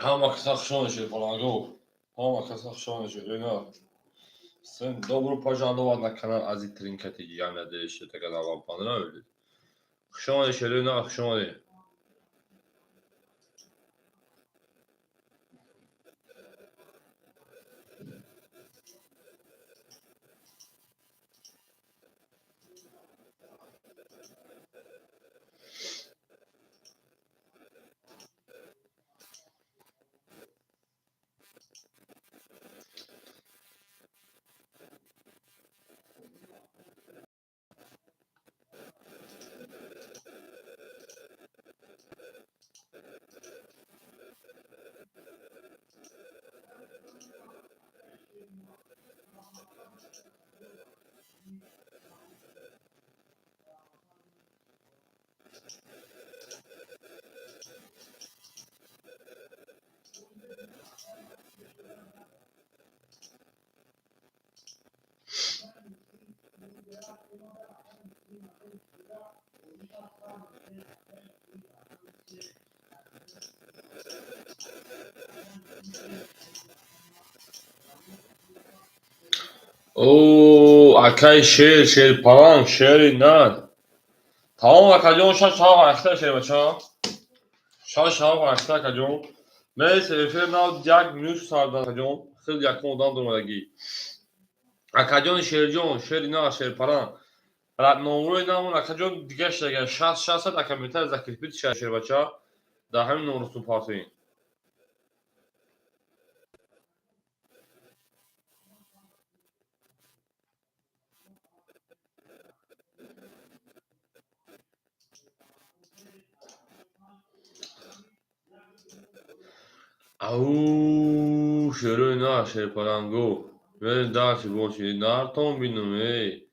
Ҳама каса хуш омадед, шерпаланго. Ҳама каса хуш омадед, шерои нар. Всем добро пожаловать на канал Ази Тринка ТЖ. Я надеюсь, что это канал вам понравилось. Хуш омадед, шерои нар, хуш омадед. О, акай шер, шерпаланг, шери нар. Тамом, акаҷон, шаш ҳафт ҳашта, шербача. Шаш ҳафт ҳашта, акаҷон. Мерси, эфир нав як минут сарда, акаҷон. Хел якум одам домадагӣ. Акаҷони шерҷон, шери нар, шерпаланг. Номрои намон, акаҷон, дига шудага 60 60 ака метар закрепить ша, шербача. Дар ҳамин номротон партоин. Ау, шерои нар, шерпаланго. Мерем дальше боши. Нартон бинум, эй.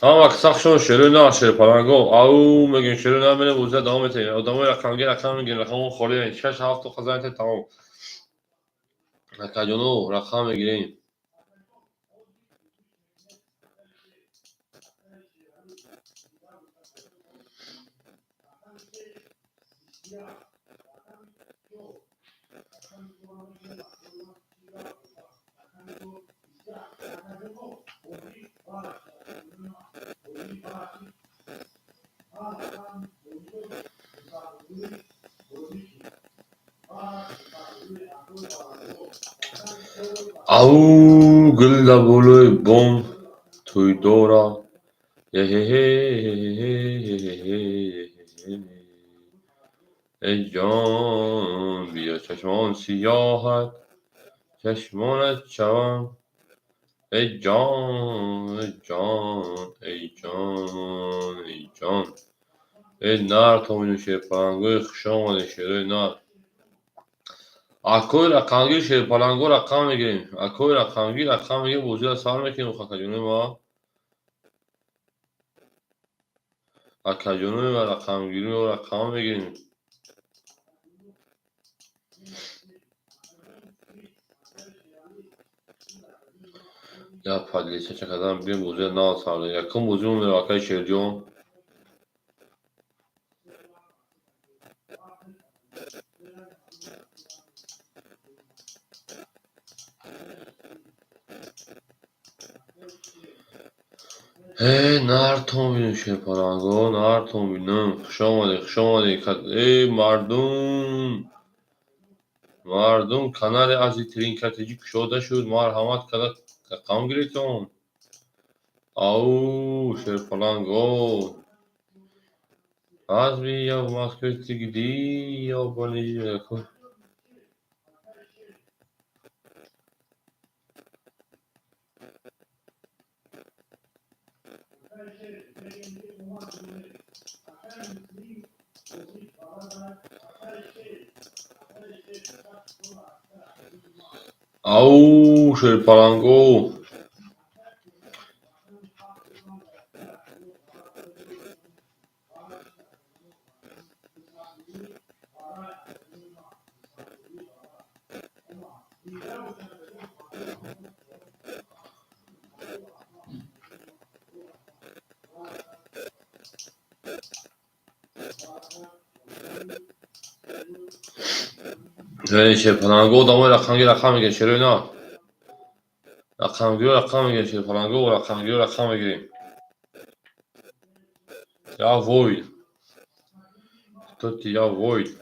Ҳама каса хуш шерои нар, шерпаланго. Ау, мегӯем, шерои нар, мерем, бозия давом метаҳем. Одамои рақамгир рақам мегирем, рақамон холӣ. Шаш ҳафту қазанете, тамом. Акаҷоно, рақам мегирем. Ау, гул дар болои бом тӯйдора. Эҳеҳе. Эй ҷон, биё, чашмон сиёҳат, чашмонат шавам. Эй ҷон, эй ҷон, эй ҷон, эй ҷон. Эй нар, то бинем, шерпалангои, хуш омадед, шерои нар. Акои рақамгир, шерпаланго, рақам мегирем. Акои рақамгир рақам мегирем, бозиро сар мекунем, акаҷонои ма. Акаҷонои ма, рақамгириро рақам мегирем. Я подлечача кардам, биём, бозиро нав сар. Якум бозимон мерава, акаи шерҷон. Э, нартон бинем, шерпаланго, нартон бинем. Хуш омадед, хуш омадед. Эй, мардум. Мардум, канали Ази Тринка ТЖ кушода шуд. Марҳамат карда рақам гиритон. Ау, шерпаланго. Разве я в Москве, ты где? Я в Париже. Ау, шерпаланго. Шерпаланго одамои рақамгир рақам мегирем, шерои на. Рақамгиро рақам мегирем, шерпаланго рақамгиро рақам мегирем. Я вой. Кто ты, я вой.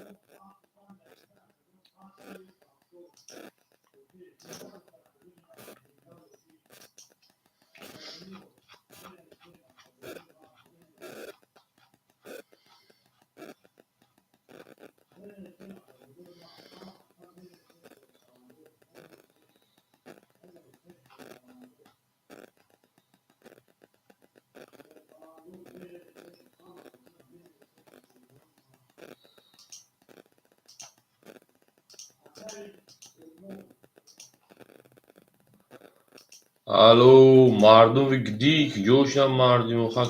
Алло, мардум гди, куҷошам мардум, хак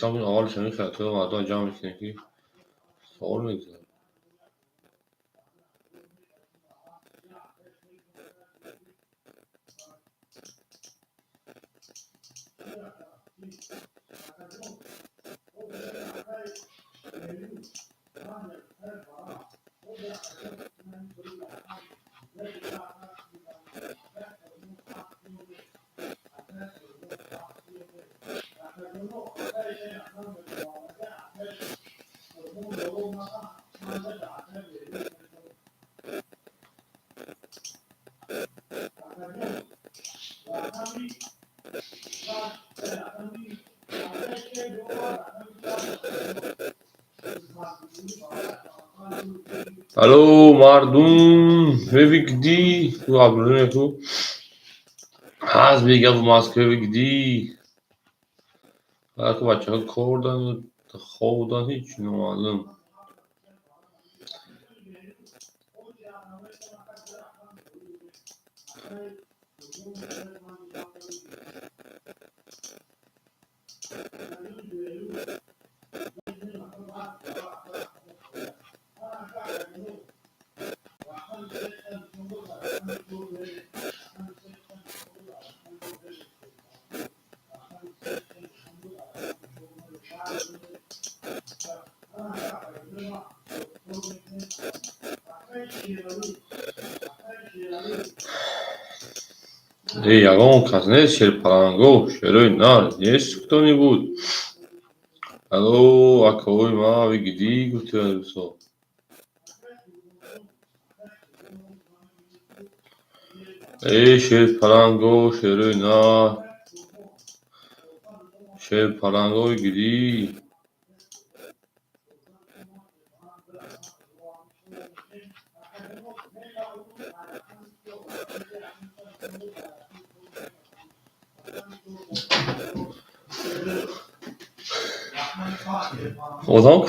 аввал шами хато мардум ҷамъ мекунем ки савол мегузарад. Алло, мардум, вегди, ку ҳаст бегап Москва вегди. Ку бачаҳо кор дан, хоб дан, ҳеч номаълум. Эй, ягон кас нест, шерпаланго, шерои нар, есть кто-нибудь? Алло, акаҳои ма, вегди, гуфтиан дӯсто. Эй, шерпаланго, шерои нар, шерпаланго, вегди. Одам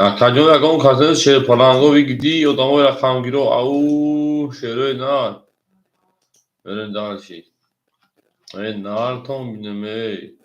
акаҷон, ягон кас нест, шерпаланго, вегди, одамои рақамгиро, ау, шерои нар. Берем дальше. Эй, нартон бинем, эй.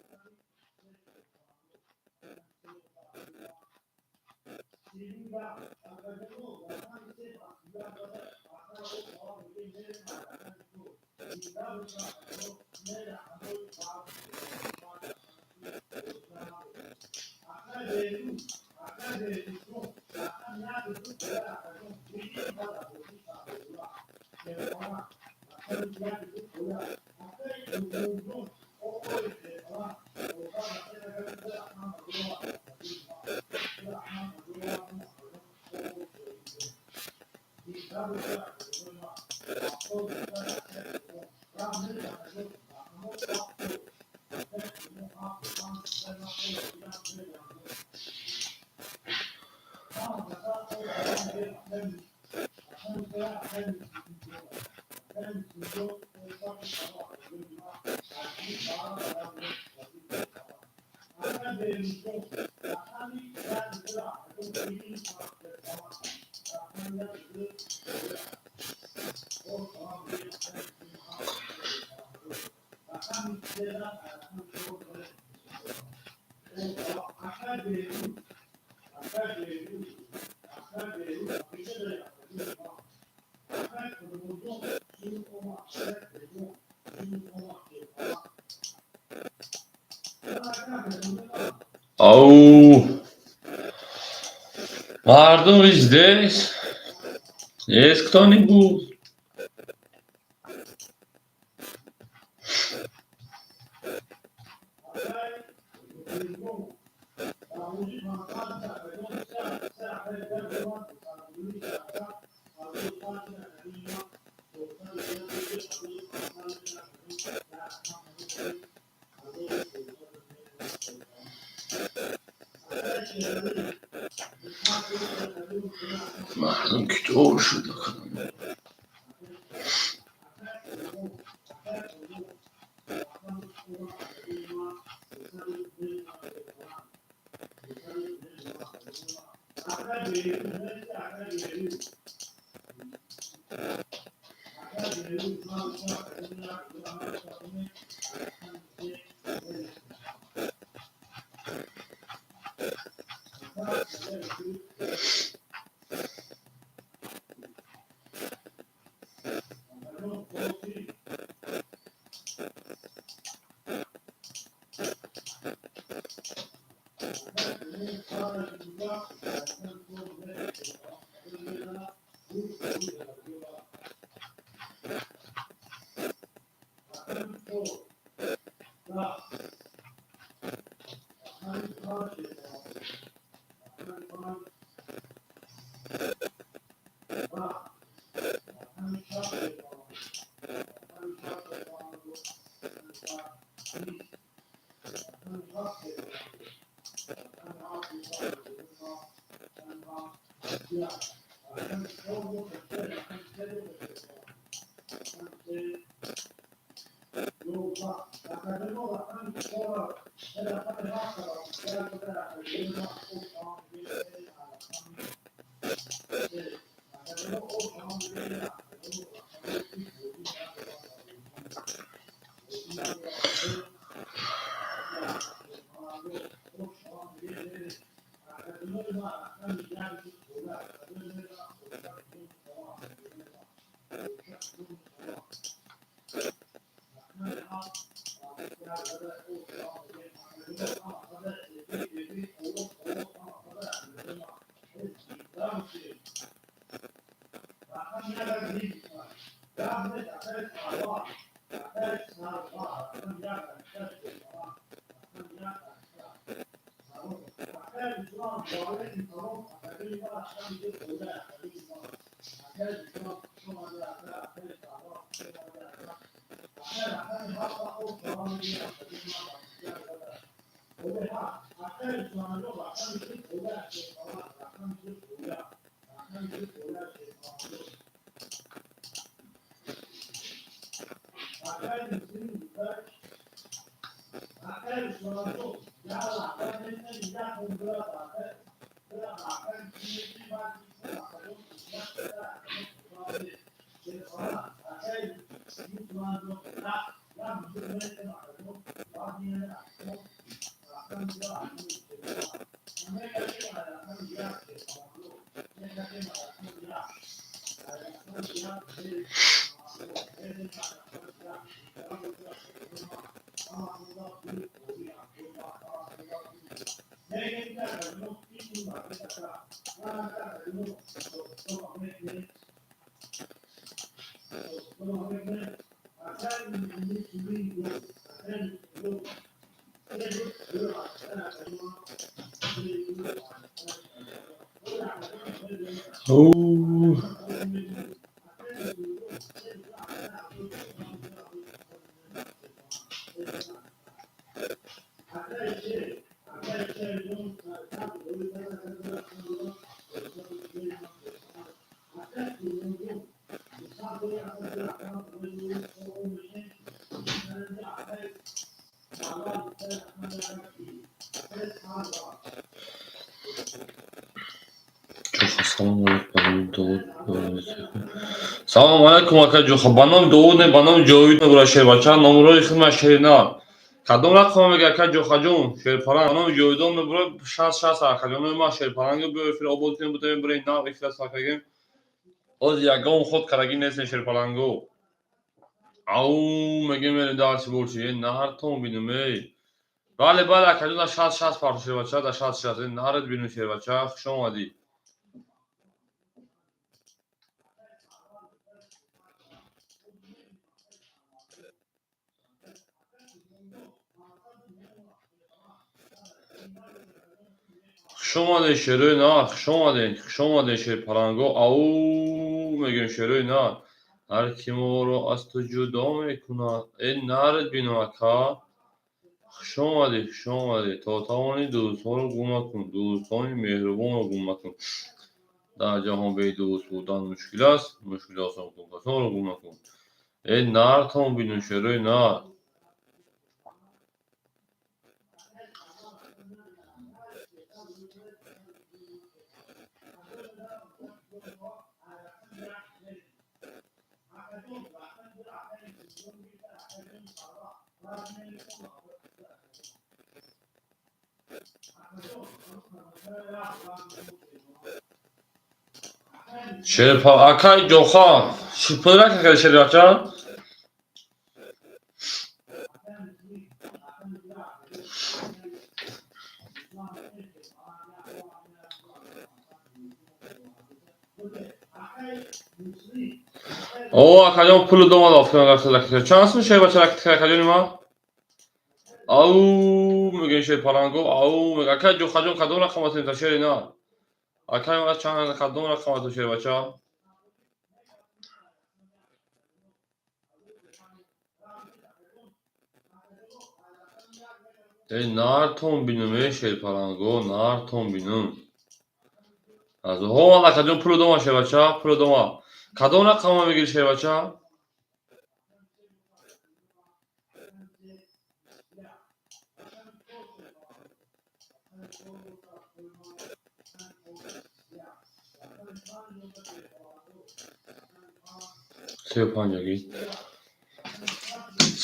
Ау! Мардум, вы здесь? Есть кто-нибудь? Мардум китоб шуда. Оу. Ҷоха, салом алейкум, ба номи Довуд. Салом алейкум, ака Ҷоха. Ба номи Довуд не, ба номи Ҷовид мебура, шербача. Номрои хидмат шерина. Кадом рақама мега, ака Ҷохаҷон? Шерпаланг. Ба номи Ҷовидон мебура 60 60, акаҷонои ман, шерпаланг. Биё, эфир обод кунем, бутем, бирем нав эфира сар кардем. Ҳозир ягон ход карагӣ нестем, шерпаланго. Ау, мегем, мерем дарси борчи. Э, нартон бинум, эй. Бале, бале, акаҷон, да 60 60 парту, шербача, да 60 60. Э, наред бинум, шербача, хуш омадӣ. Хуш омадед, шерои нар, хуш омадед, хуш омадед, шерпаланго. Ау, мегӯем, шерои нар. Ҳар ки моро аз ту ҷудо мекунад. Э, наред бинум, ака. Хуш омадед, хуш омадед. То тавонӣ, дӯстонро гум макун, дӯстони меҳрубонро гум макун. Дар ҷаҳон бедӯст будан мушкил аст, мушкил осон кун, касонро гум макун. Э, нартон бинум, шерои нар. Шерпа, акай ҷоха, пулра какади, шербача? О, акаҷон, пулу домад, офтан. Чанд сум, шербача, акаҷони ман? Ау, мегӯем, шерпаланго, ау. Акай ҷохаҷон, кадом рақам астем, та шери на? Акай ман, чанд, кадом рақам астем, шербача? Э, нартон бинум, э, шерпаланго, нартон бинум. Ҳо, акаҷон, пулу дома, шербача, пулу дома. Кадом рақама мегири, шербача? 35 гир.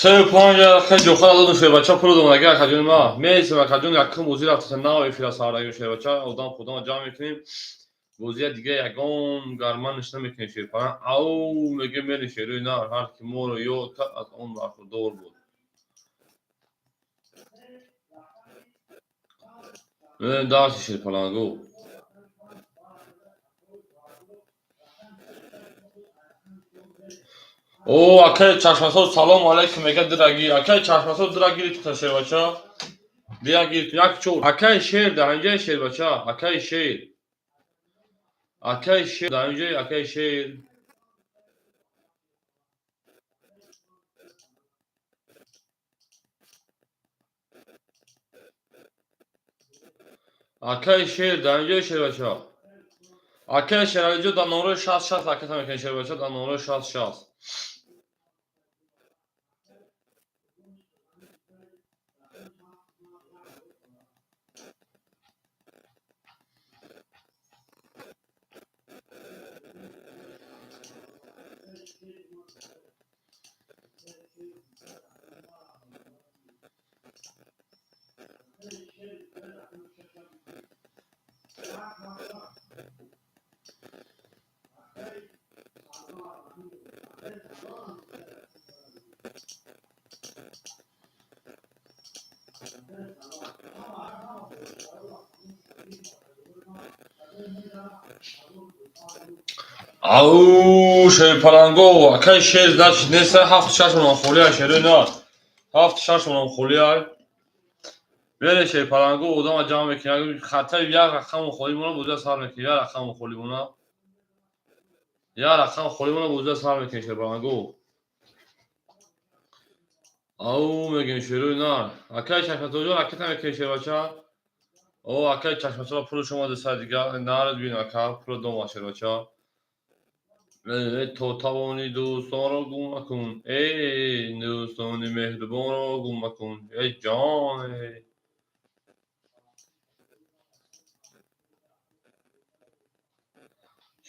35 акай ҷоха додум, шербача, пулу дома аги, акаҷони ма. Месем, акаҷон, якум бозӣ рафтаса, нав эфира сардаги, шербача, одам худама ҷамъ мекунем. Бозия дига ягон гарманиш намекунем, шерпаланг. Ау, мегем, мерем, шерои нар. Ҳар ки моро ёд кард, аз он бархурдор буд. Мерем дарси, шерпаланго. О, акай чашмасоз, салому алайкум, мега дираги. Акай чашмасоз, дира гирифта, шербача. Дира гирифт, як чор. Акай шер, дар инҷаи, шербача, акай шер. Акай шер, дар инҷаи, акай шер. Акай шер, дар инҷаи, шербача. Акай шералиҷо, дар номрои 60 60 ҳараката мекунед, шербача, дар номрои 60 60. Ау, шерпаланго, акай шер, значит, неста, ҳафту шаш монам холия, шерои на. Ҳафту шаш монам холия. Бере, шерпаланго, одама ҷамъ мекунем. Хатаи як рақаму холӣ мона, бозия сар мекунем. Як рақаму холӣ мона. Як рақам холӣ мона, бозия сар мекунем, шерпаланго. Ау, мегӯем, шерои нар. Акай чашматоҷон, ракета мекунем, шербача. О, акай чашматоро, пули шумо деса дига, наред бин, ака, пули дома, шербача. Э, то тавонӣ, дӯстонро гум макун. Э, дӯстони меҳрубонро гум макун. Э, ҷон, э.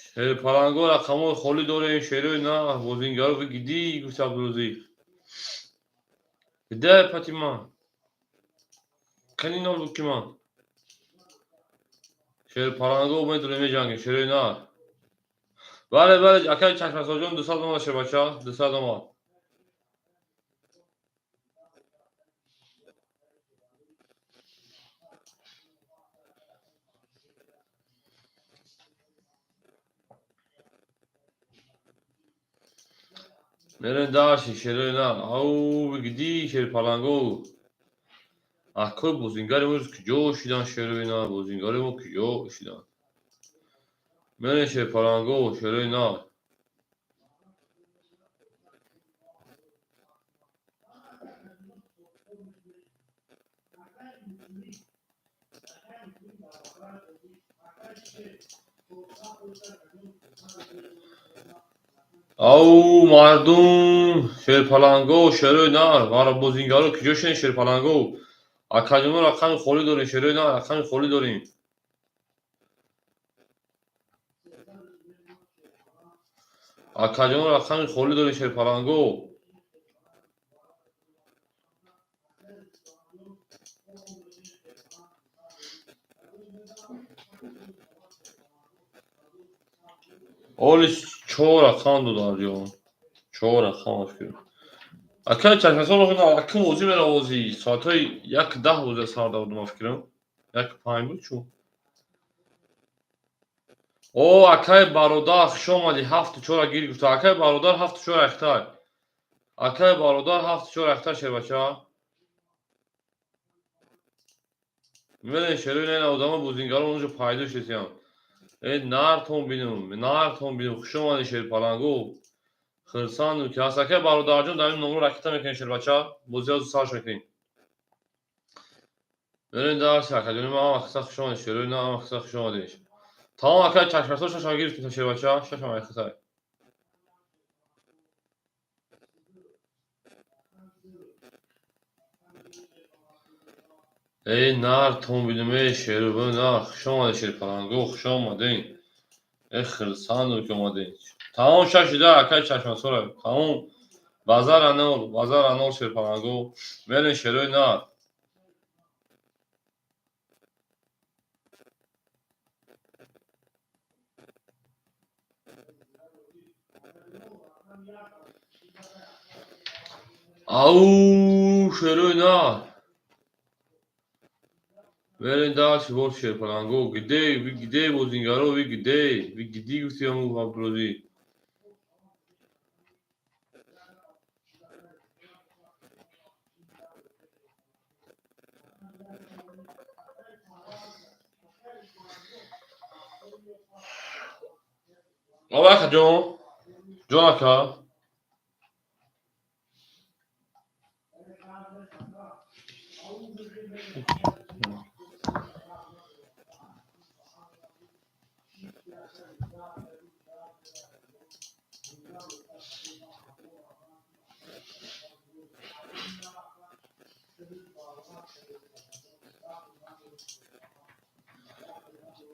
Шерпаланго, рақамҳои холӣ дорем, шерои на, бозингаро гидӣ, гуфт Абдурозиқ. Где Фатима? Кани ноутбуки ман? Шерпаланго, медурем, меҷангем, шерои нар. Бале, бале, акаи Чашмасоҷон, 200 омад, шербача, 200 омад. Мерем дальше, шерои нар. Ау, бигиди, шерпаланго. Акои бозингари мо куҷо шидан, шерои нар? Бозингари мо куҷо шидан? Мерем, шерпаланго, шерои нар. Ау, мардум, шерпаланго, шерои нар, бозингаро куҷо шидем, шерпаланго? Акаҷоно, рақами холӣ дорем, шерои нар, рақами холӣ дорем. Акаҷоно, рақами холӣ дорем, шерпаланго. Оли чор рақам додарҷон. Чор рақам фикр. Акай Чашмасон, акм бозӣ меравозӣ. Соатҳои 1:10 бозӣ сар додам, ман фикрам. 1:05 буд чун. О, акай бародар, хуш омадӣ, ҳафту чора гир гуфта. Акай бародар, ҳафту чора ахтай. Акай бародар, ҳафту чора ахтай, шербача. Мебинед, шерои на, одамо бозингаро онҷо пайдо шудисиям. Э, нартон бинум, нартон бинум, хуш омадӣ, шерпаланго. Хирсандум ки ҳаст. Акай бародарҷон, дар ин номро ракета мекунем, шербача. Бозиҳо сарш мекунем. Мерем дарси, акаҷони ман, ҳама хиса хуш омадед, шерои на, ҳама хиса хуш омадед. Тамом, акай Чашмасо, шашам гирифтем, шербача, шашам айхисай. Эй, нартон бинум, эй, шеру, на, хуш омадед, шерпаланго, хуш омадед. Э, хирсандум ки омадед. Тамом, шашида, акай Чашмасора. Тамом, базара нол, базара нол, шерпаланго. Мерем, шерои нар. Ау, шерои нар. Мерем дальше, вот шерпаланго. Где, вы где, бозингаро, вы где? Вы где, гуфтиаму Абдурозӣ? Ова, акаҷон, ҷон ака.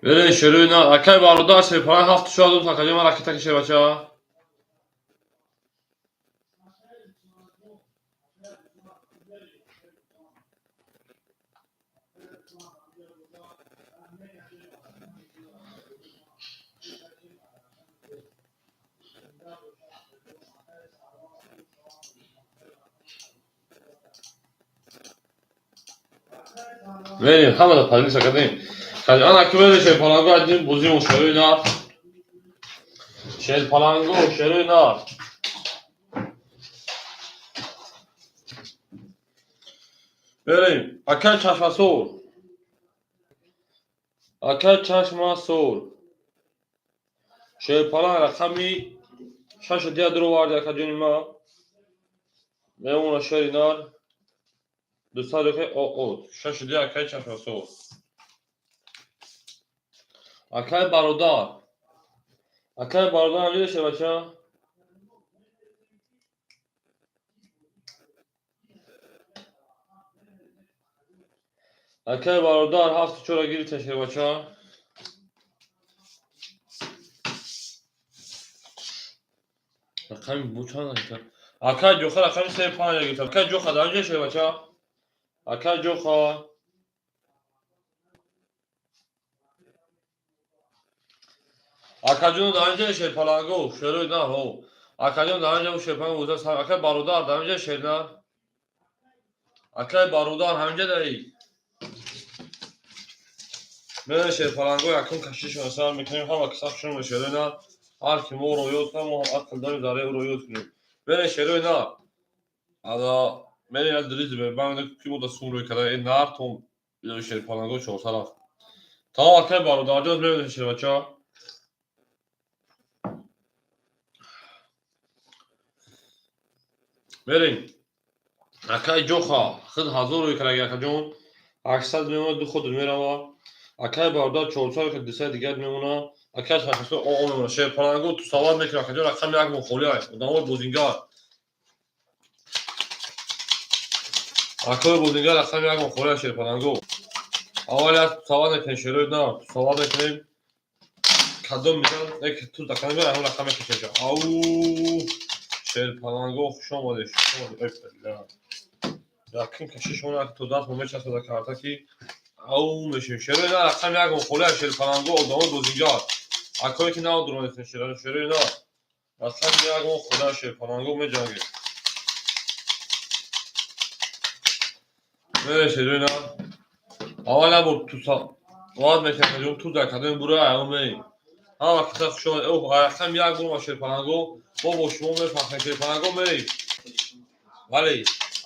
Мерем, шерои на, акай бародар, шерпаланг, ҳафту чор дум, акаҷон, ман ракета ки, шербача. Мерем, ҳамада поделиться кардем. Ана ки мерем, шерпаланго, адим бозимо, шерои нар. Шерпаланго, шерои нар. Мерем, акай Чашмасор. Акай Чашмасор. Шерпаланг рақами шашу дия дуроварди, акаҷони ман. Мемона, шери нар. 200 о, шашу дия, акай Чашмасор. Акай бародар. Акай бародар, ҳамида, шербача? Акай бародар, ҳафту чора гирифта, шербача. Рақами бу чанд? Акай Ҷоха рақами се панҷ гирифта. Акай Ҷоха, дар ҷо, шербача? Акай Ҷоха. Акаҷон, дар инҷа шерпаланго, шерои на, ҳо. Акаҷон, дар инҷа шерпаланго, акай бародар, дар инҷа шер на. Акай бародар, ҳаминҷа даи. Мерем шерпаланго, якум кашишон сар мекунем, ҳама каса хушон шерои на. Ҳар ки моро ёд кунад, мо ҳам ақл дорем, дар ӯро ёд кунем. Мерем шерои на. Ана мерем як дриз мебарем, ки мо да сум рӯй карда, э нартон шерпаланго 400 рафт. Тамом, акай бародарҷон, мерем шербача. Мерем. Акай Ҷоха, худ 1000 рӯй кардаги акаҷон. 800 мемонад, ду худ мерава. Акай бародар 400 рӯй кард, 200 дигар мемонад. Акай шашсо о мемонад. Шерпаланго ту савол мекунад, акаҷон, рақами як мон холӣ ай. Одамои бозингар. Акои бозингар, рақами як мон холӣ ай шерпаланго. Аввал як савол мекунем, шерои на, савол мекунем. Кадом мизан, як ту рақам мебарад, ҳамон рақам мекашем. Ау, шерпаланго, хуш омадед, хуш омадед. Ой, бля. Якум кашишон як то даст мо мечаспада карта ки ау мешем. Шерои на, рақами як мон холӣ ай шерпаланго, одамои бозингар. Акое ки нав дуромедем шерои на. Рақами як мон холӣ ай шерпаланго, меҷангем. Мерем шерои на. Аввал як бор ту савол мекунем, ту дар кадоми бура ай мерем. Ҳама каса хуш омадед. Оҳ, рақами як мон шерпаланго. Мо бо шумо мефахрем, шерпаланго мерем. Бале,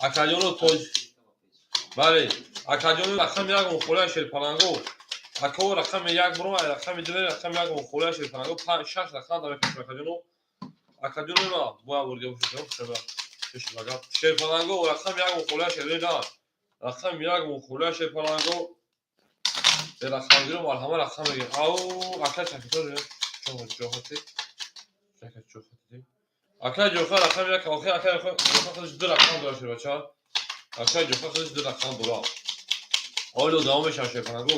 акаҷону тоҷ. Бале, акаҷону рақами як мон холӣ ай шерпаланго. Ако рақами як буром, ай рақами ду рақами як мон холӣ ай шерпаланго. Панҷ, шаш рақам дар мекашем акаҷону. Акаҷону ма, бояд бурга бошед, шеба. Шеш рақам. Шерпаланго рақами як мон холӣ ай шерои на. Рақами як мон холӣ ай шерпаланго. Рақамгиро марҳама рақам мегирем. Ау, ака чакато ҷохати. Чака ҷохати. Ака ҷоха рақами як, охи ака ҷоха худаш ду рақам дорад шербача. Ака ҷоха худаш ду рақам дорад. Оло давом мешавад шерпаланго.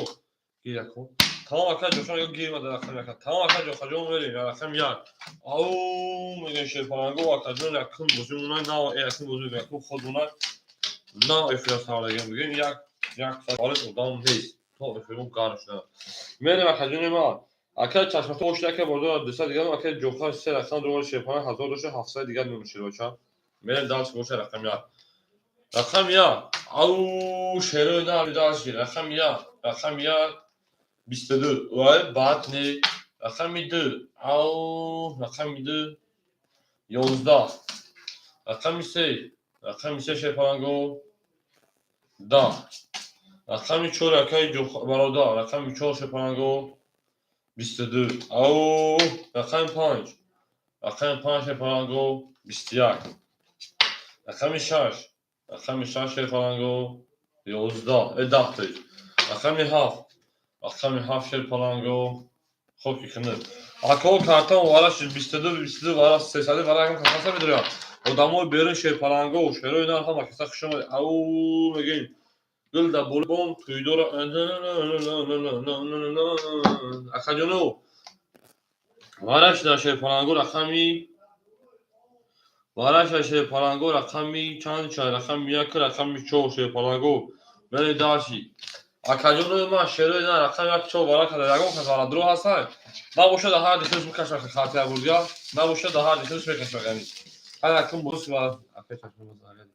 Гир якум. Тамом, ака ҷоха гир ма рақами як. Тамом, ака ҷоха ҷон, мерем рақами як. Ау, мегӯем шерпаланго, акаҷон, якум бозӣ монай, на, якум бозӣ, якум ход монай. На эфира савлагем бигем, як як соат одам нест. То эфирмо гарм шуда. Мерем акаҷони ман. Ака чашмато ошта, ака бозор 200 дигар, ака ҷоха се рақам дорад шерпаланг, 1000 дошта, 700 дигар мемонад шербача. Мерем дальше боша рақами як. Рақами як. Ау, шерои на дальше. Рақами як. Рақами як 22. Вай, баъд не. Рақами ду. Ау, рақами ду 11. Рақами се. Рақами се шерпаланго 10. Рақами чор акаи бародар. Рақами чор шерпаланго 22. Ау, рақами панҷ. Рақами панҷ шерпаланго 21. Рақами шаш. Рақами шаш шерпаланго 11. Э, 10 то. Рақами ҳафт. Рақами ҳафт шерпаланго хоки хинук. Ако картон вараш 22 22 вараш 300 вараш якум каса медорам. Одамои берун шерпаланго, шерои нар, ҳама каса хуш омадед. Ау, мегӯем. Гул да болбом туйдора. Акаҷону вараш дар шерпаланго рақами вараш дар шерпаланго рақами чанд чанд рақами як, рақами чор шерпаланго. Мерем дальше. Акаҷону ман шерои на рақами як чор вара карда, ягон кас вара дурӯғ ҳастанд. Набошад, дар ҳар дихилш мекашам хатия бурга, набошад, дар ҳар дихилш мекашам гами. Ҳар якум бос вара акай чашма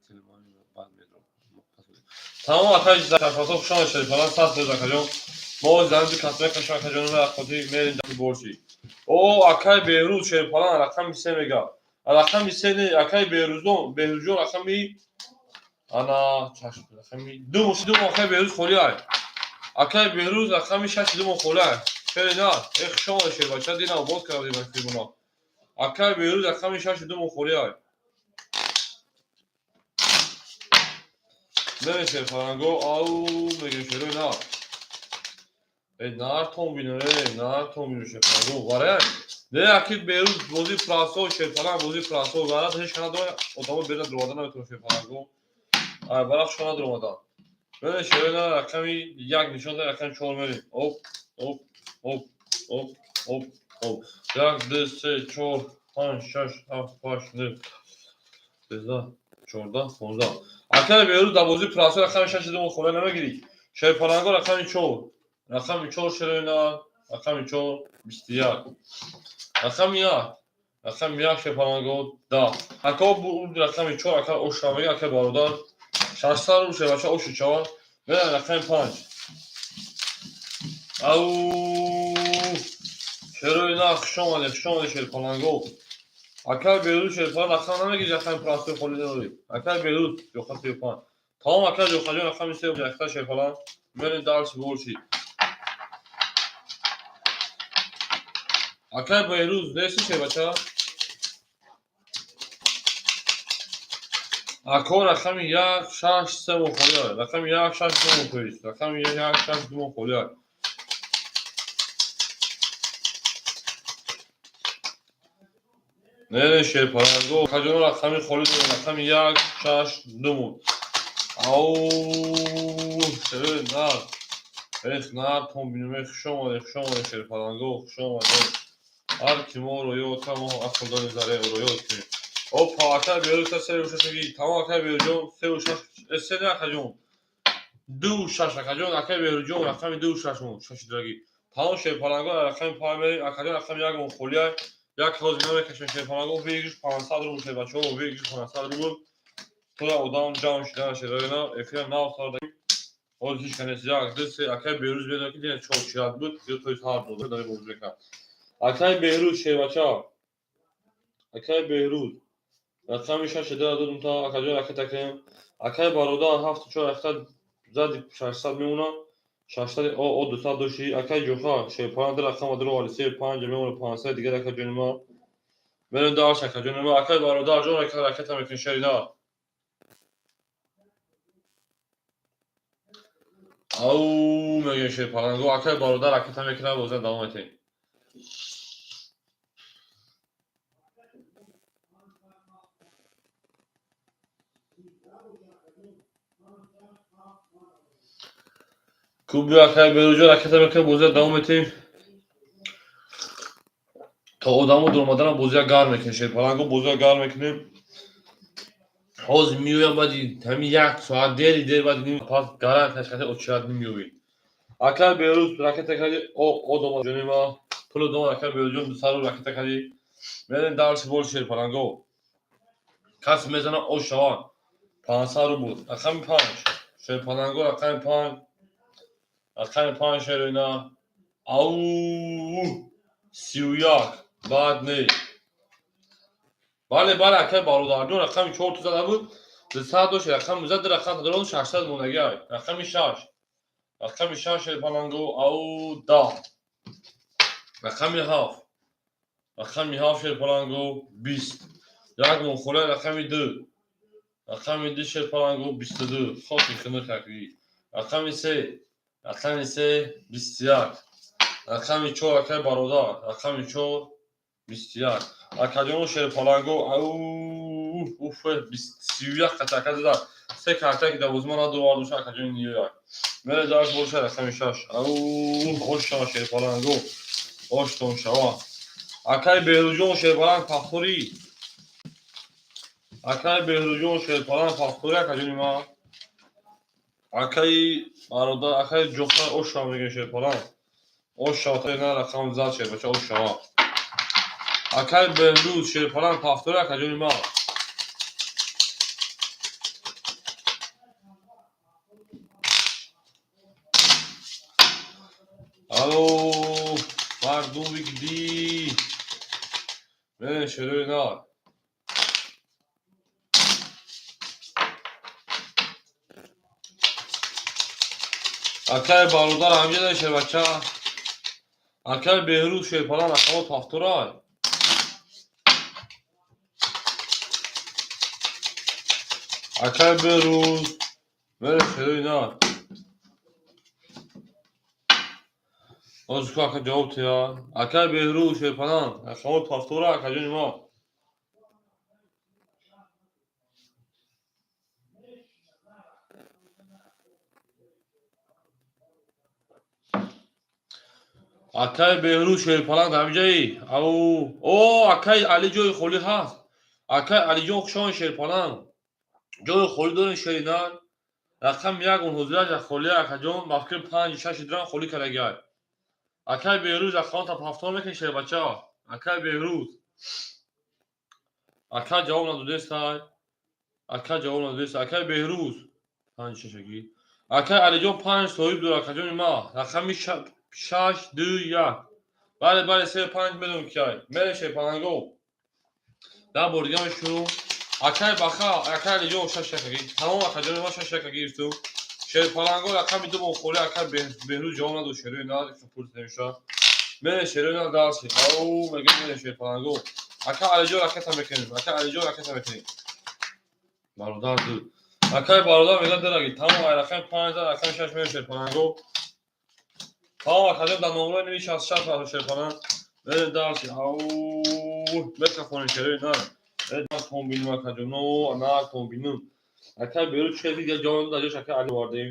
телефони баъд медорам. Тамом, акай чашмато хуш омадед шерпаланг, сад фоиз акаҷон. Мо зани ду кас мекашам акаҷону хотир мерем борши. О, акай Беҳрӯз шерпаланг рақами се мега. Рақами се не, акай Беҳрӯзон, Беҳрӯзҷон рақами ана чашм рақами ду ду акай Беҳрӯз холӣ ай. Акай Беҳрӯз рақами шаш ду мо холӣ ай. Шери на, э хуш омадед шербача, динам боз кардем ба трибуна. Акай Беҳрӯз рақами шаш ду мо холӣ ай. Мерем шерпаланго, ау мегӯем шерои на. Э, нартон бинем, э, нартон бинем шерпаланго. Варай. Не, аки Беҳрӯз бозии прасо, шерпаланг бозии прасо, вара ҳеч кана дора, одамо берун дуромада наметавонад шерпаланго. Ай, вара хуш надуромадан. Мерем шерои на рақами як нишон дод, рақами чор мерем. Оп, оп, оп, оп, оп, оп. Як, ду, се, чор, панҷ, шаш, ҳафт, ҳашт, нӯҳ, 13, 14, 15. Акаи Беҳрӯз дар бозии прасо рақами шаш ду хона намегирӣ. Шерпаланго рақами чор. Рақами чор шерои на, Рақами 4 21. Рақами 1. Рақами 1 шерпаланго 10. Ако бу рақами 4 ака оша мега ака бародар. 600 рубл шербача оши чава. Мера рақами 5. Ау! Шерои на хуш омадед, хуш омадед шерпаланго. Акай Беруз шерпаланг рақам намегири рақами простой холӣ надорӣ. Акай Беруз Ҷоха 35. Тамом акай Ҷохаҷон рақами 3 якта шерпаланг. Мерем дальше больше. Акай Беруз нести шербача? Ако рақами 1 6 3 мон холӣ. Рақами 1 6 2 мон тоист. Рақами 1 6 2 мон холӣ. Не, шерпаланго. Акаҷон рақами холӣ дорем. Рақами 1 6 2 мон. Ау, шерои нар. Эх, нар тон бинуме хуш омадед, хуш омадед шерпаланго, хуш омадед. Ҳар ки моро ёд кард, мо асл дорем заре ӯро ёд кунем. Опа, акай Беруз та 3 6 мегӣ. Тамом акай Беруҷон, 3 6, се не акаҷон. 2 6 акаҷон, акай Беруҷон, рақами 2 6 мон, шаши драги. Тамом шерпаланго, рақами 5 мерем, акаҷон рақами 1 мон холия. Як ҳоз намекашем шерпаланго, выигрыш 500 рубл шербачаҳо, выигрыш 500 рубл. Тоя одам ҷамъ шудан шероина, эфира нав сар дагим. Ҳоз ҳеч ка нест. 1 2 3 акай Беруз медонад ки дина чор чират буд, ё тои сар дод, дори бозӣ мекард. Акай Беҳрӯз шербача. Акай Беҳрӯз. Рақами 6 дара додум та акаҷон ракета кунем. Акай бародар 7 4 ракета зади 600 мемона. 600 о о 200 доши. Акай Ҷоха шерпаланг ду рақама дуроварди 3 5 мемона 500 дигар акаҷони ма. Мерем дарш акаҷони ма. Акай бародар ҷон ракета мекунӣ шерина. Ау мегӯем шерпаланго. Акай бародар ракета мекунад, бозиа давом метиҳем. Куб акай Беруҷон ракета мекунад, бозиа давом метиҳем. То одамо дуромаданам бозиа гарм мекунем шерпаланго, бозиа гарм мекунем. Ҳозир меоям баъди ҳамин як соат дери дер баъди ним пас гарантияш кати очират меёбем. Акай Беруз ракета кардӣ, о о дома ҷони ма. Пулу дома акай Беруҷон 200 рубл ракета кардӣ. Мерем дальше больше шерпаланго. Кас мезана ош шава. 500 рубл. Рақами 5. Шерпаланго рақами 5. Рақами 5 шероина. Ау! 31. Баъд не. Бале, бале, акай бародарҷон рақами 4 зада буд. 200 дошт, рақами зад, рақам дорон 600 мондагӣ. Рақами 6. Рақами 6 шерпаланго, ау 10. Рақами 7. Рақами 7 шерпаланго 20. Як мон хола рақами 2. Рақами 2 шерпаланго 22. Хоки хинук акӣ. Рақами 3. Рақами 3 21. Рақами 4 акай бародар. Рақами 4 21. Акаҷон шерпаланго ау уф 31 қата ака зада. Се карта ки давозма надовард акаҷон ниёяк. Мере дарш боша рақами 6. Ау ош шава шерпаланго. Оштон шава. Акай Беҳрӯҷон шерпаланг пахторӣ. Акай Беҳрӯҷон шерпаланг пахторӣ акаҷони ма. Акай бародар, акай Ҷоха ош шава мегӯем шерпаланг. Ош шава та на рақам зад шербача ош шава. Акай Беҳрӯз шерпаланг пахторӣ акаҷони ма. Алло, мардум вигди. Мерем шерои нар. Акай бародар ҳамҷа дар шербача. Акай Беҳрӯз шерпаланг рақамо пахторай. Акай Беҳрӯз мерем шерои нар. Ҳозир ку ака ҷавоб тия. Акай Беҳрӯз шерпаланг рақамо пахторай акаҷони ма. Акай Беҳрӯз шерпаланг дар ҳамҷаи. Ау, о, акай Али ҷои холӣ ҳаст. Акай Алиҷон хуш омадед шерпаланг. Ҷои холӣ дорем шеринар. Рақами 1 он ҳозираш холия акаҷон, ба фикри 5 6 дирам холӣ кардагиай. Акай Беҳрӯз, рақамата ҳафтон мекунӣ, шербача. Акай Беҳрӯз. Ака ҷавоб надодестай. Ака ҷавоб надодестай. Акай Беҳрӯз. Панҷ шашагӣ. Акай Алиҷон панҷ соҳиб дорад, акаҷони ма. Рақами шаш, ду, як. Бале, бале, се панҷ медонам киай. Мерем, шерпаланго. Да бор дига мешурӯъ. Акай Баха, акай Алиҷон шаш якагӣ. Тамом, акаҷони ма, шаш яка гирифтум. Шерпаланго, рақами ду бохӯри. Акай Беҳрӯз ҷавоб надод, шерои на пурс намеша. Мерем, шерои на, дарси. Ау, мегем, мерем, шерпаланго. Ака Алиҷон, ракета мекунем. Ака Алиҷон, ракета мекунем. Бародар ду. Акай бародар мегӯяд дараги. Тамом, ай рақами панҷ рақами шаш мерем, шерпаланго. Тамом, акаҷон, дар номрои ними 66 рафт, шерпаланг. Мерем дарси. Ау, мекафонем, шерои на. Натон бинум, акаҷоно, натон бинум. Акай Берӯз чӣ дига ҷавоб дар ҷош акай Али овардем.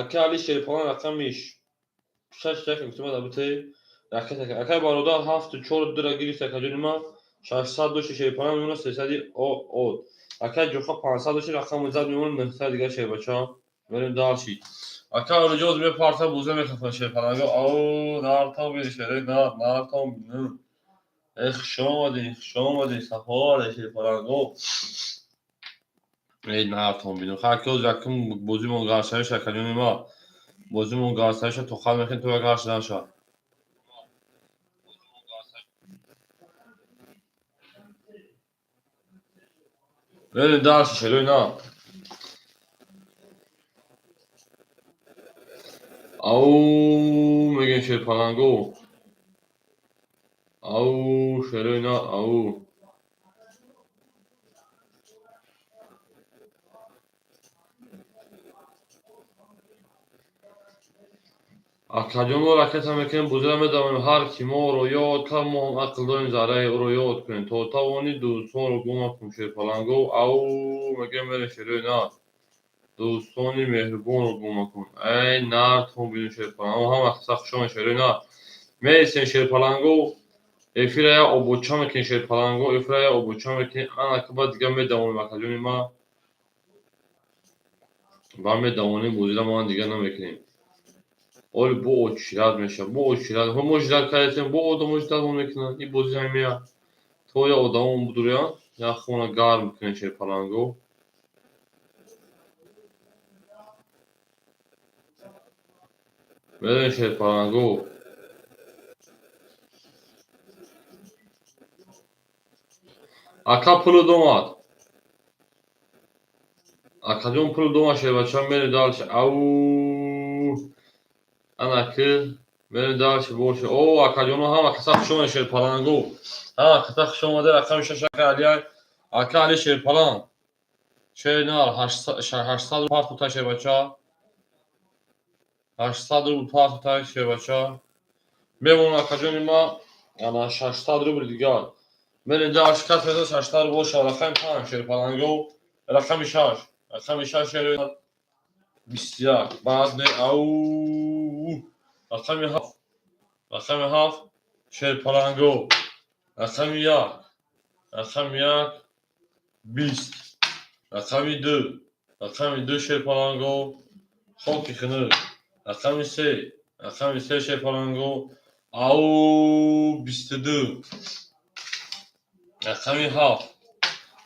Акай Али, шерпаланг, рақами шаш як гуфтем дар бите. Ракета. Акай бародар ҳафту чор дура гирифт, акаҷони ма. 600 дошти, шерпаланг, мемона сесади од. Акай Ҷоха 500 дошти, рақами зад мемона 900 дига, шербача. Мерем дальше. Акай Алиҷон мепарта, буза мехафа, шерпаланго. Ау, нартон бини, шерои на, нартон бини. Э, хуш омадӣ, хуш омадӣ, сафо овардӣ, шерпаланго. Эй, нартон бинем. Ха, ки якум бозимон гаршавиша, акаҷони ма. Бозимон гаршавиша, тоқат мекунем, то гарш наша. Мерем дальше, шерои на. Ау, мегем, шерпаланго. Ау, шерои на, ау. Акаҷонро ракета мекунем, бузира медавем. Ҳар ки моро ёд кард, мо ҳам ақл дорем, зарраи ӯро ёд кунем. То тавонӣ, дӯстонро гум накун, шерпаланго. Ау, мегем, мерем, шерои на. Дӯстони меҳрубонро гум накун. Эй, нартон бинем, шерпаланго. Ҳама қисса хушомед, шерои на. Мересем, шерпаланго. Эфира як обоча мекунем, шерпаланго. Эфира як обоча мекунем. Анака баъд дига медавонем, акаҷони ма. Ва медавонем, бозира ман дига намекунем. Оли бо очират мешавад, бо очират. Мо ждать кардем, бо одамо ждать мекунанд. Ин бози ҳамия. То як одамо будурянд, як хона гарм мекунем, шерпаланго. Мерем, шерпаланго. Ака пулу домад. Акаҷон пулу домад, шербача, мерем дальше. Ау. Анаки мерем дальше боше. О, акаҷоно, ҳама каса хуш омадед, шерпаланго. Ҳама каса хуш омадед, рақами шаш ака Алия. Ака Али, шерпаланг. Шер нар 800 партута, шербача. 800 рубл партута, шербача. Мемонам, акаҷони ма, ана 600 рубл дигар. Мерем дальше, кас мезад 600 рубл боша, рақами панҷ, шерпаланго. Рақами шаш. Рақами шаш, шер 21. Баъд не, ау. Рақами ҳафт. Рақами ҳафт, шерпаланго. Рақами як. Рақами як 20. Рақами ду. Рақами ду, шерпаланго. Хоки хунук. Рақами се. Рақами се, шерпаланго. Ау, 22. Рақами ҳафт.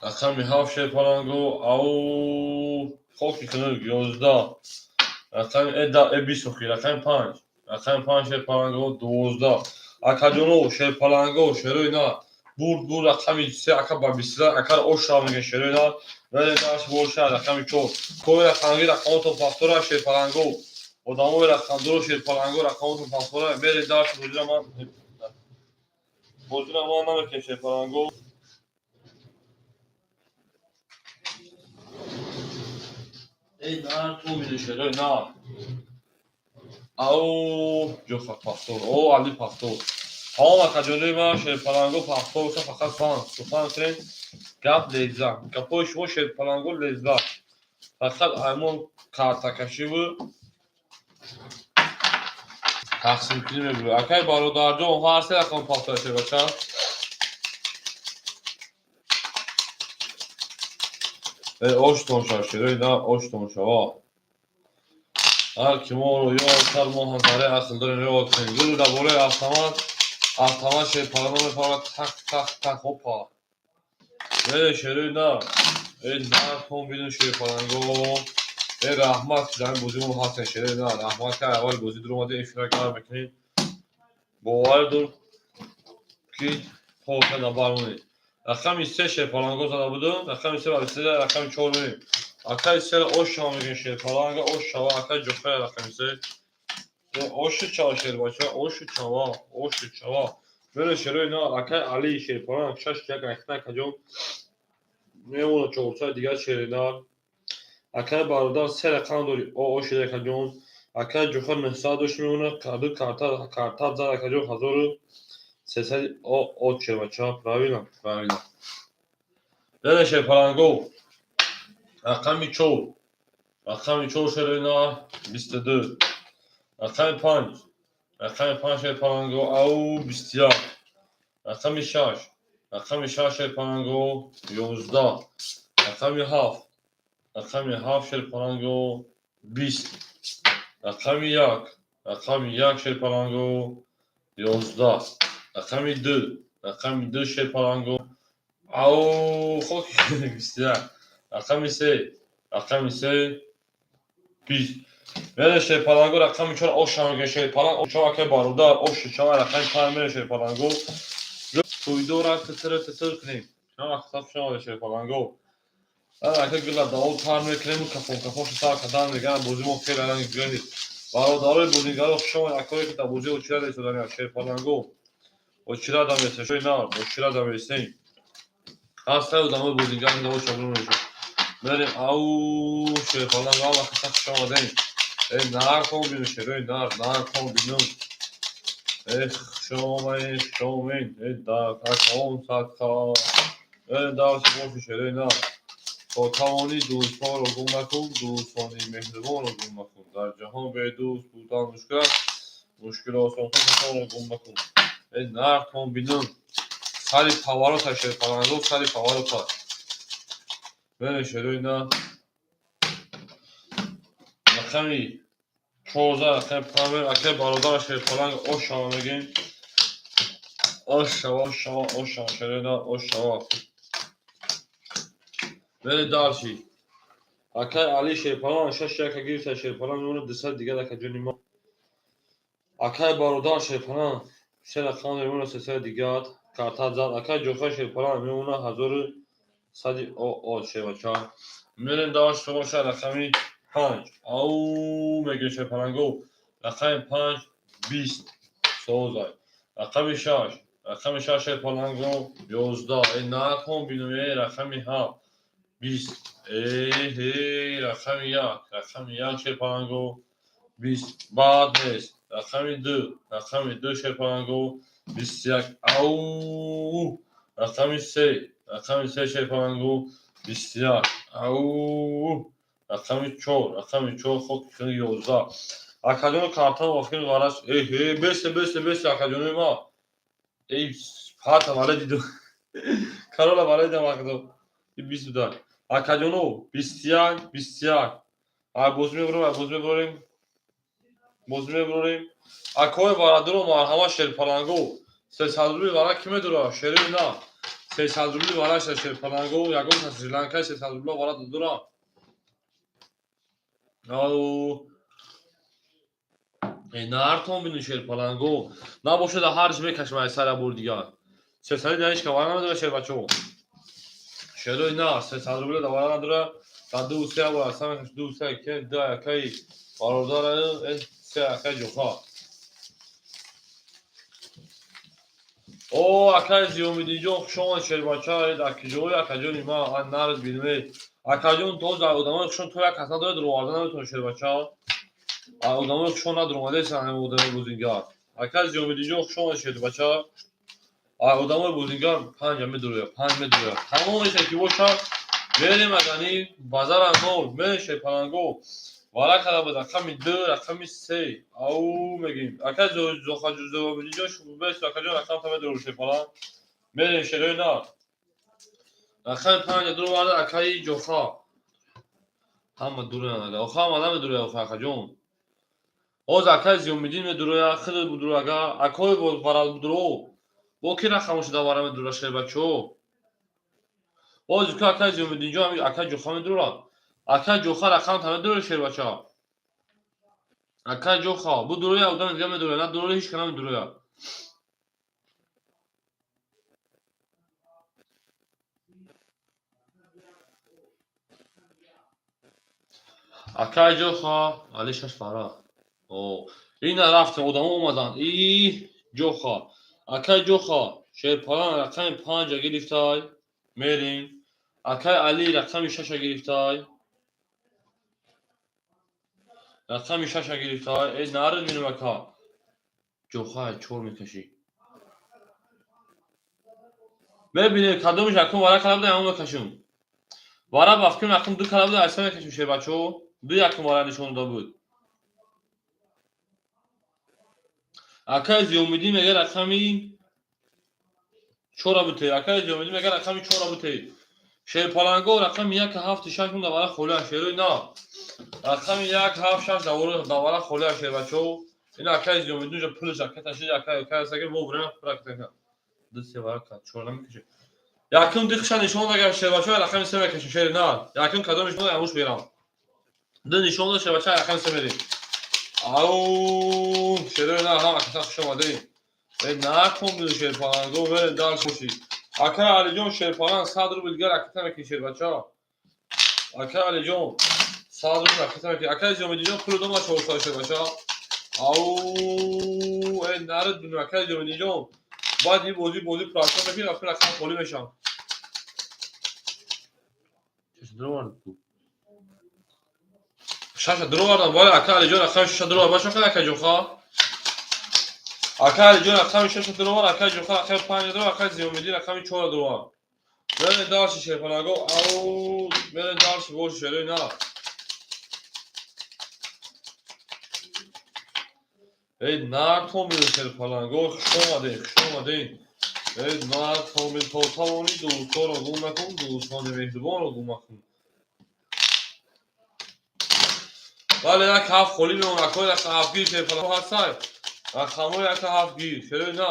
Рақами ҳафт, шерпаланго. Ау, хоки хунук, 11. Рақами э 20 охи, рақами панҷ. Рақами панҷ, шерпаланго, 12. Акаҷоно, шерпаланго, шерои на. Бурд, бурд, рақами се, ака ба бисту акар оша мегӯяд, шерои на. Мерем дальше боша, рақами чор. Кои рақамги рақамотон пафтора, шерпаланго. Одамои рақамдоро, шерпаланго, рақамотон пафтора. Мерем дальше, бозира ман намекунем, шерпаланго. Эй, нар ту мини, шерои на. Ау, ҷоха пафтор. О, Али пафтор. Тамом, акаҷонои ман, шерпаланго, пафтор боша, фақат фан. Сухан кунем, гап леза. Гапҳои шумо, шерпаланго, леза. Фақат аймон картакашиву тақсимкунӣ мебурад. Акай бародарҷон, ҳар се рақам пафтор, шербача. Эй, оштон шава, шерои на, оштон шава. Ҳар ки моро ёд кард, мо ҳам зараи ақл дорем, ёд кунем. Гул дар болои автомат, автомат шерпалано мепарад, так, так, так, опа. Э, шерои на, э, накун бидун шерпаланго. Э, раҳмат, ки дар ин бозӣ мо ҳастем, шерои на, раҳмат, ки аввали бозӣ дуромада, эфира гарм мекунем. Бовар дор, ки то охир набармонед. Рақами се шерпаланго зада будум, рақами се ва се, рақами чор мерем. Акаи се ош шава мегӯем, шерпаланга ош шава, акаи ҷофая рақами се. Оши чава, шербача, оши чава, оши чава. Мере, шерои на, акаи Али шерпаланг шаш як айхна каҷон мемона чорсаи дигар, шери нар. Акаи бародар се рақам дори, о оши акаҷон. Акаи ҷофа 900 дошт, мемона ду карта, карта зад акаҷон, 1300 о от, шербача, правильно, правильно. Мере, шерпаланго. Рақами чор, рақами чор, шерои на, 22. Рақами панҷ, рақами панҷ, шерпаланго, ау, 21. Рақами шаш, рақами шаш, шерпаланго, 11. Рақами ҳафт, рақами ҳафт, шерпаланго, 20. Рақами як, рақами як, шерпаланго, 11. Рақами ду, рақами ду, шерпаланго, ау, хок, 21. Рақами се, рақами се, 20. Мере, шерпаланго, рақами чор оша мега, шерпаланг чор, акай бародар оши чава. Рақами панҷ мере, шерпаланго, тӯйдора титр титр кунем. Шумо шерпаланго, ака гила давол тар мекунем, кафон кафошу сар кадан меган. Бозӣ мо хеле ранги гӯянед. Бародарои бозингаро, хушомад. Акое ки дар бозӣ очирада истоданем, шерпаланго, очирада месем, шои нар очирада месем. Ҳастаи одамои бозингар ки давол шабру мешавад. Мерем, ау, шерпаланго, ама каса хуш омадем. Э, наркон бину, шерои нар, наркон бину. Эх, шомаин, шомин, э, да какаон садқа. Э, дарси боши, шерои нар. То тавонӣ дӯстҳоро гум накун, дӯстони меҳрубонро гум накун. Дар ҷаҳон бедӯст будан мушкил аст, мушкил осонтар гум накун. Э, наркон бину. Сари поворота, шерпаланго, сари поворота. Мерем, шерои на. Рақами 14, рақами панҷ, акай бародар шерпаланг ошава мегӯем. Ошава, ошава, ошава, шерои на, ошава. Мерем дальше. Акай Али шерпаланг шаш яка гирифта, шерпаланг, мемонад 200 дигар, акаҷони мо. Акай бародар шерпаланг се рақам мемонад, 300 дигар карта зад. Акай ҷофа шерпаланг мемонад 1100 о шербача. Мерем дальше боша, рақами панҷ. Ау мегӯем, шерпаланго. Рақами панҷ, 20 созай. Рақами шаш, рақами шаш, шерпаланго, 11. Э, накун бинум, э, рақами ҳафт, 20. Эҳе, рақами як, рақами як, шерпаланго, 20, бад нест. Рақами ду, рақами ду, шерпаланго, 21. Ау, рақами се, рақами се, шерпаланго, 21. Ау, рақами чор, рақами чор, хок, 11. Акаҷоно, картаро вохир вараш. Эҳе, бесе, бесе, бесе, акаҷонои ма. Эй, пата вале дидум. Карола вале дидам, акадо. 20 буда. Акаҷоно, 21, 21. Ай бозӣ мебурем, ай бозӣ мебурем. Бозӣ мебурем. Акои бародаро, марҳамат, шерпаланго. 300 рубли вара ки медора? Шерои на. 300 рубли вараша, шерпаланго, ягон кас Шри-Ланкаи 300 рубла вара додора. Ау. Э, нартон бину, шерпаланго. Набошад, ҳарч мекашам ай сара бор дигар. 300 да ҳеч ка вара надора, шербачо. Шерои на, 300 рубля да вара надора. Да ду се бор аса мекаш, ду се ке ду акаи бародара, э, се акаи ҷофа. О, акаи Зиёмиддинҷон, хуш омад, шербача, акиҷои акаҷони ма, ан нарз бинуме. Акаҷон, то дар одамои хушон то як кас надорад, роварда наметавонад, шербача. Одамои хушон надуромадесан, одамои бозингар. Акаи Зиёмиддинҷон, хуш омад, шербача. Одамои бозингар панҷа медурояд, панҷ медурояд. Тамомеше ки бошад, мерем агани базара нол, мерем, шерпаланго. Вара када буд рақами ду, рақами се. Ау мегӯем. Ака Зиёмиддинҷон, бес, акаҷон, рақам та медурам, шерпаланг. Мерем, шерои на. Рақами панҷа дуроварда акаи ҷофа. Ҳама дуроянд ага. Охо, ҳама намедурояд, охо, акаҷон. Оз акай Зиёмиддин медуроя, худат будуро, ага акои варал будуро. Бо ки рақамошо давара медура, шербачо? Оз ку акай Зиёмиддинҷон, акай Ҷоха медура. Акай Ҷоха, рақамта медура, шербача? Акай Ҷоха будуроя, одами дига медуроя, надуроя, ҳеч ка намедуроя. Акай Ҷоха, али шаш фара. О, ина рафтем, одамо омаданд. И Ҷоха. Акай Ҷоха, шерпалан рақами панҷа гирифтай. Мерем. Акай Али рақами шаша гирифтай. Рақами шаша гирифтай. Э, нарид минум, ака. Ҷоха чор мекашӣ. Мебинем, кадомиш акун вара кара буда, ҳамон мекашем. Вара ба фикрам акун ду кара буда, айса мекашем, шербачо. Ду якум вара нишон дода буд. Акай Зиёмиддин мега, рақами чора буте. Акай Зиёмиддин мега, рақами чора буте. Шерпаланго, рақами як, ҳафти, шаш мон давара холиан, шерои на. Рақами як, ҳафт, шаш давара холиан, шербачо. Ин акай Зиёмиддин ҷо пулш аката шид, акай акай саги во время практика. Ду се вара кат чора намекаши. Якум дихша нишон дага, шербачо, рақами се мекаши, шери на. Якум кадом нишон дага, амуш мерам. Ду нишон дага, шербачо, рақами се мерем. Ау, шерои на, ҳама каса хуш омадем. Э, накун биду, шерпаланго, мерем дальше боши. Акай Алиҷон, шерпалан, 100 рубл дигар ракета мекунӣ, шербача. Акай Алиҷон, 100 рубл ракета мекунӣ. Акай Зиёмиддинҷон, пулу дома 400, шербача. Ау, э, нарид бинем, акай Зиёмиддинҷон. Баъд ин бозӣ бозӣ просмотр мекунӣ, рафтем, рақам холӣ мешам. Шаша ку? Шаша дуровардам, бале, ака Алиҷон рақами шаша дуровар. Баша хел, акай Ҷоха. Ака Алиҷон рақами шаша дуровар, акай Ҷоха рақами панҷа дуровар, акай Зиёмиддин рақами чора дуровар. Мерем дальше, шерпанаго. Ау, мерем дальше боши, шерои на. Эй, нартон биду, шерпаланго, хуш омадем, хуш омадем. Эй, нартон биду, то тавонӣ дӯстонро гум накун, дӯстони меҳрубонро гум накун. Бале, як ҳафт холӣ мемонад, акои рақам ҳафтгир, шерпаланго ҳастай. Рақамҳои яка ҳафтгир, шерои на.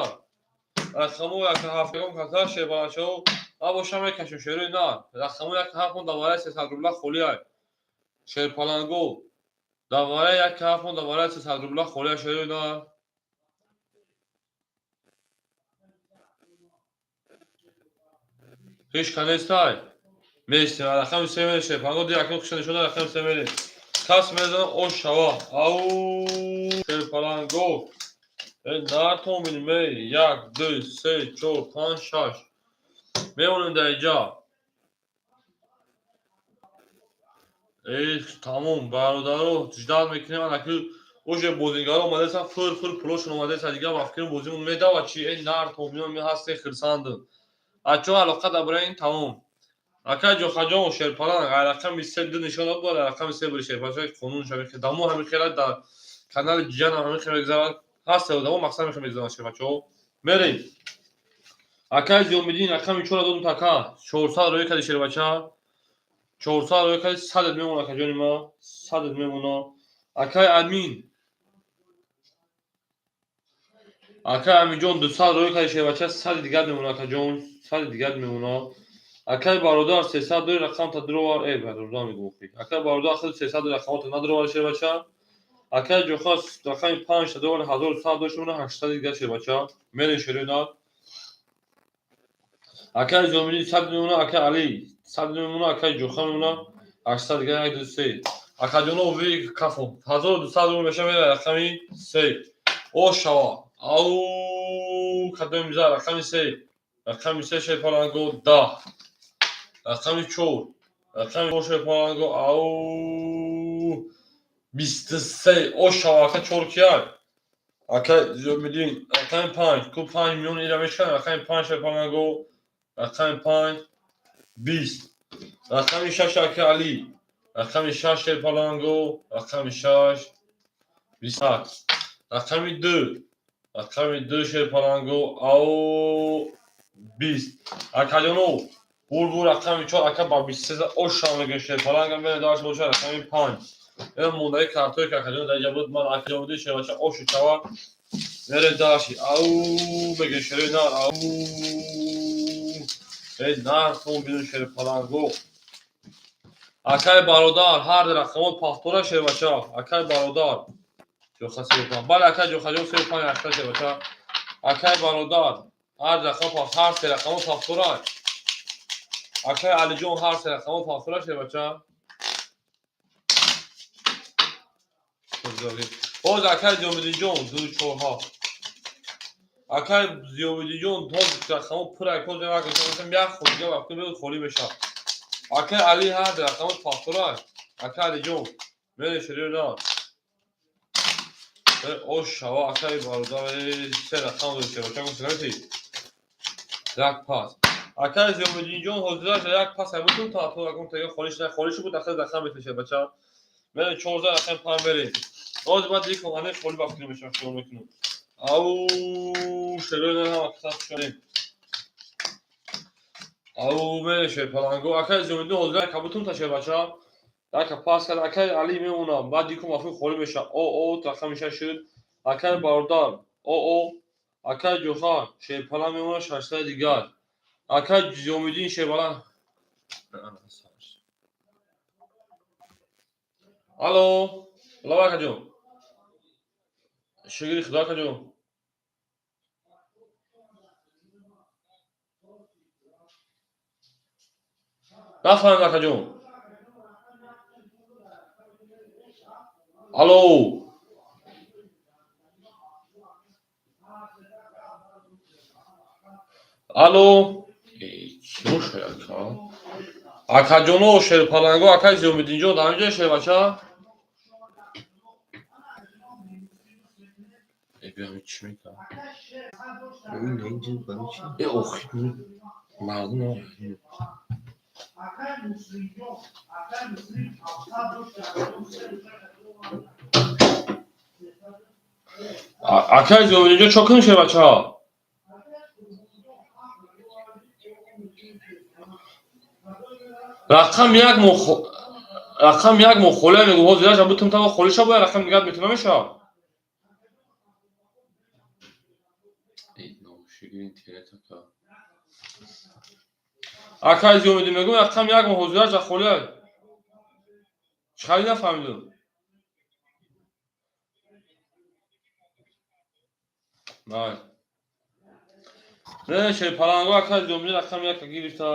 Рақамҳои яка ҳафт ягон каса, шерпаланчаҳо набоша, мекашем, шерои на. Рақамҳои яка ҳафт мон давараи 300 рубла холиай. Шерпаланго, давараи яка ҳафт мон давараи 300 рубла холиай, шерои на. Ҳеч ка нестай? Местем, рақами се мерем, шерпаланго, ди якум хиша нишон, рақами се мерем. Кас мезанам, ош шава. Ау, шерпаланго. Э, нартон бинем, эй, як, ду, се, чор, панҷ, шаш. Мемонем дар инҷа. Эй, тамом, бародаро, ждать мекунем, анаки уже бозингаро омадасан, фир фир пулошон омадасан, дигар ба фикрам бозимон медава чи, эй, нартон бинем, ҳасте хирсандем. Ачо алоқа дабара ин тамом. Акай Ҷохаҷон, шерпалан, рақами се ду нишон дод, бояд рақами се бури, шерпалан, қонун шави дамо ҳамин хела дар канали Ҷиҷанам ҳамин хела мегузарад. Ҳаст одамо мақсад мехоҳем мегузаранд, шербачаҳо. Мерем. Акай Зиёмиддин рақами чора додум, така. 400 рӯя кади, шербача. 400 рӯя кади, садет мемона, акаҷони ма. Садет мемона. Акай Амин. Акай Аминҷон, 200 рӯя кади, шербача, сади дигар мемона, акаҷон. Сади дигар мемона. Акай бародар, 300 дори, рақамта дуровар, э, бародар мегӯм. Акай бародар, худ 300 рақамата надуровар, шербача. Акай Ҷоха рақами панҷта дорад, 1100 дошт, мемона, 800 дигар, шербача. Мерем, шерои на. Акай Зиёмиддин 100 мемона, акай Али 100 мемона, акай Ҷоха мемона, 800 дигар, як, ду, се. Акаҷоно, ви кафон. 1200 рубл меша, мера рақами се. О шава. Ау, кадом миза рақами се. Рақами се, шерпаланго, 10. Рақами чор. Рақами чор, шерпаланго, ау, 23. О шава, ака чор кияй? Ака Зиёмиддин рақами панҷ. Ку панҷ миллион ира мешкан, рақами панҷ, шерпаланго, рақами панҷ, 20. Рақами шаш, ака Али. Рақами шаш, шерпаланго, рақами шаш, 21. Рақами ду. Рақами ду, шерпаланго, ау, 20. Акаҷоно, бур бур, рақами чор, ака ба 23 ошам мегӯем, шерпаланга, мерем дальше боша, рақами панҷ. Ин мондаи картое ки акаҷон дар инҷа буд, ман акаҷон буди шербача ошу чава. Мерем даши. Ау мегӯем шерои нар. Ау. Эй нартон бинун шери паланго. Акай бародар, ҳар рақамот пахтора шербача. Акай бародар. Ҷоха 35. Бале акай ҷохаҷон 35 якта шербача. Акай бародар, ҳар рақам ҳар се рақамот пахтора. Акай Алиҷон ҳар се рақамот пахтора шербача. Боз акай Зиёмиддинҷон 2 4 7. Акай Зиёмиддинҷон тоз рақамот пур акоз як як холига вақти биёд холӣ мешавад. Акай Али ҳар рақамот пахтора. Акай Алиҷон мере шерина. Ош шава акай бародар се рақам дод шербача гуфт як пас. Акай Зиёмиддинҷон ҳозираш як пас ҳамутун та то рақам тега холиш на холиш буд ахир рақам битеше бача. Мере 14 рақам пам мерем. Ҳозир баъд дик ане холи вақт мешавад шумо мекунам. Ау шерина ҳама қисат шудем. Ау мере шер паланго акай Зиёмиддин ҳозир кабутун та шербача. Яка пас кард акай Али мемонам. Баъд дикум вақти холӣ мешавад. О о рақами шаш шуд. Акай бародар о о акай ҷоха шерпалан мемонад 600 дигар. Акай Зиёмиддин шерпалан. Алло, лава акаҷон. Шукри худо акаҷон. Нафаҳмидам акаҷон. Алло. Алло. Чӣ шуд ака? Акаҷоно шерпаланго акай Зиёмиддинҷон дар ҳаминҷо шербача? Э чӣ мекард? Э охи мардум акай Зиёмиддинҷон чо кунем шербача? Рақам як мо рақам як мо холия мегӯ ҳозир яша бутум тава холӣ ша бояд рақам дигар метона мешавад. Акай Зиёмиддин мегӯ рақам як мо ҳозир яша холия. Чӣ хали нафаҳмидум? Най. Не шерпаланго акай Зиёмиддин рақам яка гирифта.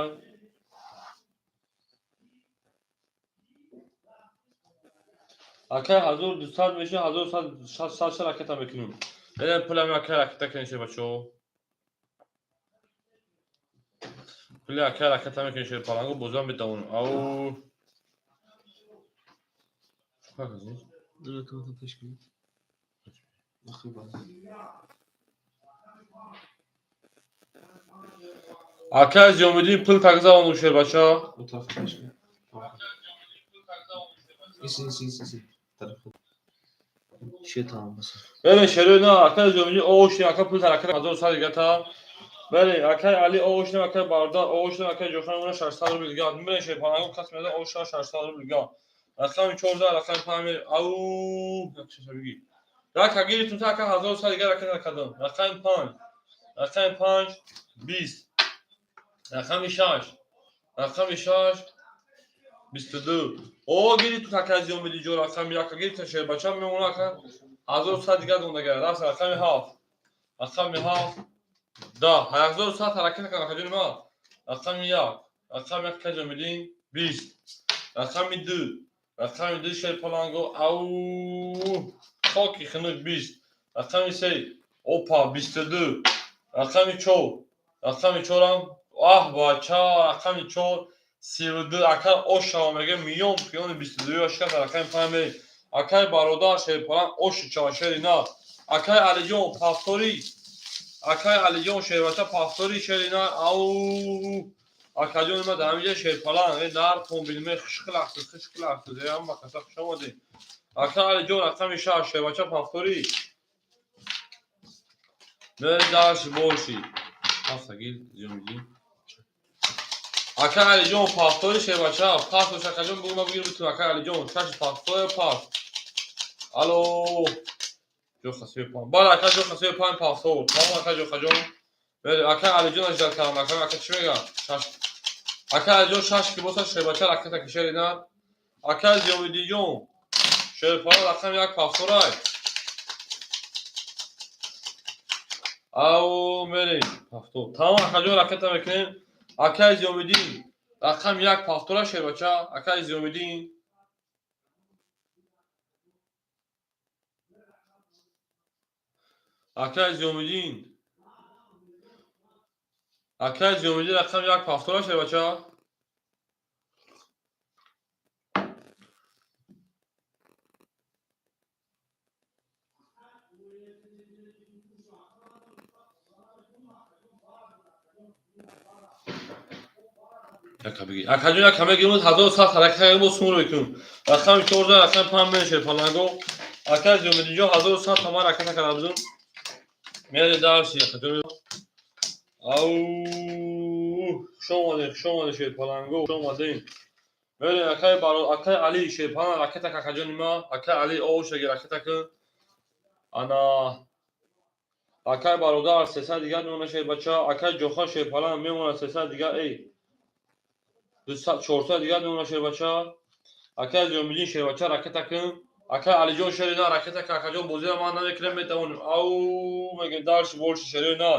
Акай 1200 меша 1160 ракета мекунем. Э пулами акай ракета кунем шербачо. Пули акай ракета мекунем шерпаланго бозам метавонем. Ау. Акай Зиёмиддин пул тагзавону шербача. Бале шерои на акай Зиёмиддин ош ака пул тараката 1100 дигата. Бале акай Али ош на акай бародар ош на акай Ҷохан мона 600 рубл дигар. Бале шерпаланго кас меда ош 600 рубл дигар. Рақами 14 рақами 5 ау якшаша биги. Рака гирифтум та ака 1100 дигар ракета кардам. Рақами 5 рақами 5 20 рақами 6 рақами 6 22. О гирифтум та акай Зиёмиддинҷон рақами 1 гирифтум шербача мемона ака 1100 дигар дондагар. Раст рақами 7 рақами 7 10 1100 ҳаракат кардам акаҷони ман. Рақами 1 рақами 1 акай Зиёмиддин 20 рақами 2 рақами 2 шерпаланго ау хоки хунук 20 рақами 3 опа 22 рақами 4 рақами 4-ам аҳ бача рақами 4 32 ака ош шава мега миён пиёни 22 ашка рақами 5 мерем. Акай бародар шерпаланг оши чава шери на. Акай Алиҷон пафтори акай Алиҷон шербача пафтори шери на. Ау акаҷони ма дар ҳаминҷа шерпаланг э нартон билме хушқилахту хушқилахту ҳама каса хуш омадед. Акай Алиҷон рақами 6 шербача пафтори. Мерем даши боши. Ҳафтагил Зиёмиддин. Ака Алиҷон пастори шербача, пас бош акаҷон, бугу ма бигир битун ака Алиҷон, шаш пастоя пас. Алло. Ҷоха сею панҷ. Бале ака ҷоха сею панҷ пастор. Тамом ака ҷохаҷон. Бале ака Алиҷон аждат кардам, ака ака чӣ мегӯям? Шаш. Ака Алиҷон шаш ки боса шербача ракета ки шери на. Ака Зиёмиддинҷон шерпала рақам як пасторай. Ау мерем пастор. Тамом акаҷон ракета мекунем. Акаи Зиёмиддин рақам як пастора шербача. Акаи Зиёмиддин. Акаи Зиёмиддин. Акаи Зиёмиддин рақам як пастора шербача. Акаҷон як ҳама гирмуд 1100 ҳаракат кардем, боз сумро мекунем. Рақами 14, рақами 5 мен шерпаланго. Акаи Зиёмиддинҷон 1100 томан раката кардам бизун. Мере дарси акаҷон. Ау, хуш омадем, хуш омадем шерпаланго, хуш омадем. Мере акаи баро, акаи Али шерпалан ракета акаҷони ма, акаи Али овшаги ракета кун. Ана акаи бародар 300 дигар мемона шербача, акаи Ҷоха шерпалан мемона 300 дигар, эй. 400 дигар мемона шербача. Акаи Зиёмиддин шербача ракета кун. Акаи Алиҷон шери на ракета кун, акаҷон бозиро ман намекунем, метавонем. Ау, мегӯем дарси больше шери на.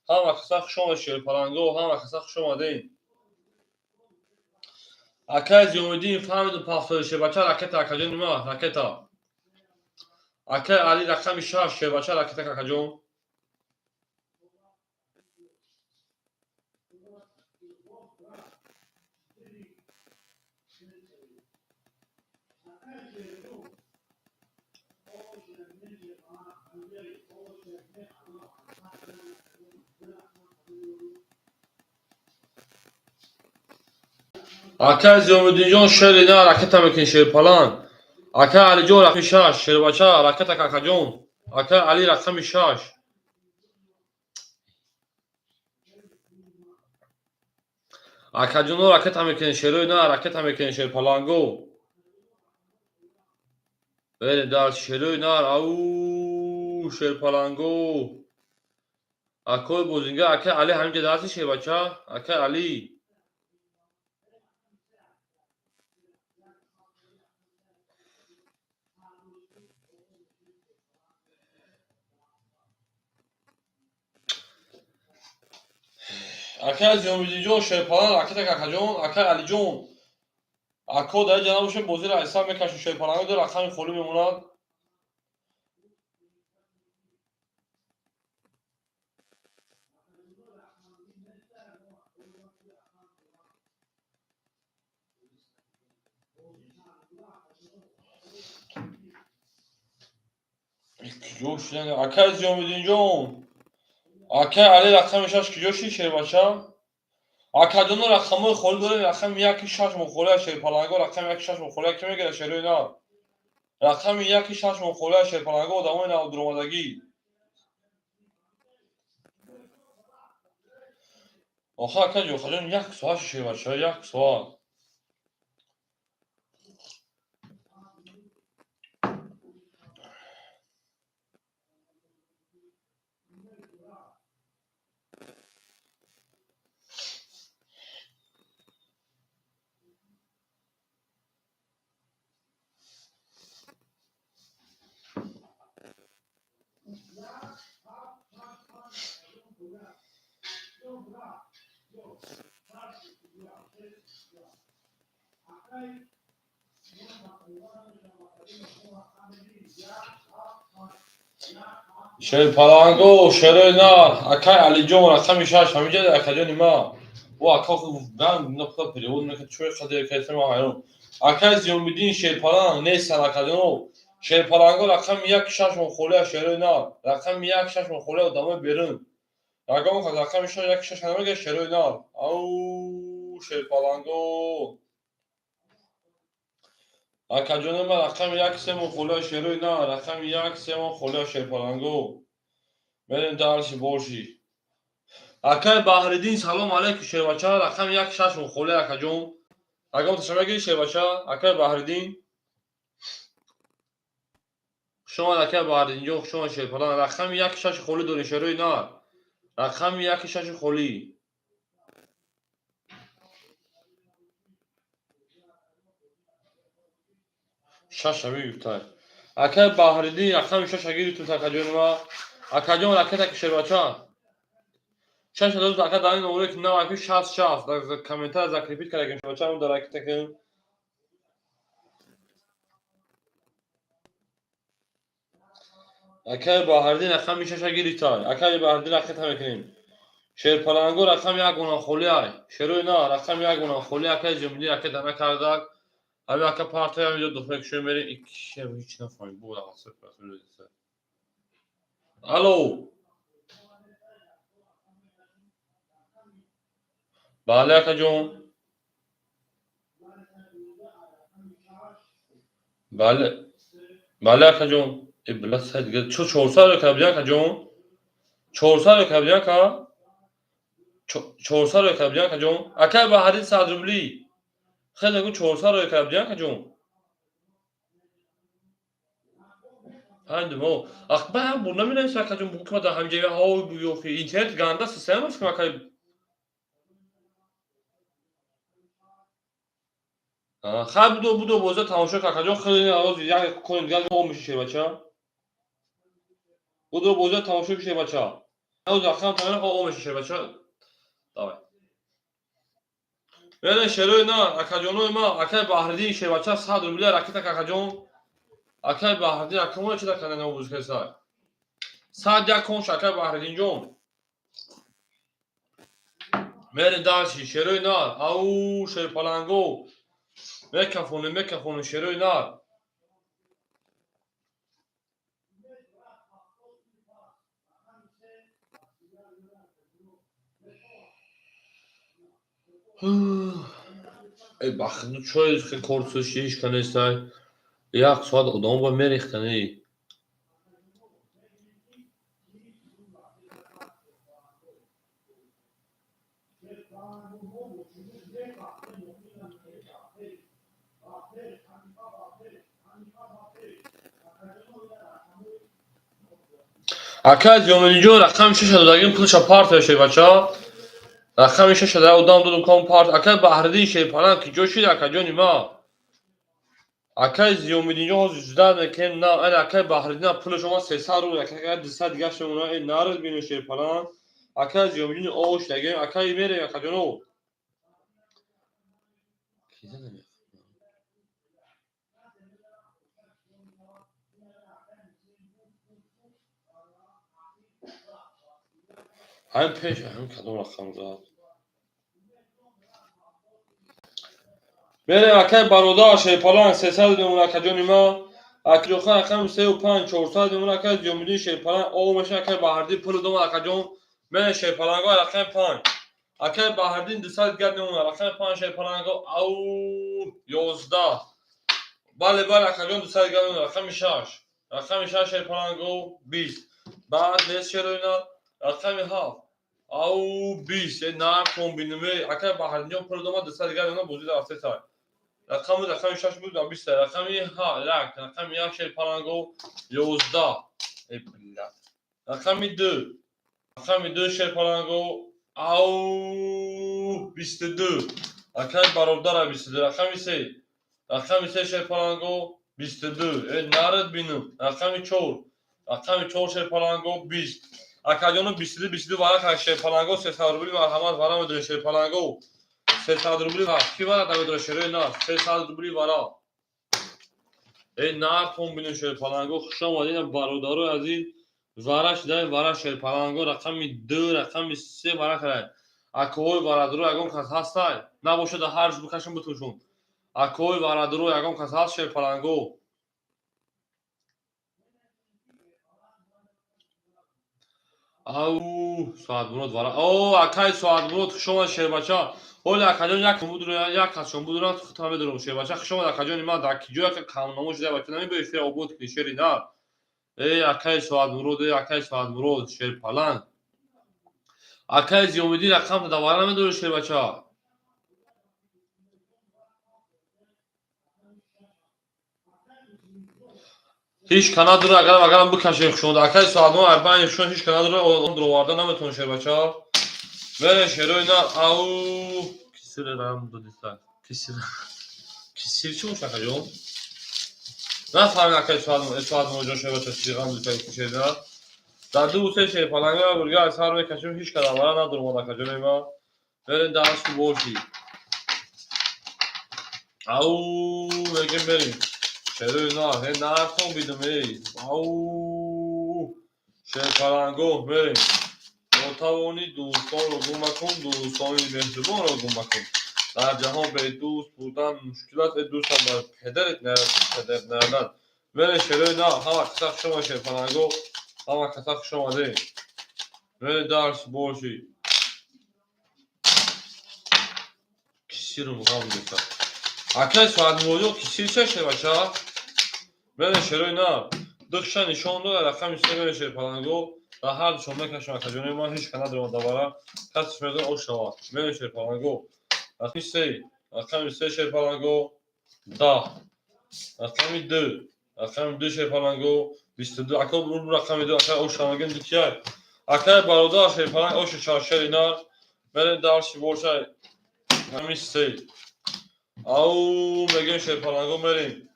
Ҳама каса хуш омад шерпаланго, ҳама каса хуш омадем. Акаи Зиёмиддин фаҳмидум пастори шербача ракета акаҷони ма, ракета. Акаи Али рақами 6 шербача ракета акаҷон. Акаи Зиёмиддинҷон шери на ракета мекунӣ шерпалан. Акаи Алиҷон рақами 6 шербача ракета какаҷон. Акаи Али рақами 6. Акаҷоно ракета мекунӣ шерои на ракета мекунӣ шерпаланго. Берем дар шерои нар, ау шерпаланго. Акои бозингар акаи Али ҳаминҷа дарси шербача, акаи Али. Акаи Зиёмиддинҷон шерпалан ракета какаҷон, акаи Алиҷон. Ако дар ҷа набошем бозиро айсар мекашем шерпаланго, ду рақами холӣ мемонад. Киҷо шудан? Акаи Зиёмиддинҷон. Акаи Али рақами 6 киҷо шид шербача? Акаҷоно рақамҳои холӣ дорем, рақами 1 6 мохолия шерпаланго, рақами 1 6 мохолия ки мегирад шерои на? Рақами 1 6 мохолия шерпаланго одамои навдуромадагӣ. Оха ака ҷохаҷон як соат шербача, як соат. Шерпаланго, шерои нар, акаи Алиҷон рақами 6 ҳаминҷа акаҷони ма. О ака дан нақта перевод мекард, чӯй қадр кардам ман ҳайрон. Акаи Зиёмиддин шерпаланг нестан акаҷоно. Шерпаланго рақами 1 6 мохолия шерои нар, рақами 1 6 мохолия одамои берун. Ягон кас рақами 6 1 6 намегирад шерои нар. Ау шерпаланго. Акаҷони ман рақами 1 3 мохолия шерои нар, рақами 1 3 мохолия шерпаланго. Мерем дарси боши. Акай Баҳриддин, салом алейкум, шербача. Рақами як шаш холӣ, акаҷон. Агар таша мегирӣ, шербача, акай Баҳриддин. Хуш омад, акай Баҳриддинҷон, хуш омад, шерпалан. Рақами як шаш холӣ дорем, шерои нар. Рақами як шаш холӣ. Шаша мегуфтай. Акай Баҳриддин рақами шаша гирифтум, акаҷони ма. Акаҷон, ракета ки, шербача. Шаша дод, ака, дар ин номере ки наваки 60 60 дар комментария закрепить кардагим, шербача, ҳам дар ракета ки. Акай Баҳриддин рақами шаша гирифтай. Акай Баҳриддин, ракета мекунем. Шерпаланго, рақами як гуна холӣ ай. Шерои на, рақами як гуна холӣ, акай Ҷамилӣ ракета накардак. Ҳами ака партоя ҳамиҷо духтар кушоем, мерем. Икки ҳеч нафаҳмем. Бу Алло. Бале, акаҷон. Бале. Бале, акаҷон. Э, била сай дига чо 400 ро кабди, акаҷон? 400 ро кабди, ака? 400 ро кабди, акаҷон? Акай Баҳриддин, 100 рубли. Хеле гу 400 ро кабди, акаҷон. Панҷ мо. Ах, ба бу намедонистам, акаҷон, бу ки дар ҳамин ҷоя ҳавои бу ёхи интернет ганда система аст, акай. Хай, будо, будо, боза тамошо кар, акаҷон, хеле ҳозир як коним дигар о меши, шербача. Будо, боза тамошо ки, шербача. Ҳозир рақам тамом о меши, шербача. Давай. Мерен, шерои на, акаҷонои ма, акай Баҳриддин, шербача, 100 рубля ракета, акаҷон. Акай Баҳриддин, акамоя чи дакана нобуз кесай. 101 конш, акай Баҳриддинҷон. Мерен дальше, шерои нар, ау, шерпаланго. Мекафонем, мекафонем, шерои нар. Э, бахну чой корсуши ҳеч нестай. Як соат одамо ба мерехтани. Акай Зиёмиддинҷон, рақами шаша додагим, пулша партоя, шербача. Рақами шаша дар одам додум, ком парт. Акай Баҳриддин, шерпалан, ки ҷо шид, акаҷони ма? Акай Зиёмиддинҷон, ҳозир ждать мекунем на, ана акай Баҳриддин пулаш омад, 300 рубл, акай 200 дигар шумона, э, нарид бину, шерпалан. Акай Зиёмиддин ош дагем, акай мерем, акаҷоно. Ки задам? Ҳамин пеш, ҳамин кадом рақам зад? Мерем, акай бародар, шерпалан, 300 мемона, акаҷони ма. Акиҷохан, рақами сею панҷ, 400 мемона, акай Зиёмиддин, шерпалан, о меша, акай Баҳриддин пули домад, акаҷон. Мерем, шерпаланго, рақами панҷ. Акай Баҳриддин 200 дигар мемона, рақами панҷ, шерпаланго, ау, 11. Бале, бале, акаҷон, 200 дигар мемона, рақами шаш. Рақами шаш, шерпаланго, 20. Баъд нест, шероина, рақами ҳафт. Ау, 20. Э, накун бинуме, акай Баҳриддинҷон пули домад, 200 дигар мемона, бозӣ дар рафтесай. Рақами шаш буд, биста. Рақами ҳа, як, рақами як, шерпаланго, 11. Э, блядь. Рақами ду. Рақами ду, шерпаланго, ау, 22. Акай бародара, 22. Рақами се. Рақами се, шерпаланго, 22. Э, нарид бинум. Рақами чор. Рақами чор, шерпаланго, 20. Акаҷоно, 22, 22 варақа, шерпаланго, 300 рубли, марҳамат, вара медорем, шерпаланго. 300 рубли ки вара намедора, шерои на, 300 рубли вара. Э, нартон бинем, шерпаланго, хуш омадед, бародарои азиз, вара шидаем, вара, шерпаланго, рақами ду, рақами се вара карай. Акоҳои варадуро ягон кас ҳастай? Набошад, ҳарҷ бикашам битушум. Акоҳои варадуро ягон кас ҳаст, шерпаланго? Ау, Соатмурод вара. О, акай Соатмурод, хуш омад, шербача. Ҳоли акаҷон як будро, як касшон будро, худам медорам, шербача. Хуш омад, акаҷони ман, дар ки ҷоя камнамо шуда, бача, намебои эфир обод кунӣ, шери нар. Э, акай Соатмурод, э, акай Соатмурод, шерпаланг. Акаи Зиёмиддин, рақам давара намедори, шербача. Ҳеҷ ка надора, агарам бикаше хушонда. Акаи Соатмо, айбани хушон ҳеҷ ка надора, он дуроварда наметавон, шербача. Мере, шерои на, ау, кисир рам додиста. Кисир. Кисир чӣ боша, акаҷон? Нафаҳмид, акаи Соатмоҷон, шербача, сиғам додиста шерина. Дар ду се шерпаланга бурга аз сар мекашем, ҳеҷ ка давара надорумад, акаҷони ма. Мерем, дарсу бошӣ. Ау, мегем, мерем. Шерои на, ҳе нархон бидум, эй. Ау, шерпаланго, мерем. Нотавонӣ дӯстонро гум макун, дӯстони меҳрубонро гум макун. Дар ҷаҳон бедӯст будан мушкил аст, э дӯстам бар педарит нарасид, падарит нарад. Мере, шерои на, ҳама каса хуш омад, шерпаланго, ҳама каса хуш омадед. Мере, дарс бошӣ. Кисирум ғам гирифта. Акай Соатмуроҷон, кисир ча, шербача? Мере, шерои на, духша нишон дод, рақами се, мере, шерпаланго. Дар ҳар душон мекашам, акаҷони ман, ҳеҷ ка надорам давара. Касиш мезон ош шавад. Мере, шерпаланго. Рақами се, рақами се, шерпаланго, 10. Рақами ду, рақами ду, шерпаланго, 22. Ака, рақами ду, акай, ош шавагин дутияй. Акай бародар, шерпаланг, оши шери нар. Мерем, дарси бошай. Рақами се. Ау, мегем, шерпаланго, мерем.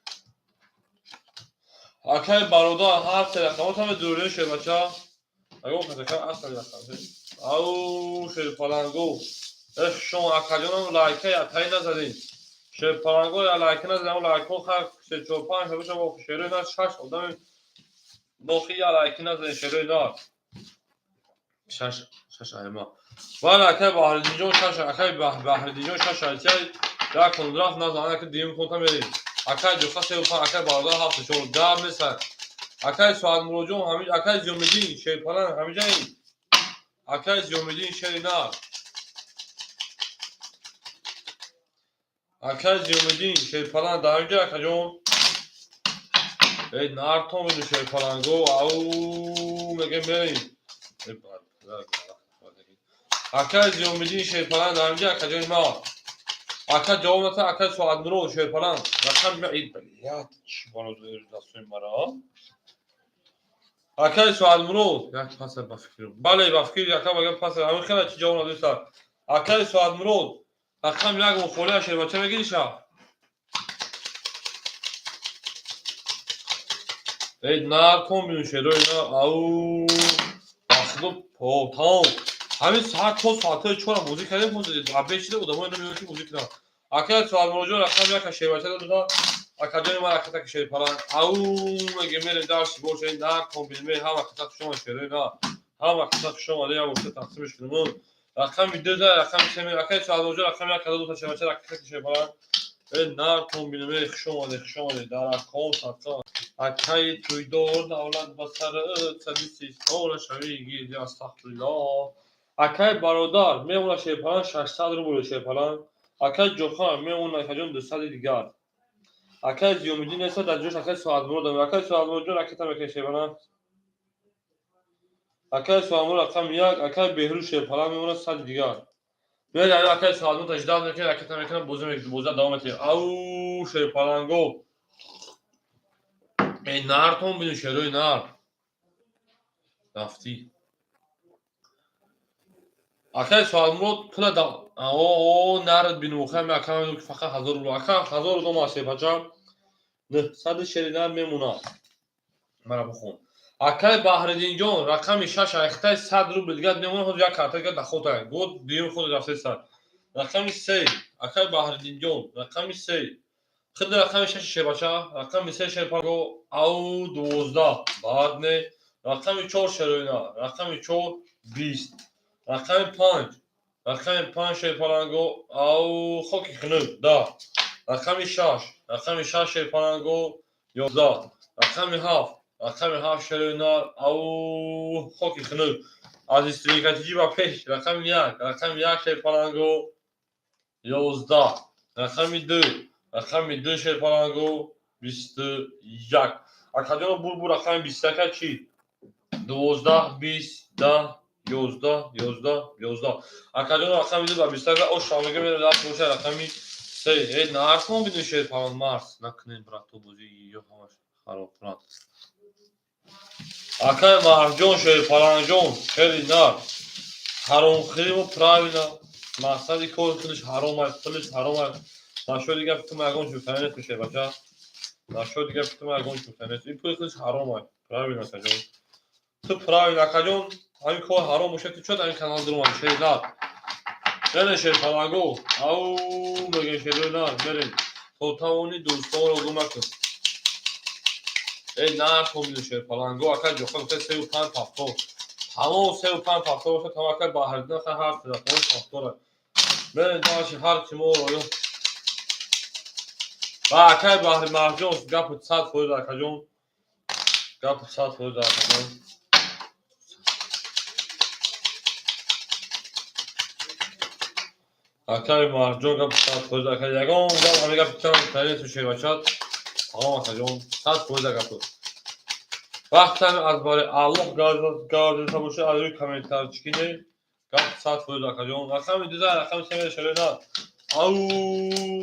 Акай бародар, ҳар се рақамот ҳаме дурин, шербача. Агон каса асл рақам. Ау, шерпаланго. Эх, шумо, акаҷонам, лайка ятай назадин. Шерпаланго, я лайка назадин, лайкҳо хар се, чор, панҷ боша, бо шерои нар шаш одами нохи я лайки назадин, шерои нар. Шаш, шаш айма. Вале акай Баҳриддинҷон шаш, акай Баҳриддинҷон шаш айтяй як кун рафт назан, ака дуюм кунта мерем. Акай ҷоха се панҷ, акай бародар ҳафт, чор, гап нест. Акай Соатмуроҷон, ҳами акай Зиёмиддин, шерпаланг, ҳамиҷаи. Акай Зиёмиддин, шери нар. Акай Зиёмиддин, шерпаланг, дар ҳамиҷа, акаҷон. Эй, нартон биду, шерпаланго, ау, мегем, мерем. Акай Зиёмиддин, шерпаланг, дар ҳамиҷа, акаҷони ма. Ака ҷавоб ната, акай Соатмурод, шерпаланг. Рақам эй, блядь, чӣ боно дастуи мара? Акай Соатмурод, як паса ба фикр. Бале, ба фикр, ака мегам паса, ҳамин хела чӣ ҷавоб надоста. Акай Соатмурод, рақам як мухолия, шербача, мегириша? Эй, наркон бину, шерои на, ау, ба худо, тамом. Ҳамин саат то соатҳои чорам бозӣ кардем, абе шида одамои намеён ки бозӣ кунанд. Акай Соатмуроҷон, рақам яка шербача дода. Акаҷони ман, акатаки шерпаланг. Ау, меге, мерем, дарси боша, наркон бинме, ҳама каса хуш омад, шерои на. Ҳама каса хуш омада, як бошта тақсимеш кунем. Рақами ду за, рақами се, акай Соатмуроҷон, рақами як када дута шербача, акатаки шерпаланг. Э, наркон бинме, хуш омаде, хуш омаде. Даракон садқа. Акаи тӯйдор, давлат ба сарат, сади 30 сола шавӣ гирди, астағфируллоҳ. Акай бародар, мемона шерпаланг 600 рубл, шерпаланг. Акай Ҷохан, мемона, акаҷон, 200 дигар. Акай Зиёмиддин неста, дар ҷош акай Соатмурод. Акай Соатмуроджон, ракета мекунед, шерпаланг. Акай Соатмурод, рақами як, акай Беҳрӯз, шерпаланг, мемонад 100 дигар. Биёед, акай Соатмурод таждад мекунед, ракета мекунад, бозӣ боза давом метиҳем. Ау, шерпаланго. Эй, нартон бину, шерои нар. Рафтӣ. Акай Соатмурод пула да о нарад бину, хай ака фақат 1000 рубл. Ака, 1000 рубл аст, шербача. 900 шери нар мемонад. Мара бихон. Акай Баҳриддинҷон, рақами шаш, айхтай 100 рубл дигар мемонад, ҳозир як карта дигар дахотай. Год дуюм худ рафтеса. Рақами се, акай Баҳриддинҷон, рақами се. Худ рақами шаш, шербача, рақами се, шерпаго, ау, 12. Баъд не. Рақами чор, шероина, рақами чор, 20. Рақами панҷ, рақами панҷ, шерпаланго, ау, хоки хунук, 10. Рақами шаш, рақами шаш, шерпаланго, 11. Рақами ҳафт, рақами ҳафт, шероина, ау, хоки хунук. Аз истрикатиҷӣ ба пеш, рақами як, рақами як, шерпаланго, 11. Рақами ду, рақами ду, шерпаланго, 21. Акаҷоно, бурбур, рақами 21 чӣ? 12, 20, 10. 11 11 11. Акаҷон, рақами 2 ба 21 ош шавмега мерем, даст боша рақами 3. Эй, нархмон бидун шерпаланг, марс накунем, брато, бозӣ ё ҳамаш хароб кунад. Акай Маҳҷон, шерпалангҷон, шери нар. Ҳаромхӯримо правильно. Мақсади кор худаш ҳаром аст, пулаш ҳаром аст. Нашоди гапи ту ягон чӯфта нест, шербача. Нашоди гапи ту ягон чӯфта нест. Ин пули худаш ҳаром аст. Правильно, акаҷон. Ту правильно, акаҷон, ҳамин кор ҳаром бошад, ту чо дар ин канал дуромадӣ, шери нар? Мерем, шерпаланго. Ау, мегӯем, шерои нар, мерем. То тавонӣ дӯстонро гум накун. Эй, нархо бидун, шерпаланго, ака ҷоха гуфта 35 повтор. Тамом, 35 повтор бошад, тамом, ака Баҳриддин ха ҳарф зада, тамом повтора. Мерем дальше, ҳар ки моро ё. Ба акай Баҳри Маҳҷон гапи 100%, акаҷон. Гапи 100%, акаҷон. Акай Маҳҷон, гапи 100%, акай, ягон гап ҳамин гапи тан танету шербачат. Тамом, акаҷон, 100% гапи. Вақте аз барои Аллоҳ гардида боша, аз рӯи комментарчики не, гап 100%, акаҷон. Рақами 2, рақами 3 мере, шерои нар. Ау,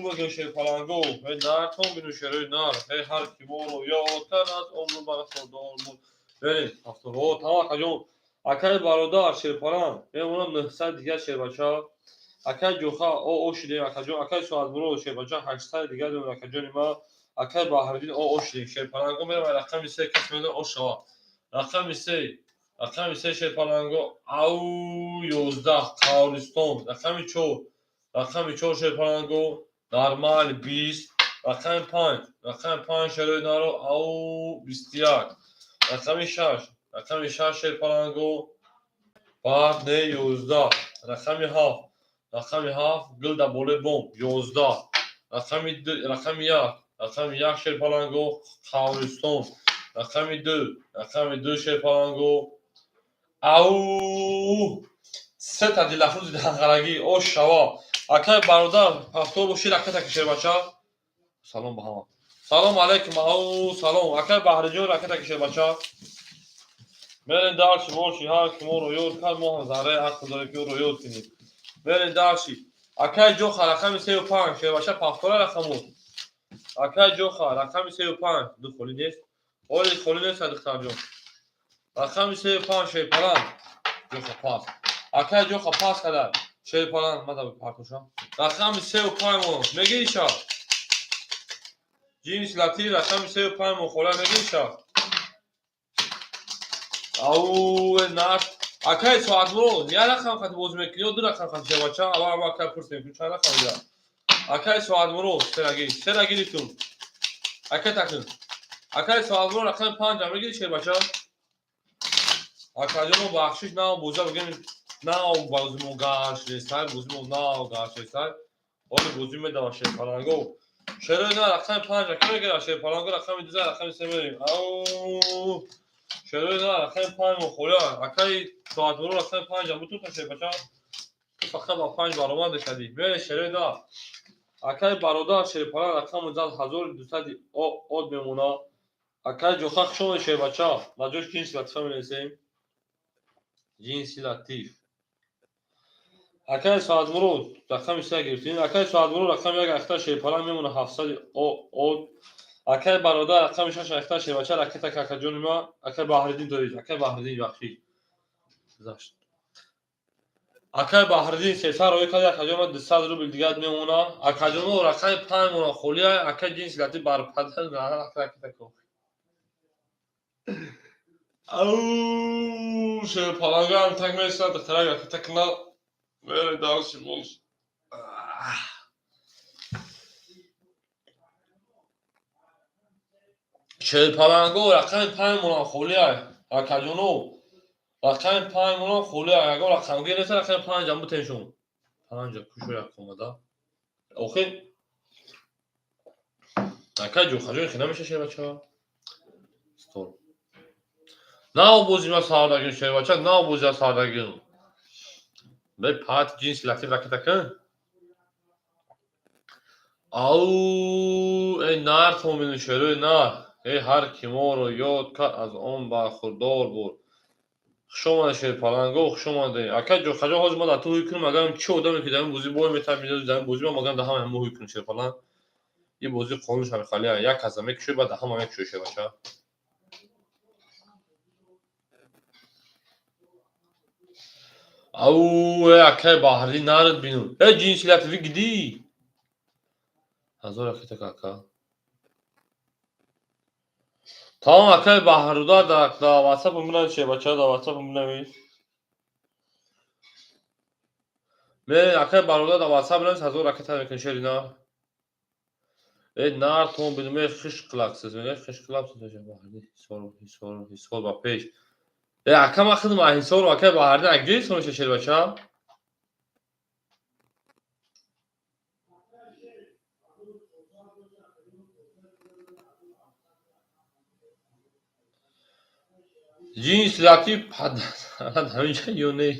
мегӯем, шерпаланго, эй, нартон бину, шерои нар. Эй, ҳар ки моро ёдтар аз умру бархӯрдор буд. Берем, ҳафтод. О, тамом, акаҷон. Акай бародар, шерпаланг, мемонам 900 дигар, шербача. Акай Ҷоха, о, о шидем, акаҷон. Акай Соатмурод, шербача, 800 дигар дорем, акаҷони ма. Акай Баҳриддин, о, о шидем. Шерпаланго мерам, рақами 3 кас медон, о шава. Рақами 3, рақами 3, шерпаланго, ау, 11, Қавристон. Рақами 4, рақами 4, шерпаланго, нормал 20. Рақами 5, рақами 5, шерои наро, ау, 21. Рақами 6, рақами 6, шерпаланго, баъд не, 11. Рақами 7, рақами 7, гул дар болои бом, 11. Рақами 2, рақами 1, рақами 1, шерпаланго, Қавристон. Рақами 2, рақами 2, шерпаланго, ау, сета дилафрӯзи данғарагӣ, ош шава. Акай бародар, ҳафтор боши, ракета ки, шербача. Салом ба ҳама. Салом алейкум, ау, салом. Акай Баҳриҷон, ракета ки, шербача. Мерем дальше, боши, ҳар ки моро ёд кард, мо ҳам зарраи ақл дорем, ки ӯро ёд кунем. Мерем дальше. Акай Ҷоха, рақами 35, шербача, повтора рақаму. Акай Ҷоха, рақами 35, ду холӣ нест. Оли холӣ нест, духтарҷон. Рақами 35, шерпаланг. Ҷоха пас. Акай Ҷоха пас кадар. Шерпаланг, мада партошам. Рақами 35 мо мегириша. Ҷинс латир, рақами 35 мо хола мегириша. Ау, нарх. Акай Соатмурод, як рақам хати боз мекунӣ ё ду рақам хати, шербача? Аввал ама акай пурсем, чанд рақам гирад? Акай Соатмурод, сера гир, сера гиритун. Акай такун. Акай Соатмурод, рақами 5 мегири, шербача? Акаҷоно, бахшиш, нав боза бигем, нав бозимо гаштесай, бозимо нав гаштесай. Оли бозӣ медава, шерпаланго. Шерои на, рақами 5 ки мегирад, шерпаланго, рақами 2, рақами 3 мерем. Ау, шерои на, рақами 5 мо холя. Акай Соатмурод, рақами 5 бутун та, шербача. Ту фақат ба 5 баромад мешавӣ. Мере, шерои на. Акай бародар, шерпаланг, рақами зад 1200 од мемона. Акай Ҷоха, хуш омадӣ, шербача. Ба ҷош ҷинси латифа менависем. Ҷинси латиф. Акай Соатмурод, рақами 3 гирифтем. Акай Соатмурод, рақами 1 ахта, шерпаланг мемона 700 од. Акай бародар, рақами 6 ахта, шербача, ракета какаҷони ма. Акай Баҳриддин тоҷик, акай Баҳриддин, бахшид. Гузашт. Акай Баҳриддин 300 роӣ кард, акаҷон ма 200 рубл дигар мемона. Акаҷоно, рақами 5 мона холия, акай ҷинси латиф бар падар ракета ко. Ау, шерпалангам так месад, духтарак ракета кна. Мере дальше боз. Шерпаланго, рақами 5 мона холия. Акаҷоно, рақами 5 мона холия. Ягон рақамгир нест, рақами 5 ам бутеншон. 5 кушо як омада. Охи акай Ҷохаҷон хе намеша, шербача. Стол. Нав бози ма сардагин, шербача, нав бози сардагин. Бе пат ҷинси латиф ракета кун. Ау, эй, нар томину, шерои нар. Эй, ҳар ки моро ёд кард, аз он бархӯрдор буд. Хуш омадед, шерпаланго, хуш омадед. Ака ҷоқаҷон, ҳозир ма дар ту ҳуй кунам, агар чӣ одаме ки дар ин бозӣ бой метавад, медоди дар ин бозӣ, ман магам дар ҳама ҳама ҳуй кунам, шерпаланг. Ин бозӣ қонунш ҳамихалия. Як каса мекушӣ, баъд дар ҳама мекушӣ, шербача. Ау, э, акай Баҳрӣ, нарид бинун. Э, ҷинси латифи гидӣ. 1000 ракета, ака. Тамом, акай Баҳруда, дар WhatsApp бинавис, шербача, дар WhatsApp бинавис. Ме, акай бародар, дар WhatsApp бинавис, 1000 ракета мекунӣ, шери нар. Э, нар тон бинум, э, хиш қилаксиз, мега, хиш қилаксиз, Баҳрӣ, Ҳисор, Ҳисор, Ҳисор ба пеш. Э, ака, ман худам аз Ҳисору, акай Баҳрӣ, аз куҷо Ҳисор меша, шербача? Ҷинси латиф падарат ҳаминҷа ё не?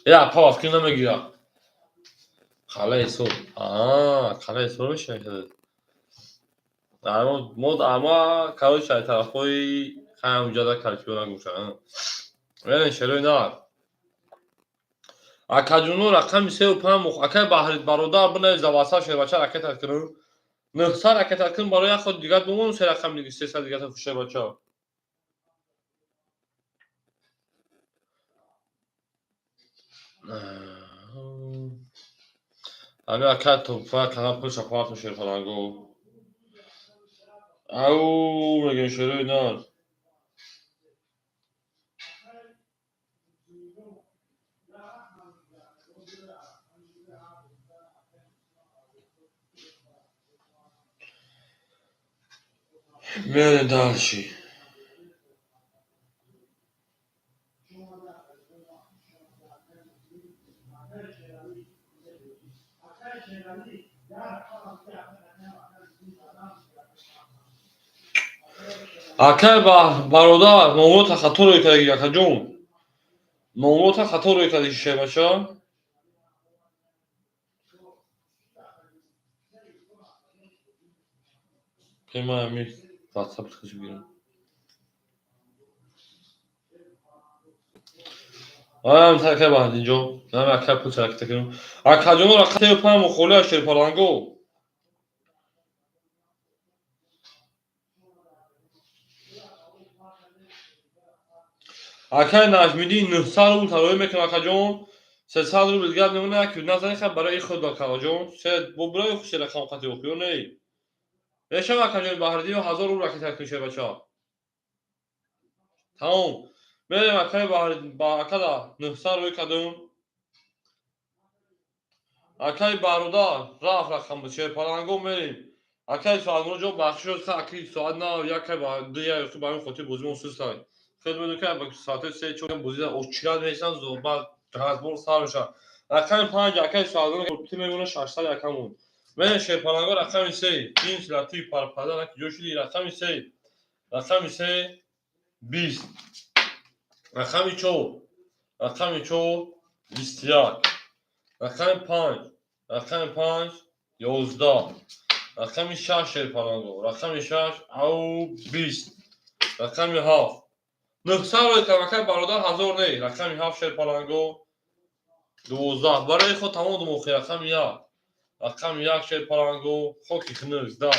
Э, апа, вақти намегирад. Қалаи Ҳисор. Аа, қалаи Ҳисор мешавад. Мо ама, короче, аз тарафҳои ҳамҷада, короче, нагӯша. Мерем, шерои нар. Акаҷуно, рақами сеу панҷ, акай Баҳрид бародар, бинавис дар WhatsApp, шербача, ракета кунам. 900 ракета кун, барои як худ дигар бимон, се рақами дига, 300 дигар, шербача. Ами ака тӯҳфа кардам, пулша партум, шерпаланго. Ау, мегӯем, шерои нар. Мерем дальше. Акай бародар, номрота хато рӯй кардагӣ, акаҷон. Номрота хато рӯй кардагӣ, шербача. Ман ами WhatsApp бигирам. Ам акай Баҳриддинҷон, ами акай пул ракета кунам. Акаҷоно, рақами сею панҷ мухолиа, шерпаланго. Акай Наҷмиддин, 900 рубл тароӣ мекунам, акаҷон. 300 рубл дигар мемона, як назани хай барои худ, акаҷон. Се бобураи худ се рақам қати охи ё не? Мешава, акаҷони Баҳриддин, 1000 рубл ракета кунӣ, шербача. Тамом. Мерем, акаи акада 900 рӯй кардум. Акаи бародар, рафт рақам, шерпаланго, мерем. Акаи Соатмуроҷон, бахшиш, аки соат на якай ду як ба ҳамин хотир бозимон сустай. Хел медонӣ ки соати се чор бозида очират мешаванд, баъд разбор сар мешавад. Рақами панҷ, акаи Соатмурод, ту мемона 600 якамон. Мерем, шерпаланго, рақами се, ҷинс латиф парпада раки ҷо шуди, рақами се. Рақами се 20. Рақами чор. Рақами чор 21. Рақами панҷ. Рақами панҷ 11. Рақами шаш, шерпаланго. Рақами шаш, ау, 20. Рақами ҳафт. 900 рӯй кардам, акай бародар, 1000 не. Рақами ҳафт, шерпаланго, 12. Барои худ тамом думохи, рақами як. Рақами як, шерпаланго, хоки хунук, 10.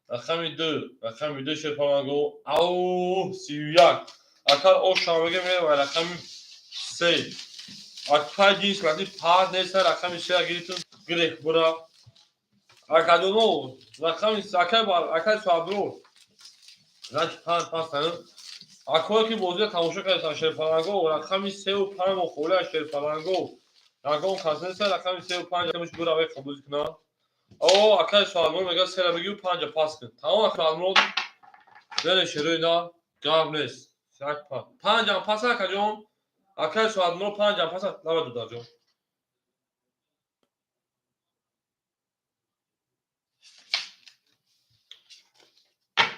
Рақами ду. Рақами ду, шерпаланго, ау, 31. Акар ошам мега, мерем рақами се. Акай ҷинс латиф пар неста, рақами се гирифтум, гирех бура. Акаҷоно, рақами акай акай Соабро. Значит, панҷ пас акое ки бозиро тамошо кардасан, шерпаланго, рақами сеу панҷ мохолия, шерпаланго. Ягон кас неста, рақами сеу панҷ бура вай қабул кунад. О, акай Соатмурод мега, сера бигиру панҷа пас кун. Тамом, Соатмурод, бере, шерои на, гап нест. Панҷам пас, акаҷон. Акай Соатмурод, панҷам пас, лаба дударҷон.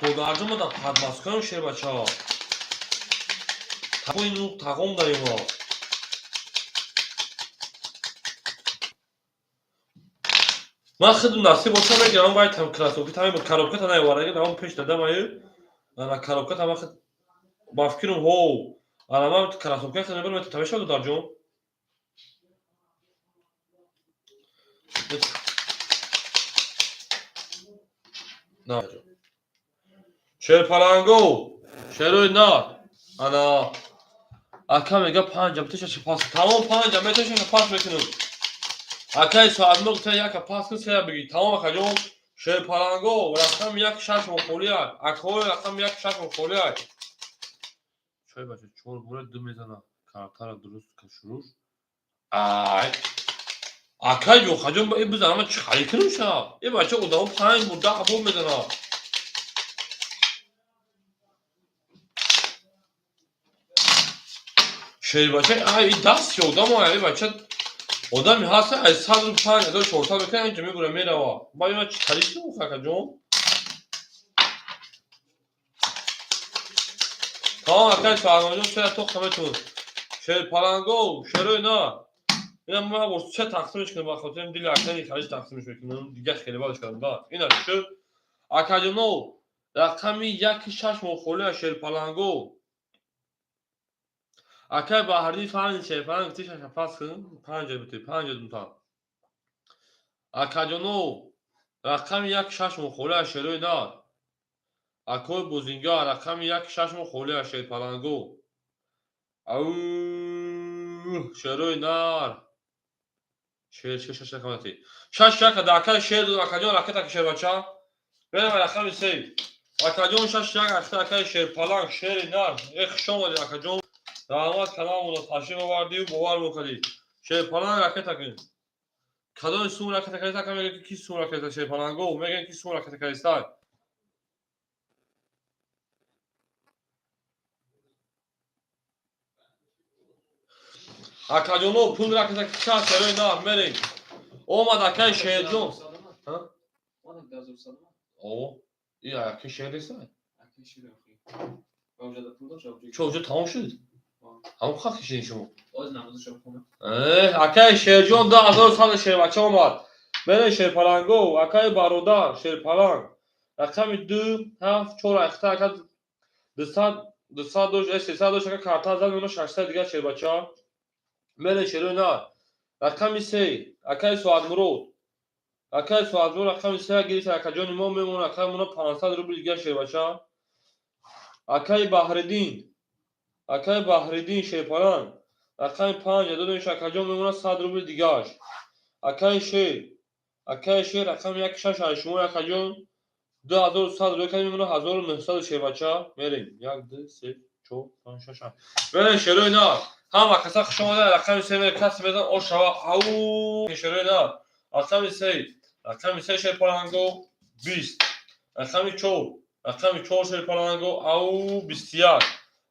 Додарҷон, ма дар Подмосковьем, шербача. Тағои тағом даёма. Ман худам насиб боша мегирам, вай там кроссовки там коробка та наовардаги, там пеш дадам аю. Ана коробка там худ Ба фикрам ҳо. Ана ман кроссовка хеле мебарам, тамеша додарҷон. На. Шерпаланго, шерои нар. Ана ака мега панҷа битеша пас. Тамом панҷа метеша пас мекунам. Акай соатмоқ та яка пас кун сея бигӣ. Тамом акаҷон. Шерпаланго рақами як шаш мохолия. Акҳои рақами як шаш мохолия. Чой бача чор бора ду мезана. Картара дуруст кашуруш. Ай. Акай ҷон э бизана ман чӣ харид кунам шаб? Э бача одамо панҷ бор даҳ бор мезана. Шербача ай и даст одам ай бача одами ҳаст ай сад рубл панҷ ҳазор чорсад мекунад инҷо мебура мерава. Ба ина чӣ харид кунам акаҷон? Тамом акай Фармонҷон чера тоқа метун. Шерпаланго, шерои на. Ина ман бо се тақсимш кунам ба хотири дили акани харид тақсимш мекунам. Дига хеле бадш кардам да. Ина шуд. Акаҷоно рақами яки шаш мохолия шерпаланго. Акай Баҳриддин фарни шерпаланг тишаша пас кун. Панҷа бите, панҷа думта. Акаҷоно рақами як шаш мохолия шерои на. Акои бозингар рақами як шаш мохолия шерпаланго. Ау шерои нар. Шер шер шаш рақамати. Шаш яка да акай шер акаҷон ракета шербача. Берем рақами се. Акаҷон шаш як ахта акай шерпаланг шери нар. Э хуш омадед акаҷон. Раҳмат каналмонро ташриф овардию бовар мекардӣ. Шерпаланг ракета кун. Кадоми сум ракета кардист ака мегӯяд ки сум ракета шерпаланго мегӯяд ки сум ракета кардистай. Акаҷоно пул ракета ча шерои нар мерем. Омад акай шерҷон. О, и аки шер нестай? Чо уҷо тамом шуд? Ҳамон хат кишидин шумо? Акай шерҷон 2100 шербача омад. Мерем шерпаланго, акай бародар шерпаланг. Рақами ду ҳафт чор ахта ака дусад дусад дош, сесад дош ака карта зад мемона шашсад дигар шербача. Мерем шерои нар. Рақами се акай Соатмурод. Акай Соатмурод рақами се гирифт акаҷони мо мемона акай мона 500 рубл дигар шербача. Акай Баҳриддин. Акай Баҳриддин шерпаланг. Рақами панҷ додем акаҷон мемона 100 рубл дигарш. Акай шер. Акай шер рақами як шаш ай шумо акаҷон 2100 рубл кардем мемона 1900 шербача. Мерем. 1 2 3 4 5 6 7. Мерем шерои нар. Ҳама каса хуш омада рақами се мерем касе мезан о шава ау шерои нар. Рақами се. Рақами се шерпаланго 20. Рақами чор. Рақами чор шерпаланго ау 21.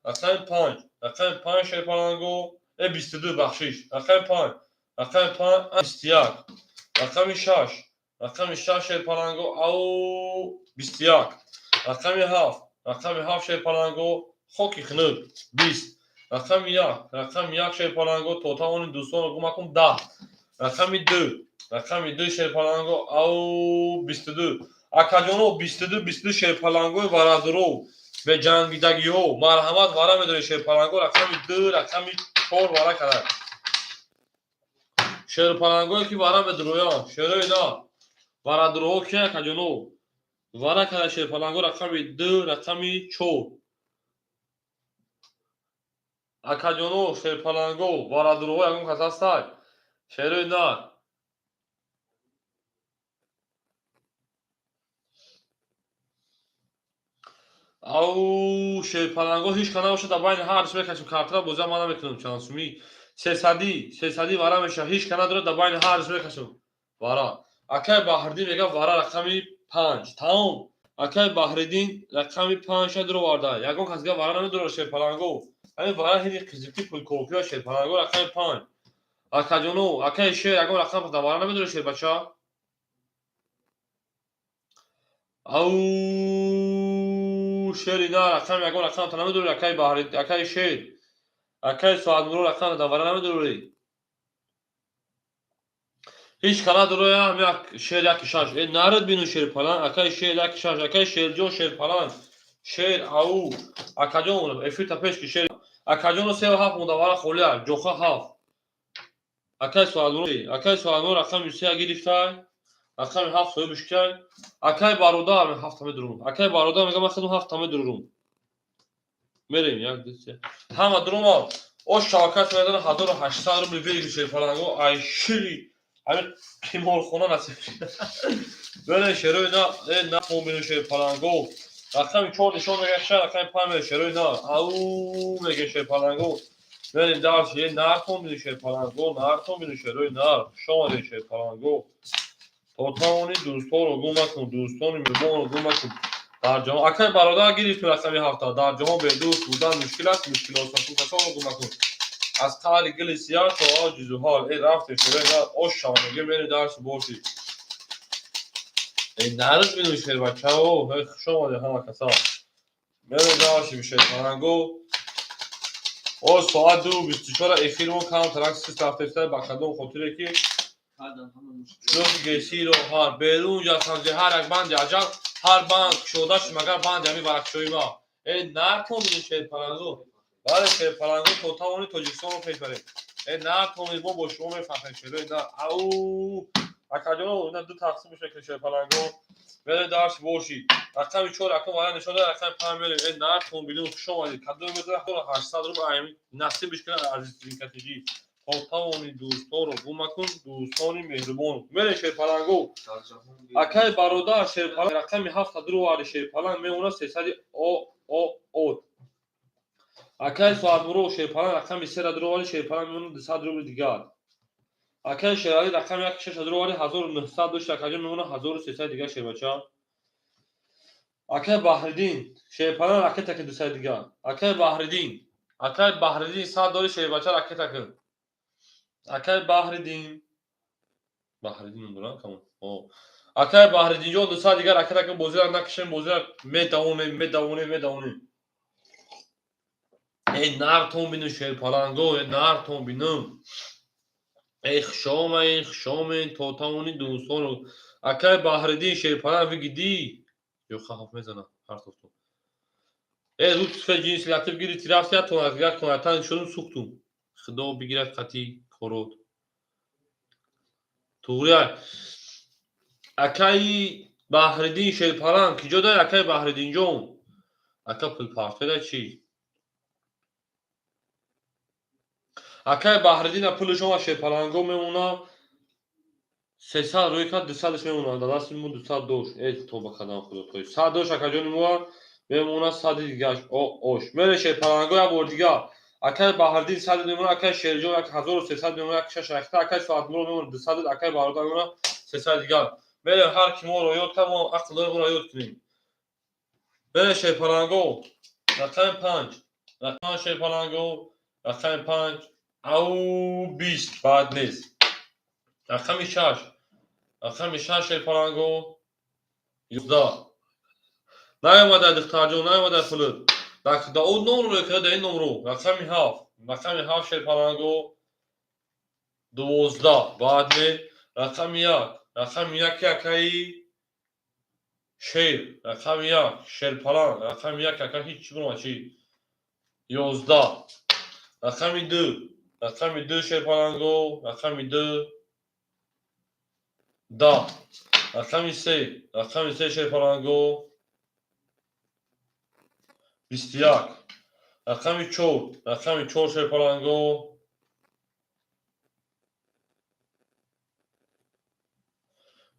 Рақами панҷ. Рақами панҷ шерпаланго 22 бахшиш. Рақами панҷ. Рақами панҷ 21. Рақами шаш. Рақами шаш шерпаланго ау 21. Рақами ҳафт. Рақами ҳафт шерпаланго хоки хунук 20. Рақами як. Рақами як шерпаланго то тавони дӯстонро гум макун 10. Рақами ду. Рақами ду шерпаланго ау 22. Акаҷоно 22 22 шерпалангои варадуров бе ҷангидагиҳо марҳамат вара медоред шерпаланго рақами ду рақами чор вара карад. Шерпалангое ки вара медуроянд шерои на варадуроҳо ки акаҷоно вара карад шерпаланго рақами ду рақами чор. Акаҷоно шерпаланго варадуроҳо ягон кас ҳастай? Шерои на. Ау шерпаланго ҳеҷ ка набошад дар байни ҳар ду мекашем картара бозиам ман намекунам чанд сумӣ. Сесадӣ, сесадӣ вара мешавад ҳеҷ ка надорад дар байни ҳар ду мекашем вара. Акай Баҳриддин мегӯяд вара рақами панҷ. Тамом. Акай Баҳриддин рақами панҷ дуроварда. Ягон кас дига вара намедорад шерпаланго. Ҳамин вара ҳини қизиқи пулкоркиа шерпаланго рақами панҷ. Акаҷоно, акай шер ягон рақам дар вара намедорад шербача? Ау шери на рақам ягон рақам та намедорӣ акай Баҳри, акай шер. Акай Соатмурод рақам дар вара намедорӣ. Ҳеҷ ка надороя ҳам як шер яки шаш. Э нарад бину шерпаланг, акай шер яки шаш, акай шерҷон шерпаланг. Шер ау акаҷон, эфирта пеш ки шер акаҷоно сеу ҳафт монда, вара холия ҷоха ҳафт. Акай Соатмуро, акай Соатмуро рақами сея гирифтай, рақами ҳафт соҳибиш кай. Акай бародар ҳафта медурум. Акай бародар мегам, ман худам ҳафта медурум. Мерем, як, ду, се. Ҳама дурума. Ош шавакат медана 1800 рубли вегри шерпаланго, ай шири ҳамин қиморхона насиб. Берем шерои на, э на комбину шерпаланго. Рақами чор нишон мегаша, рақами панҷ мере шерои на. Ау меге шерпаланго. Мерем дарс, е нартон бину шерпаланго, нартон бину шерои нар. Хуш омадед шерпаланго. То тавонӣ дӯстонро гум макун, дӯстони меҳрубонро гум макун. Дар ҷаҳон акай бародар гирифту рақами ҳафта. Дар ҷаҳон бедӯст будан мушкил аст, мушкилосакун касонро гум макун. Аз қаъри гили сияҳ то авҷи зуҳал. Э рафте шерои нар, ош шава меге, мерем дарси боши. Э нарз бину шербачао, э хуш омадед ҳама каса. Мерем дарси шерпаланго. О соат 2:24 эфирмон камтарак сист рафтеста, ба кадом хотире ки чуноки гесиро ҳар берун ҷасанҷи ҳар як банди аҷаб, ҳар банд кушода шуд, магар банди ҳамин варақшои ма. Э нартон бину шерпаланго. Бале, шерпаланго, то тавони Тоҷикистонро пеш баред. Э нартонед, мо бо шумо мефахрем, шерои нар. Ау акаҷоно, ина ду тақсим мешавад шерпаланго. Мерем дарси боши. Рақами чор якум вара нишон дод, рақами панҷ мерем. Э нартон бину, хуш омадед. Кадоме медонад 800 рубл ай насибиш кунад азизтарин катиҷӣ. То тавони дӯстонро гум макун, дӯстони меҳрубон. Мерем шерпаланго. Акай бародар шерпаланг рақами ҳафта дуру шерпаланг мемонад сесади о о от. Акай Соатмуро шерпаланг рақами сера дуровари, шерпаланг мемонад 200 рубли дигар. Акай Шералӣ рақами як шаша дуровари, 1900 дошт, акаҷон мемонад 1300 дигар шербача. Акай Баҳриддин шерпаланг ракета ки 200 дигар. Акай Баҳриддин, акай Баҳриддин 100 дори шербача ракета ки. Акай Баҳриддин, Баҳриддин ном дорам камон. Акай Баҳриддинҷон 200 дигар ракета ки, бозира накашем, бозира медавонем, медавонем, медавонем. Эй нартон бину шерпаланго, э нартон бину. Эй хушомаед, хушомед, то тавони дӯстонро. Акай Баҳриддин шерпаланг вигидӣ? Ё хаф мезанам ҳартофтон. Э лутфе ҷинси латиф гирифти рафти, як тона як тона танг шудум, сӯхтум. Худо бигирад қатъи корот. Туғрия. Акаи Баҳриддин шерпаланг киҷо дай, акаи Баҳриддинҷон? Ака пулпартода чӣ? Акай Баҳриддина пулашон шерпаланго мемонад 300 рӯй кард, 200-ш мемонад. Дар дасти мо 200 дошт. Э тоба кардам худо. 100 дошт акаҷони мо, мемонад сади дигаш. О ош. Мере шерпаланго як бор дигар. Акай Баҳриддин сади мемонад, акай Шерҷон як 1300 мемонад, як шаш рахта, акай Соатмуро мемонад 200, акай бародар мемонад 300 дигар. Мерем, ҳар ки моро ёд кард, мо ақл дорем ӯро ёд кунем. Мере шерпаланго. Рақами панҷ. Рақами шерпаланго. Рақами панҷ. Ау бист баъд нест. Рақами шаш. Рақами шаш шерпаланго. 11. Наомада духтарҷон, наомада пулут. Да он номро када, да ин номро. Рақами ҳафт. Рақами ҳафт шерпаланго. 12 баъд не. Рақами як. Рақами яки акаи шер. Рақами як шерпаланг. Рақами як ака ҳеҷ чӣ бурома чӣ? 11. Рақами ду. Рақами ду шерпаланго. Рақами ду. 10. Рақами се. Рақами се шерпаланго. 21. Рақами чор. Рақами чор шерпаланго.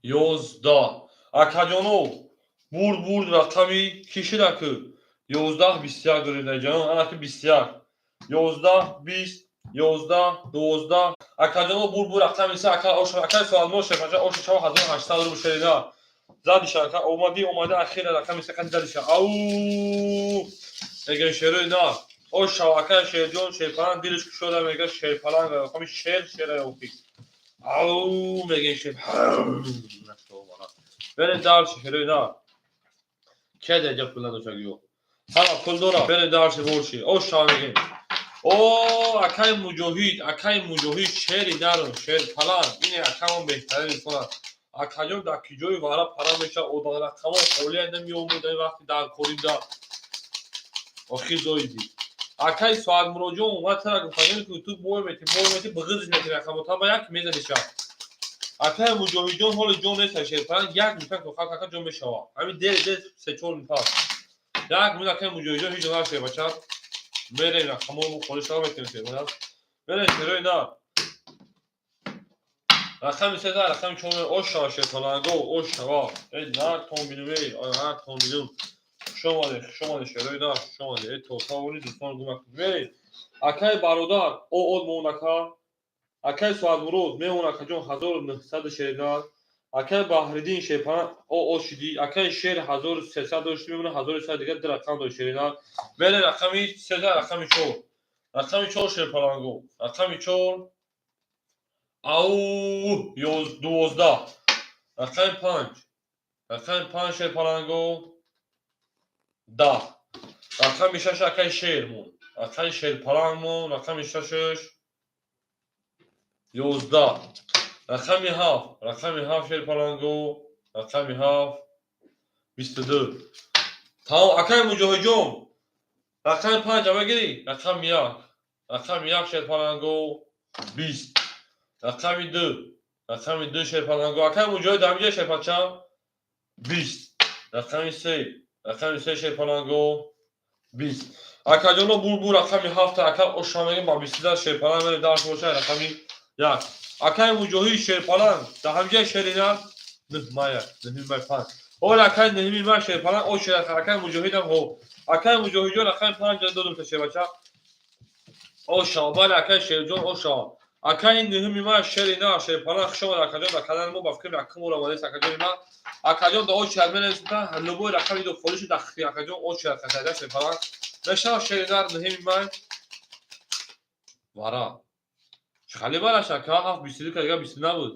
11. Акаҷоно, бурд бурд рақами кӣ шуда ку? 11 21 дорем дар ҷаҳон, ана ки 21. 11 20 11 12. Акаҷоно, бурд бурд рақами се, ака ош, акай Соатмуро шерпача ош шава 1800 рубл шерида. Задиша ака омадӣ, омада ахира рақами се қади задиша. Ау мегӯям шерои на. Ош шава акай Шерҷон шерпаланг дилаш кушода мега шерпаланг рақами шер шера ёфтӣ. Ау мегӯям шер. Берем дарси шерои на. Кия даҷа пул надошт ё? Ҳама пул дора. Берем дарси борши. Ош шава мегӯем. О акай Муҷоҳид, акай Муҷоҳид шери нарм, шерпаланг. Ине акамон беҳтарин инсон аст. Акаҷон дар киҷои вара пара мешавад, одам рақамон холия намеомуд ин вақти дар коримда. Охир зоиди. Акай Соатмуроҷон, ма тара гуфтагем, ки ту бой мети, бой мети, биғизиш мети рақамота ба як мезани ша. Акай Муҷоҳидҷон ҳоли ҷон нест, шерпаланг як минута тоқат ака ҷон мешава. Ҳамин дер дер 3-4 минута. Як минут акай Муҷоҳидҷон ҳеҷ ҷо нашед бача. Мерем рақамо холӣ шава метем шерпаланг. Мерем шерои на. Рақами се да рақами чор ош шава шерпаланго, ош шава. Эй на тон бинум, эй на тон бинум. Хуш омадед, хуш омадед шерои на, хуш омадед. Эй тосавони дӯстон гумак. Мерем. Акай бародар, о од мон ака. Акай Соатмурод мемон акаҷон 1900 шернар. Акай Баҳриддин шерпаланг о о шидӣ. Акай Шер 1300 дошт мемона 1100 дигар ду рақам дошт шернар. Мерем рақами се да рақами чор. Рақами чор шерпаланго. Рақами чор ау 12. Рақами панҷ. Рақами панҷ шерпаланго 10. Рақами шаш акай Шер мон. Рақами шерпаланг мон. Рақами шашаш 11. Рақами ҳафт. Рақами ҳафт шерпаланго. Рақами ҳафт 22. Тамом акай Муҷоҳидҷон. Рақами панҷ мегирӣ? Рақами як. Рақами як шерпаланго 20. Рақами ду. Рақами ду шерпаланго. Акай Муҷоҳид ҳамиҷа шерпача 20. Рақами се. Рақами се шерпаланго 20. Акаҷоно бур рақами ҳафт ака оша мегим ба 22 шерпаланг мерем дарс боша рақами як. Акай Муҷоҳид шерпаланг дар ҳамиҷа шерина 9 мая, 9 май 5. Ҳол акай 9 май шерпаланг о шер акай Муҷоҳидам ҳо. Акай Муҷоҳидҷон рақами панҷ додум та шербача. Оша, бале акай Шерҷон оша. Акай 9 май шерина шерпаланг хуш омад акаҷон дар канали мо ба фикр якум бор омадааст акаҷони ман. Акаҷон да очи менависем та любой рақами ду холиши дахи акаҷон очи хатайда шерпаланг. Мешава шеринар 9 май. Вара. Хали бараш ака 7 22 кадига 20 набуд.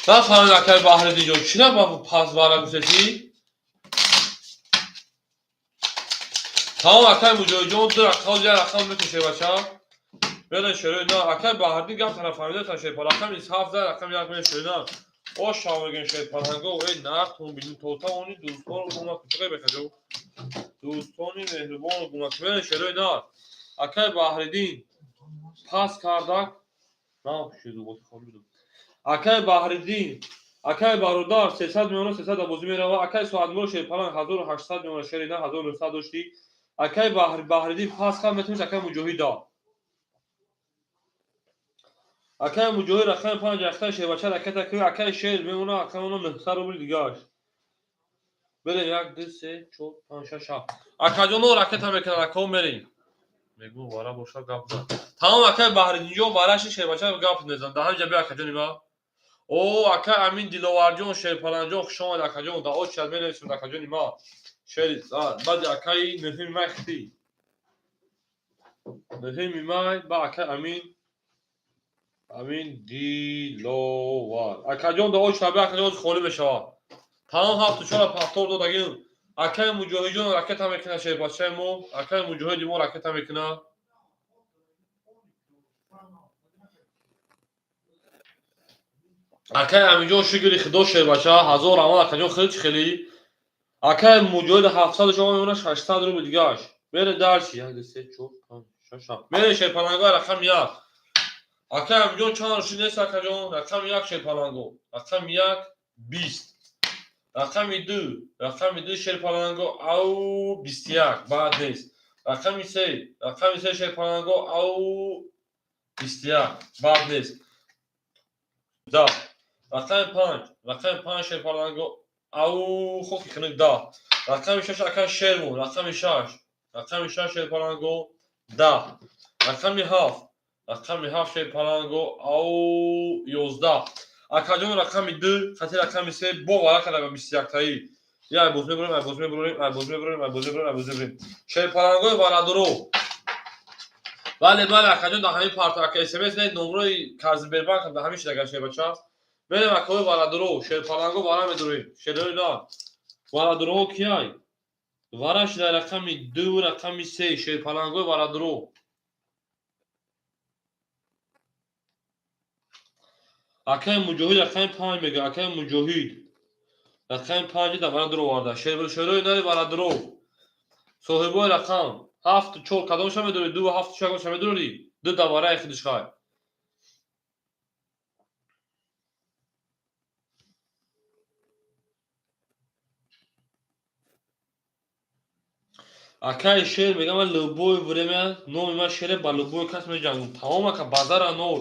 Нафаҳмид акай Баҳриддинҷон, чӣ на пас вара гуфтетӣ? Тамом акай Муҷоҳидҷон ду рақам як рақам мекушед бача. Мерен шерои на акай Баҳриддин гап нафаҳмида шерпа рақами ҳафт да рақами як мерен шерои на. Ош шава мегӯем шерпаланго, эй нартон бинем тотавони дӯстону гумак чиқай бекаҷо. Дӯстони меҳрубону гумак мерен шерои на. Акай Баҳриддин пас кардак. На шиду боти холӣ будум. Акай Баҳриддин, акай бародар 300 меона 300 да бозӣ мерава. Акай Соатмуро шерпаланг 1800 меона шерина 1900 доштӣ. Акай Баҳриддин пас кард метавонед акай Муҷоҳид да. Акай Муҷоҳид рақами панҷ рақами шербача ракета ки акай Шер мемона акай мона 900 рубли дигааш. Берем 1 2 3 4 5 6 7. Акаҷоно ракета мекунанд акао мерем. Мегӯм вара боша гап зад. Тамом акай Баҳриддинҷон вараши шербача гап мезан. Дар ҳамин ҷа биё акаҷони ма. О акай Амин Диловарҷон шерпаланҷон хуш омад акаҷон. Дар очи менависем акаҷони ма. Шери баъди акаи 9 май хити. 9 май ба акай Амин Амин Диловар. Акаҷон дар очи биё акаҷон холӣ мешавад. Тамом 74 повтор додагим. Акай Муҷоҳидҷон ракета мекунад шербачаи мо. Акай Муҷоҳиди мо ракета мекунад. Акай Аминҷон шукри худо шербача 1000 рамон акаҷон хеле чӣ хеле. Акай Муҷоҳид 700 шумо мемона 600 рубл дигааш. Мере дарси 1 2 3 4 5 6 7. Мере шерпаланго рақами 1. Акай Аминҷон чанд рушид нест акаҷон? Рақами 1 шерпаланго. Рақами 1 20. Рақами 2, рақами 2 шерпаланго ау 21 баъд нест. Рақами 3, рақами 3 шерпаланго ау 21 баъд нест. 10. Рақами 5, рақами 5 шерпаланго ау хоки хунук 10. Рақами 6 акай Шермон, рақами 6, рақами 6 шерпаланго 10. Рақами 7, рақами 7 шерпаланго ау 11. Акаҷон рақами 2, хати рақами 3 бо вара када ба 21-таи. Я боз мебурем, ай боз мебурем, ай боз мебурем, ай боз мебурем, ай боз мебурем. Шерпалангои варадоро. Бале, бале, акаҷон дар ҳамин парто ака СМС не номрои Казимбербанк дар ҳамин шидага шербача. Мерем акаҳои варадоро, шерпаланго вара медорем. Шерои на. Варадороҳо кияй? Вара шида рақами 2 рақами 3 шерпалангои варадоро. Акаи Муҷоҳид рақами 5 мега. Акаи Муҷоҳид рақами 5 давара дуроварда. Шерои нари барадров. Соҳибои рақам 7 4 кадомша медорӣ? 2 7 4 кадомша медорӣ? Ду давараи худиш хай. Акаи Шер мега ман любое время номи ман Шере ба любой кас меҷангам. Тамом ака, базара нол.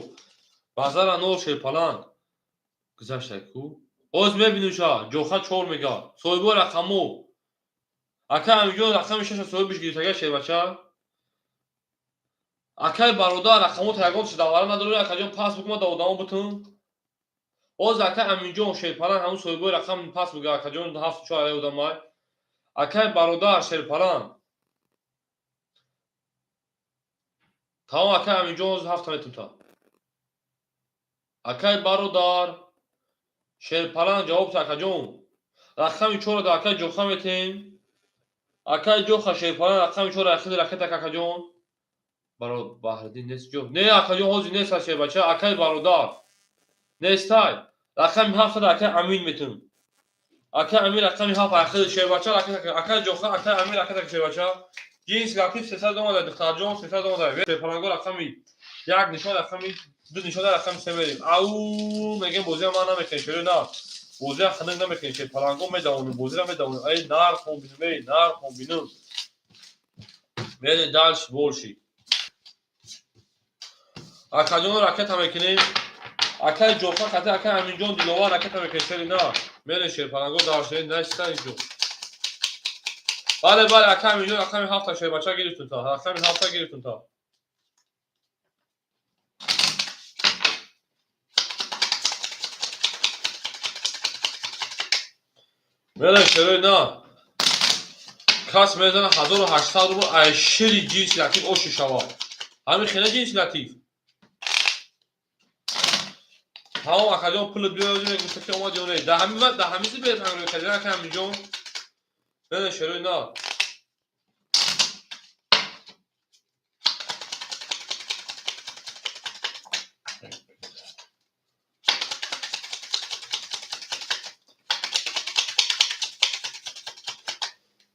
Базара нол Шерпаланг. Гузашта ку? Оз мебинуша, Ҷоха 4 мега. Соҳибои рақамо. Ака Амиҷон рақами 6 соҳибиш гирифтага шербача. Акаи бародар рақамота ягон чи давара надорӣ, акаҷон пас бикун да одамо бутун. Оз ака Аминҷон Шерпаланг ҳамун соҳибои рақам пас бига акаҷон 7 4 ай одамай. Акаи бародар Шерпаланг. Тамом акаи Аминҷон оз 7 метунта. Акаи бародар Шерпаланг ҷавоб та акаҷон. Рақами 4 да акаи Ҷоха метем. Акаи Ҷоха Шерпаланг рақами 4 ахири ракета акаҷон. Баро Баҳриддин нест ҷо. Не акаҷон ҳозир нест шербача. Акаи бародар. Нестай. Рақами 7 да акаи Амин метун. Акаи Амин рақами 7 ахири шербача ракета акаи Ҷоха акаи Амин ракета шербача. Ҷинс латиф 300 омада духтарҷон 300 омада. Шерпаланго рақами 1 нишон рақами 2 нишон рақами 3 мерим. Ау мегем бозиа ман намекунем шеро на. Бозиа ханак намекунем шерпаланго медавонем бозиро медавонем. Ай нарх хон бинем эй нарх хон бинем. Мерем дальше больше. Акаҷон ракета мекунем. Акаи Ҷофа қати акаи Аминҷон Диловар ракета мекунем шери на. Мерем шерпаланго даршери наиста инҷо. Бале бале акаи Аминҷон рақами 7 шербача гирифтун та. Рақами 7 гирифтун та. Мерем шерои на. Кас мезана 1800 рубл ай шери ҷинси латиф оши шава. Ҳамин хела ҷинси латиф. Тамом акаҷон пулат биёрӣ мегуфта ки омад ё не. Да ҳамин вақт да ҳамин зибер ҳамин каҷа ака Аминҷон. Мерем шерои на.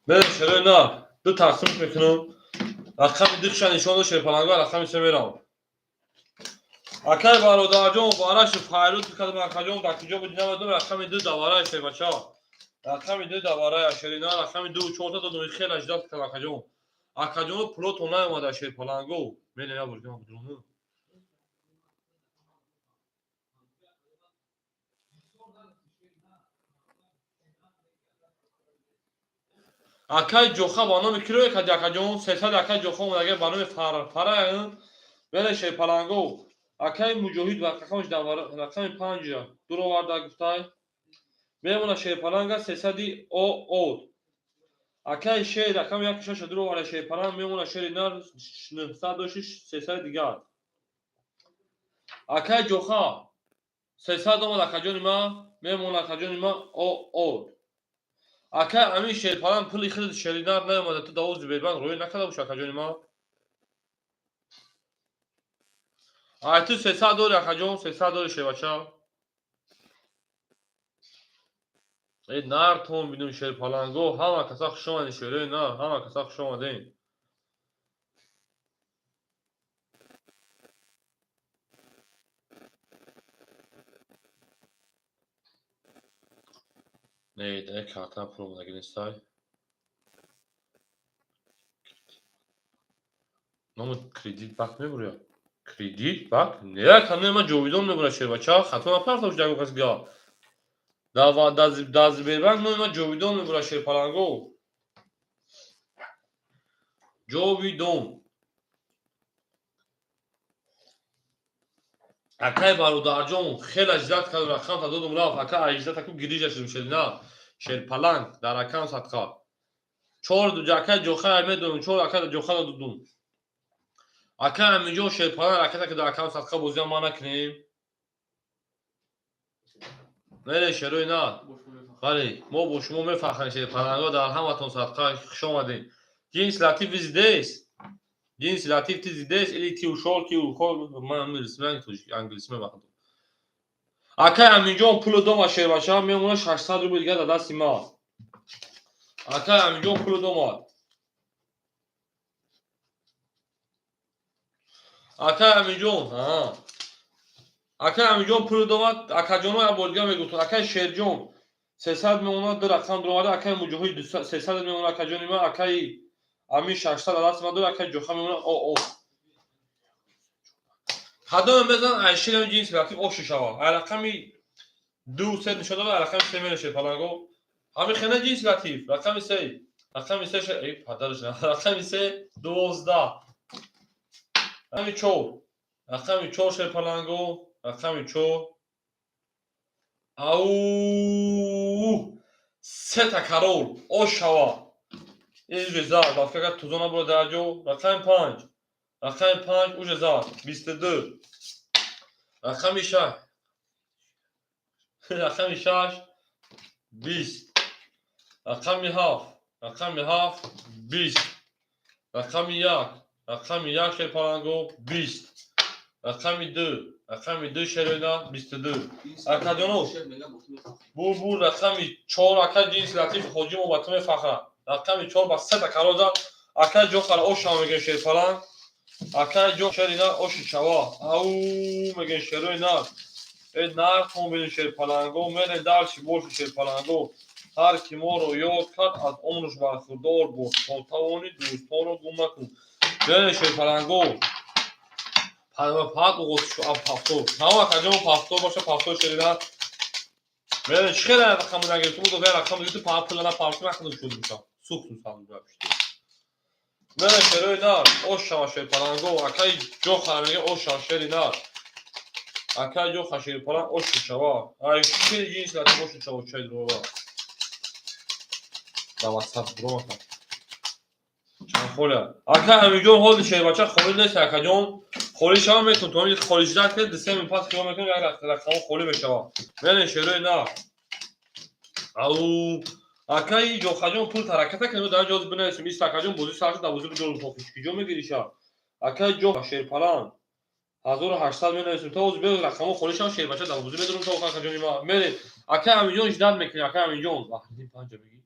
Мерем шерои на. Ду тақсим мекунам. Рақами 2 ша нишон дод шерпаланго рақами 3 мерам. Акаи бародарҷон бараши файрӯз кардам акаҷон дар куҷо буди намедонам рақами 2 давараи шербача. Рақами 2 давараи шерина рақами 2 4 та додум хеле аждат кардам акаҷон. Акаҷон пулотон наомада шерпаланго. Мене я бурдам абдулло. Акаи Ҷоха ба номи киро кади акаҷон 300 акаи Ҷоха омадага ба номи Фара Мерем шерпаланго. Акаи Муҷоҳид ва рақамаш рақами 5 дуроварда гуфтай. Мемона шерпаланга 300 ОО. Акаи Шер рақами 1 6 дуроварда шерпаланг мемона шери нар 906 300 дигар. Акаи Ҷоха 300 омад акаҷони ма мемона акаҷони ма ОО. Акаи Амин шерпаланг пули худат шери нар наомада ту давози Сбербанк рӯй накарда бош акаҷони ма. Ай ту 300 дори акаҷон 300 дори шербача. Эй нартон бинум шерпаланго ҳама каса хуш омадин шерои нар ҳама каса хуш омадин. Не, дай карта пул омадаги нестай. Номи кредит бак мебуря. Кредит бак? Не, ака не ма ҷовидон мебуря шербача. Хато напартош ягон кас га. Дар Сбербанк номи ма ҷовидон мебуря шерпаланго. Ҷовидон. Акаи бародарҷон хеле аждат кардам рақамта додум рафт. Ака аждат аку гирижа шудум шерина. Шерпаланг дар рақам садқа. 4 ду акаи Ҷоха медонам 4 ака Ҷоха додум. Ака Аминҷон шерпаланг ракета ки дар рақам садқа бозиам ма накунем. Не, шерои на. Бале, мо бо шумо мефахрем шерпаланго дар ҳаматон садқа хуш омадед. Ҷинс латиф здесь. Ҷинс латиф ты здесь или ты ушёл, ты ушёл. Ман англисӣ мебахтам. Акай Аминҷон пулу дома, шербача, мемона 600 рубл дига дар дасти ма. Акай Аминҷон пулу домад. Акай Аминҷон, акай Аминҷон пулу домад. Акаҷоно, як бор дига мегуфтам, акай Шерҷон 300 мемонад, ду рақам дуромада. Акай Муҷоҳид 300 мемонад, акаҷони ман. Акаи Амин 600 дар дасти ман дор. Акаи Ҷоха мемонад. О о кадоме мезан, айширам ҷинси латиф оши шава. Ай рақами ду се нишон дод, ай рақами се мерешед, паланго. Ҳами хена ҷинси латиф, рақами се, рақами се, эй падараш, рақами се, 12, рақами чор, рақами чор, шерпаланго, рақами чор. Ау, сета карол ош шава. Уже зад дафкага тузо набура дар ҷо. Рақами панҷ, рақами панҷ уже зад, 22. Рақами шаш, рақами шаш, 20. Рақами ҳафт, рақами ҳафт, 20. Рақами як, рақами як, шерпаланго, 20. Рақами ду, рақами ду, шероина, 22. Акаҷоно, бу рақами чор, ака ҷинси латиф ҳоҷимо ба ту мефахрад. Рақами чор ба сета карол зад. Акаи Ҷохара ошава мегӯем, шерпаланг. Акаи ҷо, шерина, оши шава. Ау мегӯем, шерои нар. Э нархон бинем, шерпаланго, мерем дарши боши, шерпаланго. Ҳар ки моро ёд кард, аз умрш бархурдор бош. То тавонӣ, дӯстонро гум макун. Берем, шерпаланго. Фақат пафтор. Тамом, акаҷон, пафтор боша, пафтор, шерина. Мерем, чӣ хеле рақаму нагирифтум, ду рақам гирифту паа пула напарсум, рақам шуд мешав. Сухту сам пишти. Мерем, шерои нар, ош шава, шерпаланго, акаи Ҷохара мега ош шава, шери нар. Акаи Ҷоха, шерпаланг, ош шава. Ай шери ҷинс латиф ош шава, чай дрова. Да ватсап дрова. Чанд холя. Ака Амиҷон, ҳоли шербача холӣ нест, акаҷон. Холӣ шава метун, то холӣ шуда ки 2-3 мин пас хиёл мекунем, як рақамо холӣ мешава. Мерем, шерои нар. Ау акаи Ҷохаҷон, пул тараката кунем, дар ҷо бинависем. Ист, акаҷон, бозӣ сар шуд, дар бозӣ бидорум тофиш. Киҷо мегириша? Акаи Ҷо, шерпаланг, 1800 менависем. То ҳозир бе рақамо холӣ шава, шербача дар бозӣ медорум то акаҷони ма. Мерем. Акаи Амиҷон, ждать мекунем, акаи Амиҷон. Баҳриддин панҷа мегӣ.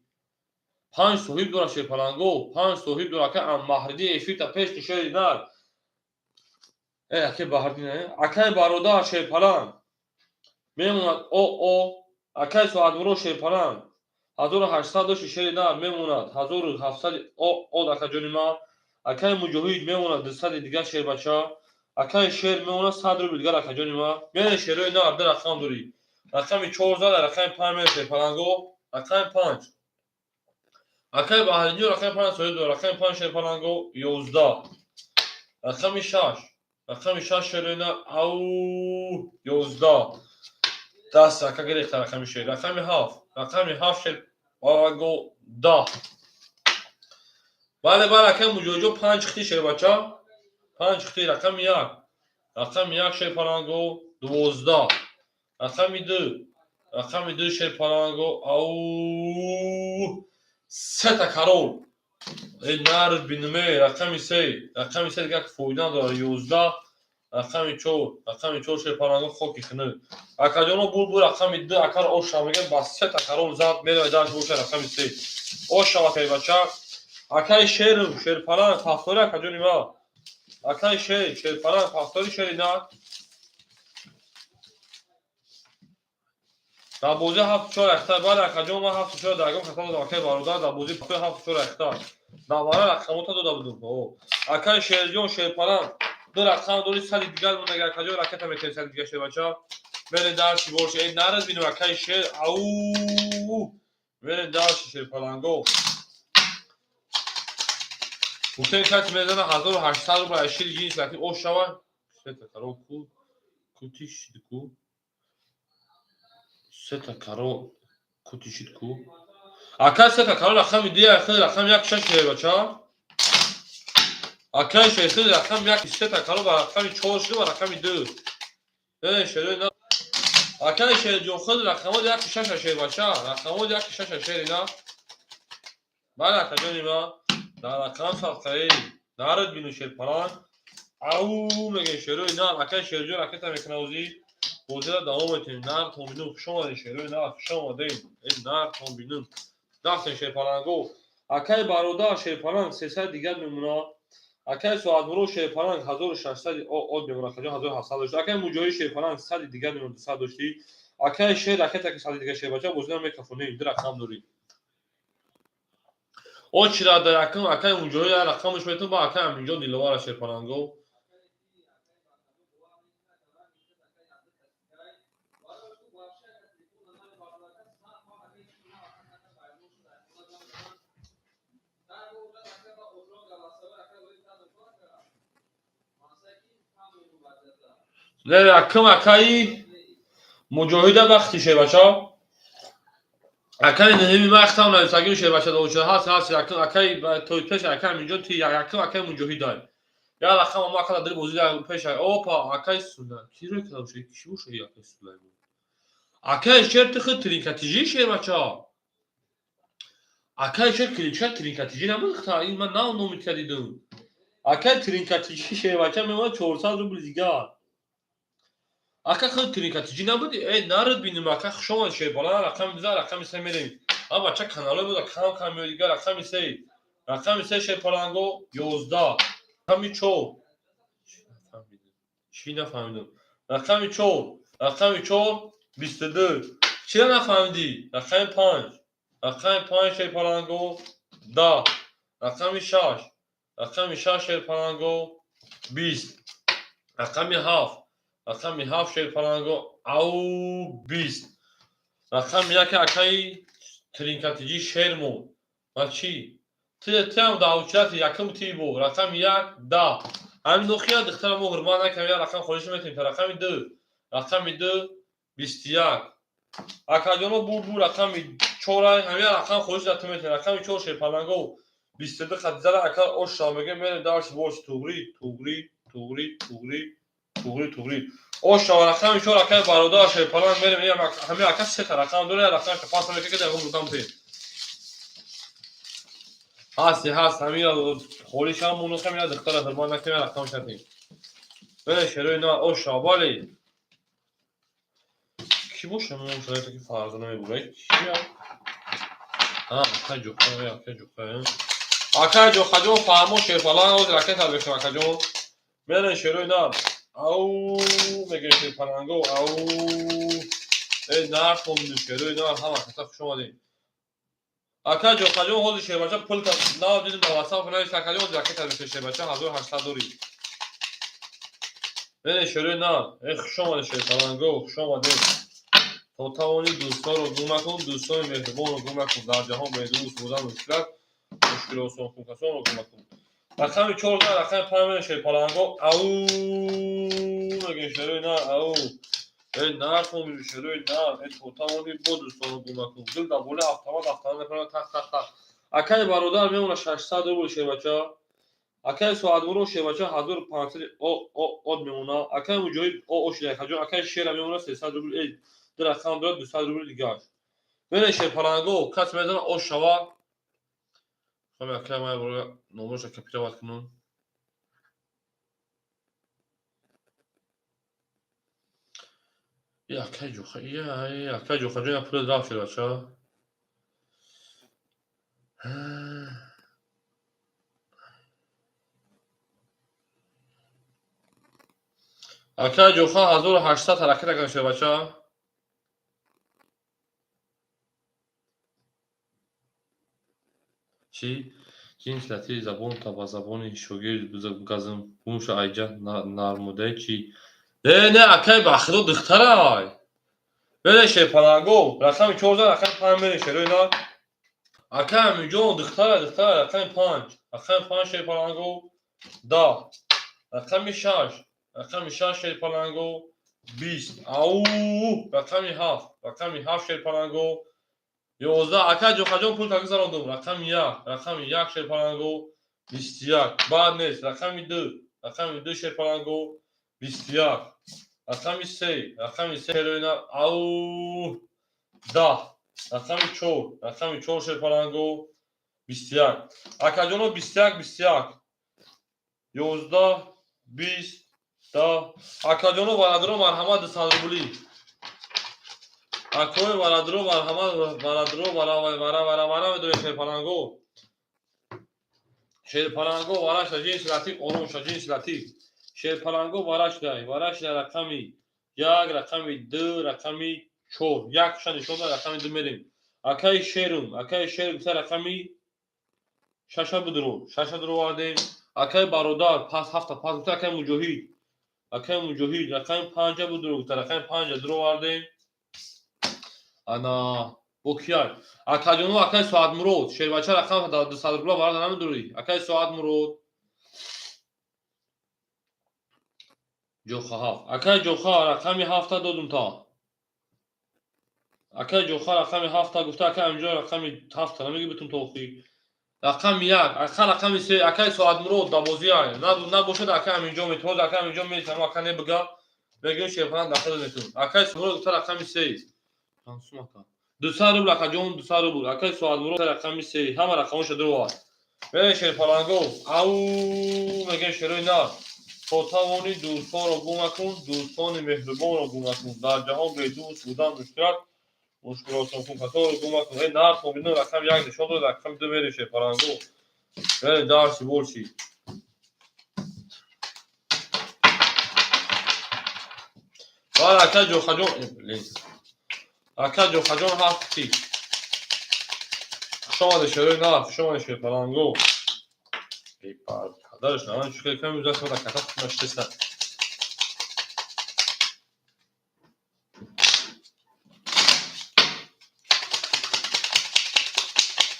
Панҷ соҳиб дорад, шерпаланго, панҷ соҳиб дорад. Акаи Маҳриддин эфирта пеш шери нар. Э, акаи Баҳриддин, акаи бародар, шерпаланг мемонад. О о акаи Соатмуро, шерпаланг, 1800 дошти, шери нар, мемонад 1700. О о акаҷони ман. Акаи Муҷоҳид мемонад 200 дигар, шербача. Акаи Шер мемонад 100 рубл дигар, акаҷони ман. Мере, шерои нар, ду рақам дорӣ. Рақами чор зад, рақами панҷ мере, шерпаланго, рақами панҷ. Акаи Баҳриддин рақами панҷ соҳиб дорад. Рақами панҷ, шерпаланго, 11. Рақами шаш, рақами шаш, шерои нар, ау, 11. Даст ака гирехта рақами шер. Рақами ҳафт, рақами ҳафт, шерпаланго, 10. Бале, бале, акаи Муҷоҳидҷон, панҷ хити, шербача, панҷ хити. Рақами як, рақами як, шерпаланго, 12. Рақами ду, рақами ду, шерпаланго, ау, сета карол. Э нар бинме. Рақами се, рақами се дигар фоида надорад, 11. Рақами чор, рақами чор, шерпаланго, хоки хинӯ. Акаҷоно, бу рақами ду акар оша мегӯяд, ба сета карол зад. Меравад дарш боша, рақами се ош шава, шербача. Акаи Шеру, шерпаланг, пафтори, акаҷони ма. Акаи Шер, шерпаланг, пафтори, шери нар. Дар бозӣ ҳафту чор ахта. Бале, акаҷон, ман ҳафту чор даргоҳ хато додам. Акаи бародар, дар бозӣ ҳафту чор ахта навара рақамота дода будум. Акаи Шерҷон, шерпаланг, ду рақам дори, 100-и дигар мондаги, акаҷон, ракета мекунем, 100-и дигар, шербача. Мерем дарши боше. Э нараз бинем, акаи Шер. Ау, мерем дарши, шерпаланго. Гуфтем, каси мезана, 1800 рубл аз шири ҷинс латиф ош шава. Сета карол ку кутишид ку, сета карол кутишид ку, ака, сета карол. Рақами дия хел, рақами як, шаш, шербача. Акаи Шерхел, рақами як, сета карол ба рақами чор шуд, ба рақами ду. Э шерои на, акаи Шерҷон, худ рақамот яки шаша, шербача, рақамот яки шаша, шери на. Бале, акаҷони ман, дар рақам садқаи нарад бину, шерпаланг. Ау мегӯем, шерои на. Акаи Шерҷон ракета мекунад озӣ. Бозиро давом метиҳем. Нар томбинум, хуш омадем, шерои нар, хуш омадем. Э, нар томбинум. Рафтем, шерпаланго. Акай бародар, шерпаланг, 300 дигар мемонад. Акай Соатмуро, шерпаланг, 1600 од мемонад, хаҷон 1700 дошт. Акай Муҷоҳид, шерпаланг, 100 дигар мемонад, 200 доштӣ. Акай Шер, ракета ки 100 дигар, шербача, бозиро мекафонем, ду рақам дорӣ. Очира да якум акай Муҷоҳид рақамаш метун ба акай Аминҷон Диловара, шерпаланго. Не, якум акаи Муҷоҳида вақти, шербача. Акаи нуҳими вақтам нависагим, шербача, доочира ҳаст, ҳаст, якум акаи тои пеш акаи Аминҷон ти якум акаи Муҷоҳидай. Я рақам ама ака дар бозӣ пеш опа акаи Сула. Ки рӯй кардам ши? Ки боша акаи Сулаймон? Акаи Шер, ти худ тринкатижи, шербача. Акаи Шер кличка тринкатижи набуд, ин ман нав номи тия дидам. Акаи тринкатижи, шербача, мемонад 400 рубл дигар. Ака, худ тринкатижи набуди? Э, нард бинем, ака, хуш омад, шербала, рақами 2, рақами 3 мерем. А бача каналҳои буда кам кам меояд дигар, рақами 3. Рақами 3, шерпаланго, 11. Рақами 4. Чӣ нафаҳмидам? Рақами 4, рақами 4, 22. Чира нафаҳмидӣ? Рақами 5. Рақами 5, шерпаланго, 10. Рақами 6. Рақами 6, шерпаланго, 20. Рақами 7. Рақами 7, шерпаланго, ау, 20. Рақами 1, акаи тринкатиҷи Шер монд. Ва чӣ? Тиам даъвчирати якум ти бо. Рақами 1, 10. Ҳамин нохия духтара мо ҳурмат накардем, як рақам холиш метавонем. Рақами 2. Рақами 2, 21. Акаҷоно, бу рақами 4, ҳамин рақам холиш дар ту метавонем. Рақами 4, шерпаланго, 22 хатизара ака ош мегӯем, мерем дарси бош туғри, туғри, туғри, туғри, туғри, туғри. Ош рақами 4, акаи бародар, шерпаланг, мерем, ҳамин ака сета рақам дора, рақам пас мекунад, ки ягон рудам тем. Ҳасти, ҳаст, ҳамин холишам монухам, я духтара ҳурмат накардем, рақам шатем. Бере, шерои на оша, бале. Ки боша мо шароите ки Фарзона мебурад? Кия? А, акаи Ҷоха, акаи Ҷоха. Акаи Ҷохаҷон, фаҳмо, шерпаланг, ҳозир ракета бешем, акаҷон. Мерен, шерои на. Ау, мегӯем, шерпаланго, ау. Э, нар хонду, шерои нар, ҳама каса хуш омадем. Ака Ҷохаҷон, ҳозир, шербача, пул нав дидим дар WhatsApp навист, акаҷон, ҳозир ракета бешем, шербача, 1800 дорӣ. Мерен, шерои нар. Э, хуш омадем, шерпаланго, хуш омадем. То тавонӣ дӯстонро гум накун, дӯстони меҳрубонро гум накун. Дар ҷаҳон бедӯст будан мушкил аст, мушкил осон кун, касонро гум накун. Рақами 4, рақами 5 мерем, шерпаланго, ау, мегӯем, шерои нар, ау. Э, нар хонди, шерои нар, э, то тавонӣ бо дӯстонро гум накун. Дил дар болои автомат, автомат мепарад, тах, тах, тах. Акаи бародар мемонад 600 рубл, шербача. Акаи Соатмуро, шербача, 1500 од мемонад. Акаи Муҷоҳид о ошида, акаҷон, акаи Шера мемонад 300 рубл, э, ду рақам дорад, 200 рубл дигар. Бере, шерпаланго, кас медонад ош шава. Хами акаи ман бора номерша копировать кунам. И акаи Ҷоха, я, акаи Ҷохаҷон, я пул рафт, шербача. Акаи Ҷоха 1800 ҳаракат накард, шербача. Чӣ? Ҷинси латифи забонта ба забони шогирд газм гумша айҷа нармудаи чӣ? Не, не, акаи Бахтиёр духтарай. Бере, шерпаланго, рақами 4, рақами 5 мере, шерои на. Акаи Амиҷон духтара, духтара, рақами 5. Рақами 5, шерпаланго, 10. Рақами 6. Рақами 6, шерпаланго, 20. Ау, рақами 7. Рақами 7, шерпаланго, 11. Ака Ҷохаҷон, пул гузарондум. Рақами 1. Рақами 1, шерпаланго, 21. Баъд нест. Рақами 2. Рақами 2, шерпаланго, 21. Рақами 3. Рақами 3, шероина, ау, 10. Рақами 4. Рақами 4, шерпаланго, 21. Акаҷоно, 21, 21. 11, 20. Да. Акаҷоно, бародаро, марҳамат, 200 рубли. Акои бародаро, марҳамат, бародаро, вара вара вара вара медорем шерпаланго. Шерпаланго варашда ҷинси латиф, ором ша, ҷинси латиф. Шерпаланго варашдай, варашда рақами 1, рақами 2, рақами 4. Якша нишон да, рақами 2 мерем. Акаи шерум, акаи шер гуфта рақами 6 бидро, 6 дуровардем. Акаи бародар пас 7 пас гуфта акаи Муҷоҳид. Акаи Муҷоҳид рақами 5 бидро гуфта рақами 5 дуровардем. Ана бо кияй? Акаҷону, акаи Соатмурод, шербача рақам 200 рубла бародар намедурӣ. Акаи Соатмурод ҷоха 7. Акаи ҷоха рақами 7 додум та. Акаи ҷоха рақами 7 гуфта, акаи Амиҷон рақами 7 намеги битун то охир. Рақами 1, ака рақами 3, акаи Соатмурод давозиай. Набошад акаи Амиҷон метавонад, акаи Амиҷон метавонад, ака небига. Мегӯем шерпаланг дахил мекунем. Акаи Соатмурод гуфта рақами 3. Сум ака. 200 рубл акаҷон, 200 рубл. Акаи Соатмурод рақами 3. Ҳама рақамошо дуровард. Мерем шерпаланго. Ау, мегӯем шерои нар. То тавонӣ дӯстонро гум накун, дӯстони меҳрубонро гум накун. Дар ҷаҳон бедӯст будан мушкил аст, мушкил осон кун, касонро гум накун. Эй нар томино рақами 1 нишон дод, рақами 2 мерем шерпаланго. Мерем дарси борчи. Баъд акаи Ҷохаҷон, блин. Акаи Ҷохаҷон 7 ти. Хуш омадед шерои нар, хуш омадед шерпаланго. Эй падараш наман чӣ хел кам даст мада ката наштеста.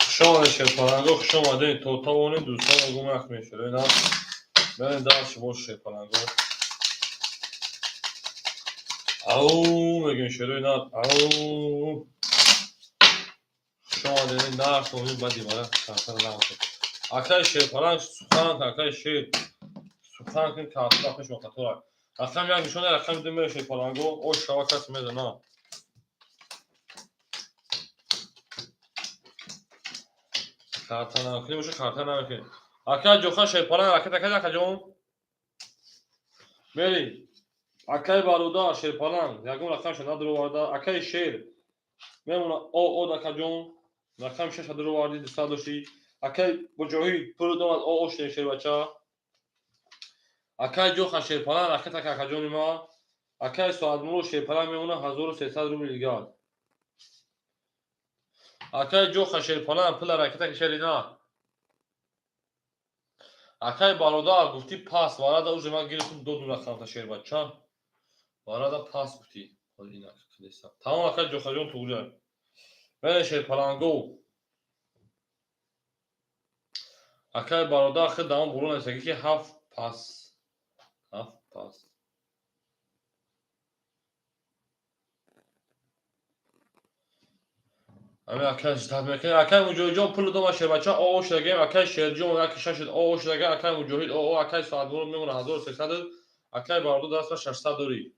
Хуш омадед шерпаланго, хуш омадед. То тавонед дӯстонро гум накунед шерои нар. Мерем дарси бош шерпаланго. Ау, мегӯем шерои нар. Ау. Хуш омадед нар томин бади мара картара намошад. Акаи шерпаланг сухан, акаи шер сухан кун, картара пеш мақатора. Рақами 1 нишон, рақами 2 мерем шерпаланго. Ош шава каси мезана. Карта намекунӣ боша, карта намекунӣ. Акаи Ҷоха шерпаланг ракета кард, акаҷон. Мерем. Акаи бародар шерпаланг ягон рақамша надуроварда. Акаи шер мемона о од акаҷон. Рақами 6 дуровардӣ, 200 дошти. Акаи Муҷоҳид пул домад о о шудем шербача. Акаи Ҷоха шерпаланг ракета кард, акаҷони ман. Акаи Соатмурод шерпаланг мемона 1300 рубл дигар. Акаи Ҷоха шерпаланг пула ракета ки шери на. Акаи бародар гуфтӣ пас варада уже ман гирифтум додум рақамта шербача. Варада пас гуфтӣ. Тамом акаи Ҷохаҷон туғҷа. Мерем шерпаланго. Акаи бародар хел давом боло нависагӣ ки 7 пас. 7 пас. Ами акаи ждать мекунем. Акаи Муҷоҳидҷон пул дома шербача о о шудагем. Акаи Шерҷон яки 6 шуд о о шудага. Акаи Муҷоҳид о о, акаи Соатмурод мемона 1300. Акаи бародар даста 600 дорӣ.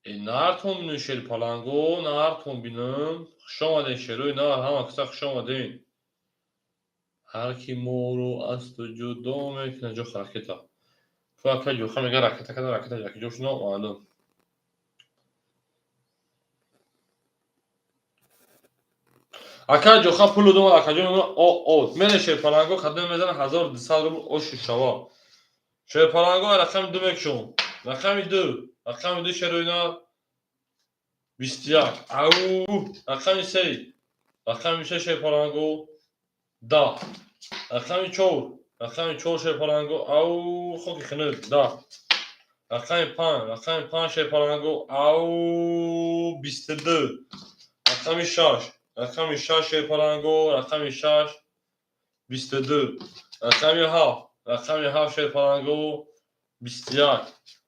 Э нартон бинем шерпаланго, нартон бинем. Хуш омадед шерои нар, ҳама каса хуш омадед. Ҳар ки моро аз ту ҷудо мекунад, ҷоха ракета. Ту акаи Ҷоха мега ракета када, ракета яки ҷош номаълум. Акаи Ҷоха пулу домад, акаҷон о о. Мерем шерпаланго, кадом мезана 1200 рубл оши шава. Шерпаланго рақами 2 мекушом. Рақами 2, рақами 2 шерои нар 21. Ау, рақами 3, рақами 3 шерпаланго 10. Рақами 4, рақами 4 шерпаланго, ау, хоки хунук 10. Рақами 5, рақами 5 шерпаланго, ау, 22. Рақами 6, рақами 6 шерпаланго, рақами 6 22. Рақами 7, рақами 7 шерпаланго 21.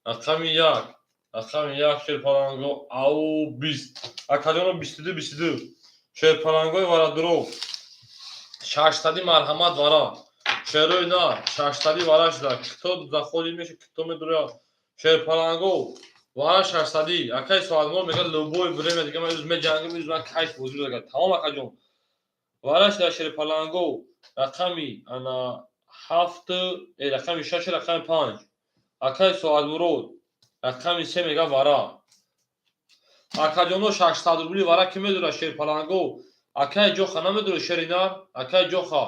Рақами 1, рақами 1 шерпаланго, ау, 20. Акаҷоно 22, 22. Шерпалангои варадуров. 600 марҳамат вара. Шерои нар, 600 вара шуда. Кто заходит меша, кто медура. Шерпаланго вара 600. Акаи Соатмурод мега любое время дига ман меҷангам, имрӯз ман кайф бозӣ дага. Тамом акаҷон. Вара шуда шерпаланго рақами ана Ҳафт, рақами шаш, рақами панҷ. Акаи Соатмурод, рақами се мега вара. Акаҷоно, 600 рубли вара ки медора, шерпаланго? Акаи Ҷоха намедора, шери нар? Акаи Ҷоха,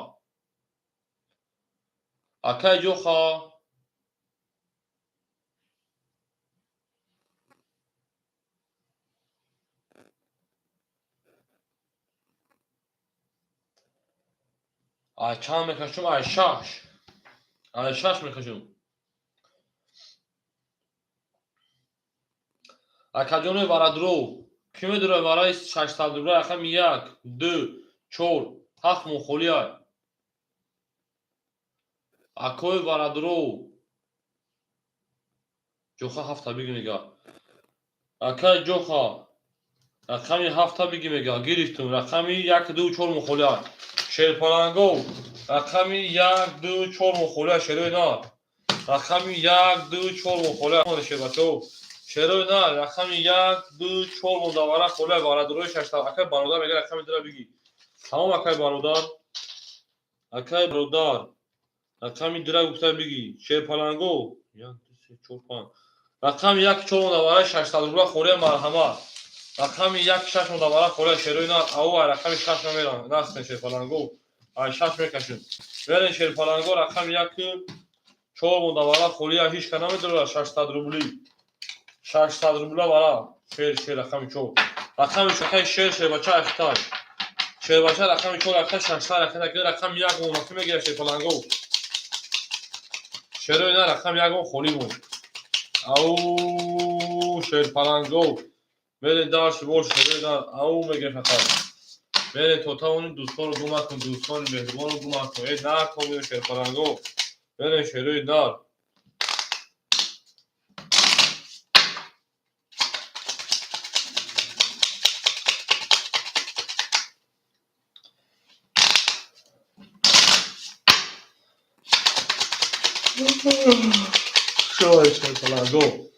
акаи Ҷоха. Ай чанд мекашум? Ай шаш, ай шаш мекашум. Акаҷонои варадро, кӣ медора вараи 600 рубла? Рақами як, ду, чор, ҳафт мухолиай. Акои варадро, Ҷоха ҳафта биги мега. Акаи Ҷоха, рақами ҳафта биги мега. Гирифтум. Рақами як, ду, чор мухолиай. Шерпалангов, рақами як, ду, чор мухолиай. Шерои нар, рақами як, ду, чор мухолиай. Шербачао, шерои нар, рақами як, ду, чор мондавара холиай. Варадрои шашта. Акай бародар мега, рақами дура биги. Тамом, акай бародар, акай бародар, рақами дура гуфта биги. Шерпалангов, як, ду, се, чор, панҷ, рақами як, чор мондавара, 600 рубла холиай. Марҳамат. Рақами як, шаш мондавара холиай, шерои нар. Ау, ай рақами шаш намерам настен. Шерпалангов, ай шаш мекашем. Верен, шерпаланго, рақами як, чор мондавара холиай. Ҳеч ка намедорад 600 рубли, 600 рубла вара. Шер, шер, рақами чор, рақами чор, шер, шербача ахтай, шербача, рақами чор, рақами 600 рақами, рақами як монда. Ки мегирад, шерпалангов? Шерои на, рақами як мон холӣ монд. Ау, шерпалангов, мерен дальше больше. Шерои на, ау, мегирем фақат. Мерен то тавонӣ дӯстонро гум накун, дӯстони меҳрубонро гум накун. Э, накун, шерпалангов, мерен, шерои нар. Шой, шерпалангов.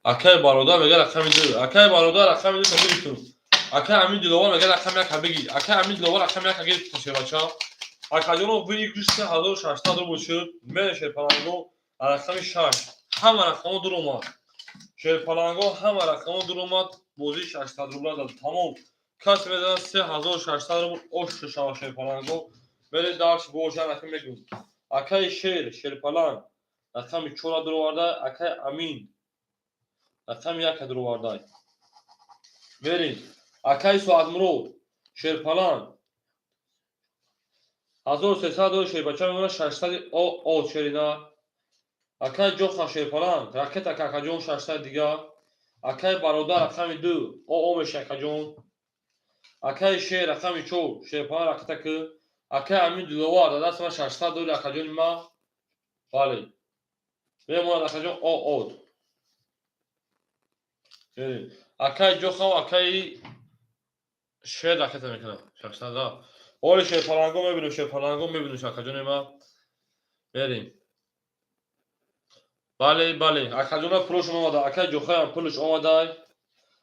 Акаи бародар мега, рақами ду. Акаи бародар, рақами ду гирифтум. Акаи Амин Диловар мега, рақами як бигӣ. Акаи Амин Диловар, рақами як гирифтум, шербача. Акаҷоно, выигрыш 3600 рубл шуд. Мере, шерпаланго, рақами шаш. Ҳама рақамо дур омад. Шерпаланго, ҳама рақамо дур омад. Бозии 600 рубла дад. Тамом. Кас мезанад 3600 рубл ош шава, шерпаланго. Мере дальше боша рақам мегӯм. Акаи Шер, шерпаланг, рақами чора дуроварда, акаи Амин рақами яка дуроварда. Мерем. Акаи Соатмурод, шерпаланг, 1300 дор, шербача мемонад 600 о о шерина. Акаи Ҷоха, шерпаланг, ракета, какаҷон, 600 дига. Акаи бародар, рақами ду, о о меша, акаҷон. Акаи Шер, рақами чор, шерпаланг, ракета ки. Акаи Амин Диловар, дар дасти ман 600 дори, акаҷони ма. Бале, мемонад, акаҷон, о од. Акаи Ҷохам, акаи Шер ракета мекунад 600. Оли, шерпаланго мебинем, шерпаланго мебинем, акаҷони ма. Мерем. Бале, бале, акаҷона, пулашон омада. Акаи Ҷохаям пулаш омадай,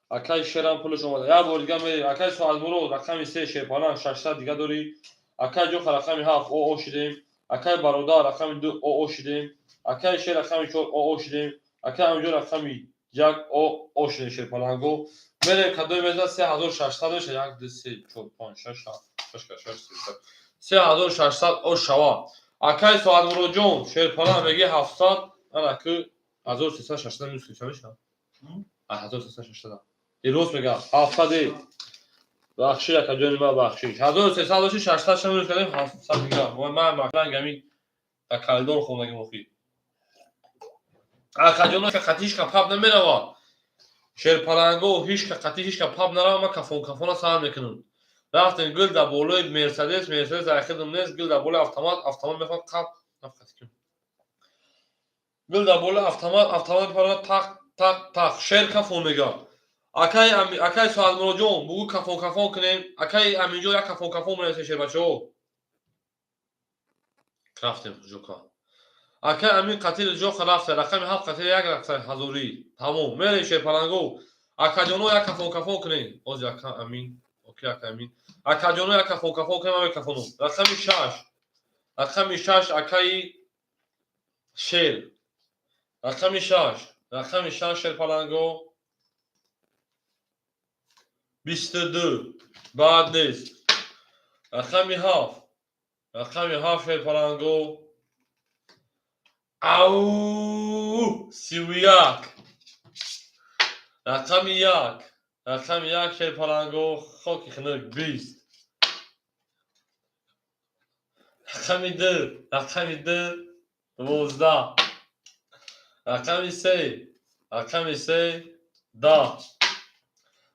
акаи Шерам пулаш омада. Як бор дига мерем. Акаи Соатмурод, рақами се, шерпаланг, 600 дига дорӣ. Акаи Ҷоха, рақами ҳафт, о о шидем. Акаи бародар, рақами ду, о о шидем. Акаи Шер, рақами чор, о о шидем. Акаи Амиҷон, рақами як, о о шидем. Шерпаланго, мерем. Кадои мезад 3600 меша? Як, ду, се, чор, панҷ, шаш, ҳафт, шаш, шаш, 3600 о шава. Акаи Соатмуродҷон, шерпаланг, меги 700. Ана ки 1360 минус ча мешавад? 1360 рост мега, 700. Бахшиш, акаҷони ма, бахшиш. 1300 дошти, 600 ша минус кардем, 700 дига. Ман маклангами дар коридор хондагим охи. Акаҷоно, қати ҳичка паб намеравад. Шерпаланго, ҳичка қати ҳичка паб нарава. Ман кафон кафона сар мекунам. Рафтем, гул дар болои мерседес, мерседес дар хидм нест, гул дар болои автомат, автомат мехоҳад қап, гул дар болои автомат, автомат мепарад, тақ тақ тақ. Шер кафон мега. Акаи Соатмуроҷон, бугӯ, кафон кафон кунем. Акаи Аминҷон, як кафон кафон менависем, шербачаҳо. Рафтем ҷока. Акаи Амин қатил ҷоха рафта, рақами ҳафт қатил як рафта, ҳазорӣ. Тамом, мерем, шерпаланго. Акаҷоно, як кафон кафон кунем. Ози ака Амин, окей, ака Амин. Акаҷоно, як кафон кафон кунем, ама кафону. Рақами шаш. Рақами 6 акаи Шер. Рақами 6. Рақами 6 шерпаланго. 22. Бад нест. Рақами 7. Рақами 7 шерпаланго. Ау! 31. Рақами 1. Рақами 1 шерпаланго. Хоки хунук 20. Рақами 2. Рақами 2 12. Рақами 3. Рақами 3 10.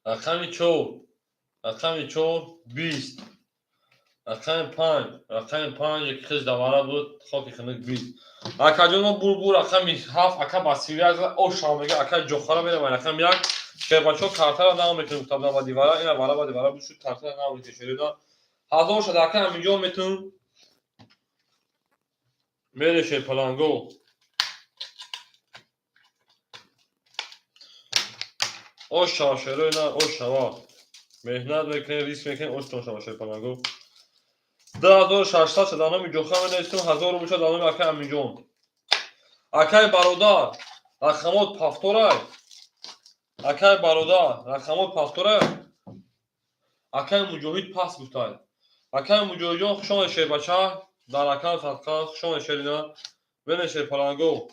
Рақами 4. Рақами 4 20. Рақами 5. Рақами 5 ки хиш давара буд, хоки хунук 20. Акаҷон бур рақами 7 ака ба 31 ош мега ака ҷохара мерава рақами 1. Шербачо картара нав мекунем табна ба дивара, ина вара ба дивара бушуд картара нав мекунем шерида. 1000 шада ака ҳаминҷо метун. Мере шерпаланго. Ош шава шерои на ош шава. Меҳнат мекунем, риск мекунем, оштон шава шерпаланго. 2600 шада номи ҷоха менависем, 1000 рубл шада номи акай Аминҷон. Акай бародар, рақамот пафторай. Акай бародар, рақамот пафторай. Акай Муҷоҳид пас гуфтай. Акай Муҷоҳидҷон хуш омадед шербача. Дар акам садқа хуш омадед шерина. Бене шерпаланго.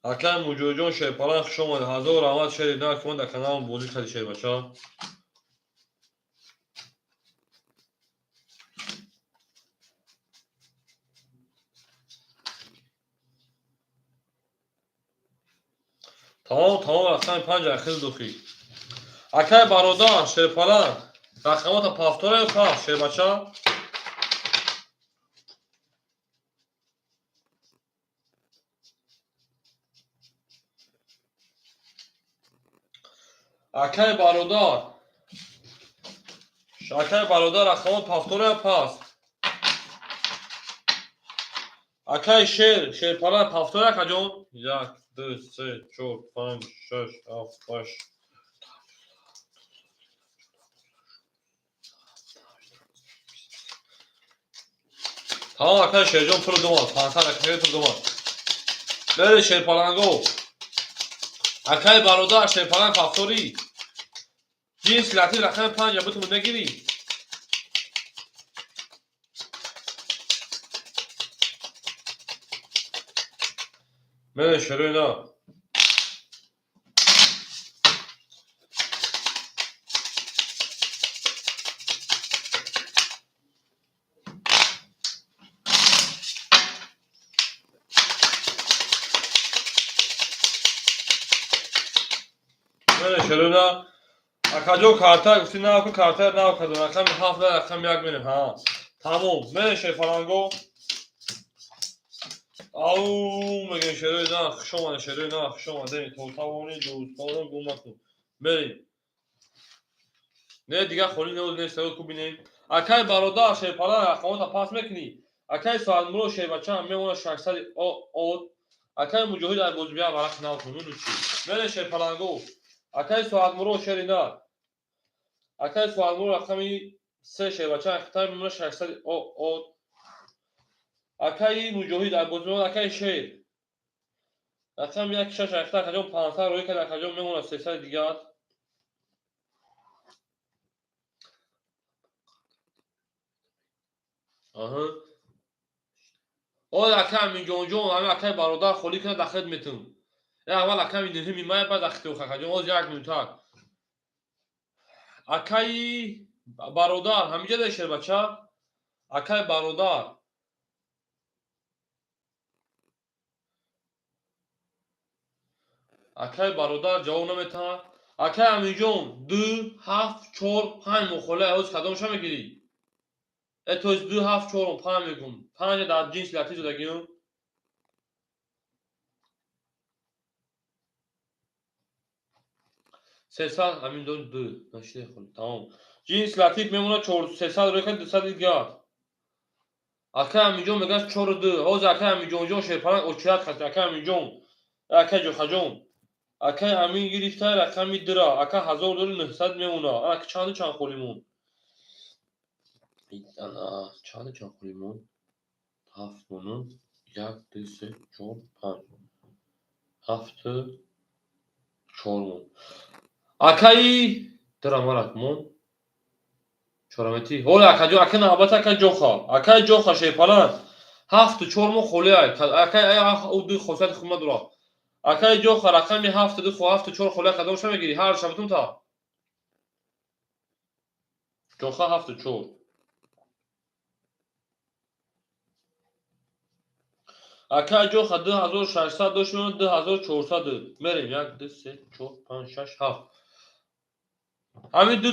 Акай Муҷоҳидҷон шерпаланг хуш омадед. 1000 раҳмат шерина, ки мо дар каналам бозӣ кардӣ шербача. Тамом, тамом, рақами 5 ахир духӣ. Акай бародар, шерпаланг, рақамота пафтора ё паст, шербача? Акай бародар, акай бародар, рақамот пафтора ё паст? Акай шер, шерпаланг пафтора акаҷон? 1, 2, 3, 4, 5, 6, 7, 8. Тамом акай шерҷон пули думад, 500 акай пули думад. Бери шерпаланго. Акай бародар, шерпаланг пафторӣ. Ҷинс латиф рақами 5 бутун мегирӣ. Мене шерои на. Мене шерои на. Акаҷон карта гуфти нав кун, карта нав кардам. Рақами 7 на рақами 1 мерем. Ҳа. Тамом. Мене шерпаланго. Ау, мегем шерои на, хуш омадед шерои на, хуш омадед. То тавони дӯстонам гум накун. Мерем. Не, дигар холӣ нест, ку бинем. Акай бародар, шерпаланг рақамота пас мекунӣ. Акай Соатмуро шербача мемонад 600 од. Акай Муҷоҳид ай бозбия варақ нав кун, ну чӣ. Мере шерпаланго. Акай Соатмуро шери на. Акай Соатмуро рақами 3 шербача хитай мемонад 600 од. Акаи Муҷоҳид ай бозбия акай шер. Рақами 1 6 ахта акаҷон 500 рӯй кард, акаҷон мемонад 300 дигар. Аҳа. Ой акай Аминҷонҷон, ҳамин акай бародар холӣ кунад дахет метун. Аввал аками нуҳими май, баъд ахти акаҷон, оз як минутак. Акаи бародар, ҳаминҷа дай шербача? Акаи бародар. Акаи бародар ҷавоб наметаҳад. Акаи Аминҷон, 2, 7, 4, 5 мухолия, ҳоз кадомша мегирӣ? То есть 2, 7, 4, 5 мегум. 5 дар ҷинси латиф додагиён. 300 ҳамин дон 2. Нашиде хол. Тамом. Ҷинс латиф мемонад 400 рӯй кард 200 дигар. Акай Аминҷон мегӯяд 4 2. Ҳозир акай Аминҷонҷон шерпаланг очият хаст. Акай Аминҷон, акай Ҷохаҷон. Акай Амин гирифта рақами 2-ра. Ака 1900 мемона. Ана чанду чанд холӣ монд? Ана чанду чанд холӣ монд? 7 монд. 1, 2, 3, 4, 5. 7, 4 монд. Акаи 2-ра марак монд. Чорамети. Ҳола акаҷон, ака навбат ака Ҷоха. Акаи Ҷоха шерпаланг. 7 4 мо холӣ ай. Акаи ӯ ду хосияти хуб надорад. Акаи Ҷоха рақами 7 2 7 4 холӣ кадомша мегирӣ? Ҳар шабатун та. Ҷоха 7 4. Акаи Ҷоха 2600 дошт, 2400. Мерем 1 2 3 4 5 6 7. Ҳамин ду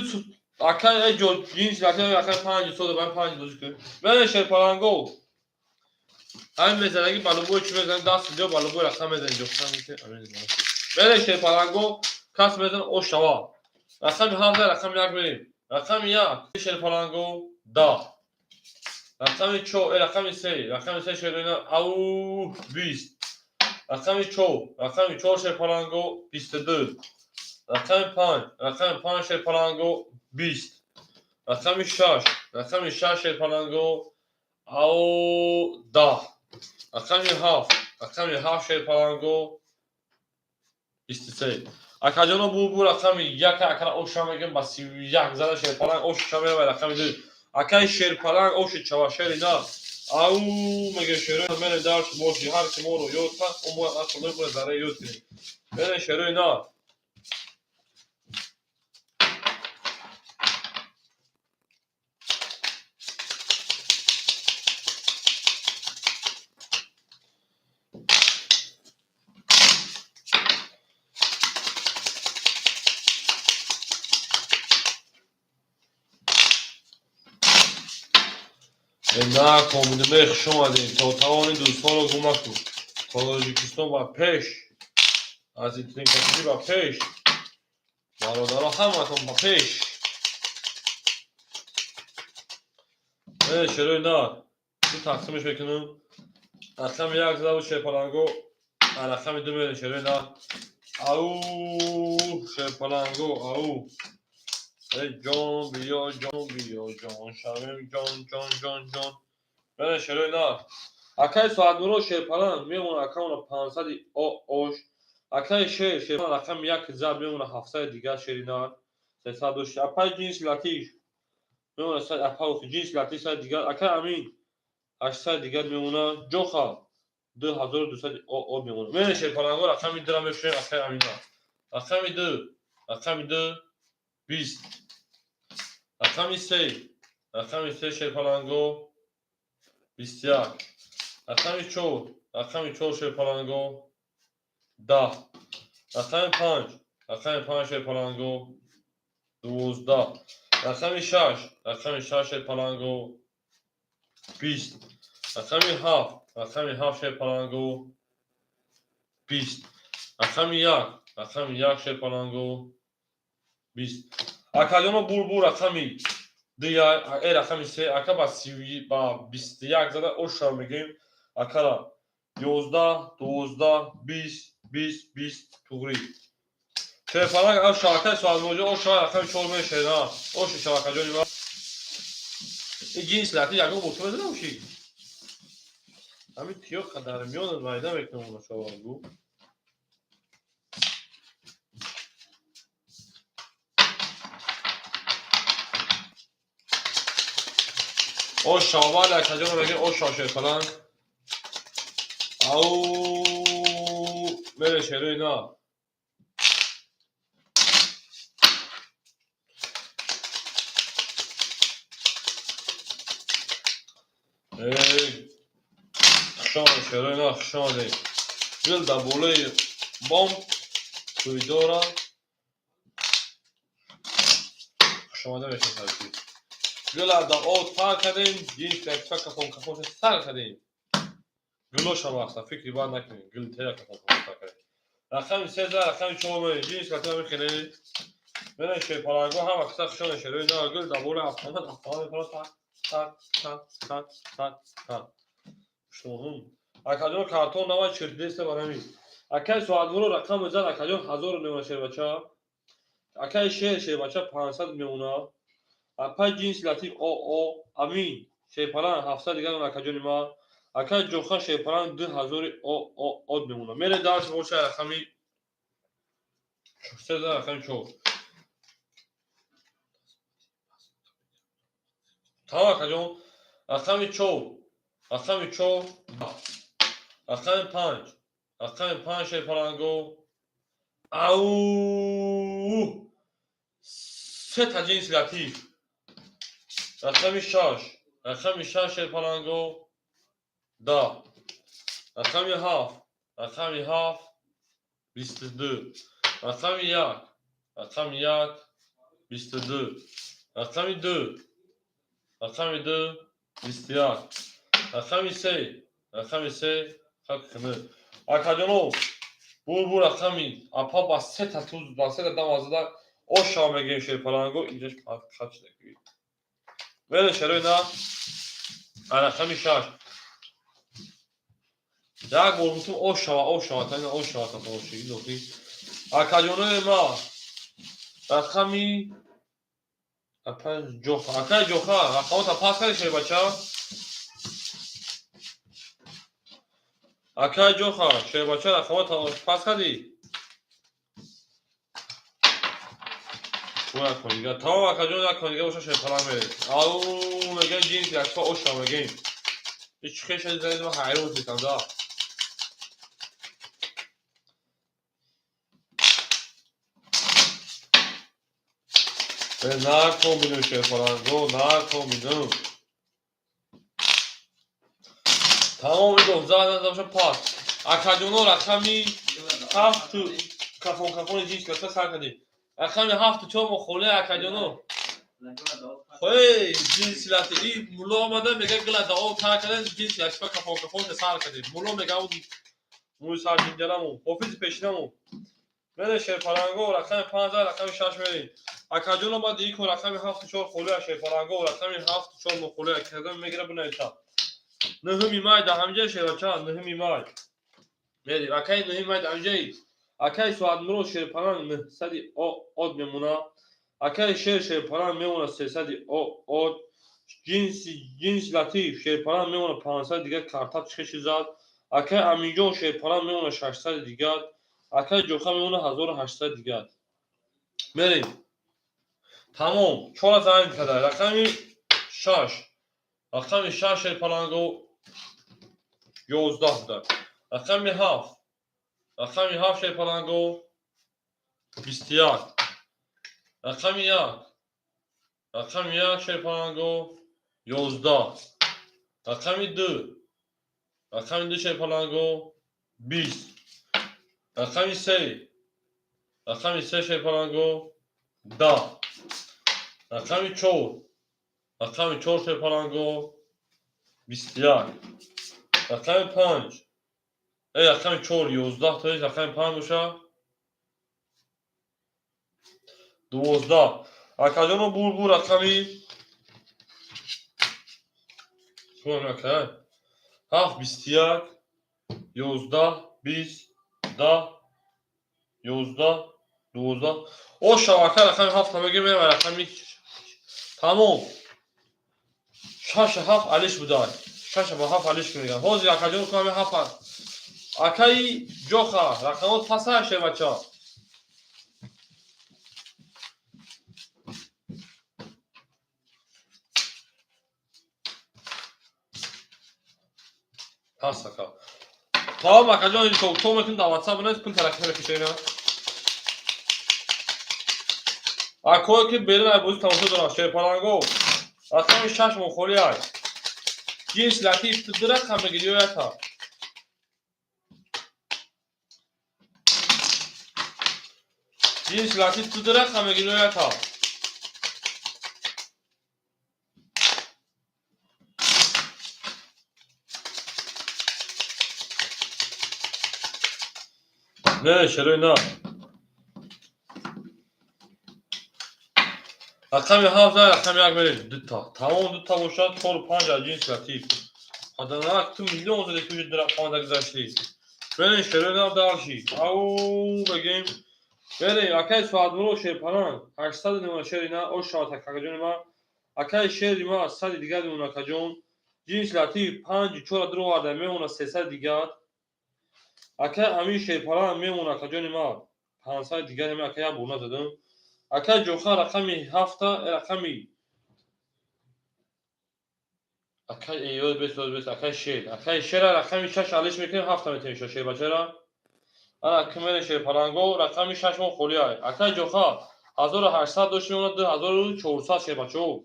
акаи ҷо ҷинс акаи акаи 5 сода бай 5 бозӣ кун. Мерем шерпаланго. Ҳамин мезанаги ба любой чӣ мезанем, даст ҷо ба любой рақам мезанем ҷо. Мерем шерпаланго, кас мезан ош шава. Рақами 7 рақами 1 мерем. Рақами 1 шерпаланго 10. Рақами 4, рақами 3, рақами 3 шерина ау 20. Рақами 4, рақами 4 шерпаланго 22. Рақами 5, рақами 5 шерпаланго 20. Рақами 6, рақами 6 шерпаланго ау 10. Рақами 7, рақами 7 шерпаланго 23. Акаҷоно бу рақами 1 акара оша мегем ба 31 зада шерпаланг оша мерава рақами 2. Акаи шерпаланг оши чава шери на. Ау меге шерои мере дарш боши ҳар ки моро ёд кард, мо бояд аз худои бояд зарра ёд кунем. Мере шерои на. На комидме хуш омадем. То тавони дӯстонро гум накун. Тоҷикистон ба пеш. Аз интернет ба пеш. Бародаро ҳаматон ба пеш. Шерои на. Ду тақсимаш мекунам. Рақами 1 зада шерпаланго. Рақами 2 мерем шерои на. Ау шерпаланго, ау. Эй ҷон биё, ҷон биё, ҷон шавем, ҷон, ҷон, ҷон, ҷон. Мерем шерои на. Акаи Соатмуро шерпаланг мемона акамона 500 ош. Акаи шер шерпаланг рақами 1 зад мемона 700 дигар шери нар. 300 дошт. Апаи ҷинси латиш мемона апа ҷинси латиш 100 дигар. Акаи Амин 800 дигар мемона. Ҷоха 2200 о мемона. Мерем шерпаланго рақами 2-ра мефурӯшем акаи Амина. Рақами 2, рақами 2 20. Рақами 3, рақами 3 шерпаланго 21. Рақами 4, рақами 4 шерпаланго 10. Рақами 5, рақами 5 шерпаланго 12. Рақами 6, рақами 6 шерпаланго 20. Рақами 7, рақами 7 шерпаланго 20. Рақами 1, рақами 1 шерпаланго 20. Акаҷоно бур рақами 2, рақами 3, ака ба 21 зада оша мегем. Акара 11, 12, 20, 20, 20 туғри. Шерпаланг оша акаи Соатмуроҷон оша рақами 4 мешена. Оши шава акаҷони ма. Ин ҷинс лати ягон бо ту мезанам ши. Ҳамин тиё қадар миёнат майда мекунам оно шавангу. Оша вале акаҷоно мегем оша шерпаланг. Ау мере шерои на. Эй хушомад шерои на, хуш омадед. Гул дар болои бом тӯйдора. Хушомада мешавад. Гула дар об тар кардем, ҷинс якфа кафон кафон сар кардем. Гулоша мақсад, фикри бад накунед. Гул тера кафон кафон сар кардем. Рақами 3 рақами 4 мерем. Ҷинс катина мехелед. Мерем шерпаланго ҳама киса хушона шерои на. Гул дар болои автомат, автомат мепарад так, так, так, так, так, так. Шуҳум. Акаҷон картон навай чирдеста барами. Акай Соатмуро рақам зад, акаҷон, 1000 мемона, шербача. Акай Шер, шербача, 500 мемона. Апай Ҷинси Латиф о о Амин, шерпалан, 700 дигар, акаҷони ма. Акай Ҷоха, шерпалан, 2000 о о од мемона. Мере дальше боша, рақами се, рақами чор. Тамом, акаҷон. Рақами чор, рақами чор, рақами панҷ, рақами панҷ, шерпаланго. Ау, сета Ҷинси Латиф. Рақами шаш, рақами шаш, шерпаланго, 10. Рақами ҳафт, рақами ҳафт, 22. Рақами як, рақами як, 22. Рақами ду, рақами ду, 21. Рақами се, рақами се, хакхны. Акаҷоно, бур бур, рақами апа ба сета туз, ба сета дам азада ошава мегирем, шерпаланго. Инҷаш хач. Веле шерои на, рақами шаш як бор гуфтум, ошава, ошава, тайна ошава татоши дохи. Акаҷонои ма, рақами апа Ҷоха, акаи Ҷоха, рақамота пас карди, шербача? Акаи Ҷоха, шербача, рақамота пас кардӣ? Як кон дига. Тамом, акаҷон, як кон дига боша, шерпалан, мерем. Ау, мегӯям, ҷинси якфа ошава мегӯем. Ҳеч хеша занед, ма ҳайрон шудам да. Накун бинем, шерпаланго, накун бинем. Тамом, идо зад боша, пас. Акаҷоно, рақами ҳафту кафон кафони ҷинс латифа сар кардем. Рақами ҳафту чор мо холе, акаҷоно. Ҳей, ҷинси латиф, и мулло омада мега, гила да об тар карда, ҷинси латифа кафон кафон сар кардем. Мулло мега, мӯи сар ҷинҷараму, ҳофизи пешинаму. Мере, шерпаланго, рақами панҷ, рақами шаш мерем. Акаҷоно, баъд икун, рақами ҳафту чор холия, шерпаланго, рақами ҳафту чор мо холия кардам, мегира, бинависа. 9-ми май да ҳамҷа, шербача, 9-ми май. Мерем. Акаи 9-ми май да ҳамҷаи. Акаи Соатмуро, шерпаланг, 900 од мемона. Акаи Шер, шерпаланг, мемона 300 од. Ҷинси Латиф, шерпаланг, мемона 500 дигар, карта чихеши зад. Акаи Аминҷон, шерпаланг, мемона 600 дигар. Акаи Ҷоха мемона 1800 дигар. Мерем. Тамом, чора занг када. Рақами шаш. Рақами шаш, шерпаланго, 11 буда. Рақами ҳафт. Рақами ҳафт, шерпаланго, 21. Рақами як. Рақами як, шерпаланго, 11. Рақами ду. Рақами ду, шерпаланго, 20. Рақами се. Рақами се, шерпаланго, 10. Рақами чор. Рақами чор, шерпаланго, 21. Рақами панҷ. Э, рақами чор 11, то есть рақами панҷ боша 12. Акаҷоно, бур бур, рақами акай ҳафт, 21, 11, 20, 10, 11, 12. Ошава, ака, рақами ҳафта мегирем, мерем рақами. Тамом, шаша ҳафт алиш будай, шаша ба ҳафт алиш мегирам ҳозир, акаҷон. Кунами ҳафт. Акаи Ҷоха, рақамот паса, шербача? Пас, ака. Тамом, акаҷон, то мекунем, дар ватсап бинавис, пул тараққӣ мекушем. Акое ки берун ай бозӣ тамошо дорам, шерпаланго, рақами шаш мохоли ай. Ҷинс Латиф, ту ду рақам мегирӣ ё якта? Ҷинс Латиф, ту ду рақам мегирӣ ё якта? Не, шерои на. Рақами ҳафт, рақами як мерем, дута. Тамом, дута бошад, чору панҷ аз Ҷинси Латиф. Паданак, ту миллион зади, ки ду рақамада гузаштӣ. Берем, шерои нав, дальше. Ау, бегем. Берем, акай Суадмуро, шерпаланг 800 мемона, шери на ош шавад, акаҷони ма. Акай шери ма 100 дигар мемона, акаҷон. Ҷинс латиф панҷу чора дуроварда, мемона 300 дигар. Акай Амин, шерпаланг мемона, акаҷони ма, 500 дигар. Ака, як бор назадам. Акай Ҷоха, рақами ҳафта, рақами акай ёд бес, ёд бес. Акай шер, акай шера рақами шаш алиш мекунем, ҳафта метавонем шербачара. Ана кимере, шерпаланго, рақами шаш мо холиай. Акай Ҷоха 1800 дошт, мемонад 2400, шербачао.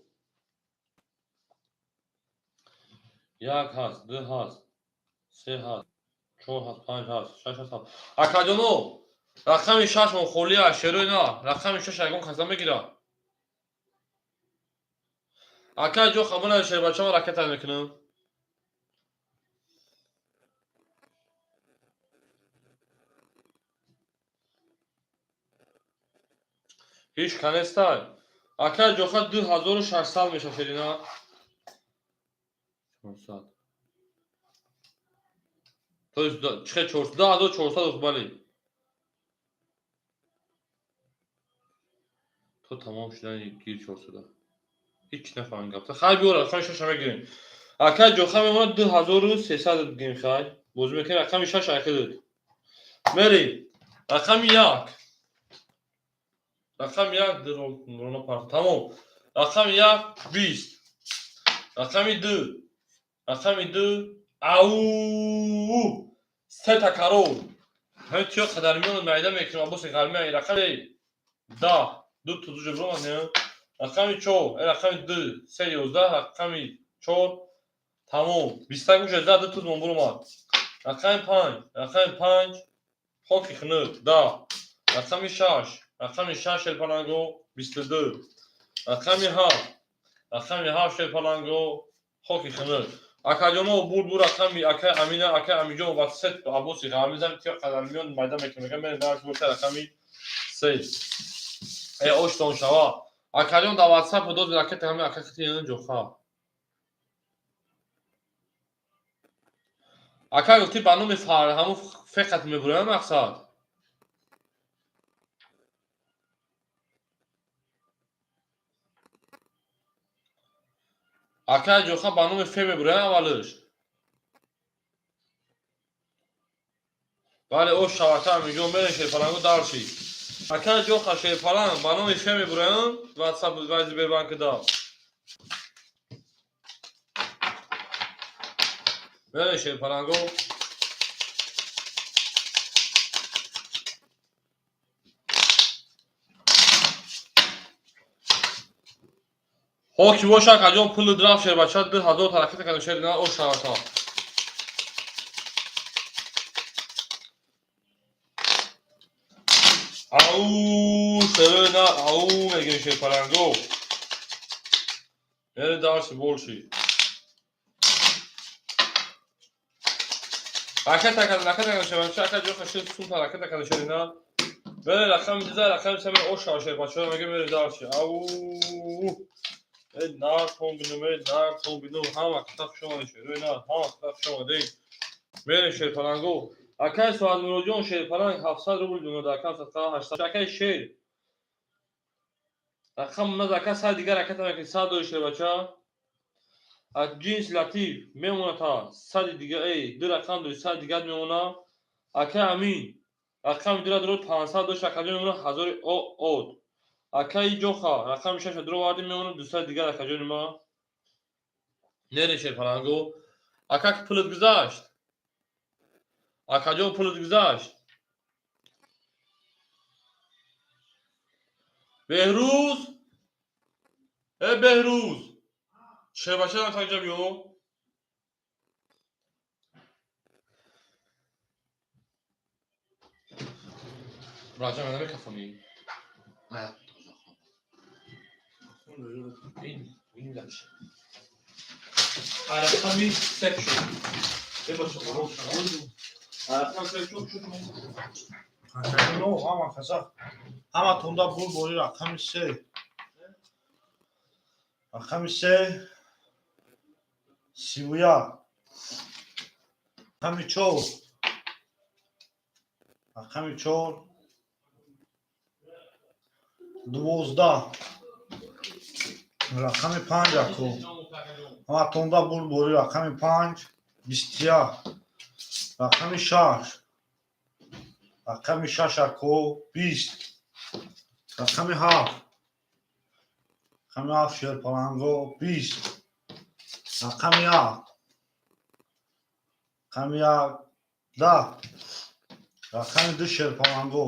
Як ҳаст, ду ҳаст, се ҳаст, чор ҳаст, панҷ ҳаст, шаш ҳаст. Акаҷоно, рақами шаш мо холиай, шерои на. Рақами шаш ягон каса мегирад? Акай Ҷоха, мана шербачамо, ракета мекунам. Ҳеҷ канестай. Акай Ҷоха, 2600 меша, шерина. 400, то есть чихе, 2400, бале. То тамом шудани гир 400-а ҳеҷ нафаҳмем гапта. Хай, биёра, рақами шаша мегирем. Акай Ҷоха мемонад 2300, бигем. Хай, бозӣ мекунем, рақами шаш айхидуд. Мерем, рақами як, рақами як рона парт, тамом. Рақами як 20, рақами ду, рақами ду, ау, сета карол. Ҳамин тиё қадармиёну майда мекунем, абоси ғармия. Рақами 10, ду тузу ҷубромад. Рақами чор, рақами ду, се, 11, рақами чор, тамом. Бистак уже зад, ду туз монбуромад. Рақами панҷ, рақами панҷ, хоки хунук, 10. Рақами шаш, рақами шаш, шерпаланго, 22. Рақами ҳафт, рақами ҳафт, шерпаланго, хоки хунук. Акаҷоно, бур рақами акай Амина, акай Амиҷон ва сет абоси ғармизам тиё қадармиён майда мекунем. Мегам, мерем дарс боша, рақами се. Э, оштон шава. Акаҷон, дар ватсап доз ракета ҳами ака хити ҷоха. Ака, гуфтӣ ба номи фар ҳамун феқат мебурам, мақсад. Ака Ҷоха, ба номи фе мебурам аввалиш. Бале, ош шавака, Амиҷон, мерем, шерпалангу, дарши. Ака Ҷоха, шерпаланг ба номи фе мебурам, ватсап вайзибербанки да. Мерем, шерпаланго. Ҳоки боша, акаҷон, пули рафт, шербача, 2000 ҳаракат кардем, шер на, ош шавака. Ау, шерои на, ау, мегем, шерпаланго. Мере дальше, больше. Ракета кардем, ракета кардем, шербача, ака Ҷоха, шер сум ҳараката кардем, шери на. Мере рақами диза, рақами се, мере ош шава, шербачаро мегем, мере дальше. Ау. Эй, нартон бинум, эй, нартон бинум, ҳама қита хуш омадед, шерои на, ҳама қита хуш омадед. Мерем, шерпаланго. Акай Суадмуроҷон, шерпаланг 700 рубл мемонад, акам садқа 800. Акай шер. Рақам наз, ака, сад дигар ракета мекунӣ, 100 дори, шербача. Ҷинс латиф мемонад та сади дигар, эй, ду рақам дори, 100 дигар мемонад. Акай Амин, рақами дура дуро 500 дошт, акаҷон, мемонад ҳазори од. Акаи Ҷоха, рақами шаша дуро вардем, мемонад 200 дигар, акаҷони ма. Нере, шерпаланго. Ака, пулат гузашт. Акаҷон, пулат гузашт. Беҳрӯз, э, Беҳрӯз, шербачаам таҷа биё. Раҷа, намекафонӣ? Не. Ин дальше. Рақами сек шуд. Бебошо, рақами сек шуд. Ну, ҳама каса, ҳаматонда бурбори рақами се. Рақами се 31. Рақами чор. Рақами чор 12. Рақами панҷ, ако, ҳаматонда бурдборӣ. Рақами панҷ 21. Рақами шаш, рақами шаш, ако, 20. Рақами ҳафт, рақами ҳафт, шерпаланго, 20. Рақами як, рақами як 10. Рақами ду, шерпаланго,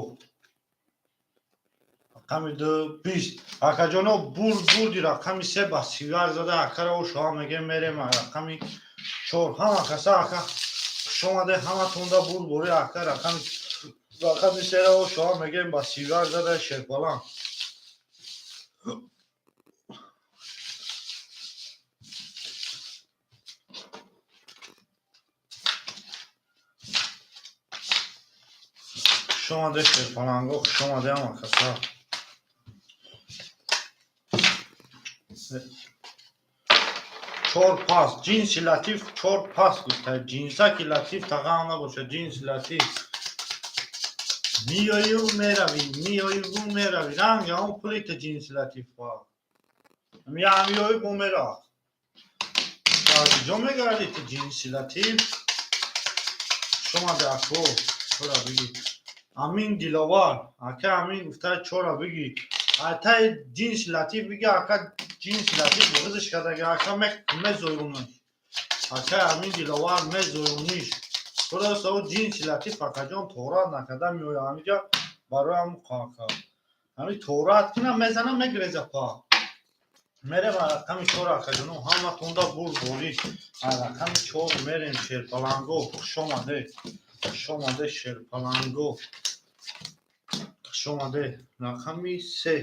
рақами ду 20. Акаҷоно, бурд, бурди рақами се ба 31 зада. Акара ошоа мегем, мерем рақами чор. Ҳама каса, ака, хушомаде, ҳаматонда бурдборӣ, ака. Рақами сера ошоа мегем, ба 31 зада, шерпаланг. Хушомаде, шерпаланго, хушомаде ҳама каса. Чор пас, ҷинси латиф, чор пас гуфта, ҷинсаки латиф тағам набошад. Ҷинси латиф, меою меравӣ, меоюву меравӣ, ранги он пулита. Ҷинси латиф меою бо мерафт. Дар куҷо мегардӣ ту, ҷинси латиф? Хушомаде, ако. Чора бигӣ, Амин Диловар, ака Амин гуфта, чора бигӣ, атаи ҷинси латиф биги, ака. Ҷинси латиф ғизиш кардаги, ака, мезоюниш. Ака Амин Диловар, мезоюниш. Просто о ҷинси латиф, акаҷон, торат накарда меоя ҳамиҷа. Барои ҳамн, ака, ҳами торат кина мезана, мегреза па. Мерем рақами чор, акаҷоно, ҳаматонда бурдборӣ. Рақами чор мерем, шерпаланго, хушомаде, хушомаде, шерпаланго, хушомаде. Рақами се,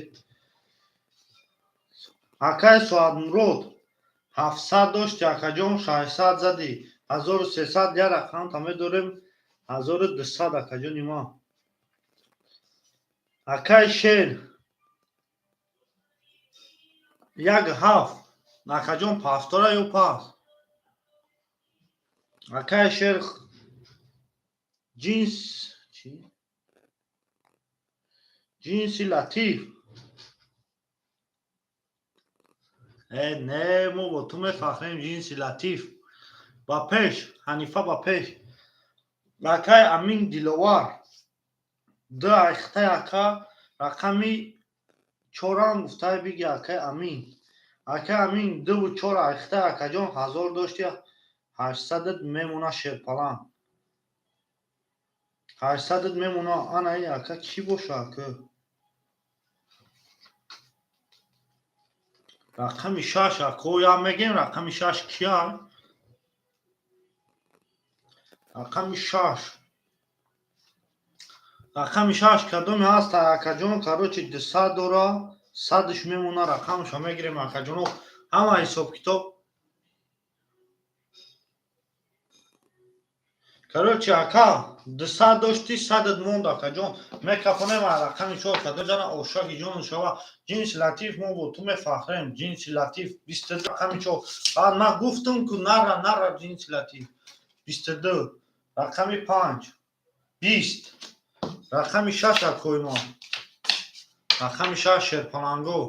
акай Соатмурод, 700 дошти, акаҷон, 600 задӣ, 1300. Я рақамта медорем, 1200, акаҷони ман. Акай Шер, як ҳафт, акаҷон, пастора ё паст. Акай Шер, ҷинс, ҷинси латиф. Не, мо бо ту мефахрем, ҷинси латиф. Ба пеш, Ҳанифа, ба пеш. Акай Амин Диловар, ду айхтай, ака. Рақами чорам гуфтай, биги, акай Амин. Акай Амин, дуву чор айхтай, акаҷон, 1000 дошти, 800-ат мемона, шерпаланг, 800-ат мемона. Ана и, ака, чӣ боша, ака? Рақами шаш, ако, я мегем, рақами шаш кия? Рақами шаш, рақами шаш кадоме ҳаст, акаҷон? Короче, 200 дора, 100-ш мемона, рақамашо мегирем, акаҷоно, ҳама ҳисоб китоб. Короче, ака, 200 дошти, 100-ат монд, акаҷон. Мекафонем рақами чор, кадоҷана ошаки ҷону шава. Ҷинси латиф, мо бо ту мефахрем, ҷинси латиф. 22, рақами чор. Баъд ман гуфтам ку, нара, нара, ҷинси латиф. 22, рақами панҷ 20. Рақами шаш, акои мо, рақами шаш, шерпаланго.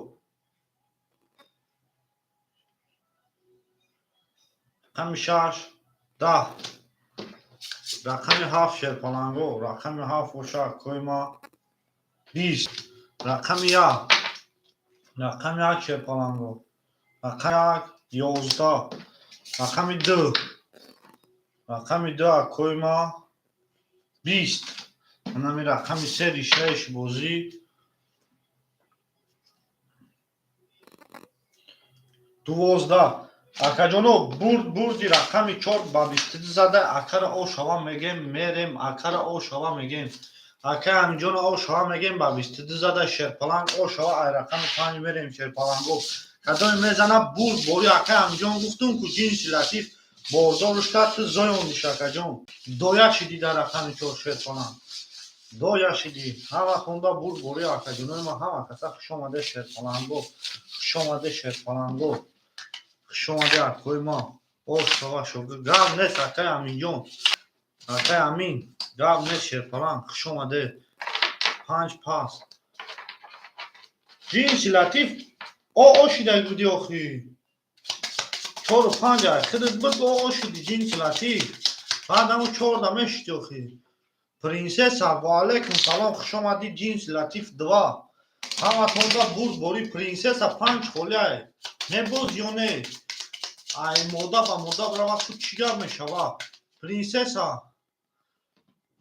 Рақами шаш 10. Рақами ҳафт, шерпаланго, рақами ҳафт боша, акои ма, 20. Рақами як, рақами як, шерпаланго, рақами як 11. Рақами ду, рақами ду, акои ма, 20. Анами рақами се, решаиш бозӣ 12. Акаҷоно, бурд, бурди рақами чор ба 22 зада. Акара ошава мегем, мерем, акара ошава мегем, ака Амиҷона ошава мегем, ба 22 зада, шерпаланг ошава. Ай рақами панҷ мерем, шерпаланго, кадоме мезана, бурд бори. Ака Амиҷон, гуфтум ку, ҷинси латиф бордоруш кард, ту зоёндиш, акаҷон, доя шидӣ дар рақами чор, шерпаланг, доя шидӣ. Ҳама хонда бурд бори, акаҷонои ма, ҳама каса хушомаде, шерпаланго, хушомаде, шерпаланго, хушомаде, акои ма. Ошава шо, гап нест, акаи Аминҷон. Акай Амин, гап нест, Шерпаланг, хуш омадед. Панҷ пас. Ҷинси Латиф о о шида буди охи. Чору панҷ ай худат буд, о о шуди, Ҷинси Латиф. Баъд ҳамун чорда мешуди охи. Принсесса, ва алайкум салом, хуш омадӣ, Ҷинси Латиф два. Ҳаматонда бурд бори. Принсесса, панҷ холи ай. Мебоз ё не? Ай мода ба мода бирава, ту чӣ гап мешава? Принсесса,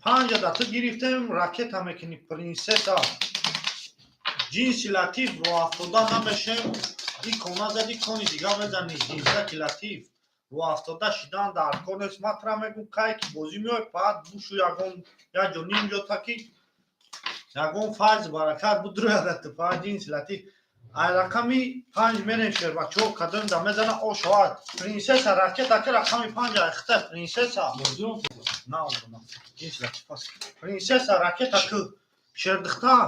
панҷа да ту гирифтем, ракета мекунӣ, принсесса. Ҷинси Латиф, роҳафтода намешем. И кона зади, кони дига мезанӣ. Ҷинсаки Латиф, роҳафтода шидан дар кор нест. Ман тура мегӯм, кай ки бозӣ меой, баъд бушу ягон як ҷо ним ҷо таки ягон файз баракат будрояда ту. Фақат Ҷинси Латиф, ай рақами панҷ мерем, шербачаҳо, кадом да мезана, о шавад. Принсесса, ракета ки рақами панҷ айхта, принсесса. На, на, Ҷинси Латиф пас. Принсесса, ракета ки, шердухтар.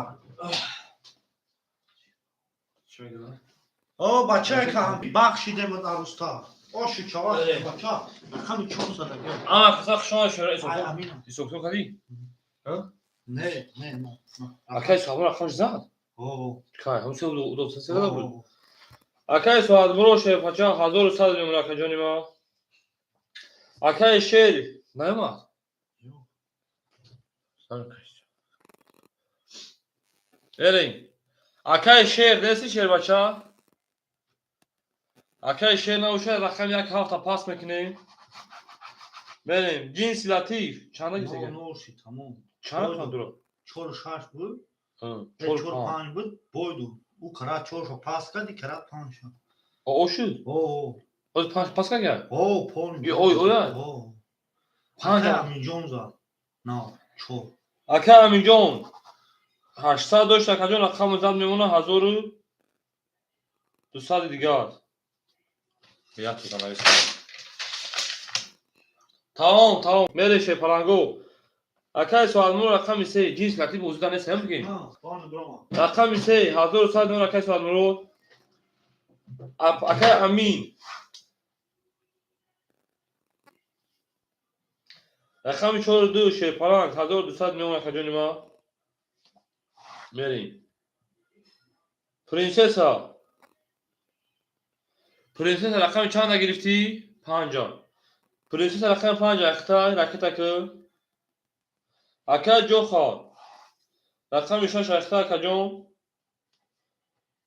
О, бачае ка бахшидемад аруста. Оши чава, бача, рақами чорсада. Ама каса хуш омад, шер. Ай Амина. Исокто кардӣ? Не, не, не. Акай Соҳаб рақамш зад? О. Кай, ҳам се удоб се буд. Акай Соҳабмуро, шерпача, 1100 мемон, акаҷони ма. Акай Шер наёмад? Эрем. Акай Шер нести, шербача? Акай Шер набошад, рақами як ҳафта пас мекунем. Мерем. Ҷинси Латиф чанда гирифта? Ноши, тамом. Чанд қандуро? Чору шаш буд. Чор панҷ буд, бойду. Ӯ кара чоршо пас карди, кара панҷшо. О шуд? О. Оз панҷ пас кард? О, пол. Ой, ой. О. Панҷ. Акай Аминҷон зад. На, чор. Акай Аминҷон 800 дошт, акаҷон, рақаму зад, мемона 1200 дигар. Як тута навис. Тамом, тамом. Мере, шерпаланго. Акай Соатмур, рақами се, Ҷинс Латиф озида нест, ҳам бигем. Рақами се, 1100 мемон, акай Соатмурод. Акай Амин. Рақами чору ду, шерпаланг, 1200 мемон, акаҷони ма. Мерем. Принсесса. Принсесса, рақами чанда гирифтӣ? Панҷа. Принсесса, рақами панҷа, ахтай, ракета ки. Акай Ҷоха. Рақами шаш, ахтай, акаҷон.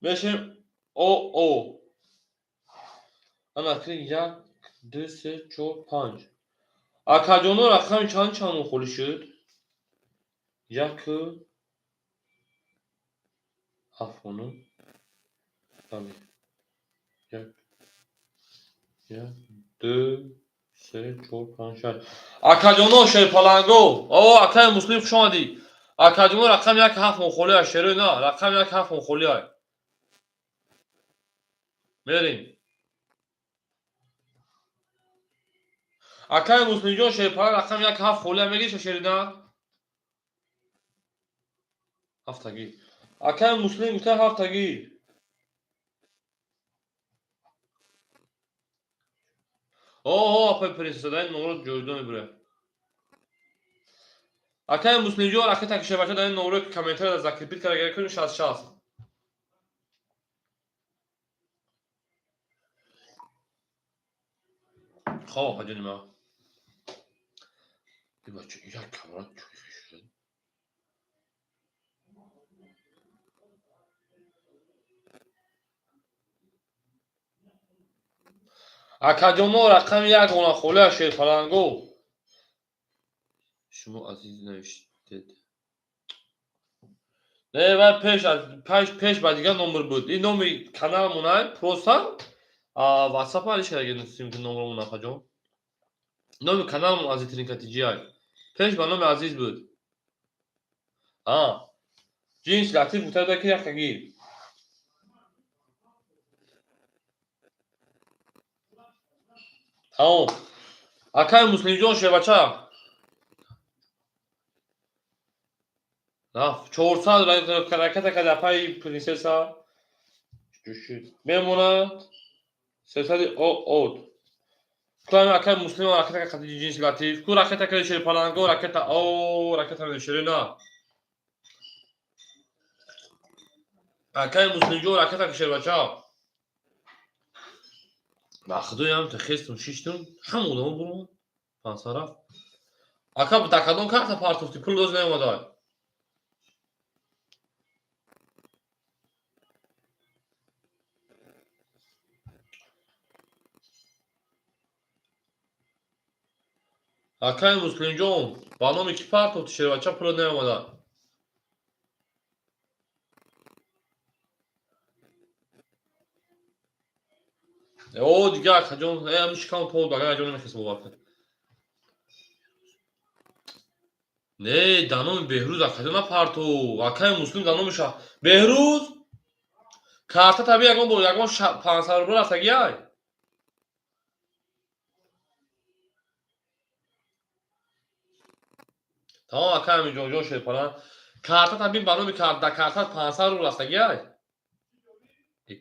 Мешем о о. Ана ки як, ду, се, чор, панҷ. Акаҷоно, рақами чанд чанд холӣ шуд? Як ҳафтону. Як, як, ду, се, чор, панҷ, шаш. Акаҷоно, шерпаланго. О, акаи Муслим, хуш омадӣ. Акаҷоно, рақами як ҳафт холӣ ай, шерои на, рақами як ҳафт холӣ ай. Мерем. Акаи Муслимҷон, шерпаланг, рақами як ҳафт холӣ ай, мегирӣ, шерина? Ҳафтагӣ. Акаи Муслим гуфта ҳафтагӣ. О, апай принсесса, дар ин номро ҷоизо мебурад. Акаи Муслимҷон, ракета ки, шербача, дар ин номро комментария закрепить карда гиря кунем, шаст шаст. Хоб, апаҷони ма. Бача, як камера чӯй шуд. Акаҷоно, рақами як она холия, шерпаланго. Шумо азиз навиштед. Не, вай пеш аз пеш ба дигар номер буд. Ин номи каналмон ай, просто ватсап алишаги номромон, акаҷон. Номи каналмон Азитринкатиҷи ай. Пеш ба номи Азиз буд. А. Ҷинс Латиф гуфта ки якта гир. Тамом. Акай Муслимҷон, шербача. Рафт. 400 ракета кард апаи принсесса. Мемонад. 300 о од. Куами акай Муслим ракета қати ҷинси латиф. Ку ракета кади шерпаланго, ракета о, ракета шерина. Акай Муслимҷон ракета ки шербача. Ба худоям хестум шиштум, ҳама одамо бурон. 500 рафт. Ака дар кадом карта партофтӣ? Пул доз наомадай. Акай Муслимҷон, ба номи кӣ партофтӣ шербача, пулот наомада? О, дига акаҷон, ами шикам пол дага аҷон намехест бовар кун. Не, дар номи Беҳрӯз акаҷон напартов. Акай Муслим дар номи Беҳрӯз карта таби ягон бо ягон 500 рубл рафтагиай. Тамом акай Аминҷонҷон шерпалан. Карта таби ба номи дар карта 500 рубл рафтагиай.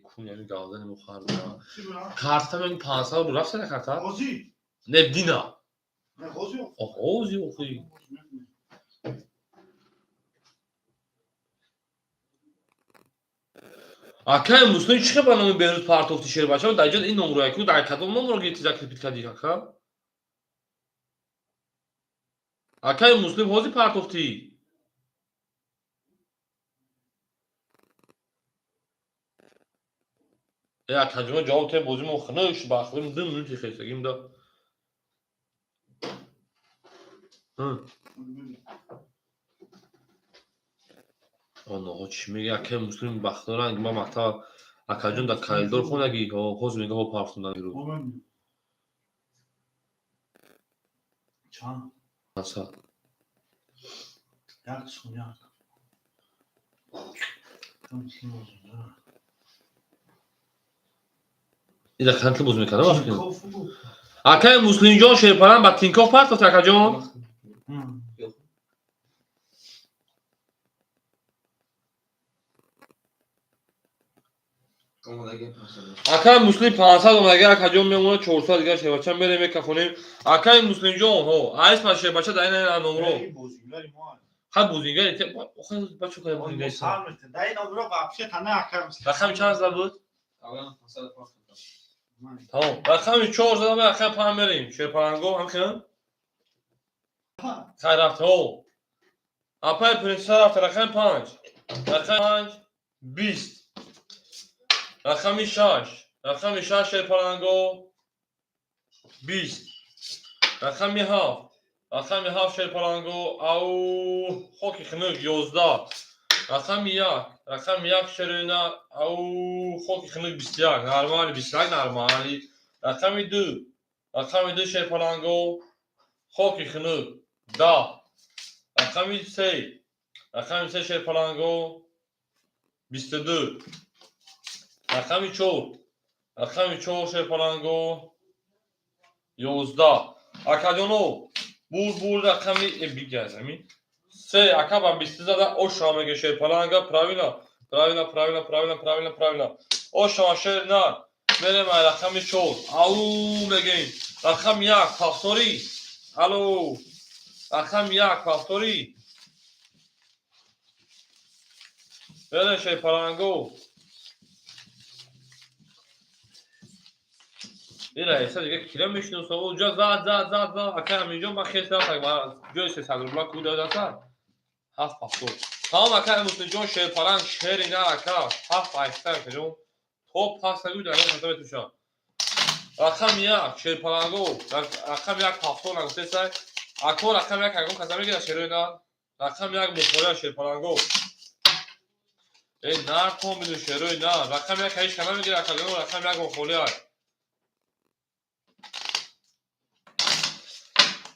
Кун ями галдани мухарда. Карта таби 500 рубл рафта карта? Не, дина. Ҳози охи. Акай Муслим чӣ ба номи Беҳрӯз партофти шербача? Дар ҷо ин номро яку дар кадом номро гирифти закрепить кардӣ ака? Акай Муслим ҳозир партофтӣ? Э акаҷон ҷавоб те бозимо хунуш ба худим 2 минути хестагим да. Оноҳо чӣ мега? Акай Муслим бахтдоранг ма мактаб акаҷон дар коридор хонаги ҳозир мега ҳо партондан рӯз. Чанд? 500. Як сум як. Ида кантл боз мекардам вақт. Акай Муслимҷон шерпалан ба Тинкоф партофт акаҷон? Акай Муслим 500 омадаги акаҷон мемонад 400 дигар шербача мерем мекафонем. Акай Муслимҷон, ҳо, айс па шербача дар ин номро. Ха бозингари те, охе бачо кай бозингари. Рақами чанд зада буд? Тамом. Рақами 4 зада буд, рақами 5 мерем. Шерпаланго ҳам хел? Хай рафт, ҳо. Апай принсесса рафт, рақами 5. Рақами 5 20. Рақами 6. Рақами 6 шерпаланго 20. Рақами 7. Рақами 7 шерпаланго ау хоки хунук 11. Рақами 1. Рақами 1 шерина ау хоки хунук 21. Нормали 21 нормали. Рақами 2. Рақами 2 шерпаланго хоки хунук 10. Рақами 3. Рақами 3 шерпаланго 22. Рақами 4. Рақами 4 шерпаланго 11. Акаҷоно бур рақами бигазами 3 ака ба 20 зада ошава мега шерпаланга. Правильно, правильно, правильно, правильно, правильно, правильно. Ошава шер на. Мерем ай рақами 4. Ау мегем. Рақами 1 повтори. Алло. Рақами 1 повтори. Мерем шерпаланго. Ира эса дига кира мешиносам. Уҷа зад зад зад зад. Акай Аминҷон ман хес рафтам. Ҷои 300 рубла ку додаса? 7 повтор. Тамом акай Муслимҷон шерпаланг шери на ака. 7 айста акаҷон. Топ ҳаста гӯ дар хата метуша. Рақами 1 шерпаланго. Рақами 1 повтор нагуфтесай. Ако рақами 1 ягон каса мегира шерои на. Рақами 1 мухоля шерпаланго. Э нар тон биду шерои на. Рақами 1 ҳеҷ кана мегира акаҷон. Рақами 1 мухоля.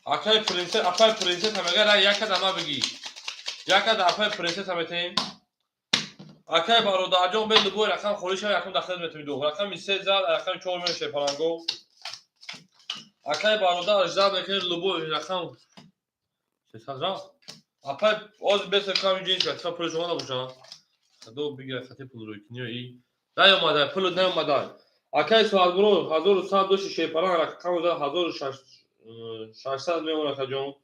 Акай принсесса, апай принсесса мега ра якада ма бигӣ. Якада апай принсесса метем. Акай бародарҷон бе любой рақам холӣ шава якум дахил метем ду. Рақами 3 зад, рақами 4 меше паланго. Акай бародар ждал мекунед любой рақам. 300 рафт. Апай оз бес кам ҷинс ка пул шумо набоша. Худо бигира хати пул рӯй кинё и. Наёмада, пул наёмада. Акаи Соатмурод 1100 дошти шерпаланг, рақами 1600 мемонад, акаҷон.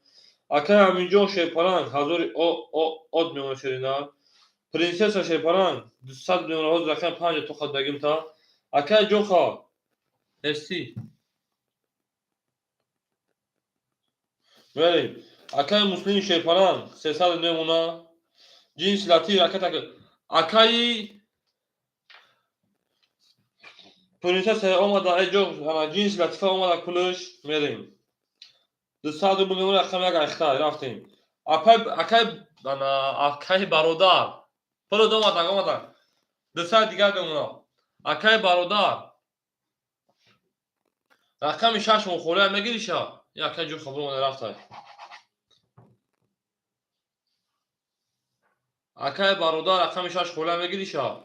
Акаи Аминҷон шерпаланг 1000 од мемонад, шерина. Принсесса шерпаланг 200 мемонад, ҳозир рақами 5 то хаддагим та. Акаи Ҷоха ҳестӣ. Мерем. Акаи Муслим шерпаланг 300 мемонад. Ҷинси латиф ракета. Акаи принсесса омада, эҷо ҷинси латифа омада, пулш мерем. 200 рубл мемонад, рақами 1 айхта рафтем. Акай акаи бародар пулд омада, омада. 200 дигар мемонад. Акаи бародар рақами 6 мухолия мегириша? Акаи ҷо хабар омада рафта. Акаи бародар рақами 6 холия мегириша?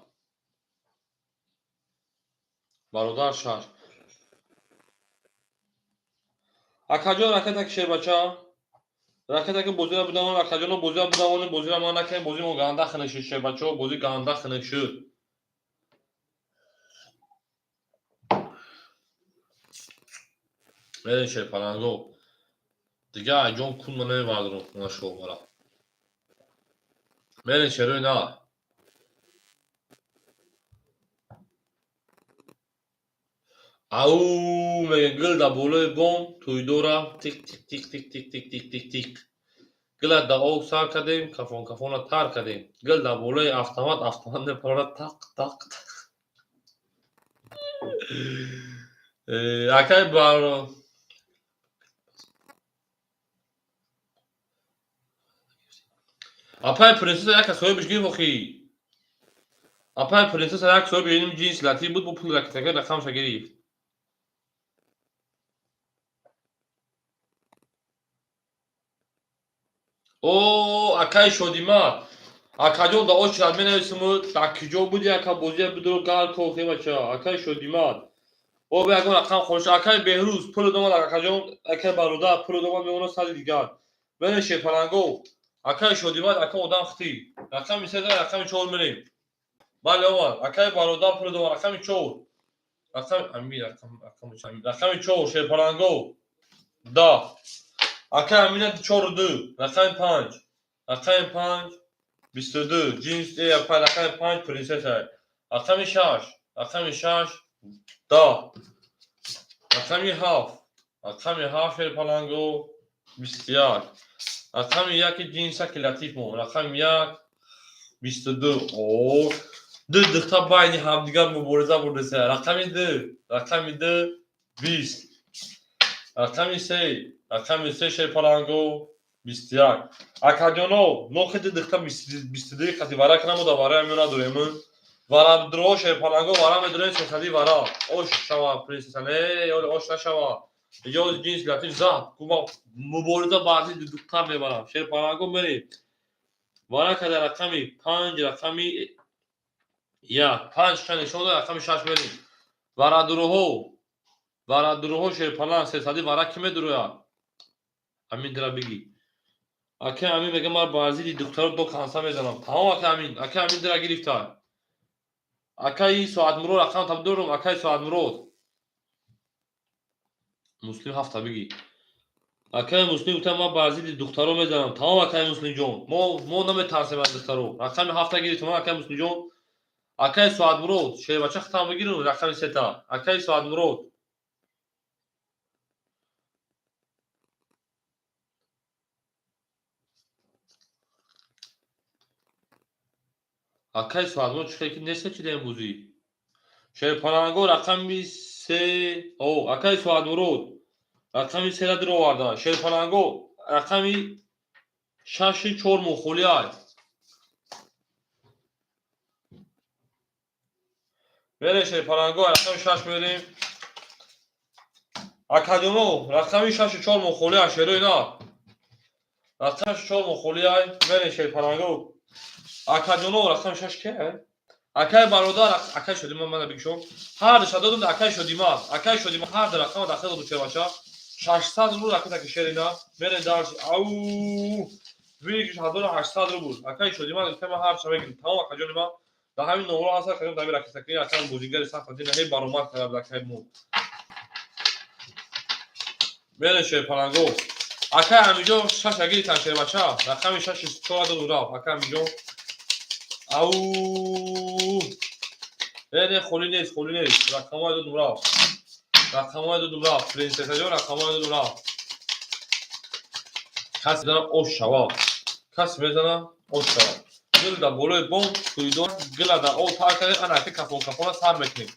Бародар 6. Акаҷон, ракета ки шербача. Ракета ки бозира будамон, акаҷоно, бозира будамонем, бозира ма накунем, бози мо ганда хунук шуд, шербачаҳо, бози ганда хунук шуд. Мерем, шерпаланго. Дига айҷон кун ма намебардорам хона шовара. Мерем, шерои на. Ау мегӯем, гул дар болои бом тӯйдора тиқ тиқ тиқ тиқ тиқ тиқ тиқ тиқ тиқ. Гула дар об сар кардем, кафон кафона тар кардем. Гул дар болои автомат, автомат мепарад тақ тақ тақ. Акай баро апай принсесса яка соҳибаш гирифт охи. Апай принсесса як соҳиби ин ҷинси латиф буд, бо пул ракетака рақамша гирифт. О, акаи Шодимар. Акаҷон, да очрат менависиму, дар киҷо буди, ака, бозия бидуро гар кохе бача. Акаи Шодимар. О, бе ягон рақам хош. Акаи Беҳрӯз пул домад, акаҷон, акаи бародар пул домад, мемонад сади дигар. Бере, шерпаланго. Акаи Шодимар, ака одам хти. Рақами 3, рақами 4 мерем. Бале, омад. Акаи бародар пул домад, рақами 4. Рақами Амир, рақами 4 шерпаланго. Да. Акаи Амина 4 2, рақами 5. Рақами 5 22, ҷинс рақами 5 принсесса. Рақами 6, рақами 6 да. Рақами 7, рақами 7 шерпаланго 21. Рақами 1 ҷинса ки латиф мон. Рақами 1 22. О, ду духта байни ҳамдигар мубориза бурдеса. Рақами 2, рақами 2 20. Рақами 3, рақами 3 шерпаланго 21. Акаҷоно, нохи ду духта 22 қати вара кунаму да вара меона дорем. Вара дро шерпаланго вара медорем, сесади вара. Ош шава принсесса, не, оли ош нашава. Иҷоз ҷинс латиф зад. Гума мубориза баъди ду духтар мебарам. Шерпаланго мерем. Вара када рақами 5, рақами 1, 5 ка нишон дод, рақами 6 мерем. Варадуруҳо, варадуруҳо шерпаланг сесади вара ки медурояд? Амин дира бигӣ. Акаи Амин мега, ман бар зидди духтаро до канса мезанам. Тамом, акаи Амин, акаи Амин дира гирифта. Акаи Соатмурод рақам таб дорум, акаи Соатмурод. Муслим ҳафта бигӣ. Акаи Муслим гуфта, ман бар зидди духтаро мезанам. Тамом, акаи Муслимҷон. Мо наметарсем аз духтаро. Рақами ҳафта гирифтам, акаи Муслимҷон. Акаи Соатмурод, шербача хатам бигиру рақами сета. Акаи Соатмурод. Акаи Соатмурод чӣ ки неста чи дар бозӣ? Шерпаланго рақами се. О, акаи Соатмурод рақами сера дир овардан. Шерпаланго рақами шаши чор мухолиай. Мерем, шерпаланго, рақами 6 мерем. Акаҷоно, рақами шаши чор мухолиай, шерои на. Рақами чор мухолиай, мерем, шерпаланго. Акаҷоно, рақами 6 ки? Акаи бародар, акаи Шодима мана бигшон. Ҳар душа додум акаи Шодима. Акаи Шодима ҳар ду рақама дахил доду шербача. 600 рубл ракета ки шерина. Мерем дарш. Ау! Вигиш 1800 рубл. Акаи Шодима гуфта, ман ҳар ша мегирам. Тамом, акаҷони ман. Дар ҳамин номро ҳаст кадом дар ракетакӣ акан бозигари сахт дина ҳей баромад кард акай мо. Мере шерпаланго. Акай ҳаминҷо шаш агиритан шербача. Рақами шаш чора доду рафт. Акай ҳаминҷо. Ау. Не, холӣ нест, холӣ нест. Рақамҳои додум рафт. Рақамҳои додум рафт. Принсессаҷон рақамҳои додум рафт. Кас мезана ош шава. Кас мезана ош шава. Гул дар болои бом туйдон гила дар об тар кардем, ана ака кафон кафона сар мекунем.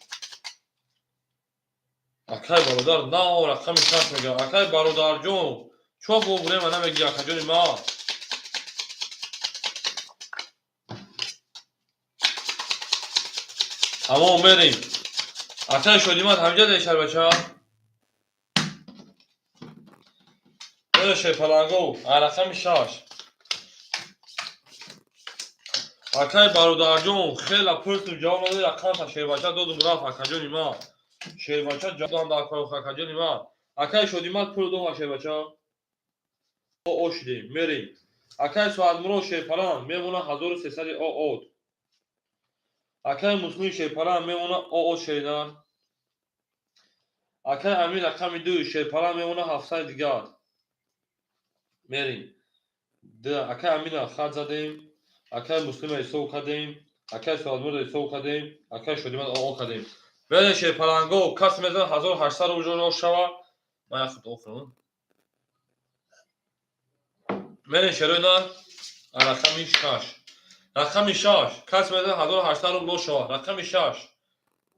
Акай бародар на рақами шаш мегӯям. Акай бародарҷон, чо воврема намегӣ акаҷони ман? Тамом мерем. Акай Шодимат ҳамҷа дешар бача? Шерпаланго, рақами шаш. Акай бародарҷон, хела пурсу ҷавоб надоди, рақамта шербача додум рафт, акаҷони ман. Шербача ҷавоб додам дар кор, акаҷони ман. Акай Шодимат пул дод шербача. Ошидем, мерем. Акай Соатмурод шерпаланг мемона 1300 оот. Акай Муслим шерпаланг мемона оот шеринар. Акай Амир рақами 2 шерпаланг мемона 700 дигар. Мерем. Акай Амира хат задем. Акай Муслима ҳисоб кардем. Акай Соатмурод ҳисоб кардем. Акай Шодимат оғо кардем. Мерем шерпаланго, кас мезанад 1800 рубл шава. Ман як хат охирам. Мерем шерои на рақами 6. Рақами 6. Кас мезанад 1800 рубл шава. Рақами 6.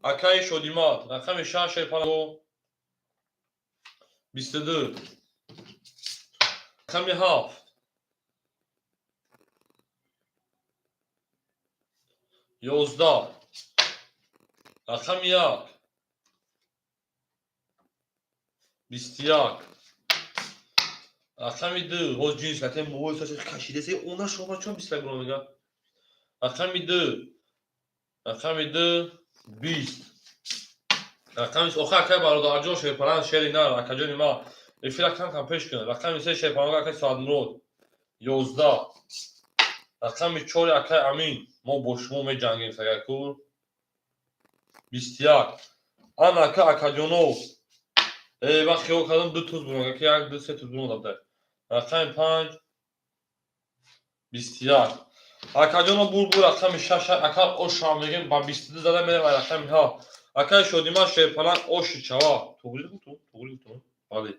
Акай Шодимат. Рақами 6 шерпаланго. 22. Рақами 7. 11. Рақами 1. 21. Рақами 2. Ҳоз ҷинс латем мовои саша кашидасе, она шоба чон 21 грам мега. Рақами 2. Рақами 2 20. Рақами охир акай бародарҷон шерпаланг шери нар акаҷони ман. Эфира кам кам пеш кун. Рақами 3 шерпаланг акай Соатмурод. 11. Рақами 4 акай Амин. Мо бо шумо меҷангем сагакур. 21. Ана ака акаҷонов. Ман хиёл кардам 2 туз бурам, ака 1 2 3 туз бурам дабда. Рақами 5 21. Акаҷонов бур бур рақами 6 ака ошам мегем ба 22 зада мерем рақами 7. Акай Шодима шерпаланг оши чава. Туғри гуфтум, туғри гуфтум. Бале.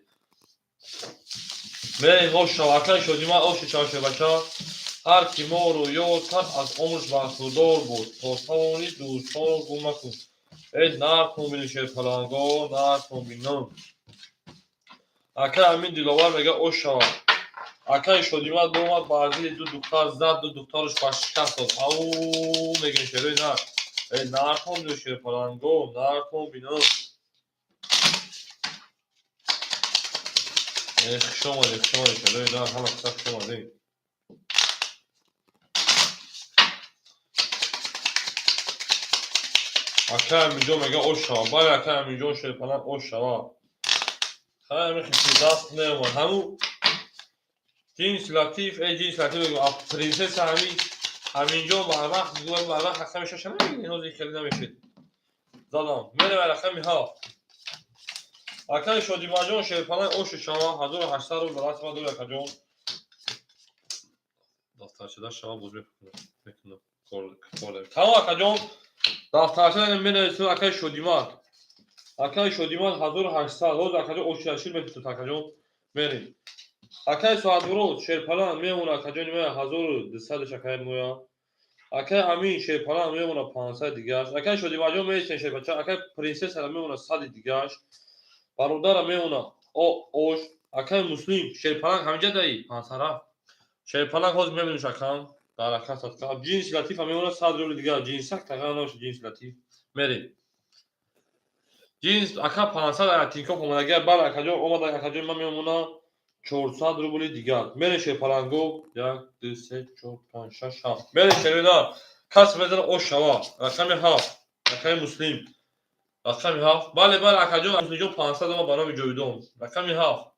Мерем ош шава. Акай Шодима оши чава шербача. Ҳар ки моро ёд кард аз умрш бархурдор буд. То тавонӣ дӯстонро гум макун. Эй наркун бини шерпаланго, наркун бинам. Акай Амин Диловар мега ош шава. Акай Шодимат омад бар зидди ду духтар зад, ду духтараш ба шикаст дод. Ау мегем шерои нар. Эй наркун бини шерпаланго, наркун бинам. Эй хуш омадед, хуш омадед шерои нар, ҳама каса хуш омадед. Акай Аминҷон мега ош шава. Бале акай Аминҷон шерпаланг ош шава. Хай ҳамин хиси даст меомад. Ҳамун ҷинс латиф, эй ҷинс латиф мегӯям, принсесса ҳамин Аминҷон барвақт гӯям барвақт рақами 6 намегирӣ, ҳозир хеле намешид. Задам. Мерем рақами 7. Акай Шодимаҷон шерпаланг оши шава 1800 рубл ба даст омад акаҷон. Дафтарчада шава боз мекунам. Кор Тамом акаҷон. Дафтарчада менависем акай Шодимат. Акай Шодимат 1800. Ҳозир акаҷон оши мефурӯшад акаҷон. Мерем. Акай Соатмурод шерпаланг мемона акаҷони ман 1200 акай моя. Акай Амин шерпаланг мемона 500 дигараш. Акай Шодимаҷон меистем шерпача. Акай принсесса мемона 100 дигараш. Бародара мемона ош. Акай Муслим шерпаланг ҳаминҷа даи 500 рафт. Шерпаланг ҳозир мебиниш акам. Дар ака садқа. Ҷинси латифа мемона 100 рубли дигар. Ҷинсак тағйир набошад ҷинси латиф. Мерем. Ҷинс ака 500 ая Тинькофф омадагия. Бале акаҷон омада акаҷон ман мемона 400 рубли дигар. Мерем шерпаланго. 1 2 3 4 5 6 7. Мерем шерина. Кас мезана ош шава. Рақами 7. Рақами Муслим. Рақами 7. Бале бале акаҷон Муслимҷон 500 омад ба номи Ҷовидон. Рақами 7.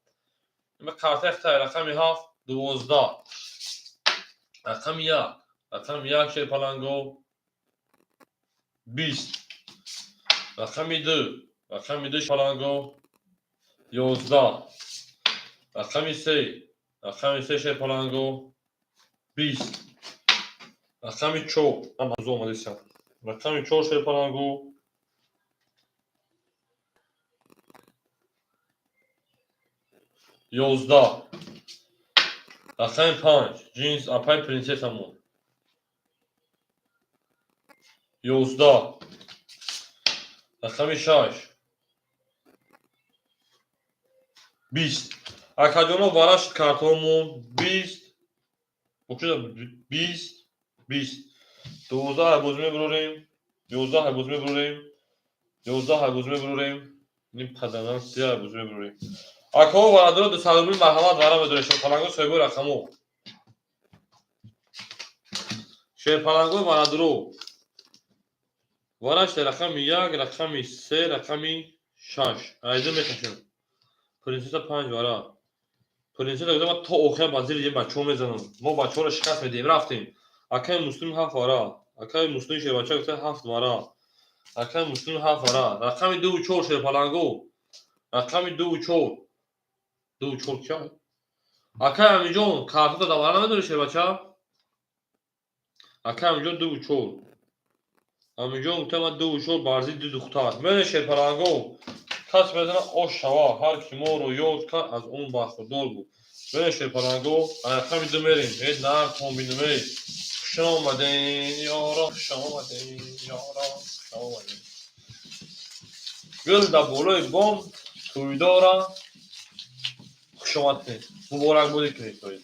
Има картаи хитай рақами 7 12. Рақами 1. Рақами 1 шерпаланго. 20. Рақами 2, рақами 2 паланго 11. Рақами 3, рақами 3 шерпаланго 20. Рақами 4, ам омадисам. Рақами 4 шерпаланго 11. Рақами 5, ҷинс апай принсессамон 11. Рақами 6 20. Акаҷоно, варашт картонмон 20 20 20. 12 ҳайбоз мебурорем, 11 ҳайбоз мебурорем, 11 ҳайбоз мебурорем, ним паданан 3 ҳайбоз мебурорем. Акаҳо, варадоро, 200 рубли марҳамат, вара медорем. Шерпаланго, соҳибои рақамо, шерпаланго, варадоро, вараште рақами 1, рақами 3, рақами 6. Айду мекашем. Принсесса 5 вара. Принсесса гуфта, ман то охир ба зири бачаҳо мезанам. Мо бачаҳоро шикаст медиҳем. Рафтем. Акаи Муслим 7 вара. Акаи Муслим шербача гуфта, 7 вара. Акаи Муслим 7 вара. Рақами 2 4, шерпаланго. Рақами 2 4. 2 4 кия? Акаи Амиҷон, картата да вара намедори, шербача? Акаи Амиҷон 2 4. Амиҷон гуфта, ман 2 4 бар зидди духтар. Мере, шерпаланго. Кас мезана ош шава, ҳар ки моро ёд кард, аз он бархурдор буд. Мере, шерпаланго, рақами 2 мерем. Э, нар комбинем, эй. Хуш омаден, ёрон, хуш омаден, ёрон, хуш омаден. Гул дар болои бом тӯйдора хушомад кунед. Муборакбодӣ кунед, тоид.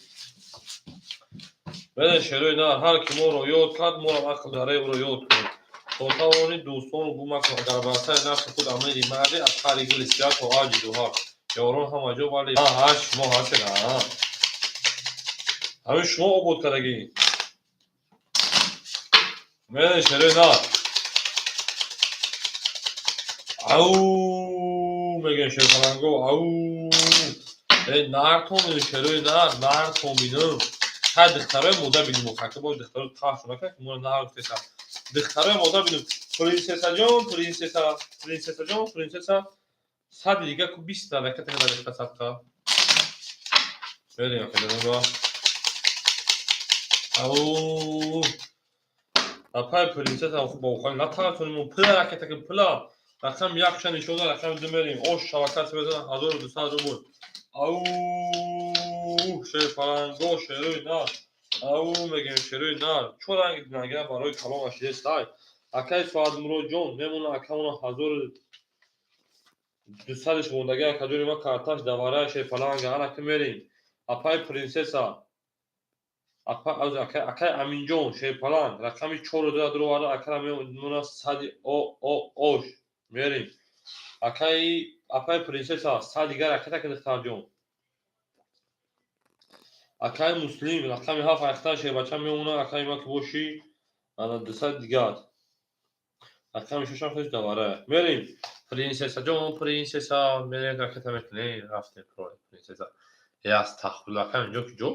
Мере, шерои нар, ҳар ки моро ёд кард, морам ақл дараи ӯро ёд кунед. То тавонӣ дӯстону гум макун, агар бар сари нафси худ амири марде, аз қаъри гули сиёҳ то авҷи дуҳар. Ёрон ҳама ҷо, вале ҳа шумо ҳастед, ҳа. Ҳамин шумо обод кардагӣ. Мере, шерои нар. Ау мегӯем, шерпаланго, ау. Э, нартон бинем, шерои нар, нартон бинем. Ҳай, духтарои мода бинем, хака бо духтаро таҳшу накард, ки моро нар гуфтеса. Духтарои мода бинем. Принсессаҷон, принсесса, принсессаҷон, принсесса. Сади дига ку 20 ракета када садқа. Берем, акаҷонро. Ау. Апай принсесса хуб бо хали натарсонем, пула ракета ки пула. Рақам 1 ша нишона, рақами 2 мерем. Ош шавакат мезана 1200 рубл. Ау, шерпаланго, шерои нар. Ау мегӯем, шерои нар. Чо ранги нагира барои калонаш ест ай. Акаи Соатмуроҷон мемона, акамона 1200-ш мондаги, акаҷони ма карташ давараи шерпаланга. Ана ки мерем. Апаи принсесса. Акаи Аминҷон шерпаланг рақами 4 дора дуроварда, акара мемона сади о о ош. Мерем. Акаи апаи принсесса 100 дигар ракета ки, духтарҷон. Акаи Муслим рақами 7 айхтан шербача мемона, акаи ма ки бошӣ, ана 200 дигар. Рақами 6-ам худаш давара. Мерем. Принсессаҷон, принсесса, мерем, ракета мекунем. Рафтем, принсесса. Э, астағфируллоҳ, акаи Аминҷон куҷо?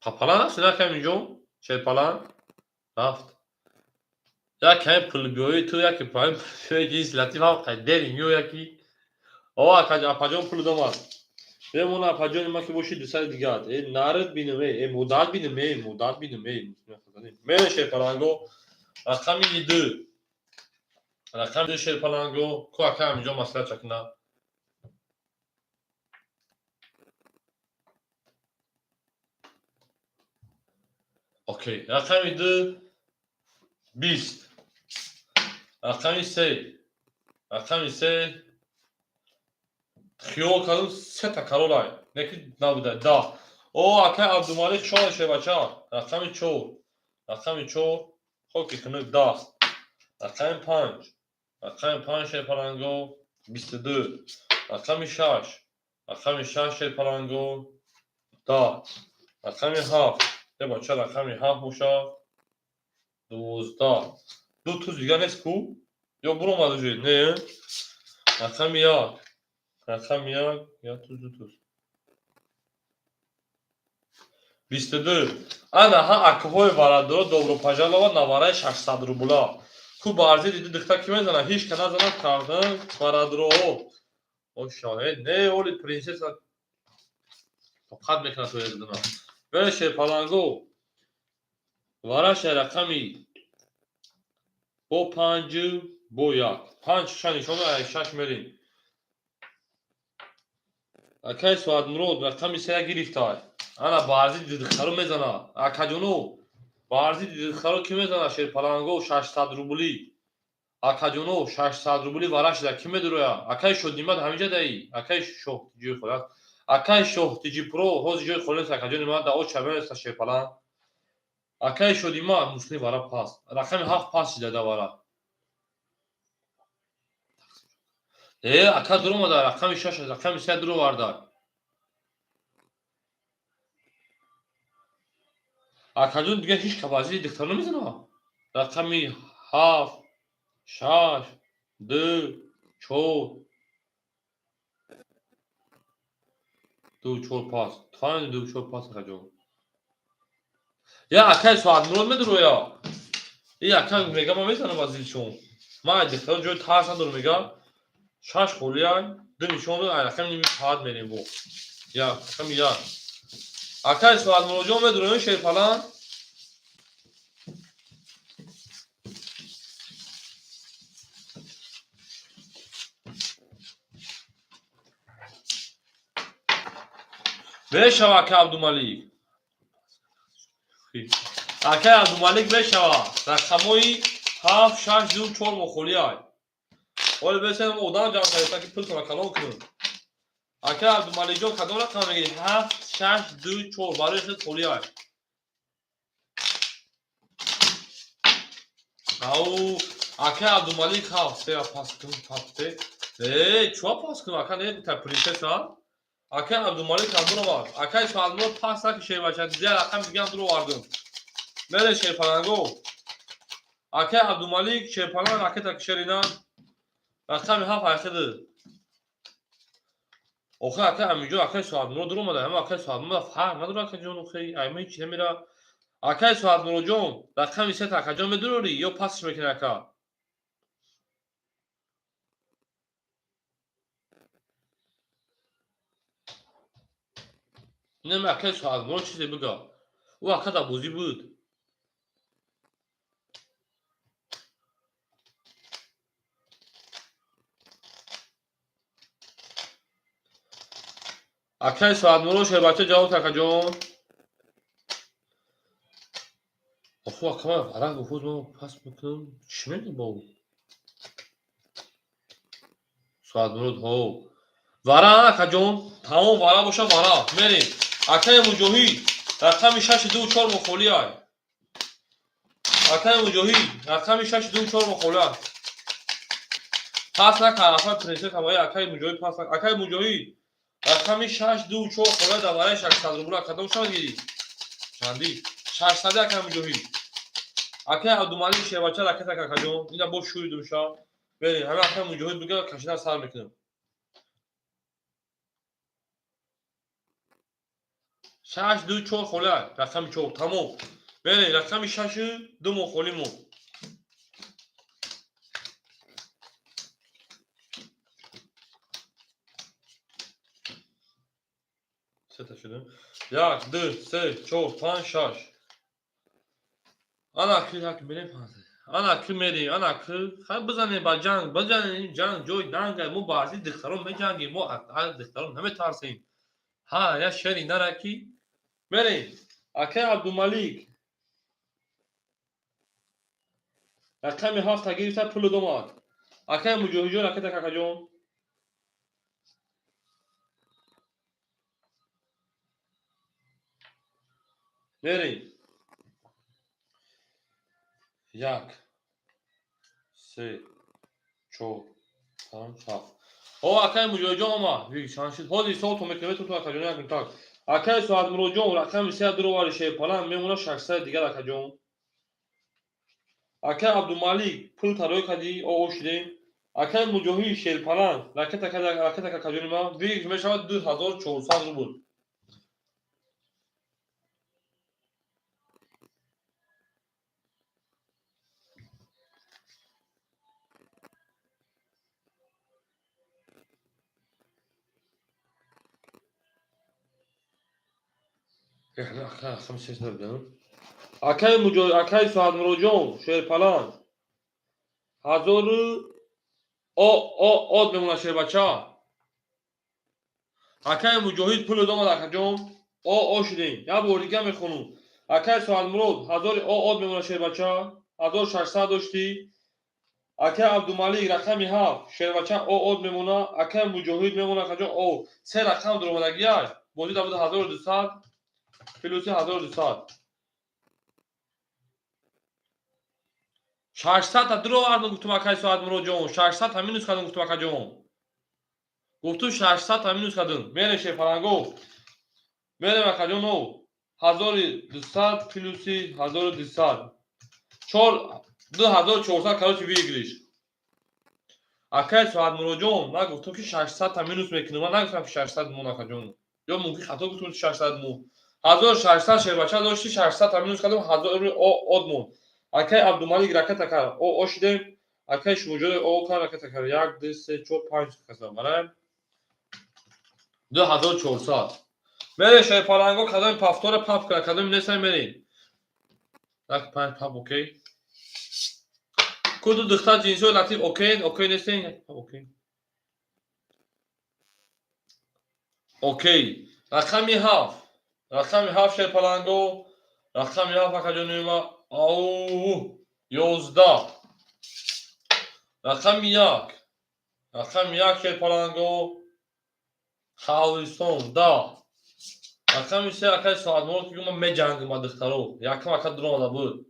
Папалан аст, акаи Аминҷон? Шерпаланг? Рафт. Як каме пулбиёӣ ту, яке пулбиёи ҷинси латиф ҳам қайд берем, ё яки. О, апаҷон пул домад. Бемона, апаҷони ма ки бошӣ, 200 дигар. Э, нарид бинем, э, муддат бинем, э, муддат бинем, э. Мерем, шерпаланго. Рақами 2. Рақами 2, шерпаланго. Ку акаи Аминҷон маслиҳат чакна. Окей. Рақами 2 20. Рақами 3. Рақами 3 хиёл кардам, сета каролай. Неки набуда. 10. О, акаи Абдумалик шода, шербача. Рақами 4. Рақами 4 хоки хунук 10. Рақами 5. Рақами 5, шерпаланго 22. Рақами 6. Рақами 6, шерпаланго 10. Рақами 7. Е, бача, рақами 7 бошад 12. Ду туз дигар нест ку? Ё буромад уже? Не. Рақами 1. Рақами 1, як туз, ду туз. 22. Ана ҳа акҳои варадоро добро пожаловать навараи 600 рубла. Ку барзи диди дихта ки мезана? Ҳеч ка назана кардан варадроҳо. Ошоне, не оли принсесса тоқат мекунад то дина. Бе шерпаланго. Вараша рақами бо панҷ бо як. Панҷ ша нишона шаш мерим. Акай Соатмурод рақами сея гирифтай. Ана барзи дидхаро мезана. Акаҷоно, барзи дидхаро ки мезана шерпаланго 600 рубли. Акаҷоно 600 рубли варашда ки медуроя? Акай Шоднимат ҳаминҷа даи. Акай Шоҳ ҷои холӣ. Акай Шоҳ Тиҷи Про ҳозир ҷои холӣ нест акаҷони ман да оча менеста шерпаланг. Акай Шодимат муслим вара пас. Рақами ҳафт пас шида да вара. Ака дуромада рақами шаш рақами се дуроварда. Акаҷон дига ҳеч кабазии дихтар намезана. Рақами ҳафт, шаш, ду, чор. Ду, чор пас. Тани ду, чор пас акаҷон. Я акай Соатмурод медуроя. И ака мега ма мезанам вазилшон. Ма дихтаро ҷои тарс надорам мега. Шаш холияй, ду нишон дод, ай рақами ними саат мерем бо. Як, рақами як. Акай Соатмуродҷон медуроем шерпалан. Мешава ака Абдумалик. Акай Абдумалик мешава. Рақамҳои ҳафт, шаш, ду, чор мохолияй. Оли бесен одам ҷамъ кардем, ки пултона калон кунем. Акай Абдумаликҷон кадом рақам мегирӣ? Ҳафт, шаш, ду, чор барои худ холияй. Ау, акай Абдумалик ҳафт, сея пас кун, пас се. Чуа пас кун, ака не та принсесса? Акай Абдумалик ҳам дуровард. Акай Соатмурод пас наки шербача, дигар рақами дига ҳам дуровардум. Мере шерпаланго. Акай Абдумалик шерпаланг ракета кишерина. Рақами ҳафт айхиди. Охи акай Аминҷон, акай Соатмурод дуромада. Ҳама акай Соатмурод фарқ надора акаҷон, охи айма ҳеч намера. Акай Соатмуродҷон, рақами сета акаҷон медурорӣ ё пасш мекунӣ ака? Нем акай Соатмурод чизе бига. Ӯ ака дар бозӣ буд. Акай Соатмурод шербача ҷавоб акаҷон. Оху ака ман варақ гуфт ман пас мекунам. Чӣ мегӯ бо ӯ? Соатмурод ҳо. Вара акаҷон, тамом вара боша вара. Мерем. Акай Муҷоҳид, рақами шаш ду чор мухолиай. Акай Муҷоҳид, рақами шаш ду чор мухолиай. Пас накард, акай принсесса ҳамаи акай Муҷоҳид пас накард. Акай Муҷоҳид, рақами шаш ду чор холиай дар вараи 600 рубла кадом шавад гирӣ? Чандӣ? 600 акай Муҷоҳид. Акай Абдумалик шербача ракета акаҷон, ина бо шӯри думша. Берем, ҳама акай Муҷоҳид бига кашидан сар мекунем. Шаш ду чор холиай, рақами чор, тамом. Берем, рақами шашу ду мо холӣ монд. Сета шудем. Як, ду, се, чор, панҷ, шаш. Ана ки як мерем панҷ. Ана ки мерем, ана ки хай бизанем ба ҷанг, бизанем ҷанг ҷои данга, мо баъзи дихтарон меҷангем, мо аз дихтарон наметарсем. Ҳа, як шери нара ки мерем. Акай Абдумалик рақами ҳафта гирифта пулу домад. Акай Муҷоҳидҷон ракета какаҷон. Мерем. Як, се, чор, панҷ, ҳафт. О, акай Муҷоҳидҷон омад. Чанд шид? Ҳозир ҳисобтон мекунем, метавон акаҷон як так. Акай Соатмуродҷон рақами се дуровари шерпаланг мемона 600 дигар акаҷон. Акай Абдумалик пул тарои кардӣ, о шидем. Акай Муҷоҳид шерпаланг ракета ракета какаҷони ман вик мешавад 2400 рубл. Акай Муҷоҳид, акай Соатмуроҷон, Шерпаланг. Ҳазору од мемонад, шербача. Акай Муҷоҳид пул омад, акаҷон. О шудем. Як бор дига мехонум. Акай Соатмурод, ҳазори од мемонад, шербача. 1600 доштӣ. Акай Абдумалик рақами 7, шербача од мемонад. Акай Муҷоҳид мемонад, акаҷон. О, се рақам дуромадагиаш. Бозӣ дар буд 1200 плюси 1200. 600 та дуровардум, гуфтум, акай Соатмуроҷон. 600 та минус кардум, гуфтум, акаҷон. Гуфтум, 600 та минус кардум. Мерем, шерпаланго. Мерем, акаҷон, о. 1200 плюси 1200. 4 2400, короче, выигрыш. Акай Соатмуроҷон, ман гуфтум, ки 600 та минус мекунам. Ман нагуфтам, ки 600 мон, акаҷон. Ё мумкин хато гуфтум, 600 мон. 1600, шербача, дошти, 600 та минус кардум, 1000 од мон. Акай Абдумалик ракета кард. О шудем. Акай Шумуҷода о кард, ракета кард. 1 2 3 4 5 каса. Барам. 2400. Мерем, шерпаланго, кадоми пафтора пап кард, кадоми несай, мерем. 1 5 пап, окей. Куду духтар ҷинсҳои латиф, окей, окей нестен? Окей. Окей. Рақами 7. Рақами 7, шерпаланго. Рақами 7, акаҷони ма. Ау, 11. Рақами 1. Рақами 1, шерпаланго. Ҳавлистон 10. Рақами 3, акай Соатмурод, ки ман меҷангам ба духтаро. Якам ака дуромада буд.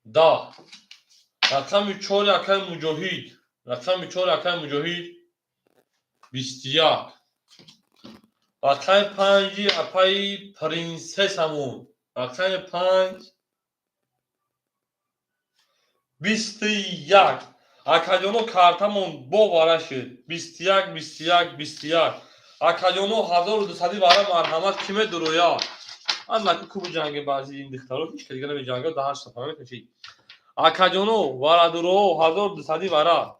10. Рақами 4, акай Муҷоҳид. Рақами 4, акай Муҷоҳид, 21. Рақами 5, апаи принсессамон. Рақами 5, 21. Акаҷоно, картамон бовара шуд. 21, 21, 21. Акаҷоно, 1200 вара, марҳамат, ки медурояд? Ан наку кубу ҷанги баъзи ин духтаро ҳеч ка дига намеҷангад, да ҳар сафар мекашид. Акаҷоно, варадуро, 1200 вара.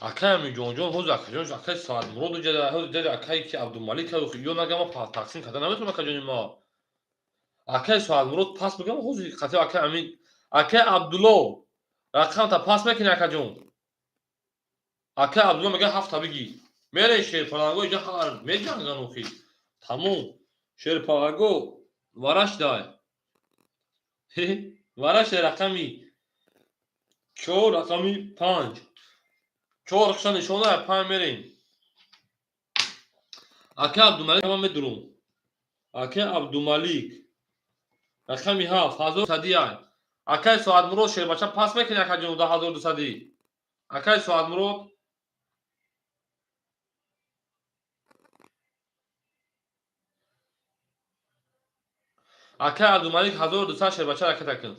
Акай Амиҷонҷон, ҳозир, акаҷон, акай Соатмуроду ҷада, акай ки Абдумалик, ё нагама тақсим карда наметавонам, акаҷони ма. Акай Соатмурод пас бигам, ҳозир қатъи акай Амин, акай Абдулло рақамта пас мекунӣ, акаҷон. Акай Абдулло мега, ҳафта бигӣ. Мере, шерпаланго, иҷа ҳар меҷанган охи. Тамом. Шерпаланго вараш дай. Вараш рақами 4, рақами 5. 4 қиша нишона, 5 мерем. Акай Абдумалик, ман медурум. Акай Абдумалик рақами 7, ҳазор сади. Акай Соатмурод, шербача, пас мекунӣ, акаҷон, да 1200. Акай Соатмурод. Акай Абдумалик, 1200, шербача, ракета кун.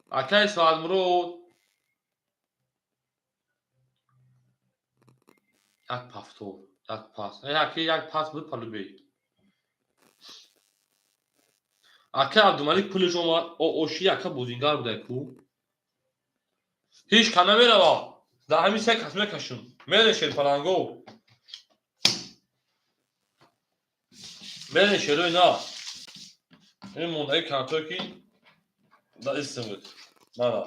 Акай Соатмурод, як пафтор, як пас, яки як пас буд палубе. Акай Абдумалик пулиш омад, оши ака бозингар буда ку. Ҳеҷ ка намерава. Дар ҳамин се кас мекашум. Мере, шерпаланго. Мере, шерои на. Ин мондаги картое ки дар истим буд. Мана.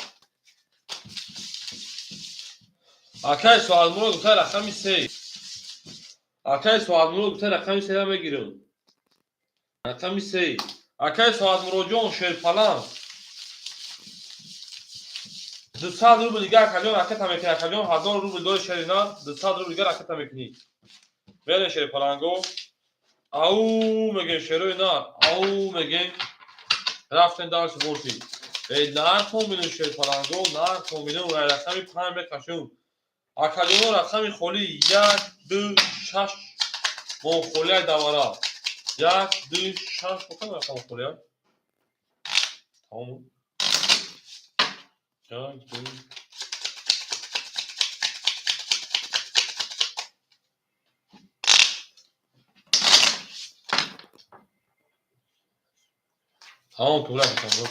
Акай Соатмурод гуфта, рақами 3. Акай Соатмурод гуфта, рақами 3-ра мегирам. Рақами 3. Акай Соатмуродҷон, шерпаланг. 200 рубл дига, акаҷон, ракета мекунӣ, акаҷон, 1000 рубл дори, шерина, 200 рубл дига ракета мекунӣ. Мерем, шерпаланго. Ау мегем, шерои на, ау мегем. Рафтем дарси борти. Эй, нар комбинем, шерпаланго, нар комбинем, рақами 5 мекашем. Акаҷоно, рақами холӣ 1, 2, 6 мо холиай давара. 1, 2, 6 бокам рақами холиай. Тамом. 1, 2. Тамом тура катам.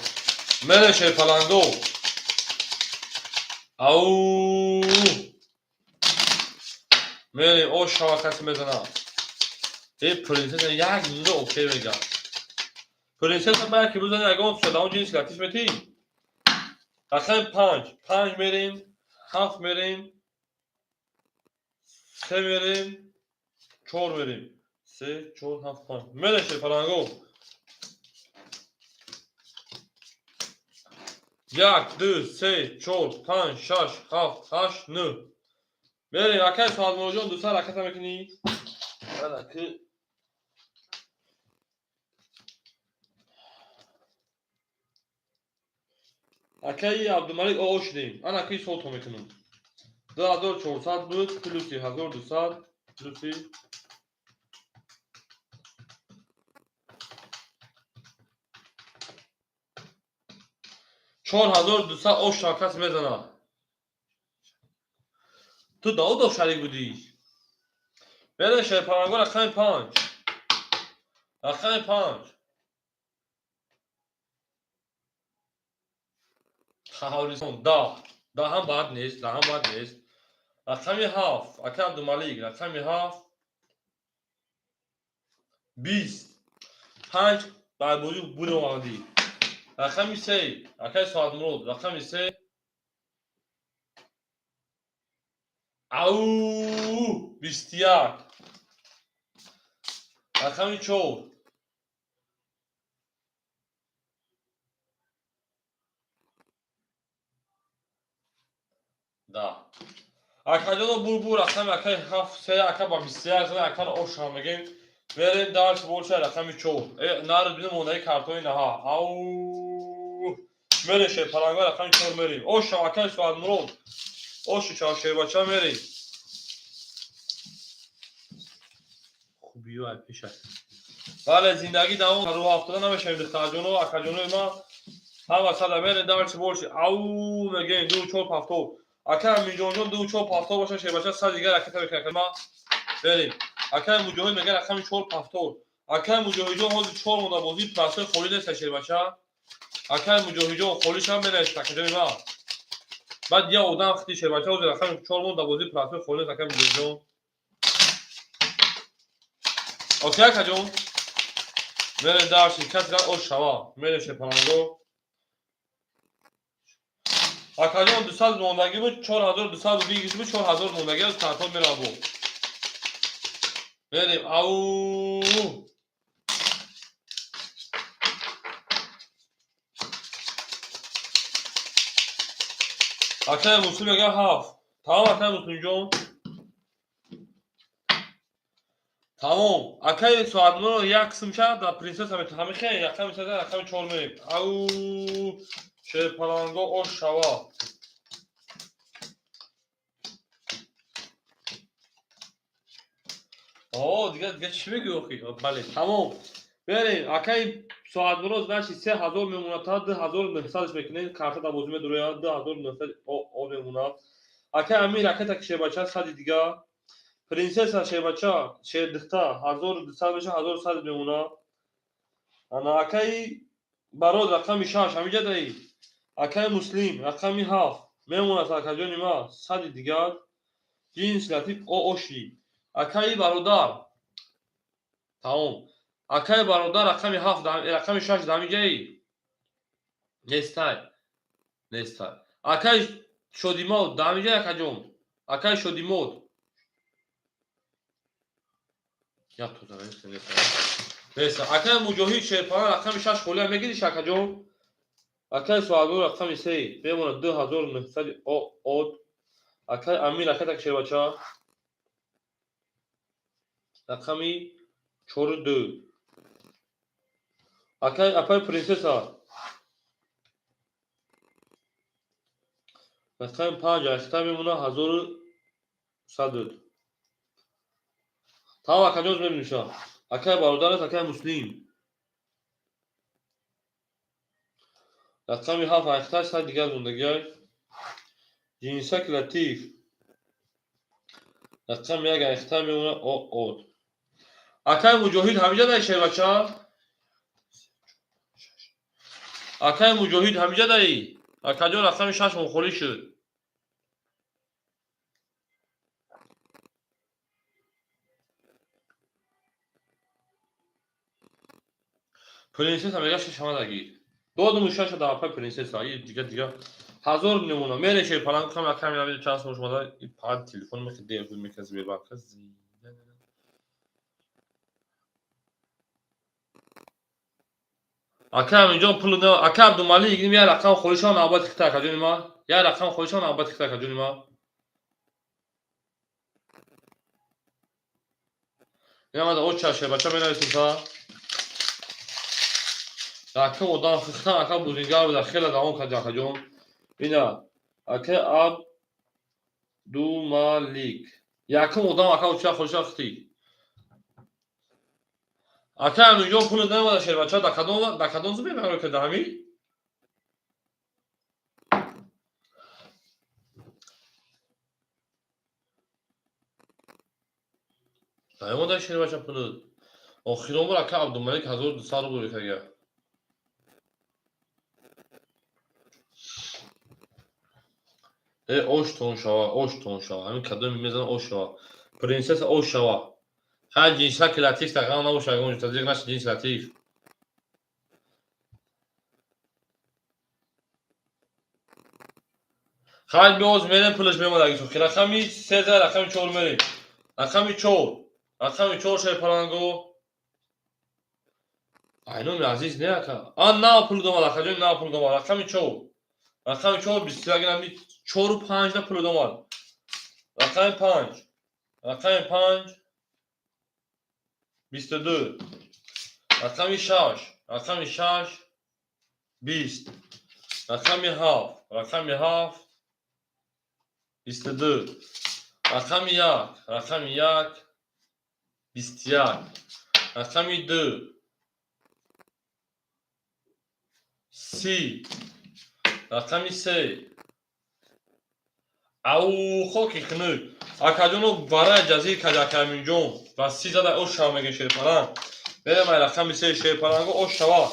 Мерем шерпаланго. Ау! Мерем о шава каси мезана. Э принцесса як минута окей мега. Принцесса ба ки бизани ягон садам ҷинси латиф мети. Рақами 5, 5 мерем, 7 мерем, 3 мерем, 4 мерем. 3, 4, 7, 5. Мерем шерпаланго. 1, 2, 3, 4, 5, 6, 7, 8, 9. Мерем, акай Соатмуроҷон 200 раката мекунӣ? Ана ки акаи Абдумалик оо шудем. Ана ки солто мекунам. 2400 буд, плюси 1200, плюси 4200 ош шакас мезана. Ту Даудов шарик будӣ. Мерем шерпаланго рақами 5. Рақами 5. Хаҳорисон 10. 10 ҳам бад нест, 10 ҳам бад нест. Рақами 7. Ака Абдумалик, рақами 7. 20. 5 барбозӣ буровардӣ. Рақами 3. Акай Соатмурод, рақами 3. Ау! 21. Рақами 4. Да. Акаҷоно бурбур рақами акай 7, 3, ака ба 21 зана акаро оша мегем. Мерем дарс болша рақами 4. Э, нард бинем мондаи картои наҳа. Ау! Мерем шерпаланга рақами 4 мерем. Оша акай Соатмурод. Оши ча шербача мерем. Хубиё ай пеша. Бале зиндагӣ давом рӯ ҳафтода намешавем духтарҷоно, акаҷонои ма. Ҳама сада мерем дарс болши. Ау мегем 2 4 7. Ака Аминҷонҷон 2 4 7 боша шербача сад дигар ракета мекунад. Ма берем. Акай Муҷоҳид мегӯяд рақами 4 7. Акай Муҷоҳидҷон ҳозир 4 монда бозӣ прасои холӣ нест шербача. Акай Муҷоҳидҷон холишам менависад акаҷони ма. Баъд я одам хити шербача ҳозир рақами 4 монда бозӣ прасои холӣ нест акай Муҷоҳидҷон. Окей акаҷон. Мерем дарси каси дар ош шава. Мерем шерпаланго. Акаҷон 200 мондагӣ буд, 4200 бигис буд, 4000 мондагӣ буд, картон мерава буд. Мерем. Ау! Акай Муслим мегӯяд 7. Тамом акай Муслимҷон. Тамом. Акай Соатмуро як қисмша дар принсесса метавон. Ҳамихе рақами 3 рақами 4 мерем. Ау! Шерпаланго ош шава. О, дигар чӣ мегӯӣ охи? Бале, тамом. Берем, акай Соатмуро значит 3000 мемонад, та 2900 мекунем, карта дар бозӣ медурояд, 2900 о мемонад. Акай Амир ракета ки шербача сади дигар. Принсесса шербача, шердихта 1200 меша, 1100 мемонад. Ана акай Барод рақами 6 ҳамиҷа даи. Акай Муслим рақами 7 мемонад акаҷони ма сади дигар. Ҷинси латиф о оши. Акаи бародар. Тамом. Акаи бародар рақами 7 рақами 6 дамиҷаи. Нестай. Нестай. Акаи Шодимод дамиҷаи акаҷон. Акаи Шодимод. Як тоза нест, нестай. Нестай. Акаи Муҷоҳид шерпалан рақами 6 холия мегириш акаҷон. Акаи Соатмур рақами 3 мемонад 2900 од. Акаи Амир ракета шербача. Рақами 4 2. Акай апай принсесса. Рақами 5 8 мемонад 1100. Тамом акаҷон мебиниша. Акай бародар аст, акай Муслим. Рақами 7 8 сад дигар мондагиай. Ҷинсак Латиф. Рақами 1 8 мемонад о од. Акай Муҷоҳид ҳамиҷа дай шербача. Акаи Муҷоҳид ҳамиҷа даи? Акаҷон, рақами 6 мо холӣ шуд. Принсесса мега 6 омадагӣ. Додуму 6 дар апаи принсесса. И дига дига 1000 намуна. Мере шерпаланг кам акам навида чанд сом шумада и пад телефон мехи дер худ меказ бебарка. Ака Аминҷон пул на ака Абдумалик ним я рақам холишон навбати хита акаҷони ма. Я рақам холишон навбати хита акаҷони ма. Инамада оча шербача менависем та. Ака одам хихтан ака бузингар буда хеле давом кард акаҷон. Ина ака Абдумалик. Якум одам ака оча холишон хити. Ака Аминҷон пул намада шербача да кадом зубе мегаро карда ҳамин? Наёмада шербача пул. Охирон бор ака Абдумалик 1200 рубл карда. Ош тон шава, ош тон шава. Ҳамин кадоми мезана ош шава. Принсесса ош шава. Ҳар ҷинсаки латиф тағам набоша, ягон тазиқ наша ҷинси латиф. Хай биоз мерем пулаш мемад агисо. Рақами 3 за рақами 4 мерем. Рақами 4. Рақами 4 шерпаланго. Айноми азиз не ака. А на пул домад акаҷон, на пул домад. Рақами 4. Рақами 4 21 ами 4 5 на пул домад. Рақами 5. Рақами 5 22. Рақами 6. Рақами 6 20. Рақами 7. Рақами 7 22. Рақами 1. Рақами 1 21. Рақами 2 30. Рақами 3 ау хоки хунук. Акаҷоно барои ҷазир кард ака Аминҷон ва 30 зада ош шава мегӯем шерпаланг. Берем ай рақами 3 шерпаланго ош шава.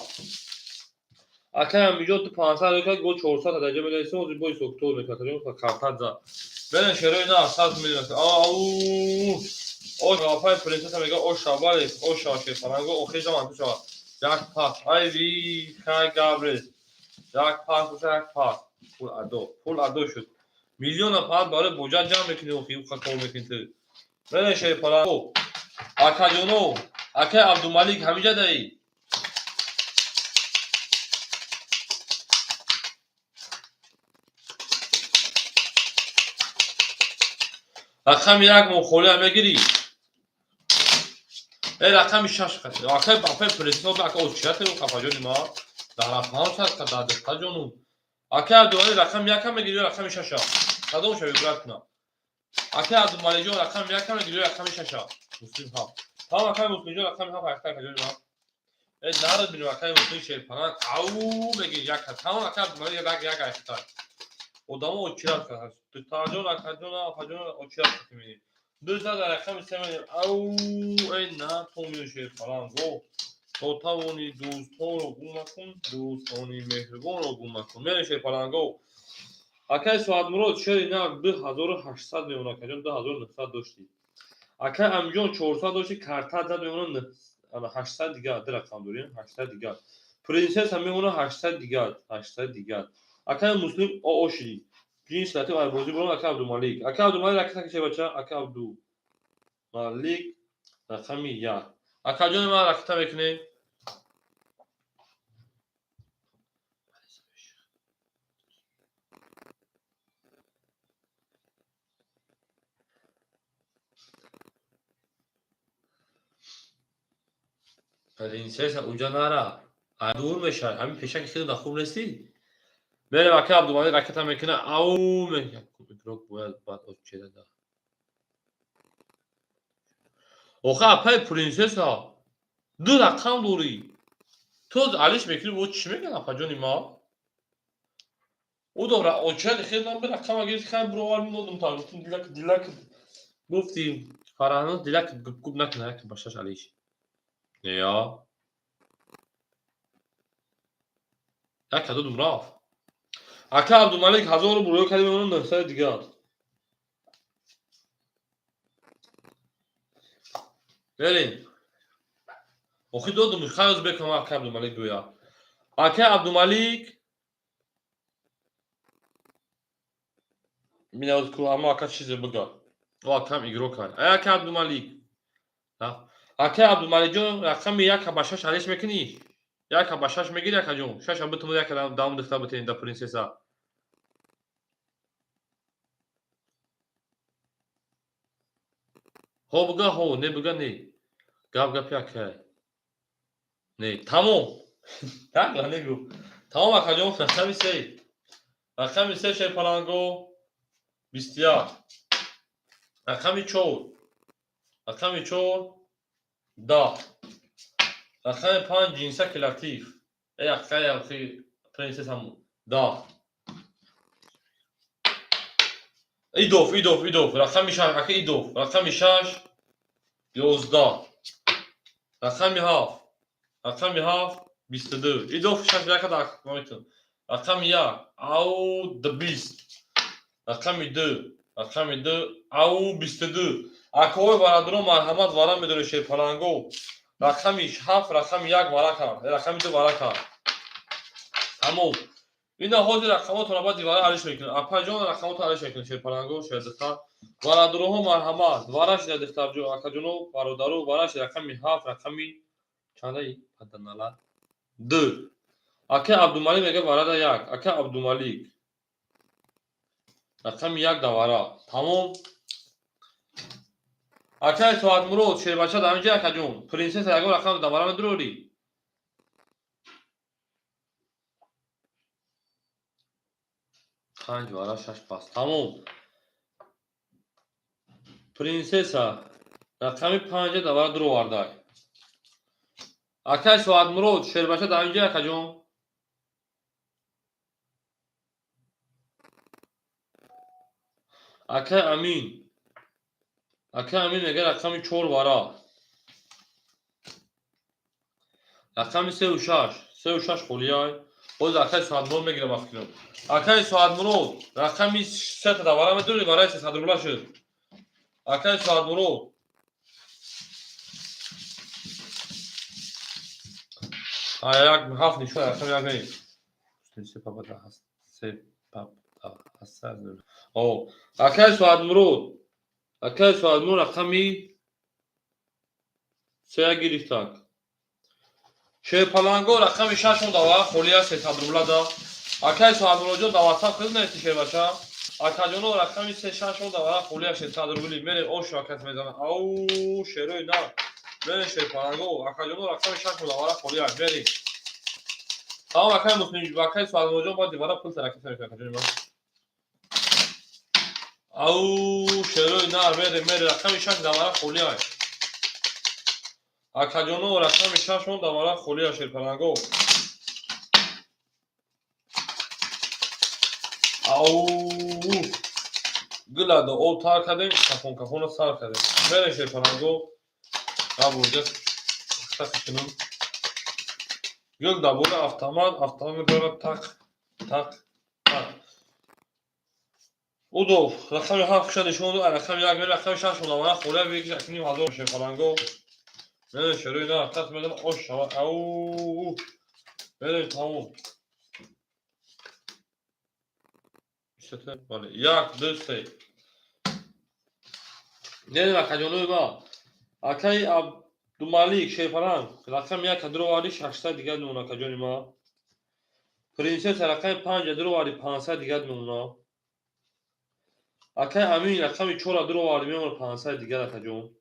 Акай Аминҷон ту 500 рӯй кард, го 400 даҷа менависем, ҳозир бо ҳисобкитоб мекард, акаҷон картат зад. Берем шерои на 100 миллион. Ау ош апай принсесса мега ош шава, бале ош шава шерпаланго, охир заман ту шава. Як пас. Ай ви хай Габрел. Як пас боша, як пас. Пул адо. Пул адо шуд. Миллиона пас барои боҷа ҷамъ мекунӣ, охи уқа кор мекунӣ ту. Берем шерпаланго. Акаҷоно, акай Абдумалик ҳамиҷа даи? Рақами 1 мо холия мегирӣ? Рақами 6 қати. Акай апай принсесса ака очият қафаҷони ма. Дар рақам сад дар дастаҷону. Акай Абдумалик рақами 1 мегирӣ ё рақами 6? Кадомша вибрат кунам? Акай Абдумаликҷон рақами 1 мегирӣ ё рақами 6? Муслим 7. Тамом акай Муслимҷон рақами 7 акай акаҷони ма. Нарад бинем акай Муслим шерпаланг. Ау мегирӣ як. Тамом акай Абдумалик як як айхтай. Одамо очират кард. Дутаҷон акаҷон апаҷон очират кард мебинем. Ду зада рақами 3 мегирем. Ау эй на то миё шерпаланг. То тавони дӯстонро гум накун, дӯстони меҳрубонро гум накун. Мерем шерпаланго. Акай Соатмурод шери нав 2800 мемонад, акаҷон 2900 доштӣ. Акай Аминҷон 400 доштӣ, картат зад мемонад 800 дигар, ду рақам дорем, 800 дигар. Принсесса мемонад 800 дигар, 800 дигар. Акай Муслим оошидӣ. Ҷинс латиф ай бозӣ бурон ака Абдумалик. Ака Абдумалик ракета каше бача, ака Абдумалик рақами 1. Акаҷони ман ракета мекунем. Принсесса унҷа нара. Ай дур мешавад. Ҳамин пешаки хеле хуб нестӣ? Мерем ака Абдумалик ракета мекунад. Ау мекунад. Игрок бояд баъд очеда да. Охе апай принсесса ду рақам дорӣ. Ту алиш мекунӣ бо чӣ мекунад апаҷони ма? Ӯ дора очеди хеле нам рақама гирифт, хай буровар мидодум та гуфтим дилак дилак гуфти Фарҳануз дилак губ накунад як ба шаш алиш. Я. Як додум рафт. Ака Абдумалик 1000 рубл рӯё кардем, мемонам 900 дигар. Берем. Охи додум, хайз бекам ака Абдумалик гӯя. Ака Абдумалик минавз ку ама ака чизе бигӯ. О акам игро кард. Ай ака Абдумалик. Ака Абдумаликҷон рақами 1 ба 6 алиш мекунӣ? 1 ба 6 мегири акаҷон? 6 ам битумуд 1 дам дихта битен да принсесса. Ҳо буга ҳо, не буга не. Гап гапи акай. Не, тамом. Так ла негу. Тамом акаҷон, рақами 3. Рақами 3 шерпаланго 21. Рақами 4. Рақами 4 10. Рақами 5 ҷинсаки латиф. Эй акай ахи принсессаму 10. Идов, идов, идов. Рақами 6, ака идов. Рақами 6 11. Рақами 7. Рақами 7 22. Идов 6 яка да мекун. Рақами 1 ау 20. Рақами 2. Рақами 2 ау 22. Акои бародарон марҳамат вара медоред шерпаланго. Рақами 7, рақами 1 вара кард. Рақами 2 вара кард. Тамом. Ина ҳозир рақамотро баъди вара алиш мекунем. Апаҷон рақамотро алиш мекунем шерпаланго, шердихтар. Бародароҳо марҳамат вара шида дихтарҷон, акаҷоно, бародаро вара шида рақами 7, рақами чандаи паданала 2. Ака Абдумалик мега варада 1. Ака Абдумалик рақами 1 да вара. Тамом. Акай Соатмурод шербача дар инҷа акаҷон. Принсесса ягон рақам да вара медурорӣ? Панҷ вара 6 пас. Тамом. Принсесса рақами 5 да вара дуровардай. Акай Соатмурод шербача дар инҷа акаҷон. Акай Амин. Акай Амин мега рақами 4 вара. Рақами 3 ва 6. 3 ва 6 холияй. Боз акай Соатмурод мегирам афкирам. Акай Соатмурод рақами 3 да вара медури, вараи 300 рубла шуд. Акай Соатмурод як 7 нишон рақами 1 не. 3 папа да ҳаст. 3 папа ҳаст. О, акай Соатмурод. Акай Соатмурод рақами 3 гирифтак. Шерпаланго рақами 6 да вара холия 300 рубла да. Акай Соатмуродҷон да WhatsApp хел нести шербача. Акаҷоно рақами 3 6 да вара холия 600 рубли. Мере ош акас мезана. Ау шерои на. Мере шерпаланго акаҷоно рақами 6 да вара холия мере. Тамом акай Муслим акай Соатмуродҷон баъди вара пул таракат мекунад акаҷони ман. Ау шерои на мере мере рақами 6 да вара холия. Акаҷоно рақами 6 да вара холия шерпаланго. Ау гулада об тар кардем, кафон кафонро сар кардем. Мере шерпаланго. Абурҷа тақ кунам. Гул да бора автомат, автомат дора тақ тақ тақ. Удов рақами 7 куша нишон дод, рақами 1 мере рақами 6 да вара холия бигир 1500 шерпаланго. Мере шерои на тақ медам ош шава. Ау мере тамом. Бале 1 2 3. Не акаҷонои ма. Акаи Абдумалик шерпаланг рақами 1 дуроварди 600 дигар мемона акаҷони ма. Принсесса рақами 5 дуроварди 500 дигар мемона. Акаи Амин рақами 4 дуроварди мемона 500 дигар акаҷон.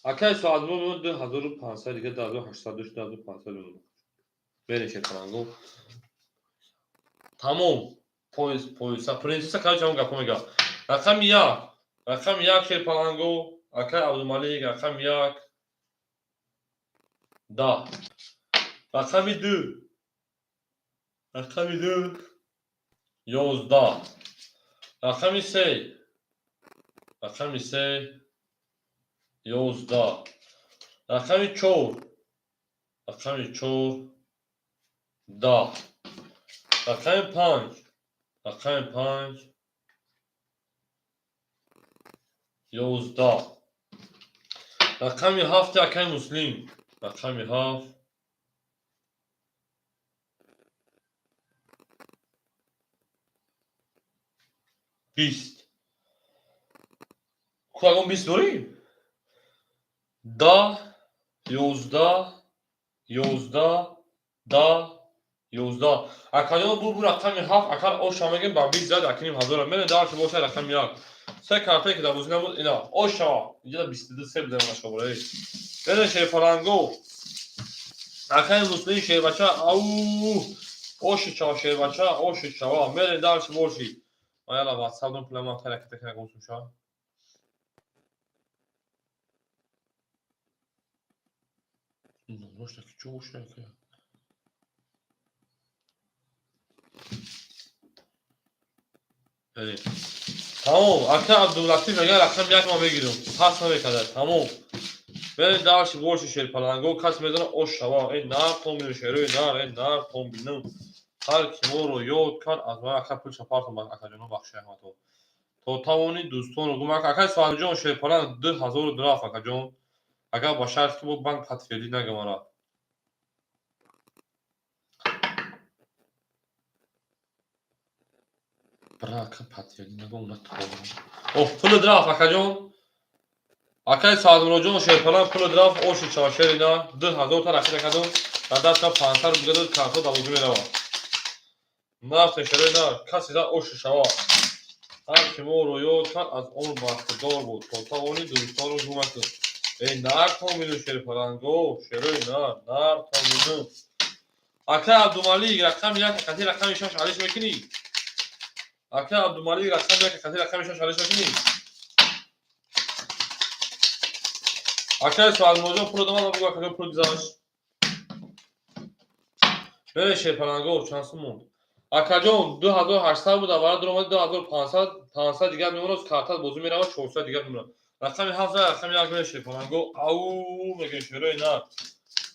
Акаи Соатмурод мемона 2500 дигар 2800 2500 мемона. Мере шерпаланго. Тамом. Пояс, пояс. Принсесса короче ҳамон гапо мега. Рақами 1. Рақами 1 шерпаланго. Акаи Абдумалик рақами 1 10. Рақами 2. Рақами 2 11. Рақами 3. Рақами 3 11. Рақами 4. Рақами 4 10. Рақами 5, рақами 5, 11. Рақами 7, акаи Муслим, рақами 7, 20. Ку ягон 20 дорӣ? 10, 11, 11, 10, 11. Акаҷон, бу рақами 7, акар оша мегем, ба 20 зад, акиним ҳазора мере. Дарши боша, рақами 1. Се картае ки дар бозӣ набуд, ина оша инҷа 22 се бизанем ашобораи. Бере, шерфаланго, акаи Муслим, шербача, ау, оши чава, шербача, оши чава. Мере, дарши боши. Аяла ватсап дон пулама ҳараката кана гумсумша. Номрош таки чо боша, ака? Тамом, ака Абдуллатиф мега, рақами 1 ма мегирам, пас намекарда. Тамом, берем, дарши боши, шерпаланго. Кас медона, ош шава. Э нар томбинам, шерои нар, э нар томбинам. Ҳар ки моро ёд кард, аз ман ака пул шапартам. Акаҷоно, бахши раҳмато. То тавони дӯстонро гум. Акаи Суҳанҷон, шерпаланг, 2000 рафт, акаҷон. Агар ба шарте ки бо банк подтвердить нагамара. Бра, ака, подтвердить нагам натавонам. Оҳ, пули рафт, акаҷон. Акаи Саадмуроҷон, шерпаланг, пули рафт, оши чава, шери на, 2000 та рақида кардам. Дар дастам 500 рубл дод, картҳо дар бозӣ меравад. Нафте, шерои на, касе зад, оши шава. Ҳар ки моро ёд кард, аз он бархурдор буд. То тавони дӯстонро гум накун. Эй нар томину, шерпаланго, шерои нар, нар томину. Акаи Абдумалик, рақами 1 қати рақами 6 алиш мекунӣ? Акаи Абдумалик, рақами 1 қати рақами 6 алиш мекунӣ? Акаи Суалмоҷон, пул додам, бугу, акаҷон, пул гузашт. Бере, шерпаланго, чанд сум монд? Акаҷон, 2800 буд, аввала дуромади 2500, 500 дигар мемонад, картат бозӣ меравад, 400 дигар мемонад. Рақами 7, рақами 1 бере, шерпаланго. Ау мегӯем, шерои нар.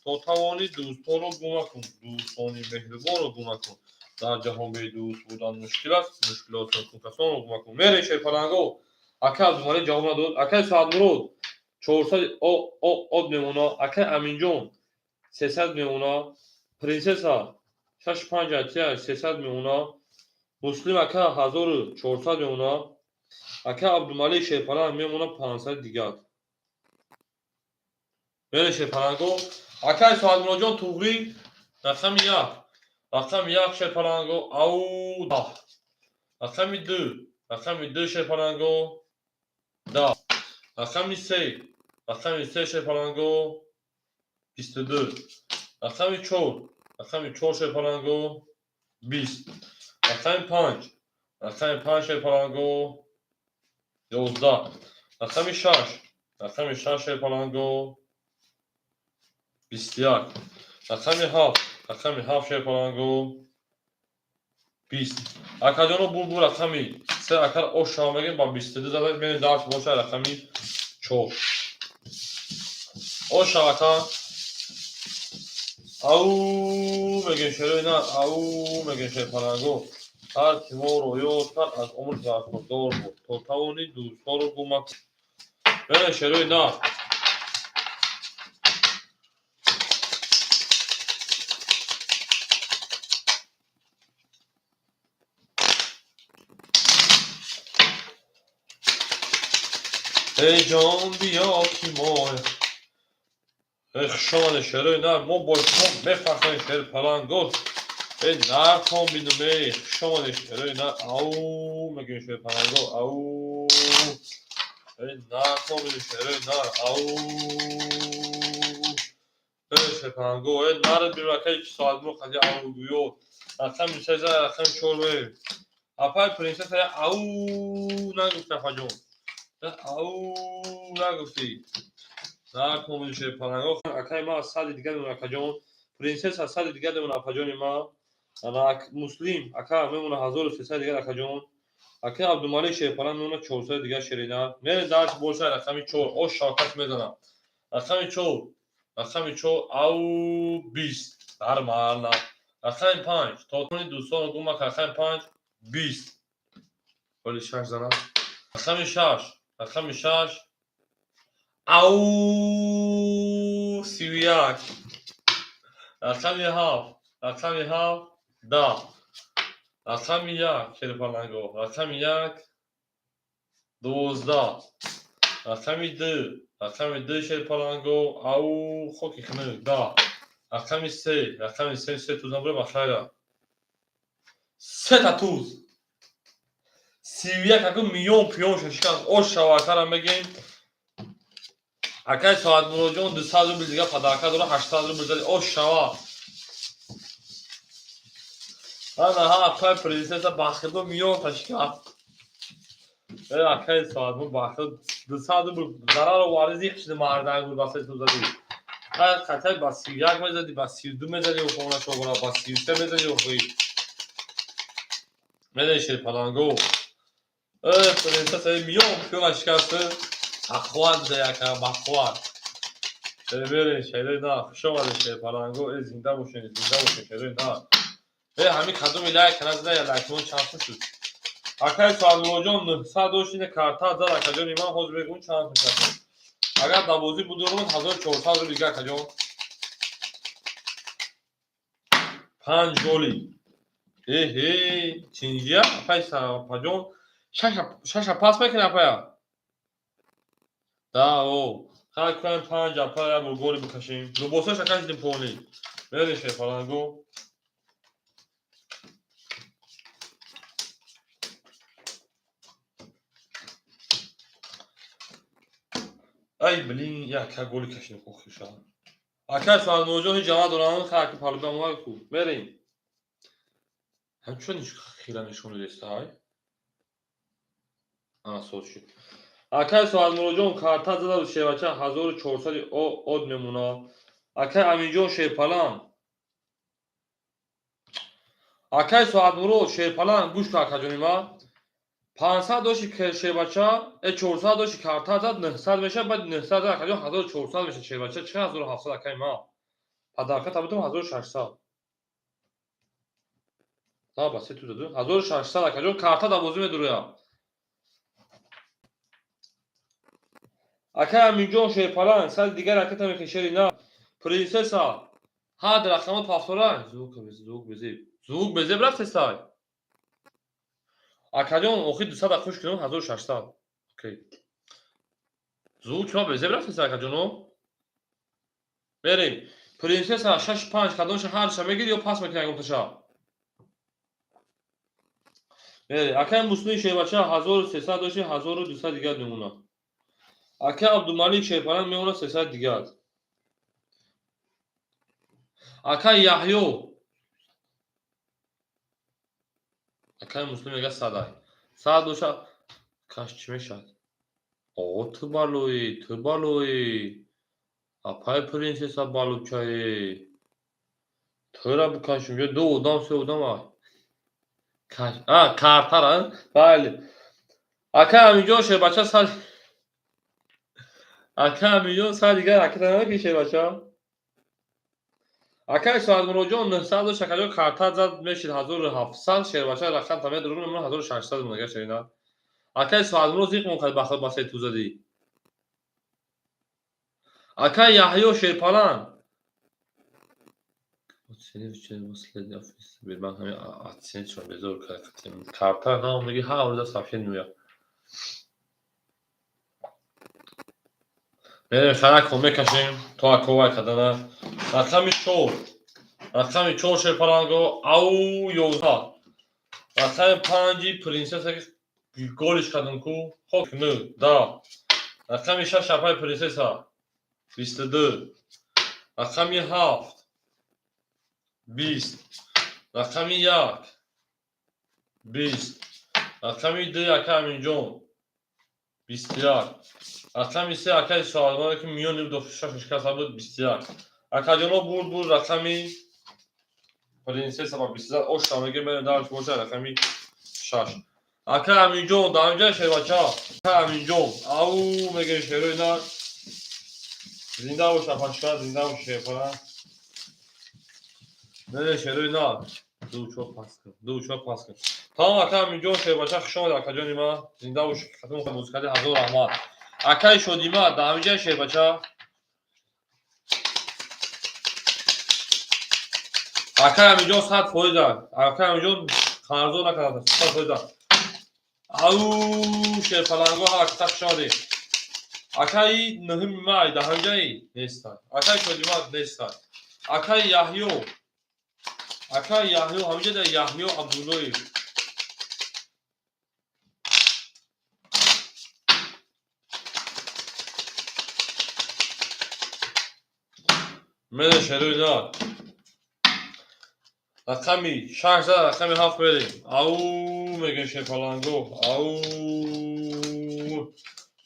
То тавонӣ дӯстонро гум накун, дӯстони меҳрубонро гум накун. Дар ҷаҳон бедӯст будан мушкил аст, мушкилотро касонро гум накун. Мере, шерпаланго. Акаи Абдумалик ҷавоб надод. Акаи Саадмурод, 400 об мемона. Акаи Аминҷон, 300 мемона. Принсесса, шаш панҷ атия, 300 мемона. Муслим ака, 1400 мемона. Ака Абдумалик, шерпаланг, мемона 500 дигар. Бере, шерпаланго. Акаи Соатмуроҷон, туғрӣ, рақами 1, рақами 1, шерпаланго, ау, 10. Рақами 2, рақами 2, шерпаланго, 10. Рақами 3, рақами 3, шерпаланго, 22. Рақами 4, рақами 4, шерпаланго, 20. Рақами 5, рақами 5, шерпаланго, 11. Рақами 6, рақами 6, шерпаланго, 21. Рақами 7, рақами 7, шерпаланго, 20. Акаҷоно, бу рақами 3, акар ош шава мегем, ба 22 зада мерем. Дарс боша, рақами 4, ош шава, ака. Ау мегем, шерои на, ау мегем, шерпаланго. Ҳар ки моро ёд кард, аз умр бархурдор буд. То тавонӣ дӯстонро гум накун. Бере, шерои на. Эй ҷон, биё ки мо. Эй, хушомадед, шерои нар, мо бо шумо мефахрем, шерпаланго. Эй нар томбинум, эй, хушомадед, шерои нар, ау мегӯем, шерпаланго, ау. Эй нар томбинум, шерои нар, ау. Эй шерпаланго, эй нар биракаи соатмо қади ау гӯё. Рақами 3, рақами 4 мерем. Апай принсесса, ау нагуфт, апаҷон. Ау нагуфтӣ. Нар томбинум, шерпаланго. Акаи ма 100 дигар мемона, акаҷон. Принсесса, 100 дигар мемона, апаҷони ма. Муслим ака мемона 1300 дигар, акаҷон. Акаи Абдумалик, шерпаланг, мемона 400 дигар, шерина. Мерем, дарс боша, рақами 4, ош шавкат мезанам. Рақами 4, рақами 4, ау, 20. Нормально. Рақами панҷ. То дӯстон гумак рақами панҷ 20. Ҳоли шаш зана. Рақами шаш. Рақами шаш. Ау 31. Рақами ҳафт. Рақами ҳафт 10. Рақами як шерпаланго. Рақами як 12. Рақами ду. Рақами ду шерпаланго. Ау хоки хунук 10. Рақами се. Рақами се се тузам бура бахайра. Сета туз. 31 аку миён пиён шашказ ош шавакара мегем. Акай Соатмуроҷон 200 рубл дига падарка дора 800 рубл зади ош шава. Ана ҳа акай принсесса бахило миён ташкаст. Э акай Соатмур бахил 200 рубл зарар оварди зиқ шиди мардак буд ба се ту зади. Ҳай қатай ба 31 мезади, ба 32 мезади охона шогора, ба 33 мезади охи. Медани шерпаланго. Э принсесса миён пиёна шикаст. Бахват яка бахват. Мерем шерои на хуш омадед шерпаланго. Э зинда бошед, зинда бошед шерои на. Э ҳамин кадоми лайк назада я лайкмон чанд сум шуд? Акай Соатмуроҷон 900 дошт ина карта зад акаҷони ман ҳозир мегӯм чанд сум шуд. Агар дар бозӣ будурмон 1400 рубл дига акаҷон. Панҷ голи. Эҳе, чинҷия апай апаҷон шаша пас мекунӣ апая? Да, о. Хай кунем панҷ апа як бор голи бикашем. Либосаша кашидем поли. Мерем шерпаланго. Ай блин, як голи кашидем хохиша. Акай Соатмуроҷон ҳеҷ ҷама дорам, хай аки палуба омад ку. Мерем. Ҳамчун хира нишон додеста ай? Ана соз шуд. Акай Соатмуроҷон карта зада шербача 1400 од мемона. Акай Аминҷон шерпаланг. Акай Соатмурод шерпаланг гӯш кун акаҷони ман. 500 дошти шербача, 400 дошти карта зад 900 мешавад, баъд 900 зад акаҷон 1400 мешавад шербача. Чӣ 1700 акай ман? Падарка табитум 1600. На ба се ту заду. 1600 акаҷон карта дар бозӣ медуроя. Акай Аминҷон шерпаланг, сари дигар ракета мекашери на. Принсесса, ҳад рақама пафтора. Звук звук безеб. Звук безеб рафтестай. Акаҷон охир 200 хуш кунам 1600. Окей. Звук чума безеб рафтестай акаҷоно? Мерем. Принсесса 6 5 кадомша ҳарша мегири ё пас мекунӣ ягонташа? Мерем. Акай Муслим шербача 1300 дошти 1200 дигар мемонад. Акай Абдумалик шерпаланг мемонад 300 дигар. Акай Яҳё. Акай Муслим мегӯяд садай. Сад боша каш чӣ мешавад? О, ту балои, ту балои. Апай принсесса балучае. Тура бикашем, ҷо ду одам, се одам ай. Каш, а, картара, бале. Акай Аминҷон шербача сад Акай Аминҷон сад дигар ракета намекунӣ шербача? Акай Соатмуроҷон 900 дошт акаҷон карта зад мешид 1700 шербача рақам та медурум мемонад 1600 монага шерина. Акай Соатмурод зиқ мон кард бахил ба се ту задӣ. Акай Яҳё шерпаланг. Ман ҳамин оценить безор карта на меги ҳар рӯза сообщение меояд. Мерем харако мекашем то аковай кардана. Рақами чор. Рақами чор шерпаланго ау 11. Рақами панҷи принсесса ки голиш кардам ку хок нӯ 10. Рақами шаш апай принсесса 22. Рақами ҳафт 20. Рақами як 20. Рақами ду акай Аминҷон 21. Рақами се акай Соатмурод ки миёни шаш шикаста буд 21. Акаҷоно бурд буд рақами принсесса ба 20 ошта мегирем мерем дарш боша рақами шаш. Акай Аминҷон дар инҷа шербача. Акай Аминҷон ау мегирем шерои на. Зинда бош апашка, зинда бош шерпара. Не, шерои на. Ду чор пас кун. Ду чор пас кун. Тамом, ака Аминҷон, шербача, хуш омадед, акаҷони ман. Зинда бош, хатм музикади, ҳазор раҳмат. Акаи Шодима, дар ҳаминҷа шербача. Акаи Аминҷон 100%. Акаи Аминҷон қарзо накарда, 100%. Ау, шерпаланго, ҳама хуш омадед. Акаи нуҳуми май дар ҳаминҷаи нестад. Акаи Шодима нестад. Акаи Яҳё. Акаи Яҳё ҳаминҷа да Яҳё Абдуллоев. Мере шерои на. Рақами шаш зад, рақами ҳафт мерем. Ау, мегӯем шерпаланго. Ау.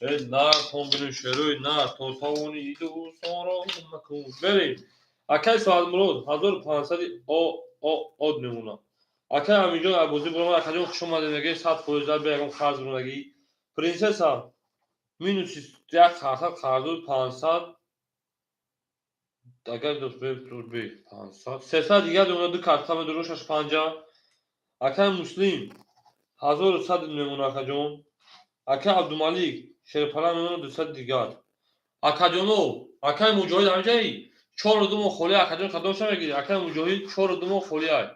Э, нар тон бинем шерои нар, то тавони дӯстонро макун. Мерем. Акаи Соатмурод 1500 о о од мемонад. Акаи Аминҷон Абозӣ буромад, акаҷон хуш омадед, мегӯем 100% бе ягон қарз бурмадагӣ. Принсесса минуси як қарсад қарзу 500 агар бе 500 300 дигар мемонад, ду карта медуру шаш панҷа. Акаи Муслим 1100 мемонад, акаҷон. Акаи Абдумалик шерпала мемонад 200 дигар. Акаҷоно, акаи Муҷоҳид ҳамҷаи чору ду моҳ холӣ, акаҷон кадомша мегирӣ? Акаи Муҷоҳид 4-2 моҳ холӣ ай.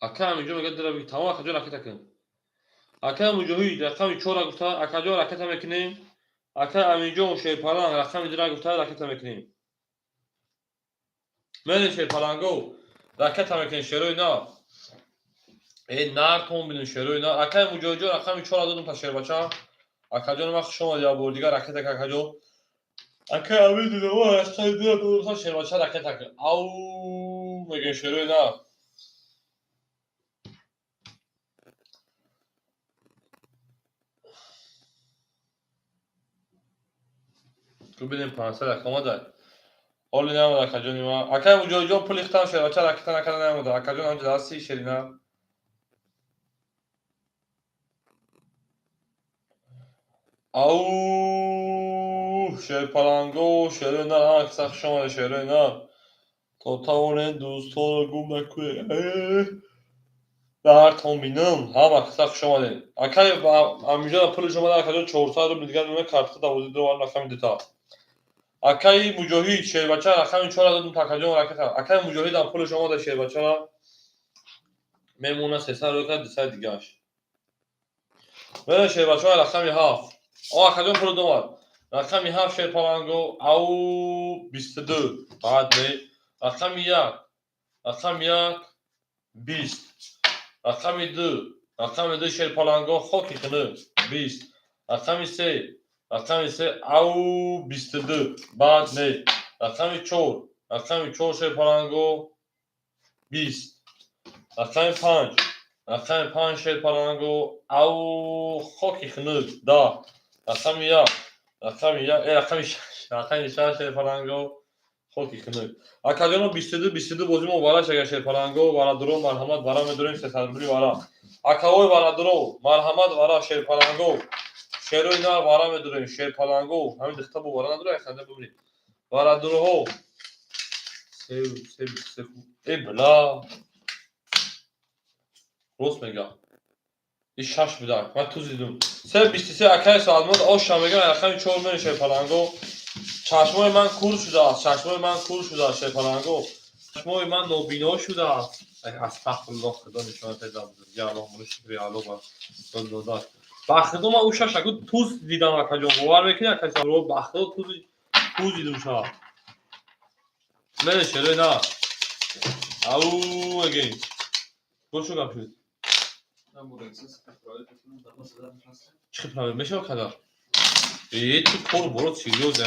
Акаи Аминҷон мегӯяд дира бигир. Тамом, акаҷон, ракета кун. Акаи Муҷоҳид рақами чора гуфта, акаҷон, ракета мекунем. Акаи Аминҷон шерпаланг рақами дира гуфта, ракета мекунем. Мерем шерпаланго, ракета мекунем шерои нав. Э, нартон бинем шерои нав. Акаи Муҷоҳидҷон рақами чора додум та шербача. Акаҷон ман хуш омадед, як бор дигар ракета ка, акаҷон. Акаи Амин дидама рақами дира додум та шербача, ракета кун. Ау, мегӯем шерои нав. Бубинем 500 ака омада. Ҳоли наомада, акаҷони ман. Акаи Муҷоҳидҷон пули хитам шербача ракета накарда наомада. Акаҷон ҳамҷа дасти шерина. Ау, шерпаланго, шерои нар, ҳама каса хуш омадед, шерои нар. То тавонед дӯстонро гум накунед. Дартон бинам, ҳама каса хуш омадед. Акаи Аминҷон пулиш омада, акаҷон 400 рубл дигар мемонад, карта давози ду рақами дута. Акаи Муҷоҳид шербача рақами чора додум та акаҷон ракета. Акаи Муҷоҳидам пулиш омада, шербачара мемонад 300 рӯй кард 200 дигааш. Мерем шербачаҳои рақами ҳафт. О, акаҷон пул омад. Рақами ҳафт шерпаланго, ау, 22. Баъд не. Рақами як. Рақами як 20. Рақами ду. Рақами ду шерпаланго, хоки хунук 20. Рақами се. Рақами се, ау, 22. Баъд не. Рақами чор. Рақами чор шерпаланго 20. Рақами панҷ. Рақами панҷ шерпаланго, ау, хоки хунук 10. Рақами як. Рақами як, э, рақами шаш. Рақами шаш шерпаланго, хоки хунук. Акаҷоно 22 22 бозӣ мо вара шага шерпаланго, варадуро марҳамат, вара медорем 300 рубли вара. Акаҳои варадуро марҳамат, вара шерпаланго. Шерои нар вара медорем шерпаланго. Ҳамин дихта бо вара надора, ханда бибинед. Варадуроҳо. Се се се э бла. Рост мегам. И шаш буда. Ман ту зидум. Се 23 акаи Соатмурод оша мегам рақами чор мерем шерпаланго. Чашмои ман кур шудааст, чашмои ман кур шудааст шерпаланго. Чашмои ман нобино шудааст. Астағфируллоҳ, худо нишона педа бузурги Аллоҳ, муро шукри Аллоҳ ба додааст. Ба худо ман ӯ шашаку туз дидам, акаҷон, бовар мекунӣ, акаи Соатмурод, ба худо туз дидум шава. Мере шерои на. Ау, мегӯем. Бошу гап шуд. Чӣ правил мешава када? Э, ту кор боро серьёзно.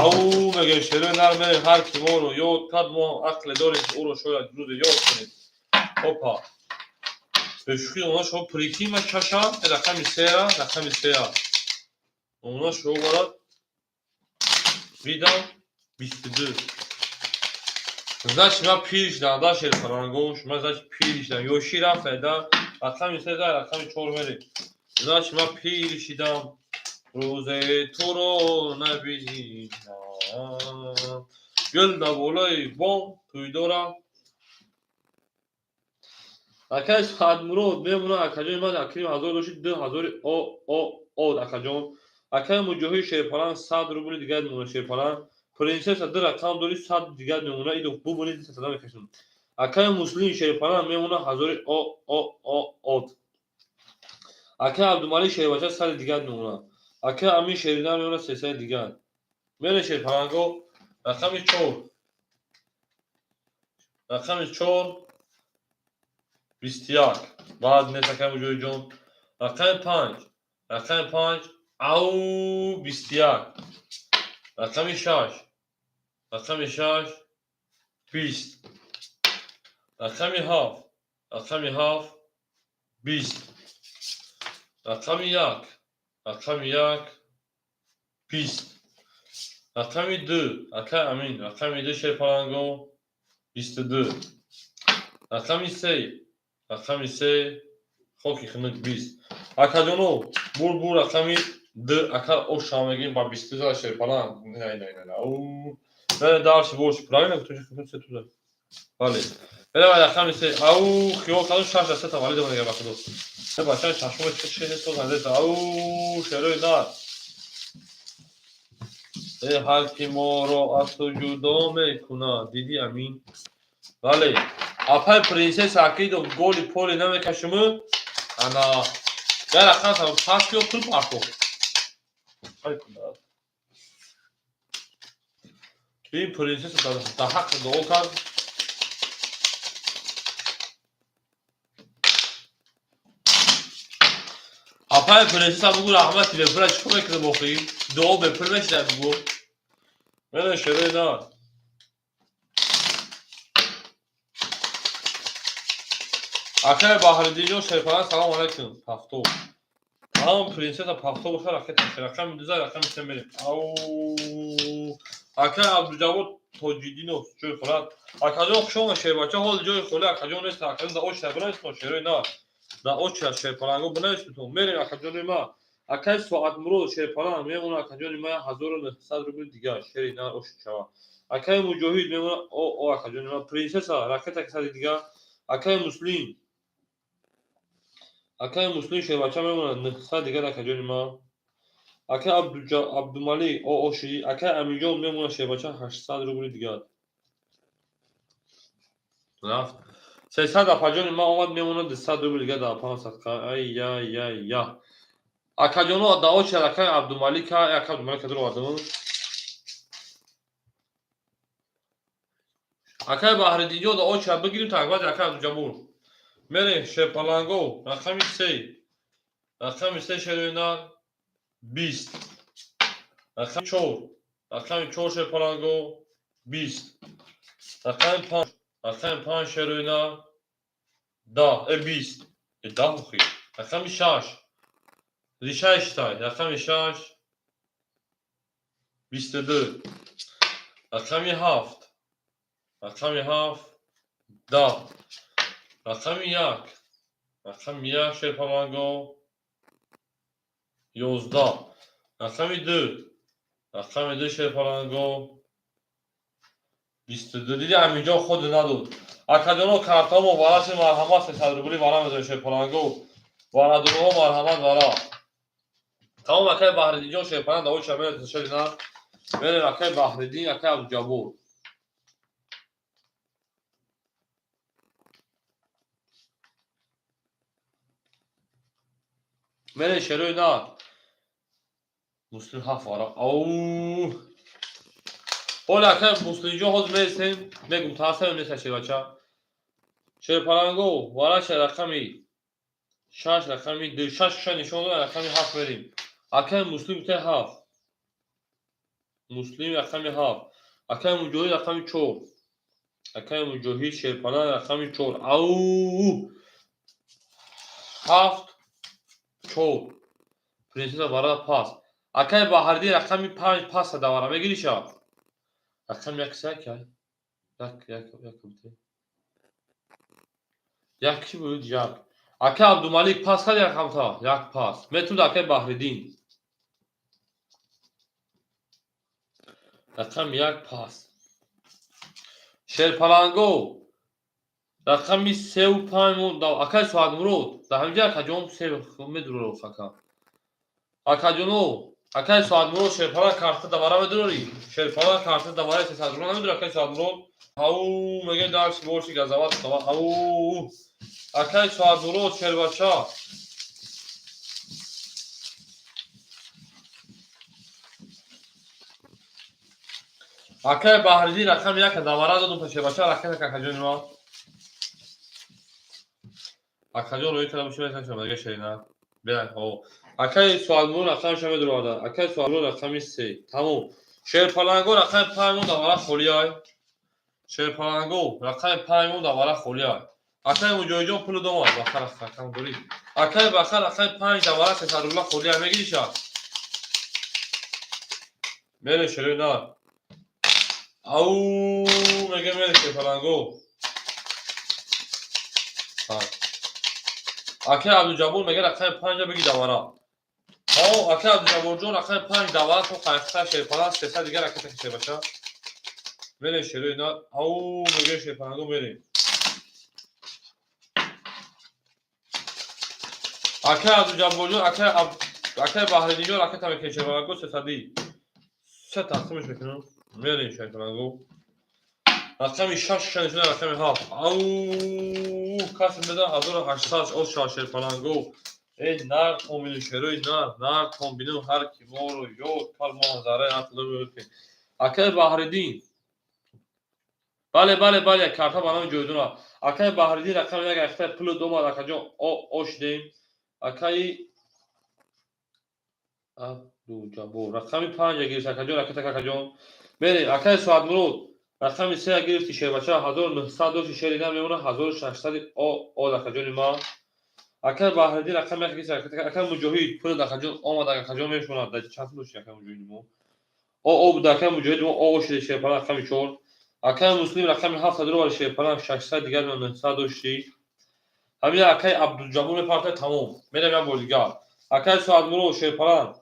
Ау, мегӯем шерои нар мерем, ҳар ки моро ёд кард, мо ақле дорем, ӯро шояд рӯзе ёд кунем. Опа. Бешӯхӣ она шо прикинь ма чаша, рақами сеа, рақами сеа. Она шо барад видам 22. Значит, ман пир шудам, да, шерпаланго, шума значит пир шудам. Ёшӣ рафта, да, рақами се, да, рақами чор мерем. Значит, ман пир шидам, рӯзе туро набинам. Гул дар болои бом тӯй дорам. Акай Саадмурод мемонад, акаҷони ман, акрим ҳазор дошти, ду ҳазори о о о, акаҷон. Акай Муҷоҳид Шерпаланг 100 рубли дигар мемонад. Шерпаланг, принсесса, ду рақам дори, 100 дигар мемонад. Идо бубинед, сада мекашам. Акай Муслим Шерпаланг мемонад ҳазори о о о от. Акай Абдумалик Шербача 100 дигар мемонад. Акай Амин Шерина мемонад 300 дигар. Мере, шерпаланго, рақами чор, рақами чор, 21, баъд нест. Акай Муҷоҳидҷон, рақами панҷ, рақами панҷ, ау, 21. Рақами шаш, рақами шаш, 20. Рақами ҳафт, рақами ҳафт, 20. Рақами як, рақами як, 20. Рақами ду, акай Амин, рақами ду, шерпаланго, 22. Рақами се, рақами се, хоки хунук, 20. Акаҷоно, бур, бур, рақами ду, ака, оша мегирем ба 22, шерпаланг. Не, не, не, не, дальше больше, правильно? Бале, берем, рақами се. Ау, хиёл кардам, шаш да сета валидо мега, ба худо. Бача, чашмо че то ау, шерои нар. Э, ҳар ки моро аз ту ҷудо мекунад, диди, Амин. Бале, апай принсесса, акидо голи поли намекашуму. Ана я рақам пас ё пул партох. Ин принсесса дар ҳаққи дуо кард. Апай принсесса, бугӯ, раҳмати бепула чӣ кор мекунем охи? Дуо бепул мешида, бугӯ. Мене, шерои нар. Акай Баҳриддинҷон Шерпаланг, салом алайкум. Пафто. Тамом, принсесса пафто боша, ракета. Рақами дуза, рақами се мерем. Ау. Акай Абдуҷавод Тоҷиддинов ҷои холат. Акаҷон, хуш омад, шербача, ҳол ҷои холи акаҷон нест. Акаҷон, да оча бинависмо, шерои нар. Да оча шерпаланго бинависмитон. Мерем, акаҷони ма. Акай Соатмурод Шерпаланг мемонад, акаҷони ма, 1900 рубли дигар, шери нар, ош шава. Акай Муҷоҳид мемонад, о о, акаҷони ма. Принсесса, ракета, 100 дигар. Акай Муслим, акай Муслим Шербача мемонад 900 дигар, акаҷони ма. Акай Абдумалик, о оши. Акай Аминҷон мемонад, шербача, 800 рубли дигар. Рафт. 300, апаҷони ма, омад, мемонад 200 рубли дигар дар апам садқа. Ай я я я. Акаҷоно, дао чад, акай Абдумалика, акай Абдумалика дуровардам. Акай Баҳриддинҷон, дао чад бигирим так, баъд акай Абдуҷаббор. Мерем, шерпаланго, рақами се. Рақами се, шерои нар, 20. Рақами чор, рақами чор, шерпаланго, 20. Рақами панҷ, рақами панҷ, шерои нар, 10, э, 20. Э, 10 охи. Рақами шаш. Решаи шитай. Рақами шаш, 22. Рақами ҳафт. Рақами ҳафт, 10. Рақами як. Рақами як, шерпаланго, 11. Рақами ду. Рақами ду, шерпаланго, 22. Диди, Аминҷон худ надод. Акаҷоно, картамо вараши, марҳамат, 300 рубли вара мезорем, шерпаланго. Варадурҳо, марҳамат, вара. Тамом, акай Баҳриддинҷон Шерпаланг даво ча мерем, шери нар. Мерем, акай Баҳриддин, акай Абдуҷаббор. Мерем, шерои нар. Муслим ҳафт вара. Ау. Ҳоли акай Муслимҷон ҳозир мересем, мегум таъсирам нест, шербача. Шерпаланго, вараша рақами шаш, рақами ду, шаш ша нишон дод, рақами ҳафт мерем. Акай Муслим гуфта ҳафт. Муслим рақами ҳафт. Акай Муҷоҳид рақами чор. Акай Муҷоҳид Шерпаланг рақами чор. Ау. Ҳафт, чор. Принсесса вара пас. Акай Баҳриддин рақами панҷ паса давара мегириша? Рақами як як як як як як як чӣ буд, як. Ака Абдумалик пас кард як ҳамта, як пас. Метуд акай Баҳриддин. Рақами як пас. Шерпаланго рақами сеу панҷ акай Соатмурод дар ҳаминҷа акаҷон се медурор ака. Акаҷоно акай Соатмурод шерпаланг карта давара медурорӣ? Шерпаланг карта давара 300 рубла намедури акай Соатмурод? Ау мегӯем дарси борши газават шава. Ау акай Соатмурод шербача. Акай Баҳриддин рақами як давара додум та шербача ракета акаҷони ман. Акаҷон рӯи кара боши метавонам дига шерина. Бина о. Акай Соатмурод рақамиша медуроварда. Акай Соатмурод рақами се. Тамом. Шерпаланго рақами панҷ мон давара холиай. Шерпаланго рақами панҷ мон давара холиай. Акай Муҷоҳидҷон пулу домад. Баха рақам дорӣ. Акай Баха рақами панҷ давара 300 рубла холиай мегириша? Мере шерои нар. Ау мега мере шерпаланго. Акай Абдуҷаббор мега рақами панҷа биги давара. Ҳо акай Абдуҷабборҷон рақами панҷ давара то қайқта шерпаланг сесад дигар ракета шербача. Мере шерои нар. Ау мега шерпаланго мерем. Акай Абдуҷабборҷон акай Баҳриддинҷон ракета мекунем шерпаланго сесадӣ. Се тақсимаш мекунам. Мерем шерпаланго. Рақами шаш шанишуда рақами ҳафт. Ау касе меда 1800 оз шава шерпаланго. Эй нар комбину шерои нар, нар комбину ҳар ки моро ёд кард мо зарраи ақл меёд. Акай Баҳриддин. Бале, бале, бале, карта ба номи ҷойдуна. Акай Баҳриддин рақами як ахта пулу домад акаҷон ошдем. Акаи Абдуҷаббор рақами панҷа гирифт акаҷон, ракета акаҷон. Мерем, акаи Соатмурод рақами се гирифти шербача 1900 дошти шери на мемона 1600 о акаҷони ман. Акай Баҳриддин рақами як гирифт акай Муҷоҳид пул акаҷон омад акаҷон мешонад. Дар чанд дошти акай Муҷоҳид мо? О буда акай Муҷоҳид мо о шида шерпаланг рақами чор. Акай Муслим рақами ҳафт дурвари шерпаланг 600 дигар 900 дошти. Ҳамин акай Абдуҷаббор мепартад тамом. Мерам як бор дигар. Акай Соатмурод шерпаланг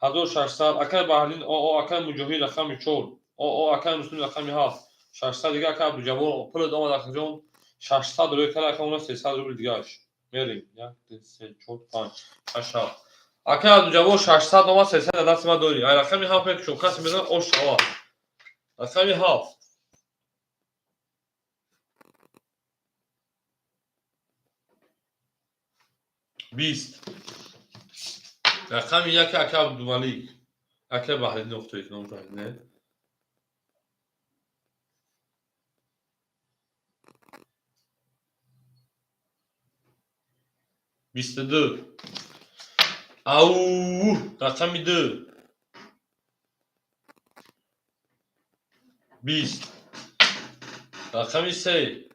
1600, акай Баҳриддин о акай Муҷоҳид рақами чор. О акай Муслим рақами ҳафт. 600 дигар акай Абдуҷаббор пулат омад акаҷон 600 рӯй кард ака уна 300 рубл дигараш. Мерем. 1 2 3 4 5 6 7. Акай Абдуҷаббор 600 омад 300 дар дасти ман дорӣ. Ай рақами ҳафт мекушом. Касе мезанад ош шава. Рақами ҳафт. Бист. Рақами як ака Абдумалик. Ака Баҳриддин Охтоев ном не? Бисту ду. Ау рақами ду. Бист. Рақами се.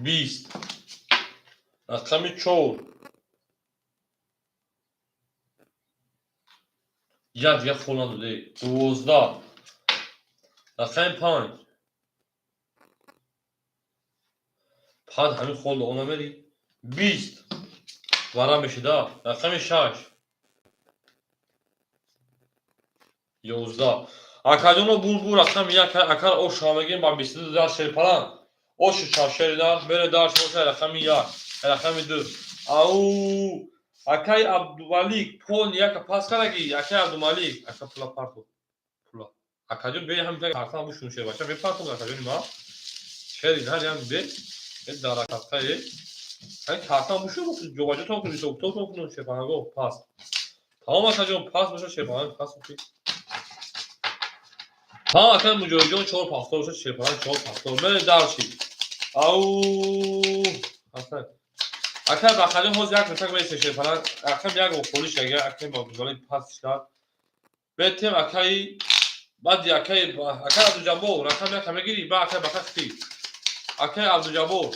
Бист. Рақами чор. Як дигар хол надоде. 12. Рақами панҷ. Пад ҳамин хол до намери. 20. Вара мешида. Рақами шаш. 11. Акаҷоно бур рақами як акар ош шава мегирем ба 22 дар шерпаланг. Оши шав шеридар бере дарш боша рақами як, рақами ду. Ау акай Абдумалик пол яка пас кардаги акай Абдумалик ака пула парту. Пула. Акаҷон бе ҳам картан бушун шербача мепартум акаҷони ма. Шери нар ям бе. Э даракатае. Ҳай картан бушун ҷобаҷо то кунӣ то кунӣ шерпаланго пас. Тамом акаҷон пас боша шерпаланг пас окей. Тамом акай Муҷоҳидҷон чор пастор боша шерпаланг чор пастор. Мерем дарши. Ау ҳасан. Акай Бахаҷон ҳозир як метак месе шерпаланг акам як холиш ага акай Абдумалик пас шад. Бетем акай баъди акай акай Абдуҷаббор рақами як мегирӣ ба акай Баха хти. Акай Абдуҷаббор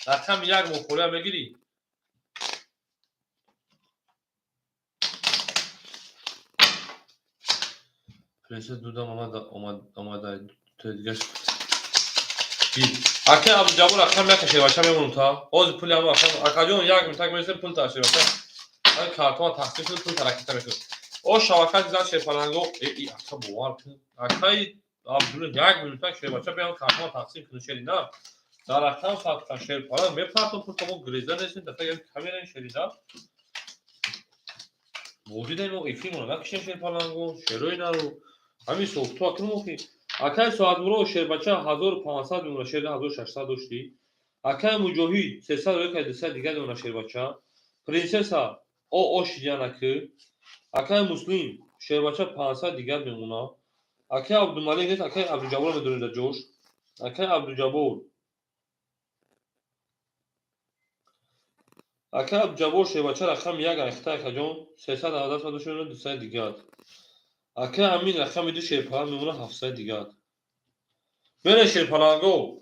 рақами як мохолия мегирӣ. Принцесс дудам омада дигаш. Акай Абдуҷаббор, акам яка шербача мемонум та. Ҳозир пули ҳама акам, акаҷон, як минутак мерасем, пул та шербача. Ай картома тақсим шуд, пул таракита мешуд. О шабака дизан шерпаланго, э и ака бовар кун. Акай Абдулла, як минутак шербача биям, картома тақсим кун, шери на. Дар рақам садқа шерпаланг мепартом, пул тамо греза несин, дафа як камера шери на. Вуҷудаи мо эфирмона накишем шерпаланго, шерои нару. Ҳамин софту акну мо ки акай Соатмуро шербача 1500 мемона, шер 1600 доштӣ. Акай Муҷоҳид 300 рӯй кай 200 дигар мемона шербача. Принсесса о о шидянаки. Акай Муслим шербача 500 дигар мемона. Акай Абдумалик нест, акай Абдуҷаббор медонед дар ҷош. Акай Абдуҷаббор. Акай Абдуҷаббор шербача рақами як айхта, акаҷон 390 дошт, 200 дигар. Акай Амин рақами ду шерпаланг мемона, 700 дигар. Бере шерпаланго.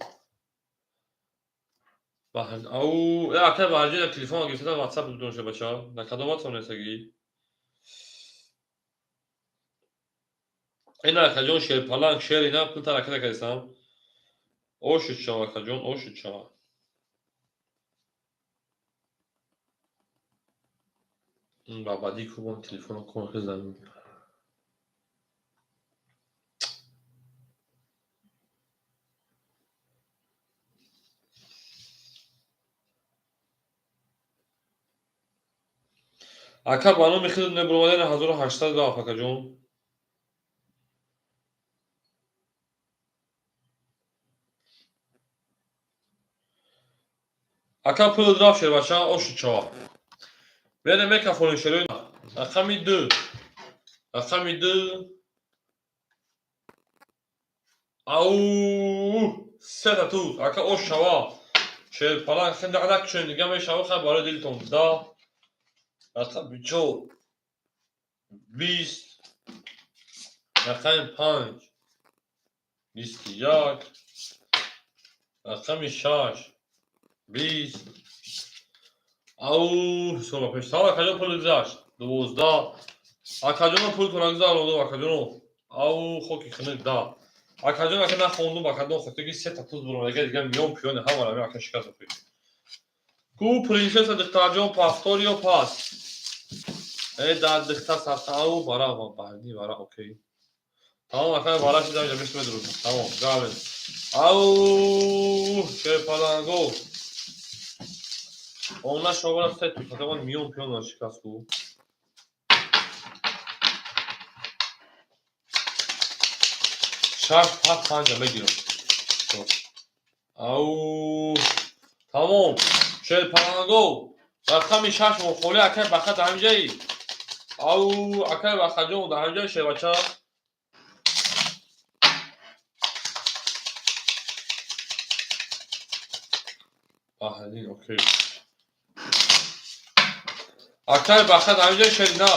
Ау, э акай Баҳарҷон телефон гирифта, WhatsApp дудон шербача. На кадом WhatsApp нестагӣ? Ина акаҷон шерпаланг шер ина пул тараката кардистам. Ошуд шава акаҷон, ошуд шава. Бабади кубон телефоно кон хизам. Ака ба номи худат мебуромадани 1800 рафт, акаҷон. Ака пулат рафт, шербача, ошуд шава. Берем мекафонем шерои рақами ду. Рақами ду. Ау, сета туз. Ака ош шава. Шерпаланг хеле накушем дига мешава, хай барои дилтон. Да. Рақами чор. 20. Рақами панҷ. 21. Рақами шаш. 20. Ау, ҳисоба пеш. Сал акаҷон пул гузашт. 12. Акаҷоно пултона гузарондум, акаҷоно. Ау, хоки хунук, да. Акаҷон, ака нахондум, акадон хотиги сета туз буромадага дига миён пиёни ҳамара ми ака шикаст охи. Ку принсесса духтарҷон повтор ё пас? Э дар духтар сарта, ау, бара баҳди бара, окей. Тамом ака бара шидам ҷа мешт медурум. Тамом, гавен. Ау, шерпаланго. Она шовара се туз, акаман миён пиён шикаст ку. Шаш, ҳафт, панҷа мегирам. Ау, тамом. Шерпаланго. Рақами шаш мохоли акай баха дар ҳамҷаи. Ау, акай Бахаҷон дар ҳамҷаи шербача. Баҳриддин, окей. Акай Баха дар ҳамҷаи шерина.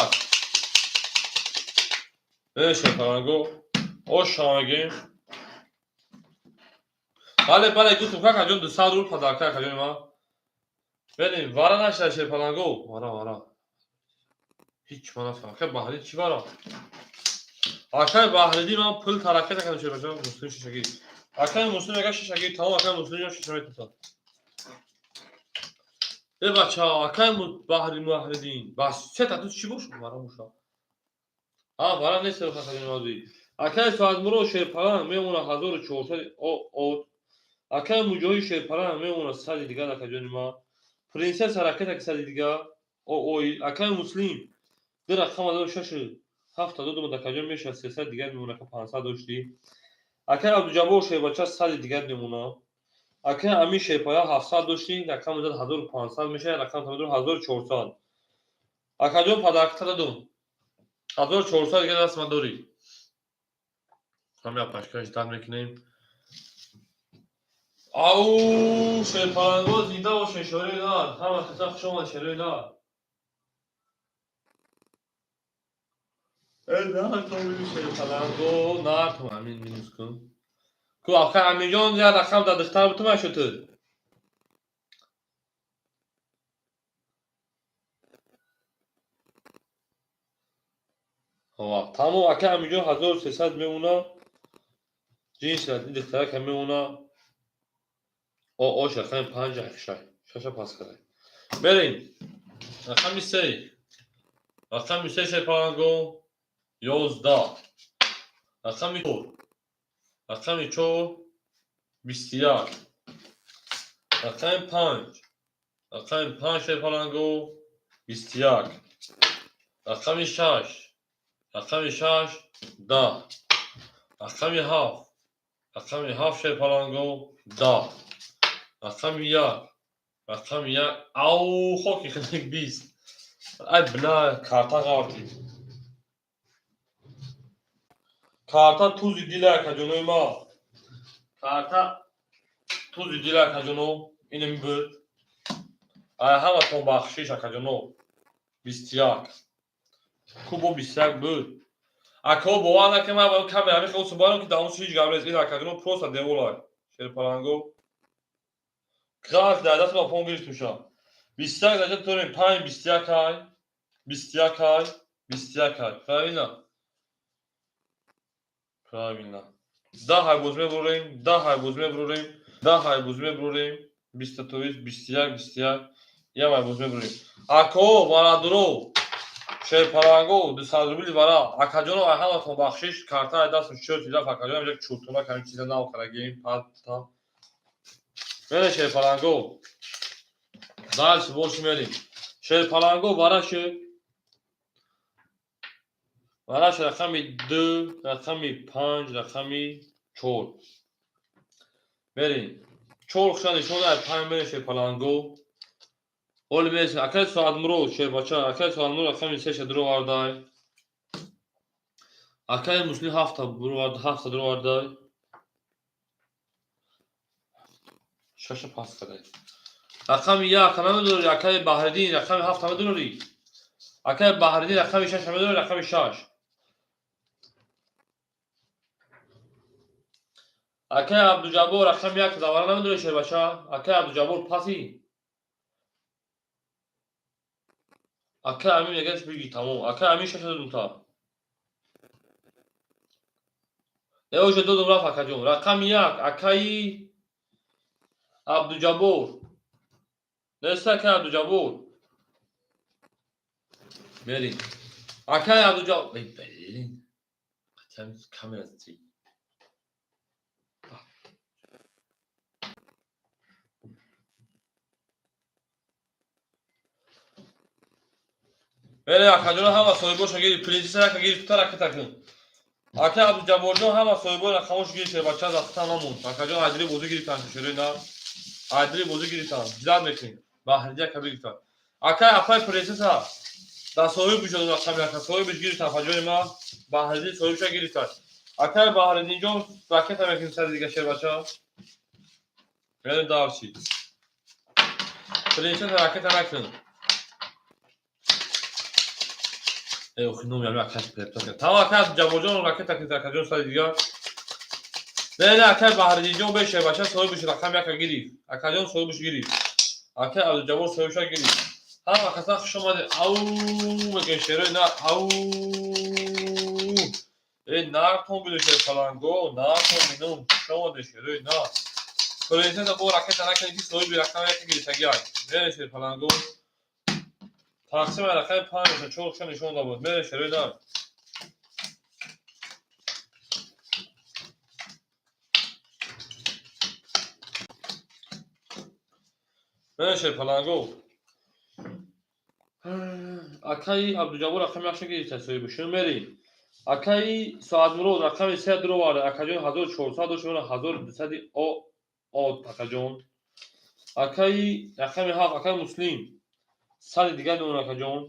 Э шерпаланго. Ош шавагем. Бале, бале, гуфтум какаҷон 200 рубл подарка акаҷони ман. Берем, вара нашуда шерпаланго. Вара, вара. Ҳеҷ ман нафаҳмам. Акай Баҳриддин чӣ вара? Акай Баҳриддин ман пул таракка накардам шербача, Муслим шишагӣ. Акай Муслим яка шишагӣ, тамом акай Муслим ҷон шиша метоса. Э бача, акай Баҳри Баҳриддин, бас сета туз чӣ бошу? Вара боша. А, вара нест акаҷони ҳозир. Акай Соатмуро шерпаланг мемона 1400 от. Акай Муҷоҳид шерпаланг мемона 100 дигар акаҷони ман. Принсесса ракета ки 100 дигар. О ой, акай Муслим ду рақам адо шаш ҳафт додум акаҷон мешавад 300 дигар мемона, ака 500 доштӣ. Акай Абдуҷаббор шербача 100 дигар мемона. Акай Амин шерпая 700 доштӣ, рақам зад 1500 мешавад, рақам тамадур 1400. Акаҷон подарка додум. 1400 дигар даст ман дорӣ. Ҳамин апашкаш дар мекунем. Ау, шерпаланго зинда бошед, шоири нар. Ҳама каса хуш омад, шерои нар. Э, нар то шерпаланго, нар то Амин минус кун. Ку ака Аминҷон як рақам дар духтар бутума шуд. Тамом ака Аминҷон 1300 мемона. Ҷинси латиф духтарака мемона. Ош рақами 5 6 шаша пас кардай. Мерем. Рақами 3. Рақами 3 шерпаланго 11. Рақами 4. Рақами 4 21. Рақами 5. Рақами 5 шерпаланго 21. Рақами 6. Рақами 6 10. Рақами 7. Рақами 7 шерпаланго 10. Рақами 1. Рақами 1 ау хоки хелек 20. Ай бля карта ғартид. Карта тузи дила акаҷонои ма. Карта тузи дила акаҷоно. Инами буд. Ай ҳаматон бахшиш акаҷоно. 21. Кубо 21 буд. Ако бовар накунед, ман ба камера мехостам барам ки дар он ҳеҷ гап нест. Ин акаҷоно просто деволай. Шерпаланго. Газ дар даст ма фон гирифтуша. 21 дараҷа дорем 5 21 ай 21 ай 21 ай. Правильно? Правильно. 10 ай боз мебурем, 10 ай боз мебурем, 10 ай боз мебурем, 20 то 21 21 ям ай боз мебурем. Ако барадуро шерпаланго 200 рубли вара. Акаҷоно ай ҳаматон бахшиш, карта ай дастм шӯт рафт акаҷоно як чуртуна ками чиза нав карагем, пата. Мере шерпаланго. Дальше больше мерем. Шерпаланго вара шуд. Вараш рақами 2, рақами 5, рақами 4. Мерем. 4 хушан нишон ай 5 мерем шерпаланго. Оли мерем. Акай Соатмурод шербача, акай Соатмурод рақами 3 ша дуровардай. Акай Муслим 7 буровард, 7 дуровардай. 6 пас кардай. Рақами 1 намедорӣ, акай Баҳриддин рақами 7 намедорӣ. Акай Баҳриддин рақами 6 намедорӣ, рақами 6. Акай Абдуҷаббор рақами 1 давара намедорӣ шербача. Акай Абдуҷаббор паси. Акай Амин мегӯяд биги тамом. Акай Амин 6 додум та. Э уже додум рафт акаҷон. Рақами 1 акаи Абдуҷаббор. Нест акай Абдуҷаббор. Мерим. Акай Абдуҷаббор. Эй блин. Қатъан камера зид. Мере акаҷон ҳама соҳибошон гирифт. Принсесса рака гирифт, та ракета кун. Акай Абдуҷабборҷон ҳама соҳибои рақамошон гирифт, бача захта намонд. Акаҷон айдри бозӣ гирифтан шӯшӯрӣ на. Айдри бозӣ гирифтан. Ҷидат мекунем. Баҳридия ка гирифтан. Акай апай принсесса дар соҳиб бишод рақами ака соҳибиш гирифтан фаҷои ма. Баҳридин соҳибша гирифтан. Акай Баҳридинҷон ракета мекунем сари дига шербача. Мерем дарчи. Принсесса ракета накун. Э охи номи ами акай перепта. Тамом акай Ҷабборҷон ракета кунед акаҷон сари дига. Не, не, акай Баҳридинҷон бе шербача соҳибиш рақами яка гирифт. Акаҷон соҳибиш гирифт. Акай Абдуҷаббор соҳибша гирифт. Ҳама каса хуш омадед. Ау мегӯем шерои на, ау. Э нартон биду шерпаланго, нартон бинум. Хуш омадед шерои на. Принсесса бо ракета накунед ки соҳиби рақами яка гирифтагиай. Мере шерпаланго. Тақсим рақами 5 мешавад, 4 хушан нишон дод. Мере шерои на. Мере шерпаланго. Акаи Абдуҷаббор рақами 8 гирифта соҳиб. Шумо мерем. Акаи Соатмурод рақами 3 дуровард. Акаҷон 1400 дошт, шумо 1200 од акаҷон. Акаи рақами 7 акаи Муслим сади дигар мемонад акаҷон.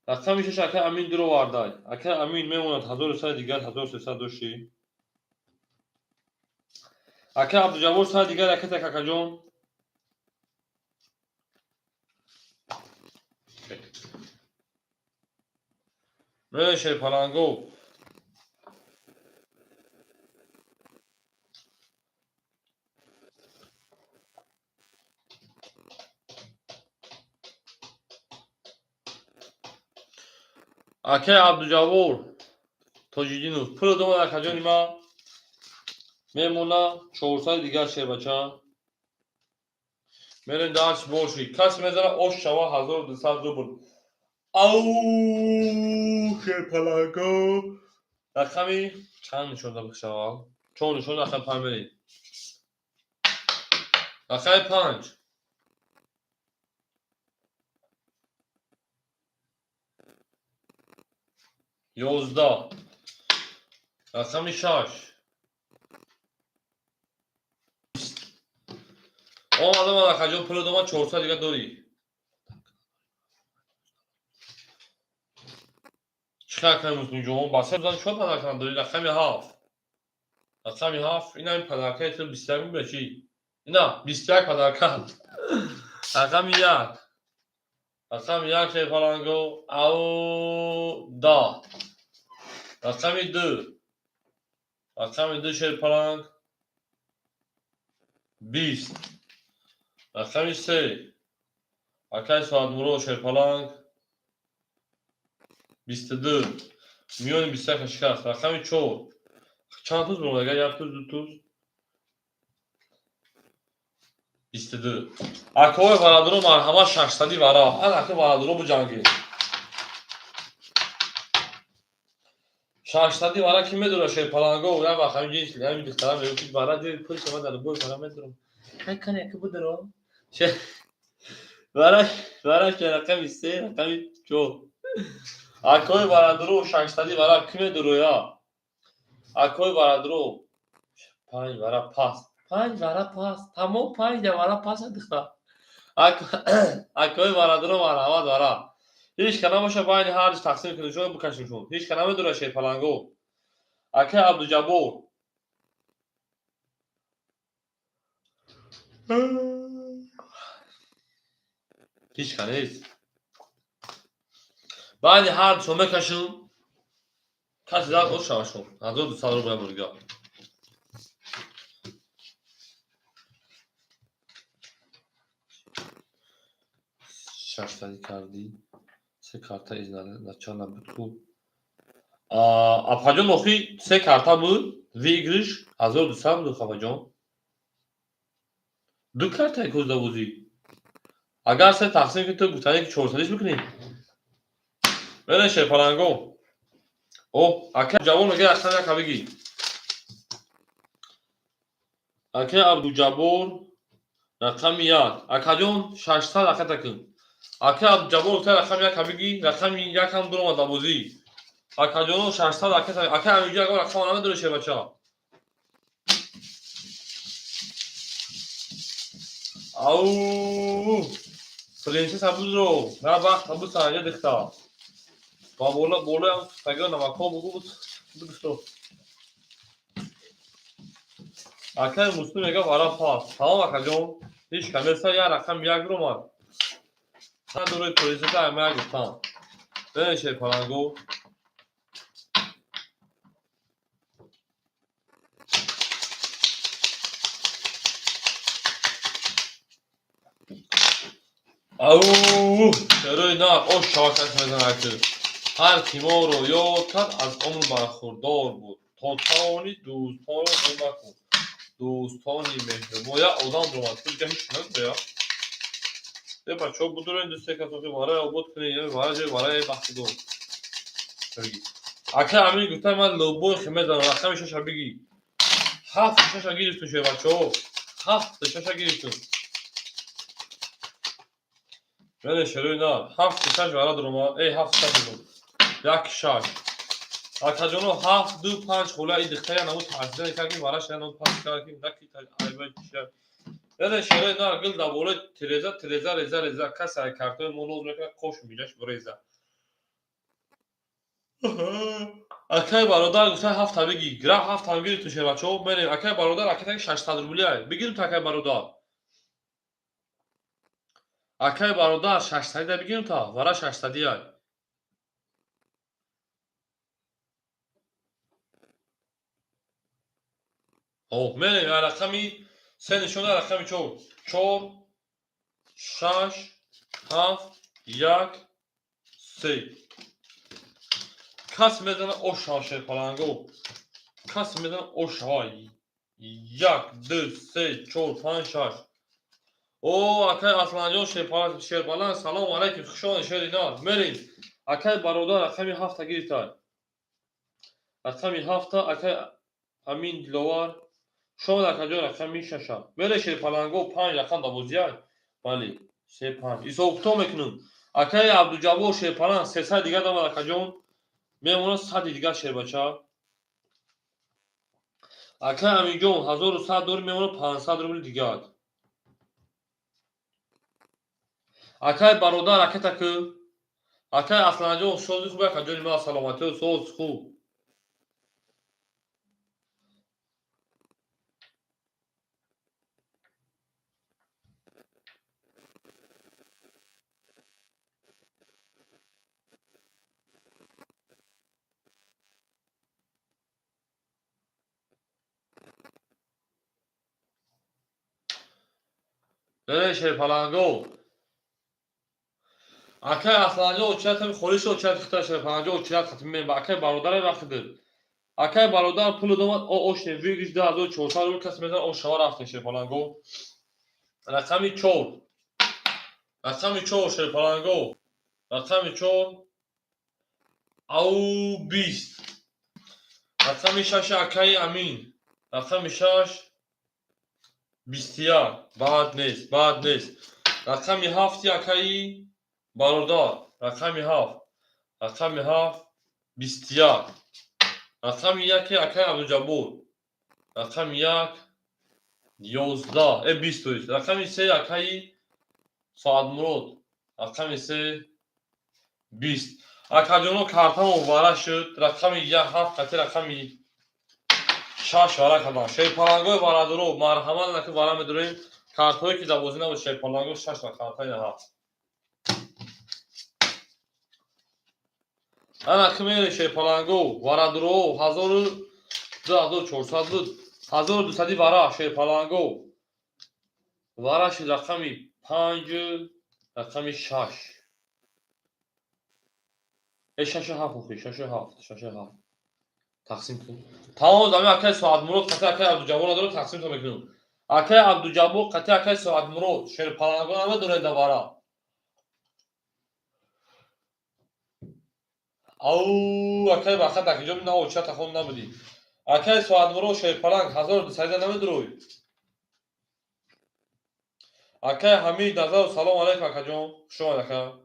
Рақами 6 акаи Амин дуровардай. Акаи Амин мемонад 1100 дигар 1300 дошти. Акаи Абдуҷаббор сади дигар ракета акаҷон. Мере шерпаланго. Акай Абдуҷаббор Тоҷиддинов, пули домад, акаҷони ман, мемона 400 дигар, шербача. Мерем дарс боши. Кас мезана, ош шава, 1200 рубл. Ау, шерпаланго. Рақами чанд нишон дод шава? Чор нишон, рақами панҷ мерем. Рақами панҷ. 11. Рақами шаш. Омадам, акаҷон, пули дома, 400 дига дорӣ. Чӣ кар кунем, муслимҷон? Ба се зан чор подарка дорӣ. Рақами ҳафт. Рақами ҳафт. Ина ин подаркаи ту 21 мебира чӣ? Ина 21 подарка. Рақами як. Рақами як, шерпаланго. Ау, 10. Рақами ду. Рақами ду, шерпаланг. 20. Рақами се. Акай Соатмурод, шерпаланг. 22. Миёни 21 шикаст. Рақами чор. Чанд туз бимонад? Агар як туз, ду туз. 22. Акои бародаро, марҳамат, шашсади вара. Ан аки бародаро буҷангед. Шашсади вара ки медора, шерпаланго? Як вақт ҳамин ҷинс ҳамин духтара мегӯ, ки вара дил пул шава дар бой вара медорам. Ҳай кане яки будро. Вара вара рақами се, рақами чор. Акои бародаро, шашсади вара ки медороя? Акои бародаро, панҷ вара пас. Панҷ вара пас. Тамом, панҷ вара пас, духтар. Акои бародаро, марҳамат, вара. Ҳеҷ ка набоша, байни ҳар тақсим кунед, шумо бикашед шумо. Ҳеҷ ка намедора, шерпаланго. Акай Абдуҷаббор. Ҳеҷ ка нест. Байни ҳар ду мекашем. Каси зад, ош шава шумо. 1200 рубл бурга. Шаштади кардӣ. Се карта изначально буд ку. Апаҷон, охи се карта буд, выигрыш 1200 буд, апаҷон. Ду картаи кӯзда бозӣ. Агар се тақсим ки ту гуфтанӣ ки чорсадиш бикунӣ. Бере, шерпаланго. О, ака Ҷавон мега, рақам яка бигӣ. Ака Абдуҷаббор, рақами як. Акаҷон, 600 раката кун. Ака Абдуҷаббор гуфта, рақами яка бигӣ, рақами якам дуромад ба бозӣ. Акаҷоно, 600 ракета. Ака Амиҷо, ягон рақама намедонӣ, шербача? Ау! Принцесса бузро, на вақт буса анҷа дихта. Ба бола болоям тагиро намакҳо бугу бугусто. Акаи Муслим мега, вара пас. Тамом, акаҷон. Ҳеҷ ка неста, як рақам як ромад. Надорои принцесса ама як гуфтам. Бинед, шерпаланго. Ау, шерои на, ош шава, кас мезанад ки. Ҳар ки моро ёд кард, аз умр бархурдор буд. То тавонӣ, дӯстонро гум макун. Дӯстони меҳрубон. Як одам ромад. Ту дига ҳеҷ надоря. Е бачаҳо, будурен, ду се кас охи вара обод кунед, вара ҷои вара бахти дор. Ака Амин гуфта, ман лобои хе мезанам, рақами шаша бигӣ. Ҳафт шаша гирифтум, ше бачаҳо. Ҳафт шаша гирифтум. Мене шерои на, ҳафт шаш вара дуромад. Эй, ҳафт шаш дуром. Як шаш. Акаҷоно, ҳафт, ду, панҷ хола и дихтая намуд тарсида кард, ки вара шая намуд пас кард, ки наки айба чия. Мене шерои на, гил дар болои тереза, тереза, реза, реза. Касе ай картои мо ноз мекунад, кош миҷаш реза. Акай бародар гуфта, ҳафта бигӣ. Гра ҳафта гирифту, шербачаҳо, мерем. Акай бародар, акай таки 600 рубли ай. Бигирим та, акай бародар. Акай бародар, шашсадида бигирим та, вара шашсади ай. О, мерем, рақами се нишона, рақами чор. Чор, шаш, ҳафт, як, се. Кас мезана ошава шерпаланго. Кас мезана ошава. 1, 2, 3, 4, 5, 6. О, акай Асланҷон шерпаланг, салому алайкум, хуш омадед шери нар. Мерем. Акай бародар рақами 7 гирифтад. Рақами 7 акай Амин Диловар. Шомад акаҷон рақами 6. Мере шерпаланго 5 рақам да бозияй. Бале, 3 5. Ҳисоб-китоб мекунем. Акай Абдуҷаббор шерпаланг 300 дигар дамад акаҷон. Мемонад 100 дигар шербача. Акай Аминҷон 1100 дори мемонад 500 рубли дигар. Акай бародар акатаку. Акай Асланҷон сози хуб акаҷони ман саломатӣ соз хуб. Шерпаланго. Акай Асланҷон очиратами холиши очират хита шерпаланҷон очират хатми мем. Акай бародаре вақт. Акай бародар пул домад о ошне выигрыш 2400 рубл кас мезан о шава рафтем шерпаланго. Рақами 4. Рақами 4 шерпаланго. Рақами 4 ау 20. Рақами 6 акай Амин. Рақами 6 21. Бад нест, бад нест. Рақами 7 акаи бародар. Рақами 7. Рақами 7 21. Рақами 1 акаи Абдуҷаббор. Рақами 1 11, 20. Рақами 3 акаи Соатмурод. Рақами 3 20. Акаҷоно картамо вара шуд. Рақами 7 қати рақами 6 вара кардам. Шерпалангои варадуро марҳамат наки вара медурем. Картҳое ки дар бозӣ набуд шерпаланго 6 ва картаи 7. Ана ки мере шерпаланго варадуро 2400 буд. 1200 вара шерпаланго. Вараши рақами 5, рақами 6. 6 7 охи, 6 7, 6 7. Тақсим кун. Тамом зами акай Соатмурод қати акай Абдуҷаббор надорад тақсим то мекунем. Акай Абдуҷаббор қати акай Соатмурод шерпаланго намедорад да вара. Ау, акай вақт акиҷо на оча тахон набудӣ. Акай Соатмурод шерпаланг 1200 намедорой. Акай Ҳамид Назаров салом алайкум акаҷон. Хуш омад ака.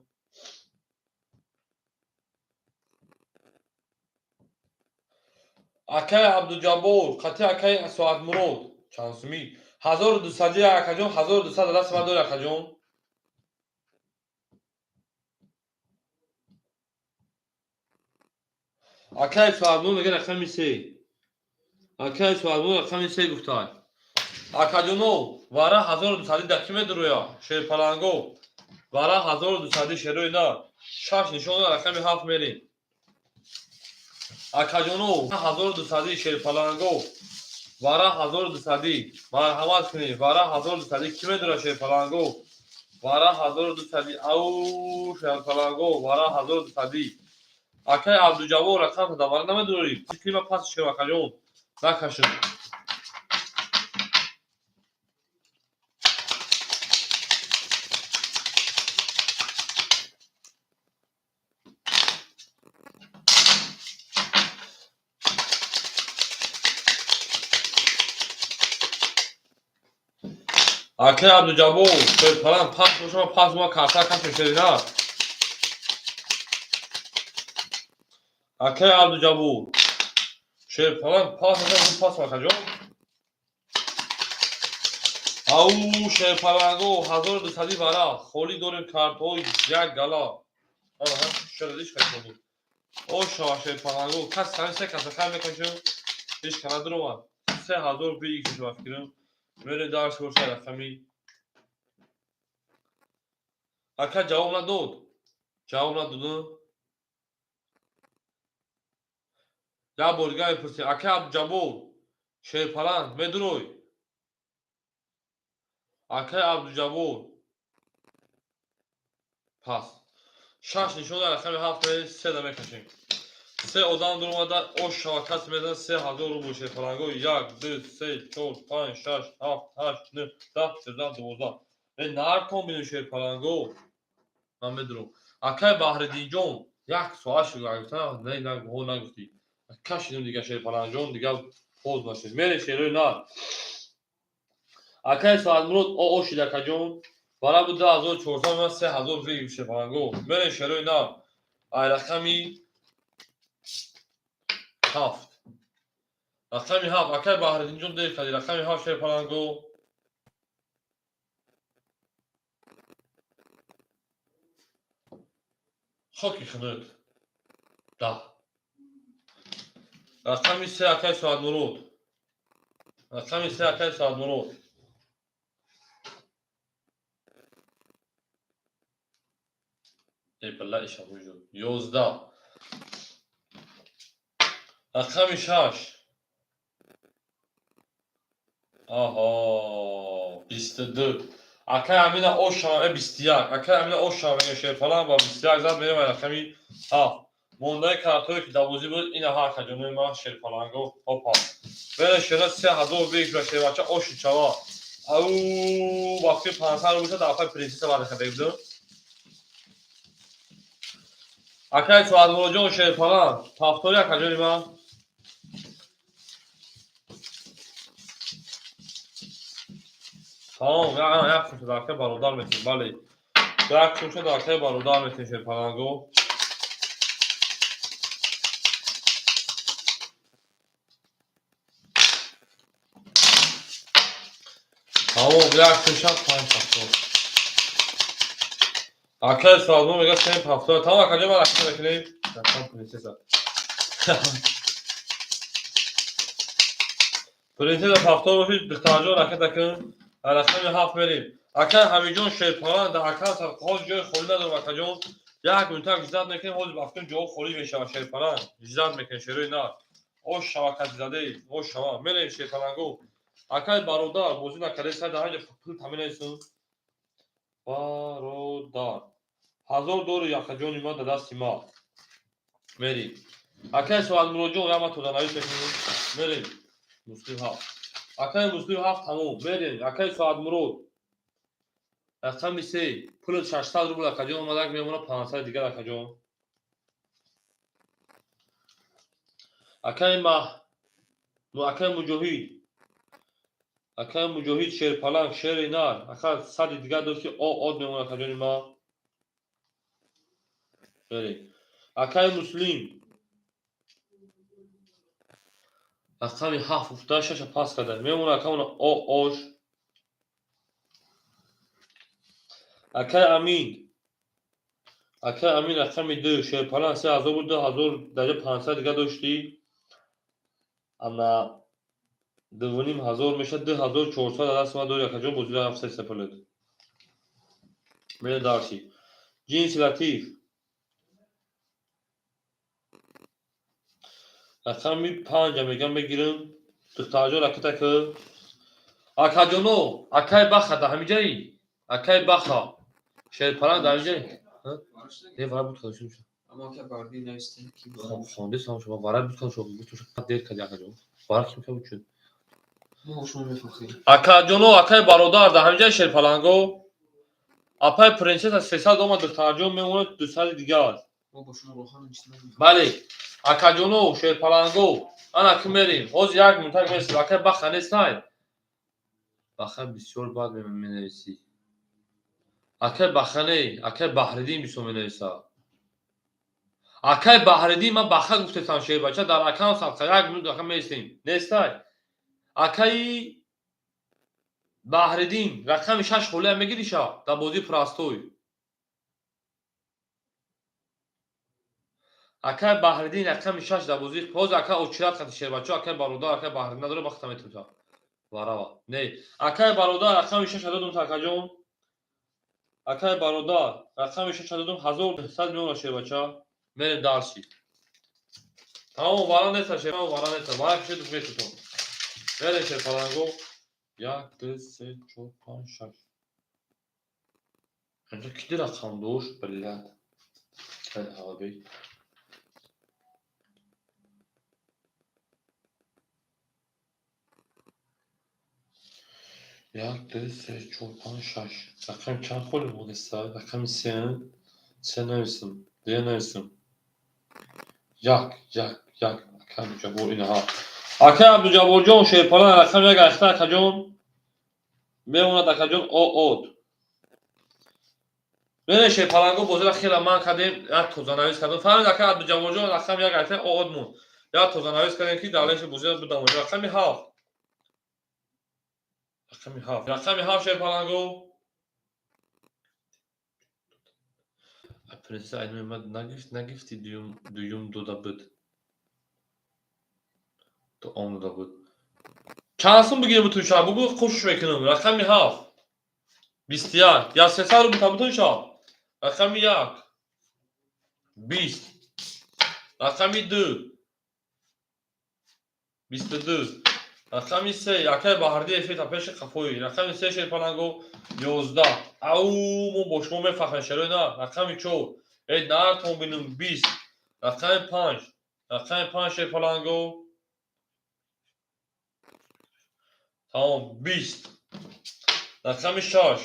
Акай Абдуҷаббор қати акай Соатмурод чанд сумӣ? 1200 акаҷон, 1200 даст ма дори акаҷон. Акай Соатмурод мега рақами 3. Акай Соатмурод рақами 3 гуфтад. Акаҷоно вара 1200 да ки медуроя? Шерпаланго вара 1200 шерои на 6 нишон рақами 7 мерем. Акаҷоно 1200 шерпаланго вара 1200 марҳамат кунед. Вара 1200 ки медура шерпаланго? Вара 1200 ау шерпаланго вара 1200. Акай Абдуҷаббор рақам да вара намедурӣ. Фикри пас шер акаҷон накашед. Акай Абдуҷаббор шерпаланг пас бошам пас ма карта кашем шерина. Акай Абдуҷаббор шерпаланг пас бошам пас акаҷон. Ау шерпаланго 1200 вара холӣ дорем картҳои як гала. Ана шерадиш кашем. О шава шерпаланго кас ҳамин се каса хай мекашем. Ҳеч ка надуромад. 3000 би икс шава фикрам. Мере дарс боша рақами. Ака ҷавоб надод. Ҷавоб надод. Як бор дигар мепурсем. Ака Абдуҷаббор шерпаланг медурой? Акай Абдуҷаббор пас. 6 нишон дар рақами 7 се да мекашем. Се одам дуромада, ош шава, касе мезана 3000 рубл шерпаланго. 1, 2, 3, 4, 5, 6, 7, 8, 9, 10, 11, 12. Э, нартон бинем шерпаланго. Ман медурам. Акай Баҳриддинҷон, як соат шуд, гуфтам, не, ҳо нагуфтӣ. Кашидем дига шерпаланҷон, дига поз нашед. Мерем шерои нар. Акай Соатмурод о шид акаҷон. Бара буд 2400, ман 3000 вигир шерпаланго. Мерем шерои нар. Ай рақами 7. Рақами 7. Акай Баҳриддинҷон дер кардӣ. Рақами 7 шерпаланго. Хоки хунук. 10. Рақами 3 акай Соатмурод. Рақами 3 акай Соатмурод. Эй, бilla иша вуҷуд. 11. Рақами 6. Аҳо, 22. Акай Амина ошам, 21. Акай Амина ошам мегӯям шерпалан ба 21 зад мерем рақами 7. Мондаи картое ки дар бозӣ буд, ина ҳа акаҷонои ман шерпаланго. Опа. Бере шера 3000 бигира шербача оши чава. Ау, вақти 500 рубл шуд, дар принсесса варда будем. Акай Соатмуроджон шерпалан, ҳафтори акаҷони ман. Тамом, як кунша дар акай бародар метем, бале. Як кунша дар акай бародар метем шерпаланго. Тамом, як кунша 5 ҳафтор. Акай Соатмурод мегӯяд 3 ҳафтор. Тамом, акаҷон, ман ракета мекунем. Рақам принсесса. Принсесса ҳафтор бошид, духтарҷон ракета кун. Рақами 7 мерем. Акай Ҳамиҷон шерпалан дар акан ҳозир ҷои холӣ надорам акаҷон. Як минутак ждать мекунем, ҳозир бафтун ҷо холӣ мешавад шерпалан. Ждать мекунем шерои нар. Ош шава каси ош шава. Мерем шерпаланго. Акай бародар, бозӣ накарда сай дар ҳаҷа пул таминайсун. Бародар. 1000 дори акаҷони ман дар дасти ма. Мерем. Акай Соатмуроджон, як ман тоданавис мекунем. Мерем. Муслим 7. Акай Муслим 7 тамом. Мерем. Акай Соатмурод. Рақами 3. Пули 600 рубл акаҷон омадак мемонад 500 дигар акаҷон. Акай маҳ акай Муҷоҳид. Акай Муҷоҳид шерпаланг, шери нар. Ака сади дигар дошти о од мемонад акаҷони ма. Мерем. Акай Муслим. Рақами 7 уфта шаша пас карда. Мемонад акамона о ош. Акай Амин. Акай Амин рақами 2 шерпалан 3000 буд, 2000 дарҷа 500 дигар доштӣ. Ана 2500 мешавад, 2400 дар дасти ман дори акаҷон, бозира 700 сапалет. Мерем дарси. Ҷинси Латиф. Рақами 5 мегам мегирам. Духтарҷон ракета ки. Акаҷоно, акай Баха дар ҳамиҷаи? Акай Баха. Шерпалан дар ҳамиҷаи? Не, вара буд кадо шуд. Аммо ака Бардин навистем ки Хоб, хондесам шумо вара буд кадо шуд. Гуфту шуд дер кади акаҷон. Вара ким ка буд шуд. Мо шумо мефахрем. Акаҷоно, акай бародар дар ҳамиҷаи шерпаланго. Апай принсесса 300 омад духтарҷон мемонад 200 дигар. Мо бо шумо роҳан чиз намефахрем. Бале. Акаҷоно, шерпаланго. Ана ки мерем. Ҳозир як минутак месем. Акай Баха нестай? Баха бисёр бад менависӣ. Акай Баха не, акай Баҳриддин бисёр менависад. Акай Баҳриддин, ман Баха гуфтесам шербача, дар акам садқа як минут ака месем. Нестай? Акаи Баҳриддин, рақами 6 холия мегириша дар бозии простой. Акай Баҳриддин рақами 6 дар бозии ҳозир ака очират қати шербачо, акай бародар, акай Баҳриддин надора вақта метута. Варава. Не. Акай бародар рақами 6 додум акаҷон. Акай бародар рақами 6 додум 1100 миёна шербача. Мерем дарси. Тамом, вара неста шер, вара неста. Вара кишед метутон. Мерем шерпаланго. 1, 2, 3, 4, 5, 6. Инҷо ки рақам дошт, блядь. Як, ду, се, чор, панҷ, шаш. Рақами чанд холи монеста? Рақами се, се нависем, де нависем. Як, як, як. Акай Абдуҷаббор инаҳа. Акай Абдуҷабборҷон, шерпалан рақами як ахта акаҷон. Мемонад акаҷон от. Бинед шерпаланго бозиро хела ман кардем, як тозанавис кардем. Фаҳмид акай Абдуҷабборҷон рақами як ахта от монд. Як тозанавис кардем ки далеши бозиро будам. Рақами ҳафт. Рақами ҳафт. Рақами ҳафт шерпаланго. Принсесса айномад нагифт, нагифти дуюм дода буд. То он дода буд. Чанд сум бигирем бутун шаб? Бугӯ кӯшиш мекунам. Рақами ҳафт. 21. Я 300 рубл та бутун шаб. Рақами як. 20. Рақами ду. 22. Рақами се. Акай Баҳрди эфир та пеши қафои. Рақами се шерпаланго 11. Ау, мо бо шумо мефахрем шерои на. Рақами чор. Э, нартон бинум 20. Рақами панҷ. Рақами панҷ шерпаланго. Тамом, 20. Рақами шаш.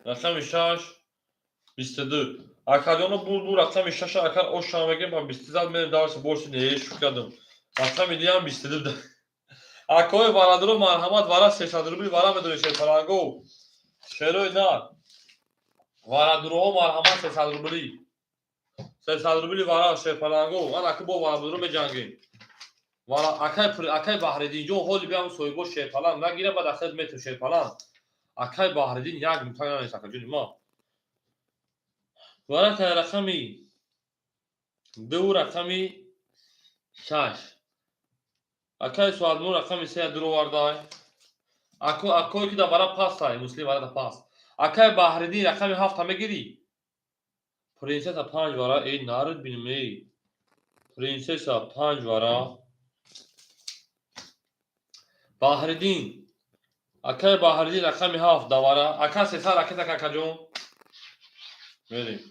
Рақами шаш. 22. Акаҷоно буд бу рақами шаша акар ошам мегем ба 22 зад мерем дарси борси не шук кардам. Рақами диям 22. Акои варадро марҳамат вара 300 рубли вара медонӣ шерпаланго. Шерои на. Варадроҳо марҳамат 300 рубли. 300 рубли вара шерпаланго. Ман аки бо варадро меҷангем. Вара акай Баҳриддинҷон ҳоли биям соҳибо шерпаланг нагира баъд ахир метр шерпаланг. Акай Баҳриддин як мутак нанес акаҷони ма. Вара кай рақами ду рақами шаш. Акай Суадмур рақами се дуровардай. Акое ки дар вара пастай, муслим вара да пас. Акай Баҳриддин рақами ҳафта мегирӣ? Принсесса панҷ вара, эй нарид бинем, эй. Принсесса панҷ вара. Баҳриддин. Акай Баҳриддин рақами ҳафт давара. Ака сесад ракета какаҷон. Мерем.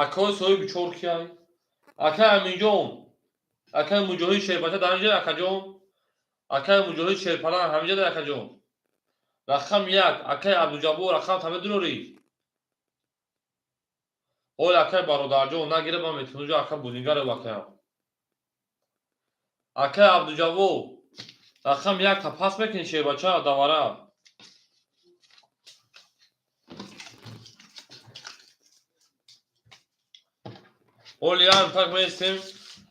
Акои соҳиби чор кияй? Акай Аминҷон. Акай Муҷоҳид шербача дар инҷа акаҷон. Акай Муҷоҳид шерпалан ҳаминҷа дар акаҷон. Рақам як. Акай Абдуҷаббор рақам та медурорӣ? Ҳоли акай бародарҷон нагира ман метунуҷо ака бузингаро акаям. Акай Абдуҷаббор рақам як та пас мекунӣ шербача давара. Ҳоли як так меистем.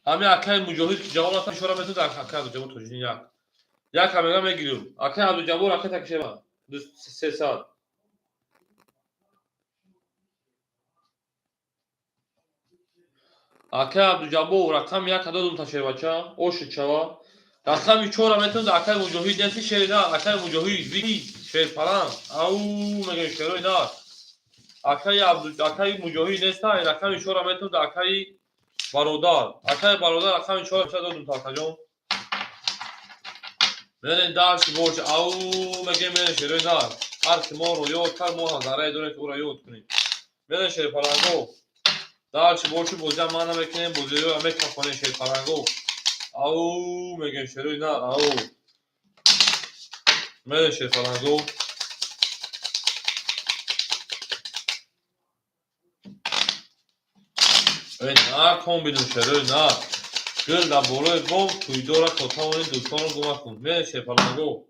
Ҳамин акай Муҷоҳид ки ҷавоб натан ишора метавонад акай Абдуҷаббор тоҷини як. Як ҳамега мегирем. Акай Абдуҷаббор ракета кишева. 300. Акай Абдуҷаббор рақами як додум та шербача. Оши чава. Рақами чора метавонад акай Муҷоҳид неси шери на. Акай Муҷоҳид ви шерпаланг. Ау мегӯем шерои на. Акай Муҷоҳид неста. Рақами чора метавонад акай бародар. Акай бародар рақами чора додум та акаҷон. Мерем дарси бош. Ау мегӯем мерем шерои на. Ҳар ки моро ёд кард мо ҳам заррае дорем ки ӯро ёд кунем. Мерем шерпаланго. Дарси боши бозиам ман намекунем, бозиро мекафонем шерпаланго. Ау мегӯем шерои на. Ау. Мерем шерпаланго. Эй накун бинум шерои на. Гул дар болои бом тӯйдора то тавонӣ дӯстонро гум кун. Мерем шерпаланго.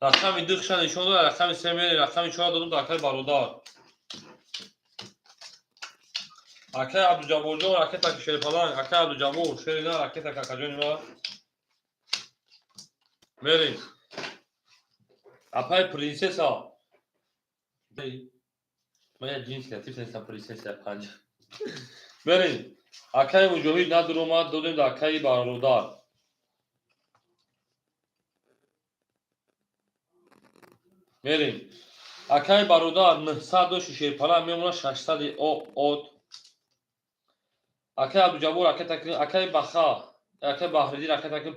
Рақами ду хиша нишон дод, рақами се мерем, рақами чора додум дар акай бародар. Акай Абдуҷабборҷон ракета ки шерпаланг, акай Абдуҷаббор шери на ракета какаҷони ма. Мерем. Апай принсесса. Ман як ҷинси латиф нестам принсесса панҷ. Мерем. Акай Муҷоҳид надуромад, додем дар акаи бародар. Мерем. Акаи бародар 900 дошти шерпаланг мемонад 600 от. Акай Абдуҷаббор ракета кун, акай Баха, акай Баҳриддин ракета кун.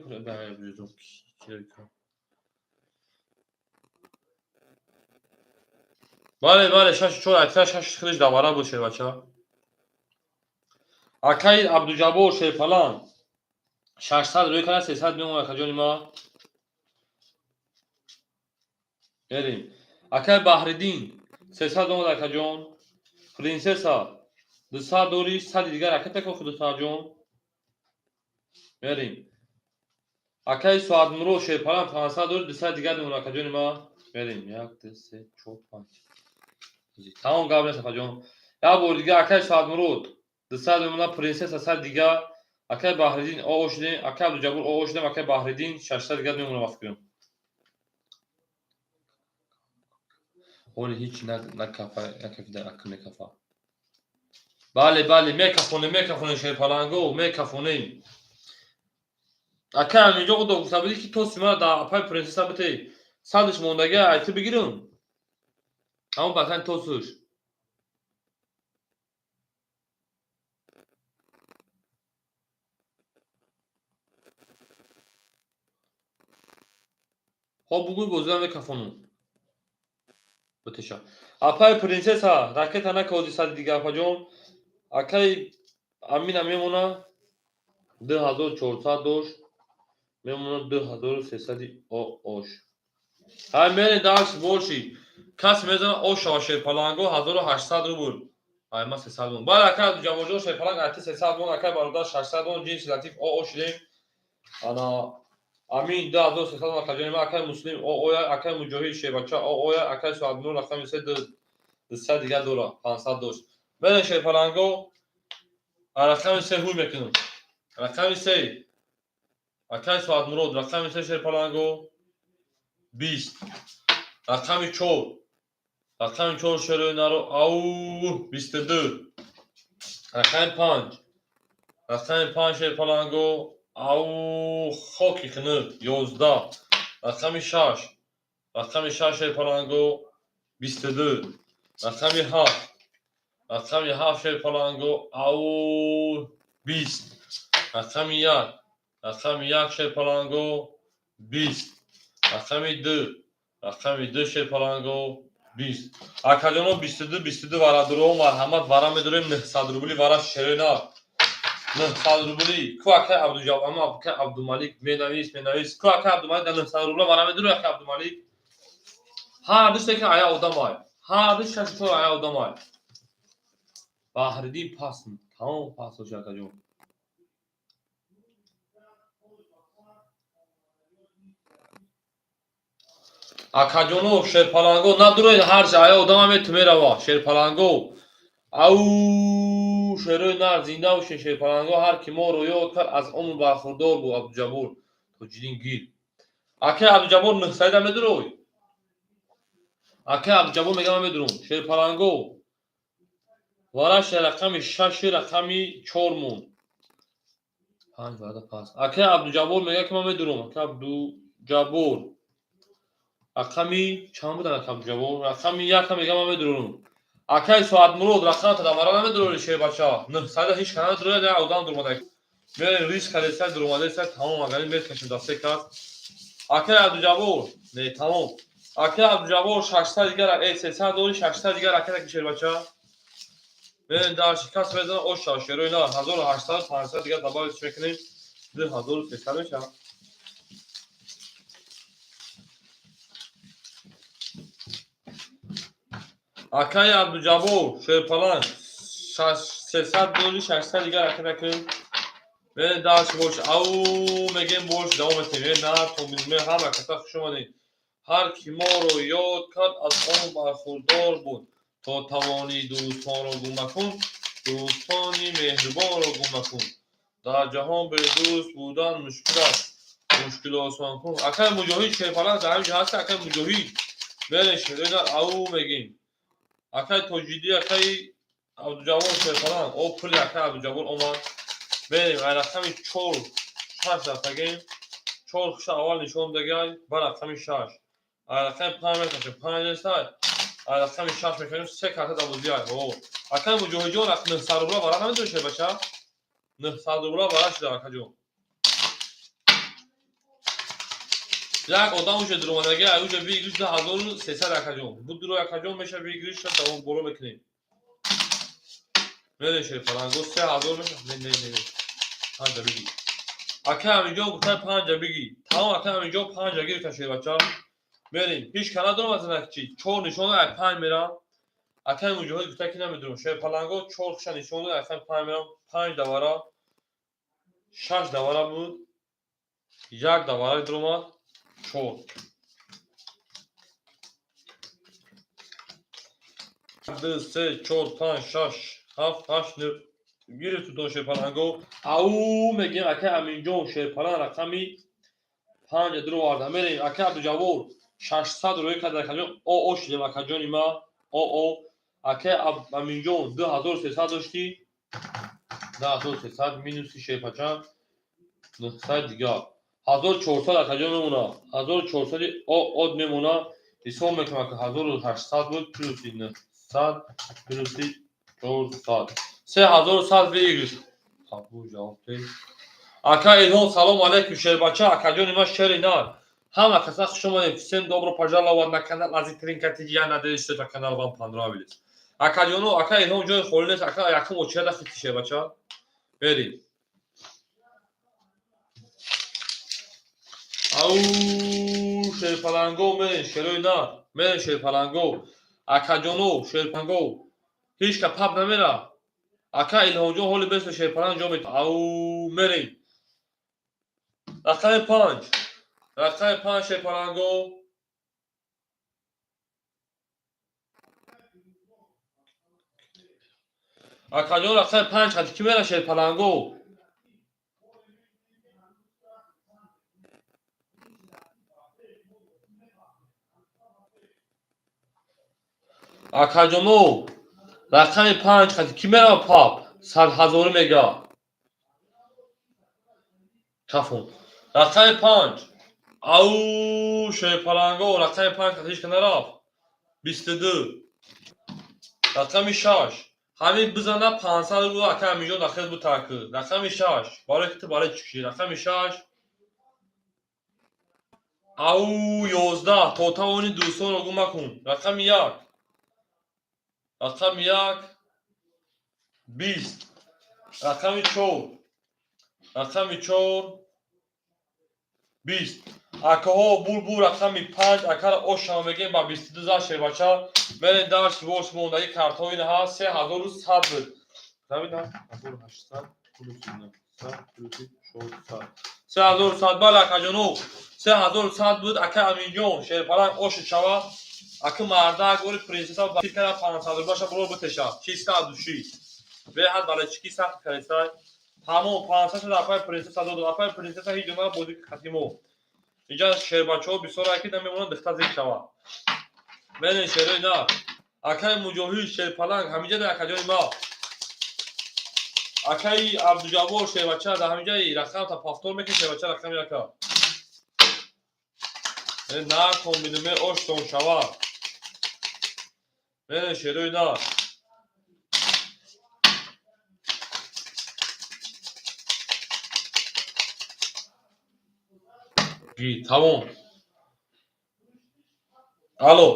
Бале, бале, шаш чор, аксар шаш хелиш давара буд шербача. Акаи Абдуҷаббор Шерпалан 600 рӯй кара, 300 мемон, акаҷони ма. Мерем. Акаи Баҳриддин 300 омад, акаҷон. Принсесса 200 дори, 100 дигар ракета ко худусаҷон. Мерем. Акаи Соатмурод Шерпалан 500 дори, 200 дигар мемон, акаҷони ма. Мерем. 1, 2, 3, 4, 5. Тамом, гап нест, акаҷон. Як бор дига акаи Соатмурод 200 мемона, принсесса 100 дига, акаи Баҳриддин оо шудем, акаи Абдуҷаббор оо шудем, акаи Баҳриддин 600 дигар мемона, вақт кунем. Ҳоли ҳеҷ накафа, накафида, акл мекафа. Бале, бале, мекафонем, мекафонем, шерпаланго, мекафонем. Акай ҳаминҷо худо гуфта будӣ, ки тоси мара дар апаи принсесса битей, садаш мондага, ай ту бигирам. Ҳамон бакани тосуш. Хоб, бугӯй, бозиам мекафонам. Битеша. Апаи принсесса ракета накози, сади дига, апаҷон. Акаи Амина мемона, 2400 дошт, мемона 2300 ош. Ҳай, мерем дальше боши. Кас мезана ош шава, шерпаланго 1800 рубл. Ай ма 300 мон. Бале, акай Абдуҷабборҷон Шерпаланг айти 300 мон, акай бародар 600 мон, ҷинси латиф о шудем. Ана Амин 2300 мон, акаҷони ма, акай Муслим о оя, акай Муҷоҳид Шербача о оя, акай Суаднур рақами се 200 дигар дора, 500 дошт. Мерем, шерпаланго, рақами се ҳуй мекунам. Рақами се, акай Соатмурод, рақами се, шерпаланго, 20. Рақами чор, рақами чор, шерои наро, ау, 22. Рақами панҷ, рақами панҷ, шерпаланго, ау, хоки хунук, 11. Рақами шаш, рақами шаш, шерпаланго, 22. Рақами ҳафт, рақами ҳафт, шерпаланго, ау, 20. Рақами як, рақами як, шерпаланго, 20. Рақами ду, рақами ду, шерпаланго, 20. Акаҷоно, 22, 22 варадуро, марҳамат, вара медорем, 900 рубли вара, шерои нар, 900 рубли. Ку акай Абдуҷаб, ама акай Абдумалик менавис, менавис. Ку акай Абдумалик дар 900 рубла вара медорӣ, акай Абдумалик? Ҳар ду ки ая одамай, ҳар ду шашу чор ая одамай. Баҳриддин паст, тамом паст боши, акаҷон. Акаҷоно, шерпаланго, надуроед, ҳарчи ая одама мету мерава, шерпаланго. Ау, шерои нар, зинда бошед, шерпаланго. Ҳар ки моро ёд кард, аз умр бархурдор буд. Абдуҷаббор Тоҷиддин гир. Акай Абдуҷаббор, нӯҳсаида медурой? Акай Абдуҷаббор мега, ман медурам. Шерпаланго, вараша рақами шаши рақами чор монд, панҷ варада пас. Акай Абдуҷаббор мега, ки ман медурам. Акай Абдуҷаббор рақами чанд будан? Акай Абдуҷаббор рақами яка мега, ман медурам. Акай Соатмурод, рақамата дар вара намедурори, шербача? Нӯҳсада ҳеҷ ка намедурад, як одам дуромада. Мерем, риск кардеса, дуромадеса, тамом, агари мекашем дар се кас. Акай Абдуҷаббор не, тамом. Акай Абдуҷаббор, 600 дигар, 300 дори, 600 дигар ракета ки, шербача. Мерем дальше, кас мезана оша, шерои на, 1800, 500 дигар добавить мекунем, 2300 мешавад. Акай Абдуҷаббор Шерпаланг, 300 дори, 600 дигар ракета кунем. Мерем дальше бош, ау мегем, бош, давом метем. Е нар томизме, ҳама каса хуш омадед. Ҳар ки моро ёд кард, аз он бархурдор буд. То тавонӣ, дӯстонро гум макун, дӯстони меҳрубонро гум макун. Дар ҷаҳон бедӯст будан мушкил аст, мушкил осон кун. Акай Муҷоҳид Шерпаланг дар ҳамин ҷо ҳаст, акай Муҷоҳид? Мерем, шерои нар, ау мегем. Акай Тоҷидӣ, акай Абдуҷаббор Шерпаланг, о, пули акай Абдуҷаббор омад. Мерем, ай рақами чор шаш рафтагем, чор хуша аввал нишон дагай, ба рақами шаш, ай рақами панҷ мекашем, панҷ нестай, ай рақами шаш мекашем, се карта дар бозиай. О, акай Муҷоҳидҷон, 900 рубла вара намедонӣ, шербача? 900 рубла вара шуда, акаҷон. Як одам уҷа дуромадаги, ай уҷа выигрыш 2300, акаҷон. Будуро, акаҷон, меша выигрыш, давом боло мекунем. Мерем, шерпаланго, 3000 меша. Не, не, не, панҷа биги. Ака Аминҷон гуфта, панҷа биги. Тамом, ака Аминҷон панҷа гирифта, шербача. Мерем, ҳеҷ ка надорам аз чӣ, чор нишона ай панҷ мерам. Акаи Муҷоҳид гуфта, ки намедонам, шерпаланго чор хуша нишон дод, акаи панҷ мерам. Панҷ давара, шаш давара буд, як давара дуромад, чор, ду, се, чор, панҷ, шаш, ҳафт, ҳашт, нӯ. Гирифту то шерпаланго. Ау мегем, акаи Аминҷон шерпалан рақами панҷа дуроварда. Мерем, акаи Абдуҷаввор 600 рӯй карда, акаҷон. О о шудем, акаҷони ма, о о. Акаи Аминҷон 2300 доштӣ, 2300 минуси шерпача 900 дигар, 1400, акаҷон, мемона. 1400-и о од мемона. Ҳисоб мекунам, ака, 1800 буд, плюси 900, плюси 400, 3100 выигрыш. Қабул, ҷавоб деҳ. Ака Илҳом, салом алейкум, шербача, акаҷони ма, шери нар. Ҳама каса хуш омадем. Всем добро пожаловать на канал Азитринка ТЖ. Я надеюсь, что это канал вам понравились. Акаҷону, ака Илҳом, ҷои холӣ нест, ака, якум очереда хити, шербача. Берем. Ау, шерпаланго, мерем, шерои нар, мерем, шерпаланго. Акаҷону, шерпаланго. Ҳеҷ ка пап намера. Ака Илҳомҷон ҳоли беста шерпаланг ҷо мет. Ау, мерем. Рақами панҷ. Рақами панҷ, шерпаланго. Акаҷон, рақами панҷ қати кӣ мера, шерпаланго? Акаҷоно, рақами панҷ қати кӣ мерава пап? Садҳазорӣ мега. Кафон. Рақами панҷ. Ау, шерпаланго, рақами панҷ қати ҳеҷ ка нарафт. 22. Рақами шаш. Ҳамин бизана 500 рубл, ака Аминҷон, дахил бутакӣ. Рақами шаш. Барои ки ту барои чӣ кушӣ? Рақами шаш. Ау, 11. То тавони дӯстонро гум макун. Рақами як. Рақами як. 20. Рақами чор. Рақами чор. 20. Акаҳо, булбул, рақами панҷ акара ошама мегем, ба 22 зад, шербача. Мерем дарс ворс мондагӣ картҳои ҳаст, 3100 буд. 1800 плюси 900 плюси 400. 3100, бале, акаҷоно. 3100 буд, ака Аминҷон, шерпаланг оши шава. Ака мардак ори принсесса ба кара 500 рублаша буро битеша. Чисто от души. Беҳад балачики сахт каресай. Тамом, 500 шуда, апаи принсесса дод. Апаи принсесса ҳеҷ ҷо бозӣ хатимо. Инҷа шербачаҳо бисёр ки намемонанд, дихта зик шава. Мене шерои на. Акаи Муҷоҳид шерпаланг ҳаминҷа да, акаҷони ма. Акаи Абдуҷаббор шербача да ҳаминҷаи рақам та повтор мекунӣ, шербача, рақами яка. На комбинуме оштон шава. Мене шерои на. Ги, тамом. Алло.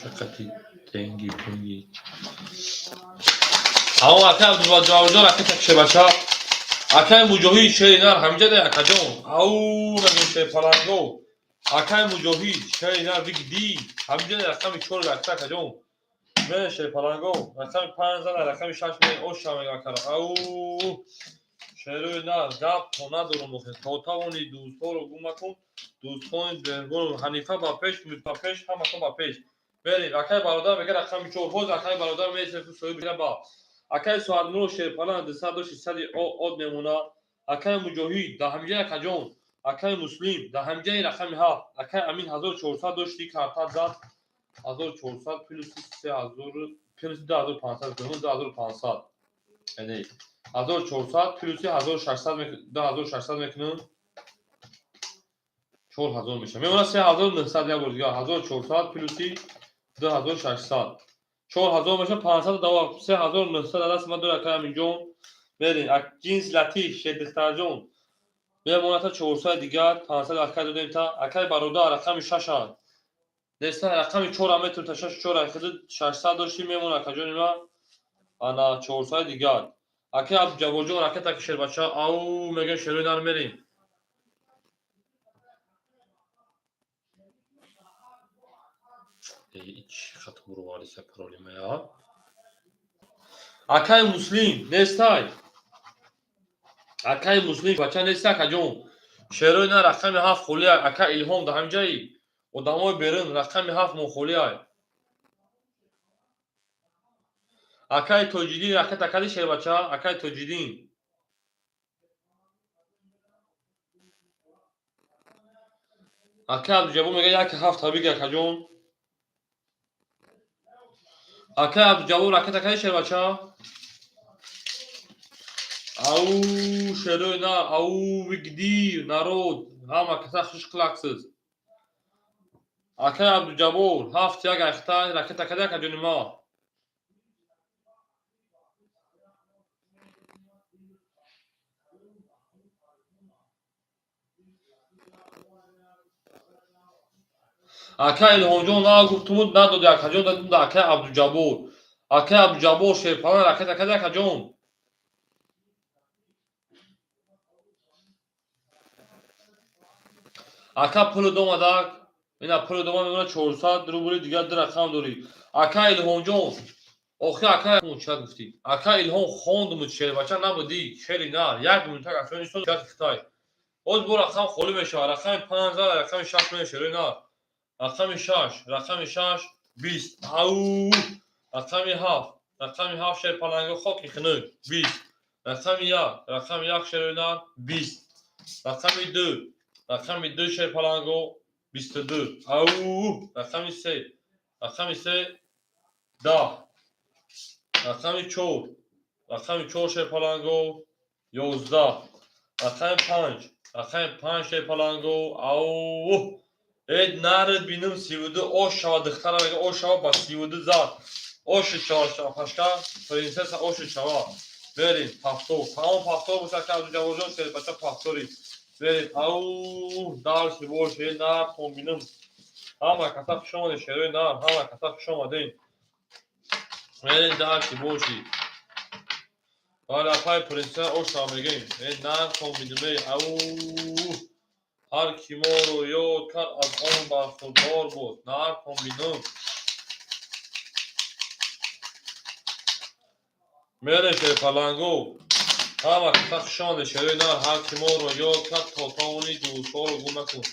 Шақати денги пунги. Тамом, ака Абдуҷабборҷон, ака шербача. Акаи Муҷоҳид шери нар ҳаминҷа да, акаҷон. Ау, мегӯм, шерпаланго. Акаи Муҷоҳид шери нар вигди. Ҳаминҷа да рақами чор ракта, акаҷон. Мене шерпаланго. Рақами панҷ зана, рақами шаш ме оша мега акара. Ау, шерои нар гап то надорум охе. То тавони дӯстҳоро гум макун. Дӯстони деҳгон Ҳанифа ба пеш, ба пеш, ҳаматон ба пеш. Берем, акаи бародар мега рақами чор. Ҳоз акаи бародар месе соҳиби ба. Акаи Соатмуро шерпаланг 200 дошти, сади од мемона. Акаи Муҷоҳид да ҳаминҷа, акаҷон. Акаи Муслим да ҳаминҷаи рақами ҳафт. Акаи Амин 1400 дошти, картат зад. 1400 плюси 3000 плюси 2500 кунем, 2500. Яъне 1400 плюси 1600, 2600 мекунем. 4000 мешавад. Мемонад 3900. Як бор дигар 1400 плюси 2600 4000 мешавад, 500 дава, 3900 даст ман дорад, акаи Аминҷон. Мерем, ҷинс латиф, шердихтарҷон. Мемоната 400 дигар, 500 акай додем та. Акай бародар, рақами 6 неста, рақами 4 метр та 6 4 айхиди 600 дошти, мемона акаҷони ма ана 400 дигар. Акай Абдуҷабборҷон, ракета ки шербача, ау мега шерои нар мерем. Ич хат буровариса паролимая. Акай Муслим нестай. Акай Муслим бача неста, акаҷон. Шерои на рақами 7 холия. Ака Илҳом да ҳамҷаи одамои берун рақами 7 мо холия. Акай Тоҷиддин ракета кади шербача, акай Тоҷиддин. Акай Абдуҷаббор мега 1 7 табик, акаҷон. Акай Абдуҷаббор ракета кади шербача. Ау шерои на, ау вигди народ, ҳама каса хуш қилақсиз. Акай Абдуҷаббор 7 1 айхта ракета кади, акаҷони ма. Акай Илҳомҷон на гуфтумуд надоди, акаҷон, дадум да акай Абдуҷаббор. Акай Абдуҷаббор шерпалан ракета кади, акаҷон. Ака пули домадак, ина пули дома мемона 400 рубли дигар ду рақам дорӣ. Ака Илҳомҷон, охи ака чӣ гуфтӣ? Ака Илҳом хондумуд шербача набудӣ, шери нар, як минута акаҷон истод Хитай. Боз бо рақам холӣ мешавад, рақами 5 зад, рақами 6 мешавад шерои нар. Рақами 6, рақами 6 20. Ау! Рақами 7, рақами 7 шерпаланги хоки хунук 20. Рақами 1, рақами 1 шерои нар 20. Рақами 2, рақами 2 шерпаланго 22. Ау! Рақами 3, рақами 3 10. Рақами 4, рақами 4 шерпаланго 11. Рақами 5, рақами 5 шерпаланго. Ау! Эд нарид бинум 32 ош шава, духтара мега ош шава ба 32 зад. Оши шава шапашка, принсесса оши шава. Берин пафтор, тамом пафтор боша ка Абдуҷабборҷон шербача пафтори. Берин ау дальше больше нар комбинум. Ҳама каса хуш омадед шерои нар, ҳама каса хуш омадед. Берин дальше больше. Бале апай принсесса ош шава мегем. Э нар комбинум ау. Ҳар ки моро ёд кард, аз он бархурдор буд. Нар комбинум. Мерем шерпаланго. Ҳама каса хуш омадед шерои нар, ҳар ки моро ёд кард, то тавони дӯстҳоро гум накун.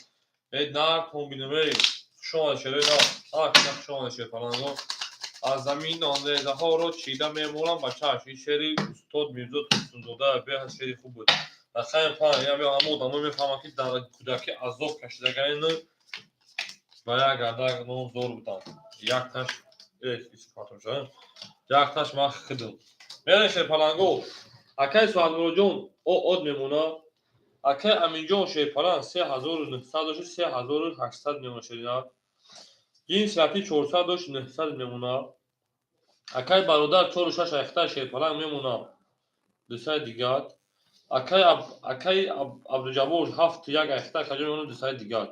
Э нар комбинум эй. Хуш омадед шерои нар. Ҳама каса хуш омадед шерпаланго. Аз замин нонрезаҳоро чида мемолам ба чашм. Ин шеъри устод Мирзо Турсунзода беҳад шеъри хуб буд. Рақами 5, яъне ҳама одамо мефаҳманд, ки дар кӯдакӣ азоб кашидагаину ба як гардак нон зор буданд. Якташ якташ ман хидм. Мерем шерпаланго. Акай Суҳатмуроҷон о од мемона. Акай Аминҷон шерпаланг 3900 дошт, 3800 мемона шеринар. Ҷинси латиф 400 дошт, 900 мемона. Акай бародар 4 6 айхта шерпаланг мемона. 200 дигар. Акай акай Абдуҷаббор 7 1 айхта акаҷон мемона 200 дигар.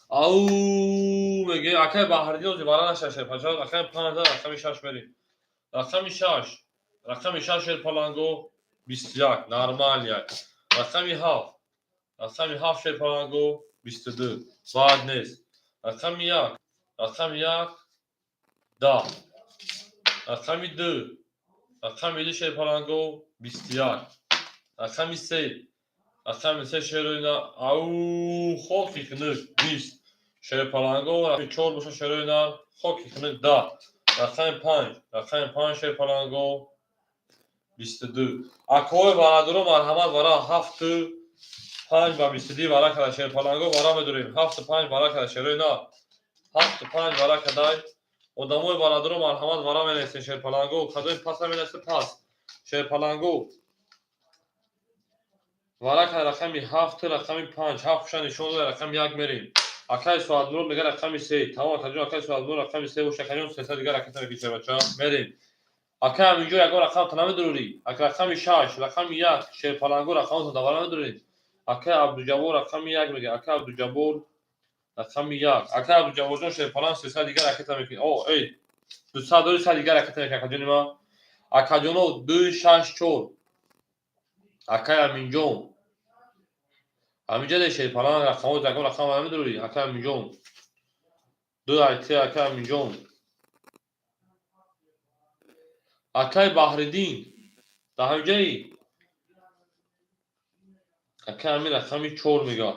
Ау меге акай Баҳриддин ози вара наша шерпаланг. Рақами 5 рақами 6 мерем. Рақами 6, рақами 6 шерпаланго 21 нормалия. Рақами 7, рақами 7 шерпаланго 22 бад нест. Рақами 1, рақами 1 10. Рақами 2, рақами 2 шерпаланго 21. Рақами 3, рақами 3 шерои нар. Ау хоки хунук 20. Шерпаланго рақами 4 боша шерои нар, хоки хунук 10. Рақами 5, рақами 5 шерпаланго 22. Акои бародаро марҳамат вара 7 5 ба 22 вара када шерпаланго вара медорем. 7 5 вара када шерои нар. 7 5 вара кадай. Одамои бародаро марҳамат вара менависен шерпаланго. Кадои паса менависе пас. Шерпаланго вара када рақами 7 рақами 5 7 хуша нишон дода рақами 1 мерем. Акай Суҳатмурод мега рақами 3. Тамом акаҷон, акай Суҳатмурод рақами 3 боша, акаҷон 300 дигар ракета мекиша бача. Мерем. Акай ҳаминҷо ягон рақам та намедурӣ. Ак рақами 6, рақами 1 шерпаланго рақаматон давара медуред. Акай Абдуҷаббор рақами 1 мега. Акай Абдуҷаббор рақами 1. Акай Абдуҷабборҷон, шерпаланг, 300 дигар ракета мекунӣ. О, эй, 200 дори, 100 дигар ракета мекунӣ, акаҷони ман. Акаҷоно, 2, 6, 4. Акай Аминҷон. Ҳаминҷа де шерпаланг, рақамҳо, ягон рақам намедорӣ, акай Аминҷон. 2 айти, акай Аминҷон. Акай Баҳриддин. Дар ҳаминҷаи? Акай Амин рақами 4 мега.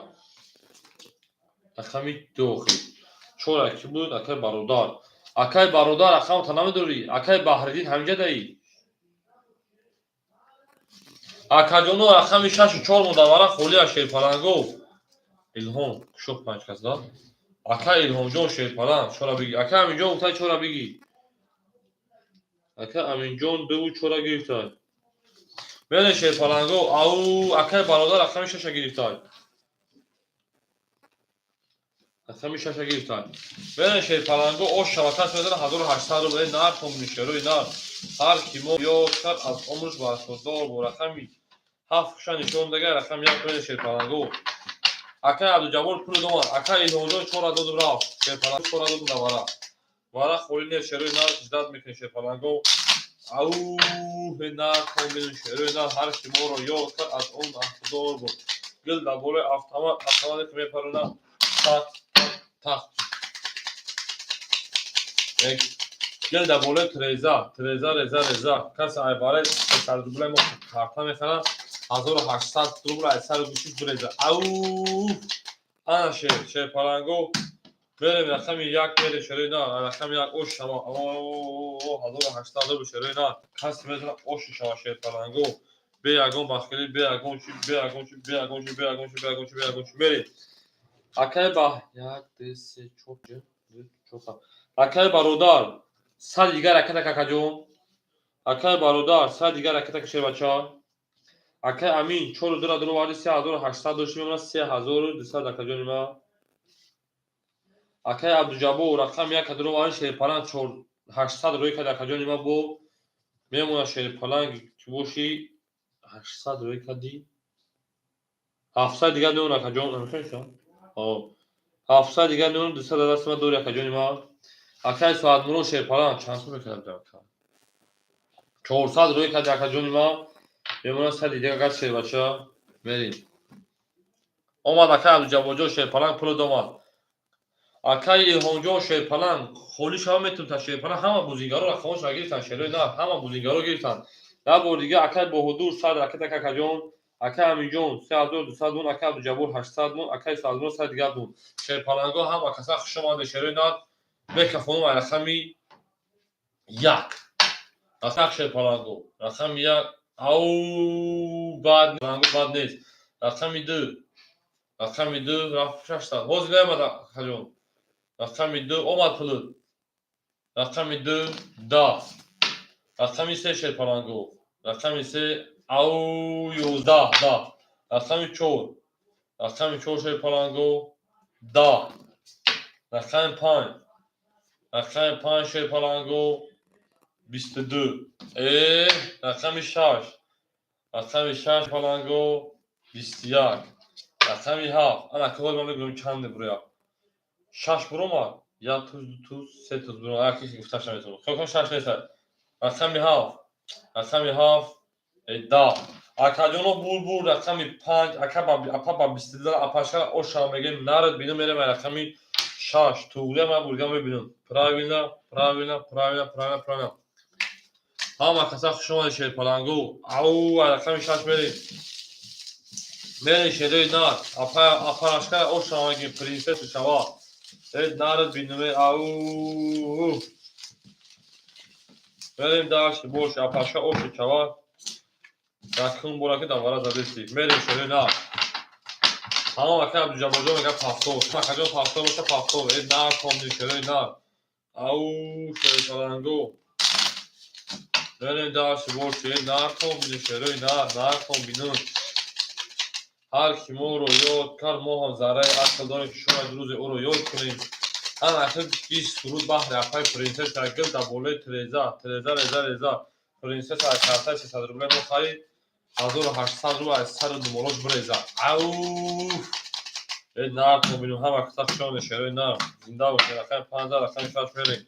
Рақами 2 охир. 4 ки буд, акай бародар. Акай бародар, рақамата намедорӣ? Акай Баҳриддин, ҳаминҷа даӣ? Акаҷоно, рақами 6 4 монда, вара холӣ аз шерпаланго. Илҳом, кушох 5 кас да? Акай Илҳомҷон, шерпаланг, чора биги. Акай Аминҷон гуфтай, чора биги. Акай Аминҷон 2 чора гирифтай. Мере, шерпаланго, ау, акай бародар рақами 6 гирифтай. Рақами 6 гирифтай. Мере, шерпаланго, ош шабакаш мезана 1800 рубл. Эй, нар томни шерои нар. Ҳар ки мо ёд кард, аз умрш бархурдор бо рақами 7 хуша нишон дага, рақами 1, мере, шерпаланго. Акай Абдуҷаббор пул домад. Акай Илҳомҷон чора додум, рафт. Шерпаланго, чора додум да вара. Вара холӣ нест, шерои нар, ждать мекунем, шерпаланго. Ау, нар томбин шерои нар, ҳар ки моро ёд кард, аз он бархурдор буд. Гил дар болои автомат, автомате ки мепарона, тақ, тақ, тақ. Гил дар болои треза, треза, реза, реза. Касе ай барои 300 рубля мо карта мехарад, 1800 рубл аз сари гӯшиш биреза. Ау! Ана шер, шерпаланго. Мерем рақами 1, мере, шерои нар, рақами 1 ош шава. 1800 рубл, шерои нар. Касе метавонад оши шава, шерпаланго. Бе ягон бахилӣ, бе ягон чи, бе ягон чи, бе ягон чи, бе ягон чи, бе ягон чи, бе ягон чи. Мерем. Акай ба 1, 2, 3, 4, 2, 4. Акай бародар, 100 дигар ракета, какаҷон. Акай бародар, 100 дигар ракета, ки шербача. Акай Амин, 4 дура дуроварди, 3800 дошти, мемонад 3200, акаҷони ман. Акай Абдуҷаббор рақами 1 дуроварди, шерпаланг, 800 рӯй кард, акаҷони ман, бо мемонад, шерпаланг, ки боши 800 рӯй кардӣ. 700 дигар мемонад, акаҷон. 700 дигар мемонад, 200 дасти ман дори, акаҷони ман. Акай Соатмурод, шерпаланг чанд сум мекард? 400 рӯй карди, акаҷони ман. Мемонад 100 дигар гар, шербача. Мерем. Омад, акай Абдуҷабборҷон, шерпаланг, пуло домад. Акай Илҳомҷон, шерпаланг, холӣ шава метавонад, шерпаланг, ҳама бозигаро рақамҳошро гирифтанд, шерои нар, ҳама бозигаро гирифтанд. Як бор дига, акай Боҳудур, 100 ракета, какаҷон. Акай Аминҷон 3200 мон, акай Абдуҷаббор 800 мон, акай Соатмурод 100 дигар мон. Шерпаланго, ҳама каса хуш омадед, шерои нар. Мекафонум ай рақами 1. Рақами шерпаланго. Рақами 1. Ау, бад, бад нест. Рақами 2. Рақами 2 рафт 600. Ҳозир наомад, акаҷон. Рақами 2 омад пулут. Рақами 2 10. Рақами 3, шерпаланго. Рақами 3, ау, 11, 10. Рақами 4. Рақами 4, шерпаланго, 10. Рақами 5. Рақами 5, шерпаланго, 22. Э, рақами 6. Рақами 6, паланго, 21. Рақами 7. Ана ки ман мегӯям чанде бурояд. 6 буромад. Як туз, ду туз, се туз буромад. Яке гуфташ наметавонам. Хел шаш нест. Рақами 7. Рақами 7 10. Акаҷоно, бур рақами 5, ака ба апа ба 22 апашка оша мегем, нарад бинам, мерем рақами 6. Туғрия ман бургам мебинам. Правильно, правильно, правильно, правильно, правильно. Ҳама каса хуш омадед, шерпалангу. Ау, рақами 6 мерем. Мерем, шерои нар. Апа апарашка оша мегем, принсесса шава. Э, нарад бинаме, ау. Мерем дальше, бош, апаша оши чава. Якум бора ки давара задести. Мерем, шерои нар. Ҳама ака Абдуҷабборҷон мега пафтор. Акаҷон, пафтор боша, пафтор. Э, нар комди, шерои нар. Ау, шерпалангу. Мерем дальше, бош, э, нар комбини, шерои нар, нар комбину. Ҳар ки моро ёд кард, мо ҳам зарраи ақл дорем, ки шояд рӯзе ӯро ёд кунем. Ҳам ахир ис суруд баҳри апаи принсесса, гил дар болои треза, треза, реза, реза. Принсесса картаи 300 рубля мо харид. 1800 рубл аз сари думолош биреза. Ауф! Э, нархо бинем, ҳама каса шоне, шерои нар. Зинда бошед. Рақами панҷ, рақами шаш мерем.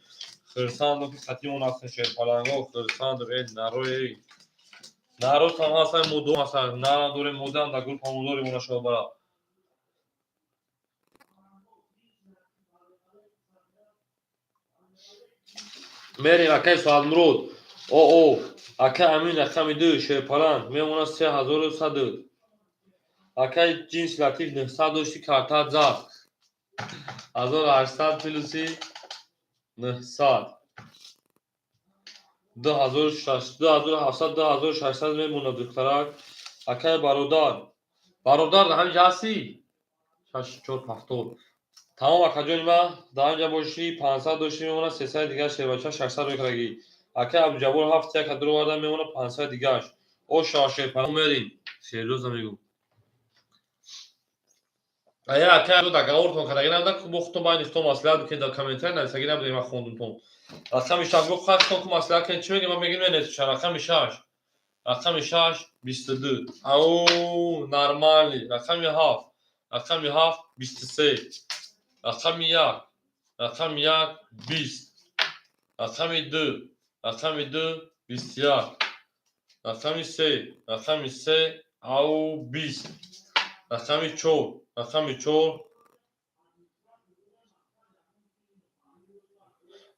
Хирсандо, ки хатимон ҳастен, шерпаланго, хирсандо, э, нарои. Наротам ҳастан, мудом ҳастан, нарам дорем, мудам дар группамон дорем, она шобара. Мерем, акай Соатмурод. О, о, акай Амин, рақами ду, шерпаланг, мемонад 3100. Акай Ҷинси Латиф, 900 дошти, картат зад. 1800 плюси 900. 2700, 2600 мемонад, духтарак. Акай Бародар. Бародар, дар ҳаминҷа ҳастӣ? Шаш, чор, ҳафтод. Тамом, акаҷони ман, дар ҳаминҷа бошӣ, 500 дошти, мемонад 300 дигар, шербача 600 мекардагӣ. Акай Абдуҷаббор, ҳафт як дуроварда, мемонад 500 дигараш. О, шава, шерпаланг, мерем. Серьёзно мегӯм. Ая, акай, договортон кардагӣ набуда, бо худтон байни худтон маслиҳат бикунед, дар комментария нависагӣ набуда, ман хондумтон. Рақами шаш, бо худтон ку маслиҳат кунед, чӣ мегӯем, ман мегӯем, менависам рақами шаш. Рақами шаш, 22. Ау, нормальный. Рақами ҳафт. Рақами ҳафт, 23. Рақами як. Рақами як, 20. Рақами ду. Рақами ду, 21. Рақами се. Рақами се, ау, 20. Рақами чор. Рақами чор.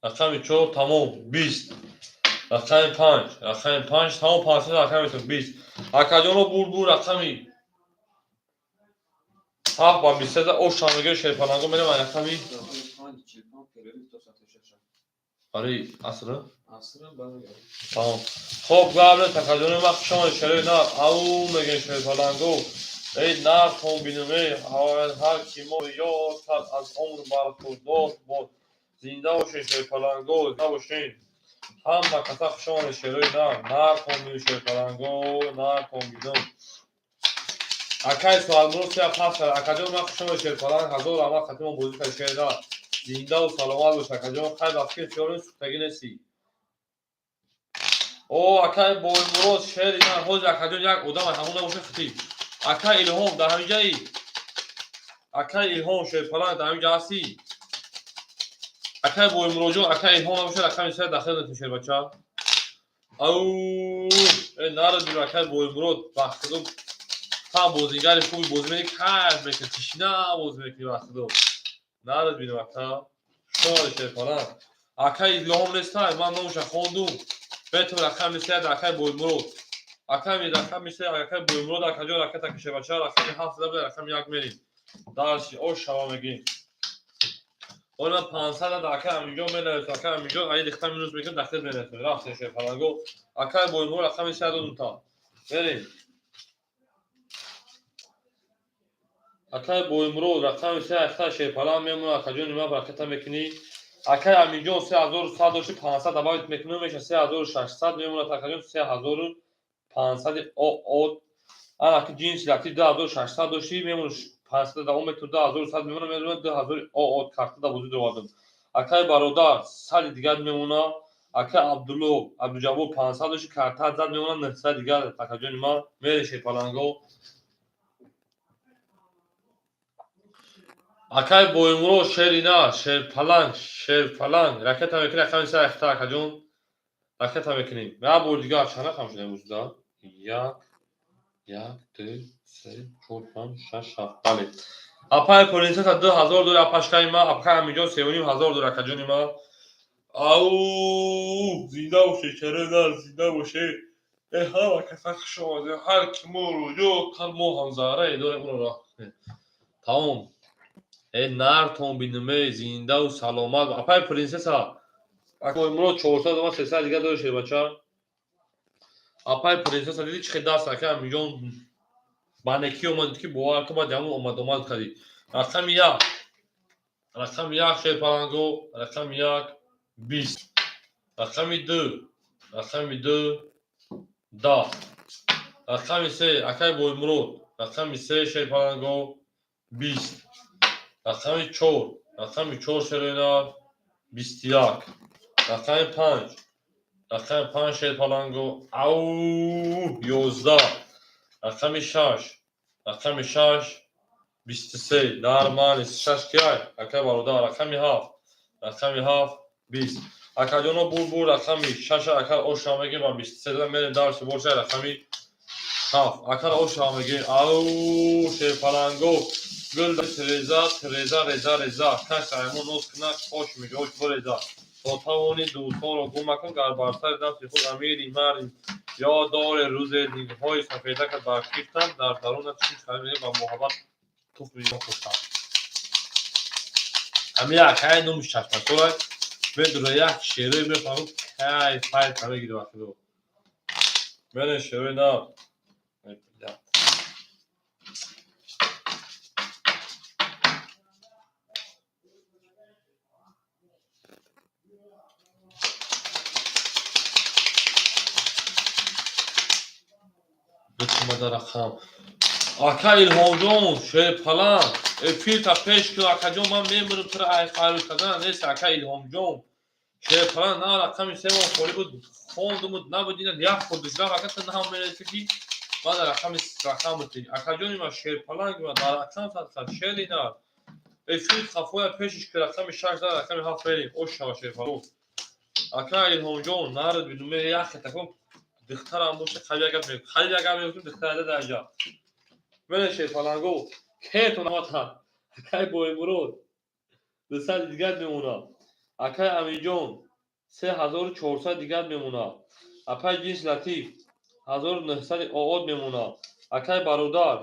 Рақами чор, тамом, 20. Рақами панҷ. Рақами панҷ, тамом, 500 рақами 20. Акаҷоно, бур, бур, рақами ҳафт ба 23 ош мегӯ, шерпаланго, мерем рақами Ари, аср? Тамом. Хоб, главное, такаҷони ма, хушомадед, шерои нар. Ау, мегӯем, шерпаланго. Эй, нартон бинем, эй, ҳар ки мо ёд кард, аз умр бархурдор бод. Зинда бошед, шерпаланго, зинда бошед. Ҳама каса хушомадед, шерои нар. Нартон бинем, шерпаланго, нартон бинем. Акай Суалмурод сея пас кард. Акаҷон, ман хушомадед, шерпаланг, ҳазор раҳмат, хатимон бозӣ кард, шери нар. Зиндаву саломат бош, акаҷон. Хай, вақти хиёли сӯхтагӣ нестӣ. О, акай Боймурод, шери нар, ҳозир, акаҷон, як одам ҳамон набоша, хитиб. Акай Илҳом, дар ҳаминҷаи? Акай Илҳом, шерпаланг, дар ҳаминҷа ҳастӣ? Акай Боймуродҷон, акай Илҳом набошад, рақами се дахил метун, шербача. Ау, э, нара бир, акай Боймурод, бахтидо там бозигари хуби бозӣ мекунӣ, кайф мекунӣ, тишна бозӣ мекунӣ, бахтидо. Нара бинам, ака. Шоди, шерпаланг. Акай Илҳом нестай, ман номаша хондум. Бетон рақами се, акай Боймурод. Акай рақами се, акай Боймурод, акаҷон, ракета кишебача, рақами ҳафт зада, рақами як мерим. Дальше, ош шава мегим. Ола 500 да акай Аминҷон менависам, акай Аминҷон, ай дихта минус мекунем, дахил менависам. Рафтем, шерпаланго. Акай Боймурод, рақами се додум та. Мерим. Акай Боймурод, рақами се, акай шерпаланг мемонад, акаҷони ман, ракета мекунӣ. Акай Аминҷон, 3100 дошти, 500 добавить мекунем, меша 3600 мемонад, акаҷон, 3500 от. Ана ки Ҷинси Латиф 2600 дошти, мемонад 500 давом мекунем, 2100 мемонад, мемонад 2000 от, карта да бозӣ довардем. Акай Бародар, 100 дигар мемонад. Акай Абдулло, Абдуҷаббор, 500 дошти, карта зад, мемонад 900 дигар, акаҷони ман, мере, шерпаланго. Акай Боймурод, шери на, шерпаланг, шерпаланг, ракета мекунӣ, рақами се, ракета, акаҷон. Ракета мекунем. Як бор дигар чанд рақам шуда имрӯз да? Як, як, ду, се, чор, панҷ, шаш, ҳафт. Бале. Апай Принсесса 2000 дори, апашкаи ман, апкай Амиҷон 3500 дори, акаҷони ман. Ау, зинда бошед, чаро на, зинда бошед. Э, ҳама каса хуш омадед. Ҳар ки моро ёд кард, мо ҳам заррае дорем, ӯро раҳ кунем. Тамом. Э, нартон бинем, э, зиндаву саломат. Апай Принсесса, Боймурод 400 омад, 300 дигар дори, шербача. Апай Принсесса, диди чӣ хел даст, акай Амиҷон ба некӣ омадед, ки бовар кун, баъд ҳамон омад омад кардӣ. Рақами як. Рақами як, шерпаланго, рақами як, 20. Рақами ду. Рақами ду, 10. Рақами се, акай Боймурод. Рақами се, шерпаланго, 20. Рақами чор. Рақами чор, шероинар, 21. Рақами панҷ. Рақами панҷ, шерпаланго, ау, 11. Рақами шаш, рақами шаш, 23. Нормально, шаш кияй, акай бародар. Рақами ҳафт, рақами ҳафт, 20. Акаҷоно, бур рақами шаша акар оша мегем ба 23 мерем дарси боша. Рақами ҳафт акар оша мегем. Ау, шерпаланго, гул реза реза реза реза, кас аймон ноз кунад, хош мега, ош буреза. То тавони дӯстонро гум макун, гар бар сари нафси худ амири марди ёд доре, рӯзе нигоҳҳои сафедакат бар кифтанд, дар дарунат чӣ харид ба муҳаббат тухми хӯштанд. Ҳами акай номи чашмасорак медура, як шерои мефаҳму, кайф файф мегири вақтидо. Мерен шерои нав. Ай, бля. Битмада рақам. Ака Илҳомҷон, шерпалан, эфирта пеш кун, акаҷон, ман мемирам тура ай файрӯз кардан нест, ака Илҳомҷон. Шерпалан, на рақами севон холӣ буд, хондумуд, набуд, ина як хурдиш рафт, ака, ту наҳам мераси ки ман дар рақами рақам бутӣ. Акаҷони ман, шерпаланг ман дар рақам садқа шери нар. Эфир хафоя пешиш ки рақами шаш дар рақами ҳафт мерем. Ош шава, шерпалон. Ака Илҳомҷон, нарад бинуме яхе такон духтарам боша, халил гап мегӯ, халил гап мегӯ, духтар дар ҷа. Мене шерпаланго, кетон ватан. Акай Боймурод, 200 дигар мемонад. Акай Амиҷон, 3400 дигар мемонад. Апай Ҷинс Латиф, 1900 оод мемонад. Акай бародар,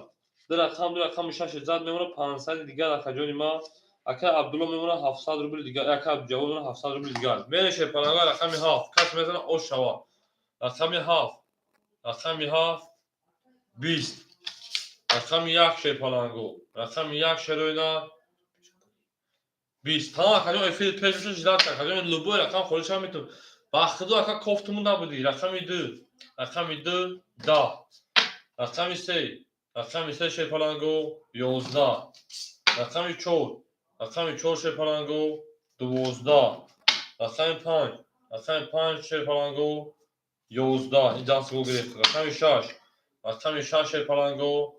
ду рақам, ду рақами шаш зад мемонад, 500 дигар, акаҷони ман. Акай Абдулло мемонад, 700 рубли дигар. Акай Абдуҷавод мемонад, 700 рубли дигар. Мене шерпаланго, рақами ҳафт кас мезана, ош шавад. Рақами ҳафт, рақами ҳафт, 20. Рақами як, шерпаланго, рақами як, шероина, 20. Тамом, акаҷон, эфири пеш боша, ждать. Акаҷон, любой рақам холӣ шава метавон. Ба худо, ака, кофтумун набудӣ. Рақами ду, рақами ду, 10. Рақами се, рақами се, шерпаланго, 11. Рақами чор, рақами чор, шерпаланго, 12. Рақами панҷ, рақами панҷ, шерпаланго, 11. Ин дастго гирифт. Рақами шаш, рақами шаш, шерпаланго,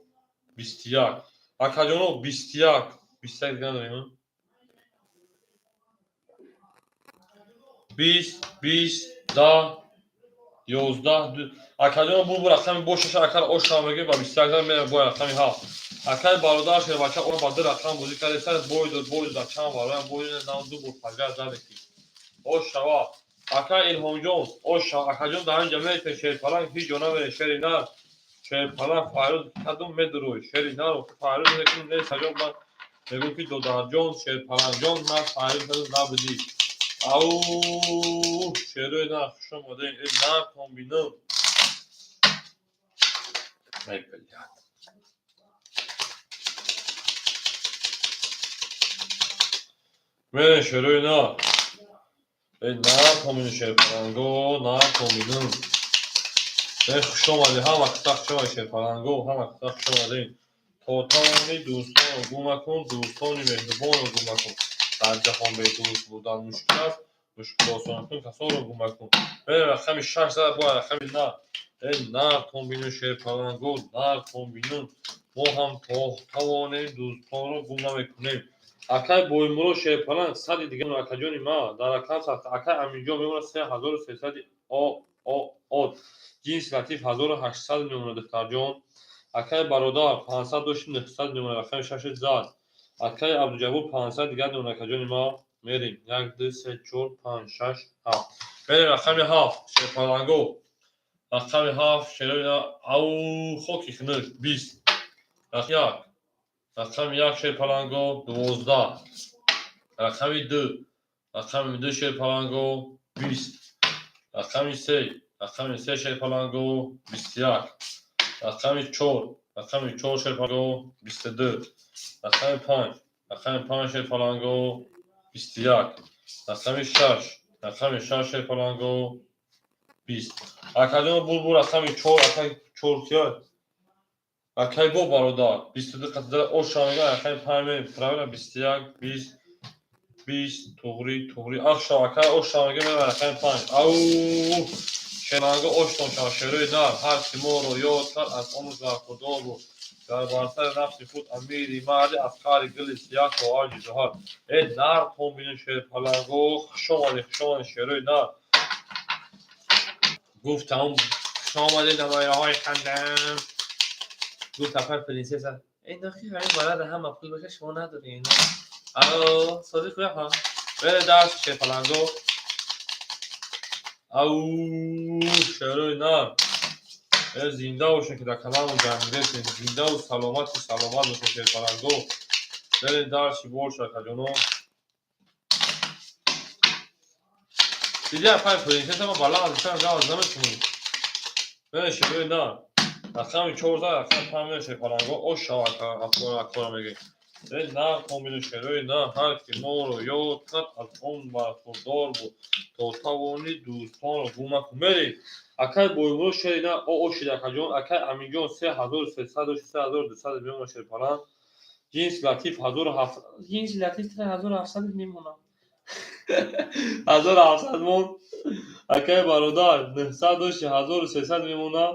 21. Акаҷоно, 21, 21 дигар надорем. 20, 20, 10, 11. Акаҷоно, бу рақами бошаша акар оша мегӯ ба 21 зан мерам бо рақами ҳафт. Акай бародар, шербача он ба ду рақам бозӣ карда сар бой дод, бой дод, чанд бароям бой дод, нам ду бор пагар заде ки ош шава. Ака Илҳомҷон, ош шава. Акаҷон, дар ҳамин ҷа мерете, шерпаланг, ҳеҷ ҷо намере, шери нар. Шерпаланг, файрӯз кадом медурӯй, шери нар, файрӯз мекунем нест, аҷон, ман мегӯм ки додарҷон, шерпалангҷон, ман файрӯз кадом набудӣ. Ау, шерои нар, хуш омадем, э нар комбинам. Ай, блядь. Мерен шерои нар. Э нар комбину, шерпаланго, нар комбинам. Э, хуш омадӣ, ҳама киса хуш омадӣ, шерпаланго, ҳама киса хуш омадем. То тавонӣ дӯстонро гум макун, дӯстони меҳрубонро гум макун. Дар ҷаҳон бедӯст будан мушкил аст, мушкил осон кун, касонро гум макун. Мерем рақами шаш зад бо рақами нар. Э нар комбину, шерпаланго, нар комбину. Мо ҳам то тавонем дӯстонро гум намекунем. Акай Боймурод, шерпаланг, сади дигар, акаҷони ман, дар рақам акай Аминҷон мемонад, 3300 од. Ҷинси Латиф, 1800 мемонад, духтарҷон. Акай бародар, 500 дошти, 900 мемонад, рақами шаши зад. Акай Абдуҷаббор, 500 дигар мемонад, акаҷони ман. Мерем. Як, ду, се, чор, панҷ, шаш, ҳафт. Мерем рақами ҳафт, шерпаланго. Рақами ҳафт, шерои, ау, хоки хунук, 20. Рақами як, рақами як, шерпаланго, 12. Рақами ду, рақами ду, шерпаланго, 20. Рақами се, рақами се, шерпаланго, 21. Рақами чор, рақами чор, шерпаланго, 22. Рақами панҷ, рақами панҷ, шерпаланго, 21. Рақами шаш, рақами шаш, шерпаланго, 20. Акаҷон, булбул, рақами чор, акай чор кия? Акай бо бародар, 22 қатида оша мега, рақами панҷ мерем, правильно, 21, 20, 20, туғри, туғри, ахша, акай оша мега, мерем рақами панҷ. Ау, Шеланга оштон шав, шерои нар, ҳар ки моро ёд кард, аз он бархурдор буд. Дар барсари нафси худ амири марди, аз қаъри гили сияҳ то авҷи зуҳал. Э нар тон бинем, шерпаланго, хуш омадед, хуш омадед, шерои нар. Гуфт тамом, хуш омадед, намояҳои хандам. Гуфт апай принсесса, эй нохи ҳамин балада ҳама пул боша, шумо надоред. Ало, сози хуя ҳа. Бере дарс, шерпаланго. Ау, шерои нар. Э зинда бошед, ки дар каналмон ҷамъ зиндаву саломату саломат бошед, шерпаланго. Бере дарси бош, акаҷоно. Диди апай принсесса, ма баланд аз гап наметунем. Бере, шерои нар. Рақами 4, рақами 5 мере, шерпаланго. Ош шава, акора мегӯем. Э нар комилу, шерои нар, ҳар ки моро ёд кард, аз он бархурдор буд. То тавонӣ, дӯстонро гум макун. Мерем. Акай Боймурод, шери нар, о ошид, акаҷон. Акай Аминҷон 3300, 3200 мемонад, шерпаланг. Ҷинси Латиф 1700, ҷинси Латиф 1700 мемонад. 1700 мон. Акай бародар 900 дошти, 1300 мемонад.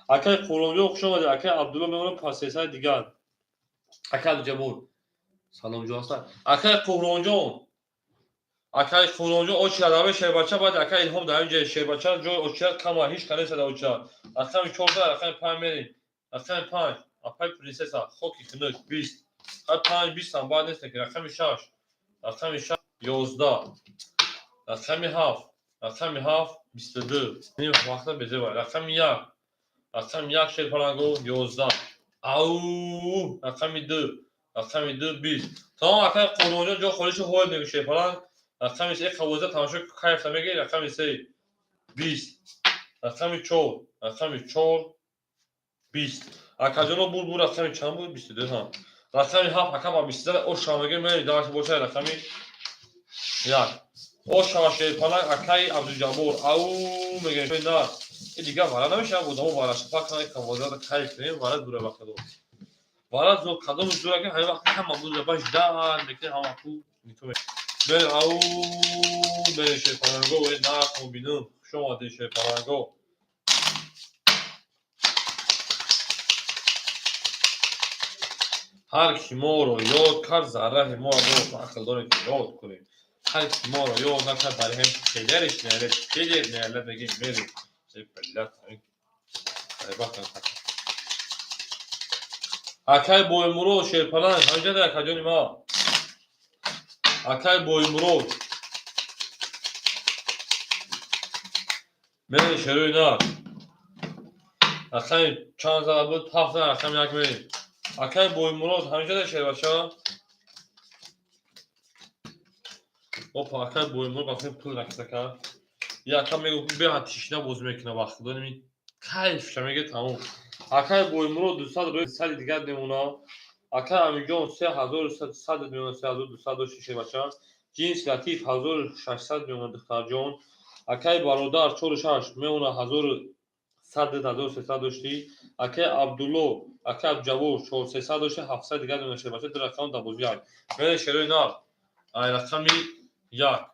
Акай Қурбонҷон, хуш омадед. Акай Абдулло мемонад па 300 дигар. Акай Абдуҷаббор, саломҷон ҳастанд. Акай Қурбонҷон, акай Қурбонҷон, очи адаби шербача, баъд акай Илҳом дар ин ҷо шербача ҷои очият кама, ҳеҷ ка нест дар очият. Рақами 4, рақами 5 мерем. Рақами 5, апай принсесса, хоки хунук, 20. Ҳай 5 20 ҳам баъд нест, ки рақами 6, рақами 6 11, рақами 7, рақами 7 22. Ним вақта безеба. Рақами 1, рақами 1, шерпаланго, 11. Ау, рақами 2, рақами 2 20. Тамом, акай Қурбонҷон, ҷо холиши ҳоил мегӯ, шерпаланг. Рақами 3 қавоза тамошо кайфта мегирӣ. Рақами 3 20, рақами 4, рақами 4 20. Акаҷоно, бур бур, рақами чанд буд? 22 ҳа. Рақами 7, ака ба 22 ошава мегӯем, мери дарси бошад. Рақами 1 ошава, шерпаланг, акаи Абдуҷаббор, ау мегӯем на. И дигар вара намешавад, одамо вара шапак кунанд, қавоза кайф кунем, вара дура вақта вара зур кадоми зура ки ҳамин вақт ҳама бура баш дар мекунем, ҳама пул нито мер. Ау, мере, шерпаланго, э нақон бинум, хуш омадед, шерпаланго. Ҳар ки моро ёд кард, зарраҳи моро ақл дорем, ки ёд кунем. Ҳар ки моро ёд накард, барҳем педариш нелет, педер нелет мегем, мерем. Блядь, акай Боймурод, шерпаланг, ҳамҷада, акаҷони ма, акай Боймурод, мере, шерои нар. Рақами чанд зада буд? 7, рақами 1 мерем. Акай Боймурод, ҳамҷада, шербача. Опа, акай Боймурод бахти пул ракса кард. Я ака мегӯ, беҳад тишина бозӣ мекунад, вақт доними кайфша меге, тамом. Акай Боймурод 200 рӯи сади дигар мемонад. Акай Амиҷон 3100 мемонад, 3200 дошти, шербача. Ҷинси Латиф 1600 мемонад, духтарҷон. Акай бародар чору шаш мемонад, 1100, 1300 дошти. Акай Абдулло, акай Абдуҷаббор 300 дошти, 700 дигар мемонад, шербача. Ду рақам дар бозӣ як. Мере, шерои нар, ай рақами 1,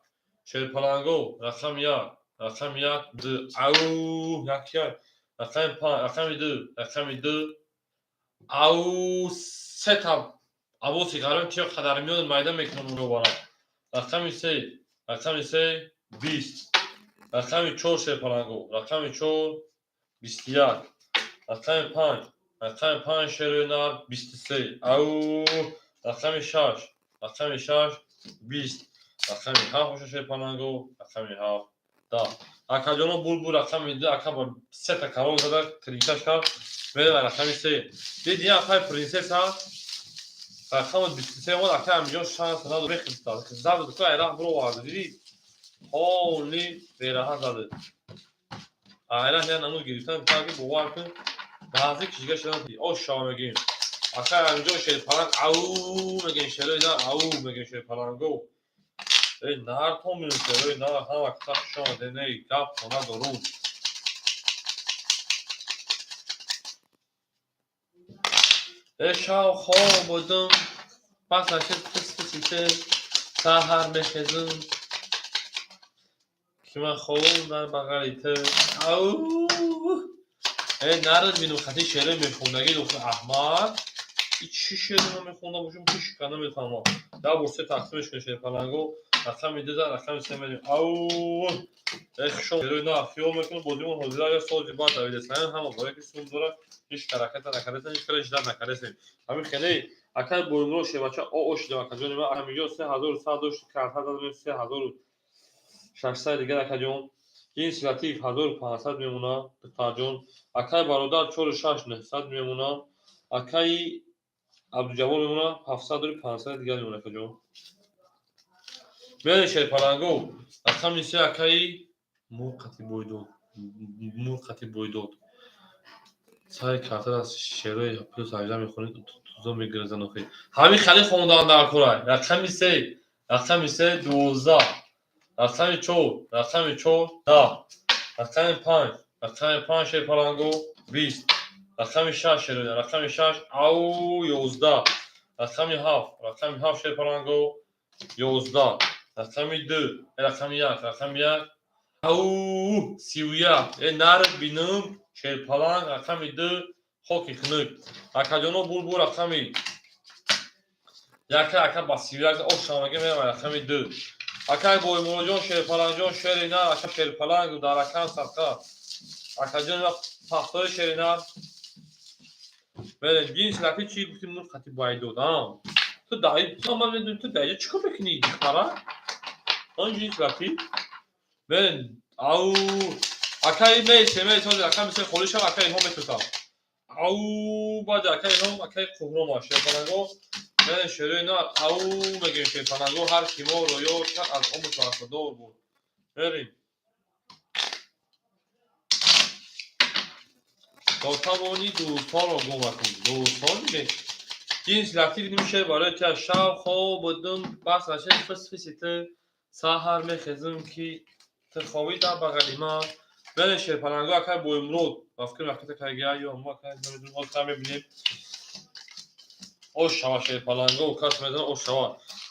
шерпаланго, рақами 1, рақами 1 ду, ау, як як, рақами 5, рақами 2, рақами 2, ау, сета авоси гарон тиё қадар миён майда мекунам, мебарам. Рақами 3, рақами 3 20, рақами 4, шерпаланго, рақами 4 21, рақами 5, рақами 5, шерои нар, 23, ау, рақами 6, рақами 6 20, рақами 7 боша, шерпаланго, рақами 7 10. Акаҷоно, булбул, рақами 2, ака ба сета калон зада тринкаш кард, мерава рақами 3. Диди, акай принсесса рақами 23 омад, акай Амиҷон шанс надод, мехӯрд, зад, ку айраҳ бировард, диди, ҳоли бераҳа зади. Айраҳ я намуд гирифтан, ки бовар кун, наздик кишига шудан. Ошава мегӯем. Акай Амиҷон, шерпаланг, ау мегӯем, шерои нар, ау мегӯем, шерпаланго. Эй нар томин, шерои нар, ҳама кита хуш омадед, ней гап хона дорум. Э шав хоб будум, пас ашид пис писи саҳар мехезум. Ки ман хобам дар бағали ту. Ау! Э, нарад бинум хати шеъре мехондагӣ, духтар Аҳмад. И чӣ шеъре ман мехонда бошам, ҳеч ка намефаҳмам. Да бор се тақсимеш кун, шерпаланго. Рақами ду зад, рақами се мерем. Ау! Э, хушом шерои на хиёл мекунам, бозимон ҳозира я сози баъд давидесаем, ҳама барое ки сум дорад, ҳеч ҳараката накардесем, ҳеч кара ждать накардесем. Ҳамин хеле акай Боимуро шербача оо шидам, акаҷони ман, ҳамиҷо 3100 дошт, карта дадем, 3600 дигар, акаҷон. Ҷинси латиф 1500 мемона, духтарҷон. Акай бародар чору шаш нӯҳсад мемона. Акаи Абдуҷаббор мемона 700 дори, 500 дигар мемона, акаҷон. Мерем, шерпаланго. Рақами се, акаи мурқати бойдод. Мурқати бойдод. Сари карта аз шерои плюс 18 мехонед, тузо мегирезан охи. Ҳамин хеле хондан дар кора. Рақами се, рақами се 12. Рақами чор, рақами чор 10. Рақами панҷ, рақами панҷ, шерпаланго, 20. Рақами шаш, шерои, рақами шаш, ау, 11. Рақами ҳафт, рақами ҳафт, шерпаланго, 11. Рақами ду, рақами як, рақами як, ау, 31. Э, нард бинум, шерпаланг, рақами ду, хоки хунук. Акаҷоно, булбул, рақами яка, ака ба 31 ошамага мерам, рақами ду. Акай Боймуроҷон, шерпалангҷон, шери нар, ака шерпаланг дар ракам садқа. Акаҷон, пахтои шери нар. Мерем, ҷинси латиф чӣ гуфти, мурқати байдод, а? Ту даи, ман медонам, ту даиҷа чӣ кор мекунӣ, духтара? Он ҷинси латиф? Мерем, ау, акаи месе, месе, ҳозир ака месе холӣ шав, ака Илҳом метӯсам. Ау, баъди ака Илҳом, акаи Қуҳрома, шерпаланго. Мерем, шерои нар, ау, мегӯем, шерпаланго, ҳар ки моро ёр кард, аз омуд бархӯрдор буд. Мерем. То тавонӣ дӯстҳоро гум накун. Дӯстҳо диге. Ҷинси латиф ним шеър барои ту: шаб хоб будум, бас нашид фис-фиси ту, саҳар мехезам, ки ту хобӣ дар бағали ман. Мерем, шерпаланго, акай Боимурод. Ба фикр ракета кайгия ё мо акай намедонем, ҳозир мебинем. Ош шава, шерпаланго, кас медонад, ош шава.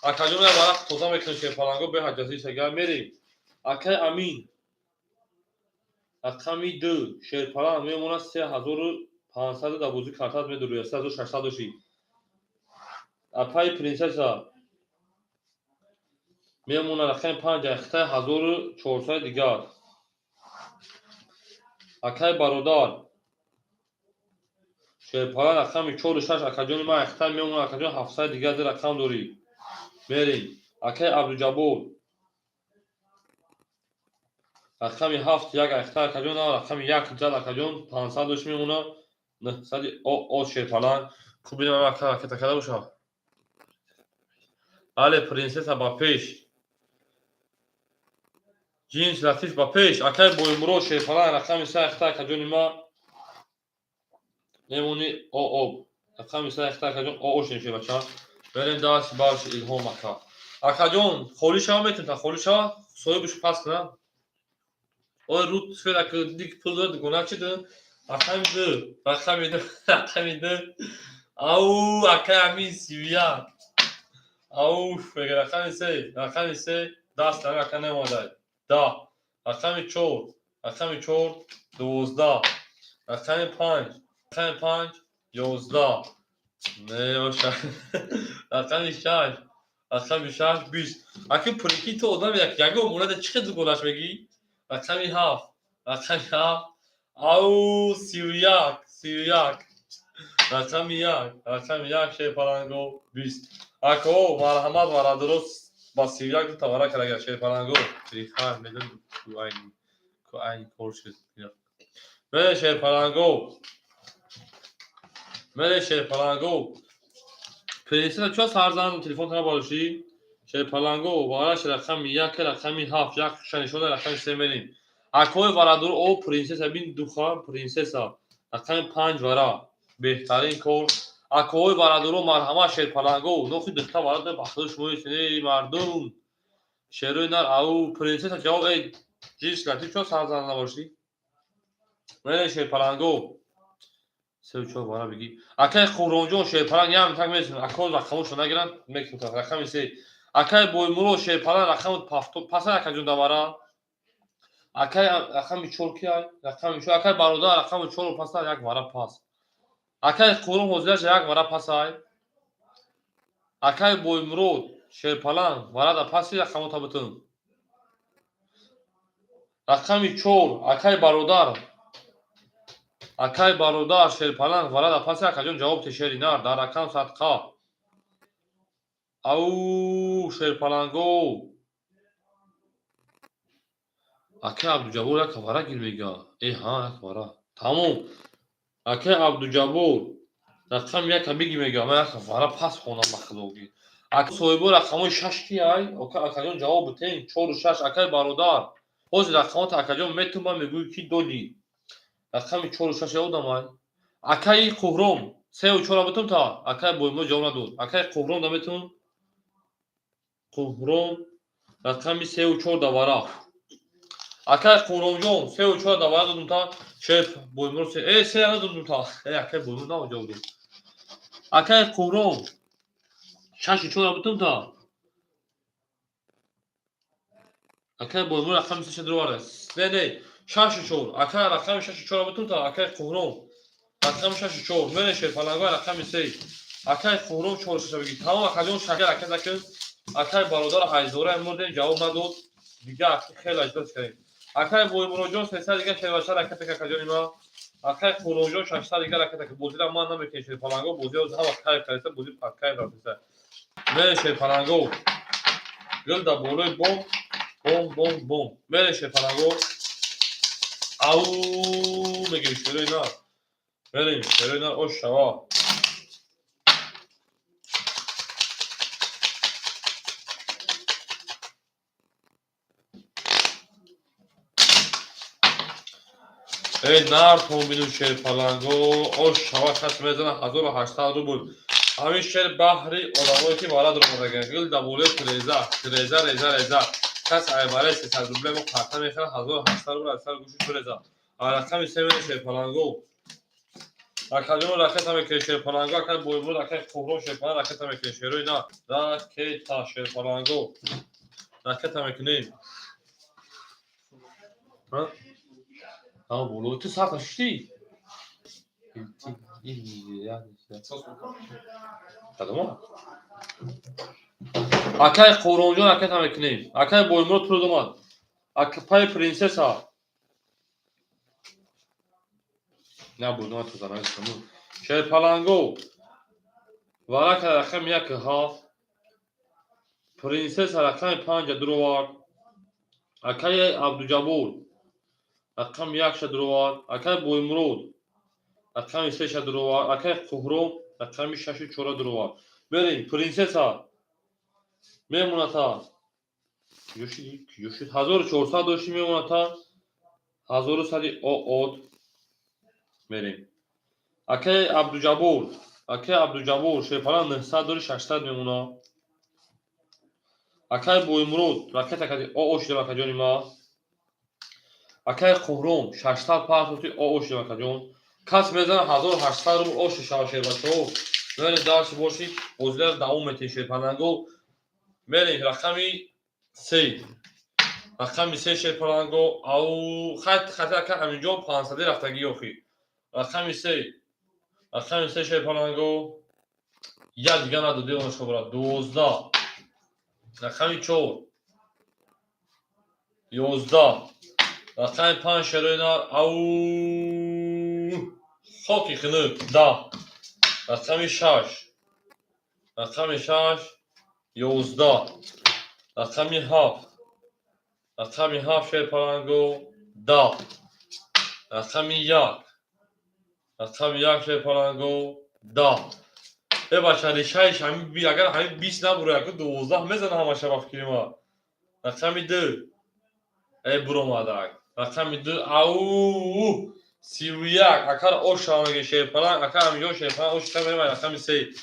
Акаҷон, як варақ тоза мекунем, шерпаланго, беҳаҷазӣ шага мерем. Акай Амин. Рақами ду, шерпаланг, мемонад 3500, дар бозӣ картат медурӯяд, 3600 дошӣ. Апаи принсесса мемонад рақами панҷ, ахтаи 1400 дигар. Акай бародар шерпаланг, рақами чору шаш, акаҷони ман, ахтай мемонад, акаҷон, 700 дигар ди рақам дорӣ. Мерем. Акай Абдуҷаббор рақами ҳафт як, ахтай, акаҷон, рақами як зад, акаҷон, 500 дошт, мемонад нӯҳсади о шерпаланг. Хуб, бинам, ака ракета карда бошад. Бале, принсесса ба пеш. Ҷинс латиф ба пеш. Акай Боимурод, шерпаланг, рақами се, ахтай, акаҷони ман, мемонӣ об. Рақами се, ахтай, акаҷон, о шем шербача. Мерем даст барш Илҳом ака. Акаҷон, холӣ шава, метавонад холӣ шава, соҳибаш пас кунад. Ой, руд фера ки дик пул дод, гуна чи ду? Рақами ду, рақами ду, рақами ду. Ау, акай Амин, 31. Ау, мега рақами се, рақами се, даст ака намодай. 10. Рақами чор, рақами чор, 12. Рақами панҷ, рақами панҷ, 11. Не, оша. Рақами шаш, рақами шаш, 20. Аки прикинь, ту одам як ягон монада чӣ хел дугонаш мегӣ? Рақами ҳафт, рақами ҳафт, ау, 31, 31. Рақами як, рақами як, шерпаланго, 20. Ако, марҳамат, варадуро ба 31 ду тавара карага, шерпаланго. Трихар медон ку айни ку айни кор шуд. Мере, шерпаланго. Мере, шерпаланго. Принсесса чо сарзан телефон тана бардошӣ? Шерпаланго, вараш рақами як, рақами ҳафт, як шанишода, рақами се мерем. Акои варадур, о, принсесса бин, духа принсесса. Рақами панҷ вара. Беҳтарин кор. Акои варадуро, марҳамат, шерпаланго. Нохи духта варада ба худ шумо эй мардум. Шерои нар, ау, принсесса ҷавоб, эй ҷинс латиф чо сарзан набошӣ? Мере, шерпаланго. Сеу чор вара бигӣ. Акай Қурбонҷон, шерпаланг, ям так месун. Ако рақамошо нагиранд, мекунад рақами се. Акай Боймурод, шерпаланг, рақами пафто паса, акаҷон, давара. Акай рақами чор ки ай? Рақами чор. Акай бародар рақами чору пас як вара пас. Акай Қурум ҳозираша як вара пас ай. Акай Боймурод Шерпаланг варада паси рақамота бутун. Рақами чор акай бародар. Акай бародар Шерпаланг варада паси акаҷон ҷавоб тешери нар дар рақам садқа. Ау Шерпаланго. Акай Абдуҷаббор як вара гир мега. Э ҳа як вара. Тамом. Акай Абдуҷаббор рақами яка биги мега. Ман як вара пас хонам ба худоги. Ака соҳибо рақамои шаш ки ай? Акаҷон ҷавоб битен. Чору шаш акай бародар. Ҳозир рақамота акаҷон метумба мегӯӣ ки додӣ. Рақами чору шаш ёдам ай. Акаи Қуҳром сеу чора битум та. Акай Боймо ҷавоб надод. Акаи Қуҳром да метун. Қуҳром рақами сеу чор да вара. Акай Қуҳромҷон сеу чор да вара додум та. Шеф Боймо се се надодум та. Акай Боймо на ҷавоб дод. Акай Қуҳром шашу чора битум та. Акай Боймо рақами сеша дуроварда. Не, не, шашу чор. Акай рақами шашу чора битум та. Акай Қуҳром рақами шашу чор. Мене Шерпаланго рақами се. Акай Қуҳром чор шаша бигир. Тамом акаҷон шакар ака закин. Акай бародар ҳайзора мурдем ҷавоб надод. Дига хеле аҷдод кардем. Акай Боймуроҷон сесад дига шербача ракета акаҷони ма. Акай Қуҳромҷон шашсад дига ракета. Бозира ман намекунем Шерпаланго. Бозиро ҳама кайф кардеса, бози кайф рафтеса. Мене Шерпаланго. Гул да болои бом, бом, бом, бом. Мене Шерпаланго. Ау мегем шерои нар. Мерем шерои нар ош шава. Эй нар томбину Шерпаланго ош шава кас мезана 1800 рубл. Ҳамин шер баҳри одамое ки варад ромадаган. Гул да болои тиреза, тиреза, реза, реза. Кас айваре 300 рубле мо қарта мехарад 1800 рубл аз сар гӯши тиреза. Рақами се мене Шерпаланго. Акаҷон ракета мекунед Шерпаланго, акай Боймурод, акай Қуҳром Шерпаланг ракета мекунед шерои на. Ракета Шерпаланго. Ракета мекунем. Ҳа? Ҳа, боло ту сарта шуштӣ? Кадома? Акай Қуҳромҷон ракета мекунем. Акай Боймурод пул омад. Акпай принсесса. Набуд, на ту занавис. Шерпаланго. Варака рақами як ҳафт. Принсесса рақами панҷа дуровард. Акай Абдуҷаббор рақами якша дуровард. Акай Боймурод рақами сеша дуровард. Акай Қуҳром рақами шашу чора дуровард. Мерем, принсесса мемоната. Куҷо шид? 1400 дошти мемоната. 1100 оот. Мерем. Акай Абдуҷаббор, акай Абдуҷаббор Шерпаланг 900 дори 600 мемона. Акай Боймурод ракета кади оо шидам акаҷони ма. Акай Қуҳром 600 партоти оо шидам акаҷон. Кас мезана 1800 рубл ош шава шербачаҳо. Мерем дарси боши, бозидар давом метем Шерпаланго. Мерем рақами се. Рақами се Шерпаланго. Ау хат хата ака Аминҷон 500 рафтагӣ охи. Рақами се. Рақами се Шерпаланго. Як дига надоди он шобра. 12. Рақами чор. 11. Рақами панҷ шерои нар. Ау хоки хунук. 10. Рақами шаш. Рақами шаш. 11. Рақами ҳафт. Рақами ҳафт Шерпаланго. 10. Рақами як. Рақами як Шерпаланго. 10. Э бача решаиш ҳамин агар ҳамин 20 набура, яку 12 мезана ҳамаша ба фикри ма. Рақами ду. Э буромадак. Рақами ду. Ау 31. Акар ош шава меги Шерпаланг, акар Аминҷон Шерпаланг ош шава меги рақами се.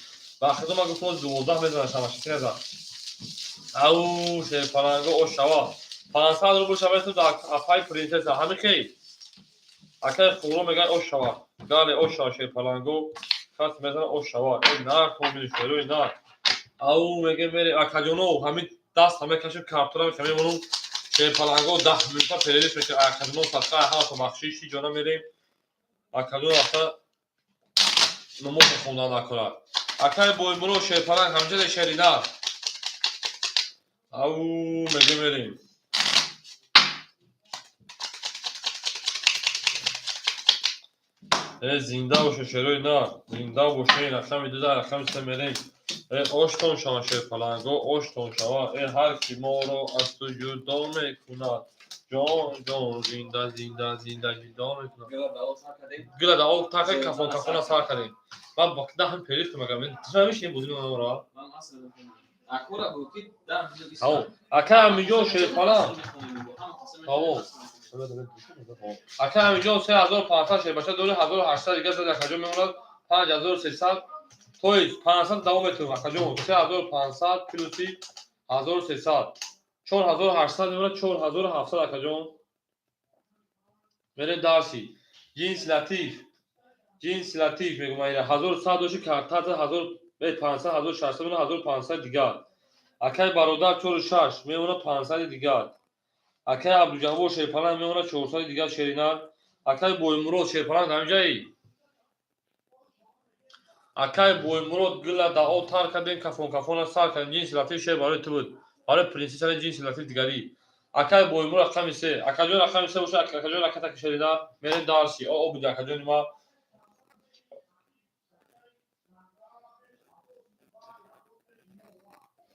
Ба худо ма гуфтам 12 мезана ҳамаша наза. Ау Шерпаланго ош шава. 500 рубл шава дар апай принсесса. Ҳамин хей. Акай Қуҳром мегӯяд ош шава. Гале ош шава Шерпаланго. Кас мезана ош шава. Э нар томбини шерои нар. Ау меге мере акаҷоно ҳамин даст ҳама кашем картора мемонум. Шерпаланго 10 минута перерыв мекунем. Акадино садқа, ҳамато бахшиш, ҳиҷо намерем. Акадино рафта намоза хондан накунад. Акай Боймуро, Шерпаланг, ҳамҷаде шерина. Ау, меге мерем. Э, зинда боше, шерои нар, зинда боше. Рақами ду, рақами се мерем. Э, оштон шава, шерпаланго, оштон шава. Э, ҳар ки моро аз ту ҷудо мекунад, ҷон ҷон, зинда зинда зинда ҷудо мекунад. Гила да об така, кафон кафона сар кардем. Ман бо 10 перерыв магам намешинем, бозӣ мемонам. Тамом, ака Амиҷон, шерпаланг, тамом. Ака Амиҷон, 3500, шербача дори, 1800 дига зад, акаҷон, мемонад 5300. То есть 500 давом метавонем, акаҷон. 3500 плюси 1300, 4800 мемонад, 4700, акаҷон. Мерем дарси. Ҷинси Латиф, Ҷинси Латиф мегӯм, 1100 доши, картаза 1500, 1600 мемонад, 1500 дигар. Акай Бародар, чору шаш мемонад, 500-и дигар. Акай Абдуҷаббор, Шерпаланг, мемонад 400-и дигар, шеринар. Акай Боймурод, Шерпаланг, ҳамҷаи. Акай Боймурод, гила да об тар кардем, кафон кафона сар кардем. Ҷинси Латиф, шер барои ту буд, барои принсессаи Ҷинси Латиф дигарӣ. Акай Боймурод, рақами се, акаҷон, рақами се боша, акаҷон, ракатаки, шеринар. Мерем дарси. О, буди, акаҷони ма.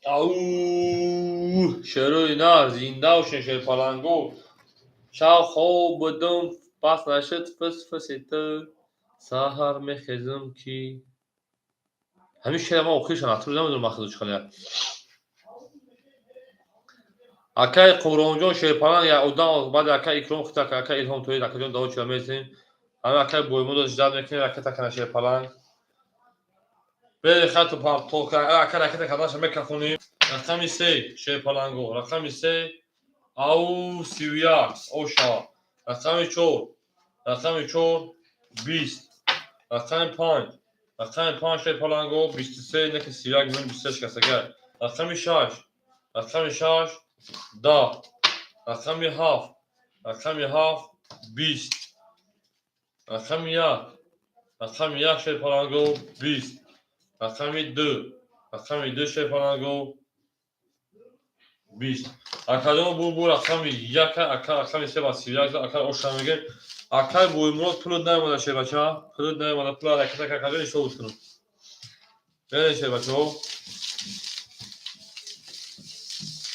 Ау, шерои нар, зинда бошен, шерпаланго. Шаб хоб будум, пас нашуд фис фиси ту, саҳар мехезам ки. Ҳамин шеъра ман охирша натур намедонам, махзу чӣ хеле. Акай Қурбонҷон, Шерпаланг, як одам баъди акай Икром хита, акай Илҳом тоид, акаҷон, даво чира месем. Ҳамин акай Боймудо ждать мекунем, ракета кана, Шерпаланг. Бери хату ака ракета карданаша мекафонем. Рақами се, Шерпаланго, рақами се, ау, 31, оша. Рақами чор, рақами чор, 20. Рақами панҷ, рақами панҷ, Шерпаланго, 23, неки 31 мин 23 шикастагар. Рақами шаш, рақами шаш, 10. Рақами ҳафт, рақами ҳафт, 20. Рақами як, рақами як, Шерпаланго, 20. Рақами ду, рақами ду, Шерпаланго, 20. Акаҷон, бу рақами яка, ака рақами се ба 31, ака оша мегем. Акай Боймурод, пулут наёмада, шербача, пулут наёмада, пула ракета, акаҷон, ҳисоб кунам. Берен, шербачаҳо.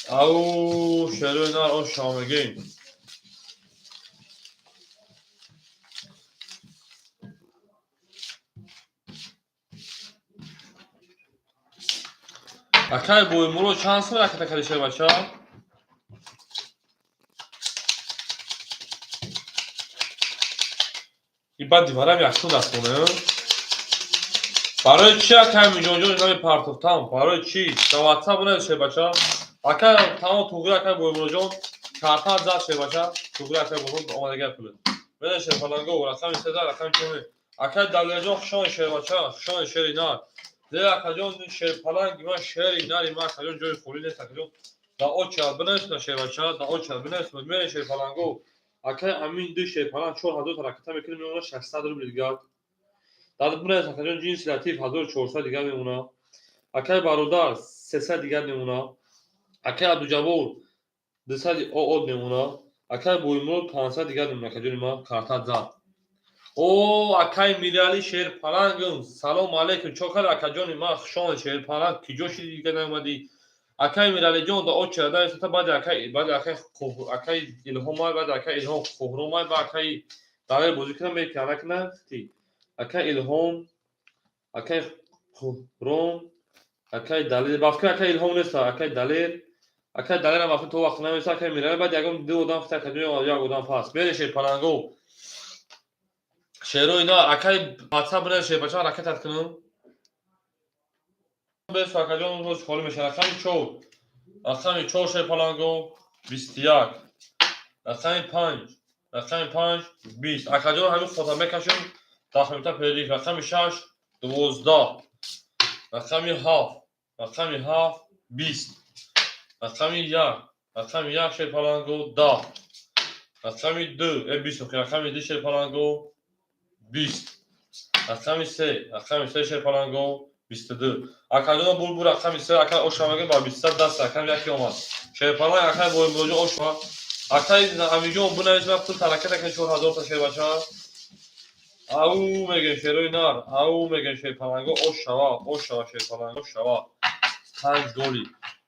Ау, шерои нар, оша мегем. Акай Боймурод, чанд сум ракета кардӣ, шербача? И баъд диварам яксум дастона. Барои чӣ, акай Миҷонҷон, намепартофтам? Барои чӣ? Дар ватсап бинавис, шербача. Акай, тамом, туғри, акай Боймуродҷон, карта зад, шербача. Туғри, акай Боймурод, омадагар пулет. Бина, шерпаланго, рақами сеза, рақами чор. Акай Далерҷон, хушони, шербача, хушони, шери нар. Зе, акаҷон, шерпаланги ман, шери нари ман, акаҷон, ҷои холӣ нест, акаҷон. Да оча бинависна, шербача, да оча бинависна, мерен, шерпаланго. Акай Амин ду, шерпаланг, 4000 ракета мекунем, мемонад 600 рубли дигар. Дар бинавис, акаҷон, Ҷинси Латиф, 1400 дигар мемонад. Акай Бародар, 300 дигар мемонад. Акай Абдуҷаббор, 200 оод мемонад. Акай Боймурод, 500 дигар мемонад, акаҷони ман, карта зад. О, акай Мирали, шерпалангм, салом алейкум, чо кар, акаҷони ман, хушомад, шерпаланг, киҷо шиди, дигар наомадӣ? Акай Миралиҷон, да очера нависата, баъди акай, баъди акай акай Илҳомай, баъди акай Илҳом Қуҳромай, ба акай Далер бозӣ кунам, мекунам, накунам, ти. Акай Илҳом, акай Қуҳром, акай Далер, ба фикр акай Илҳом нест, акай Далер, акай Далерам ба фикр то вақт намеса, акай Мирали, баъд ягон ду одам хита, акаҷон, як одам пас. Бере, шерпаланго. Шерои на, акай ватсап бинавис, шербача, ракетат кунам. Бес, акаҷон, рӯз холӣ мешавад. Рақами чор, рақами чор, шерпаланго, 21. Рақами панҷ, рақами панҷ, 20. Акаҷон, ҳамин хота мекашем, 10 минута перерыв. Рақами шаш, 12. Рақами ҳафт, рақами ҳафт, 20. Рақами як, Рақами як, шерпаланго, 10. Рақами ду, 20, рақами ду, шерпаланго, 20. Рақами се, рақами се, шерпаланго, 22. Акаҷоно, булбул, рақами се, ака ошамага ба бистса даст рақами яке омад. Шерпаланг, акай боимроҷо ошма. Акай Амиҷон, бунавис, ма пул таракат ака 4000 та, шербача. Ау мегем, шерои нар, ау мегем, шерпаланго, ош шава, ош шава, шерпаланго, шава. Панҷ голи.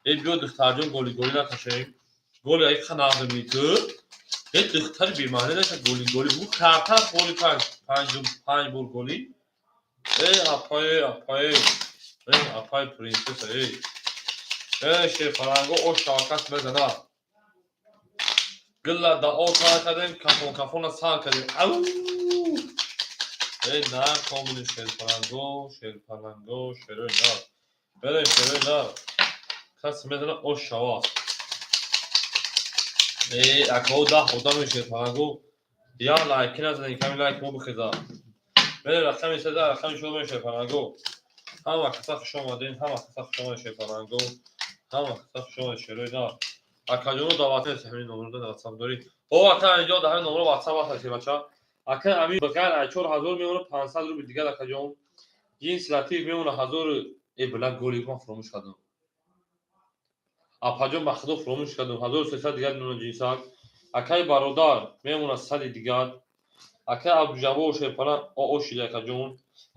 Э, биё, духтарҷон, голи голи накашем. Голи ай қанағми ту. Э, духтари бемаъне наша, голи голи. Бу карта голи панҷ, панҷ, панҷ бор голи. Э, апае, апае. Э, апай принсесса, э. Э, шерпаланго, ош шава, кас мезана. Гилла да о сар кардем, кафон кафона сар кардем. Ау! Э, на, комили, шерпаланго, шерпаланго, шерои нар. Берем, шерои нар. Кас мезана, ош шава. Э, акао, 10 одами, шерпаланго. Я лайки назанем, ками лайк мо бихеза. Берем, рақами сеза, рақами чор, шерпаланго. Ҳама каса хуш омадем, ҳама каса хуш омадем, шерпаланго. Ҳама каса хуш омадем, шерои нар. Акаҷоно, даъват нест, ҳамин номерда ватсап дорӣ? О, ака, инҷо дар ҳамин номро ватсап аст, бача. Ака ами ба ғайр аз 4000 мемона 500 рубл дигар, акаҷон. Ҷинси латиф мемона ҳазору, э, била, голи ман фуромӯш кардам. Апаҷон, ба худо, фуромӯш кардам. 1300 дигар мемона ҷинсак. Акаи бародар мемона сади дигар. Акаи Абдуҷаббор, шерпалан, оо шида, акаҷон.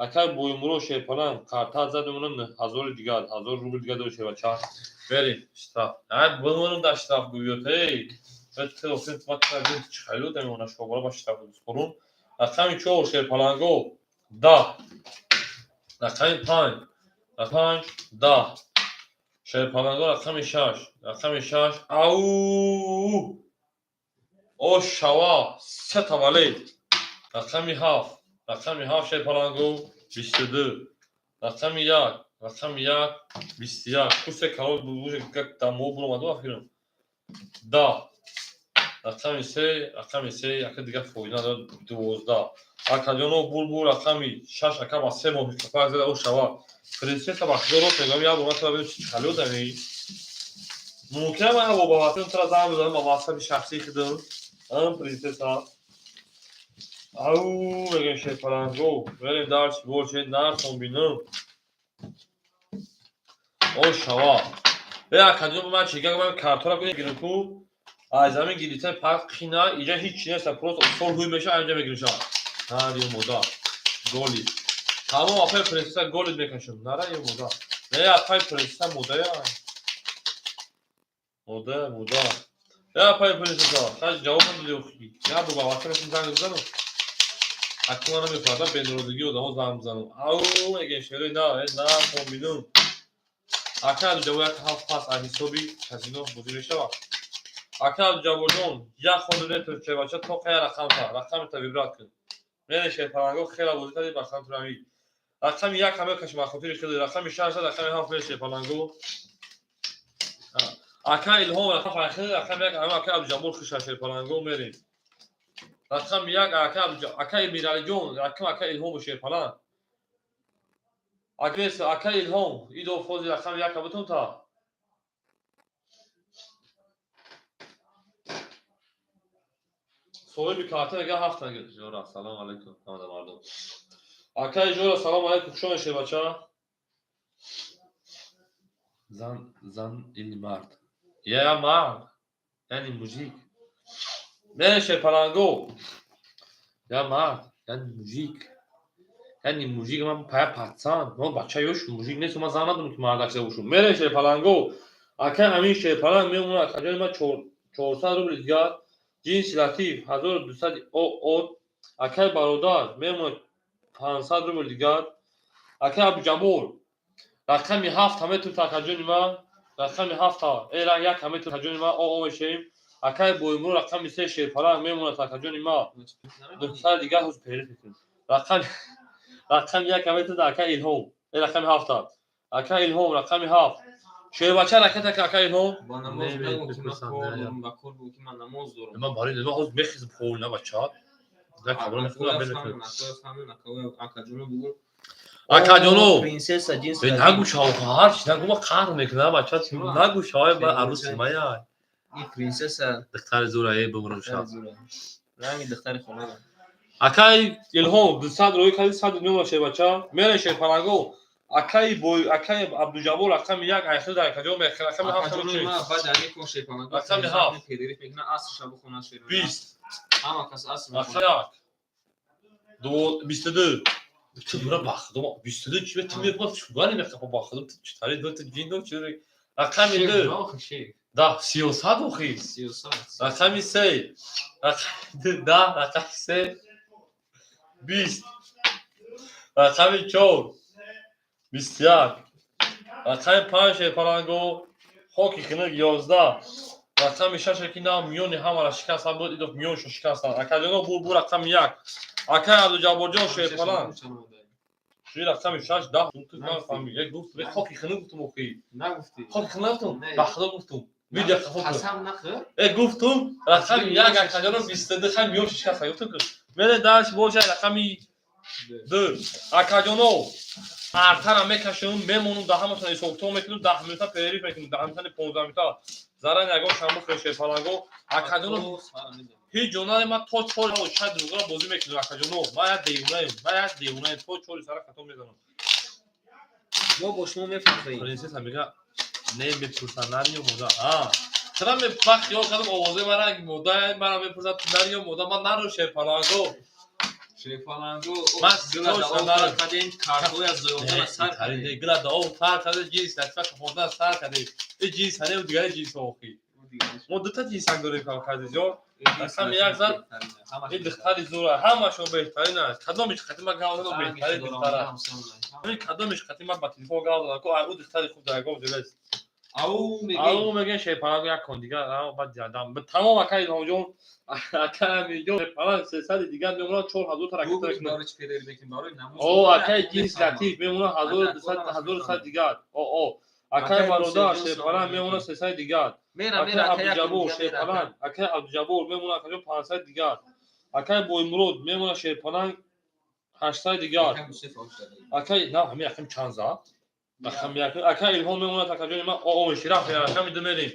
Акаи Боимуро, шерпалан, карта зад, мемона ҳазори дигар, 1000 рубл дигар дори, шербача. Берем, штраф. Ай, бимонам дар штраф гӯёт, эй. Чӣ хайло мемона шобара ба штраф спорум. Рақами чор, шерпаланго, 10. Рақами панҷ, панҷ, 10. Шерпаланго, рақами шаш, рақами шаш, ау! О шава, се таваллуд. Рақами ҳафт, рақами ҳафт, шерпаланго, 22. Рақами як, рақами як, 21. Кусе калон как дамо буромаду ахирам. 10. Рақами се, рақами се, яка дигар фоида надорад, 12. Акаҷоно, булбул, рақами шаш, ака ба 3 моҳ капак зада, о шава. Принсесса, ба худо, рост мегӯям, як бор ман тура бинам, чӣ халё дами. Мумкин ман як бор ба ватан тура занг бизанам ба ватсапи шахсии худам. Ам принсесса. Ау, мегӯям, шерпаланго. Берем дарси борче нарсон бинам. О шава. Э, акаҷон, ман чӣ гап, ман картора бигирам ку. Аз замин гирифта пак қина, иҷа ҳеҷ чи нест, просто сол ҳуй меша, инҷа мегиришам. Нари мода. Голи. Тамом, апай принсесса, голит мекашам. Нара ё мода. Не, апай принсесса, модая. Мода, мода. Э, апай принсесса, хай ҷавоб надоди охи. Я бо ба ватсапи занг бизанам. Акун ман намефаҳмам, бенорозигии одамо занг бизанам. Ау, мегем, шерои на, э, на, комбинум. Ака Абдуҷаббор, як ҳафт пас аз ҳисоби казино бозӣ мешавад. Ака Абдуҷабборҷон, як хондуне чебача то қая рақамта, рақамета выбрать кун. Мере, шерпаланго, хела бозӣ кардӣ, ба хантурави. Рақами як ҳама кашма хотири хеле, рақами шаш, рақами ҳафт, мере, шерпаланго. Ака Илҳом, рақам файхел, рақами як, ама ака Абдуҷаббор хуша, шерпаланго, мерем. Рақами як, ака ака Миралиҷон, рақам ака Илҳому, шерпаланг. Ака Илҳом, идо фози рақами яка бутун та. Соҳиби карта мега ҳафт нагир. Жора, салом алейкум, ҳамада мардум. Акаи Жора, салом алейкум, хуш омадед, шербача. Зан, зан или мард? Я мард, яъне мужик. Мере, шерпаланго. Я мард, яъне мужик. Яъне мужик, ман пая пацан. Ман бача ёш мужик нест, ман зан надорам ки мардак шуда бошам. Мере, шерпаланго. Акаи ҳамин, шерпаланг, мемонад акаҷони ман 400 рубли дигар. Ҷинси латиф 1200 от. Акаи бародар мемонад 500 рубл дигар. Акаи Абдуҷаббор, рақами ҳафт ҳаметун акаҷони ман, рақами ҳафта, э, як ҳаметун акаҷони ман, о мешавем. Акаи Боимур, рақами се, шерпаланг, мемонад акаҷони ман 900 дигар, ҳозир перес мекунем. Рақами як ҳаметун акаи Илҳом, э, рақами ҳафта. Акаи Илҳом, рақами ҳафт. Шербача, ракета ка, акаи Илҳом. Ба намоз нагу, ки ман кор дорам, ба кор бугу, ки ман намоз дорам. Ман барои ман ҳозир мехезам, хол на бача. Акаҷоно бугу. Акаҷоно. Принсесса, ҷинс. Нагу, шавҳар нагу, ма қаҳр мекунам, бача, нагу, шавҳар ба аруси мая. Ин принсесса. Духтари зура, е бумрум шаб. Ранги духтари хона. Акай Илҳом 200 рӯй кади 100 мемона шербача. Мере шерпаланго. Акай бой, акай Абдуҷаббор рақами 1 айхил дар акаҷон мехел рақами 7 Акаҷони ма баъд ами кор шерпаланго. Рақами 7. Перерыв мекунад, аср шабу хона шер. 20. Ҳама кас аср Рақами 1. 2 22. Ту бура бахдум 22 чи ту мехоҳад шугани мехоҳад бахдум ту читари ду ту ҷин ду чи рақами 2. Шер. Да, 33 охи. 33. Рақами 3. Рақами 2, да, рақами 3. 20. Рақами 4. 21. Рақами 5 шерпаланго хоки хинук 11. Рақами 6 ки на миёни ҳамаро шикастан буд, идоф миёншо шикастан. Акаҷоно бу рақами 1. Акай Абдуҷабборҷон шерпаланг. Шуи рақами 6 10 ту нафаҳмӣ. Як гуфт, хоки хинук гуфтум охи. Нагуфтӣ. Хоки хинук гуфтум, ба худо гуфтум. Видео қафо кун. Қасам нахӯр. Гуфтум рақами 1 акаҷоно 22 хай миёншо шикастан гуфтум ки. Мере даш боша рақами 2. Акаҷоно артара мекашем, мемонум, да ҳаматон ҳисобкитоб мекунем, 10 минута перерыв мекунем, 10 минута 15 минута. Заран ягон шамбу шерпаланго. Акаҷоно ҳеҷ ҷо наре, ман то 4 шаҳр дурӯғро бозӣ мекунам акаҷоно. Ман як девонаем, ман як девонаем, то 4 сара хато мезанам. Мо бо шумо мефахрем. Принсесса мега не мепурсад нари ё мода. А чара ман хиёл кардам овозаи ман ранги мода, мара мепурсад нари ё мода, ман наро шерпаланго. Шерпаланго Ман гила точно да нарам. об кардем, картҳоя зоёдана сар кардем. Гила да об тар карде, ҷинс латифа хондан сар карде. Э ҷинс ҳане дигари ҷинс охи. Мо дута ҷинс ҳам дорем кавказиҷо. Рақами як зад. Ин духтари зура, ҳамашон беҳтарин аст. Кадомиш қати ман гап задам беҳтарин духтара. Ҳамин кадомиш қати ман ба телефон гап задам, ку ӯ духтари хуб дар ягон ҷо Ау мегӯй. Ау мегӯян шерпаланг як кон дигар, ау баъд ҷадам. Тамом акай Илҳомҷон, акай Амирҷон, шерпаланг 300 дигар мемонад 4000 та ракета мекунад. Барои чӣ перерыв мекунем? Барои намоз. О, акай ҷинс латиф мемонад 1200 1100 дигар. О, о. Акай бародар шерпаланг мемонад 300 дигар. Мера, Акай мера, акай як Абдуҷаббор дигар мера, акай. шерпаланг, акай Абдуҷаббор мемонад акаҷон 500 дигар. Акай Боймурод мемонад шерпаланг 800 дигар. Акай Мусеф офтода. Акай на ҳамин рақам чанд зад? Рақами як. Акай Илҳом мемонад акаҷони ман. О, о, шираф рақами ду мерем.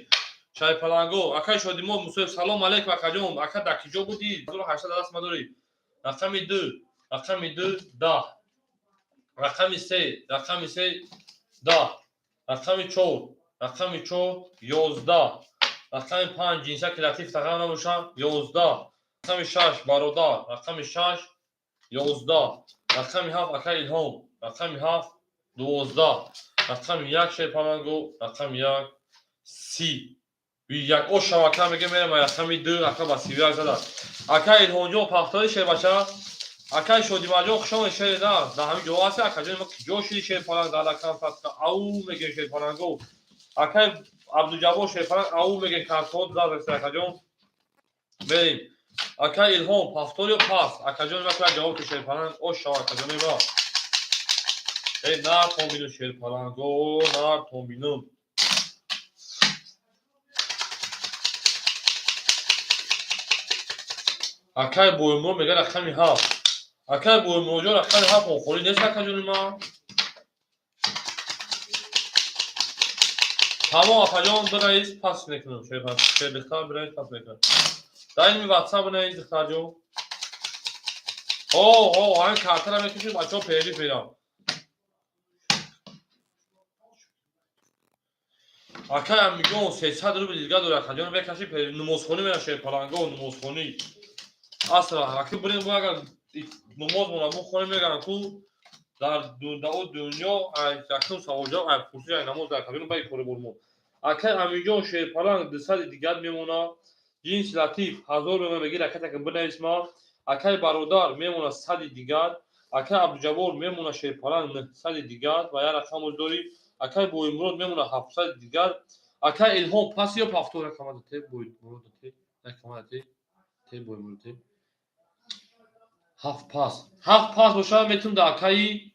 Чайпаланго, акай Шодимон Мусоев, салом алейкум акаҷон. Ака дар киҷо будӣ? 1800 даст мадорӣ. Рақами 2, рақами 2 10. Рақами 3, рақами 3 10. Рақами 4, рақами 4 11. Рақами 5 ҷинса ки латиф тағам набошад 11. Рақами 6 бародар, рақами 6 11. Рақами 7 акай Илҳом, рақами 7 12. Рақами 1 шерпаланго, рақами 1 30. Як о шабака мега мерам рақами 2 ака ба 31 зада. Акай Илҳомҷон пахтаи шербача. Акай Шодимаҷон хушомад шери на. Дар ҳамин ҷо ҳасти акаҷон ма киҷо шиди шерпаланг дар рақам фатка ау мега шерпаланго. Акай Абдуҷаббор шерпаланг ау мега картот зад акаҷон. Мерем. Акай Илҳом пафтор ё пас? Акаҷон ма кра ҷавоб ки шерпаланг о шава акаҷон ма. Эй нар томбину шерпаланго, нар томбину. Акай Боймур мега рақами 7. Акай Боймурҷон рақами 7 охорӣ нест акаҷони ман. Тамом акаҷон бираиз пас мекунам. Шердихтар бираиз пас мекунам. Дар ин WhatsApp бираиз дихтарҷон. О, о, ҳамин картара мекушем, бачаҳо перерыв мерам. Акай Амиҷон 300 рубл дигар дорад, акаҷон мекаши намозхонӣ мерам шерпаланго, намозхонӣ. Асра, аки бирем бо агар намоз мона бухонем мегӯянд ку дар дао дунё ай якум саволҷавоб ай пурсиш ай намоз дар кабину баи кори бурмо. Акай Амиҷон шерпаланг 200 дигар мемонад. Ҷинси латиф 1000 мемонад, мегир акай таки бинавис ма. Акай бародар мемонад 100 дигар. Акай Абдуҷаббор мемонад шерпаланг 900 дигар ва як рақам оз дорӣ. Акай Боймурод мемонад 700 дигар. Акай Илҳом пас ё пафтор рақамада те Боймурод те рақамада те те Боймурод те 7 пас. 7 пас бошад метавонам дар акаи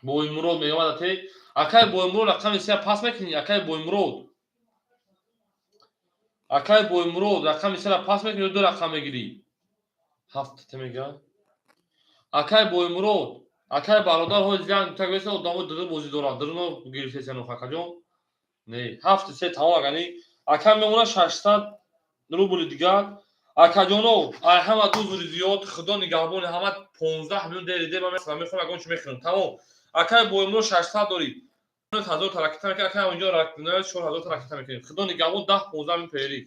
Боймурод меомада те. Акай Боймурод рақами 3 пас мекунӣ? Акай Боймурод. Акай Боймурод рақами 3 пас мекунӣ ё 2 рақам мегирӣ? 7 те мега. Акай Боймурод, акай бародар ҳои зиён так веса одамо дуру бозӣ доранд. Дуруно гирифтесян акаҷон. Не, ҳафти се тамом. Агани ака мемона 600 рубли дигар. Акаҷоно, ай ҳама узри зиёд, худо нигаҳбони ҳама. 15 минут дери дер мехоҳам, ягон чи мехӯрам. Тамом, акай боимро 600 дорӣ, ҳазор ракета мекунем. Акай, инҷо 4000 ракета мекунем. Худо нигаҳбон, 10-15 минут перерыв.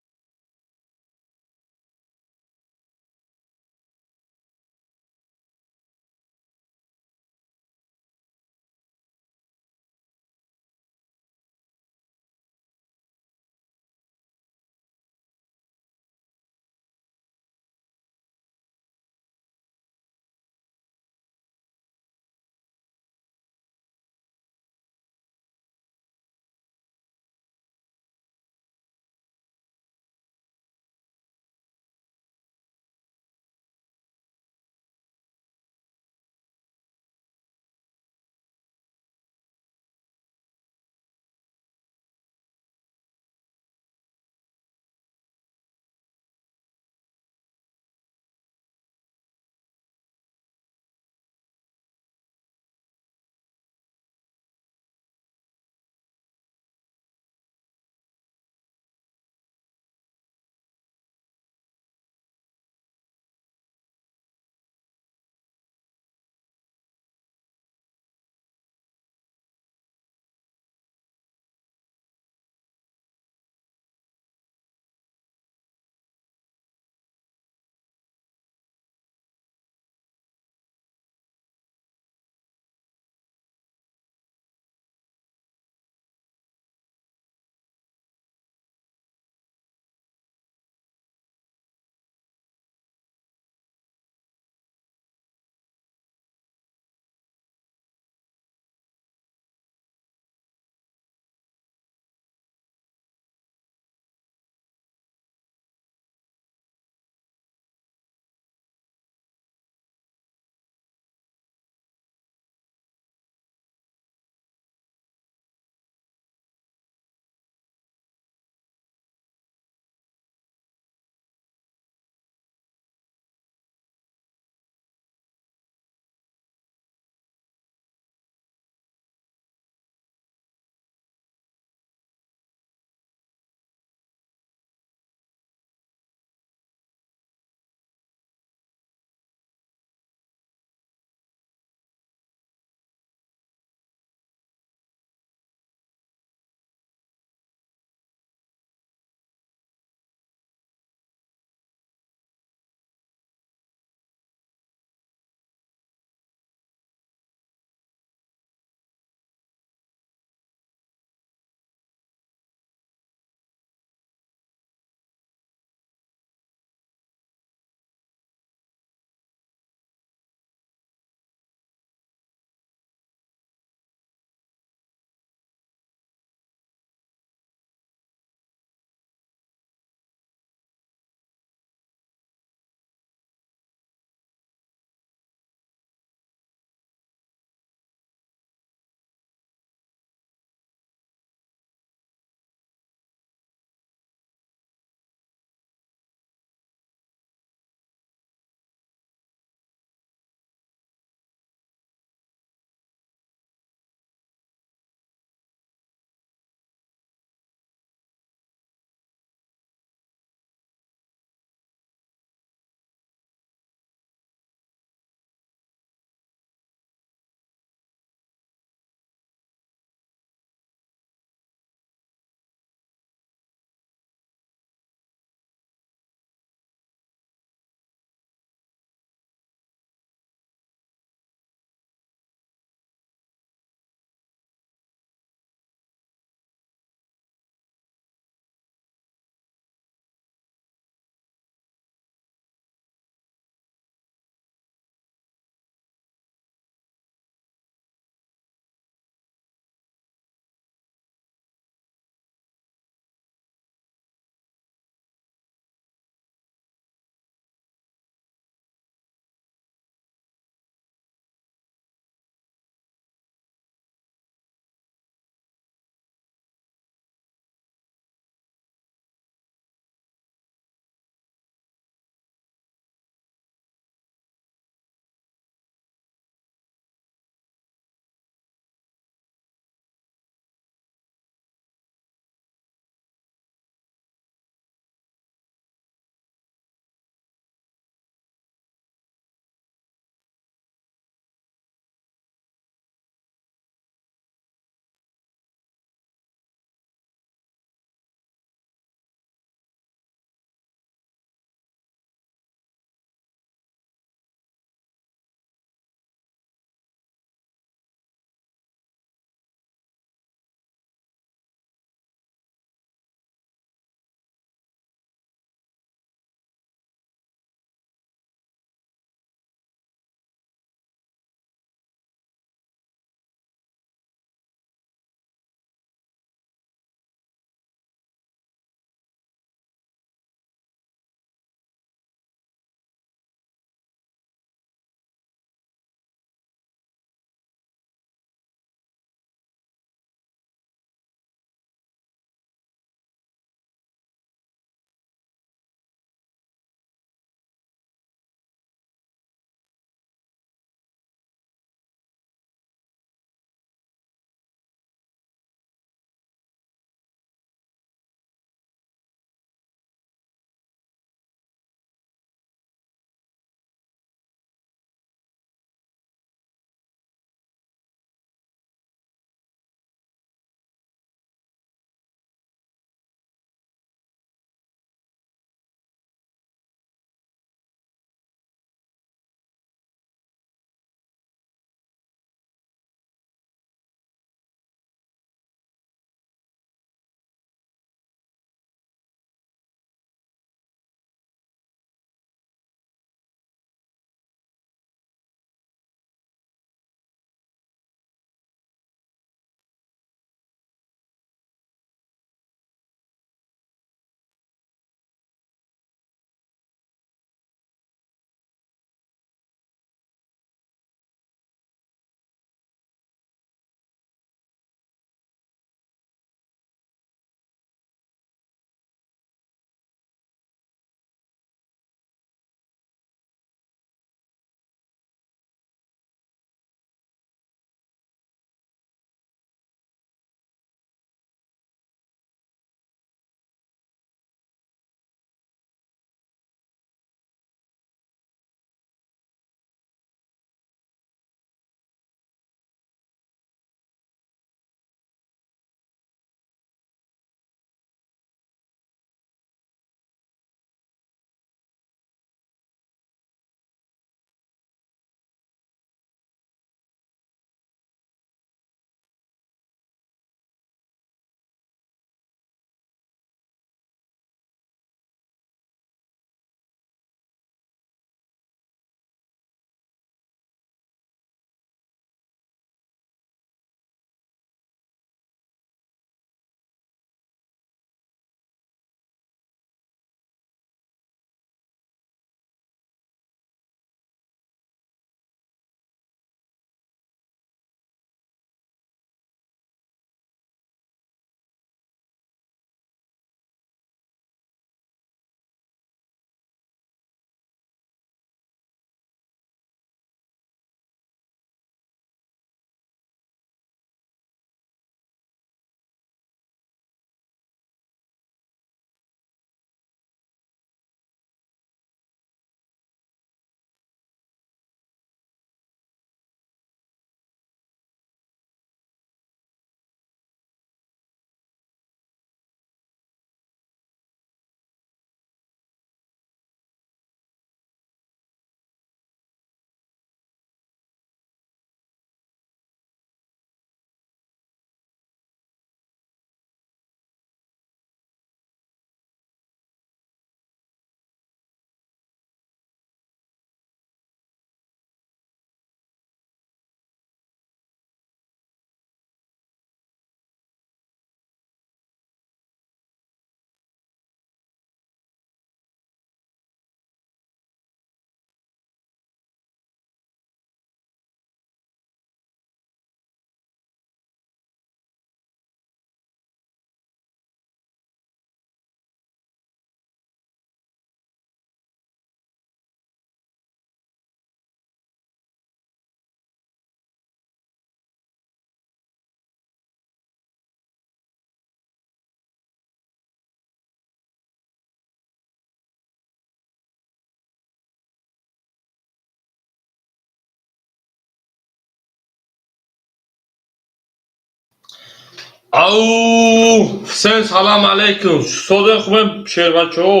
Ау, всем салам алейкум. Соден хубем, шербачаҳо.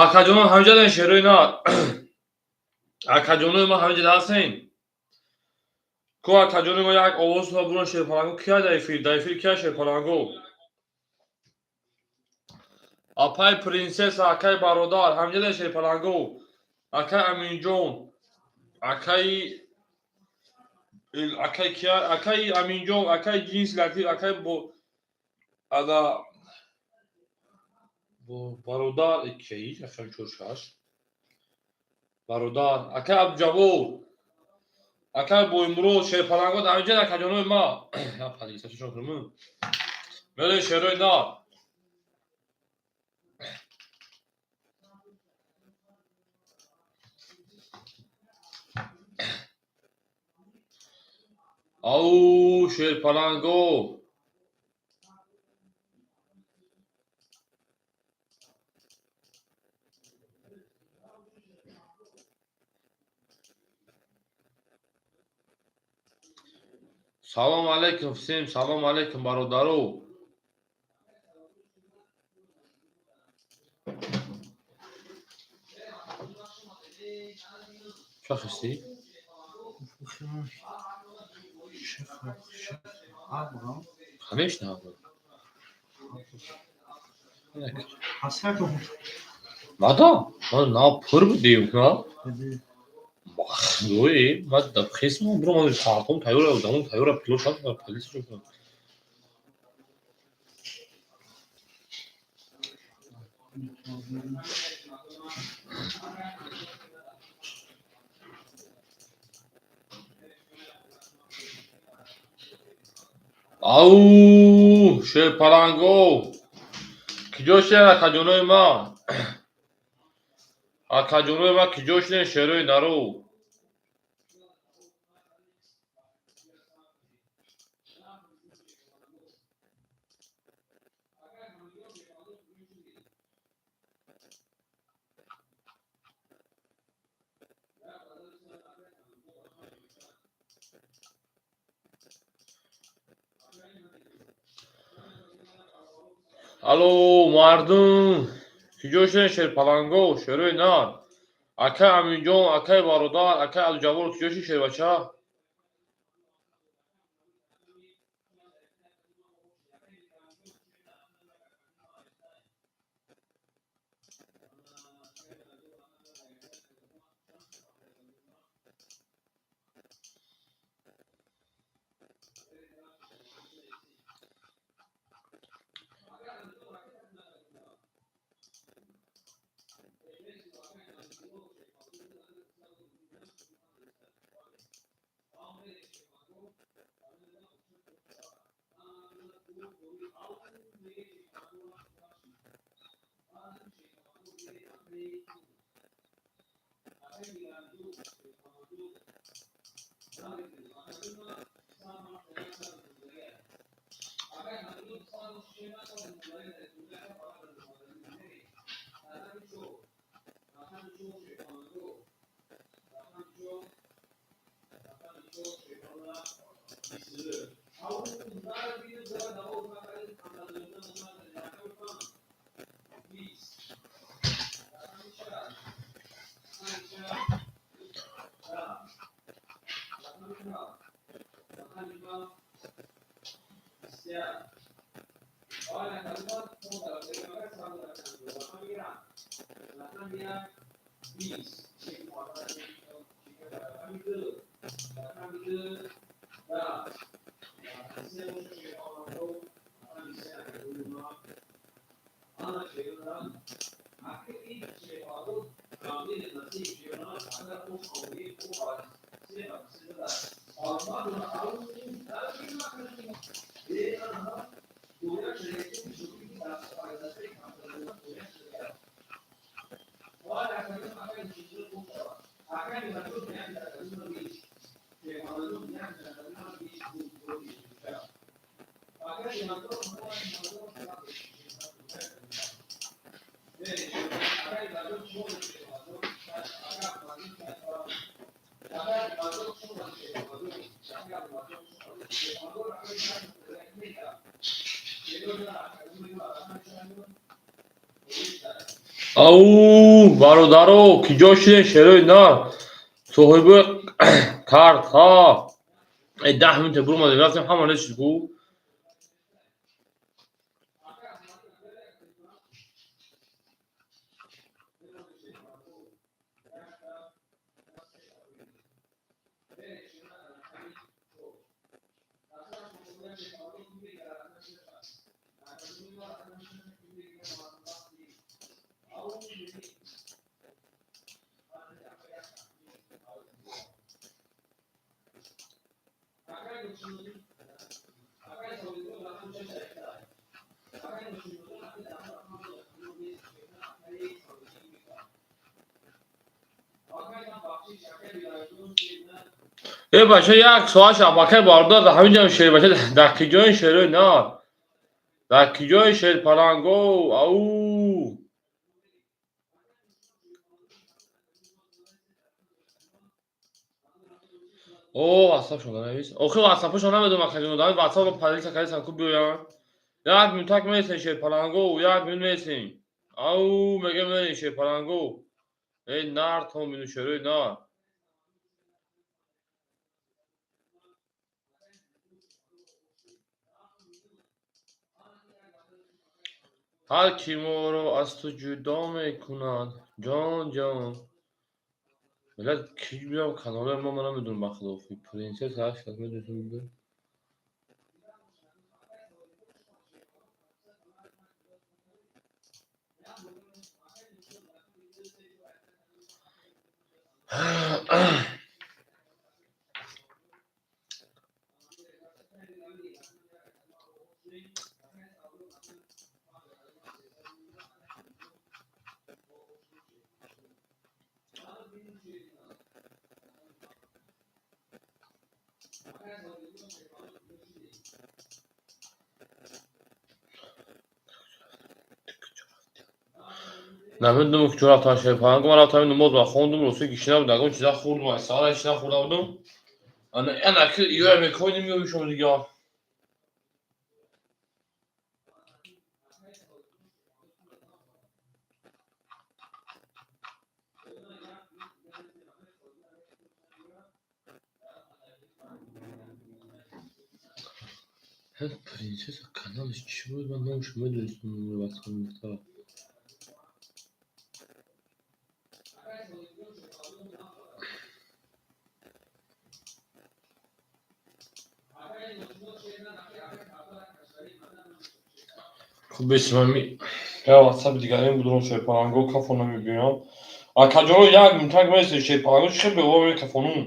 Акаҷонон ҳамҷадан, шерои на. Акаҷонои ма ҳамҷада ҳастен? Ку акаҷонои ма, як овоз бурон, шерпаланго кия дар эфир? Дар эфир кия, шерпаланго? Апай принсесса, акай бародар, ҳамҷадан, шерпаланго. Акай Аминҷон, акай кия, акай Аминҷон, акай Ҷинс Латиф, акай бо ада бо бародар кияи рақами чор шаш бародар, акай Абдуҷаббор, акай Боимурод, шерпаланго ҳамҷа, акаҷонои ма. Мерем, шерои нар. Ау, шерпаланго. Салом алейкум всем, салом алейкум, бародаро. Ча хистӣ? Конечно. Мада, ман на пур будем, на? Махлуи, ман хисмон бро, ман картон тайёра, одамон тайёра, пилот шад, полис шуд. Ау, шерпаланго. Киҷо шуден, акаҷонои ма? Акаҷонои ма, киҷо шуден, шерои наро? Алло, мардум, киҷо шуден, шерпаланго, шерои нар? Акай Аминҷон, акай бародар, акай Абдуҷаббор, киҷо шуд, шербача? Ау, бародаро, киҷо шидем, шерои нар? Соҳиби картҳо. 10 минута бурмадем, рафтем, ҳама нешид ку. Э, бача, як соат шабакаи бародар дар ҳамин ҷам шер, бача, дар киҷои шерои нар? Дар киҷои шерпаланго? Ау! О, ватсапшон навис. Охи, ватсапшон намедонам, акаҷон, дар ватсап поделиться кардасан ку, биёянд. Як минутак месем, шерпаланго, як минут месем. Ау, мегем мерем, шерпаланго. Эй, нартон бину, шерои нар. Ҳар ки моро аз ту ҷудо мекунад, ҷон ҷон. Миллат, ки биём каналҳои мо, ман намедонам, ба худо, принсесса ҳаст, кас медонистам. Намедонам, куҷо рафтан шерпаланго. Ман рафтам, намоз ба хондум, рости гишна будам, ягон чиза хӯрдум, ай саҳар ҳеч нахӯрда будум. Ана анаки ёя мекоинем, ёби шумо дига. Принсесса каналаш чӣ буд? Ман номашо медонистам, ватсап гуфта. Хуб, бесимами я ватсапи дигарем будурам, шерпаланго кафона мебиёям. Акаҷоно, як минутак месем, шерпаланго, чӣ хел беғо мекафонум?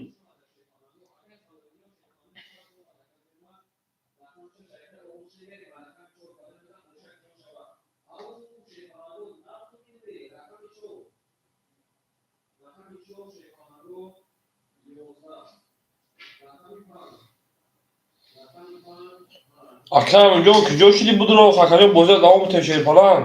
Акам ҷон, куҷо шудӣ, будурам, акаҷон, бозиро давом бутем, шерпаланг.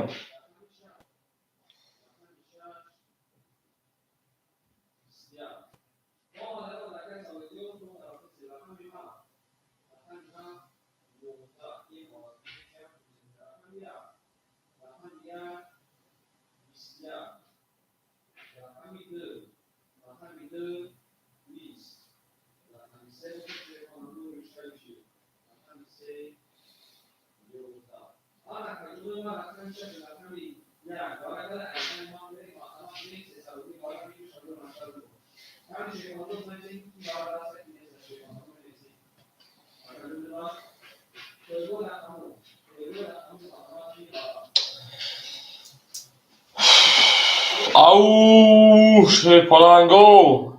Ау, шерпаланго.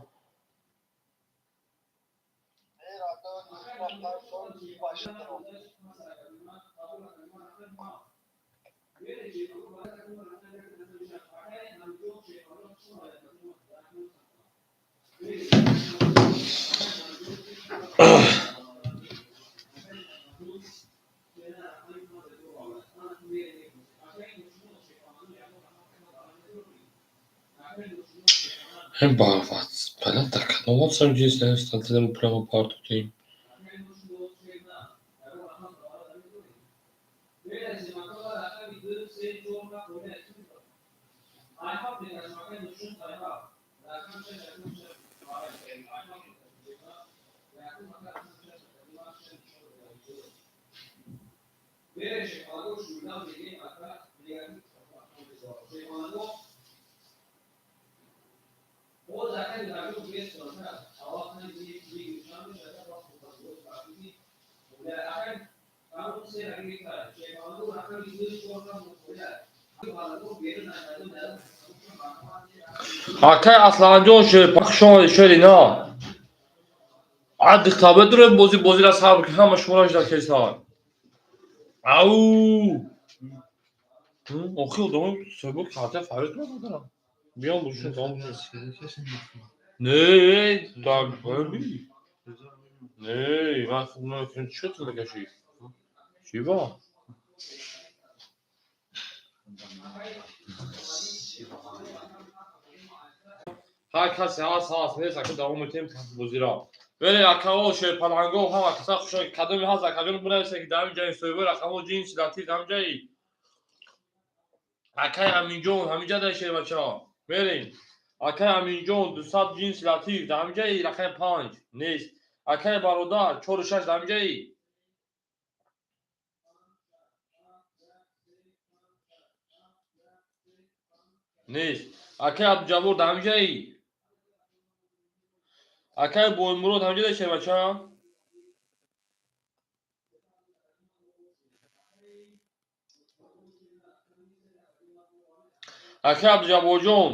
Ба дар кадом ватсап ҷинс навистан, пуламо партофтем? Акай Асланҷон, шерпахшон, шери на. А дихтабе дуре бози бозира сабр ки ҳама шуморо жда кесан. Ау! Охи одамон собиқ карта фарёд надодам. Биём бошин, там бошин. Не, так, баби. Не, ман хуб намекунам. Чӣ ту мекашӣ? Чӣ ба? Ҳар касе ҳаст, ҳаст, нест, ака давом метем бозира. Веле акао шерпаланго ҳама каса хуш кадоме ҳаст, акаҷон бинависе ки дар ҳамин ҷаи соҳиби рақамҳо ҷинси латиф дар ҳамин ҷаи акай Аминҷон ҳаминҷа дар шербача. Мерем. Акай Аминҷон 200 ҷинси латиф дар ҳамин ҷаи рақами 5 нест. Акай бародар 4 6 дар ҳамин ҷаи. Нест. Акай Абдуҷаббор дар ҳамин ҷаи. Акай Боймурод ҳамин ҷа шербача. Акай Абдуҷабборҷон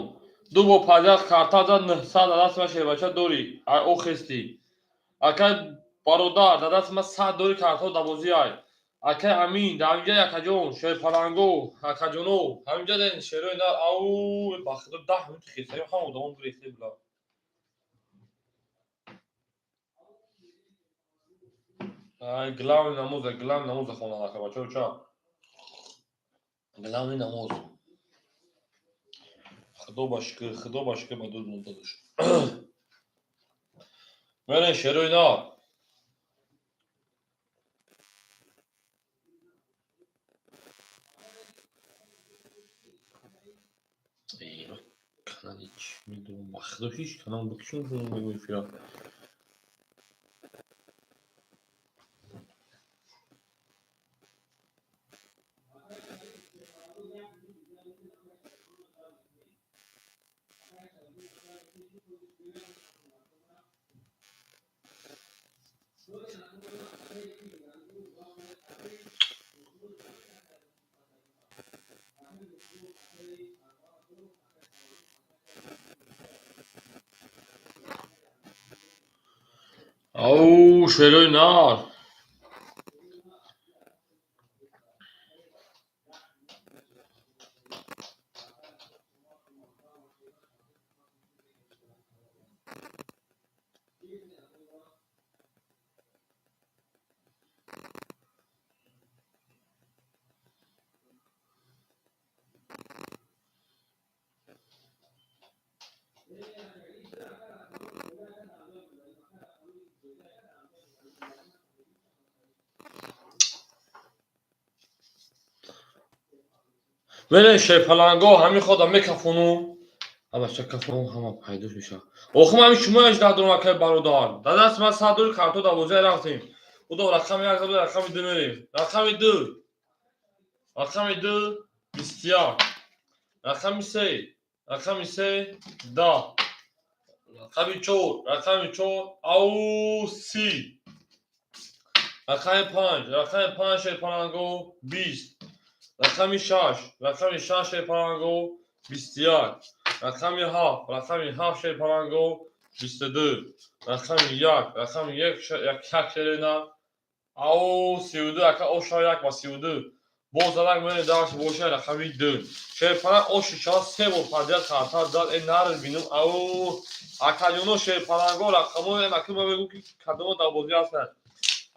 ду бор подряд карта зад 900 дар дасти ман шербача дорӣ. Ай охести. Акай бародар дар дасти ман 100 дори картҳо дар бозӣ ай. Акай Амин дар ҳамин ҷа акаҷон шерпаланго акаҷоно ҳамин ҷа дар шерои нар ау ба худо 10 минут хестаем ҳама одамон гирехте била. Ай главный намоз, главный намоз хондан ака бачаҳо ча. Главный намоз. Худо ба шукр, худо ба шукр ба дур додаш. Мерем шерои нар. Канали чӣ медонам, ба худо ҳеҷ канал бикушон мегӯ эфира. Ау, шерои нар. Мерем шерпаланго ҳамин худам мекафону. Абача кафону ҳама пайдо мешавад. Охи ман ҳамин шумо ҳеҷ надорам акай бародар. Дар дасти ман 100 дори картҳо дар бозӣ рафтем. Худо рақами 1 зада рақами 2 мерем. Рақами 2. Рақами 2 21. Рақами 3. Рақами 3 10. Рақами 4. Рақами 4 ау 30. Рақами 5. Рақами 5 шерпаланго 20. Рақами 6. Рақами 6 шерпаланго 21. Рақами 7. Рақами 7 шерпаланго 22. Рақами 1. Рақами 1 як шерина. Ау 32 ака оша 1 ба 32. Боз задак мерем дарш боша рақами 2. Шерпаланг оши шава се бор подряд карта зад э нар бинум ау акаҷоно шерпаланго рақамҳо ака ма мегӯ ки кадомо дар бозӣ ҳастанд.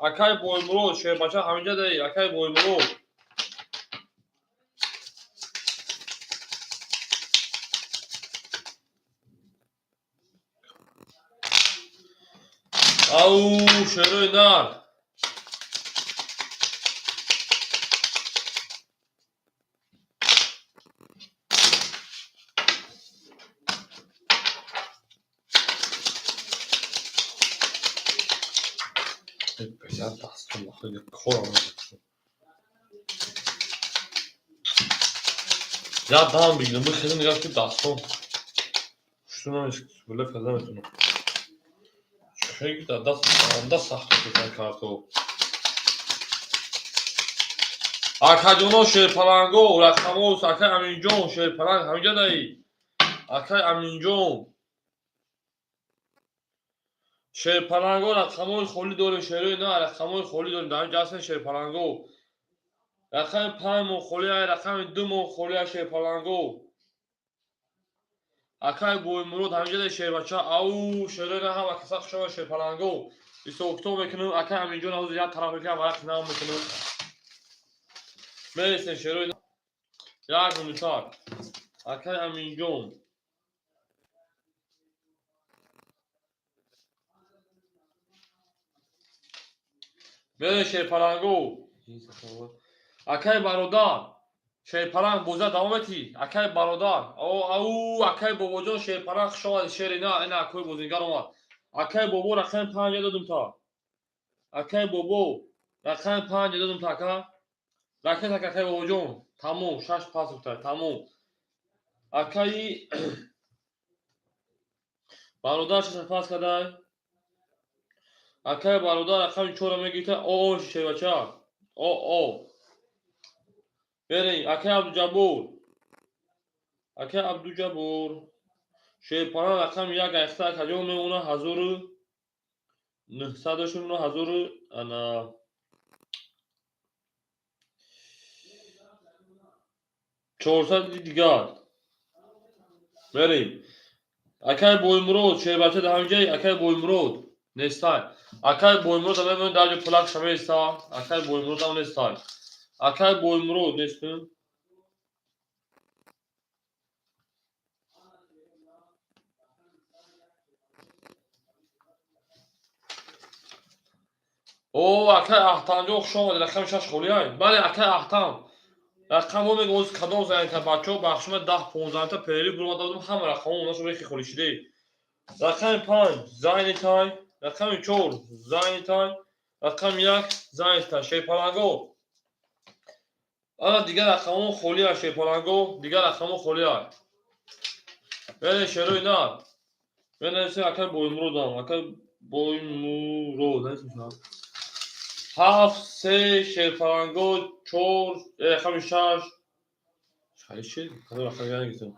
Акай Боймурод шербача ҳаминҷа даи акай Боймурод. Ау шерои нар. Я дам бигирам, бихезам, дигар ки дастом шунамеш гуле каза метунам. Хеле даст анда сахт карту. Акаҷоно, шерпаланго, рақамос. Акай Аминҷон, шерпаланг ҳамиҷа даи. Акай Аминҷон, шерпаланго, рақамои холӣ дорем. Шерои на, рақамои холӣ дорем дар ҳамиҷа ҳастен. Шерпаланго, рақами 5 моҳ холӣ ай, рақами 2 моҳ холӣ ай. Шерпаланго, акай Боймурод ҳамиҷа даи. Шербача, ау, шерои на, ҳама каса хушома. Шерпаланго, ҳисобкитоб мекунем. Акай Аминҷон ҳозир як тараф мекунам, варақ нам мекунем, мересем. Шерои як минутак. Акай Аминҷон, мере. Шерпаланго, акай бародар, шерпаланг, боза давом метӣ. Акай бародар, ау, акай Бобоҷон, шерпаланг, хуш омадӣ. Шери на, ина акои бозингар омад. Акай Бобо, рақами 5 додум та. Акай Бобо, рақами 5 додум та. Ака, ракетак. Акай Бобоҷон, тамом, шаш пас гуфта, тамом. Акаи бародар шаша пас кадай. Акаи бародар рақами 4-а мегирифта. О, шербача, о, о, берем. Акаи Абдуҷаббор, акаи Абдуҷаббор, шерпаланг, рақами 1 айхта. Акаҷон, мемона 1900 дошт, мемона ҳазору ана 400 дигар. Мерем. Акаи Боймурод, шербача дар ҳаминҷаи. Акаи Боймурод нестай. Акаи Боймурод мемонад дар ҷо, пулакша меиста. Акаи Боймуродам нестай. Акаи Боймурод нестм. О, акаи Аҳтамҷон, хуш омадед. Рақами 6 холиай. Бале, акаи Аҳтам, рақамҳо мегӯ, оз кадом занята. Бачаҳо, бахшима, 10-15-та перерыв буромада будам, ҳама рақамҳо онашо рехи холӣ шиде. Рақами 5 занятый, рақами 4 занятый, рақами 1 занятый. Шерпаланго, ана дигар рақамҳо холиа. Шерпаланго, дигар рақамҳо холиа. Бере, шерои нар менависем. Акаи Боймуродам, акаи Боймурод, 7 3. Шерпаланго, 4, рақами 6 рақам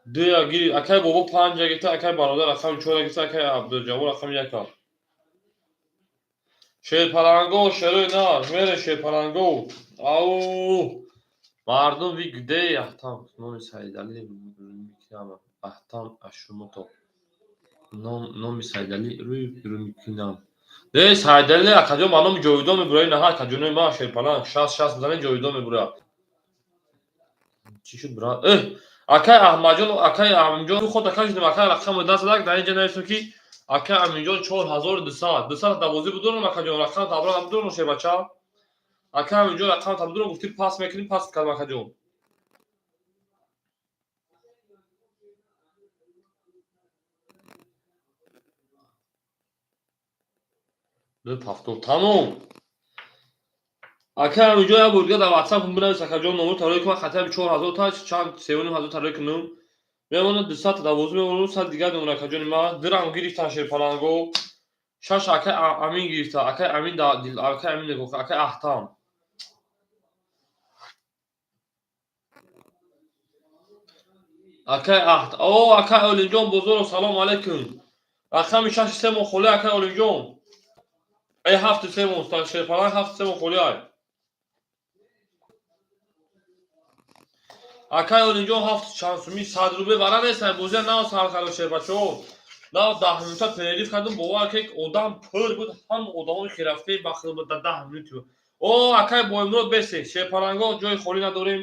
дуя гири. Акаи Бобо 5-а гирифта, акаи бародар рақами 4-а гирифта, акаи Абдуҷаббор рақами 1-а. Шерпаланго, шерои нар мере. Шерпаланго, ау, мардум, ви где Аҳтам? Номи Саидалӣ Аҳтам Ашумотов, номи Саидалӣ рӯи мекунам. Не, Саидалӣ акаҷон, ба номи Ҷовидон мебура. Инаҳа, акаҷонои ман, шерпаланг, 60 60 бизанед, Ҷовидон мебура. Чӣ шуд, брат? Э, акай Аҳмадҷон, акай Аминҷон, худ ака шудем. Акай, рақами дастадак дар инҷа нависем, ки акай Аминҷон 4200 200 давозӣ будорам. Акаҷон, рақам табро набудорам. Шербача, акай Аминҷон, рақам табудорам, гуфтӣ пас мекунӣ, пас кардам, акаҷон. Ду ҳафтод, тамом. Акай Аминҷон, як бор дига дар ватсап бинавис, акаҷон, номер тарои кунам. Хотя бы 4000 та, чанд, 3500 тарои кунам, мемонад 200 давозӣ мемонад, 100 дигар мемонад. Акаҷони ман, дирам гирифтан. Шерпаланго, шаш акай Амин гирифта. Акай Амин, акай Амин нигоҳ, акай Аҳтам. Акай Аҳт, о, акай Олимҷон Бозоров, салому алайкум. Рақами 6 3 моҳ холӣ, акай Олимҷон. Эй, 7 3 моҳ, шерпаланг, 7 3 моҳ холӣ ай. Акай Олимҷон, ҳафт чанд суми, 100 рубл вара нестай. Бозия нав сар кардам, шербачаҳо, нав 10 минута перерыв кардам. Бовар ки одам пур буд, ҳама одамои хирафтаи бахил буд дар 10 минути. О, акай Боймурод, бесе. Шерпаланго, ҷои холӣ надорем.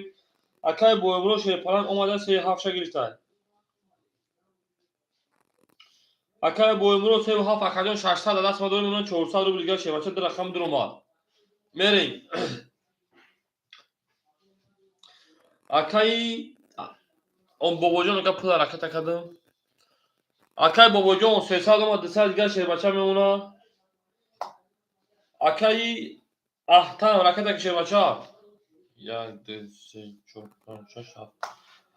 Акай Боймурод, шерпаланг омада, се ҳафтша гирифта. Акай Боймурод, севу ҳафт. Акаҷон, 600 даст ма дорем, 400 рубл дигар. Шербача, ду рақам дуромад, мерем. Акаи он Бобоҷон, ака, пул ҳараката кардам. Акай Бобоҷон, 300 омад, 200 дигар шербача мемонад. Акаи Аҳтам, ракета ки, шербача. Як, ду, се, чор, панҷ, шаш, ҳафт.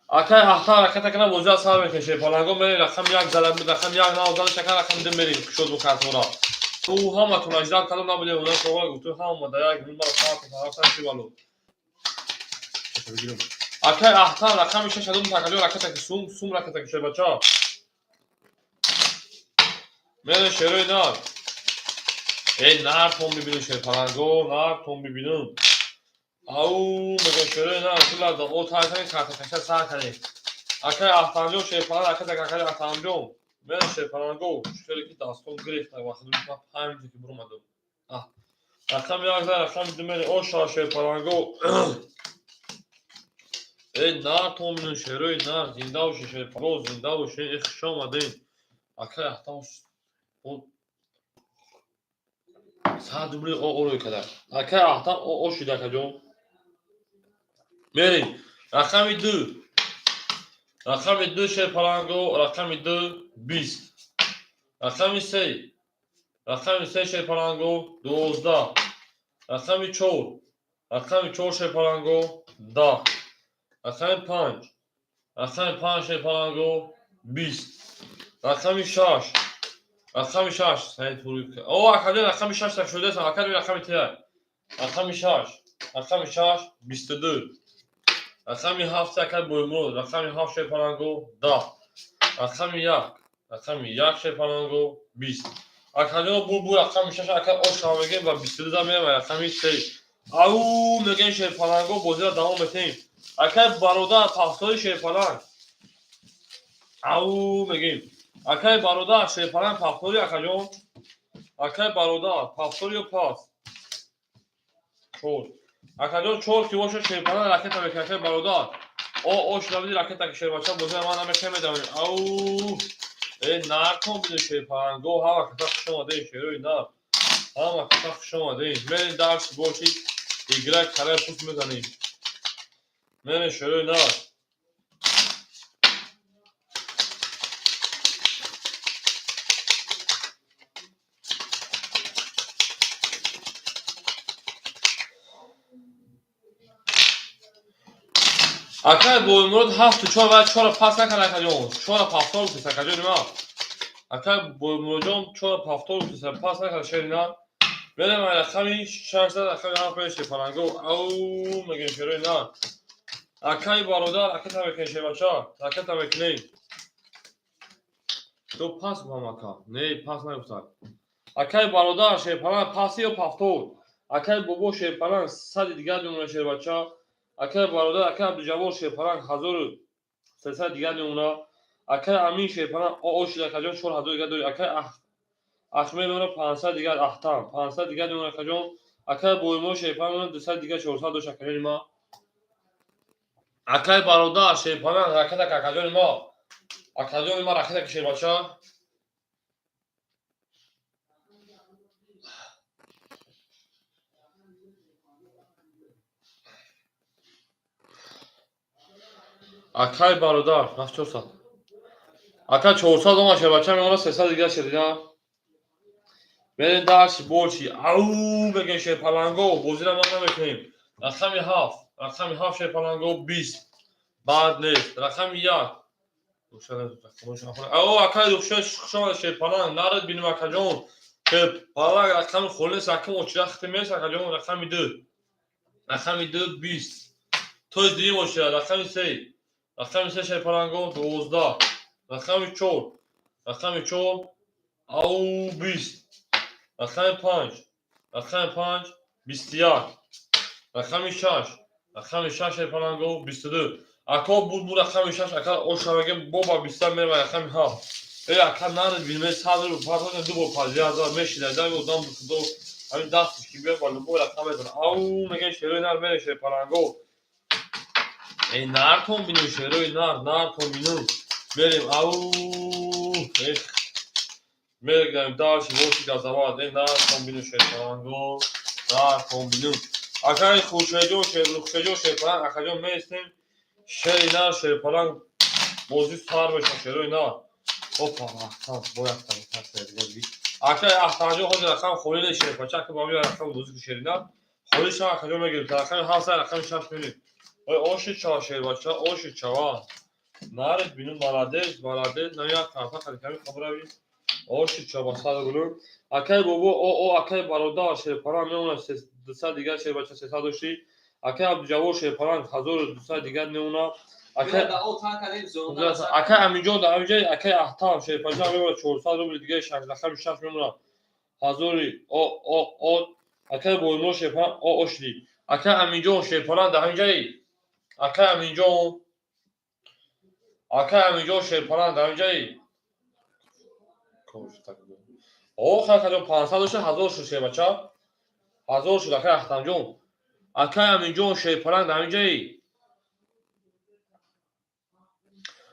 Акаи Аҳтам ракета кана, бозиа сар мекунем, шерпаланго. Мерем, рақами як зала, рақами як нав зала шака, рақами ду мерем, кушод бо картора. Ӯ ҳаматон аждат кардам, набудем, ода шоға гуфту ҳама да як минут мара саат рафтан, чи вало. Акаи Аҳтам, рақами шаш адум такаҷо, ракета ки, сум сум, ракета ки, шербача. Мерем, шерои нар. Эй, нартон бибинем, шерпаланго, нартон бибинем. Ау, мегӯям, шерои нар, шулада, о тайтани карта каша сар кардем. Акаи Аҳтамҷон, шерпаланг, ракета, акаи Аҳтамҷон. Мерем, шерпаланго, шере ки дастон гирифта, вақти ман панҷ ки буромадам. Рақами як за, рақами ду мерем, оша, шерпаланго. Эй, нартон бибинем, шерои нар, зинда бошед, шерпаланго, зинда бошед, э, хуш омадем. Акаи Аҳтам 100 рубли о орой када. Акаи Аҳтам о о шуда, акаҷон. Мерем. Рақами ду. Рақами ду, шерпаланго, рақами ду 20. Рақами се. Рақами се, шерпаланго, 12. Рақами чор. Рақами чор, шерпаланго, 10. Рақами панҷ. Рақами панҷ, шерпаланго, 20. Рақами шаш. Рақами шаш. О, акаҷон, рақами шаш шудасам, акаҷон, рақами тия. Рақами шаш. Рақами шаш, 22. Рақами ҳафт, акай Боймурод, рақами ҳафт, шерпаланго, 10. Рақами як. Рақами як, шерпаланго, 20. Акаҷон, бу рақами шаш, ака оша мегем ва 22 да мерем рақами се. Ау, мегем, шерпаланго, бозиро давом метем. Акай бародар, пахтои, шерпаланг. Ау, мегем. Акай бародар, шерпаланг, пахтори, акаҷон. Акай бародар, пахтори ё пас? Чор. Акаҷон, чор ки боша, шерпаланг ракета мекунад, акай бародар. О, о шуда биди, ракета ки, шербача, бозиро ман намекунем, медавем. Ау! Э, наркон биди, шерпаланго, ҳама каса хуш омадем, шерои нар. Ҳама каса хуш омадем. Мерем, дарси боши, игра карай пуст мезанем. Мерем, шерои нар. Акай Боймурод, ҳафту чор ва чора пас накард, акаҷон. Чора пафтор гуфтест, акаҷони ман. Акай Боймуродҷон, чора пафтор гуфтест, пас накард, шери нар. Мерем рақами шаш зад, рақами ҳафт мерем, шерпаланго. Ау, мегем, шерои нар. Акай бародар, ракета мекунем, шербача. Ракета мекунем. Ту пас гуфтам, ака. Не, пас нагуфтак. Акай бародар, шерпаланг, паси ё пафтор? Акай бобо, шерпаланг, 100-и дигар мемонад, шербача. Акай бародар, акай Абдуҷаббор, шерпаланг, 1300 дигар мемонад. Акай Амин, шерпаланг, о о шуда, акаҷон, 4000 дигар дорӣ. Акай Ахмед мемонад 500 дигар, Ахтам 500 дигар мемонад, акаҷон. Акай Боймо, шерпаланг, мемонад 200 дигар, 400 дошт, акаҷони ма. Акай бародар, шерпаланг, ракета, акаҷони ма. Акаҷони ма, ракета ки, шербача. Акай бародар, рафт 400. Ака, 400 омад, шербача, мемонад 300 дигар, шерина. Мерем дарси бочи. Ау, мегем, шерпаланго, бозиро ман намекунем. Рақами ҳафт. Рақами ҳафт, шерпаланго, 20. Баъд нест. Рақами як. Ау, акай Рухшед, хуш омадед, шерпаланг. Наред бинем, акаҷон. Шерпаланг, рақами холис, рақами очира хитим нест, акаҷон, рақами ду. Рақами ду, 20. То есть дуюм очира, рақами се. Рақами се, шерпаланго, 12. Рақами чор. Рақами чор, ау, 20. Рақами панҷ. Рақами панҷ, 21. Рақами шаш. Рақами шаш, шерпаланго, 22. Ако буд бу рақами шаш, ака оша мегем, бо ба 21 мерем рақами ҳафт. Э, ака, наред бинем, 100 рубл пас ду бор пазия зад мешида, дай одам худо ҳамин дастиш ки биёд, ба любой рақам мезанад. Ау, мегем, шерои нар, мерем, шерпаланго. Эй, нартон бинем, шерои нар, нартон бинем. Мерем, ау, эх, мегӯям, дальше боши газават. Эй, нартон бинем, шерпаланго, нартон бинем. Акаи Хуршедҷон, Шерухшедҷон, шерпаланг, акаҷон, меистем. Шери нар, шерпаланг, бозӣ сар мешавад, шерои нар. Опа, аҳсан, бояд. Акай Ахтарҷон, ҳозир рақам холӣ нест, шерпача, ака ба миён рақам бозӣ ку, шерина. Холӣ шава, акаҷон, мегирем. Рақами ҳафт, рақами шаш мерем. Ой, оши чава, шербача, оши чава. Наред бину, молодец, молодец. На як тарафа қадиками хабрави. Оши чава, сад рублю. Акай бобо, о, о, акай бародар, шерпаран мемонад 200 дигар, шербача, 300 дошти. Акай Абдуҷавор, шерпаран, 1200 дигар мемонад. Акай акай Аминҷон дар ҳаминҷа, акай Аҳтам, шерпача, мемонад 400 рубли дига, шаш рақами шаш мемонад. Ҳазори о о о, акай Боймо, шерпаран, о о шуди. Акай Аминҷон, шерпаран, дар ҳаминҷаи. Акай Аминҷон. Акай Аминҷон, шерпаран, дар ҳаминҷаи. О, акаҷон, 500 дошта, 1000 шуд, шербача. 1000 шуд, акай Ахтамҷон. Акай Аминҷон, шерпаран, дар ҳаминҷаи.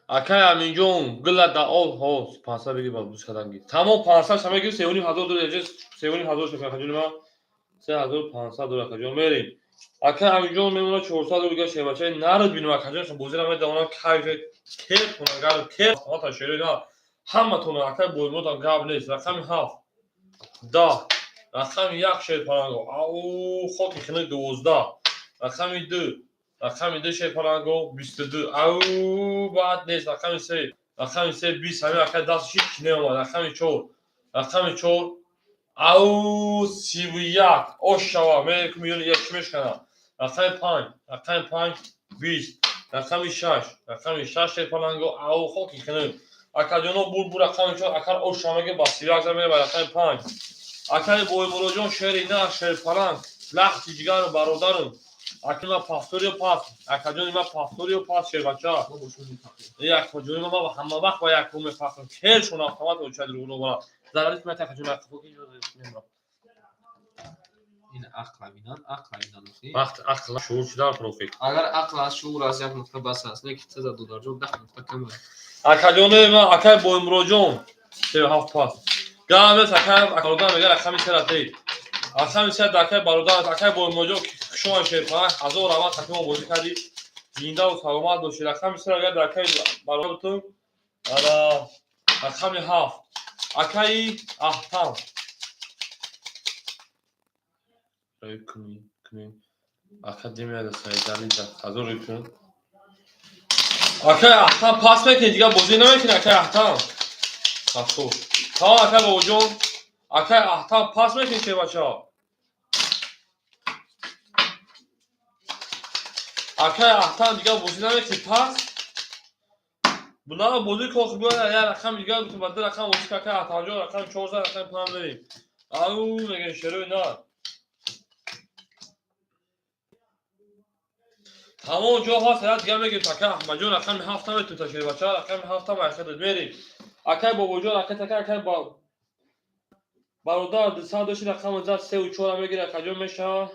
Акай Аминҷон, гила да об, ҳо, 500 бигир, ба буз кардан гир. Тамом, 500 шама гир, 3500 доллар, 3500 шуд, акаҷони ман. 3500 доллар, акаҷон, мерем. Акай Аминҷон мемонад 400 рубл дигар, шербачаи, нарад бинум, акаҷон, бозира медавонам, кайфе кеф кунам, гар кеф автомата, шерои на. Ҳаматон, акай Боймотам, гап нест. Рақами ҳафт, 10, рақами як, шерпаранго. Ау, хоки хинак, 12, рақами ду, рақами ду, шерпаранго, 22. Ау, баъд нест. Рақами се, рақами се, 20. Ҳамин акай дасташ ҳеч неомад. Рақами чор, рақами чор, ау, 31. Ош шава, мекум миёни як чӣ мешканад. Рақами панҷ, рақами панҷ, 20, рақами шаш, рақами шаш, шерпаланго. Ау, хоки хинак, акаҷоно, бур, бур. Рақами чор, акар ош шава, меге ба 31 зад, ба рақами панҷ. Акаи Боймуроҷон, шери на, шерпаланг, лахти ҷигару бародарум. Акима пасториё пас, акаҷони ма, пасториё пас, шербача. Акаҷони ма, ҳама вақт ба якум мефахрам. Кершон автомат очад руро бара. Зарарис мета, акаҷони. Ин ақла бинан, ақла бинан. Вақт ақл шуур чидар профи. Агар ақл аст, шуур аст, як нуқта бас аст, не ки таза додарҷон 10 нуқта кам аст. Акаҷони ма, акай Боймуроҷон, се ҳафт пас. Гамес, акай бародар мега рақами се ратей. Рақами се акай бародар, акай Боймуроҷон, хушомад, шерпаланг, ҳазор раванд, хатимо бозӣ кардӣ. Зиндаву саломат бошед. Рақами се агар акай бародар бутун. Ара рақами ҳафт. Акаи Аҳтам. Кунӣ, кунӣ. Академия Саидали ҳазор кун. Акай Аҳтам, пас мекунӣ, дигар бозӣ намекунӣ, акай Аҳтам. 70. Тамом, акай бобоҷон. Акай Аҳтам, пас мекунӣ, шербача. Акай Аҳтам, дигар бозӣ намекунӣ, пас? Бунаа бозӣ кун, биё як рақам дигар бикун, ба ду рақам бозӣ кун, акай Аҳтамҷон, рақами 400, рақами панҷ мерем. Ау, мегӯем, шерои на. Тамом, ҷо ҳаст, як дигар мегирем, акай Аҳмадҷон, рақами ҳафта метун, шербача, рақами ҳафта майхедат мерем. Акай бобоҷон, акай така, акай бародар, 200 дошти, рақами зад, сеу чора мегири, акаҷон, мешава.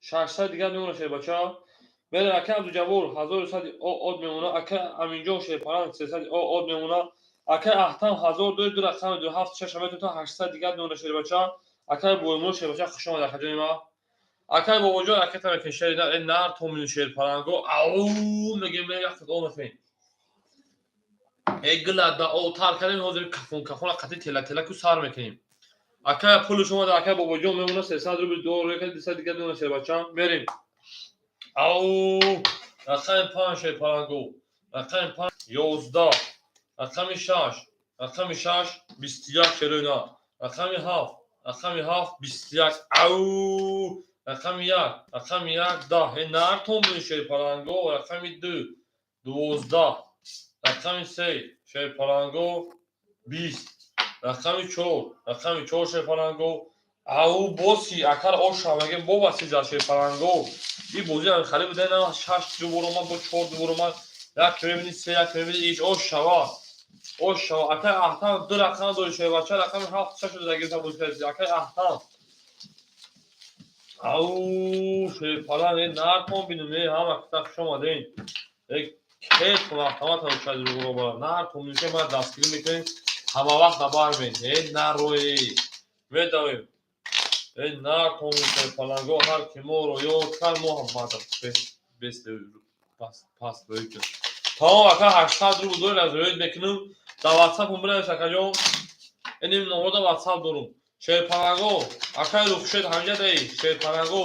600 дигар мемона, шербача. Мерем, акай Абдуҷаббор, 1100 од мемона, акай Аминҷон, шерпаранг, 300 од мемона. Акай Аҳтам, 1000 дори, ду рақами ду ҳафт шаш метавон, 800 дигар мемона, шербача. Акай Боймур, шербача, хуш омад, акаҷони ма. Акай бобоҷон, акай тамекин, шери на, э нар томин, шерпаранго, ау, мегем, меяхт о мефин. Э гила да о тар кардем, ҳозир кафон кафон қати тела тела ку сар мекунем. Акай пули шумо да акай бобоҷон мемона 300 рубл, ду рекад 200 дигар мемона, шербача. Мерем. Ау, рақами панҷ, шерпаранго. Рақами панҷ, 11, рақами шаш, рақами шаш, 21, шерои на. Рақами ҳафт, рақами ҳафт, 21. Ау, рақами як, рақами як, 10. Э нар томин, шерпаранго, рақами ду, 12, рақами се, шерпаранго, 20, рақами чор, рақами чор, шерпаранго. Ау, боси, акар оша меге, боба сиза, шерпаранго. И бозӣ ҳам хари буда, на шаш ду бор омад, бо чор ду бор омад. Як мебини се, як мебини иш, ош шава. Ош шава. Акай Аҳтам, ду рақам дори, шербача, рақами ҳафт, шаш шуда гирифта бозӣ кардӣ. Акай Аҳтам. Ау, шерпаланг, э нартон бинум, э ҳама кита хуш омадем. Э кеф кун, автомат ҳам рӯро бара. Нартон бинум, ки ма дастгирӣ мекунем, ҳама вақт набармен. Э нарои. Медавем. Э нартон, шерпаланго, ҳар ки моро ёд кард, мо ҳам баъд бес пас пас рӯй кун. Тамом, ака, 800 рубл доред, аз рӯид мекунам. Дар WhatsApp бинавис, акаҷон. Иним номрода ватсап дорум. Шерпанаго, акай Рухшед ҳамҷадаи, Шерпанаго.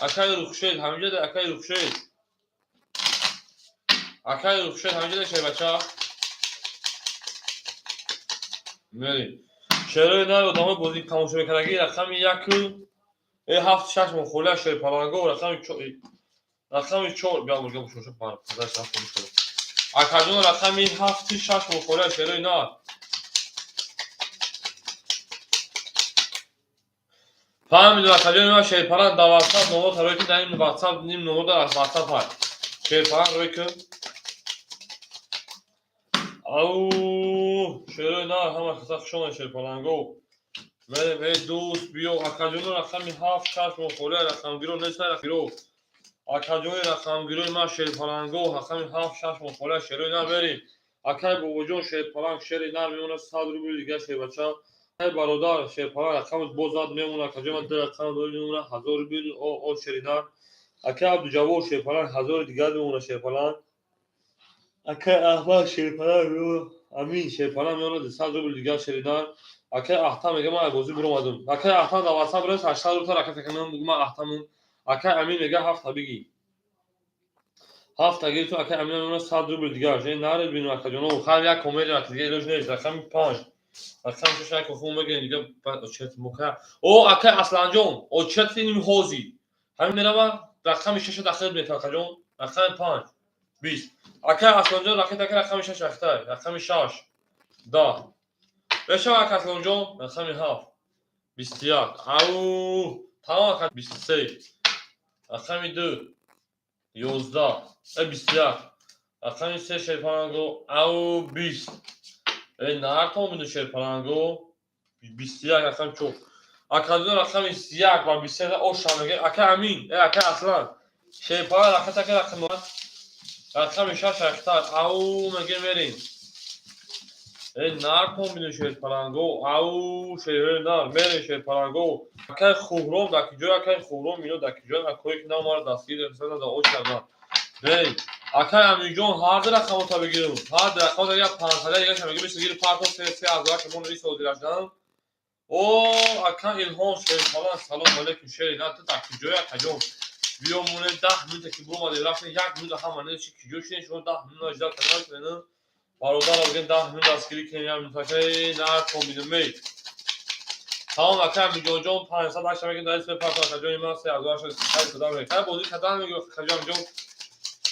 Акай Рухшед ҳамҷадаи, акай Рухшед. Акай Рухшед ҳамҷадаи шербача. Мерим. Шерои нар одамои бозӣ тамошо мекардагӣ рақами яку ҳафт шаш мухолия шерпаланго рақами чор биё мурга мушоша акаҷон рақами ҳафти шаш мухолия шерои нар. Фаҳмидум акаҷони ман шерпаланг дар ватсап номро тарой ки дар ин ватсап ним номро дар ватсап ҳай. Шерпаланг рой ки ау шерои нар ҳама каса хушомад шерпаланго. Мерем эй дӯст биё акаҷоно рақами ҳафт шаш мухолия рақамгиро нест рақамгиро. Акаҷони рақамгирои ман шерпаланго рақами ҳафт шаш мухолия шерои нар мерем. Акай бобоҷон шерпаланг шери нар мемонад 100 рубли дигар шербача. Акай бародар шерпаланг рақамат боз зад мемонад акаҷон ман ду рақам дорӣ мемонад 1000 рубли о шери нар. Акай Абдуҷаввор шерпаланг 1000 дигар мемонад шерпаланг. Акай Аҳмад шерпаланг мемонад Амин шерпаланг мемонад 200 рубли дигар шери нар. Акай Аҳтам мега ман бозӣ буромадум. Акай Аҳтам дар ватсап рес 800 рубл ракат кунам бугу ман Аҳтамум. Акай Амин мега ҳафта бигӣ. Ҳафта гирифту акай Амин мемонад 100 рубл дигар. Ше наред бину акаҷоно хар як комедия ака дига илоҷ нест. Рақами 5. Рақами 6 як хун мегирем дига очет мука. О акай Асланҷон, очет ним ҳози. Ҳамин мерава рақами 6 дахил мекунад акаҷон. Рақами 5. 20. Акай Асланҷон ракет ака рақами 6 ахтай. Рақами 6. 10. Бешава ака Асланҷон рақами 7. 21. Ау, тамом ака 23. Рақами 2. 11. 21. Рақами 3 шерпаланго. Ау 20. Нартон биду шерпаланго. 21 рақами 4. Акаҷон рақами 1 ва 23 оша мега. Ака Амин, ака Аслан. Шерпаланг рақат ака рақами 6 ахтар. Ау мега мерим. Нартон биду шерпаланго. Ау шерҳои нар мерем шерпаланго. Акай Хуҳром дар киҷой акай Хуҳром ино дар киҷой акое ки намара дастгир да оч кардан. Мерем. Акай Аминҷон ҳар ду рақамота бигирем. Ҳар ду рақамота як панҷсада дигаша мегирем. Бис гир парто се се ҳазора ки мо ниси ҳозирашдан. О ака Илҳом шерпаланг салом алейкум шери на ту дар киҷой акаҷон. Биё монем 10 минута ки буромадем рафтем 1 минута ҳама не чи киҷо шудем шумо 10 минута ждал кардан кунем. Бародаро бигем 10 минут дастгирӣ кунем як минута ки нартон бинем эй. Тамом ака Аминҷонҷон 500 мегирем дар исми парто акаҷони ман 3800 кадам мегирем. Кай бозӣ кадан мегирем акаҷон Аминҷон.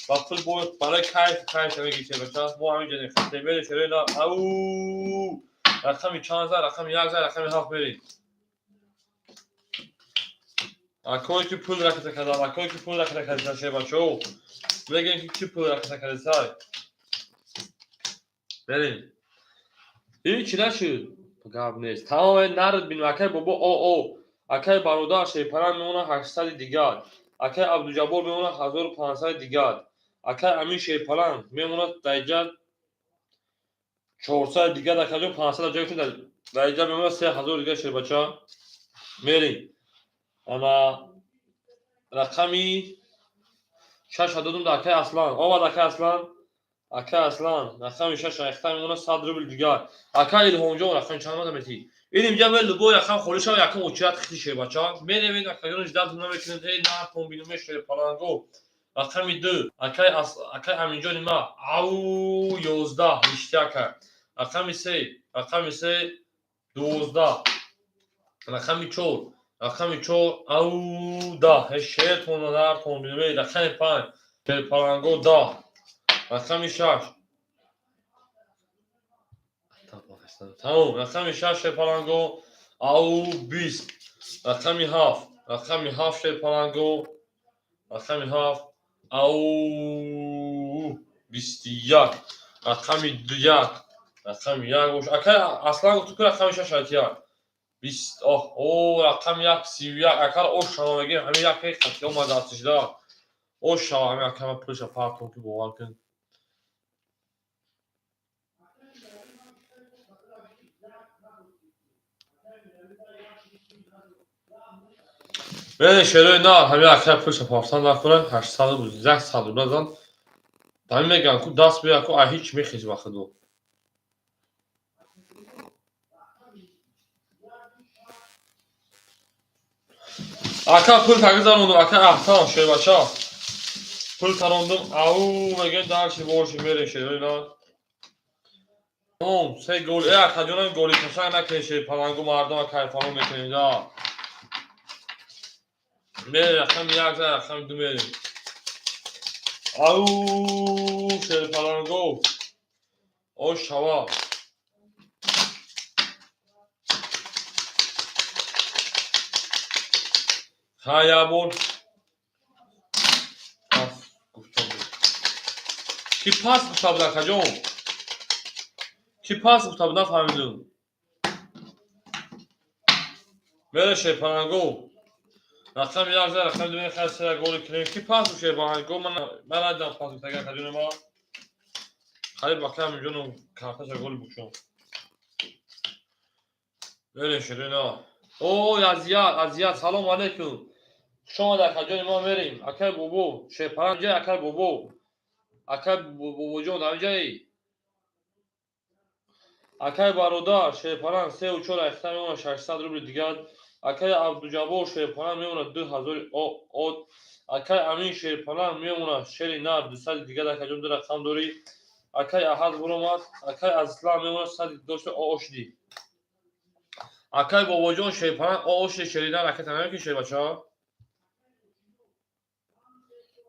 Ба пул бо барои кайф кайф мегирем шербача. Мо ҳамин ҷо хатем мерем шерои на ау рақами чанд зад рақами 1 зад рақами 7 мерем. Акое ки пул раката кардам, акое ки пул раката кардам шербачао. Мегӯем ки ки пул раката кардасай. Мерем. Ҳеҷ нашуд. Гап нест. Тамом наред бинем акай бобо о о. Акай бародар шерпаланг мемонад 800 дигар. Акай Абдуҷаббор мемонад 1500 дигар. Акай Амин шерпаланг мемонад дар 400 дигар акаҷон 500 ҷой кунед дар инҷа мемонад 3000 дигар шербача. Мерем. Ана рақами 6 додум дар акай Аслан. Омад акай Аслан. Акай Аслан рақами 6 ахта мемонад 100 рубл дигар. Акай Илҳомҷон рақами чанд омада метӣ? Ин инҷа ме любой рақам холӣ шава якум очират хити шербача. Мерем ин акаҷон ждат намекунед эй нартон бинуме шерпаланго. Рақами 2 акай акай Аминҷони ма ау 11 ништяка. Рақами 3 рақами 3 12. Рақами 4 рақами 4 ау 10. Шертон нартон бинуме рақами 5 шерпаланго 10. Рақами 6 тамом рақами 6 шерпаланго ау 20. Рақами 7 рақами 7 шерпаланго рақами 7 ау 21. Рақами 1 рақами 1 бош. Акай Аслан гуфту ки рақами 6 1. 20 оҳ о рақами 1 31. Акар ош шава мегирем ҳамин як хати омад дастишда. Ош шава ҳамин акай ман пулша партом ки бовар кун. Мерем шерои нар ҳамин акай пулша партан накунад 800 100 рубла зан. Ҳамин мегӯям ку даст бия ку ай ҳеҷ мехез ба худо. Ака, пул тагизарондум, ака Аҳтам, шербача. Пул тарондум, ау, мегӯем, дальше больше мерем, шерои на. Тамом, се гол. Э, акаҷонам, голи кашак накунед, шерпалангу, мардума кайфаҳо мекунем, да. Мерем, рақами як за, рақами ду мерем. Ау, шерпалангу. Ош шава. Ха, як бор. Пас гуфта буд. Ки пас гуфта буд, акаҷон? Ки пас гуфта буд, нафаҳмидум. Мере, шерпалангу. Рақами як за, рақами ду мехоҳад, се голи кунем. Ки пас гуфт, шерпалангу? Ман надидам пас гуфтага, акаҷони ма. Қариб ака Аминҷоном карташа голи букшон. Мерем, шерина. О, азият, азият, салом алейкум. Хуш омад, акаҷони мо, мерем. Акай бобо, шерпаланг ҷай, акай бобо. Акай бобоҷон, дар ҷаи? Акай бародар, шерпаланг сеу чор айхта мемонад, 600 рубли дигар. Акай Абдуҷаббор, шерпаланг мемонад, 2000 от. Акай Амин, шерпаланг мемонад, шери нар, 200 дигар, акаҷон, ду рақам дорӣ. Акай Аҳад буромад. Акай Аслан мемонад, сади дошта ошди. Акай бобоҷон, шерпаланг ошди, шери нар, акай танаме ки шербача.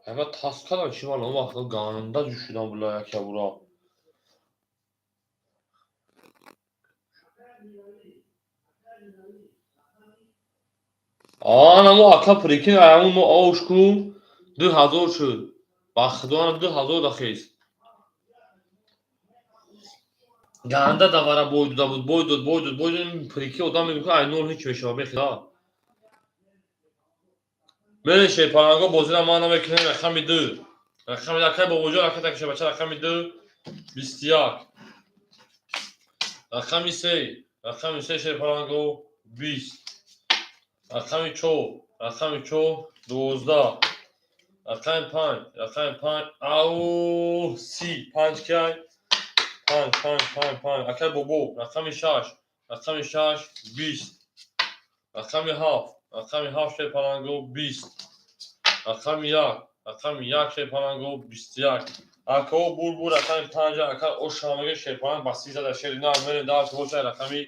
Ҳама тас кардам, чи ман он вақт ганда ҷӯшидам була яка бура. Анамо ака, прикинь, аямун мо ош ку 2000 шуд. Ба худо, ана 2000 дахез. Ганда давара бой дода буд, бой дод, бой дод, бой дод, прикинь, одам мегӯяд, ай нол ҳеч мешава, бехида. Мерем, шерпаланго, бозира ман намекунем, рақами ду. Рақами акай бобоҷон, ака такиша бача, рақами ду, 21. Рақами се, рақами се, шерпаланго, 20. Рақами чор, рақами чор, 12. Рақами панҷ, рақами панҷ, ау, 30, панҷ кай? Панҷ, панҷ, панҷ, панҷ. Акай бобо, рақами шаш, рақами шаш, 20. Рақами ҳафт, рақами ҳафт, шерпаланго, 20. Рақами як, рақами як, шерпаланго, 21. Акао бурбур, рақами панҷ, ака ошамага, шерпаланг ба 30 зада, шери нар, мерем дарс боша, рақами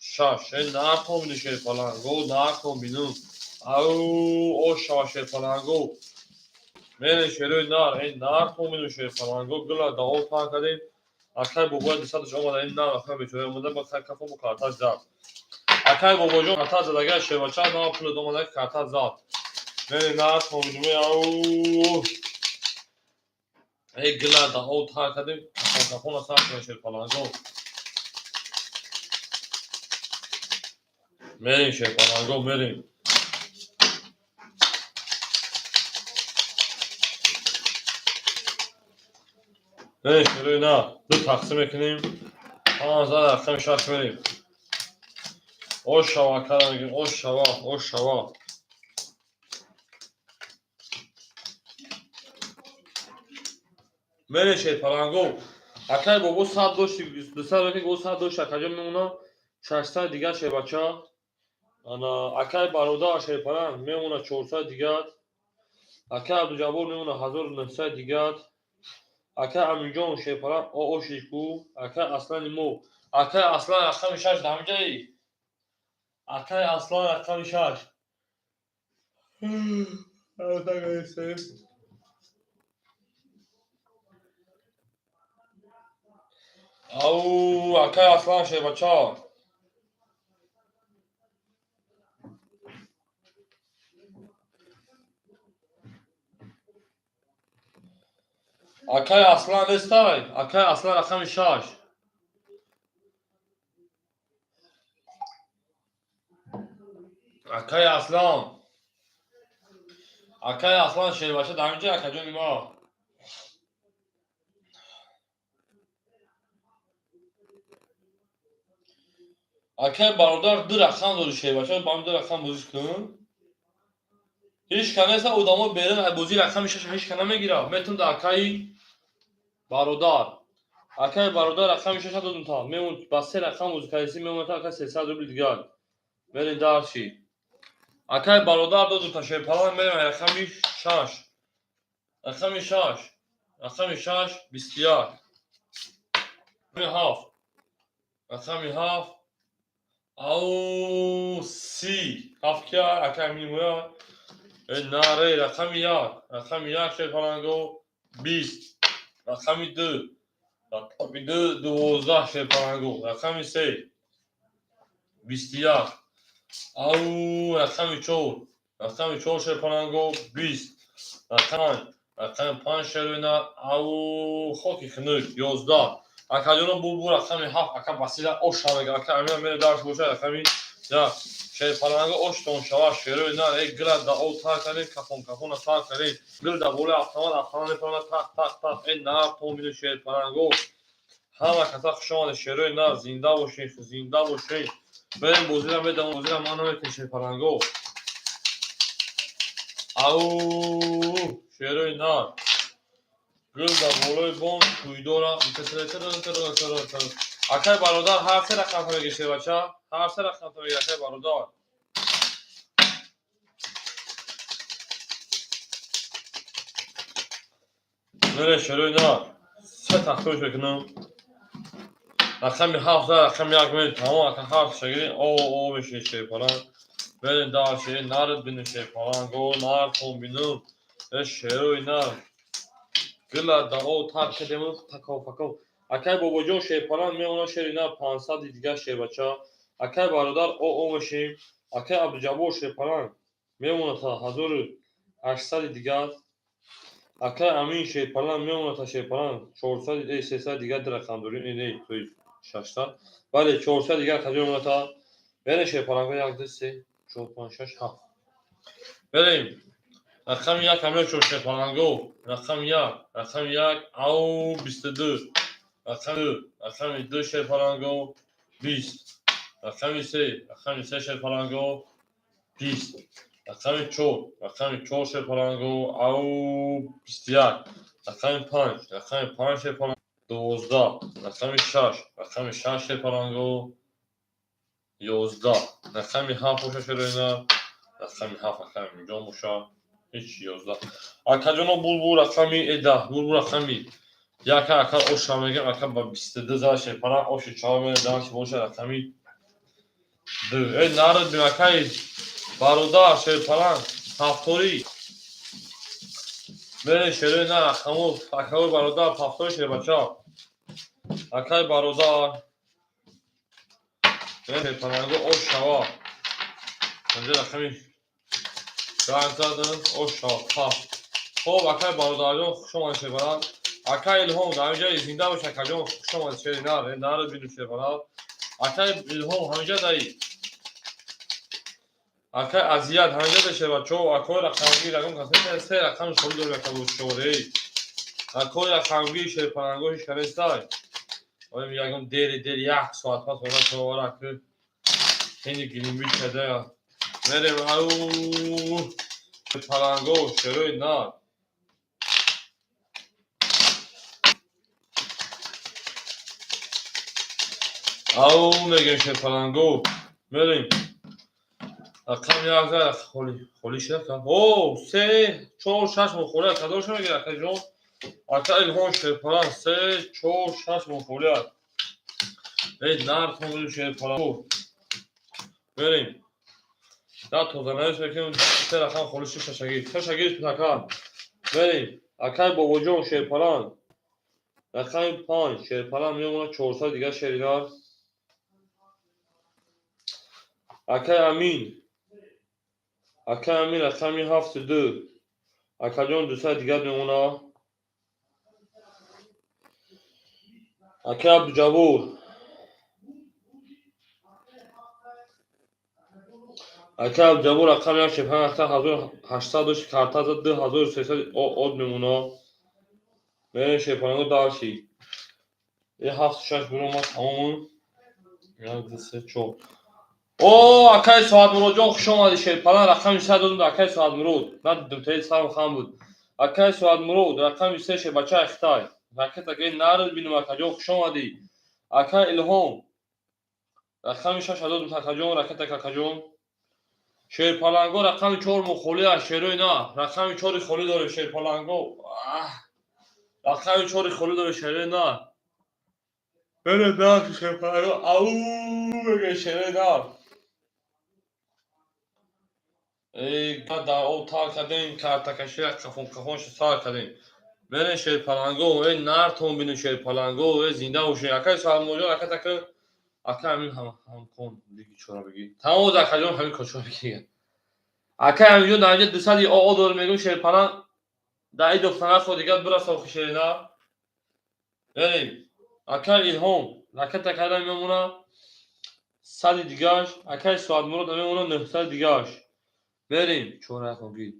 шаш. Э, наркон бину, шерпаланго, наркон бину. Ау, ошава, шерпаланго. Мерем, шерои нар, э, наркон бину, шерпаланго, гула давом паҳн кардем. Акай бобоя дусадаш омада, ин нар, акай бечора омада, ба кафо бо карташ зад. Акай бобоҷон карта задага, шербача, на пул омада, карта зад. Мерем, наркон бину, ау. Э, гула давом паҳн кардем, кафон кафона сар кунем, шерпаланго. Мерем, шерпаланго, мерем. Мерем, шерои на, ду тақсим мекунем. Панҷ рақами шаш мерем. Ош шава, акара мегӯем, ош шава, ош шава. Мерем, шерпаланго. Акай бобо 100 дошти, 200 дошти, го 100 дошти, акаҷон мемона, 600 дигар, шербача. Ана, акай бародар, шерпаланг мемона, 400 дигар. Акай Абдуҷаббор мемона, 1900 дигар. Акай Аминҷон, шерпаланг оши ку. Акай Аслани мо. Акай Аслан, рақами шаш, дар ҷаи? Акай Аслан, рақами шаш. Ау, акай Аслан, шербача. Акай Аслан нестай? Акай Аслан, рақами шаш. Акай Аслан. Акай Аслан, шербача, дар инҷа, акаҷони мо? Акай бародар, ду рақам дори, шербача, ба ҳам ду рақам бозӣ кун. Ҳеҷ ка неста, одамо берун аз бозии рақами шаш ҳеҷ ка намегирад. Метавон да акаи бародар. Акаи бародар, рақами шаша додум та. Мемон ба се рақам бозӣ кардиси, мемонад та ака 300 рубли дигар. Мерем дальше. Акай бародар доду та шерпаланг мерем рақами 6. Рақами 6. Рақами 6 21. Рақами 7. Рақами 7. Ау 30. 7 кия акай минимуя. Наре рақами 1. Рақами 1 шерпаланго 20. Рақами 2. Рақами 2 12 шерпаланго. Рақами 3 21. Ау рақами 4. Рақами 4 шерпаланго 20. Рақами 5. Рақами 5 шервина. Ау хоки хунук 11. Акаҷоно бу рақами 7 ака Басила ош мега. Ака Амина мере дарш боша рақами 1. Шерпаланго оштон шава шерои нар э гила да о тар кардем кафон кафона тар кардем. Гил да болои автомат автомат мепарона тақ тақ тақ э нар томину шерпаланго. Ҳама каса хуш омадед шерои нар зинда бошед зинда бошед. Берем бозира медам бозира ман наметем шерпаланго. Ау шерои нар. Гул дар болои бом туйдора. Акай бародар ҳар се рақам меги шербача. Ҳар се рақам меги акай бародар. Мере шерои нар. Се тахтош мекунам. Рақами 7 рақами 1 мери тамом ака ҳафт шагири о о меши шерпаланг. Берем дар шери нард бинем шерпаланг. О нар тон бинем. Э шерои нар. Гила да о тар кардем таков факов. Акай бобоҷон шерпаланг меона шери нар 500 дигар шербача. Акай бародар о о мешим. Акай Абдуҷаббор шерпаланг мемона та 1800 дигар. Акай Амин шерпаланг мемона та шерпаланг 400 300 дигар рақам дорем. Не, то есть 600. Бале 400 дигар хаҷо мемона та. Берем шерпаланг 1 2 3 4 5 6 7. Берем. Рақами 1 ҳамё чор шерпаланго. Рақами 1, рақами 1 ау 22. Рақами 2, рақами 2 шерпаланго 20. Рақами 3, рақами 3 шерпаланго 20. Рақами 4, рақами 4 шерпаланго ау 21. Рақами 5, рақами 5 шерпаланго 12. Рақами 6, рақами 6 шерпаланго 11. Рақами 7 боша шероина. Рақами 7 рақами миҷон боша. Ҳеч 11. Акаҷоно булбул рақами 10, булбул рақами яка ака оша мегем, ака ба 22 зада шерпаланг оши чаҳор мере данши боша рақами 2. Э нард бин акаи бародар шерпаланг ҳафторӣ. Мере шерои нар рақамо акаи бародар ҳафторӣ шербача. Акаи бародар шерпаланго ош шава. Инҷа рақами ранг задам ош шава ҳафт. Хоб акаи бародарҷон хуш омадед шерпаланг. Акаи Илҳом дар ҳаминҷа зинда бош акаҷон хуш омадед шери нар. Нард бину шерпаланг. Акаи Илҳом ҳаминҷа даи. Акаи Азият ҳаминҷа да шербачо. Акои рақамгир ягон кас нест се рақами холӣ дорем ака бошорей. Акои рақамгир шерпаланго ҳеч кас нестай. Оем ягон дери дери як соат пас она шовара ки хени гилимбит када. Мерем ау паланго шерои нар. Ау мегем шерпаланго. Мерем. Рақами 1 зад холӣ холӣ шуд. О 3 4 6 мо холӣ кадом шо мегирад акаҷон? Ака Илҳом шерпаланг 3 4 6 мо холӣ аст. Э нар тон шерпаланг. Мерем. Да тозанавис мекунем се рақам холӣ шуд шашагир. Шашагир ака. Мерем. Акай бобоҷон шерпаланг. Рақами 5 шерпаланг мемонад 400 дигар шеринар. Акай Амин. Акай Амин рақами 72. Акаҷон 200 дигар мемонад. Акай Абдуҷаббор. Акай Абдуҷаббор рақами 1 шерпаланг 1800 дошт карта зад 2300 од мемонад. Мерем шерпаланго дарши. Э 76 буромад тамом. 1 2 3 4. О акай Соатмуродҷон хуш омадӣ шерпаланг рақами 3 додум акай Соатмурод. На дутаи сарам хам буд. Акай Соатмурод рақами 3 шербачаи Хитай. Ракета ге нард бинум акаҷон хуш омадӣ. Акай Илҳом рақами 6 додум акаҷон ракета акаҷон. Шерпаланго рақами 4 мо холӣ аст, шерои на. Рақами 4 холӣ дорем, шерпаланго. Рақами 4 холӣ дорем, шерои на. Бере на, шерпаланго. Ау, мега шерои на. Эй, дар об тар кардем, картакашира кафон кафоншо сар кардем. Берен шерпаланго, эй нартон бинем шерпаланго, эй зинда бошед. Акай Салмоҷон, ака така ака ҳамин ҳамкон биги чора биги. Тамом акаҷон ҳамин кочора биги. Акай ҳаминҷон дар инҷа 200 оо дорем, мегӯм шерпаланг дар ин духтара хо дигар бираса охи шерина. Берем. Акай Илҳом, ракета карда мемона 100 дигаш, акай Соатмурод мемона 900 дигаш. Берем, чора хоги.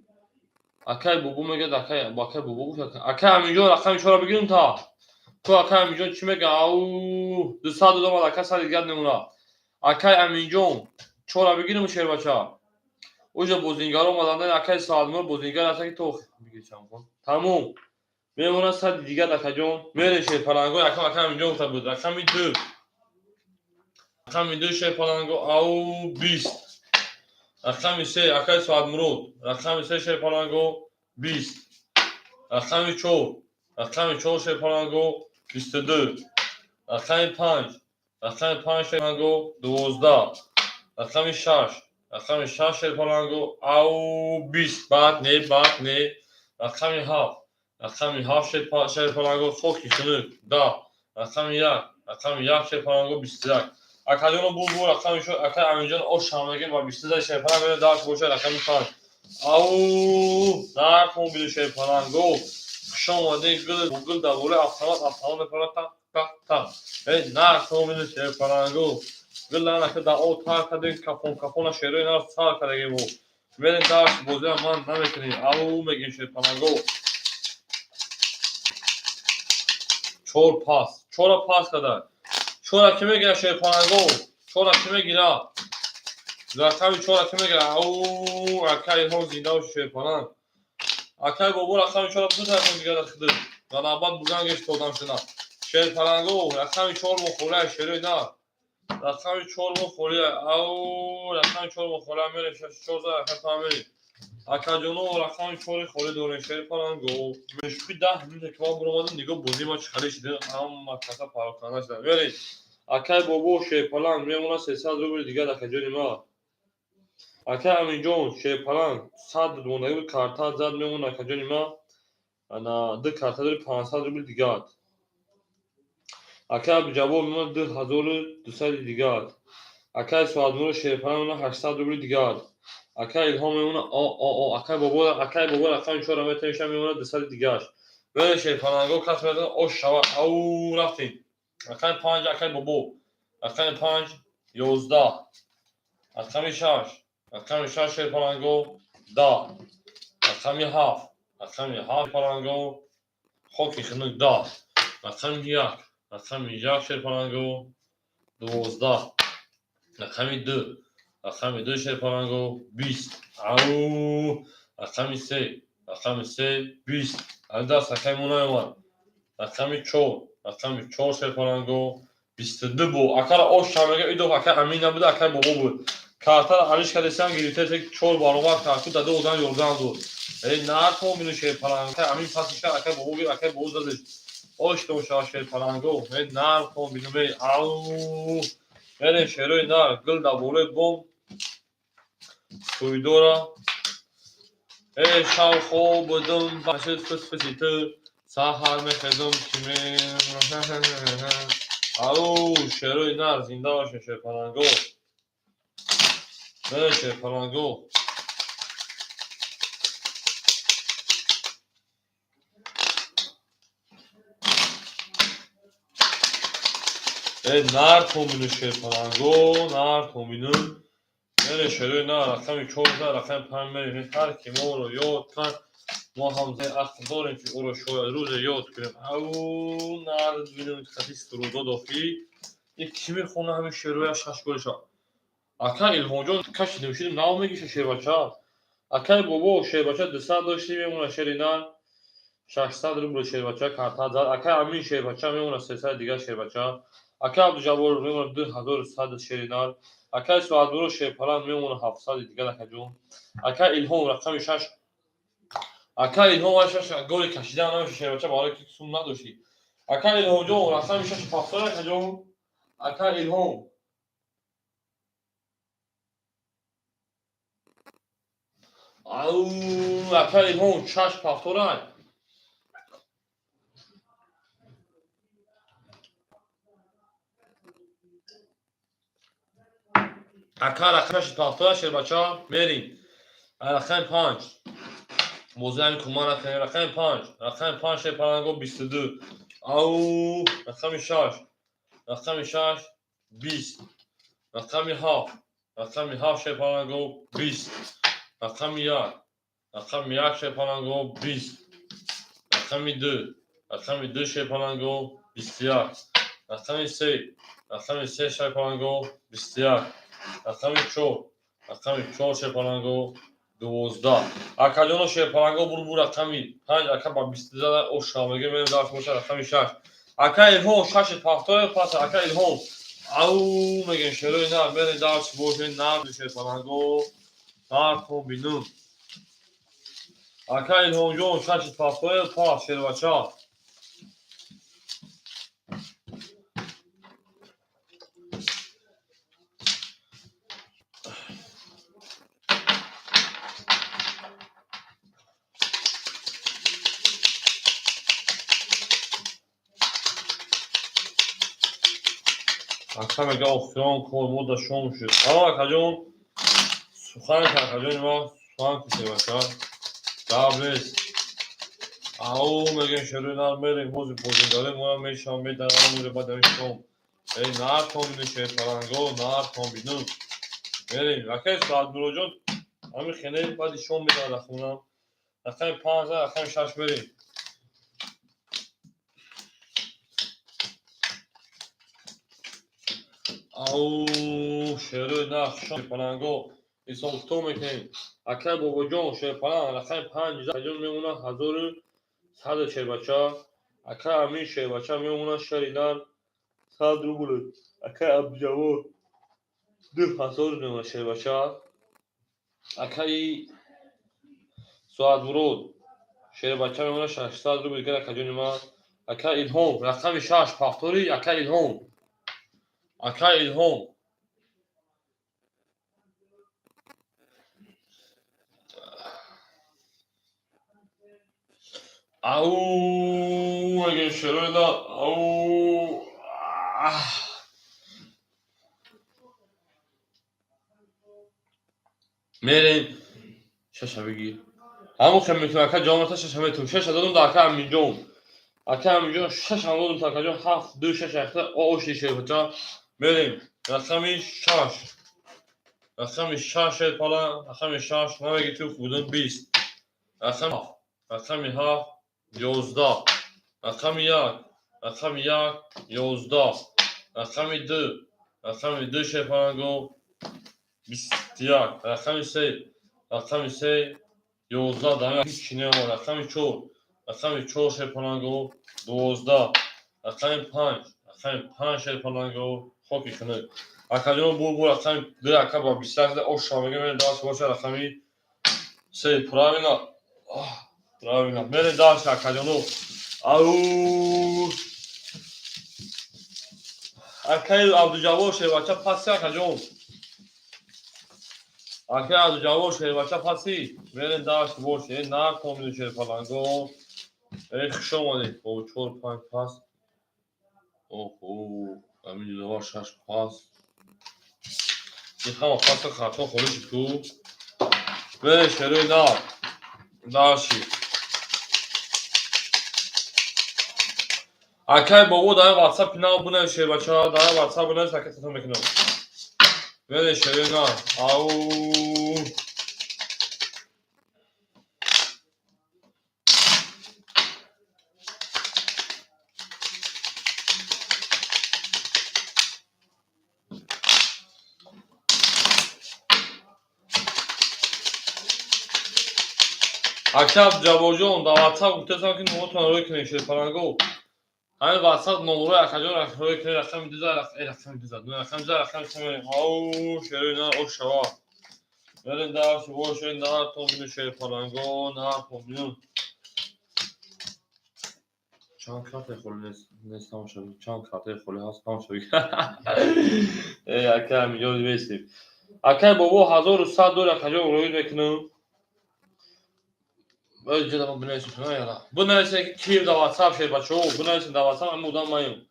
Акай бобо мегӯяд, акай бобо гуфт, акай ҳаминҷон рақами чора бигирем та. Ту акай Аминҷон чӣ мега? Ау, 200 додам, ака 100 дигар мемона. Акай Аминҷон чора бигирем шербача. Уҷа бозингаро омаданд, акай Соатмурод бозингар аст ки то бигир чанд кун. Тамом. Мемона 100 дигар акаҷон. Мерем шерпаланго, якам акай Аминҷон гуфта буд. Рақами 2. Рақами 2 шерпаланго, ау 20. Рақами 3 акай Соатмурод. Рақами 3 шерпаланго 20. Рақами 4. Рақами 4 шерпаланго 22. Рақами 5. Рақами 5 шерпаланго 12. Рақами 6. Рақами 6 шерпаланго ау 20. Баъд не, баъд не. Рақами 7. Рақами 7 шерпаланго хоки хунук 10. Рақами 1. Рақами 1 шерпаланго 21. Акаҷоно бу рақами 4 акай Аминҷон ош ҳамагӣ ва 22 шерпаланг мере дарс боша рақами 5. Ау нархон биду шерпаланго. Хуш омадед, гул гул дар болои автомат автомат мепарад так так так. Эй нархон биду шерпаланго. Гул нака дар об тар кардем, кафон кафона шерои нар сар кардагем. Мерем дарс бозиам ман намекунем. Ау мегем шерпаланго. 4 пас. 4 пас карда. 4 ки мегира шерпаланго? 4 ки мегира? Рақами 4 ки мегира? Ау, акай Илҳом зинда бош шерпаланг. Акай бобо рақами 4 ду тарафон дигар хиди. Ва навбат бурдан гашт одам шуда. Шерпаланго рақами 4 мо холия шерои на. Рақами 4 мо холия. Ау, рақами 4 мо холия мерем 64 за рақам мерем. Акаҷоно рақами 4 холӣ дорем шерпаланго. Мешухи 10 минута ки ман буромадам, нигоҳ бозӣ ма чӣ халӣ шуда, ҳама каса пароканда шуда. Мерем. Акай бобо шерпаланг мемона 300 рубл дигар акаҷони ма. Акай Аминҷон шерпаланг 100 мондагӣ буд, карта зад мемона акаҷони ма. Ана ду карта дори 500 рубл дигар. Акай Абдуҷаббор мемона 2200 дигар. Акай Соатмурод шерпаланг мемона 800 рубл дигар. Акай Илҳом мемона о о о акай бобо рақами 4 метавиша мемона 200 дигар. Бере шерпаланго кас мезанад ош шава. Ау рафтем. Рақами 5 акай бобо. Рақами 5 11. Рақами 6. Рақами 6 шерпаланго 10. Рақами 7. Рақами 7 шерпаланго хоки хунук 10. Рақами 1. Рақами 1 шерпаланго 12. Рақами 2. Рақами 2 шерпаланго 20. Ау рақами 3. Рақами 3 20. Али даст акай мо наомад. Рақами 4. Рақами 4 шерпаланго 22 бу. Акара ош шамега идо акай Амин набуда, акай бобо буд. Картара алиш кардесиам гирифта 4 баробар кард, ку даду одам ёрдам дод. Эй нархо мину шерпаланго. Акай Амин пасиш кард, акай бобо гир, акай бобо задеш. Ош доша шерпаланго. Эй нархо мину эй ау. Мерем шерои нар, гул дар болои бом. Суйдора. Эй шав хоб будум, башид фис фиси ту. Саҳар мехезум ки ме. Ау шерои нар зинда бошед шерпаланго. Мерем шерпаланго. Эй нархо мину шерпаланго, нархо мину. Мерем шерои нар, рақами 4 рақами 5 мерем. Ҳар ки моро ёд кард, мо ҳам ақл дорем ки ӯро шояд рӯзе ёд кунем. Ау нар бинем хати сурудо дохӣ. Ин кӣ мехона ҳамин шероя шаш голиша? Акай Илҳомҷон кашидем шидем нав мегиша шербача. Акай бобо шербача 200 дошти мемона шери нар. 600 рубл шербача карта зад. Акай Амин шербача мемона 300 дигар шербача. Ака Абдуҷаббор мемонад 2100, шери нар. Акаи Суадмурод, шерпаланг мемонад 700 дигар, акаҷон. Ака Илҳом, рақами 6. Ака Илҳом, 6 голи кашидан намеша, шербача, барои ки сум надошти. Ака Илҳомҷон, рақами 6 пафтор, акаҷон. Ака Илҳом. Ау, ака Илҳом, 6 пафторай. Ака, рақами 6 пафтора, шербача, мерим. Рақами 5. Бозӣ ҳамин куман рақами рақами 5. Рақами 5, шерпаланго, 22. Ау, рақами 6. Рақами 6, 20. Рақами 7. Рақами 7, шерпаланго, 20. Рақами 1. Рақами 1, шерпаланго, 20. Рақами 2. Рақами 2, шерпаланго, 21. Рақами 3. Рақами 3, шерпаланго, 21. Рақами 4. Рақами 4, шерпаланго, 12. Акаҷоно, шерпаланго, бурбур рақами 5, ака ба 22 зада оша меге, мерем дарс боша рақами 6. Ака Илҳом, 6 пафтое пас, ака Илҳом. Ау, мегем, шерои нар, мерем дарс боше нар, шерпаланго, нархо бинум. Ака Илҳомҷон, 6 пафтое пас, шербача. Ака мега, охирон кор мода шом шуд. Ало, акаҷон, сухан, акаҷони ма, сухан кушем, ака. Гап нест. Ау, мегем, шерои нар, мерем, ҳозир бозингари моя мешавам, медарам уре баъд ами шом. Эй, нартон бину, шерпаланго, нартон бину. Мерем. Акаи Соатмуроҷон, ами хене баъди шом медарад хонам. Рақами 5, рақами 6 мерем. Ау, шерои нар, шерпаланго, ҳисобкитоб мекунем. Акай Бобоҷон, шерпаланг, рақами 5 ҷон мемонад 1100, шербача. Акай Амин, шербача, мемонад, шери нар, 100 рубл. Акай Абдуҷавод, 2000 мемонад, шербача. Акаи Суадмурод, шербача, мемонад 600 рубл дигар, акаҷони ман. Акай Илҳом, рақами 6 пафтори, акай Илҳом. Акай Илҳом. Ау, мегем, шерои нар, ау. Мерем. Шаша бигир. Ҳамон хел мекунем, ака ҷон, шаша метум. Шаша додум да ака Аминҷон. Ака Аминҷон, шашам додум та акаҷон, 7, 2, 6 ахта оши, шербача. Мерем. Рақами 6. Рақами 6, шерпаланг, рақами 6, намеги ту худум, 20. Рақами рақами 7, 11. Рақами 1, рақами 1, 11. Рақами 2, рақами 2, шерпаланго, 21. Рақами 3, рақами 3, 11. Дама ҳеч немонад. Рақами 4, рақами 4, шерпаланго, 12. Рақами 5, рақами 5, шерпаланго, хоки хунук. Акаҷон, бур рақами 2, ака ба 21 оша мегем, мерем дарс боша рақами 3. Правильно, правильно. Мерем дарс, акаҷоно. Ау, акаи Абдуҷаввор, шербача, паси, акаҷон. Акаи Абдуҷаввор, шербача, паси. Мерем дарс боше. Э, накомиду, шерпаланго. Э, хуш омадед. О, 4, 5 пас. Оҳо, ҳамин Диловар, 6 пас. Ин ҳама паса хато холӣ шуд ку. Мерем, шерои нар. Дарши. Акай бобо, дар ватсап нав бунавис, шербача, дар ватсап бунавис, ака тато мекунам. Мерем, шерои нар. Ау. Ака Абдуҷабборҷон, дар ватсап гуфтасам, ки номотон рӯй кунед, шерпаланго. Ҳамин WhatsApp номерои акаҷон рақамҳои кунед, рақами дуза, рақами дуза, рақами дуза, рақами се мерем. Ау, шерои нар, о шава. Мерем дар шуво шер нар, то бину шер паланго, нар, то бину. Чанд картаи холӣ нест, нест тамошабин. Чанд картаи холӣ ҳаст тамошабин. Э, ака, ҳаминҷо меистем. Акай бобо 1100 дор акаҷон роид мекунам. Бинависем, ки киев дар WhatsApp шер бачаҳо, бинависем дар WhatsApp, ҳамин одам маем.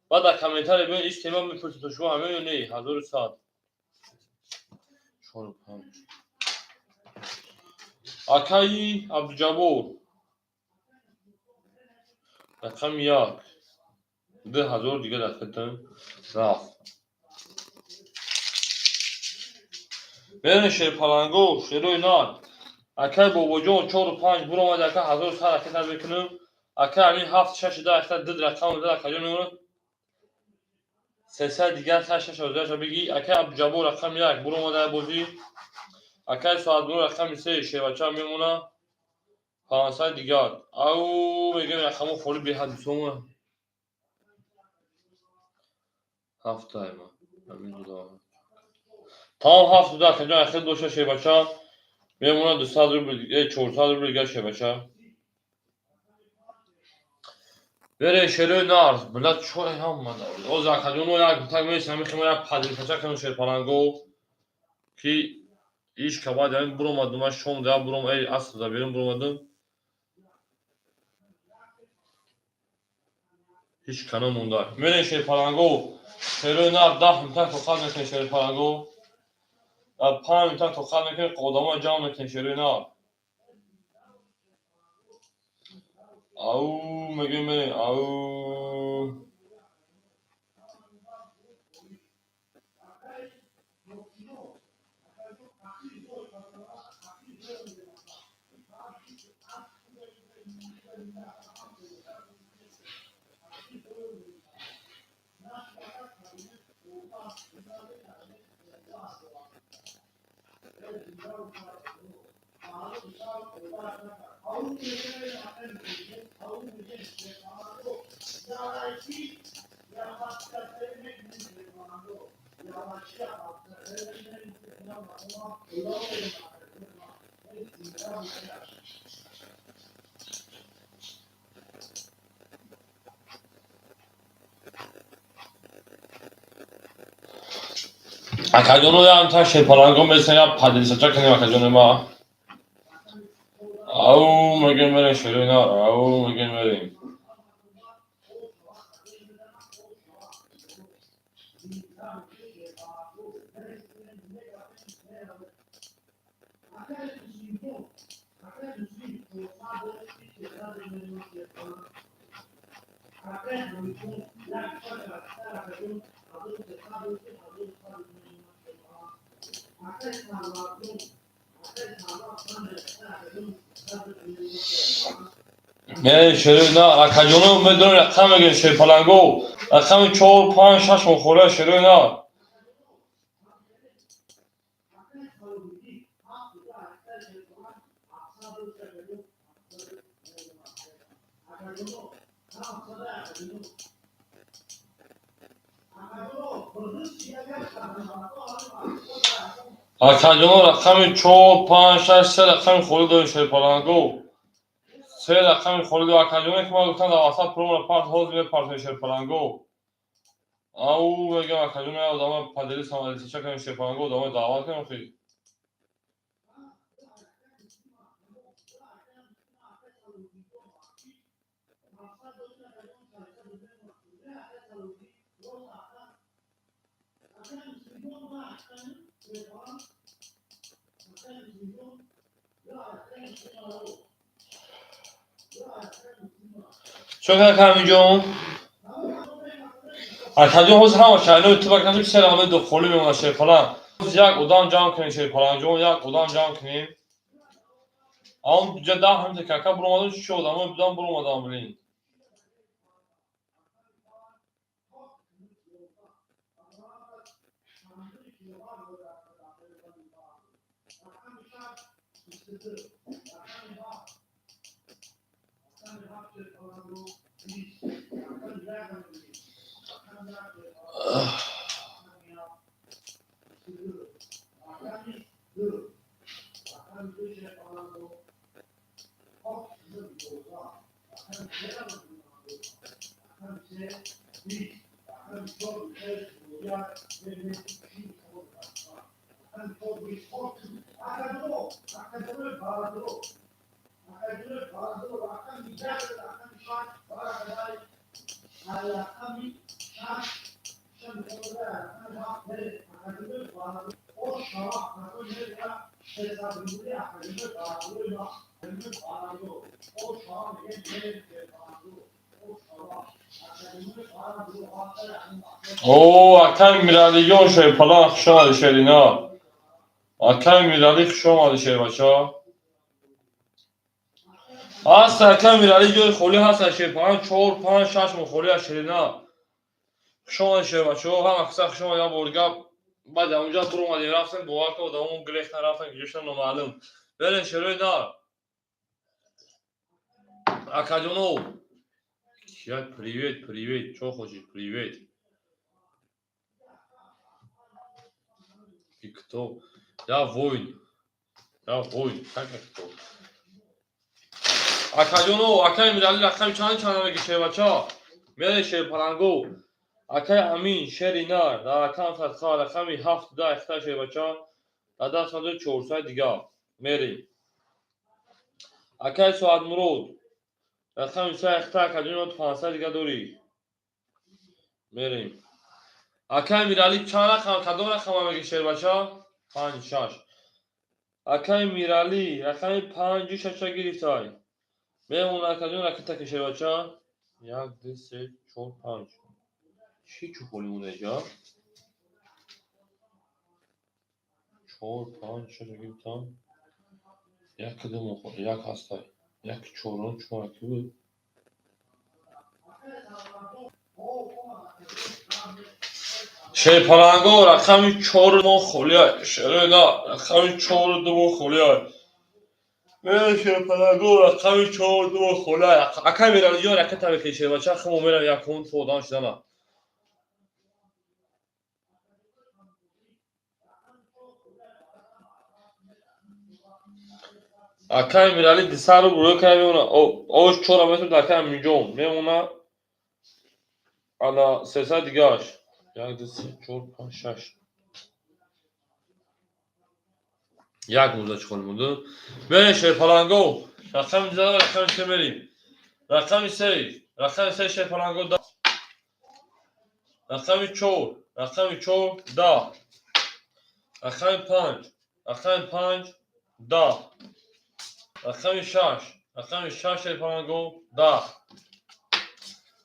Баъд дар комментария биён, иш тема мепурсед, то шумо ҳамин ё не? 1100. Чор панҷ. Акаи Абдуҷаббор. Рақами як. 2000 дига дар хидтан рафт. Мерем шерпаланго, шерои нар. Акай бобоҷон чору панҷ буромад, ака 1100 ракета мекунам. Ака ҳамин ҳафт шаш да акта дид рақам да акаҷон мемонад. Сесад дигар ха шаш ҳазорша бигӣ. Акай Абдуҷаббор рақами як буромада бозӣ. Акай Соатбур рақами се шербача мемона. 500 дигар. Ау мегӯем рақамҳо холӣ беҳад бисома. Ҳафтайма. Ҳамин дуда. Тамом ҳафт дуда акаҷон ахир доша шербача. Мемонад 200 рубл, 400 рубл дигар шербача. Бере шерои нар, билад чой ҳама давлат. Оз акаҷоно як так меистем, ҳамин хема як падилкача кунем шерпаланго ки иш кабад ҳамин буромадум, ман шом да буром, эй аср да берун буромадум. Ҳеҷ кана монда. Мерем шерпаланго, шерои нар 10 минута тоқат мекунем шерпаланго. 5 минута тоқат мекунем, одамо ҷамъ мекунем шерои нар. Ау мегӯем мерем, ау. Акаҷоно ям та шерпаланго месен я падилсача кунем акаҷоно ма. Ау мегӯем мерем шерои нар, ау мегӯем мерем. Мерем шерои нар, акаҷоно медонем рақам мегӯем шерпаланго. Рақами чор, панҷ, шаш мохора шерои нар. Акаҷоно рақами чор, панҷ, шаш, се рақами холӣ дорем шерпаланго. Се рақами холӣ дорем. Акаҷоно ки ман гуфтам дар WhatsApp пуломро парт, ҳозир мепартем шерпаланго. Ау мегӯям акаҷоно я одама поделиться маделисача кунем шерпаланго, одамои даъват кунем охи. Чо кард ҳаминҷон? Акаҷон ҳозир ҳама шаҳриҳои ту бакнасу се рақами ду холӣ мемонад шерпаланг. Як одам ҷамъ кунем шерпалангҷон, як одам ҷамъ кунем. Он ҷа 10 минута кака буромадам, чӣ одамое будам буромадам, блин. О, акай Миралиҷон, Шерпалан, хуш омадӣ, Шерина. Акай Миралӣ, хуш омадӣ, шербача. Ҳаст, акай Миралӣ, ҷои холӣ ҳаст, Шерпалан, чор, панҷ, шаш моҳ холӣ аст, Шерина. Хуш омадӣ, шербачаҳо, ҳама каса хуш омадӣ, як бор гап. Баъд онҷа буромадем, рафтем, бовар кун, одамон гирехтан, рафтан, куҷошон номаълум. Берен, шерои нар. Акаҷоно. Як привет, привет, чо хочешь, привет. И кто? Я воин. Я воин. Как я кто? Акаҷоно, акай Миралӣ, рақами чанд чанд меги, шербача? Мере, шерпаланго. Акай Амин, шери нар, дар рақам садқа, рақами ҳафт да ихта, шербача. Дар даст надо чорсад дига. Мерем. Акай Соатмурод. Рақами се ихта, акаҷоно, 500 дига дорӣ. Мерем. Акай Миралӣ, чанд рақам, кадом рақама меги, шербача? Панҷ, шаш. Акай Миралӣ, рақами панҷу шаша гирифтай. Мемона, акаҷон, ракета шербача. Як, ду, се, чор, панҷ. Чӣ чӯ холӣ монда иҷа? Чор, панҷ, шаш гирифтам. Як ду, як ҳастай. Як чорум, чор ки буд. Шерпаланго, рақами чору мо холия. Шерена, рақами чору ду мо холия. Шерпаланго, рақами чору ду мо холия. Акай Миралиҷон, ракета мекунӣ, шербача, химо мерам якум ту одам шидана. Акай Миралӣ дисар рубл рӯй кара мемона. Ош чора метавонад, акай Аминҷон мемона. Ана 300 дигааш. Як, ду, се, чор, панҷ, шаш. Як мурда чӣ холӣ монду? Мерем, шерпаланго. Рақами ду, рақами се мерем. Рақами се, рақами се, шерпаланго, да. Рақами чор, рақами чор, да. Рақами панҷ, рақами панҷ, да. Рақами шаш, рақами шаш, шерпаланго, да.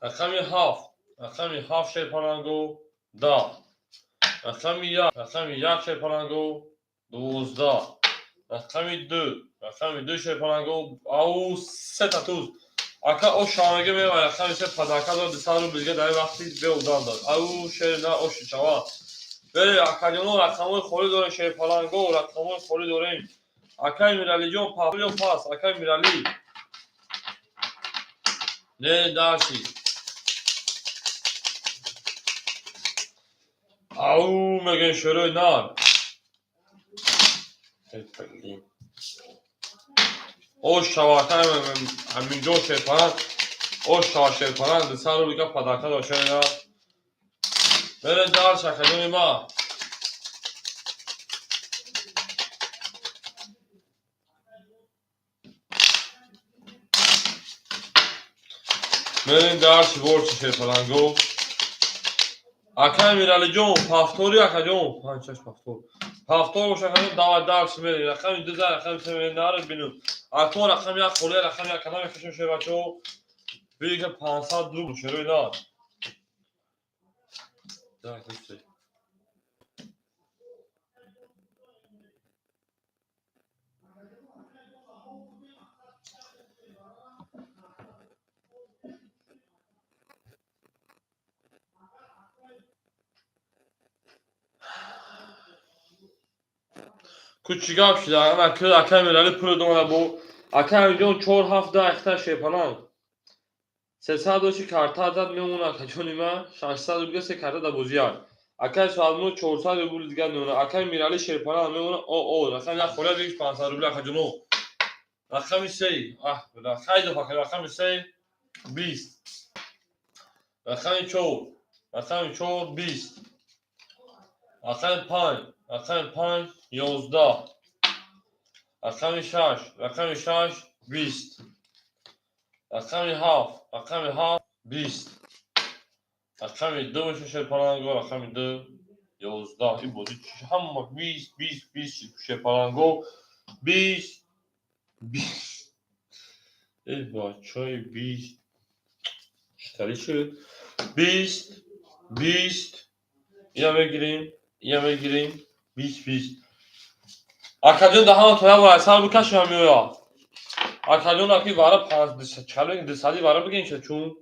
Рақами ҳафт, рақами ҳафт, шерпаланго, да. Рақами як, рақами як, шерпаланго, 12. Рақами ду, рақами ду, шерпаланго, ау, сета туз. Ака ош шаванга мева, рақами се падака дод, 200 рубл дига дар вақти беодам дод. Ау, шер на оши чава. Бере, акаҷоно, рақамҳои холӣ дорем, шерпаланго, рақамҳои холӣ дорем. Акай Миралиҷон, паҳлӯ ё пас, акай Миралӣ. Не, дарси. Ау, мегӯем, шерои нар. Ош шава, акай Аминҷон, шерпаланг. Ош шава, шерпаланг, 200 рубл дига падака дод, шери нар. Берем дарс, акаҷони ма. Мерем дарси ворчи, шерпаланго. Акай Миралиҷон, пафтори, акаҷон, панҷ, шаш, пафтор. Пафтор боша, акаҷон, давай дарси мерем. Рақами ду, рақами се мерем, наре бинум. Акон рақами як холия, рақами як кадам мекашем, шербачаҳо. Биги 500 рубл, шерои нар. Так, ду, се. Ку чӣ гап шуда? Ана ки акай Миралӣ пул домада бо акай Аминҷон, чор, ҳафт, да ихта, шерпаланг. 300 дошти, карта зад, мемона, акаҷони ман, 600 рубл се карта дар бозиак. Акай Соатмуро 400 рубл дигар мемона. Акай Мирали Шерпалан мемона. О, о, рақами як холия бигиш 500 рубл, акаҷоно. Рақами се, аҳ, хайдо факар, рақами се 20. Рақами чор, рақами чор 20. Рақами панҷ, рақами панҷ 11. Рақами шаш, рақами шаш 20. Рақами ҳафт, рақами ҳафт 20. Рақами ду боша, Шерпаланго, рақами ду 11. Ин бозӣ ҳама 20, 20, 20, Шерпаланго, 20, 20. Э, бачаи 20. Читари шуд? 20, 20. Ина мегирем, ина мегирем, 20, 20. Акаҷон, даҳана то як бор аз сар бикашам меояд. Акаҷон, аки вара чале дусади вара бигем ша, чун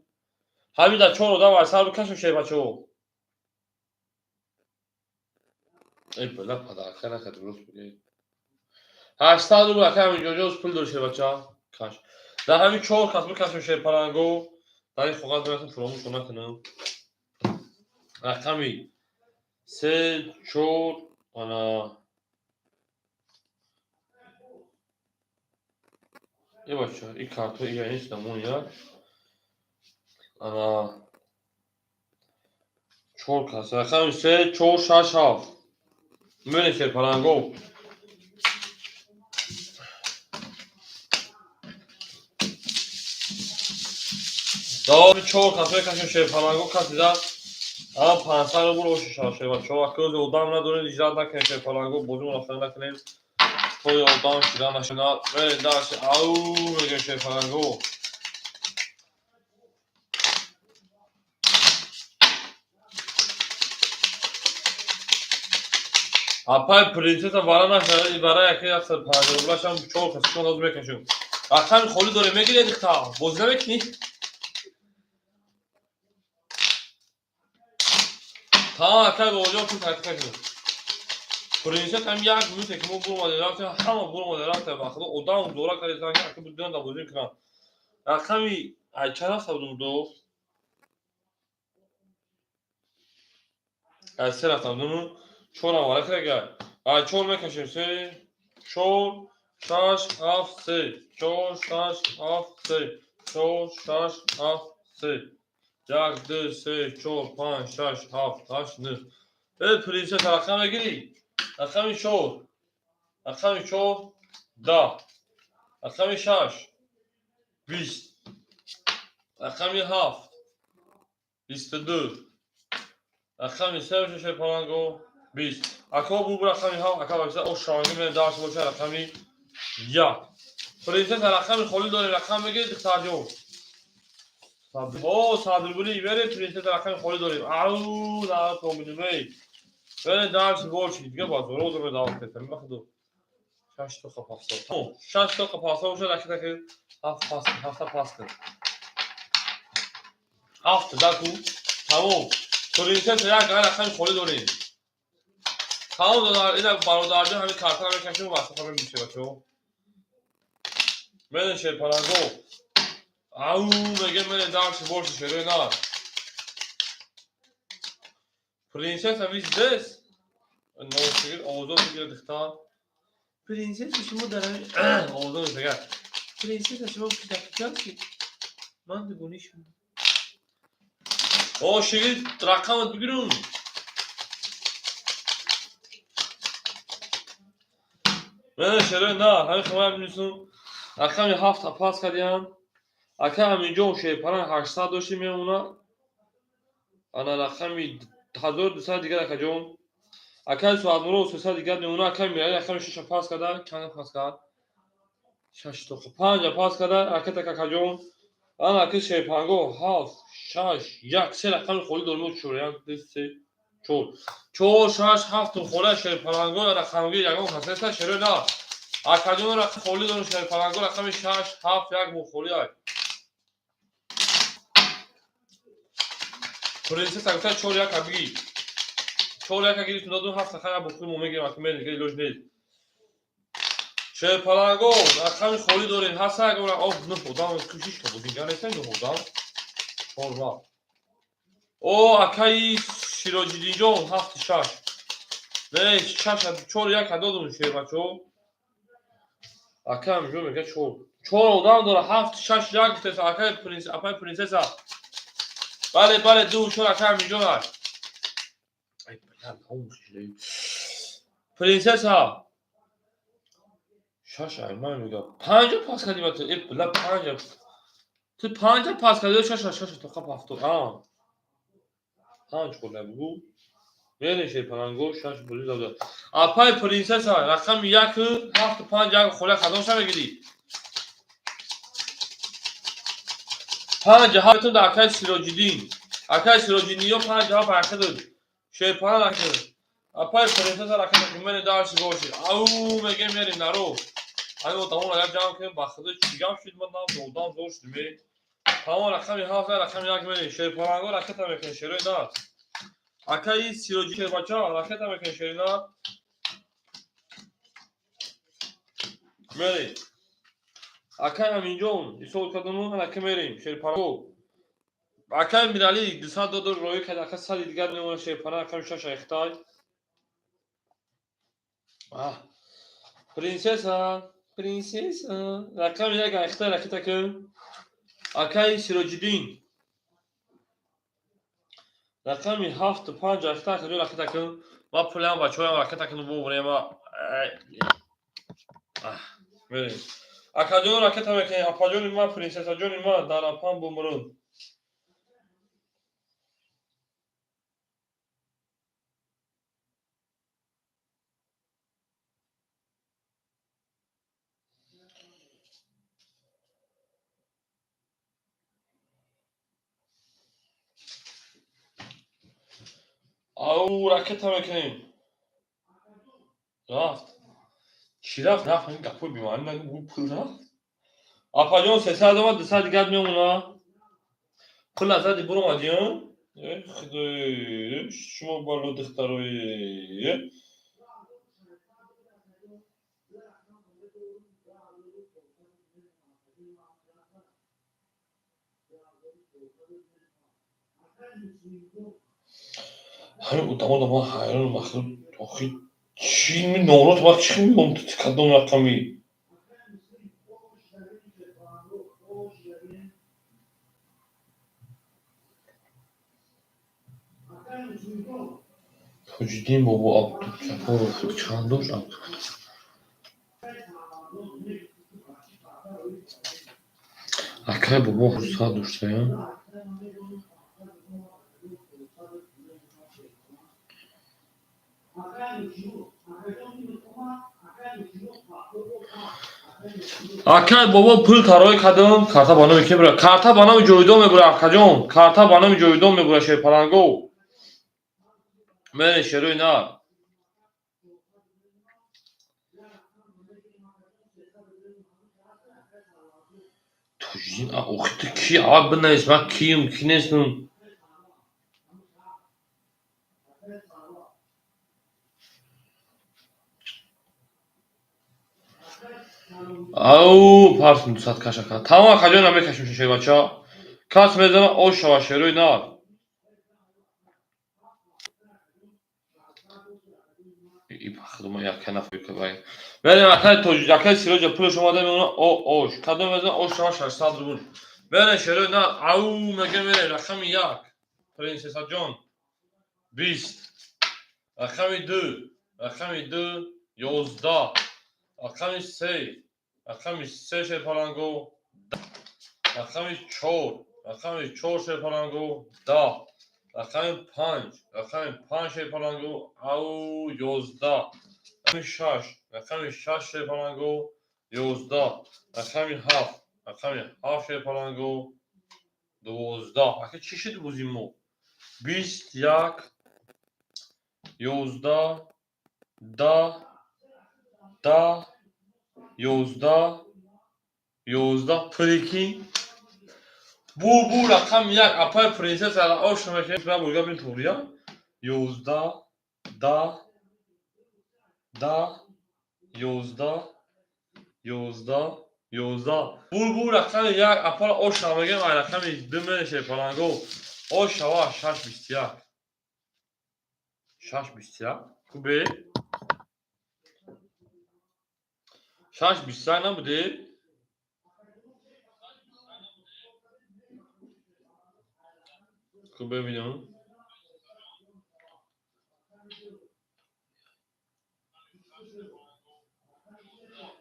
ҳамин дар чор одам аз сар бикашем, шербачаҳо. Э, била падарка накард, дуруст бигӯед. 800 рубл, ака, ҳамин ҷоҷо пул дори, шербача. Каш. Дар ҳамин чор кас бикашем, Шерпаланго. Дар ин коғаз мерасем, фуромӯш накунам. Рақами се, чор, ана е бача, ин картҳо ия нест, намон як. Ана чор кас. Рақами се, чор, шаш, ҳафт. Мебинем, Шерпаланго. Давоми чор кас мекашем, Шерпаланго, каси да ама 500 рубл ошиша, шербачаҳо. Акӯзи одам надорем, иҷрат накунем, Шерпаланго, бозимонро хеле накунем. Тои одам шида нашунад. Мерем дальше. Ау, мегӯем, Шерпаланго. Апай принцесса вара нашава, вара яки 150 рублашам чор кас шумо ноз мекашем. Рақами холӣ дорем, мегиред, дихта? Бозӣ намекунӣ? Тамом, акай бобоҷон, пул тартиб накунем. Принцесса ҳам як минуте ки мо буромадем рафтем, ҳама буромадем рафтем, ба худо одам зора кардем, ки ака будем да бозӣ кунам. Рақами ай чанд рафта будум ду? Ай се рафтам будум. Чорам вара кардага. Ай чор мекашем, се, чор, шаш, ҳафт, се. Чор, шаш, ҳафт, се. Чор, шаш, ҳафт, се. Як, ду, се, чор, панҷ, шаш, ҳафт, ҳашт, нӯҳ. Э, принцесса, рақам мегирӣ? Рақами чор. Рақами чор 10. Рақами шаш 20. Рақами ҳафт 22. Рақами се боша, Шерпаланго, 20. Ако буб рақами ҳафт, ака бача, о шаванги мене дарс боша, рақами як. Принцесса, рақами холӣ дорем, рақам мегирӣ, духтарҷон? О, 100 рубли бере, принцесса, рақами холӣ дорем. Ау, на поминем, эй. Бере дарс боши, дига базор одаме дават кардам, ба худо. Шаш тоқа пасо. Тамом, шаш тоқа пасо бошад, аки таки ҳафт пас, ҳафта пас кун. Ҳафт даку. Тамом. Принцесса, як рақами холӣ дорем. Тамом, додар, ина бародарҷон, ҳамин картаро мекашем ва сафар мешавад, бачаҳо. Мене, Шерпаланго. Ау, меге, мене дальше больше, шерои на. Принцесса, вы здесь? Ношигир, овозон бигира, духтар. Принцесса, шумо дар овозон бигира. Принцесса, шумо кӯдакча ман дугони шумо. О, шигир, рақамат бигирум. Мене, шерои на, ҳамин хабар бинисум. Рақами ҳафта пас кардиям. Ака ҳаминҷо Шерпалан 800 дошти, мемона. Ана рақами 1200 дигар, акаҷон. Акай Соатмуро 300 дигар мемона. Акай Мирали рақами шаша пас карда. Чанд пас кард? Шаш тоқа. Панҷа пас карда. Акатак, акаҷон. Ана аки Шерпанго ҳафт, шаш, як, се рақами холӣ дорем, чор, як, ду, се, чор. Чор, шаш, ҳафт холия, Шерпаланго, рақамгир ягон кас неста, шерои на. Акаҷон, рақами холӣ дорем, Шерпаланго, рақами шаш, ҳафт, як бо холӣ ай. Принцесса гуфта чор яка бигӣ. Чор яка гирифтум, додум, ҳафт хая бо худ мо мегирем, аки мерем, дига илоҷ нест. Шерпаланго, рақами холӣ дорем. Ҳаста ягон оф нӯҳ одам кӯшиш ка бозингар нестан, нӯҳ одам. Чор рафт. О, акаи Сироҷиддинҷон, ҳафти шаш. Не, шаш, чор як додум, шербачо. Акаам ҷо мега чор. Чор одам дора, ҳафт, шаш, як гуфтеса, акаи принс, апаи принсесса. Бале, бале, ду, чор акаам инҷо аст. Ай, бля, принсесса. Шаш ай ман мега. Панҷа пас кардӣ ба ту. Э, бля, панҷа. Ту панҷа пас кардӣ, шаша, шаша тоқа пафту. А. Панҷ хӯрда бугу. Мерем, шерпаланго, шаш бозӣ дод. Апаи принсесса, рақами як, ҳафту панҷ, як холя кадомша мегирӣ? Панҷ ҳафтум да акаи Сироҷиддин. Акаи Сироҷиддин ё панҷ ҳафт ҳаракат дод. Шерпалан ҳаракат. Апаи принсесса рақами мени дарси боши. Ау, мегем, мерем наро. Ами одамон агар ҷамъ кунем, ба худо, чӣ гап шуд, ман нам одам зор шудем. Е. Тамом, рақами ҳафт, рақами як мерем. Шерпаланго ракета мекунем, шерои нар. Акаи Сироҷи, шербача, ракета мекунем, шери нар. Мерем. Акай Аминҷон, исол кардаму, анака мерем, шерпаланго. Акай Миралӣ 200 додор роӣ кард, ака сади дигар мемонад, шерпаланг рақами шаш айхтай. А. Принсесса, принсесса, рақами як айхтай ракета кун. Акаи Сироҷиддин. Рақами ҳафту панҷ айхтай акаҷо ракета кун. Ма пулям бачаҳоям ракета кун воврема. Мерем. Акаҷон ракета мекунем, апаҷони ман, принсессаҷони ман, дар апам бумрун. Ау, ракета мекунем. Рафт. Чӣ рафт? Рафт, ин гапҳои бемаъни нагӯ, пул рафт. Апаҷон, 300 омад, 200 дигар мемона. Пул аз зади буромадӣ, а? Э, худои, шумо бало духтарои. Ҳамин одамон ман ҳайронам, ахир, охи чӣ норот вақт чӣ меом, кадом рақами? Тоҷиддин бобо Абдуҷабборов чанд дошт? Акай бобо сад доштая? Акай бобо, пул тарои кардам, карта ба номи ки бура? Карта ба номи Ҷовидон мебура, акаҷон. Карта ба номи Ҷовидон мебура, шерпаланго. Мерем, шерои нар. Тоҷиддин, охи ту ки? Аввал бинавис, ман киюм, ки нестам. Ау, парсун 200 каша кард. Тамом, акаҷон, намекашем, шербача. Кас мезана, ош шава, шерои нар. Худо як нафар кабай. Мерем, акай Тоҷ, акай Сироҷа пулаш омада мемона, о ош. Кадом мезана, ош шава, 600 рубл. Мерем, шерои нар. Ау, мега мерем, рақами як. Принсессаҷон. 20. Рақами ду. Рақами ду, 11. Рақами се. Рақами се, шерпаланго. Рақами чор. Рақами чор, шерпаланго, 10. Рақами панҷ. Рақами панҷ, шерпаланго, ау, 11. Рақами шаш. Рақами шаш, шерпаланго, 11. Рақами ҳафт. Рақами ҳафт, шерпаланго, 12. Ака, чӣ шуд бози мо? 20, як, 11, 10, 10, 11, 11. Прикинь. Бу бу рақами як, апаи принсесса, ош мекунем, бурга бин туғрия. 11, 10, 10, 11, 11. 11. Бур бур рақами як апара оша мегем, ай рақами ду менеше паланго. Ош шава 6.21. 6.21. Кубе? 6.21 набуде? Кубе бинам.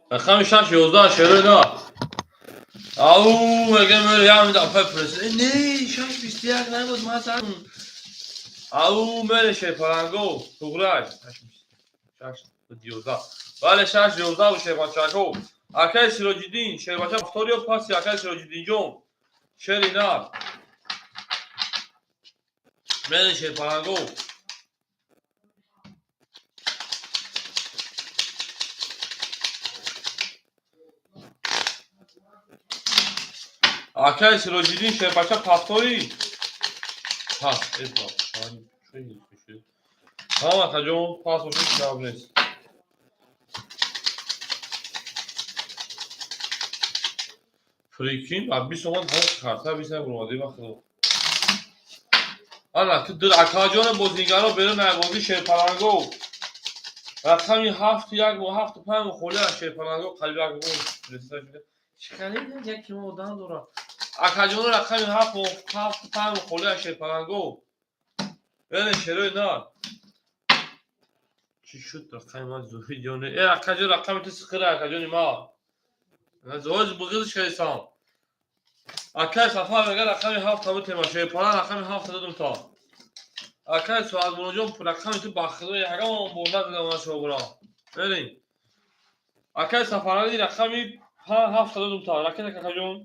Рақами 6.11 шерои на. Ау, мегем мере як минут апай прес. Не, 6.21 набуд, ман сар. Ау, мере шерпаланго, туғрай. 6.11. Бале, 6.11 буд шербачако. Акай Сироҷиддин, шербача повториё паси акай Сироҷиддинҷон. Шери нар. Мере шерпаланго. Акай Сироҷиддин шербача повтори. Пас, эба, Тамом акаҷон, пас бошед, гап нест. Прикинь, ба 20 сомон ҳам карта 20 сомон буромадӣ ба худо. Ана, ту дил акаҷони бозингаро берун айбозӣ шерпаланго. Рақами 7 1 бо 7 5 холӣ аз шерпаланго қариб як бор. Чӣ як кило одам дорад. Акаҷони рақами 7 бо 7 5 холӣ аз шерпаланго. Берин шерои нар. Чӣ шуд рақами ман зуҳид ё не? Э, акаҷон рақами ту сиқира акаҷони ман. Зоз буғиз шайсан. Акай Сафар мега рақами 7 табу тема шерпалан рақами 7 додум та. Акай Суадмуроҷон рақами ту ба худо ягон бор надодам ман шобурам. Берин. Акай Сафарали рақами 7 додум та. Ракета какаҷон.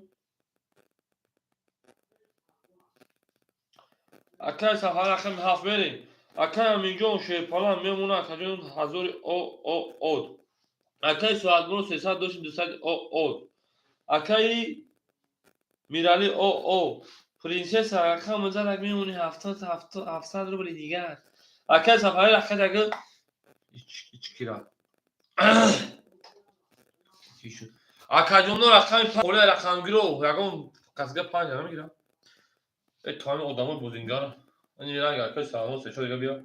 Акай Сафар рақами 7 берин. Акай Аминҷон шерпалан мемона акаҷон ҳазори о о од. Акай Суадмуро 300 доштим 200 о од. Акай Мирали о о. Принсесса рақам зарак мемони 70 700 рубли дигар. Акай Сафари рақам ага ичкира. Акаҷоно рақами холи рақамгиро ягон қасга 5 намегирам. Э то ҳамин одамои бозингара. Ани ранг акай Салмон се чор дига бия.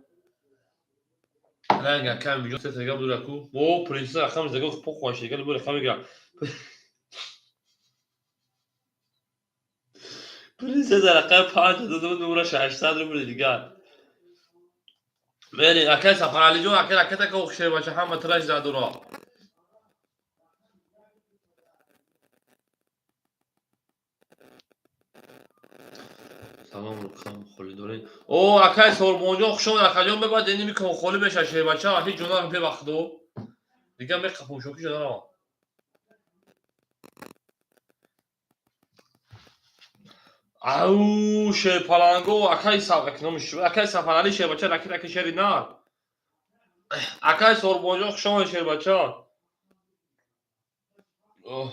Ранг акай Аминҷон се дига буд раку. О принсесса рақами дига похуаш дига бу рақам мегирам. Принсесса рақами 5 додум нумра 600 рубли дигар. Мерин акай Сафаралиҷон акай ракета ка шербача ҳама траш задуро. Салом рақам холӣ доред. О акай Сорбонҷон хуш омад акаҷон бебад ини микон холӣ меша шербача ҳеҷ ҷо нарам бевақту. Дигар меқапум шоки ҷо нарам. Ау шерпаланго акай акай Сафарали шербача ракет аки шери нар. Акай Сорбонҷон хуш омад шербача. Оҳ.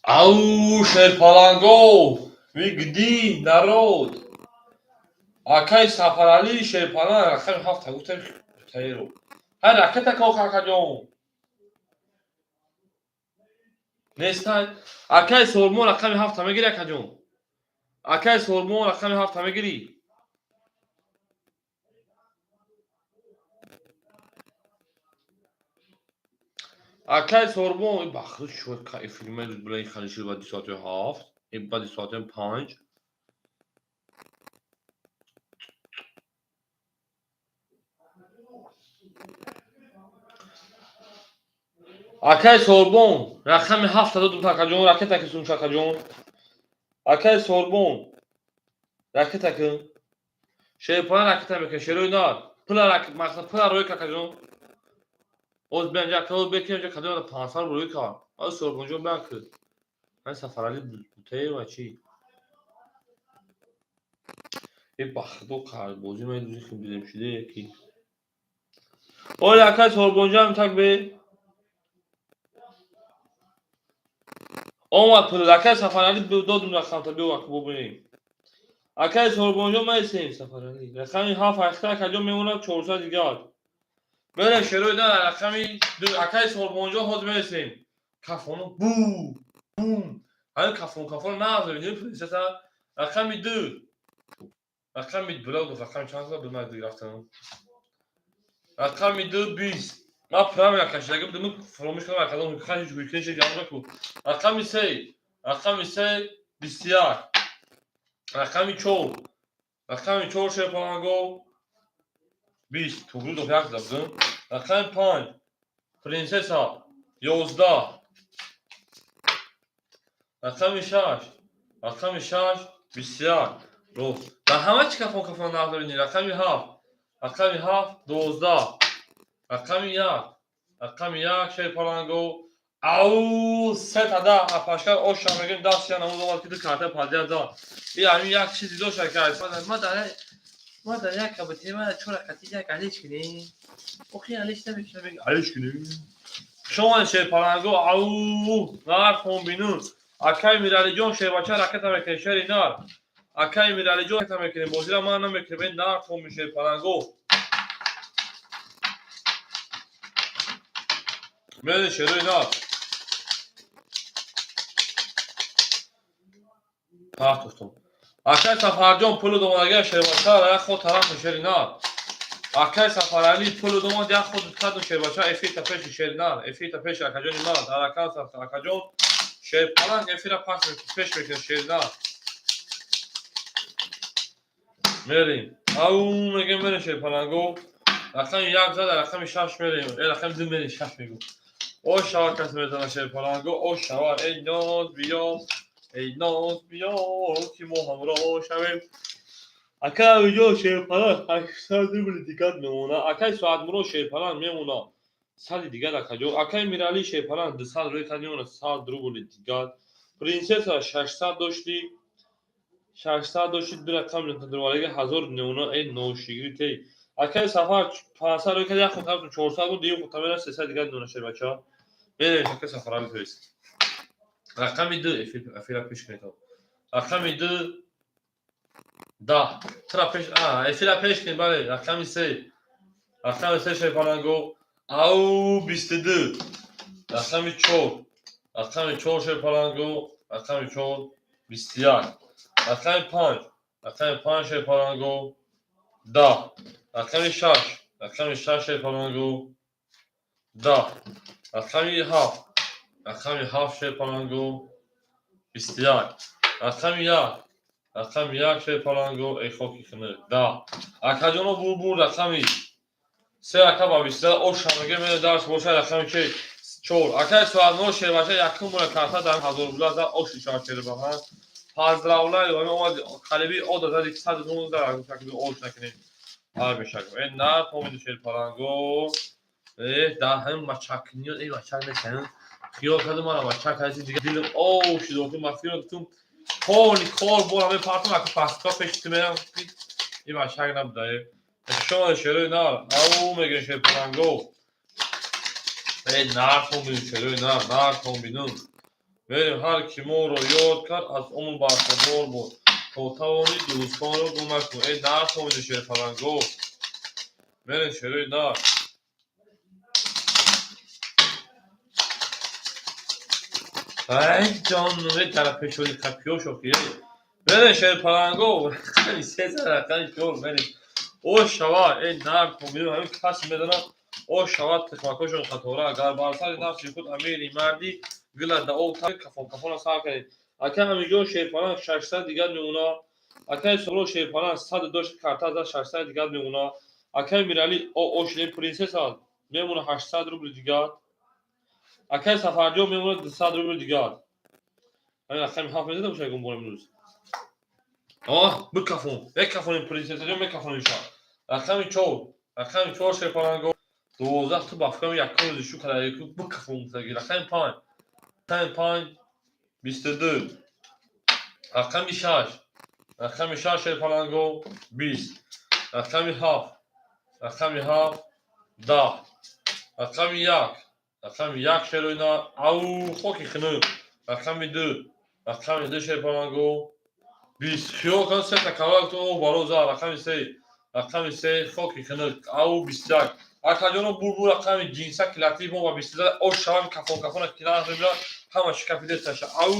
Ау шерпаланго вы где народ? Акай Сафарали шерпалан рақами 7 гуфтем таиро. Ҳай ракета ко какаҷон. Нестай. Акай Сормон рақами 7 мегири акаҷон. Акай Сормон рақами 7 мегири. Акай Сорбон бахту шуд ка филме булай халиши баъди соати 7, баъди соати 5. Акай Сорбон рақами 7 додум акаҷон, ракета ки сумш акаҷон. Акай Сорбон ракета ки шерпалан ракета мекунад шерои нар. Пула ракет мақсад пула рӯй какаҷон. Оз биям ҷа кадом бекем ҷа кадом 500 рӯй кард. Оз Сорбонҷон биям ки. Ман Сафарали бутае ва чӣ? Э бахто бозӣ ман дузӣ хим бидем шуде яки. Оля акай Сорбонҷон так бе. Омад пул. Акай Сафаралӣ, додум рақамта, биё, ака, бубинем. Акай Сорбонҷон, майсем. Сафаралӣ, рақами ҳафт ахта, акаҷон, мемонад 400 дигар. Берем, шерои на рақами акай Сорбонҷон, ҳозир мересем. Кафону бу бум, ҳамин кафон, кафон нағз мебинем. Принсесса, рақами ду, рақами била гуфт, рақами чанд сад бимад рафтам. Рақами ду 20. Ман правильно кашидаги будам, фаромӯш кардам, акадом ку. Рақами се, рақами се 21. Рақами чор, рақами чор, шерпаланго, 20. Туғри дох, як зада будам. Рақами панҷ, принсесса, 11. Рақами шаш, рақами шаш 21. Рост, дар ҳама чӣ кафон, кафон нағз бибинӣ. Рақами ҳафт, рақами ҳафт 12. Рақами як, рақами як, шерпаланго, ау, сета да апашкар оша мегӯем. Даст намуд омад, ки ду карта падия да. И ҳамин як чизи дошт, ки ма дар як кабати ма чора қати як алиш кунем. Охи, алиш намекунам, алиш кунем. Шомани, шерпаланго, ау, нархон бинун. Акай Миралиҷон, шербача, ракета мекунем, шери нар. Акай Миралиҷон, ракета мекунем, бозира ман намекунем. Нархон бин, шерпаланго. Мерин, шерои нар. Пахтуфтум. Акай Сафарҷон, пулу домадагия, шербача, як ход тарафу, шери нар. Акай Сафаралӣ, пулу домад, як ход каду, шербача, эфирта пеши, шери нар, эфирта пеши, акаҷони ман, даракан акаҷон, шерпаланг, эфира пеш мекунем, шери нар. Мерим. Ау, мегем, мерим, шерпаланго. Рақами як зада, рақами шаш мерем. Э, рақами ду мерем, шаш мегӯ. О шава, касе метавона, шерпаланго, о шава, эй ноз биё. Эй ноз биё, ки мо ҳамроҳ шавем. Ака инҷо шерпаланг 800 рубли дигар мемона. Акай Соатмуро, шерпаланг мемона сади дигар, акаҷон. Акай Миралӣ, шерпаланг, 200 рӯй кад мемона, 100 рубли дигар. Принсесса, 600 дошти, 600 дошти, ду рақам дурвалига ҳазор мемона. Эй ношигиритей. Акай Сафар, 500 рӯй кад, як ход 400 буд, дуюм ход мера 300 дигар мемона, шербача. Мерем, акай Сафаралӣ, то есть. Рақами ду, эфира пеш кунед. Рақами ду 10. Тура пеш, эфира пеш кунед, бале. Рақами се. Рақами се, шерпаланго. Ау, 22. Рақами чор. Рақами чор, шерпаланго. Рақами чор 21. Рақами панҷ. Рақами панҷ, шерпаланго, 10. Рақами шаш. Рақами шаш, шерпаланго, 10. Рақами ҳафт. Рақами ҳафт, шерпаланго, 21. Рақами як. Рақами як, шерпаланго, эй хоки хунук, 10. Акаҷоно, бурбур, рақами се, ака, ба 22 оша меге, мере дарс боша. Рақами чи чор. Акай Соатно, шербача, якум бора карта дар ҳазор рубла за оши шава, шербаха. Поздравляю, ҳами омад қариби ода зади 119 ош накунем. Ҳар мешакм. Э на помиду, шерпаланго. Э дар ҳамин мачакниё, э мачак несаҳ. Хиёл кардам, мана мачак ҳаси дига, дилам ов шуд, охи ма фикр кардам коли кор бора мепартам, ака пастка пеши ту мерам. Ин мачак набуда. Э. Шома, шерои нар, ау мегӯем, шерпаланго. Э нар комбину, шерои нар, нар комбину. Мерем. Ҳар ки моро ёд кард, аз умр бархӯрдор буд. То тавонӣ, дӯстонро гум накун. Э нар комбину, шерпаланго. Мерем, шерои нар. Ай ҷон, дар пешони қапиёш охи. Мерем, шерпаланго. Рақами се, рақами чор мерем. О шава, э нар комбину, ҳамин кас медонад. О шава, тухмакҳошон қатора. Агар бар сари нафси худ амири мардӣ, гила да об кафон кафона сар кардед. Ака ҳаминҷо, шерпаланг, 600 дигар мемона. Акаи Соро, шерпаланг, сад дошт, карта за 600 дигар мемона. Акаи Миралӣ, ошине, принсесса мемона 800 рубли дигар. Акаи Сафарҷон мемона 200 рубли дигар. Ҳамин рақами ҳафт мезада боша ягон бор имрӯз. Оҳ, бикафон, мекафонем, принсессаҷон, мекафонем ша. Рақами чор, рақами чор, шерпаланго, 12. Ту ба фикрам якум рӯзи шу када бикафон гуфтаги. Рақами панҷ, рақами панҷ 22. Рақами шаш, рақами шаш, шерпаланго, 20. Рақами ҳафт, рақами ҳафт 10. Рақами як, рақами як, шероина, ау, хоки хунук. Рақами ду, рақами ду, шерпаланго, 20. Хиёл кун, сета кавак ту бароза. Рақами се, рақами се, хоки хинук, ау, 21. Акаҷоно, бурбур. Рақами ҷинса ки латиф мо ба 22. Ош шавам, кафон кафона ки нарх мебира, ҳама шикафидесташа. Ау,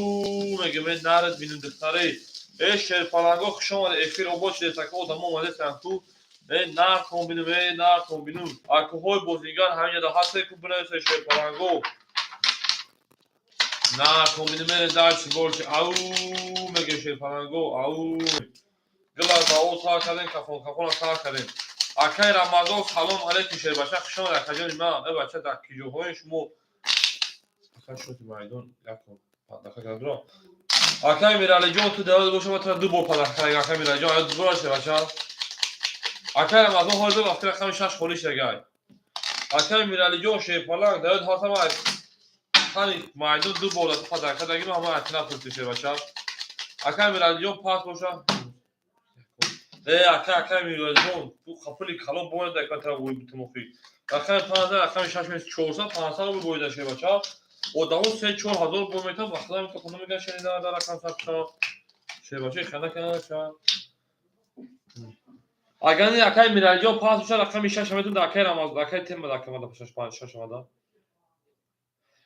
мегем, э наред бинем, духтаре, э шерпаланго, хуш омаде. Эфир обод шудеста, ки одамо омадестан ку. Э нартон бинум, э нартон бинум. Акуҳои бозингар ҳаминҷода ҳасте ку, бинависе, шерпаланго. Нартон бинум, э дальше больше. Ау, мегем, шерпаланго, ау. Гила зао сар кардем, кафон кафона сар кардем. Акай Рамазон, салом алейкум, шербача, хуш омад, акаҷони ман. Э бача, дар киҷоҳои шумо? Ака, шоти майдон якон падака кардро. Акай Миралиҷон, ту давоз боша, ма тура ду бор падака кардем. Акай Миралиҷон, аю дубора, шербача. Акай Рамазон, ҳоли бе вақти рақами шаш холӣ шагай. Акай Миралиҷон, шерпаланг, давоз ҳастам, ҳани майдон ду бор падака дагим, ҳама акина пурси, шербача. Акай Миралиҷон, пас боша. Э ака, акай Миралиҷон, ту қапули калон бояд акатра вой битумохи. Рақами 15, рақами шаш мес, 400, 500 рубл боида, шербача. Одамо 3-4 ҳазор бой метавон, ба худо микрофон меган, шерида дар рақам сабта. Шербача, хана кана ча. Агар не, акай Миралиҷон, пас боша, рақами шаш метон, акай Рамазон, акай тема дар камада шаш панҷ шаш омада.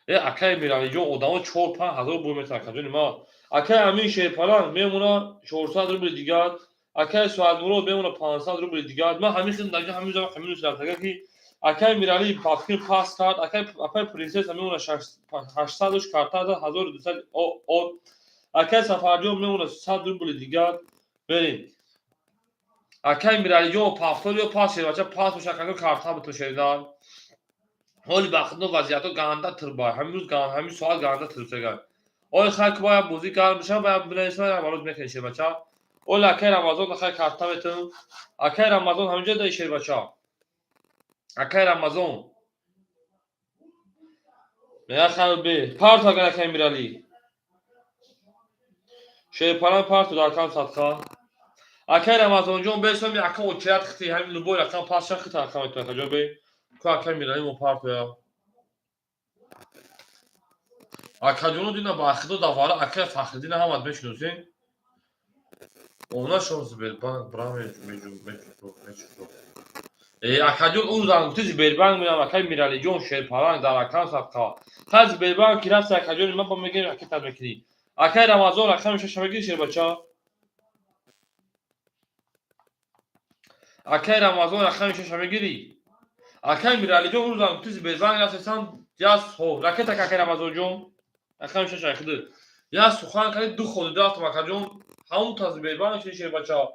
Э акай Миралиҷон, одамо 4-5 ҳазор бой метавон, акаҷони ма. Акай Амин, шерпаланг мемона 400 рубли дигар. Акай Суадмурод мемона 500 рубли дигар. Ман ҳамин хел даҷа ҳамин замон ҳамин рафтага ки акай Мирали паткин пас кард. Акай, акай Принсесса мемона 800-уш карта зад, 1200 од. Акай Сафарҷон мемона 100 рубли дигар. Берин. Акай Миралиҷон, пафтор ё пас, шербача, пас боша, акаго карта бито, шеридан. Ҳоли бахтино вазъиятҳо ганда тирба. Ҳамин рӯз, ҳамин соат ганда тирсагай. Ои хай ки бояд бозӣ гарм бишава, бояд бинависам, бароз мекунем, шербача. Оли акай Рамазон, акай карта метавон. Акай Рамазон ҳаминҷо даи, шербача. Акай Рамазон. Мега хайр бе. Парту агар, акай Миралӣ. Шерпалан, парту дар кам садқа. Акай Рамазонҷон, бесом акам очият хити, ҳамин любой рақам пас ша хита акам метавон, акаҷон бе. Ку акай Миралӣ мо партуя. Акаҷоно, дина ба худо давара акай Фахриддина ҳамат мешиносем. Она шон Сбербанк бра мечу. Э акаҷон, ӯ зан гуфти Сбербанк меам, акай Миралиҷон, шерпаланг дар акам садқа. Хай, Сбербанк ки рафти, акаҷони ман ба мегӯям, ракетат мекунӣ. Акай Рамазон, рақами шаша мегирӣ, шербача? Акай Рамазон, рақами шаша мегирӣ? Акай Миралиҷон, ӯ зан гуфти Сбербанк рафтесан, яс хо ракета, акай Рамазонҷон, рақами шаша худ. Я сухан кардӣ, ду ходи рафтам, акаҷон, ҳамун та Сбербанк ши, шербача.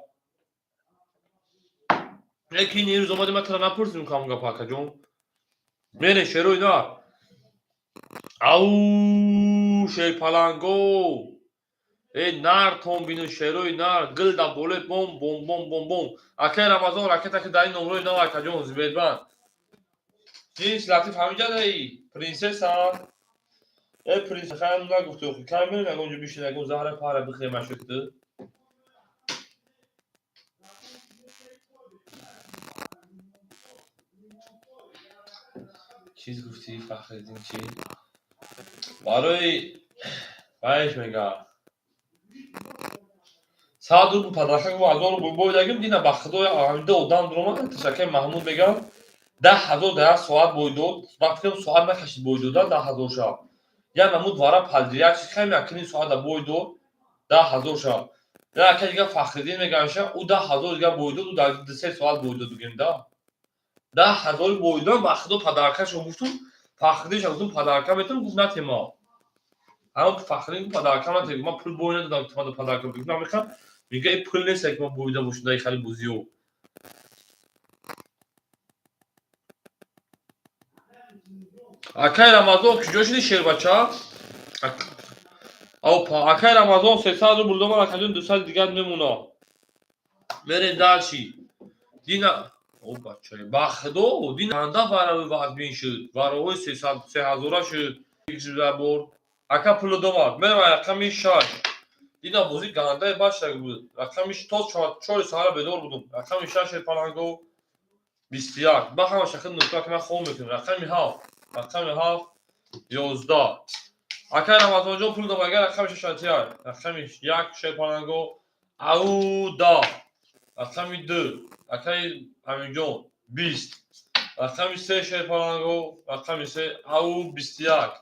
Лекин ирӯз омади, ман тура напурсидим кам гапа, акаҷон. Мере, шерои на. Ау, шерпаланго. Э нартон бину, шерои нар, гил да боле бом бом бом бом бом. Акай Рамазон, ракета ки дар ин номрои нав, акаҷон, Сбербанк. Ҷинс Латиф ҳаминҷа даи? Принсесса. Э принсесса, хайр нагуфти охи. Кай мерем ягон ҷо бишин, ягон заҳра пара бихӯрем, ашуд. Чиз гуфтӣ, Фахриддин, чӣ? Барои вайш мега. 100 рубл падака гуфт, 1000 рубл бойдагим, дина ба худо ҳамида одам дуромад, ташаккур Маҳмуд мегам, 10 000 дар як соат бой дод. Вақте соат накашид бой дода 10 000 шав. Я намуд вара падрияк чи хай якним соата бой дод 10 000 шав. Я ака дига Фахриддин мегаша, ӯ 10 000 дига бой дод, ӯ дар 2-3 соат бой дод, бигем да. 10 000 бой дод, ба худо падаркашо гуфтум, Фахриддинша гуфтум, падарка метавон, гуфт натема. Ҳамон Фахриддин гуфт, падарка натем, ман пул бой надодам, ки ман падарка бигӯм, мехам. Мега ин пул нест, ки ман боида бошам дар хали бозиё. Акай Рамазон, куҷо шуди, шербача? Опа, акай Рамазон 300 рубл домад, акаҷон, 200 дигар мемона. Мерем дальше. Дина о бача, ба худо, дина анда варави вазбин шуд. Вараҳои 300 3000 шуд. Бор. Ака пуло домад. Мерем рақами шаш. Дина бозӣ гандаи башак буд. Рақами то 4 саҳара бедор будум. Рақами шаш, паланго, 21. Ба ҳама шахи нукта ки ман хом мекунам. Рақами ҳафт. Рақами ҳафт, 11. Акай Рамазонҷон пул домагар, рақами шашатия, рақами як, шерпаланго, ау, 10, рақами ду, акай Аминҷон, 20, рақами се, шерпаланго, рақами се, ау, 21,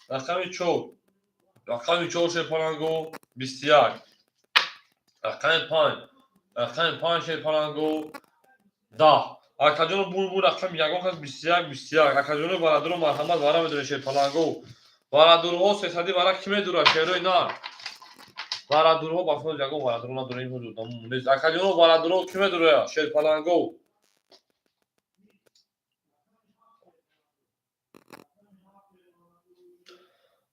рақами чор, рақами чор, шерпаланго, 21, рақами панҷ, рақами панҷ, шерпаланго, 10. Акаҷоно, булбул, рақами ягон кас, 21, 21. Акаҷоно, бародаро, марҳамат, вара медорем, шерпаланго, варадурҳо, сесади вара ки медурад, шерои нар, варадурҳо, ба фоз ягон варадур надорем, нест. Акаҷоно, варадурҳо ки медурад, шерпаланго?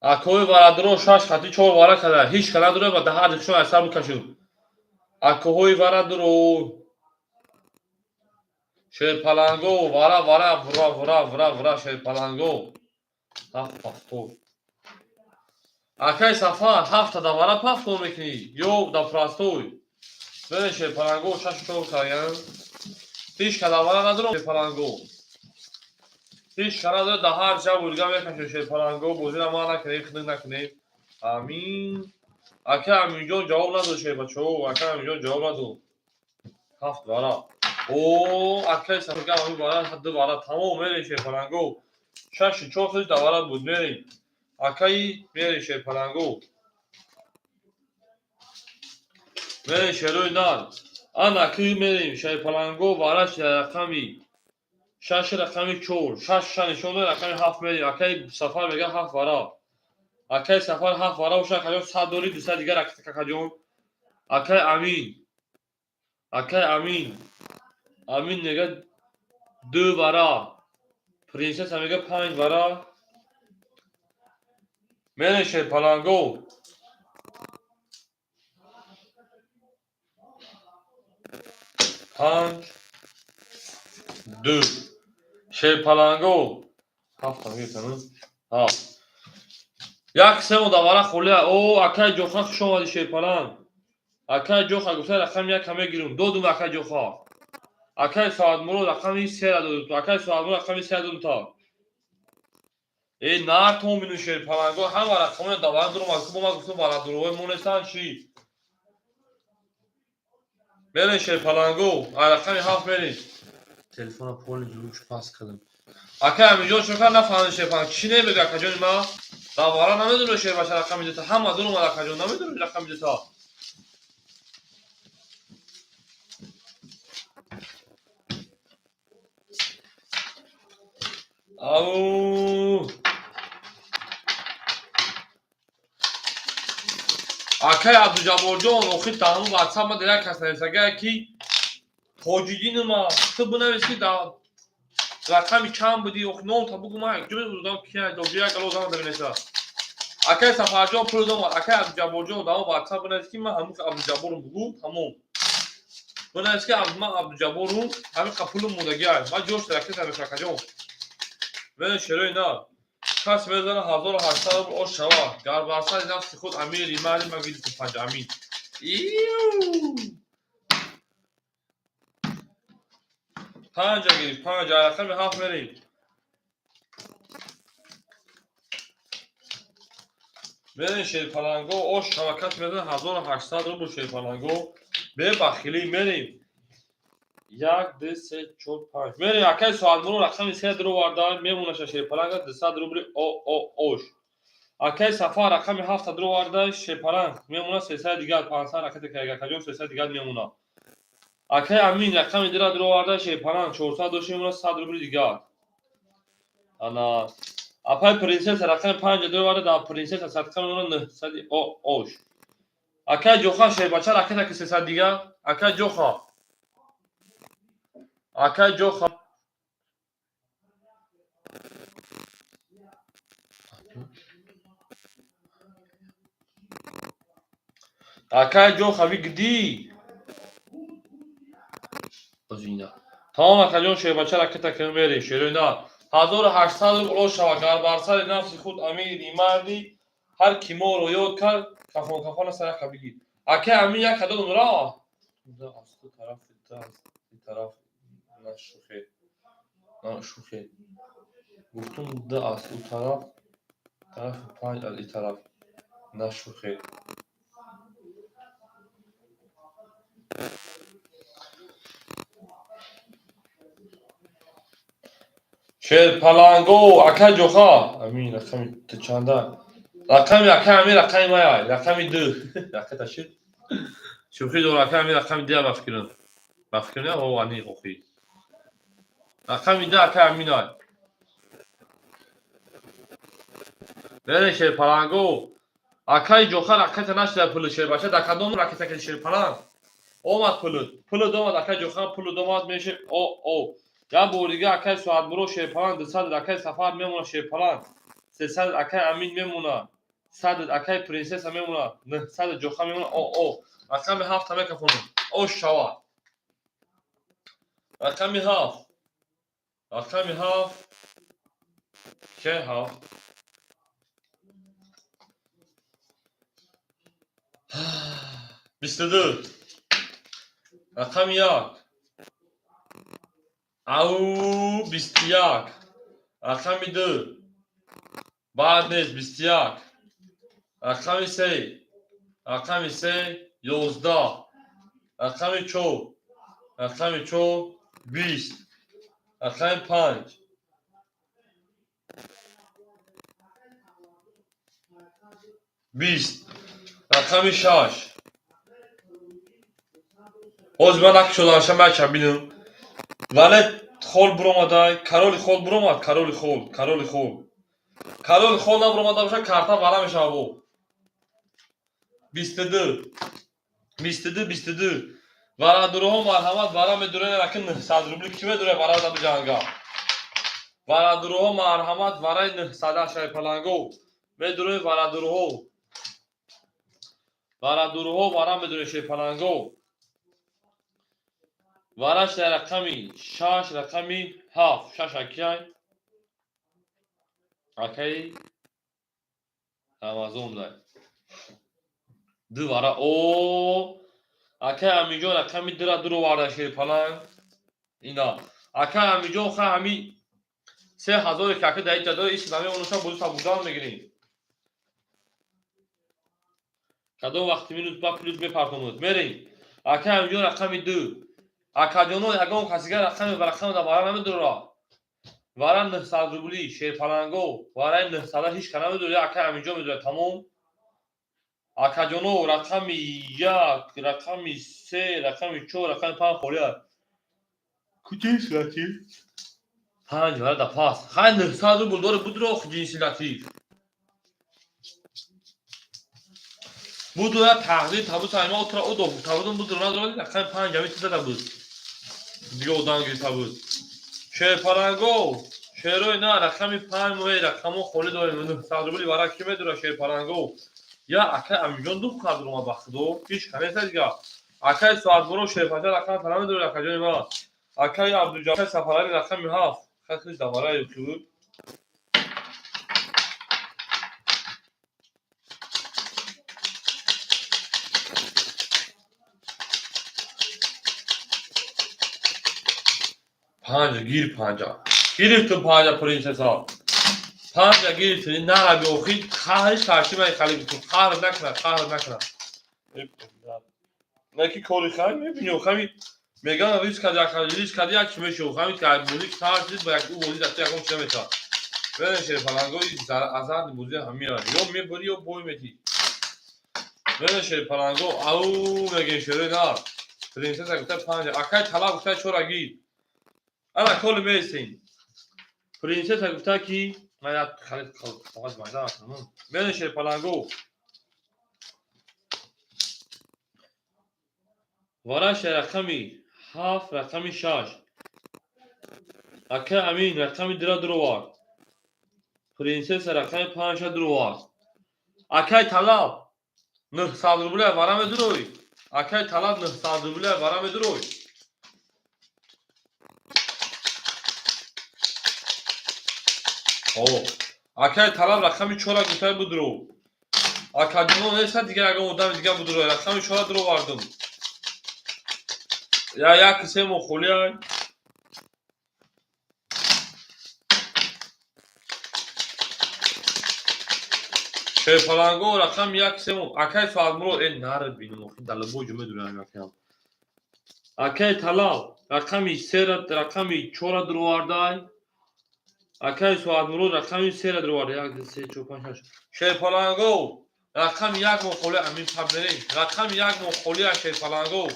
Акои варадуро, шаш хати чор вара када, ҳеҷ ка надорад ва даҳа дихшон аз сар бикашид. Акоҳои варадуро, шерпаланго, вара, вара, вра, вра, вра, вра, шерпаланго, ҳафт пафтор. Акай Сафар, ҳафта да вара пафтор мекунӣ ё да простой? Бибин, шерпаланго, шашу чор кардам, ҳеҷ ка да вара надорам, шерпаланго, ҳеҷ ка надорад, да ҳар ҷа бурга мекашем, шерпаланго. Бозира ма накунем, хинук накунем. Амин, ака Аминҷон ҷавоб надод, шербачаҳо, ака Аминҷон ҷавоб надод. Ҳафт вара. О, акай Сафар, вара, ду вара, тамом. Мерем, шерпаланго, шашу чор худиш да вара буд. Мерем, акаи, мерем, шерпаланго, мерем, шерои нар, ана ки мерем, шерпаланго, вараш рақами шаш, рақами чор, шаш ша нишон дод, рақами ҳафт мерем. Акаи Сафар мега ҳафт вара. Акаи Сафар, ҳафт вара боша, акаҷон, 100 дори, 200 дигар, акаҷон. Акаи Амин, акаи Амин, Амин мега ду вара, Принсеса мега панҷ вара. Мерем, шерпаланго, панҷ, ду, шерпаланго, ҳафта мегиртам, ҳафт, як, семо давара холия. О, акаи Ҷоха, хуш омадӣ, шерпаланг. Акаи Ҷоха гуфта, рақами яка мегирам, додум, акаи Ҷоха. Акаи Соатмурод рақами сера додум, акаи Соатмурод рақами сера додум. Та э нартон бину, шерпаланго, ҳама рақамои давара дурум. Аз ма гуфтум, барадурои мо нестанд чӣ? Мерем, шерпаланго, рақами ҳафт мерем. Телефона поли звук паст кардам. Акай Аминҷон, чӣ кар нафаҳмидем, шерпаланг, чӣ немега, акаҷони ма? Давара намедонӣ, шербача, рақами дута ҳама дурумад, акаҷон, намедонӣ рақами дута. Ау, акай Абдуҷабборҷон, охир та ҳамун ватсап ма дар як кас нависагая, ки Тоҷиддинума, ту бинавис, ки дар рақами чанд будӣ, охи номта бугу, ман ҷо медодам, ки як ало зама бинависа. Акай Сафарҷон пул домад. Акай Абдуҷабборҷон, дар ватсап бинавис, ки ман ҳамун Абдуҷабборум, бугу, тамом. Бинавис, ки ман Абдуҷабборум, ҳамин қа пулум мондагиай, ман ҷош ракета мешавам, акаҷон. Бин, шерои на, кас мезана, 1800 рубл ош шава, гар бар сари нафси худ амири марди ман гирифту панҷ амин. Иу! Панҷа гирифт, панҷа, рақами ҳафт мерем. Мерем, шерпаланго, ош шава, кас мезана, 1800 рубл, шерпаланго, бебахилӣ. Мерем, як, ду, се, чор, панҷ, мерем. Акаи Соатмурод рақами се дуроварда, мемонаша, шерпаланга, 200 рубли ош. Акаи Сафар рақами ҳафта дуроварда, шерпаланг, мемона 300 дигар, 500 ракета кайга, акаҷон, 300 дигар мемона. Акаи Амин рақами дира дуроварда, шерпаланг, 400 дошт, мемона 100 рубли дигар. Ана апай Принсеса рақами панҷа дуроварда, дар Принсеса садқа мемона 900 ош. Акаи Ҷоха, шербача, ракета ки 300 дигар, акаи Ҷоха, акаи Ҷоха. Акаи Ҷоха, вигдӣ тамом, акаҷон, шербача, ракета ки мерем, шерои на, 1800 рубл ош шава, гар бар сари нафси худ амири марди, ҳар ки моро ёд кард, кафон кафона сарака бигир. Акаи Амин, як додум ра аз ту тарафи тараф, на шӯхе, на шӯхе, гуфтум, д аз ӯ тараф. Тарафи панҷ аз ин тараф нашӯхед. Шерпаланго, акай ҷоха. Амин, рақами чанда? Рақами акай Амин, рақами мая, рақами ду. Ракета шид. Шӯхӣ дора, акай Амин рақами ду ба фикрам. Ба фикрам не, о, ани охи. Рақами ду акай Амин ай. Бере шерпаланго. Акай ҷоха ракета нашида пули шербача, дар кадом ракета ки шерпаланг? Омад пулут. Пулут омад, акай ҷоха пулут омад, меше о о. Як бор дига акай Соатмуро шерпаланг 200, акай Сафар мемона шерпаланг 300, акай Амин мемона 100, акай Принсесса мемона 900, ҷоха мемона о о. Рақами ҳафта мекафонам. Ош шавад. Рақами ҳафт. Рақами ҳафт. Ке ҳафт? 22. Рақами як. Ау, 21. Рақами ду. Баъд нест, 21. Рақами се. Рақами се, 11. Рақами чор. Рақами чор, 20. Рақами панҷ. 20. Рақами шаш. Ҳозир ман накушоданша мача бинам. Вале хол буромадай, кароли хол буромад, кароли хол, кароли хол. Кароли хол набуромада боша, карта вара мешава бо. 22. 22, 22. Варадуроҳо марҳамат, вара медурен раки 900 рубли ки медуре вара да биҷанга. Варадуроҳо марҳамат, вараи 900 шайпаланго. Медурен варадуроҳо. Варадуроҳо вара медурен шайпаланго. Вараш дар рақами шаш, рақами ҳафт. Шаш акай. Акай Рамазон дай. Ду вара о. Акай Амиҷон рақами дура дуро варда шерпаланг. Ина. Акай Амиҷон ха ҳами 3000 ки ака дар иҷа дора, ис намемонуша бозӣ табудан мегирем. Кадом вақти минус ба плюс мепартонад. Мерем. Акай Амиҷон рақами ду. Акаҷоно ягон касига рақами ба рақами да вара намедурра. Вара 900 рубли шерпаланго, вараи 900 ҳеч ка намедура, акай Амиҷон медура, тамом. Акаҷоно рақами як, рақами се, рақами чор, рақами панҷ холӣ аст. Куҷои латиф? Панҷ вара да пас. Хай 900 рубл дори будро ҷинси латиф. Будура тақдир табу сайма отра одо табудум будура надорад, рақами панҷ ҳамин чиза да буд. Дига одам гирифта буд. Шерпаранго, шерои на рақами панҷ мои рақамо холӣ дорем. 900 рубли вара ки медура шерпаранго? Я акай Амиҷон дух кард рума ба худо. Ҳеч ка нест дига. Акай Соатмуро шерпача рақами панҷ медура акаҷони ман. Акай Абдуҷаббор Сафарали рақами ҳафт. Хай худиш давараи ки буд. Панҷа гир, панҷа. Гирифтум панҷа принсесса. Панҷа гирифтум. Ин нараби охи қаҳри шарши ман хали гуфтум. Қаҳр накунад, қаҳр накунад. Наки кори хай мебини охами меган риск кад як риск кад як чи меши охами ки бозӣ тарсид ба як ӯ бозӣ дафта ягон чи намешавад. Берен шерпалангои азарди бозӣ ҳамира. Ё мебурӣ, ё бой метӣ. Берен шерпаланго, ау мегем шерои на. Принсесса гуфта панҷа. Акай талаб гуфта чора гир. Ана коли меистем. Принсесса гуфта ки ман як халид коғаз майда накунам. Берен шерпаланго. Вараш рақами ҳафт, рақами шаш. Акай Амин рақами дура дуровард. Принсесса рақами панҷа дуровард. Акай талаб 900 рубля вара медурой. Акай талаб 900 рубля вара медурой. О, акай талаб рақами чора гуфта будро. Акаҷоно неста дигар ягон одами дигар будро. Рақами чора дуровардум. Я як се мо холӣ ай. Шерпаланго рақами як сему. Акай Соатмурод, э нар бинум, охи далабо ҷуме дурам якам. Акай Талал рақами сера, рақами чора дуровардай. Акай Соатмурод рақами сера дуровардай. Як, ду, се, чор, панҷ, шаш. Шерпаланго рақами як мо холи амин паб нерем. Рақами як мо холи а Шерпаланго.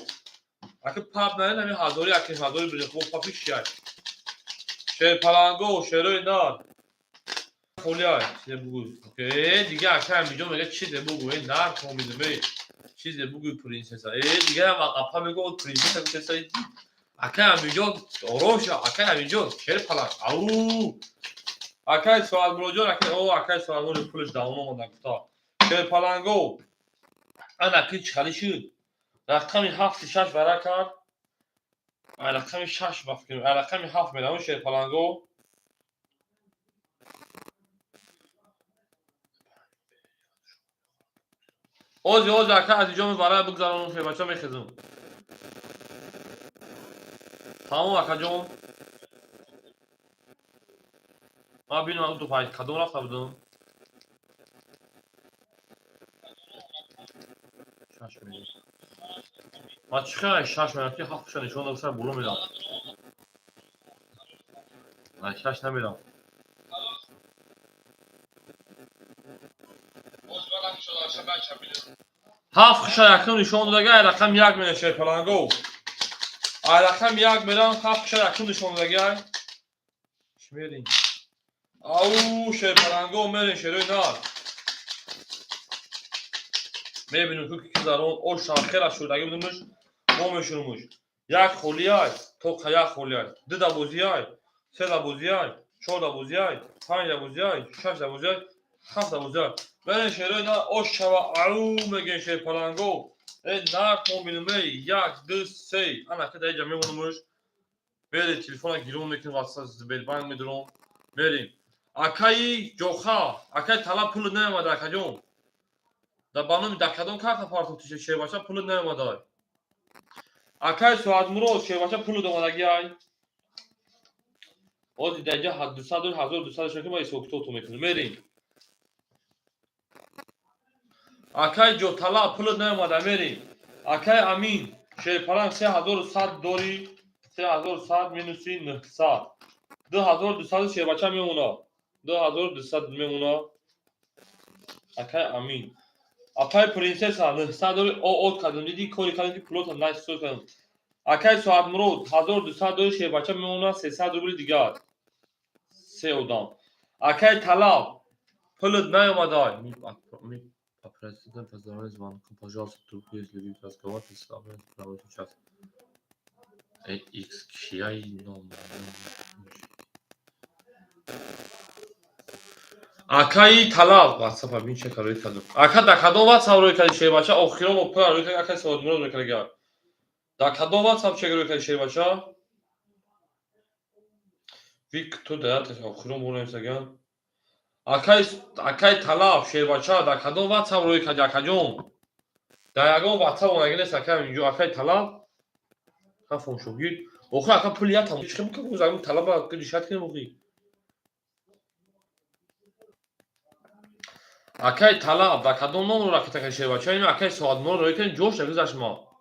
Аки паб нарем, ами ҳазори аки ҳазори бирем, хуб папи шияй. Шерпаланго, шерои нар. Холиай, чизе бугӯ. Э, дига акай Амиҷон мега чизе бугӯ, э нар комидум, э. Чизе бугӯ принсесса. Э, дига ам апа мегӯ принсесса гуфтеса. Акай Амиҷон, ором ша, акай Амиҷон, шерпаланг. Ау! Акай Соатмуроҷон, акай, о, акай Соатмурод пулаш давом омада гуфта. Шерпаланго. Ана ки чӣ шуд? Рақами ҳафти шаш вара кард. Ай рақами шаш ба фикр, ай рақами ҳафт меравам Шерпаланго. Ози, ози, ака Азиҷон вара бигзаронум, шербача мехезам. Тамом, акаҷон. Ман бинам ду панҷ кадом рафта будам? Шаш мерем. Ман чӣ хел шаш мерам ки ҳафт нишон дод, боло мерам. Ай шаш намерам. Ҳафт хуша якум нишон додага, ай рақам як мерам Шерпаланго. Ай рақам як мерам, ҳафт хуша якум нишон додага ай. Чӣ мерем? Ау, Шерпаланго мерем шерои нар. Мебинем ку ки зарон оша хела шудаги будумуш, мо мешунумуш. Як холиай, тоқа як холиай, ду да бозиай, се да бозиай, чор да бозиай, панҷ да бозиай, шаш да бозиай, ҳафт да бозиай. Мерем шерои нар, ош шава, ау мегем Шерпаланго. Э нар мобинум, э як, ду, се. Ана ки дар иҷа мемонумуш. Мерем телефона гирон мекунем, ватсап Сбербанк медуром. Мерем. Акаи Ҷоха, акаи Талаб пулат наомада, акаҷон. Да ба номи да кадом карта партофти шербача пулат наомада. Акаи Соатмурод шербача пулат омадаги ай. Ози дар иҷа 200 1200 шуд ки ма ҳисоб-китобто мекунем. Мерем. Акаи Ҷоталаб пулат наомада, мерем. Акаи Амин Шерпаланг 3100 дорӣ, 3100 минуси 900. 2200 шербача мемона. 2200 мемона. Акаи Амин. Апай принсесса 900 дорӣ, о от кардам, диди кори кардам ки пулота насо кардам. Акаи Соатмурод 1200 дорӣ, шербача мемона 300 рубли дигар. Се одам. Акаи Талаб пулат наомада. Попросите позвонить звонком, пожалуйста, трубку, если вы разговариваете с вами прямо сейчас. Э, X, кияй номер. Акаи Талаб, WhatsApp бин чека рӯй кардам. Ака да кадом WhatsApp рӯй карди шербача? Охирон опра рӯй карди, акаи Соатмурод рӯй карди. Да кадом WhatsApp чек рӯй карди шербача? Вик ту да охирон бо нависаган. Акаи Талаб шербача да кадом WhatsApp рӯй карди акаҷон? Да ягон WhatsApp омадаги нест акаи инҷо акаи Талаб. Хафон шогирд. Охи ака пули як там чӣ бикунем загун Талаба решать кунем охи. Акаи Талаб да кадом номро ракета карди шербача? Ин акаи Соатмурод рӯй кардем ҷош нагузашт ма.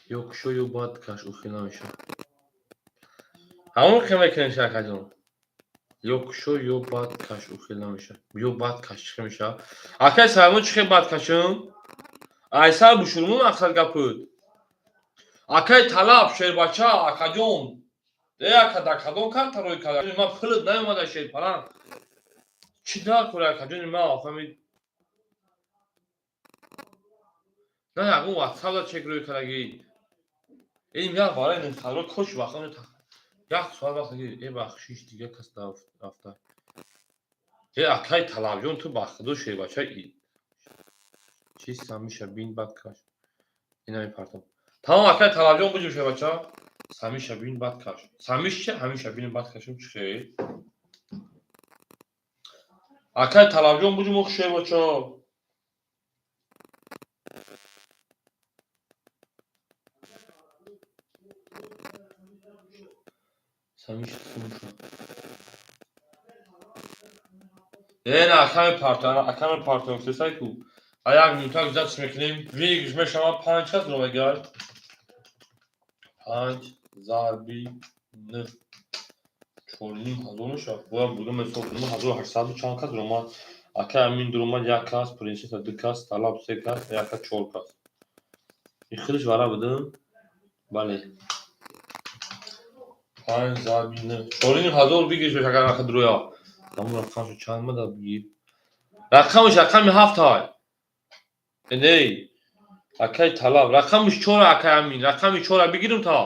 Ё кушо ё бад каш охир намешавад. Ҳамон хел мекунем акаҷон. Ё кушо ё бад каш охир намешавад. Ё бад каш чӣ хел мешавад? Акаи Саймон чӣ хел бад кашум? Айсар бушурмун мақсад гапуд. Акаи Талаб шербача акаҷон. Э ака да кадом карта рӯй карда? Ман пулат наомада шерпаланг. Чӣ дар кори акаҷони ман охами на ягон WhatsApp да чек рӯй кардагӣ. Ин як барои нухтаро кош вақт як соат вақт э бахшиш дига кас рафта. Э акаи Талабҷон ту ба худо шербача чиз самиша бин бад каш. Ина мепартом. Тамом акаи Талабҷон буҷум шербача. Самиша бин бад каш. Самиш чи? Ҳамиша бин бад кашум чӣ хел? Акай Талабҷон, буҷум шербача. Э, на, аками партоя, аками партоя, сесай ку. А як минута гузашт мекунем. Выигрыш мешавад панҷ кас ромегар. Панҷ зарби н 4500 мешавад. Бояд будум ҳисоб кунем, 1800 чанд кас ромад. Акай Амин дуромад як кас, Принсесса ду кас, Талаб се кас, як кас, чор кас. И хелиш вара будум. Бале. Панҷ зарби н. 4500 выигрыш мешавад, агар ака дуроя. Ҳамон рақамшо чанд мада бигир. Рақамаш рақами ҳафт ҳай. Не. Акай Талаб. Рақамаш чора, акай Амин. Рақами чора бигирим та.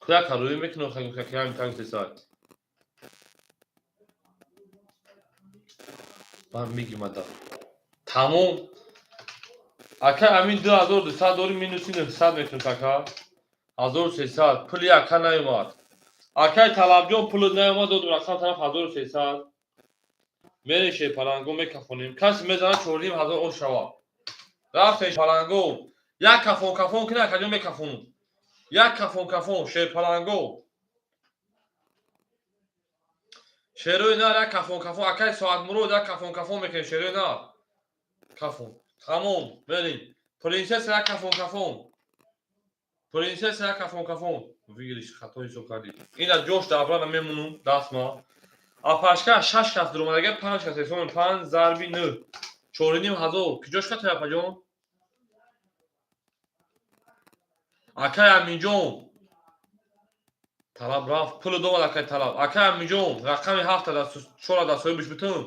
Куяка рӯй мекунам, акай Амин так сесай. Ман мегимада. Тамом. Акай Амин 2200 дори, минуси 900 мекунем, ака. 1300. Пули ака наёмад. Акай Талабҷон, пулут наёмад, додум рақам тараф 1300. Мерем шерпаланго мекафонем. Касе мезанад, 4500 ош шавад. Рафтем шерпаланго. Як кафон кафон кина, акаҷон, мекафонум. Як кафон кафон шерпаланго. Шерои нар, як кафон кафон. Акай Соатмурод, як кафон кафон мекунем, шерои нар. Кафон. Тамом, мерем. Принсесса, як кафон кафон. Принсесса, як кафон кафон. Выигрыш хато ҳисоб кардӣ. Ина ҷош даврана мемонум дастма. Апашка шаш кас дуромад, агар панҷ кас ҳисоб, панҷ зарби н. 4500. Куҷош хато, апаҷон? Акай Аминҷон. Талаб рафт. Пулу домад акай Талаб. Акай Аминҷон, рақами ҳафта чора дар соҳибиш битун.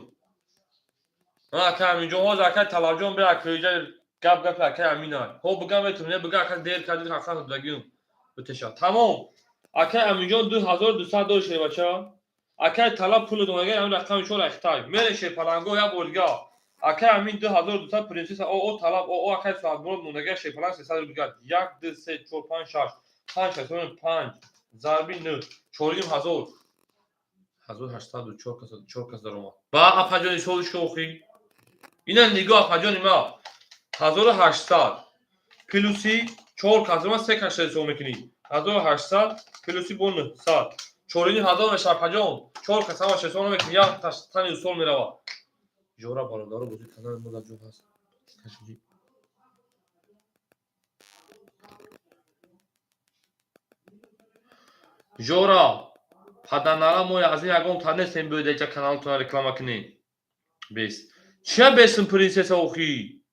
Акай Аминҷон, ҳозир акай Талабҷон бия куҷа гап гапи акай Аминай. Ҳо, бигам метунам, не бига, ака, дер кардӣ, рақам додагим. Битеша. Тамом. Акай Аминҷон 2200 дори, шербача. Акай Талаб пулу домад, ҳамин рақами чора ихтай. Мере шерпаланго як бор дига. Акай Амин 2200, Принсесса о о, Талаб о о, акай Соатмурод мондага, шерпаланг 300 дига. Як, ду, се, чор, панҷ, шаш. Панҷ кас, панҷ зарби н 4500. 1804 кас, чор кас даромад. Ба апаҷони солишка охи. Ина нигоҳ, апаҷони ма. 1800 плюси чор кас, ма се кас ҳисоб мекунӣ. 1800 плюси бо 900. 4500 мешавад, апаҷон. Чор кас ҳамаш ҳисоб намекунӣ, як тани усол меравад. Жора бародаро, бозӣ канали мо дар ҷо ҳаст. Кашиди. Жора, паданара, мо аз ин ягон та нестем, биёед эҷа каналтона реклама кунем. Бес. Чия бесм, Принсесса, охи?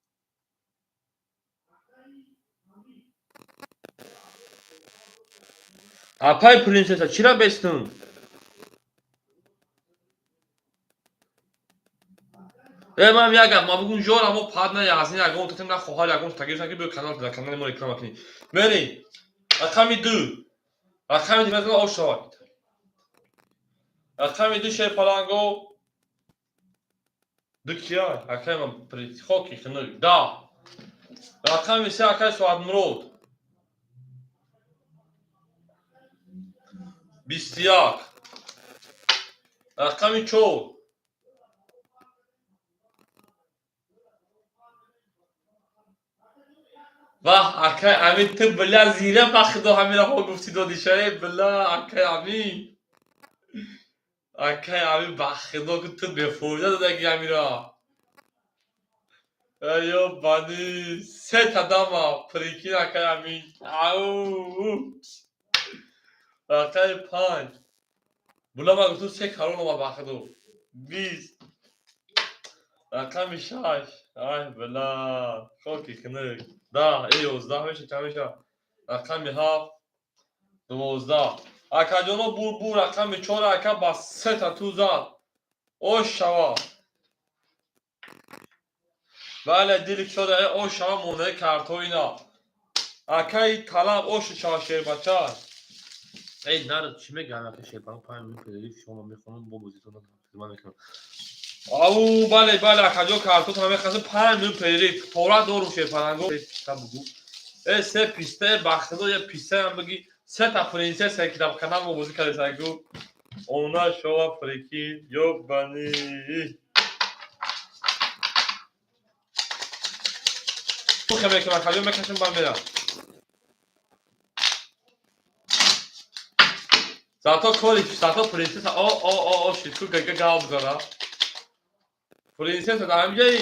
Апай Принсесса, чира бестм? Э, ман як гап, ма бугун, Жора, мо пад на аз ин ягон татем, на хоҳар ягон тагирсан, ки биё канал дар канали мо реклама кунӣ. Мерем. Рақами ду. Рақами ду мезана, ош шавад. Рақами ду, шерпаланго. Ду кия? Акай ман хоки хинук. Да. Рақами се, акай Соатмурод. 21. Рақами чор. Ваҳ, акай Амин, ту бля зира, ба худо, ҳамира ҳо гуфтӣ додиша, э бля, акай Амин. Акай Амин, ба худо, ки ту бефоида додаги ҳамира. Ё бани се та дама, прикинь, акай Амин. Ау. Рақами панҷ. Була, ман гуфтам, се карон омад, ба худо. 20. Рақами шаш. Ай бля, хоки хинук. 10, э, 11 меша, чанд меша? Рақами ҳафт, 12. Акаҷоно, бур бур, рақами чор, ака ба сета ту зад. Ош шава. Бале, дили кушода, э, ош шава, монаи картҳо ина. Акаи Талаб, ош шава, шербача. Эй, нар, чӣ мегӯям, ака шербача, 5 минут перерыв, шумо мехонам, бо бозитон хизмат мекунам. Ау, бале, бале, акаҷон, картотона мехасем, 5 минут перерыв. Тора дорум, шерпаланго. Бугу. Э, се писта, ба худо, я пистаам биги. Сета принсесса ки дар канал мо бозӣ кардесагу. Она шова, прикинь, ёбаный. Хе мекунам, акаҷон, мекашам, ба мерам. Зато кори, зато принцесса о о о о шид, ку гага гап зада. Принцесса дар ҳамҷаи.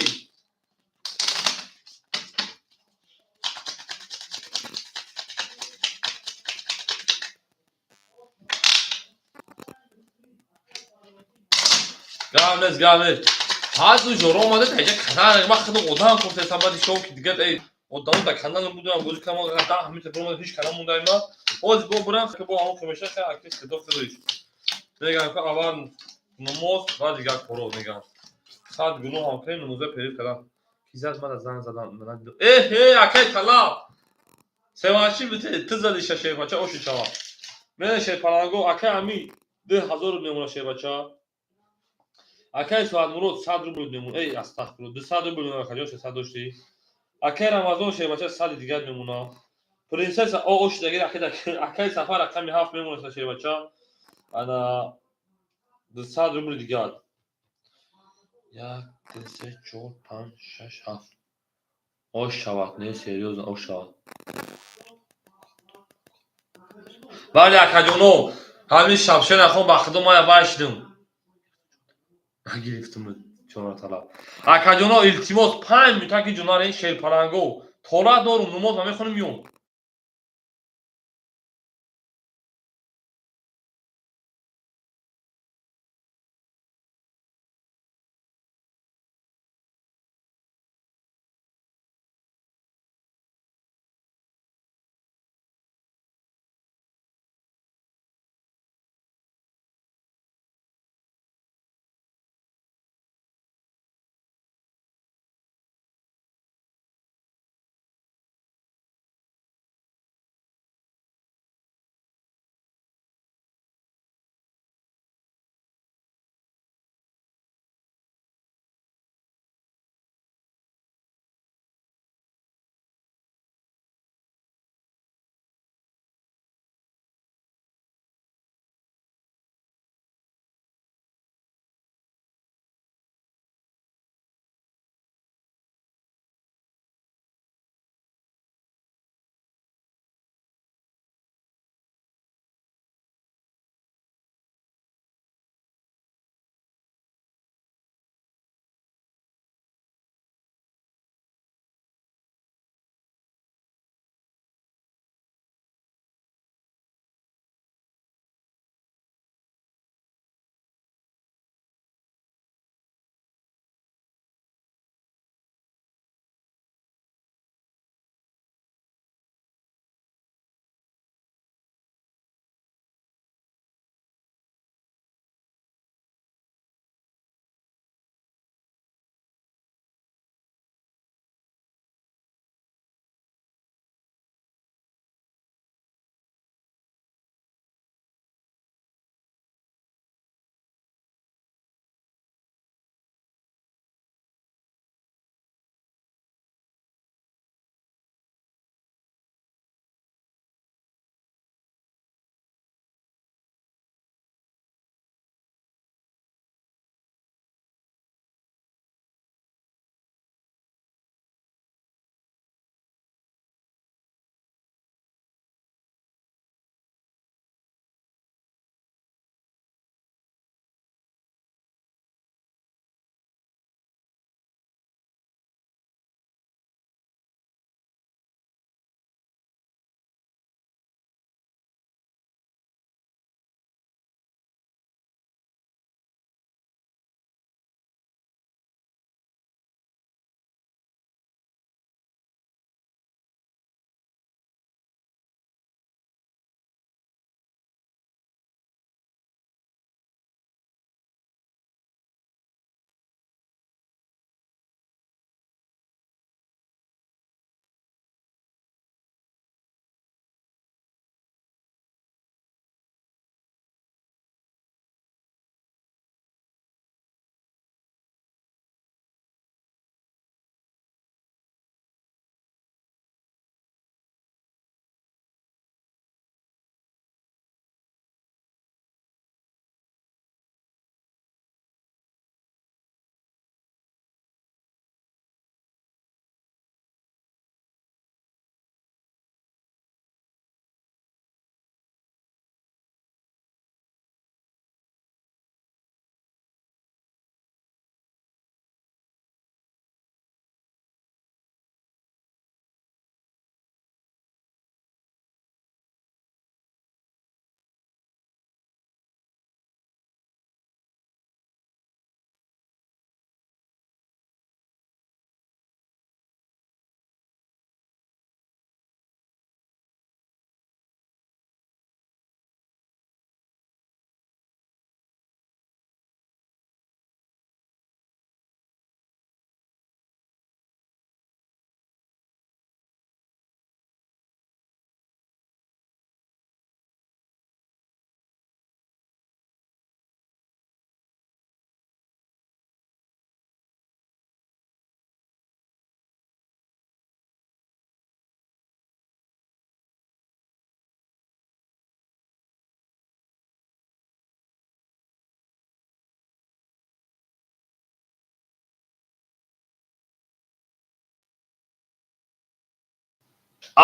Гап нест, гап нест. Ҳазу жоро омада таҷа канал, ман худам одам кофтесам, баъди шом ки дигар эй одам да канал будам, бозӣ кардам, 10 метр буромада, ҳеҷ канал мондаи ма. Ҳозир бо бурам, ки бо ҳамон хемеша хе акис хидо хидоиш. Мегам ки аввал намоз, баъд дигар коро мегам. Сад гуноҳ ҳам кунем, намоза перев кардам. Ки зад мана занг задан. Э ҳе, акай талаб. Севаши бите, ту зади шашербача оши чава. Мена шерпаланго, акай ами 2000 мемона шербача. Акай Соатмурод 100 рубл мемона. Эй, астағфирулло, 200 рубл мемона, акаҷон, 600 дошти. Акай Рамазон шербача 100 дигар мемона. Принцесса о оши дагир акай Сафар рақами 7 мемона шербача. Ана 200 рубл дигар. Як, ду, се, чор, панҷ, шаш, ҳафт. Ош шавад, не, серьёзно, ош шавад. Бале, акаҷоно, ҳамин шабшер ахон ба худо мая вайшидим. Нагирифтум чора талаб. Акаҷоно, илтимос, 5 минутаки ҷунарин шерпаланго. Тора дорум, намоз ма мехонем, миём.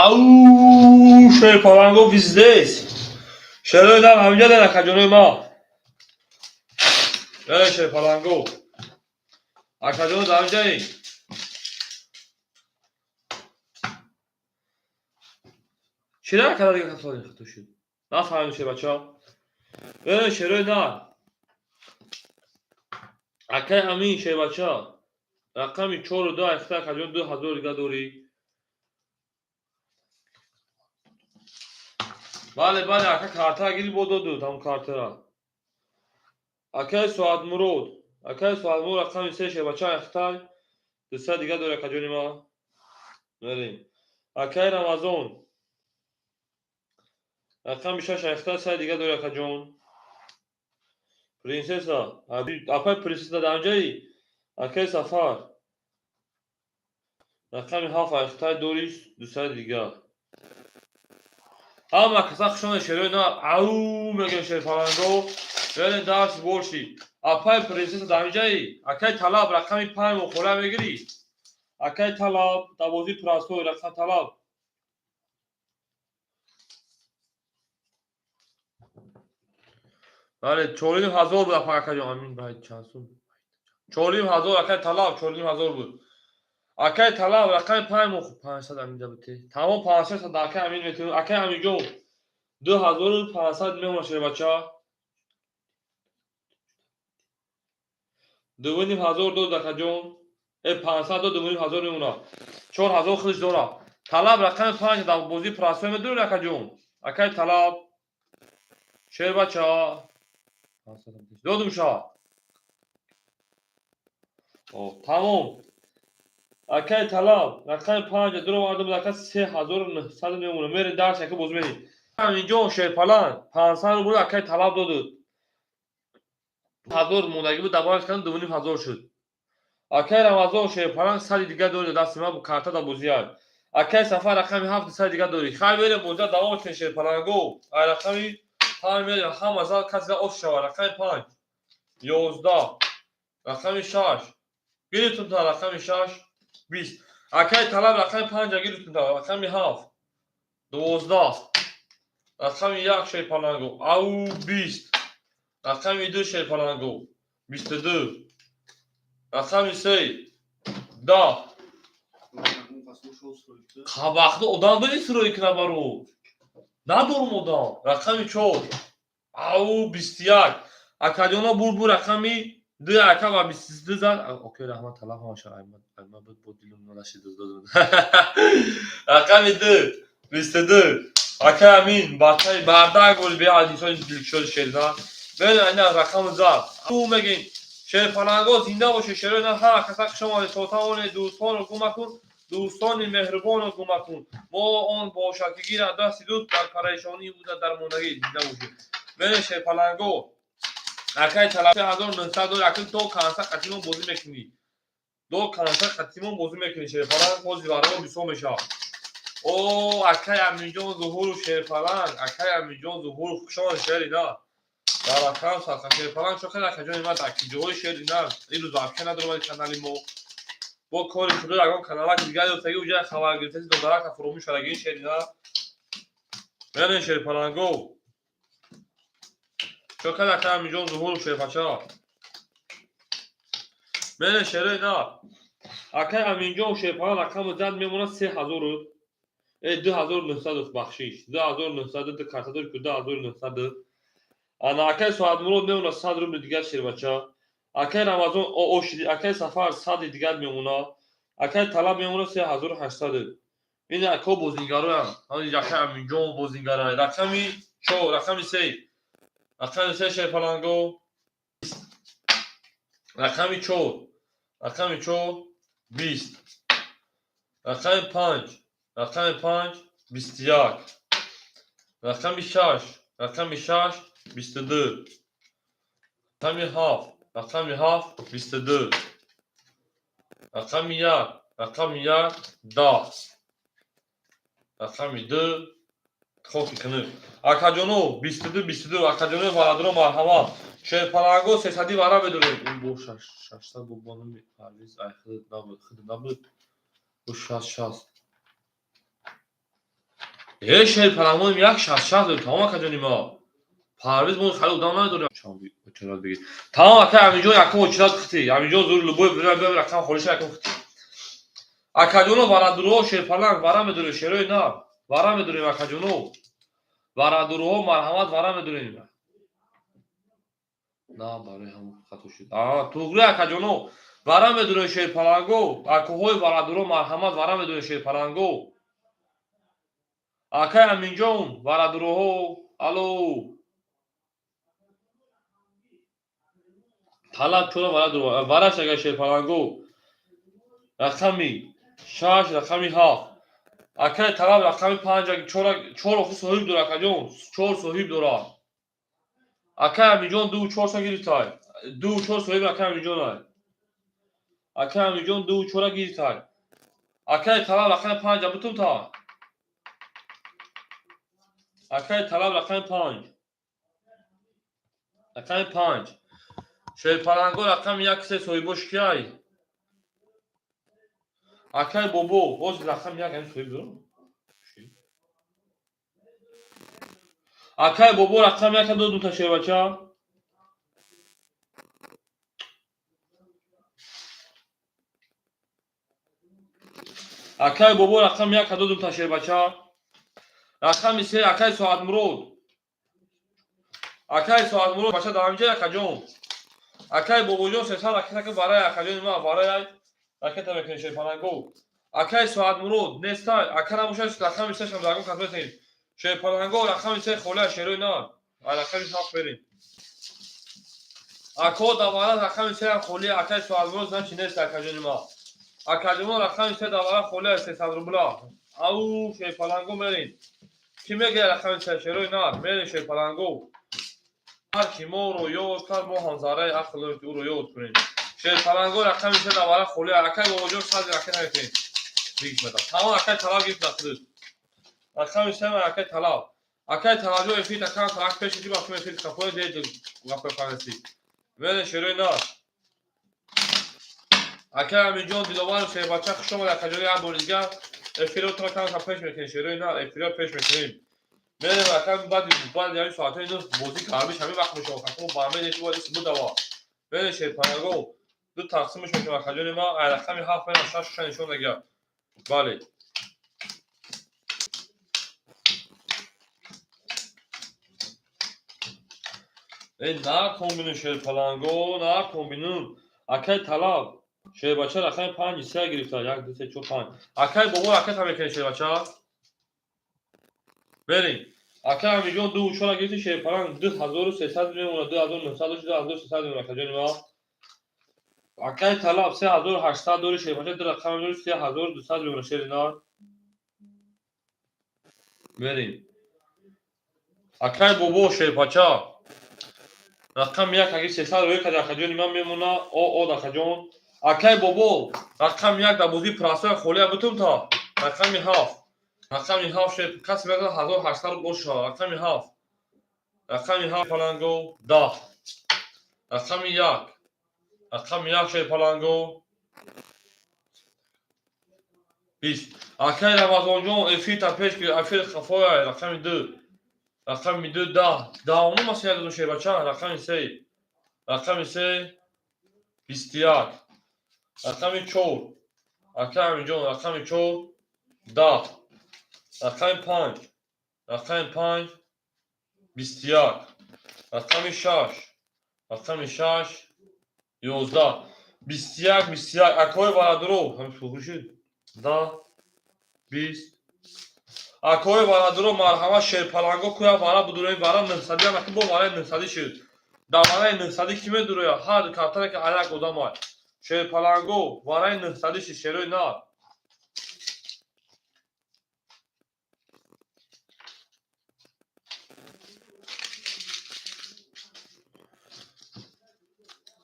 Ау, шерпаланго виздес. Шерои дар ҳамҷа дар акаҷонои ма. Э, шерпаланго. Акаҷоно дар ҳамҷаи. Чира акада дига касони хато шуд? Нафаҳмидем, шербача. Э, шерои нар. Акай Амин, шербача. Рақами чору ду айхта, акаҷон, 2000 дига дорӣ. Бале, бале, ака, карта гири, бо доду там картара. Акай Соатмурод. Акай Соатмурод, рақами се, шербача, айхтай. 200 дига дорӣ, акаҷони ма. Мерем. Акай Рамазон. Рақами шаш айхта, 100 дига дорӣ, акаҷон. Принсесса. Апай Принсесса дар ҷаи? Акай Сафар. Рақами ҳафт айхтай дорӣ, 200 дига. Ҳама каса хушона, шерои на, ау мегӯем, шерпаланго. Верен дарси боши. Апай Принсесса дар ҷаи? Акай Талаб, рақами панҷ мухола мегирӣ? Акай Талаб, дарвозаи простой, рақам Талаб. Бале, 4500 буд, апа, акаҷон. Амин, бай чанд сум? 4500, акай Талаб, 4500 буд. Акай Талаб, рақами панҷ мух 500 аминда бите. Тамом, 500 акай Амин метавон. Акай Аминҷон, 2500 мемона, шербача. 2500 дод, акаҷон. Э, 500 дод, 2500 мемона. 4000 худаш дора. Талаб, рақами панҷ дар бозии простой медорӣ, акаҷон? Акай Талаб. Шербача. Додум ша. Тамом. Акай Талаб, рақами панҷ дуровардам, ака, 3900 мемона. Мерем дарс, ака, боз мерем. Аминҷон, шерпаланг, 500 рубл акай Талаб додуд. Ҳазор мондагӣ буд, добавить кардам, 2500 шуд. Акай Рамазон, шерпаланг, 100 дига дорӣ дасти ман, карта дар бозиай. Акай Сафар, рақами ҳафт, 100 дига дорӣ. Хай, мерем, бозия давом метем, шерпаланго. Ай рақами панҷ мерем, ҳама зал касе оф шава. Рақами панҷ 11, рақами шаш гирифтум та, рақами шаш 20. Акай Талаб, рақами панҷа гирифтум та, рақами ҳафт 12, рақами як, шерпаланго, ау, 20, рақами ду, шерпаланго, 22, рақами се 10. Қабахта одам дори сироӣ кина баро? Надорум одам. Рақами чор, ау, 21. Акаҷона, бурбур, рақами ду, ака, ва 22 зад. Окей, раҳмат, Талаб, ҳамаша айма буд, бо дилум нашид. Рақами ду 22. Ака Амин, бачаи бардак бош, беҳад инсони дилкушоди шерина. Бен, айна рақами зад. Ӯ мегин, шерпаланго зинда боше, шерои на, ҳама каса хуш омадед. То тавоне дӯстонро гум макун, дӯстони меҳрубонро гум макун. Мо он бошад, ки гиранд дасти дӯст, дар парешонӣ буда, дар мондагӣ. Зинда бошед. Бене, шерпаланго. Акай Талаб, 1900 дори, акл то канса қатимон бозӣ мекунӣ. До канса қатимон бозӣ мекунӣ, шерпаланг, ҳози барои бисёр мешавад. О, акай Аминҷон Зуҳуров, шерпаланг, акай Аминҷон Зуҳуров, хуш омадед, шери на. Дар рақам садқа, шерпаланг, чо хеле, акаҷони ман, дар киҷоҳои шери на. Ин рӯз вообще надоромади канали мо. Бо кори худо ягон каналак дигар ёфтаги, уҷа хабар гирифтаси, додарака фуромӯш шудаги, шери на. Берен, шерпаланго. Чо кад, акай Аминҷон Зуҳуров, шерпача. Берен, шерои на. Акай Аминҷон, шерпаланг, рақами зад мемонад 3000, э, 2900, бахшиш. 2900, ду карта дори ку, 2900. Ана акай Соатмурод мемонад 100 рубли дигар, шербача. Акай Рамазон ошиди, акай Сафар 100-и дигар мемонад. Акай Талаб мемонад 3800. Ин ако бозингароям. Акай Аминҷон бозингарай. Рақами чор, рақами се. Рақами се, шерпаланго. Рақами чор. Рақами чор 20. Рақами панҷ. Рақами панҷ 21. Рақами шаш. Рақами шаш 22. Рақами ҳафт. Рақами ҳафт 22. Рақами як. Рақами як 10. Рақами ду хоки кунӣ. Акаҷоно, 22, 22, акаҷоно, бародаро, марҳамат. Шерпаланго, 300-и вара медорем. Ин бо 600 бо бономи Парвиз, ай худат набуд, худат набуд. Бо 60 60. Э, шерпалангоем як шаст шаст дорем, тамом, акаҷони ма. Парвиз мо хеле одам надорем. Очерат бигир. Тамом, ака Аминҷон, якум очерат хити. Аминҷон зур любой бира рақам холиша якум хити. Акаҷоно, варадуруҳо, шерпаланг вара медорем, шерои на. Вара медорем, акаҷоно. Варадуруҳо, марҳамат, вара медорем. На, барои ҳамон хато шуд. Аа, туғри, акаҷоно. Вара медорем, шерпаланго. Акоҳои варадуро, марҳамат, вара медорем, шерпаланго. Акай Аминҷон, варадуруҳо, алло. Талаб чора варадуро. Вараш агар шерпаланго. Рақами шаш, рақами ҳафт. Акай Талаб рақами панҷ, чор охи соҳиб дора, акаҷон, чор соҳиб дора. Акай Аминҷон ду чорса гирифтай. Ду чор соҳиб акай Аминҷонай. Акай Аминҷон ду чора гирифтай. Акай Талаб рақами панҷ, бутум та. Акай Талаб рақами панҷ. Рақами панҷ. Шерпаланго рақами як се соҳибош киай? Акай Бобо, боз рақами як ҳамин соҳиб дорам? Акай Бобо рақами як додум та, шербача. Акай Бобо рақами як додум та, шербача. Рақами се, акай Соатмурод. Акай Соатмурод бача дар ҳаминҷа, акаҷон. Акай Бобоҷон сесад ракета барои акаҷони ма, барои ракета мекунем, шерпаланго. Акай Соатмурод нестай, ака набошад, рақами сешам дар кас метавонем. Шерпаланго рақами се холия, шерои на. Рақами ҳафт берем. Ако давара рақами сеам холия, акай Соатмурод значи нест, акаҷони ма. Акаҷоно, рақами се давара холия, 300 рубла. Ау, шерпаланго, мерем. Кӣ мегирад рақами се, шерои нар? Мерем, шерпаланго. Ҳар ки моро ёд кард, мо ҳам зарраи ақл дорем, ки ӯро ёд кунем. Шерпаланго рақами се давара холия. Акай Бобоҷон сади ракета мекунем. Бигирад. Тамом, акай Талаб гирифт худаш. Рақами се акай Талаб. Акай Талабҷон, эфир такам тарак пеш ки бахшум эфир қафои дед гапи фаҳмиси. Мерем, шерои нар. Акай Аминҷон Диловаров, шербача, хуш омад, акаҷон, як бори дигар эфиро такам пеш мекунем, шерои нар, эфиро пеш мекунем. Мерем, акай, баъди ҳамин соатҳои нӯҳ бозӣ гармиш ҳамин вақт мешавад. Акамо ба ҳамин эфир бояд будава. Мерем, шерпаланго, ду тақсимаш мекунем, акаҷони ма, ай рақами ҳафт мерам, шаш ша нишон дагар. Бале. Э, накун бинун, шерпаланго, накун бинун. Акай Талаб, шербача рақами панҷи се гирифта, як, ду, се, чор, панҷ. Акай Бобо ракета мекунем, шербача. Берем. Акай Амиҷон ду чора гирифти, шерпаланг, 2300 мемонад, 2900 дошт, 2300 мемонад, акаҷони ма. Акай Талаб 3800 дори, шербача, ду рақам дори, 3200 мемонад, шери нар. Берем. Акай Бобо, шербача. Рақами як аги сесад рӯй кард, акаҷони ман, мемона о о, акаҷон. Акай Бобо рақами як дар бозии прасоя холия, бутум та. Рақами ҳафт. Рақами ҳафт, шер, касе мегӯяд 1800 рубл шавад. Рақами ҳафт. Рақами ҳафт, паланго, 10. Рақами як. Рақами як, шерпаланго, 20. Акай Рамазонҷон, эфирта пеш гир, эфир хафоя, рақами ду. Рақами ду, 10. Даҳону масия додум, шербача, рақами се. Рақами се, 21. Рақами чор. Акай Аминҷон, рақами чор, 10. Рақами панҷ. Рақами панҷ, 21. Рақами шаш. Рақами шаш, 11. 21, 21. Акои бародаро, ҳамин шӯхӣ шуд. 10, 20. Акои бародаро, марҳамат, шерпаланго куя вара будурои, вара нӯҳсадӣ ам, бо вараи нӯҳсадӣ шуд. Дар вараи нӯҳсадӣ кӣ медурояд? Ҳар картане ки аяк одамай. Шерпаланго, вараи нӯҳсадӣ шуд, шерои нар.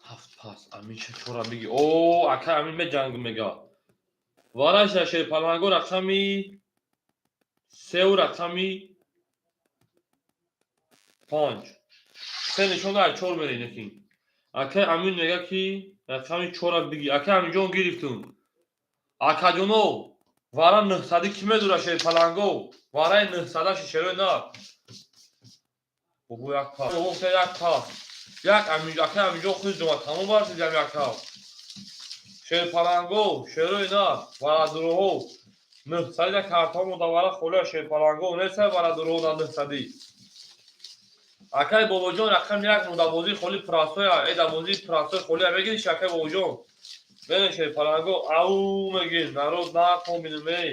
Ҳафт пас, Амин чора биги. О, акай Амин меҷанг мега. Вараша, шерпаланго, рақами сеу рақами панҷ. Се нишон дар чор мерем лекин. Акай Амин мега ки рақами чора биги. Акай Аминҷон, гирифтум. Акаҷоно, вара нӯҳсадӣ кӣ медура, шерпаланго? Вараи нӯҳсадаши шерои нар. Бобо як па. Бобо як па. Як ака аминҷо худ дума тамом барсидам як ҳафт. Шерпаланго, шерои нар, варадуроҳо. Нӯҳсади да картаҳо монда вара холия шерпаланго, несай варадуроҳо на нӯҳсадӣ. Акай бобоҷон рақами як мудабозии холи прасоя, э дабозии прасои холия мегириш акай бобоҷон. Бен шерпаланго, ау мегир, народ накун бинем эй.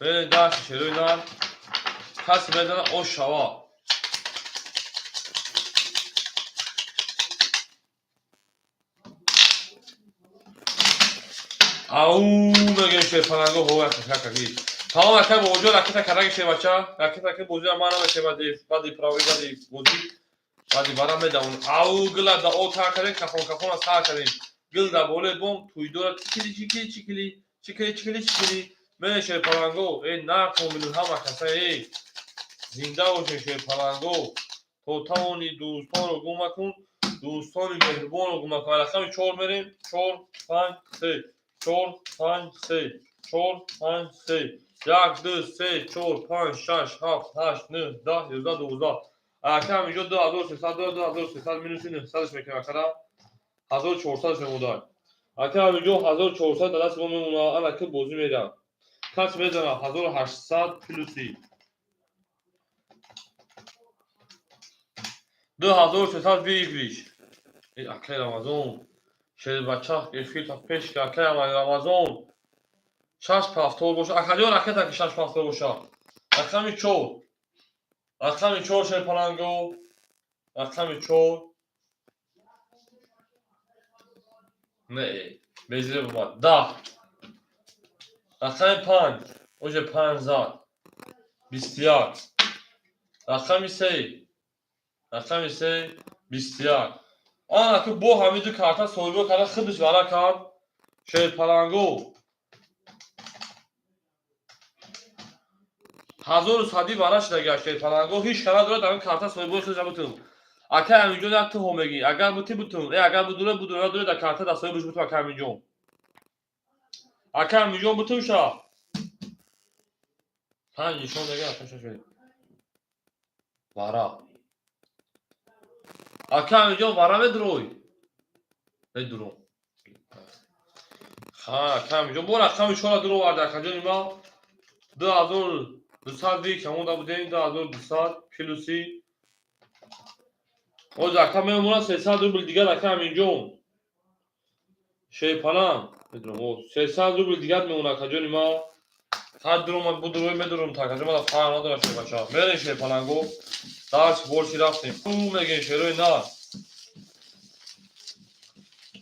Бен дашти шерои нар. Касе медана ош шава. Ау мегем шерпаланго ҳо якакаки. Тамом акай бобоҷон ракета кардаги шербача. Ракета ки бозиа ман намешем баъди прави баъди бозӣ баъди вара медавон. Ау гила да о тар кардем кафон кафона сар кардем. Гил да болои бом туйдора чикили чикили чикили чикили чикили чикили. Мен шерпаланго э накун бинем ҳама каса эй. Зинда бошед шерпаланго. То тавони дӯстонро гум макун, дӯстони меҳрубонро гум макун. Рақами чор мерем. Чор, панҷ, се. Чор, панҷ, се. Чор, панҷ, се. Як, ду, се, чор, панҷ, шаш, ҳафт, ҳашт, нӯҳ, даҳ, ёздаҳ, дувоздаҳ. Ака ҳаминҷо 2300, 2300 минуси нӯҳсадаш мекунем акара. 1400 мемонад. Ака ҳаминҷо 1400 дар дасти мо мемонад. Ана ки бозӣ мерам. Кас мезанад 1800 плюси 2300 выигрыш. Э, акай Рамазон. Шербача эфир пеш ки акай Рамазон. Шаш пафтор боша. Акаҷон ракета ки шаш пафтор боша. Рақами чор. Рақами чор шерпаланго. Рақами чор. Не, безире бомад. Даҳ. Рақами панҷ. Уже панҷ зад. 21. Рақами се. Рақами се 21. Ана ки бо ҳамин ду карта соҳибо карда худаш вара кард. Шерпаланго. Ҳазору сади вара шуда гашт шерпаланго. Ҳеҷ кара дорад ҳамин карта соҳибои худаш бутун. Акай ҳаминҷо як туҳо мегӣ. Агар бути бутун, э агар будура будура дура дар карта дар соҳибаш бутун акай ҳаминҷон. Акай ҳаминҷон бутун ша. Панҷ нишон дега ака шаш. Вара. Ака ҳаминҷон вара медурой. Медуром. Ха, ака ҳаминҷон бо рақами чора дур оварда акаҷони ма. 2200 вик ҳамонда будем, 2200 плюси. Оз ака мемонад 300 рубл дигар ака ҳаминҷон. Шерпалан медуром. О, 300 рубл дигар мемонад акаҷони ма. Ҳар дуром будурой медуром та акаҷон мада фарқ надорад шербача. Мерем шерпаланго. Дарс борчи рафтем. У мегем шерои нар.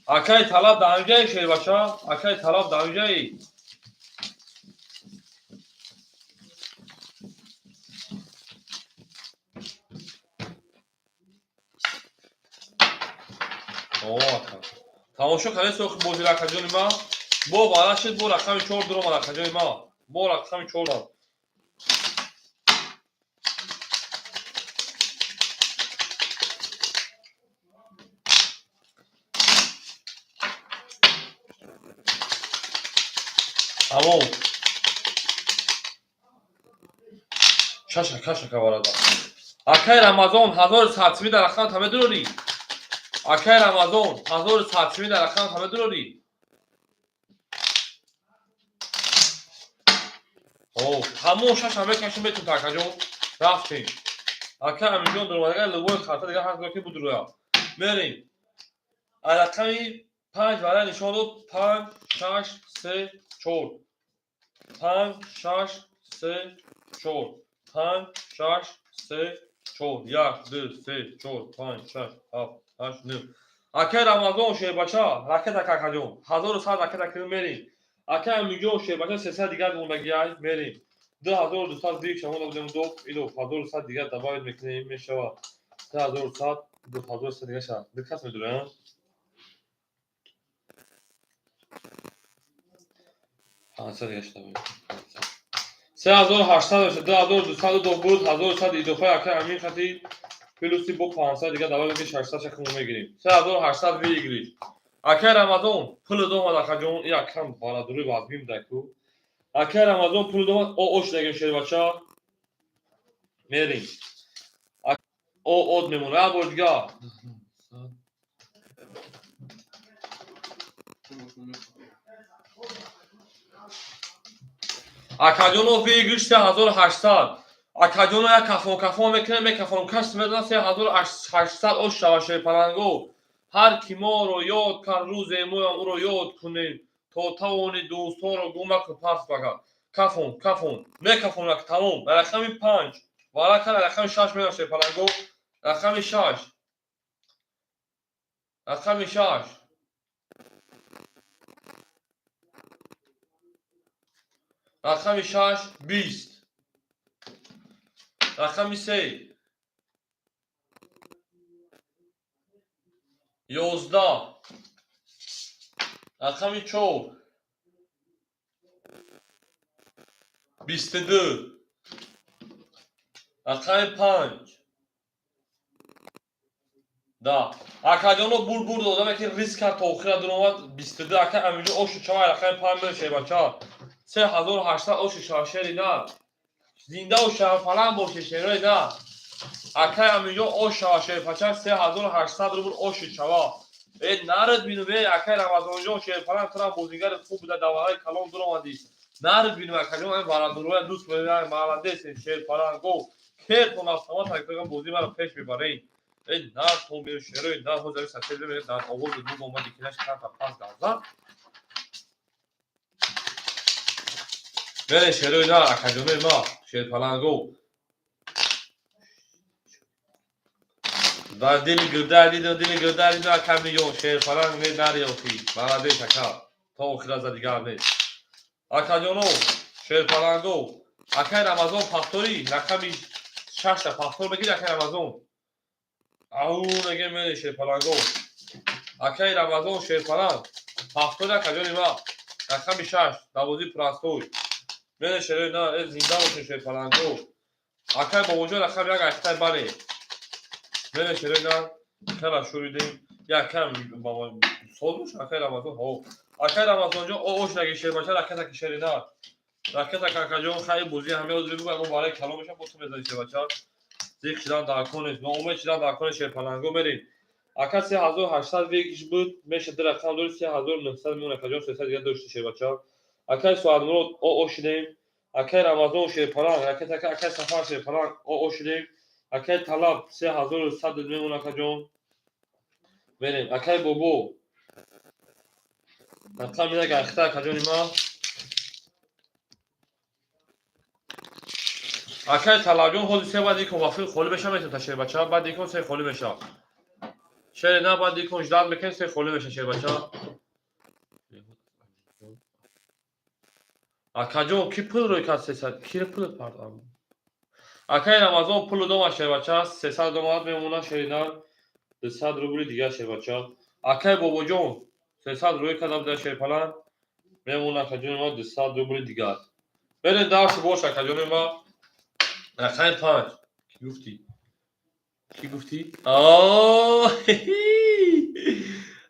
Акай талаб дар ҳамҷаи шербача, акай талаб дар ҳамҷаи. О, ака. Тамошо кардед сохи бозиро акаҷони ма? Бо вара шуд, бо рақами чор дуромад акаҷони ма. Бо рақами чор. Тамом. Шаша кашака варада. Акай Рамазон 1100 сими дар рақам та медурорӣ. Акай Рамазон 1100 сими дар рақам та медурорӣ. О, тамом шаша мекашим метун та акаҷон. Рафтем. Ака Аминҷон дуромадага любой карта дига ҳақ дорад ки будуроя. Мерем. Рақами панҷ вара нишон дод. Панҷ, шаш, се, чор. Панҷ, шаш, се, чор. Панҷ, шаш, се, чор. Як, ду, се, чор, панҷ, шаш, ҳафт, ҳашт, нӯҳ. Акай Рамазон шербача, ракета какаҷон. 1100 ракета кунем мерем. Акай Аминҷон шербача 300 дигар мондагиай мерем. 2200 вик шамонда будем до, ило 1100 дигар добавить мекунем мешавад. 3100, 2100 дигар шавад. Ду кас медурем. 500 дигар шуда. 3800 мешавад. 2200 до буд, 1100 илофаи акай Амин хати плюси бо 500 дигар добавить мекунем 600 шахмо мегирем. 3800 выигрыш. Акай Рамазон пули домад, акаҷон, якам барадури вазмин даку. Акай Рамазон пули домад, о ош дагем, шербача. Мерим. О од мемона, як бор дигар. Акаҷоно, выигрыш 3800. Акаҷоно, як кафон кафон мекунем, мекафон каш медонам, 3800 ош шава, шерпаланго. Ҳар ки моро ёд кард, рӯзе моям ӯро ёд кунем. То тавони дӯстонро гум накун, пас багар. Кафон, кафон, мекафон, тамом. Рақами 5. Варака рақами 6 медам, шерпаланго. Рақами 6. Рақами 6. Рақами 6 20. Рақами 3 11. Рақами 4 22. Рақами 5 10. Акаҷоно, бур бур додаме ки риск кард, то охира дуромад, 22. Ака Амиҷо, ошу чавай, рақами 5 мешавӣ, бача. 3800 ошу шава, шери на. Зиндаву шарафаланд бошед, шерои на. Акай Амиҷо, ош шава, шерпача, 3800 рубл оши чава. Э, нарид бинум, э, акай Рамазонҷон, шерпаланд, турам бозигари хуб буда, давраи калон дуромадӣ. Нарид бинум, акаҷон, ай барадуроя дӯст мебарам, молодец, шерпаланд, го. Кертон автомат акаган бозӣ маро пеш мебаред. Э, нартон бинум, шерои на, ҳозир сафед дар овози буд омади, ки наш карта пас газа. Мере, шерои на, акаҷонои ма, шерпаланго. Дар дили гирда дидам, дили гирда дидам, ака миллион шерпаланг не нариёфӣ. Молодец, ака. То охира за дигар нест. Акаҷоно, шерпаланго, акай Рамазон пахтори, рақами шашта пахтор бигир, акай Рамазон. Ау, неге мере, шерпаланго. Акай Рамазон, шерпаланг, пахтори, акаҷони ма, рақами 6, давози простой. Мере, шерои на, э, зинда бошед, шерпаланго. Акай Бобоҷон, рақами 1, айхтай бале. Мере, шерои на, кара шуридем. Якам сол акай Рамазон, ҳо. Акай Рамазонҷон, о ош наги, шербача, ракета ки шери на. Ракета какаҷон, хай бозӣ ҳама озри бигӯ, мо барои калон мешам, бо ту мезанӣ, шербача. Зиқ шидан дар конес, ноумед шидан дар конес, шерпаланго, мерем. Ака, 3800 выигрыш буд, меша ду рақам дори, 3900 мемон, акаҷон, 300 дига дошти, шербача. Акай Соатмурод, о ошидем. Акай Рамазон, шерпаланг, ракета, акай Сафар, шерпаланг, о ошидем. Акай Талаб, 3100 мемон, акаҷон. Мерем. Акай Бобо. Рақами 1, ахта, акаҷони ма. Акай Талабҷон, ҳозир се баъд икон вафил холӣ меша, метавон та, шербача, баъд икон се холӣ меша. Шере на, баъд икон ждать мекунем, се холӣ меша, шербача. Акаҷон, ки пул рӯй кард 300? Ки пул пардам? Акай Рамазон пулу дома, шербача, 300 домад мемона, шерина 200 рубли дигар, шербача. Акай Бобоҷон 300 рӯй карда буда, шерпаланд, мемона, акаҷони ма, 200 рубли дигар. Берем дарси бош, акаҷони ма. Рақами 5. Кӣ гуфтӣ? Кӣ гуфтӣ?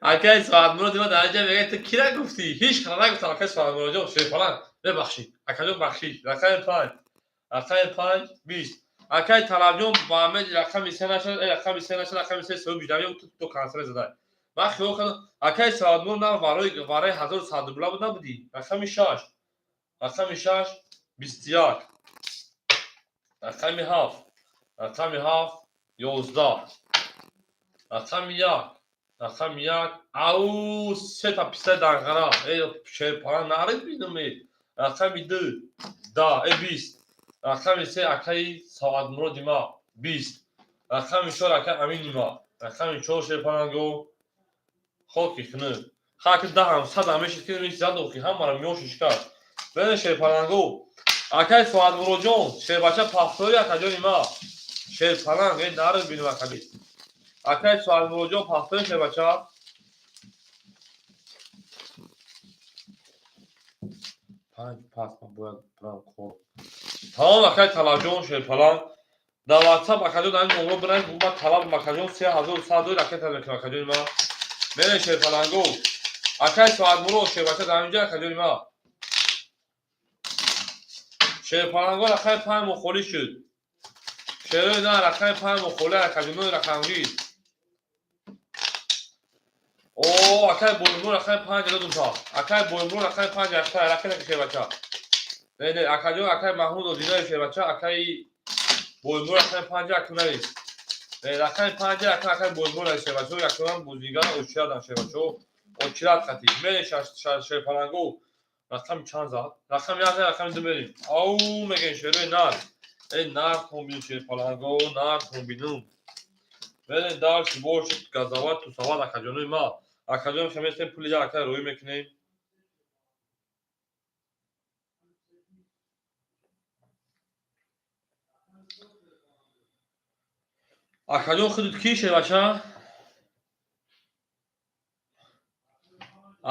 Акай Соатмурод ма дар инҷа мегӯяд, ту кира гуфтӣ? Ҳеҷ кара нагуфтам, акай Соатмуродҷон, шерпаланд. Бебахшид. Акаҷон, бахшид. Рақами 5. Рақами 5 20. Акай Талабҷон ба ҳамед рақами 3 нашад, рақами 3 нашад, рақами 3 соҳиби ҷавоб ту консер задай. Ман хиёл кардам, акай Соатмурод на барои 1100 рубла буд набудӣ. Рақами 6. Рақами 6 21. Рақами 7. Рақами 7 11. Рақами 1. Рақами 1. Ау, сета писаи данғара. Э, шерпалан нарид бидуме. Рақами 2 10, э, 20. Рақами 3, акаи Соатмуроди ма, 20. Рақами 4, акаи Амини ма. Рақами 4, шерпаланго. Хоки хунук. Хаки даҳам садам мешид ки зад охи ҳамаро миёшиш кард. Бене, шерпаланго. Акай Соатмуродҷон, шербача, пахтори, акаҷони ма. Шерпаланг, э, нарид бинум, акаби. Акай Соатмуродҷон, пахтори, шербача. Панҷ пас ман бояд бирам кор. Тамом, акай Талабҷон, шерпаланг. Дар WhatsApp, акаҷон, дар ин номро бинавис, ман Талаб, акаҷон, 3100 ракета мекунам, акаҷони ма. Мерем, шерпаланго. Акай Соатмурод, шербача дар инҷа, акаҷони ма. Шерпаланго, рақами 5 мухолӣ шуд. Шерои на, рақами 5 мухолӣ, акаҷонои рақамгир. О, акай Боимрон, рақами 5 додум та. Акай Боимрон, рақами 5 акай ракета, шербача. Не, не, акаҷон, акай Маҳмуд Одинаев, шербача, акай Боимрон, рақами 5 акунавис. Не, рақами 5 ака, акай Боимрон, шербачо, якуман бозигар очирадам, шербачо. Очират хати. Мерем, шерпаланго. Рақами чанд зад? Рақами 1, рақами 2 мерем. Ау, мегем, шерои нар. Эй, нар тон шерпаланго, нар тон бинум. Мерем дальше, больше газават, тусават, акаҷонои ма. Акаҷон, хеместем, пули як акай рӯй мекунем. Акаҷон, худут ки, шербача?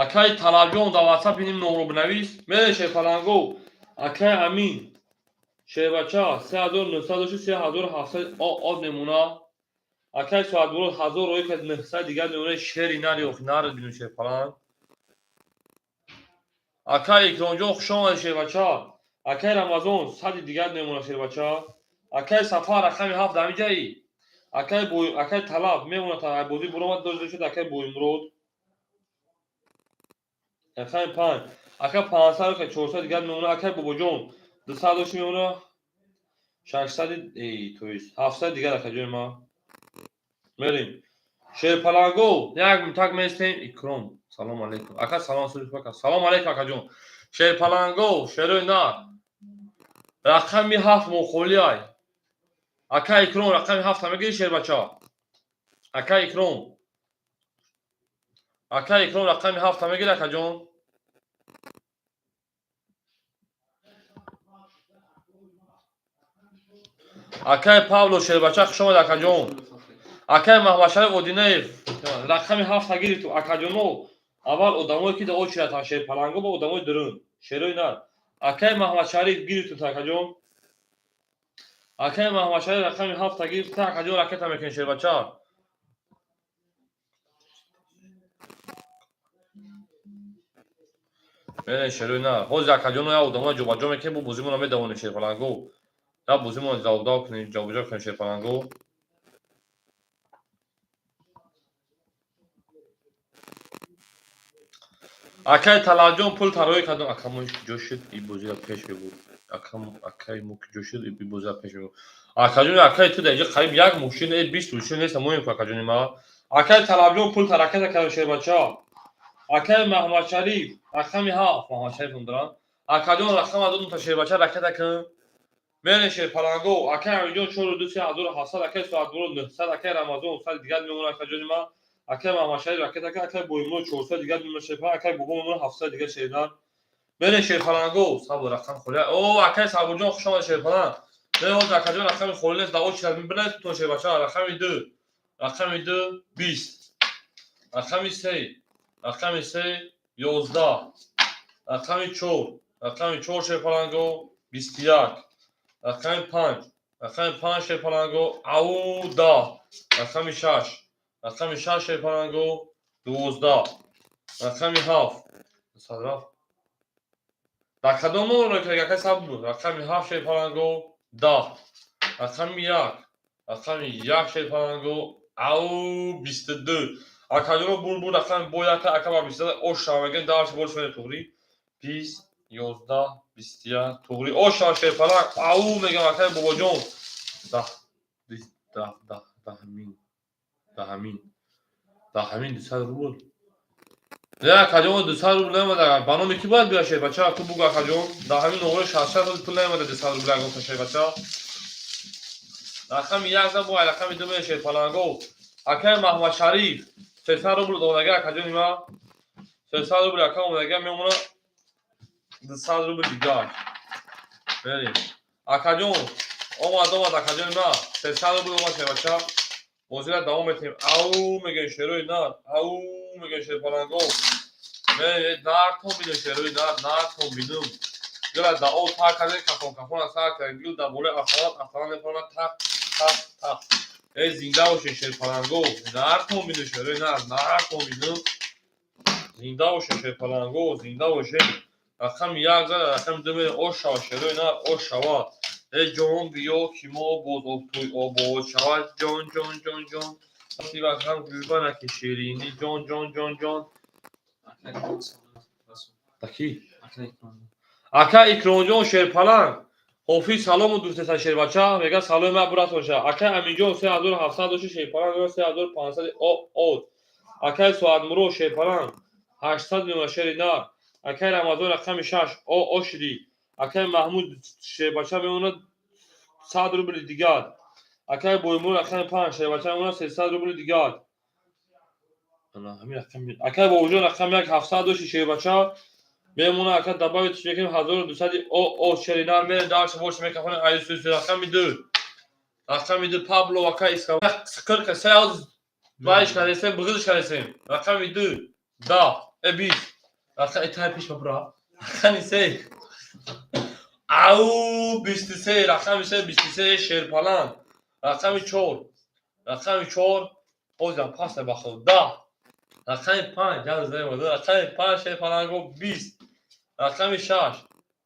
Акай Талабҷон, дар ватсап иним номро бинавис. Мере, шерпаланго. Акай Амин. Шербача, 3900 дошти, 3700 од мемона. Акай Соатмурод 1000 рои кард, 900 дигар мемона. Шери нари охи нар бинум, шерпаланг. Акай Икромҷон, хуш омадӣ, шербача. Акай Рамазон, 100 дигар мемона, шербача. Акай Сафар, рақами 7 дар ҳамиҷаи. Акай бой, акай Талаб мемона, та бозӣ буромад дошта шуд, акай Боимурод. Рақами 5. Ака 500 рои кард, 400 дигар мемона. Акай Бобоҷон, 200 дошти мемона. 600, эй, то есть 700 дигар, акаҷони ма. Мерем. Шерпаланго, як минутак местем. Икром, салом алейкум. Ака, салом, ака. Салом алейкум, акаҷон. Шерпаланго, шерои нар. Рақами 7 мухоли ай. Ака Икром, рақами 7 мегири, шербача? Ака Икром. Ака Икром, рақами 7 мегири, акаҷон? Акай Павло, шербача, хуш омад, акаҷон. Акай Маҳмадшариф Одинаев, рақами 7 гирифту, акаҷоно. Аввал одамое ки дар очиратан, шерпаланго ба одамои дурун. Шерои нар. Акай Маҳмадшариф гирифту, акаҷон. Акай Маҳмадшариф рақами 7 гирифта, акаҷон, ракета мекунед, шербача. Мерем, шерои нар. Ҳозир, акаҷоно, як одамоя ҷобаҷо мекунем, бо бозимона медавонем, шерпаланго. Як бозимона завдав кунем, ҷобаҷо кунем, шерпаланго. Акай Талабҷон, пул тароӣ кардам. Ака мо куҷо шуд? И бозиро пеш мебурд. Акай мо куҷо шуд? И бозиро пеш мебурд. Акаҷон, акай ту дар инҷа қариб як мошин, 20 мошин нест, моем ку, акаҷони ма. Акай Талабҷон, пул тараката кардам, шербача. Акай Маҳмадшариф, рақами 7, Маҳмадшариф ном дорам. Акаҷон, рақама додум та, шербача, ракета кун. Мерем, шерпаланго. Акай Амиҷон, 4 2 3700, акай Соатмурод 900, акай Рамазон 100 дигар мемонад, акаҷони ма. Акай Маҳмадшариф ракета кун, акай Боимурод 400 дигар мемонад, шерпаланг, акай Бобо мемонад 700 дигар, шернар. Мерем, шерпаланго. Сабр, рақам холӣ. О, акай Сабурҷон, хуш омадед, шерпаланг. Не, ҳозир, акаҷон, рақами холӣ нест, дар очередь мебинед то, шербача, рақами 2. Рақами 2 20. Рақами 3. Рақами 3 11. Рақами 4. Рақами 4, шерпаланго, 21. Рақами 5. Рақами 5, шерпаланго, ау 10. Рақами 6. Рақами 6, шерпаланго, 12. Рақами 7. Садраф. Дар кадом номер ки, акай, сабр? Рақами 7, шерпаланго, 10. Рақами 1. Рақами 1, шерпаланго, ау 22. Акаҷоно, бур бур, рақами бо яка, ака ба 22 ош шава мегӯем, дарси бор шуме, туғри. 20, 11, 21, туғри. Ош шава, шерпаланг, ау мегӯям, акай Бобоҷон. 10, 10, 10, 10 мин. 10 мин. 10 мин 200 рубл. Не, акаҷон, 200 рубл наомада. Ба номи ки бояд биёяд, шербача? Ту бугӯ, акаҷон. Дар ҳамин номери 66 рӯз пул наомада, 200 рубл ягонта, шербача. Рақами 1 зан бо рақами 2 мея, шерпаланго. Акай Маҳмадшариф 300 рубл додага, акаҷони ма. 300 рубл ака омадага, мемона 200 рубл дигар. Мерем. Акаҷон, омад, омад, акаҷони ма. 300 рубл омад, шербача. Бозиро давом метиҳем. Ау мегӯем, шерои нар. Ау мегӯем, шерпаланго. Нартон бинем, шерои нар, нартон бинем. Гила да об тар кардем, кафон кафон сар кардем. Гил дар болои автомат, автомат мепаронад, тақ, тақ, тақ. Э, зинда бошед, шерпаланго, нартон бину, шерои нар, нартон бину. Зинда бошед, шерпаланго, зинда бошед. Рақами як зада, рақами ду мерем. Ош шава, шерои нар, ош шава. Э, ҷон, биё, ки мо боз обтӯй обод шавад. Ҷон, ҷон, ҷон, ҷон. Вақам гулбанаки ширинӣ, ҷон, ҷон, ҷон, ҷон. Таки ака Икромҷон, шерпаланг, ҳофиз салому дӯстеса, шербача мега, саломи ма бурасон. Акай Аминҷон, 3700 доши, шерпаланг, 3500 од. Акай Соатмуро, шерпаланг, 800 миллион, шери нар. Акай Рамазон, рақами шаш, о ошиди. Акай Маҳмуд, шербача, мемонад 100 рубли дигар. Акай Боймур, рақами панҷ, шербача, мемонад 300 рубли дигар. Акай Бобоҷон, рақами як, 700 доши, шербача, мемона. Ака, добавить мекунем 1200 о о, шери нар. Мерем дальше, больше мекунем. Айсус, рақами ду, рақами ду, Пабло, ака Иска қирқа се аз вайш кардесем, буғизш кардесем. Рақами ду, 10, э, 20, рақами тай пеш бабра. Рақами се, ау, 23, рақами се, 23, шерпаланг. Рақами чор, рақами чор, ҳозирам паста бахо, 10, рақами панҷ, рақами панҷ, шерпаланго, 20, рақами шаш,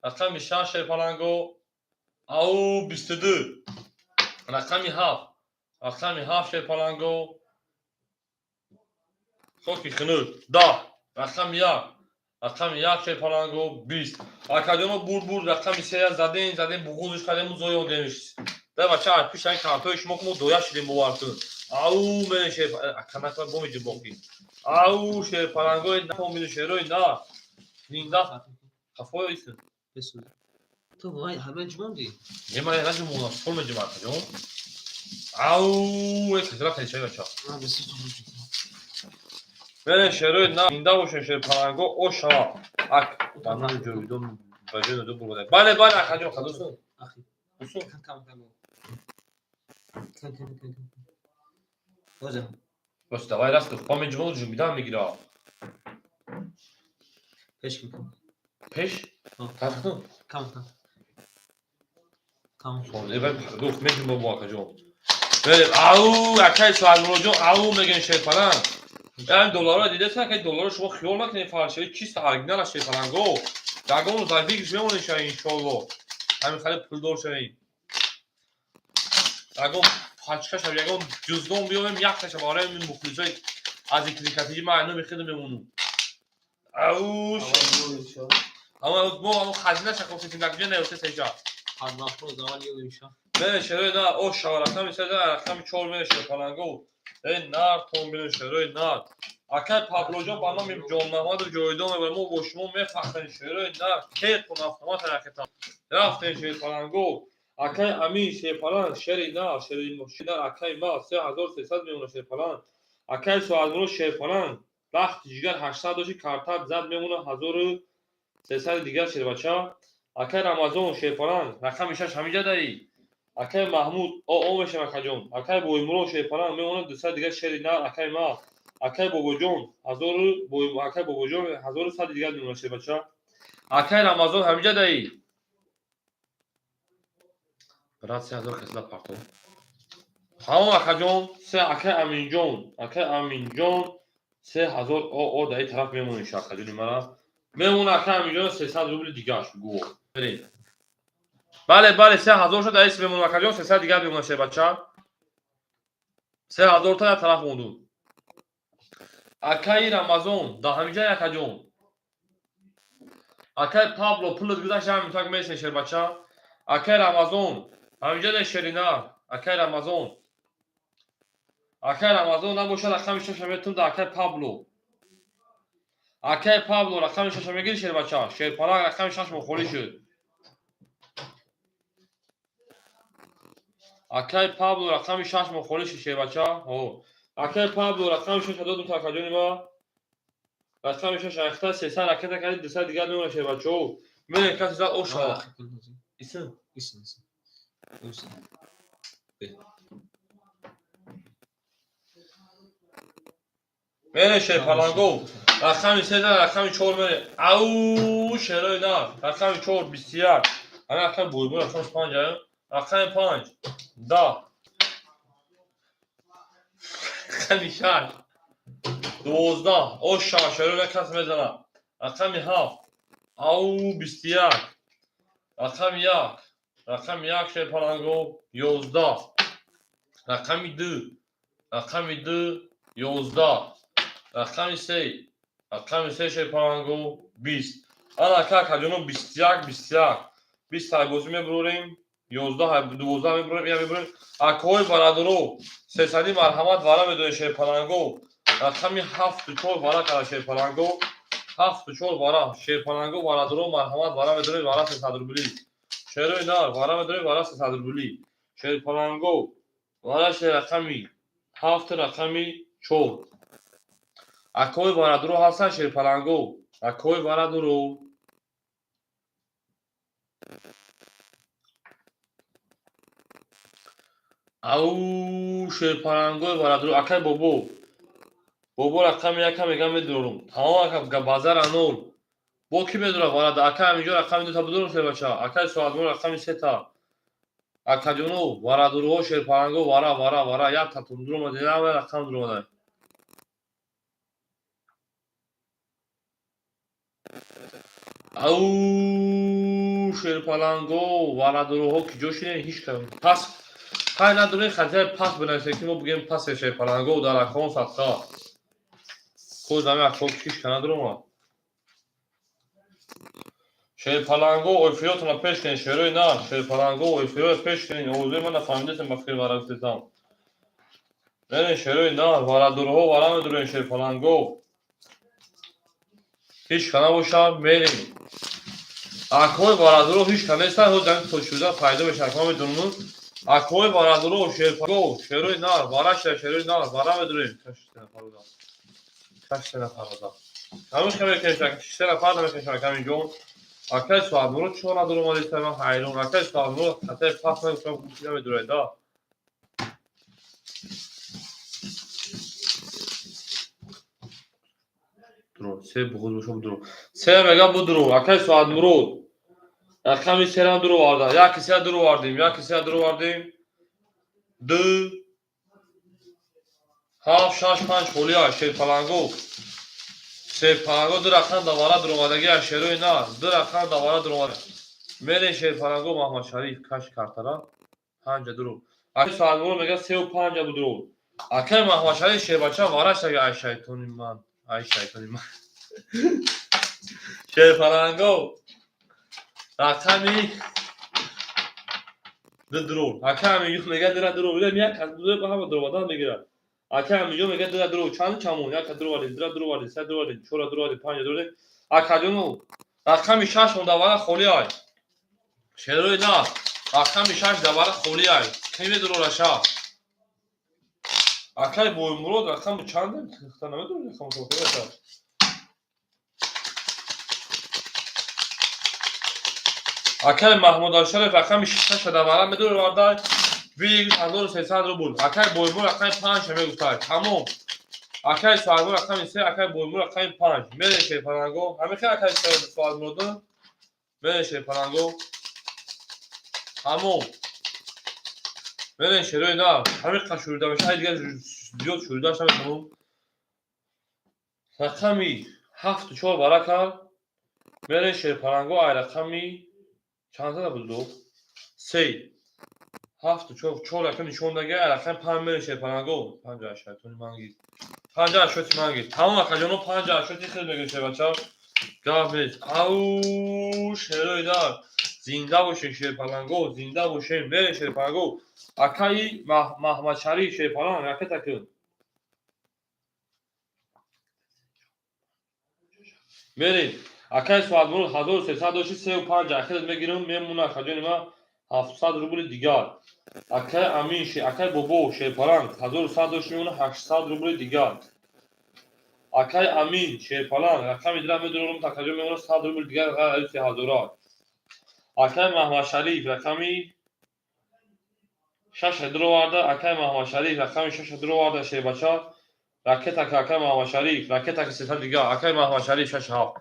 рақами шаш, шерпаланго, ау, 22, рақами ҳафт, рақами ҳафт, шерпаланго, хоки хунук, 10, рақами як, рақами як, шерпаланго, 20. Акаҷоно, бур бур, рақами сея задем, задем, буғузш кардему, зоёндемш. Да, бача, пишани картои шумо мо доя шидем, бовар кун. Ау, мене шер аканакла бомиҷи боқӣ. Ау, шерпалангои нафомиду, шерои на зинда қафоё истин. Ту ҳама ҷумонди? Не, ман наҷумонам, пул меҷумам, акаҷон. Ау, касра қайчай, бача. Мене шерои на зинда бошен, шерпаланго, о шава. Ак банани ҷовидон ба ҷои ду бурда. Бале, бале, акаҷон, қадусун. Усун. Кам кам кам. Кам кам кам. Бозам. Бас, давай, раст па меҷумон, ҷумидан мегира. Пеш кун. Пеш? Тафтун. Кам кам. Кам. Э, гуфт меҷума бо, акаҷон. Ау, акай Соатмуроҷон, ау, мегӯем, шерпаланг. Ин долларро дидеса, акай, долларро шумо хиёл накунед, фаршави чиста, оригинал аст, шерпаланго. Ягон зарбигиш мемонед, ша, иншоалло. Ҳамин хеле пулдор шавем. Ягон пачка шав, ягон ҷуздон биёвем, якташа барои мухлисои аз икликатиҷи ман айно мехеле мемонум. Ау, ама мо ама хазина шакофтем, дар куҷа наёфта сеҷа. Мене шерои на о шава, рақами се, рақами чор, мене шерпаланго. Э, нар тон бинем, шерои нар. Акай Паблоҷон, ба номи Ҷонмаҳмаду ҷовидон мебарем, мо бо шумо мефахрем, шерои нар, кетон автомат ракета. Рафтем, шерпаланго. Акай Амин, шерпаланг, шери нар, шери нар, акай ма 3300 мемона, шерпаланг. Акай Соатмуро, шерпаланг, лахти ҷигар, 800 доши, картат зад, мемона 1300 дигар, шербача. Акай Рамазон, шерпаланг, рақами шаш ҳамиҷа даи. Акай Маҳмуд, о о мешавам, акаҷон. Акай Боймуро, шерпаланг, мемонад 200 дигар, шери нар, акай ма. Акай Бобоҷон, ҳазору, акай Бобоҷон, 1100 дигар мемонад, шербача. Акай Рамазон ҳамиҷа даи. Брат, 3000 касла партов. Ҳамон, акаҷон, се, акай Аминҷон, акай Аминҷон, 3000 о о дар ин тараф мемонед, акаҷони мана. Мемона, акай Аминҷон, 300 рубли дигар гӯ. Бале, бале, 3000 шуд, дар мемона, акаҷон, 300 дигар мемона, шербача. 3000 та як тараф монду. Акаи Рамазон, дар ҳамиҷа, акаҷон. Акай Пабло, пулат гузашт, ҳамин так месен, шербача. Акай Рамазон, ҳамиҷа дар шерина, акай Рамазон. Акай Рамазон набошад, рақами шаша метум да акай Пабло. Акай Пабло, рақами шаша мегири, шербача? Шерпалак, рақами шаш мухолӣ шуд. Акай Пабло, рақами шаш мухолӣ шуд, шербача. Ҳо. Акай Пабло, рақами шаша додум та акаҷони ма. Рақами шаш ахта 300 ракета карди, 200 дигар мемона, шербачао. Мене каси зад оша. Исм. Исм, исм. Исм. Мене шерпаланго. Рақами се, рақами чор мене. Ау, шерои на. Рақами чор, 21. Ана рақами бойбой, рақами панҷ, рақами панҷ. 10. Рақами шаш 12. О, шаш шерои кас мезанад. Рақами ҳафт, ау, 21. Рақами як, рақами як, шерпаланго, 11. Рақами ду, рақами ду, 11. Рақами се, рақами се, шерпаланго, 20. Ана, ака, акаҷоно, 21, 21, 20 ҳайбозӣ мебурорем, 11, 12 мебурорем, я мебурорем. Акои бародаро, сесадӣ, марҳамат, вара медонед, шерпаланго. Рақами ҳафту чор вара кара, шерпаланго, ҳафту чор вара, шерпаланго. Бародаро, марҳамат, вара медонед, вара 300 рубли. Шерои нар, вара медонед, вара 300 рубли. Шерпаланго, вара ше рақами ҳафт, рақами чор. Акои бародаро ҳастанд, шерпаланго, акои бародаро. Ау, шерпалангои бародаро, акай бобо, бобо, рақами яка мегам, медурам. Тамом, ака, базара нол. Бо ки медурад варада? Ака ҳаминҷо рақами дута бидурам, себача. Акай соатмон, рақами сета. Акаҷоно, варадуруҳо, шерпаланго, вара, вара, вара, як татун дуромаде, рақам дуромада. Ау, шерпаланго, варадуруҳо, ки ҷо шинем? Ҳеч пас ҳай надорем, хатиа пас бинависем, ки мо бигем пасе. Шерпаланго, дар акон садқа коз ами акон ҳеч ка надуромад. Шерпаланго, эфиротона пеш кунед, шерои нар, шерпаланго, эфиро пеш кунед. Овозои ман нафаҳмидасем, ба фикр вара гуфтесам. Мерен, шерои нар, варадурҳо, вара медурем, шерпаланго. Ҳеч ка набошад, мерем. Акои варадуро ҳеч ка нестанд, ҳоз ами то пайдо мешавад, ма медонам. Акои варадуро, шерпаланго, шерои нар, вара шуда, шерои нар, вара медурем. Шаш нафар одам. Ҳамин хел мекунем, шаш нафар намекунем, каминҷон. Акай соатмуро чико надуромадиста, ман ҳайрон. Акай соатмуро хатаи пас нагуфтам, намедуред, да. Дуро, се буғуз бошо, дуро. Се мега будуро, акай соатмурод. Рақами серам дуро варда. Яки се дуро вардем, яки се дуро вардем. Ду, ҳафт, шаш, панҷ холия, шерпаланго. Шерпаланго, ду рақам давара дуромадагия, шерои нар, ду рақам давара дуромада. Мерен, шерпаланго, Маҳмадшариф каш картара. Панҷа дуро. Акай соатмуро мега сеу панҷа будуро. Акай Маҳмадшариф, шербача, вара шага, ай шайтони ман, ай шайтони ман. Шерпаланго, рақами ду дуро. Акай ҳаминҷо мега дира дуро. Билем, як кас будуро, ба ҳама дуромадан мегирад. Акай ҳаминҷо мега дира дуро. Чанд чамон? Як дуро вардем, дира дуро вардем, се дуро вардем, чора дуро вардем, панҷа дуро вардем. Акаҷону, рақами шаш он давара холӣ ай. Шерои нар, рақами шаш давара холӣ ай. Ки медурора ша? Акай Боймурод, рақами чанд? Намедонам рақами. Акай Маҳмудашариф, рақами шаша давара медур вардай. Виг 1300 рубл. Акай Боймур, рақами панҷ мегуфтай. Тамом. Акай Соатмур, рақами се, акай Боймур, рақами панҷ. Мерен, шерпаланго. Ҳамин хел, акай Соатмурод? Мерен, шерпаланго. Тамом. Мерен, шерои нар. Ҳамин қад шурида меша. Ай дигар зиёд шуридааш наметавонам. Рақами ҳафту чор вара кард. Мерен, шерпаланго, ай рақами чанд зада буд? Ду, се, ҳафту чор, чор рақам нишон дага, ай рақами панҷ мерен, шерпаланго. Панҷа шайтони ман гир. Панҷа ашоти ман гир. Тамом, акаҷоно, панҷа ашоти хел мегир, шербача. Гап нест. Ау, шерои нар. Зинда бошен, шерпаланго, зинда бошен. Мерен, шерпаланго. Акаи Маҳмадшариф, шерпаланг, ракета кун. Мерем. Акай Соатмурод 1300 дошти, сеу панҷ ахират мегирам, мемона, акаҷони ман, 700 рубли дигар. Акай Амин, акай Бобо, шерпаланг, 1100 дошти, мемона 800 рубли дигар. Акай Амин, шерпаланг, рақами дира медурам, акаҷон, мемона 100 рубли дигар, ғайр се ҳазора. Акай Маҳмадшариф рақами шаша дуроварда, акай Маҳмадшариф рақами шаша дуроварда, шербача, ракета ка, акай Маҳмадшариф, ракета ки 300 дигар, акай Маҳмадшариф шаш ҳафт.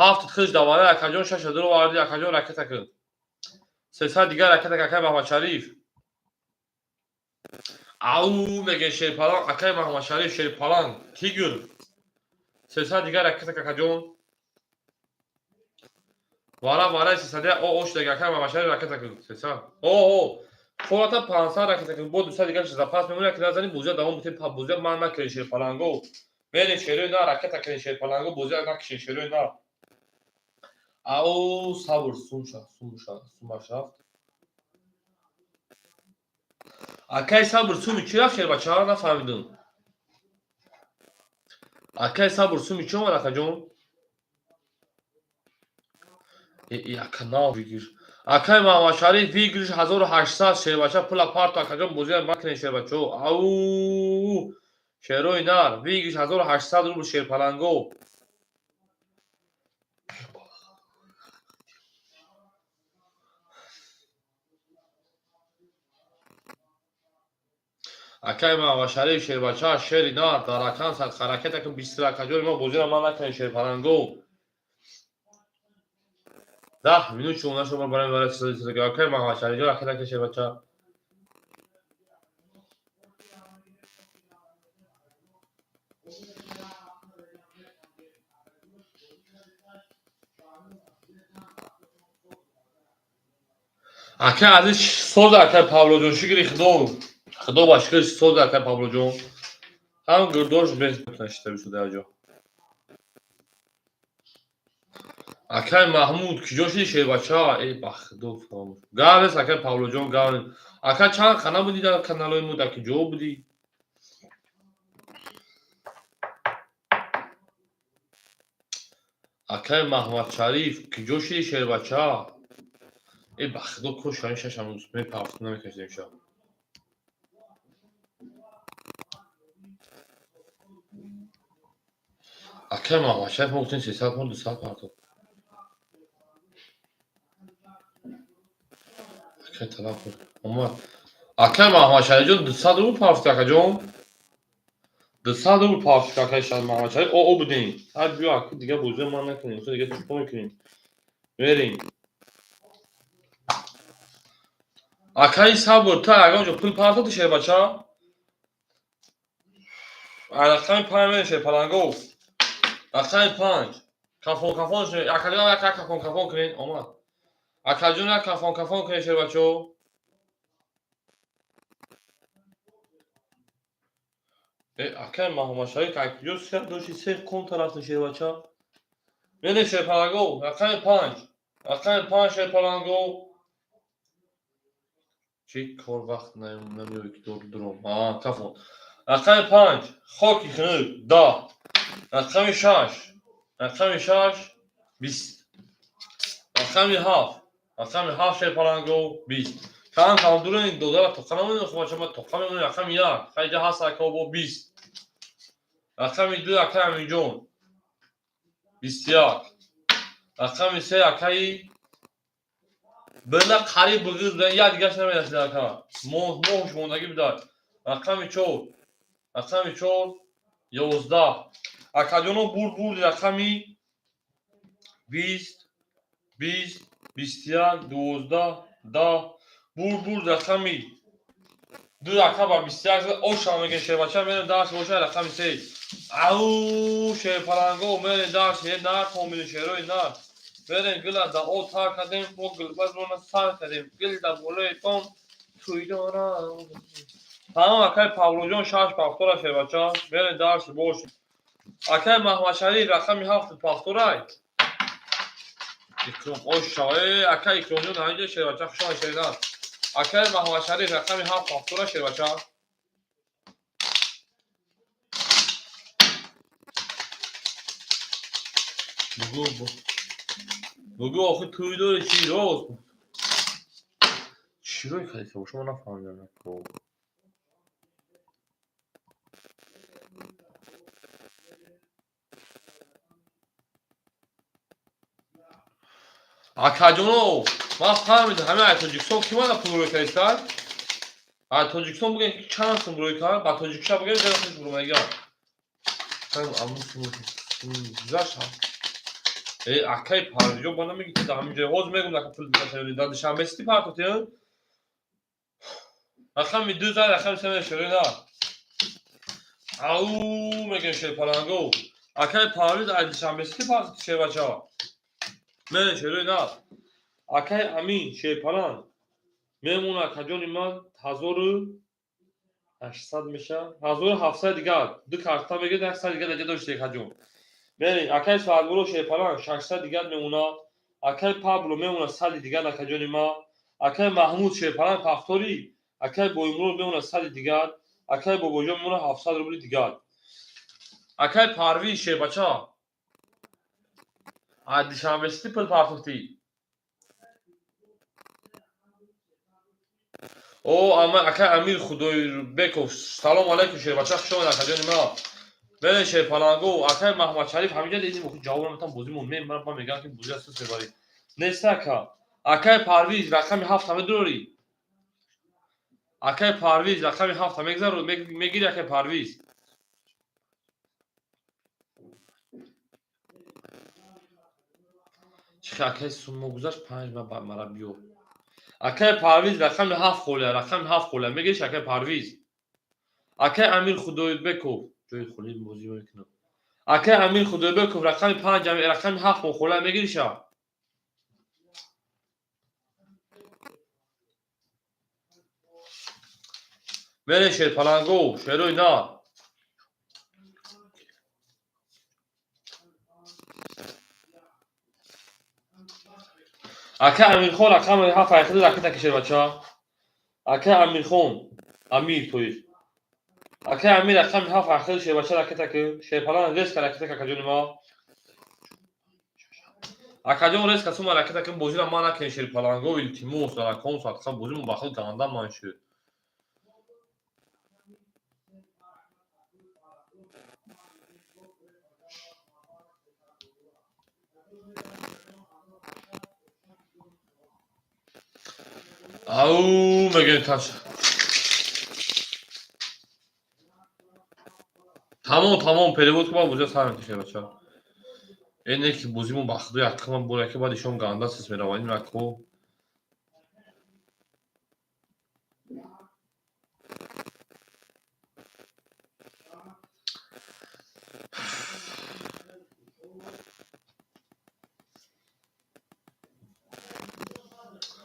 Ҳафт хиш давара, акаҷон, шаша дуроварди, акаҷон, ракета кун. 300 дигар ракета ка, акай Маҳмадшариф. Ау, меге Шерпаланг, акай Маҳмадшариф, Шерпаланг, тигр. 300 дигар ракета, какаҷон. Вара вара 300 о о шудаги, акай Маҳмадшариф, ракета кун 300. О о. Фората 500 ракета кун, бо 200 дигар запас мемонад, ки назани, бозия давом битем, бозия ман накунед, Шерпаланго. Мерем, шерои на, ракета кунед, Шерпаланго, бозия накушед, шерои на. Ау, сабр, сумша, сумша, сумаш рафт. Акай Сабр, суми чӣ рафт, шербача, нафаҳмидум. Акай Сабр, суми чӣ омад, акаҷон? Ака нав выигрыш. Акай Маҳмадшариф, выигрыш 1800, шербача, пула парто, акаҷон, бозия макунед, шербачо. Ау, шерои нар, выигрыш 1800 рубл, Шерпаланго. Акай Маҳмадшариф, шербача, шери нар, даракан садқа ракета кун 20, акаҷони мо, бозиро ман накунед, Шерпаланго. 10 минут шумо нашо барем барои. Акай Маҳмадшариф, ракета кун, шербача. Акай азиз, соз, акай Павлоҷон, шукри Худо. Худо ба шукр, соз, акай Павлоҷон. Ҳам гирдош бешта бисуда ҷо. Акай Маҳмуд, киҷо шуди, шербача? Э, ба Худо, фаромӯш. Гап нест, акай Павлоҷон, гап нест. Ака, чанд қана будӣ дар каналҳои мо, дар киҷо будӣ? Акай Маҳмадшариф, киҷо шуди, шербача? Э, ба Худо, кош ҳамин шашам мепафт намекашидем шаб. Акай Маҳмадшариф, мо гуфтем 300 мо 200 партоб. Акай талаб кун. Омад. Акай Маҳмадшарифҷон, 200 рубл пафт, акаҷон. 200 рубл пафт, акай Маҳмадшариф. О, о будем. Ҳай биё, ака, дигар бозиро ман накунем. Дигар чӣ кор мекунем? Мерем. Акаи Сабр, ту ягон ҷо пул партофти, шербача? Рақами 5 мерем, Шерпаланго. Рақами 5. Кафон кафон, акаҷон, як кафон кафон кунед. Омад. Акаҷон, як кафон кафон кунед, шербачо. Э, акай Маҳмадшариф, акаҷо сер дошти, се конта рафти, шербача. Мерем, Шерпаланго, рақами 5. Рақами 5, Шерпаланго. Чӣ кор вақт намеёбӣ, ки дору дуром. А, кафон. Рақами 5, хоки хунук, 10. Рақами 6. Рақами 6, 20. Рақами 7. Рақами 7, Шерпаланго, 20. Кам кам дурен додара тоқа намонем, хуб бача, ма тоқа мемонем. Рақами 1. Хайҷа ҳаст, ака, бо 20. Рақами 2, акай Аминҷон. 21. Рақами 3, акаи била қариб буғиз, як дигаш намерасид, ака. Моҳш мондагӣ бидад. Рақами 4. Рақами 4, 11. Акаҷоно, бурд бурди, рақами 20, 20, 21, 12, 10. Бурд бурд, рақами 2, ака, ба 21 оша мегем, шербача, мерем дарс боша, рақами 3. Ау, шерпаланго, мерем дарс, нар комили, шерои нар. Мерем, гила да о тар кардем, бо гулбазмона сар кардем. Гил да болои том туй дорам. Тамом, акай Павлоҷон, шаш пахтора, шербача. Мерем дарс бош. Акай Маҳмадшариф, рақами 7 пахторай. Икром, оша, э, акай Икромҷон, ҳаминҷо, шербача, хуш омадед, шеринар. Акай Маҳмадшариф, рақами 7 пахтора, шербача. Бугу, бугу, охи туй дори, чӣ рост? Чӣ рой кардӣ, шумо нафаҳмидам. Акаҷоно, ман фаҳмидам, ҳамин ай Тоҷикистон ки мана пул рӯй кардистад? Ай Тоҷикистон бугем, ки чанд сум рӯй кард, ба тоҷикша бугем, ҷара хуш бурмагиам. Гузашт. Э, акаи Парвизҷон, ба намегӣ, ки дар ҳамин ҷой ҳозир мегӯм, ака, пул дар Душанбе сити партофтӣ? Рақами ду зад, рақами се мере, шерои нар. Ау, мегем, шерпаланго. Акай Парвиз ай Душанбесити шербача. Мере, шерои нар. Акай Амин шерпаланг. Мемона, акаҷони ман, 1800 меша. 1700 дигар. Ду карта мегирд, 100 дигар даҷа дошти, акаҷон. Мере, акай Соатбуро шерпаланг 600 дигар мемона. Акай Пабло мемона 100 дигар, акаҷони ман. Акай Маҳмуд шерпаланг пафтори. Акай Боимурод мемона 100 дигар. Акай Бобоҷон мемона 700 рубли дигар. Акай Парвиз шербача. А Душанбесити пул партофтӣ. О, ама акай Амир Худойбеков, салом алейкум, шербача, хуш омад, акаҷони ман. Мере, шерпаланго, акай Маҳмадшариф ҳаминҷа дидим, ҷавоб наметам, бозимон ман мегӯям, ки бозӣ аз су. Нест, ака. Акай Парвиз рақами ҳафта медорӣ? Акай Парвиз рақами ҳафта мегзару мегири, акай Парвиз? Чихи, акай, суммо гузашт панҷ ба мара биё. Акай Парвиз рақами ҳафт холия, рақами ҳафт холия. Мегириш, акай Парвиз? Акай Амир Худойбеков ҷои холӣ бозӣ мекунам. Акай Амир Худойбеков рақами панҷ, рақами ҳафт холия мегириша? Мере, шерпаланго, шерои нар. Акай Амирхон рақами ҳафт айхиди ракета ки, шербача. Акай Амирхон, Амир, то есть. Акай Амир рақами ҳафт айхиди, шербача, ракета ки, шерпаланг резко ракета ки, акаҷони ма. Акаҷон, резко сума ракета ки, бозиро ман накунем, шерпаланго, илтимос, раком садқа, бозимон ба худ ганда ман шуд. Ау, мегӯем таш. Тамом, тамом, перевод кунам, бозиро сар мекашем, бача. Эне ки бозимон ба худо якқиман бор яке баъд ишон ганда сис меравад. Ин рако.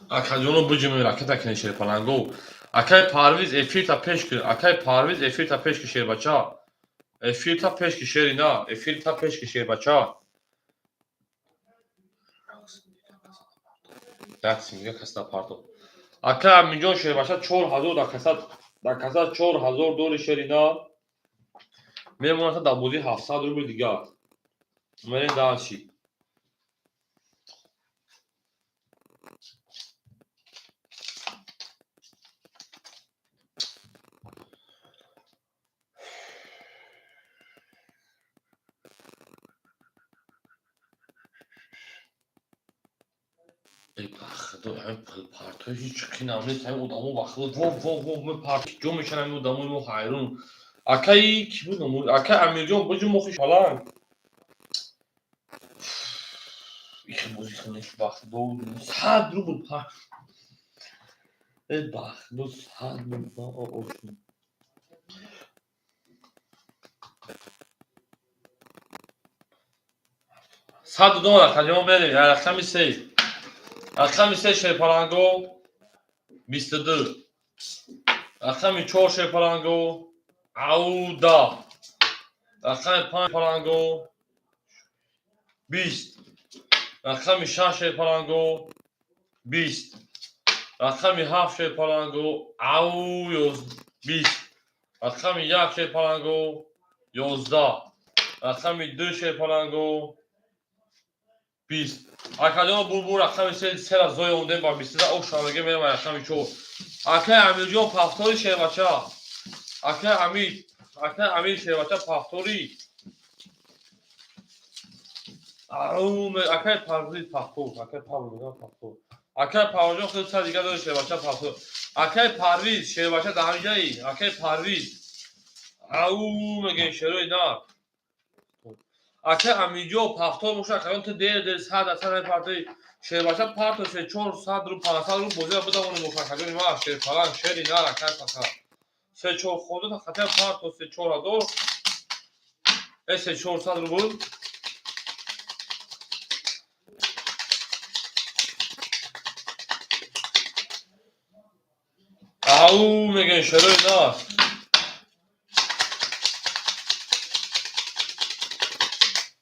Акаҷоно, биҷумем, ракета кине, шерпаланго. Акай Парвиз, эфирта пеш кун. Акай Парвиз, эфирта пеш ки, шербача. Эфирта пеш ки, шери на. Эфирта пеш ки, шербача. Як симига кас напартоб. Акай Аминҷон шербача 4000 дар каса, дар каса 4000 дори, шери на. Мемонад дар бозӣ 700 рубл дигар. Мерем дальше. Худо, ҳамин пулпартои ҳеҷ қинам нест, ҳамин одамо ба худо во во во мепарт ҷо мешан ҳамин одамои мо, ҳайрон. Акаи ки буд номо? Акай Амирҷон, биҷу мохи паланг. Ихе бозӣ хунеш, ба худо 100 рубл пар. Э, ба худо 100 рубл. 102 рақамҷон, мерем рақами се. Рақами се, шерпаланго, 22. Рақами чор, шерпаланго, ау, 10. Рақами панҷ, паланго, 20. Рақами шаш, шерпаланго, 20. Рақами ҳафт, шерпаланго, ау, 20. Рақами як, шерпаланго, 11. Рақами ду, шерпаланго, 20. Акаҷон, бурбур, рақами се сера зоя ондем ба бистида ошамеге, мерем рақами чор. Акай Амирҷон, пафтори, шербача. Акай Амир, акай Амир шербача, пафтори. Акай Парвиз пафтор, акай Павло пафтор. Акай Павлоҷон худ са дигар дори, шербача, пафтор. Акай Парвиз шербача, дар ҳаминҷаи? Акай Парвиз. Ау, мегӯем, шерои нар. Акай Амиҷо 70 боша, акаён ту дер дер 100% мепартои. Шербача парто се 400 рубл, 500 рубл бозира бидавонем боша, акаҷони ма шерпаланг, шери нар, акай фақат. Се чор хонда хатя парто се 4000, се 400 рубл. Ау мегӯян шерои нар.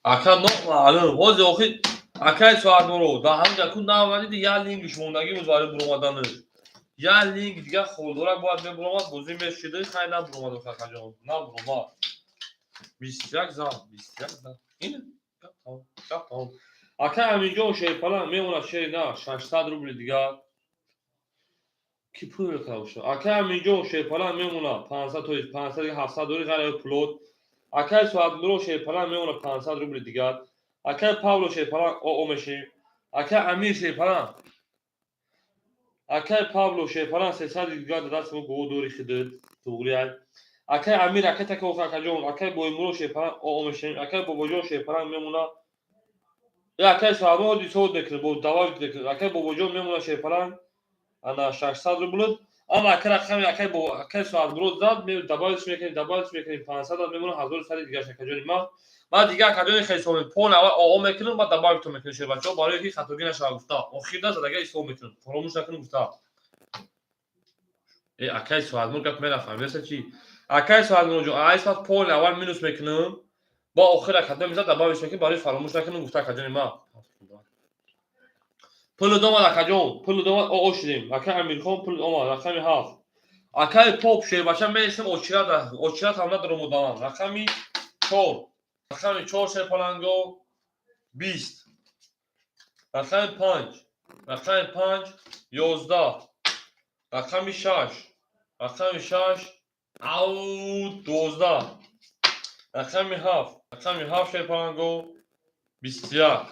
Ака номаълум. Ҳозир охир акай соатмуро дар ҳамин ҷа ку навадиди як лингиш мондагӣ буд барои буромаданаш. Як линг дигар холдорак бояд мебуромад, бозӣ мешида, хай набуромад акаҷон, набуромад. 21 зан, 21 зан. Ин гап тамом, гап тамом. Акай Аминҷон шерпаланг мемонад шери нар 600 рубли дигар. Ки пул мекунад боша? Акай Аминҷон шерпаланг мемонад 500, то есть 500 дигар 700 дори ғайр пулот. Акай Соатмуро шерпаланг мемонад 500 рубли дигар. Акай Павло шерпаланг оо мешем. Акай Амир шерпаланг. Акай Павло шерпаланг 300 дигар дар даст мо гоо дори хидид. Туғри ай. Акай Амир акай така акаҷон, акай Боймуро шерпаланг оо мешем. Акай Бобоҷон шерпаланг мемонад. Акай Соатмуро ҳисоб мекунад, бо давай мекунад. Акай Бобоҷон мемонад шерпаланг ана 600 рубл. Ама акай рақами акай бо акай Соатмуро зад, добавить мекунем, добавить мекунем 500 мемонад 1100 дигар акаҷони ма. Ман дигар акаҷони хеле ҳисоб мекунам. Пол аввал оо мекунам, баъд добавить мекунам шербачаҳо, барои ки хатогӣ нашавад гуфта. Охир да задага ҳисоб мекунам. Фаромӯш накунам гуфта. Акай Соатмур гап мерафаҳмидаста чи? Акай Соатмур ҷон, ай саат пол аввал минус мекунам, бо охир акадо мезад добавить мекунам, барои фаромӯш накунам гуфта акаҷони ма. Пул омад акаҷон, пул омад, оо шудем. Акай Амирхон пул омад, рақами 7. Акай Поп шербача менишем очират, очират ҳам надорам одамам. Рақами 4. Рақами 4 шерпаланго 20. Рақами 5. Рақами 5 11. Рақами 6. Рақами 6 ау 12. Рақами 7. Рақами 7 шерпаланго 21.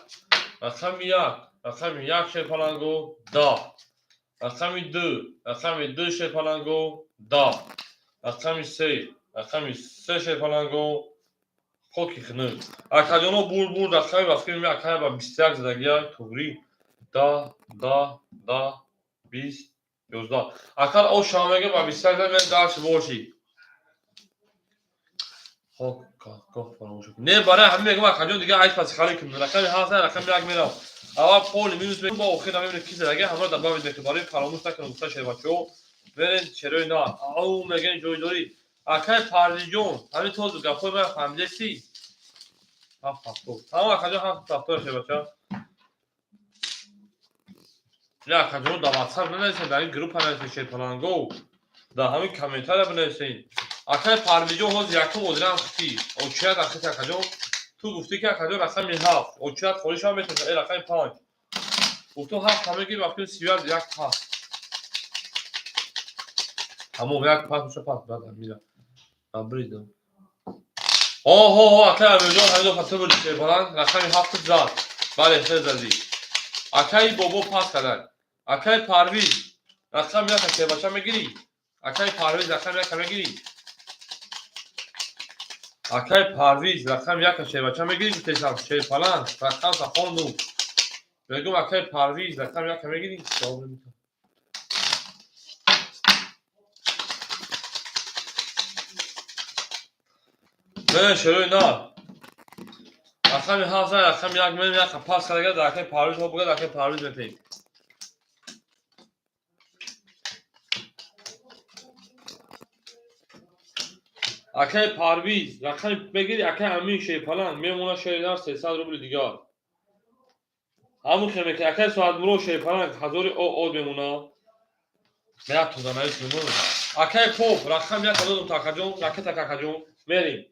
Рақами 1. Рақами 1 шерпаланго 10. Рақами 2. Рақами 2 шерпаланго 10. Рақами 3. Рақами 3 шерпаланго хоки хунук. Акаҷоно бур бур рақами ба филми акай ба 21 задагия туғри 10 10 10 20 11. Акал о шамега ба 21 зад мен дарш боши. Хок хок фаромӯш. Не барои ҳамин мегӯям акаҷон дигар айс паси хали кун. Рақами 7 рақами 1 мерам. Аввал пол минус мекунам, бо охир намебинем ки задагия ҳамаро добавить мекунам барои фаромӯш накунам гуфта шербачаҳо. Мерен шерои на. Ау мегӯян ҷойдорӣ. Акай Парвизҷон, ҳамин тозу гапҳои ман фаҳмидасӣ? 7 70. Тамом акаҷон 7 70 шербача. Не акаҷон дар WhatsApp нанависед, дар ин группа нависед шерпаланго. Дар ҳамин комментария бинависед. Акай Парвизҷон ҳозир якум озирам хити. Очият ахити акаҷон. Ту гуфтӣ ки акаҷон рақами 7. Очият холӣ шава метавонад, рақами 5. Гуфтум 7 ҳамеги вақти 31 як пас. Тамом як пас меша пас баъд мира. Абридам. Ҳо ҳо ҳо акай Амирҷон ҳамин дафъа ту бурди шерпаланг рақами 7 зад. Бале хел задӣ. Акай Бобо пас кардан. Акай Парвиз рақами 1 шербача мегирӣ? Акай Парвиз рақами 1 мегирӣ? Акай Парвиз рақами 1 шербача мегирӣ гуфтесам шерпаланг рақамта хондум. Мегӯм акай Парвиз рақами 1 мегирӣ? Ҷавоб намедиҳам. Не, шерои на. Рақами 7 рақами 1 мерем як пас карда дар акай Парвиз ҳо бугад акай Парвиз метаҳем. Акай Парвиз рақами мегири акай Амин шерпаланг мемонад шери нар 300 рубли дигар. Ҳамун хел мекунад акай Соатмуро шерпаланг 1000 од мемонад. Як тоза навис мемонад. Акай Поп рақами 1 додам то акаҷон, ракета акаҷон мерем.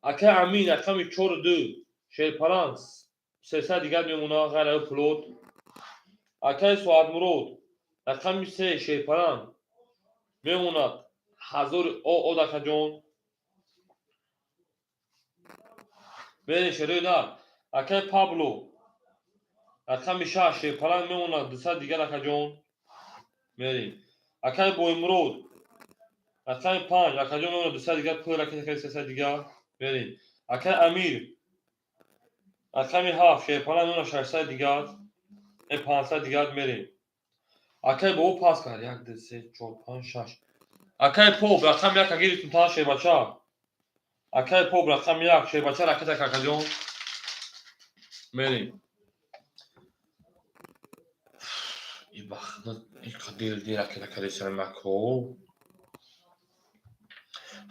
Акай Амин рақами 4 2 шерпаланг 300 дигар мемонад ғайр аз пулот. Акай Соатмурод рақами 3 шерпаланг мемонад 1000 од акаҷон. Мерем шерои нар. Акай Пабло рақами 6 шерпаланг мемонад 200 дигар акаҷон. Мерем. Акай Боймурод рақами 5 акаҷон мемонад 200 дигар пул ракета 300 дигар. Мерем. Акай Амир, рақами 7, шерпаланг нуна 600 дигар, 500 дигар мерем. Акай бобо пас кард. 1, 2, 3, 4, 5, 6. Акай Поп, рақами 1 гирифтум та шербача. Акай Поп, рақами 1, шербача ракета какаҷон. Мерем. И бахда иқа дер дер ракета кардесам мако.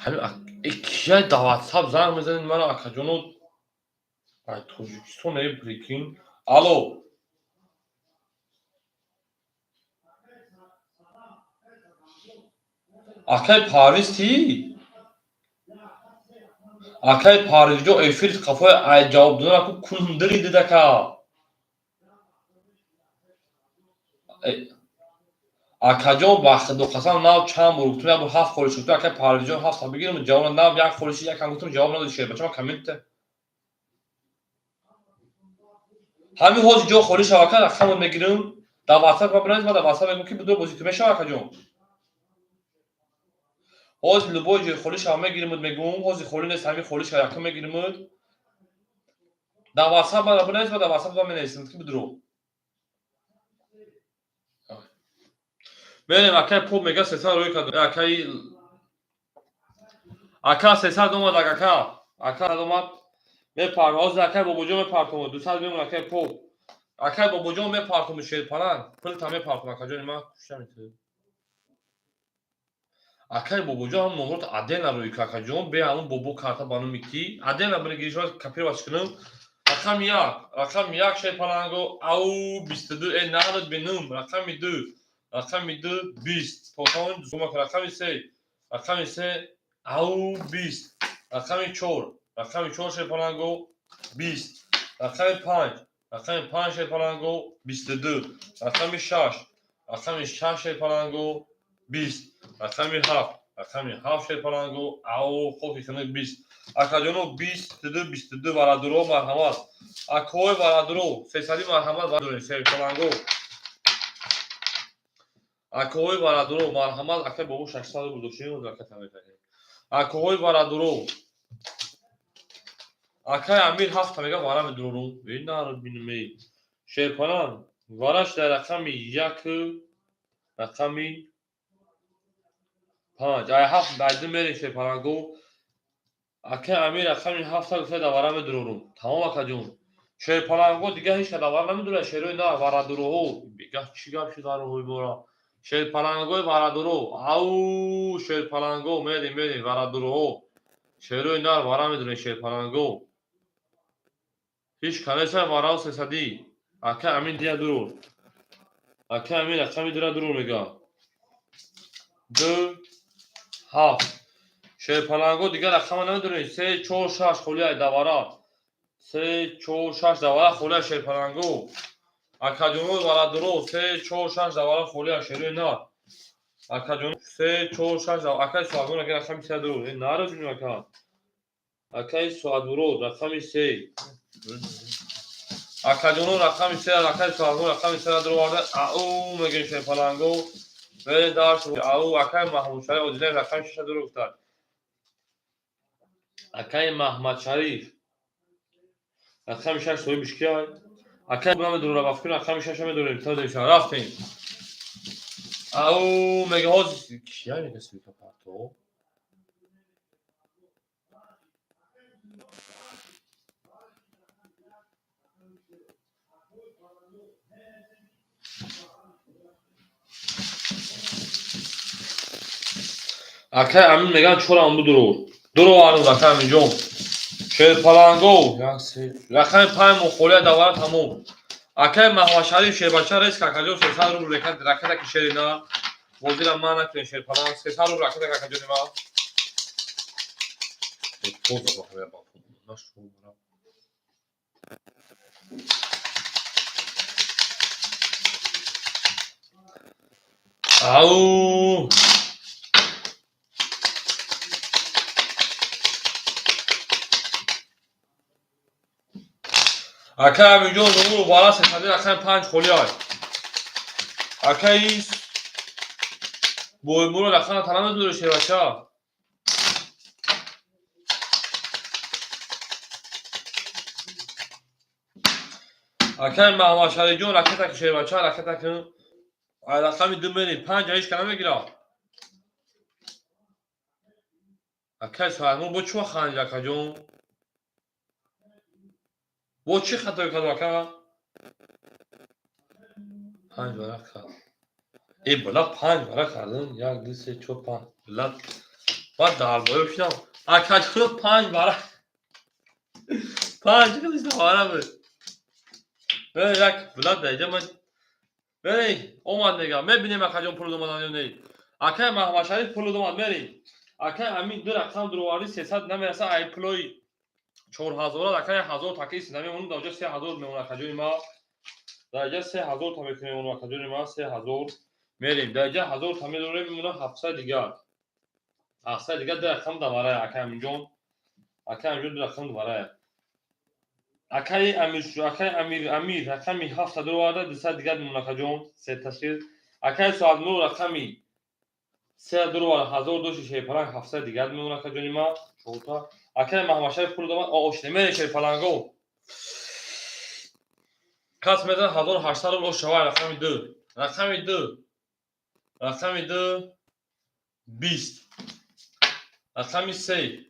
Ҳамин кия да ватсап занг мезанед мара, акаҷоно? Ай Тоҷикистон, е, прикинь. Алло. Акай Парвиз ти? Акай Парвизҷо, эфир қафои ай ҷавоб додан аку кундири дидака. Акаҷон, ба худо қасам, нав чанд бор гуфтум, як бор ҳафт холиш гуфтум, акай Парвизҷон, ҳафта бигирам, ҷавоб нав як холиши якам гуфтум, ҷавоб надоди, шербача комментте. Ҳамин ҳозир ҷо холӣ шава, ака, рақамот мегирам, дар ватсап ма бинавис, ма дар ватсап мегӯям, ки бидо бозӣ кун, мешава, акаҷон? Ҳозир любой ҷои холӣ шава мегиримуд, мегӯм, ҳозир холӣ нест, ҳамин холӣ шава якум мегиримуд. Дар ватсап ма бинавис, ма дар ватсап ма менависам, ки бидро. Мерем, акай Поп мега 300 рӯй кард. Акай ака 300 омад, ака. Ака омад. Мепар, ҳозир акай Бобоҷон мепартом, 200 мемон акай Поп. Акай Бобоҷон мепартом, шерпаланг. Пулта мепартом, акаҷони ман кушта метавонӣ. Акай Бобоҷон ҳам номрот отдельно рӯй ка, акаҷон, бе ҳамун бобо карта ба номи ки отдельно бинегирӣ, шояд копировать кунам. Рақами 1, рақами 1, шерпаланго, ау 22, э народ бинум, рақами 2, рақами 2, 20. То зумак рақами 3, рақами 3, ау 20, рақами 4, рақами 4, шерпаланго 20, рақами 5, рақами 5, шерпаланго 22, рақами 6, рақами 6, шерпаланго 20, рақами 7, рақами 7, шерпаланго, ау хоки хинак 20. Акаҷоно, 22, 22, варадуро, марҳамат. Акои варадуро, сесади, марҳамат, шерпаланго. Акоҳои варадуро, марҳамат, акай бобо 600 рубл дошти, ракета мекардем. Акоҳои варадуро. Акай Амир ҳафта мега вара медурорум. Э народ бинум, эй. Шерпаланг, вараш дар рақами 1, рақами 5. Ай ҳафт, ай ду мерем, шерпаланго. Акай Амир рақами ҳафта гуфта дар вара медурорум. Тамом, акаҷон. Шерпаланго дигар ҳеч дар вара намедурад, шерои на варадуроҳо. Бега чӣ гап шуд вараҳои мора? Шерпалангои варадуро. Ау, шерпаланго, мерем, мерем, варадуроҳо. Шерои нар вара медурем, шерпаланго. Ҳеч канеса варао сесадӣ. Ака Амин дия дурур. Ака Амин рақами дура дурур мега. 2, 7. Шерпаланго дигар рақама намедурем. 3, 4, 6 холӣ ай давара. 3, 4, 6 давара холӣ ай, шерпаланго. Акаҷоно варадуро, 3, 4, 6 давара холӣ ай, шерои нар. Акаҷон, 3, 4, 6 давара. Акай Суадмурод ака рақами 3 дурур. Э нароҷунем, ака. Акай Суадмурод рақами 3. Акаҷоно, рақами 3, акай Суадмурод рақами 3 дуроварда. Ау мегӯем, шерпаланго. Берем дарс. Ау, акай Маҳмудшариф Одилаев рақами 6 дурур гуфтад. Акай Маҳмадшариф рақами 6 соҳибиш киай? Акай намедурам, ба фикр рақами 6 медурем. То дем рафтем. Ау мега ҳозир кия мега свика парто? Акай Амин меган чорам будурур. Дуровард, акай Аминҷон. Шерпаланго, як се. Рақами 5 мо холия давара, тамом. Акай Маҳмадшариф шербача рес какаҷон 300 рубл ракета ки шери на. Бозира ман накунем, шерпаланг 300 рубл ракета какаҷони ма. Тоза бахоя ба. Нашу. Ау! Акай Аминҷон нумуру бара сесади рақами 5 холӣ ай. Акай Боймуро рақама тала медуре, шербача. Акай Маҳмадшарифҷон, ракета ки, шербача, ракета кун. Ай рақами 2 мерем, 5 ҳеч ка намегирад. Акай Соатмур, бо чӣ хандид, акаҷон? Бо чӣ хатое кардам, ака? 5 варақ кард. Э, бала, 5 варақ кардам. Як, ду, се, чор, панҷ. Бала, баъд дарбоё шудам. Акаҷон, 5 варақ. 5 қилишда варақ буд. Як била даиҷа ман мерем, омад мегам. Мебинем, акаҷон, пул омадан ё не. Акай Маҳмадшариф, пул омад, мерем. Акай Амин ду рақам дуровардӣ, 300 намераса. Ай пулои 4000 акай 1000 такиси намемонад, даҷа 3000 мемонад, акаҷони ма. Даҷа 3000 та мекунем, акаҷони ма, 3000 мерем. Даҷа 1000 та медорем, мемонад 700 дигар. 700 дигар, ду рақам даварая, акай Аминҷон. Акай Аминҷон, ду рақам даварая. Акаи Амир, акаи Амир, Амир рақами 7 дуроварда, 200 дигар мемонад, акаҷон, се ташкил. Акаи Соатмур рақами 3 дуроварда, 1000 дошти, шерпаланг, 700 дигар мемонад, акаҷони ма, чорта. Акаи Маҳмадшариф пул домад, ошне мерем, шерпаланго. Кас мезанад 1800 рубл, ош шавай рақами 2. Рақами 2. Рақами 2 20. Рақами 3.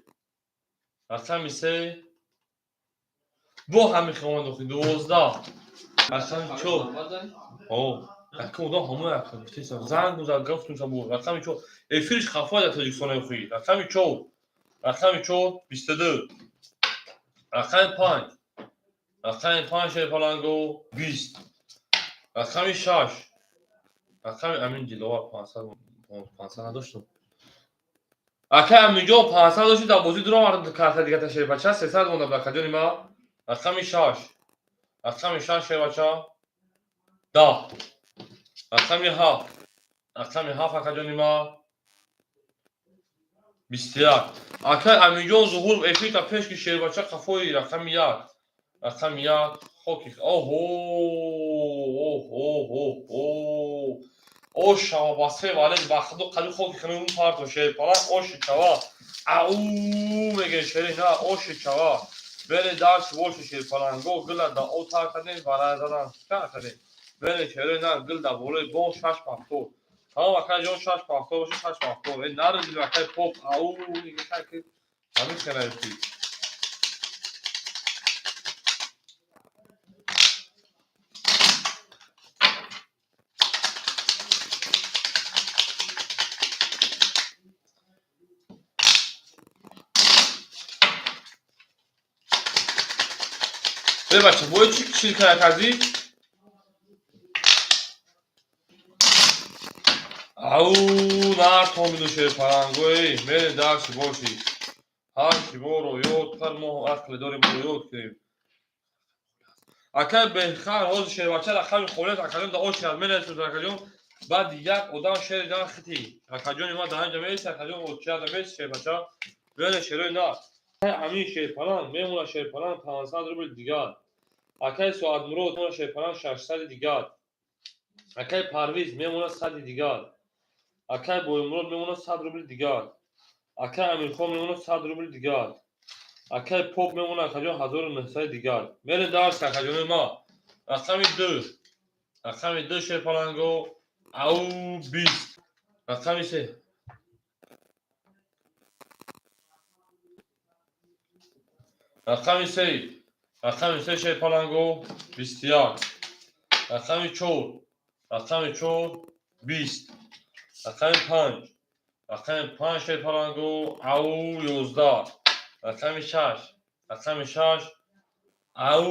Рақами 3 бо ҳамин хиёмад охи 12. Рақами 4. О, акун одам ҳамон ака гуфтесам, занг зад, гуфтум бо рақами 4. Эфириш хафа дар Тоҷикистон охи. Рақами 4. Рақами 4 22. Рақами 5. Рақами 5, шерпаланго, 20. Рақами 6. Рақами Амин Диловар 500, 500 надоштум. Акай Аминҷон, 500 дошти, дар бозӣ дуровардам карта дигата, шербача, 300 монда буд, акаҷони ма. Рақами 6. Рақами 6, шербача, 10. Рақами 7. Рақами 7, акаҷони ма, 21. Акай Аминҷон Зуҳур, эфирта пеш ки, шербача, қафои рақами 1. Рақами 1 хоки. Оҳо, оҳо, ош шава ба се вале ба худо қади хоки хунум парто, шерпаланг, оши чава. Ау меге, шери на, оши чава. Бере дарси боши, шерпаланго, гила да о тар кардем, варай задан кар кардем. Бере, шери на, гил да болои бом 6,70. Тамом, акай ҷон, 6,70 боши, 6,70. Э, наразид, акай поп, ау меге, ки ҳамин хенаёфтӣ. Э, бача, бои чӣ чирка кардӣ? Ау, нартомиду, шерпалангои, мере дарси боши. Ҳар ки моро ёд кард, мо ақле дорем, моро ёд кунем. Акай Бехар, ҳозир шербача рақами холиаст, акаҷон, да ошиад менависад, акаҷон. Баъд як одам шери дан хити. Акаҷони ма дар инҷа меист, акаҷон, очиада меист, шербача. Бере, шерои на. Амин шерпаланг мемонад, шерпаланг, 500 рубл дигар. Акай Соатмурод мемонад, шерпаланг, 600 дигар. Акай Парвиз мемонад 100 дигар. Акай Боимурод мемонад 100 рубл дигар. Акай Амирхон мемонад 100 рубл дигар. Акай Поп мемонад, акаҷон, 1900 дигар. Мерем дарс, акаҷони ма. Рақами 2. Рақами 2, шерпаланго, ау, 20. Рақами 3. Рақами 3. Рақами 3, шерпаланго, 21. Рақами 4. Рақами 4 20. Рақами 5. Рақами 5, шерпаланго, ау, 11. Рақами 6. Рақами 6, ау,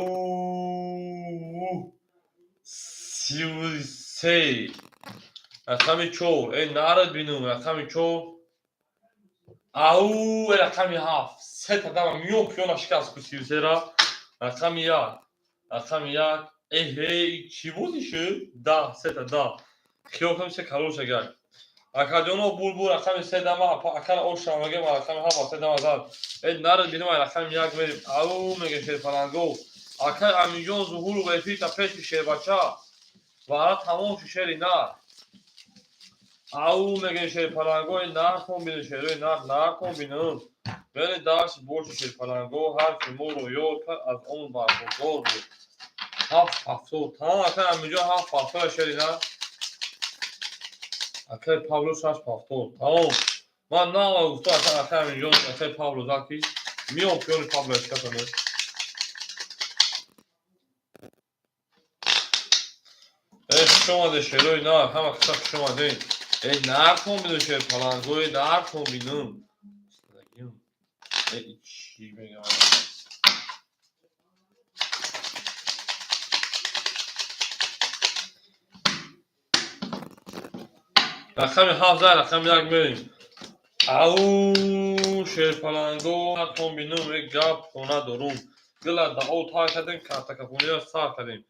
33. Рақами 4. Э, нарад бинум, рақами 4. Ау, э, рақами 7. Сета дама миён пиёна шикаст ку 33-ра. Рақами 1. Рақами 1. Эҳе, чӣ бозӣ шуд? Да, сета да. Хиёл кунем, се калон шагак. Акаҷоно, булбул, рақами 3 дама, акара ошам мегем, рақами 7 се дама зад. Э, нарад бинум, рақами 1 мерем. Ау меге, шерпаланго. Акай Аминҷон Зуҳуров, эфирта пеши, шербача. Вара тамом шуд, шери на. Ау меге, шерпаланго, нархон бинем, шерои нар, нархон бинем. Бере дарси боши, шерпаланго, ҳар ки моро ёд кард, аз он бархурдор буд. Ҳафт ҳафтод. Тамом, акай Амирҷон, ҳафт ҳафтод шери на. Акай Павло шаш ҳафтод. Тамом. Ман нава гуфтам, акай Амирҷон, акай Павло заки. Миём пиёни Павло шикасане. Э, хуш омаде, шерои нар, ҳама каса хуш омадем. Э, нархон бинум, шер палангои, нархон бинум. Э, чӣ мегам? Рақами ҳафт зад, рақами як мерем. Ау, шерпаланго, нархон бинум, э, гап хона дорум. Гила дао тар кардем, картакафониро сар кардем.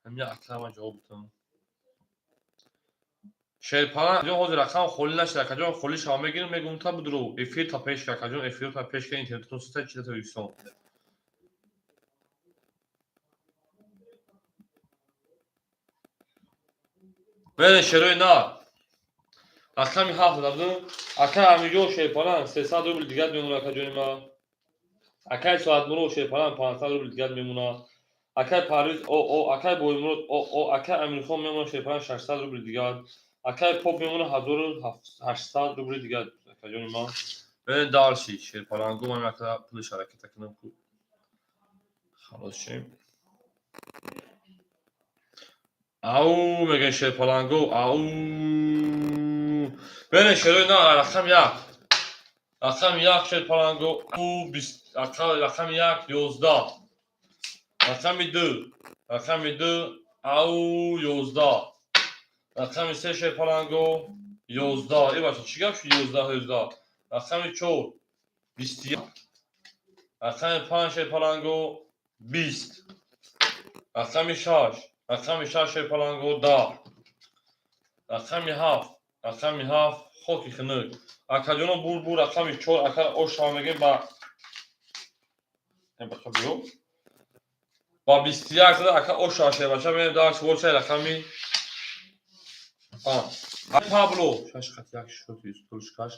Ҳамин акама ҷавоб битам. Шерпаланг ҷон, ҳозир рақам холӣ нашуда, акаҷон, холӣ шава мегирем, мегӯм та будро эфир та пеш, акаҷон, эфир та пеш ка интернетон суста чида Тоҷикистон. Берен, шерои нар. Рақами ҳафт дадум. Акай Амирҷон шерпаланг 300 рубл дигар мемона, акаҷони ман. Акай Соатмурод шерпаланг 500 рубл дигар мемона. Акай Парвиз о о, акай Боймурод о о, акай Амирхон мемона шерпаланг 600 рубл дигар. Акай Поп мемона 1800 рубли дигар, акаҷони ман. Берен дальше, шерпалангу, ман ака пулиш ҳараката кунам ку. Халос шем. Ау мегӯян шерпалангу, ау. Берен, шерои на, рақами як. Рақами як шерпалангу, ау бист, рақами як 11. Рақами ду, рақами ду, ау 11. Рақами се шерпалангу 11. Э бача, чӣ гап шуд 11 11? Рақами чор 21. Рақами панҷ шерпалангу 20. Рақами шаш, рақами шаш шерпалангу 10. Рақами ҳафт, рақами ҳафт хоки хунук. Акаҷоно, бур бур, рақами чор, ака ошава мегӯем ба бача биё. Ба 21 зада ака ошава шербача мегӯем дар шувочаи рақами панҷ. Пабло шаш хат як шоти столшкаш.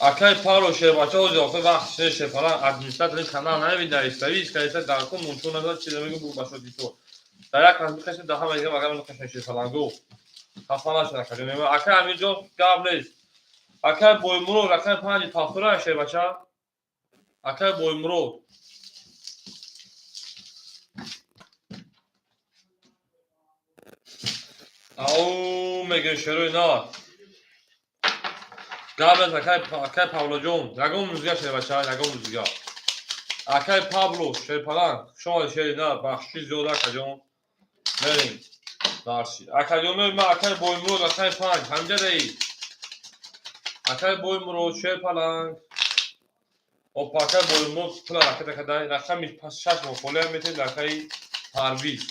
Акай Павло шербача ҳозир охир вақт шуд шерпаланг администратори канал намебинад, истави искаиса дар кун мунчо назад чиз мегӯ бу ба шоти то. Дар як кас бикашем, дар ҳама дигар магар мекашем шерпалангу. Хафа нашед, акаҷон. Акай Амирҷон, гап нест. Акай Боймурод рақами панҷи тафтура шербача. Акай Боймурод. Ау мегӯем шерои нар. Гап нест, акай Павлоҷон, ягон музига шербача, ягон музига. Акай Пабло шерпаланг, хуш омадед, шери нар, бахшиши зиёд, акаҷон. Мерем. Дарси. Акаҷонои ман, акай Боймурод рақами панҷ, ҳамҷа даи. Акай Боймурод шерпаланг. Опа, акай Боймурод пула ракета кадай, рақами шаш мо холиам метем акай Парвиз.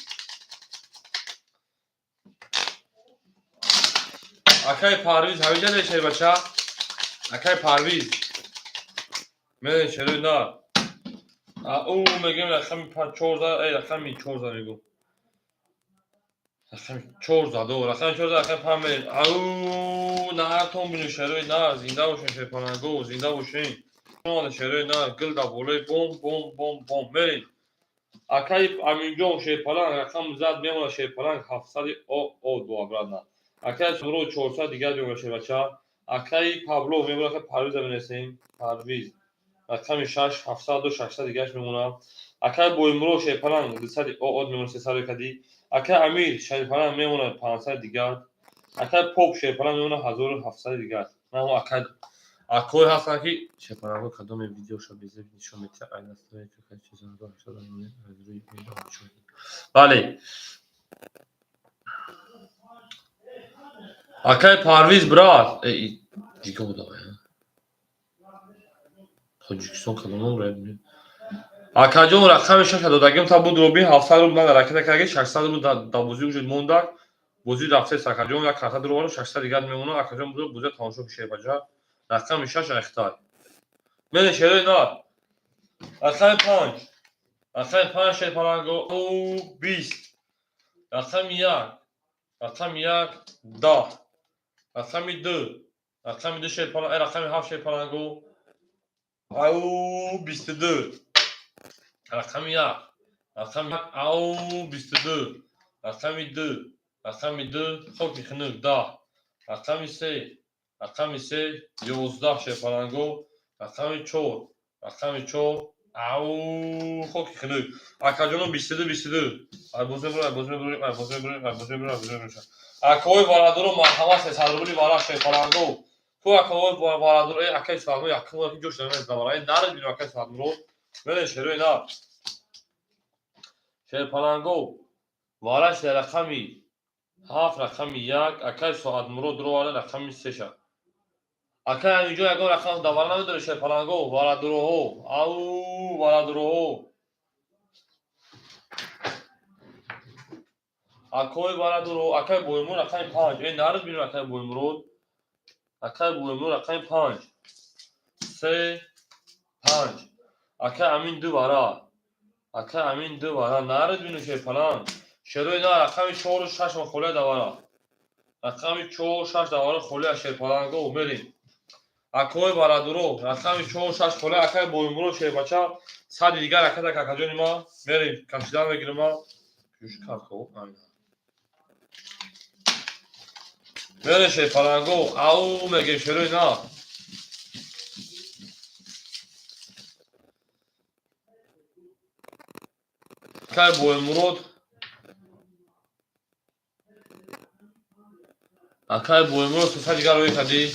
Акай Парвиз, ҳамиҷа даи шербача. Акай Парвиз. Мерем, шерои нар. Ау мегӯем рақами чорда, э рақами чорда мегӯм. Рақами чорда, до, рақами чорда, рақами панҷ мерем. Ау, наҳартон бинем, шерои нар, зинда бошен, шерпаланго, зинда бошен. Шерои нар, гил дар болои бом, бом, бом, бом. Мерем. Акай Аминҷон шерпаланг рақам зад мемонад шерпаланг ҳафтсади о о ду обратно. Акай Мурод 400 дигар мемонад шербача. Акай Павло мемонад, акай Парвиза менависем. Парвиз. Рақами шаш ҳафтсаду 600 дигараш мемонад. Акай Боймурод шерпаланг 200 о о мемонад 300 кади. Акай Амир шерпаланг мемонад 500 дигар. Акай Поп шерпаланг мемонад 1700 дигар. Ман акай акои ҳастанд ки шерпалангҳо кадоме видеоша безеб нишон медиҳад. Ай настройка бале. Акай Парвиз, брат. Э, дига будава. Тоҷикистон кадом номер? Акаҷон, рақами шаша додагим та буд роби 700 рубл ман ракета кардаги 600 рубл дар бозӣ уҷуд мондак. Бозӣ рафтест, акаҷон, як карта дуроварам 600 дигар мемонад. Акаҷон, бузург бозиро тамошо ки шербаҷа. Рақами шаш айхтай. Мене шерои нар. Рақами панҷ. Рақами панҷ шерпаланго 20. Рақами як. Рақами як 10. Рақами ду. Рақами ду шерпаланг, рақами ҳафт шерпаланго. Ау 22. Рақами як. Рақами як, ау, 22. Рақами ду, рақами ду, хоки хунук, 10. Рақами се, рақами се, 11, шерпаланго. Рақами чор, рақами чор, ау, хоки хунук. Акаҷоно, 22, 22. Ай боз мебурем, ай боз мебурем, ай боз мебурем, ай боз мебурем, ай боз мебурем. Акои бародаро, марҳамат, 300 рубли вара, шерпаланго. Ку акои бародаро, э, акаи Салмон, якум ки ҷош намезанам. Ай нарид бинем, акаи Салмонро. Мере, шерои на. Шерпаланго. Вараш дар рақами ҳафт, рақами як, акаи Соатмурод роварда рақами сеша. Акаи ҳаминҷо ягон рақам давара намедори, шерпаланго, варадуроҳо. Ау, варадуроҳо. Акои варадуро, акаи Боимурод рақами панҷ. Э, нарид бинем, акаи Боимурод. Акаи Боимурод рақами панҷ. Се, панҷ. Акаи Амин ду вара. Акаи Амин ду вара. Нарид бинем, шерпаланг. Шерои на, рақами чору шаш холия давара. Рақами чор, шаш давара холия, шерпаланго, мерем. Акои барадуро, рақами чор, шаш холия, акаи Боимурод, шербача, сади дигар ракета, какаҷони ма, мерем, кашидан мегирем ма. Кӯш кард, хоб. Мерем, шерпаланго, ау мегем, шерои на. Акаи Боимурод, акаи Боимурод, 300 дигар рӯй кардӣ.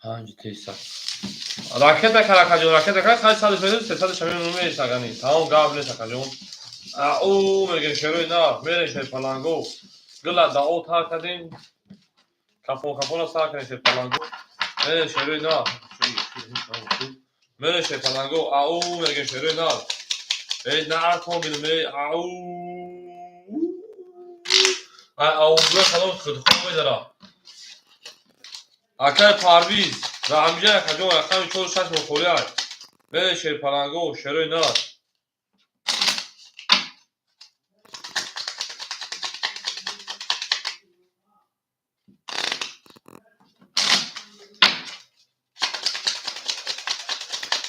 Панҷ теса. Ракета кар, акаҷон, ракета кар, хай садаш медем, 300 шамин меист, агани. Тамом, гап нест, акаҷон. Ау мегем, шерои на, мерем, шерпаланго. Гила дао тар кардем. Кафон кафона сар кардем, шерпаланго. Мерем, шерои на. Мерем, шерпаланго, ау мегем, шерои на. Эй, на артон бинем, эй, ау. Ай, ау, калом худхо медара. Акаи Парвиз, раҳмиҷан, акаҷон, рақами чору шаш мухолиат. Мерем, шерпаланго, шерои на.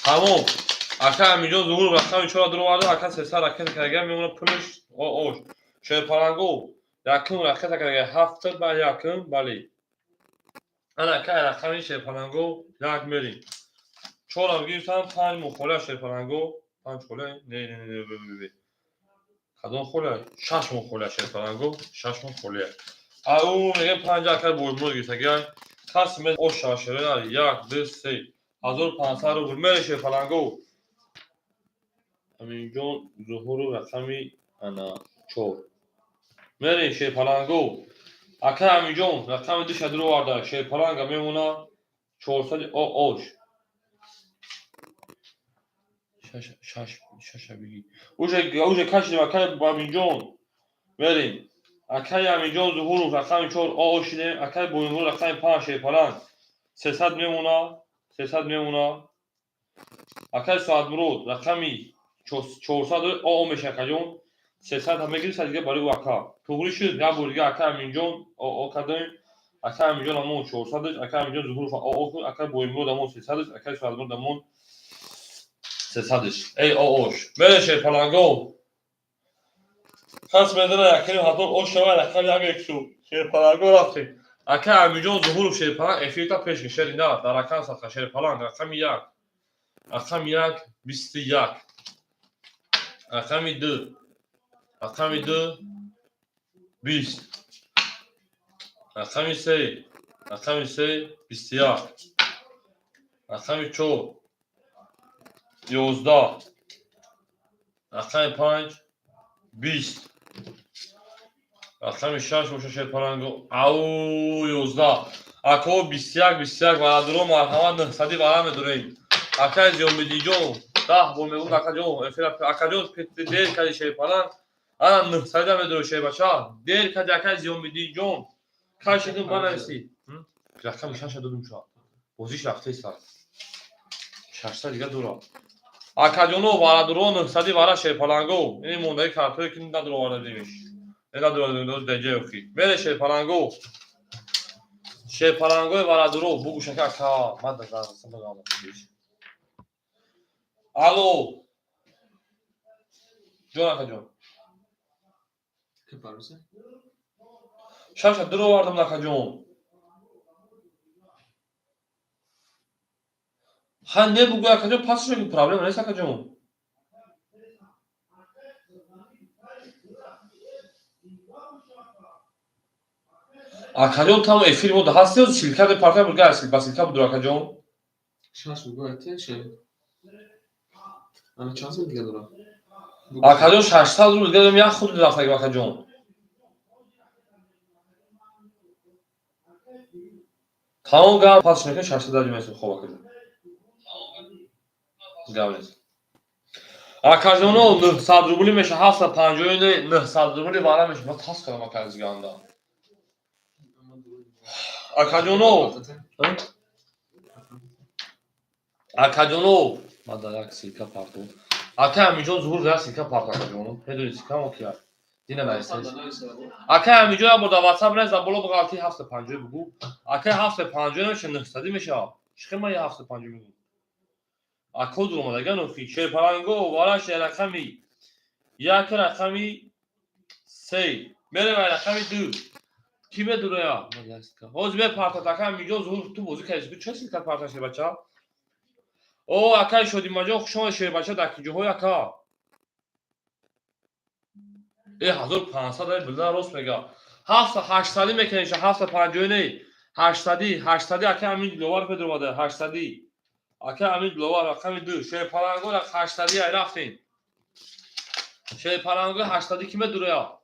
Тамом. Ака Амиҷон Зуҳур рақами чора дуроварда, ака 300 ракета карда мемона пулиш ош. Шерпаланго, якум ракета карда ҳафта ба якум, бале. Ана ака рақами шерпаланго як мерим. Чорам гирифтам, панҷ мухолия, шерпаланго, панҷ холия, не, не, не, не, не. Кадом холия? Шаш мухолия, шерпаланго, шаш мухолия. Ау, мегем, панҷ ака Боимурод гирифтагиай. Каси ме ош шава, шерои як, ду, се. 1500 рубл. Мере, шерпаланго. Аминҷон Зуҳуру рақами ана чор. Мерем, шерпаланго. Ака Аминҷон рақами душа дуроварда, шерпаланга мемона 400 ош. Шаш, шаша биги. Уже кашидем, акаи Аминҷон. Мерем. Акаи Аминҷон Зуҳуров рақами чор о шидем, акаи Боимурод рақами панҷ, шерпаланг. 300 мемона, 300 мемона. Акаи Соатмурод рақами 400 о меша, акаҷон. 300 ҳам мегири, сад дига барои ӯ, ака. Туғри шуд, як бор дига ака Аминҷон о кардем. Ака Аминҷон ҳамон 400, ака Аминҷон Зуҳуров о кун, ака Боимурод ҳамон 300, акаи Соатмурод ҳамон 300. Эй, о ош. Мере, шерпаланго. Кас медона якини ҳазор ош шава, рақам як ексу. Шерпаланго, рафтем. Ака Аминҷон Зуҳуров, шерпаланг, эфирта пеш шери на, дар ракам садқа, шерпаланг, рақами як. Рақами як, 21. Рақами ду. Рақами ду, 20. Рақами се. Рақами се, 21. Рақами чор, 11. Рақами панҷ, 20. Рақами шаш боша, шерпаланго. Ау, 11. Ако 21, 21, бародаро, марҳамат, 900 вара медорем. Акаи Зиёмиддинҷон, 10 бор мегӯм, акаҷон, акаҷон, дер кади, шерпаланг. Ана 900 медорем, шербача. Дер кади, акаи Зиёмиддинҷон. Кашидим, банависӣ. Рақами шаша додум ша. Бозиш рафтеста. 600 дига дора. Акаҷоно, бародаро, 900 вара, шерпаланго. Ин мондаи картое ки надуровардадимиш. Надуровардадим даҷаи охир. Мере, шерпаланго. Шерпалангои бародаро, бугӯшака ака, ман. Алло. Ҷон, акаҷон. Шаша дуровардам, акаҷон. Ха, не бугӯ, акаҷон, пасша проблема нест, акаҷон. Акаҷон, там эфири мо ҳасти, ссылка департа бурга, ба ссылка будур, акаҷон. Шаш бугӯ, айте ше. Ана чанд сум дига дорам? Акаҷон, 600 рубл дига дорам, як худ рафтагим, акаҷон. Тамом, гап пасш мекунем, 600 даҷ месем, хоб, акаҷон. Гап нест. Акаҷоно, 900 рубли меша, 750, 900 рубли вара меша. Ма тас кардам, ака, аз ганда. Акаҷоно, акаҷоно, ма дар як ссылка парту. Ака Амиҷон Зуҳур як ссылка парту, акаҷоно. Медонӣ ссылка мо кия? Дина нависед. Ака Амиҷон, як бор дар WhatsApp нез, дар боло буғалти 750 бугӯ. Ака, 750 намеша, 900 мешавад. Чӣ хел ман 750 мегӯм? Ако дуромадаган охи. Шерпаланго вараш рақами як, рақами се. Мерем рақами ду. Ки медуроя? Ҳозир мепартад, ака Амиҷон Зуҳур, ту бозӣ кардӣ. Чӣ ссылка партад, шербача? О, акаи Шодимаҷон, хуш омадед, шербача, дар киҷоҳои, ака? Э, 1500 ай билда, рост мега. Ҳафта ҳаштсадӣ мекунеша, 750 не. 800, 800, ака Амин Диловар медуромада, 800. Ака Амин Диловар, рақами ду. Шерпаланго 800 ай рафтем. Шерпаланго 800 ки медуроя?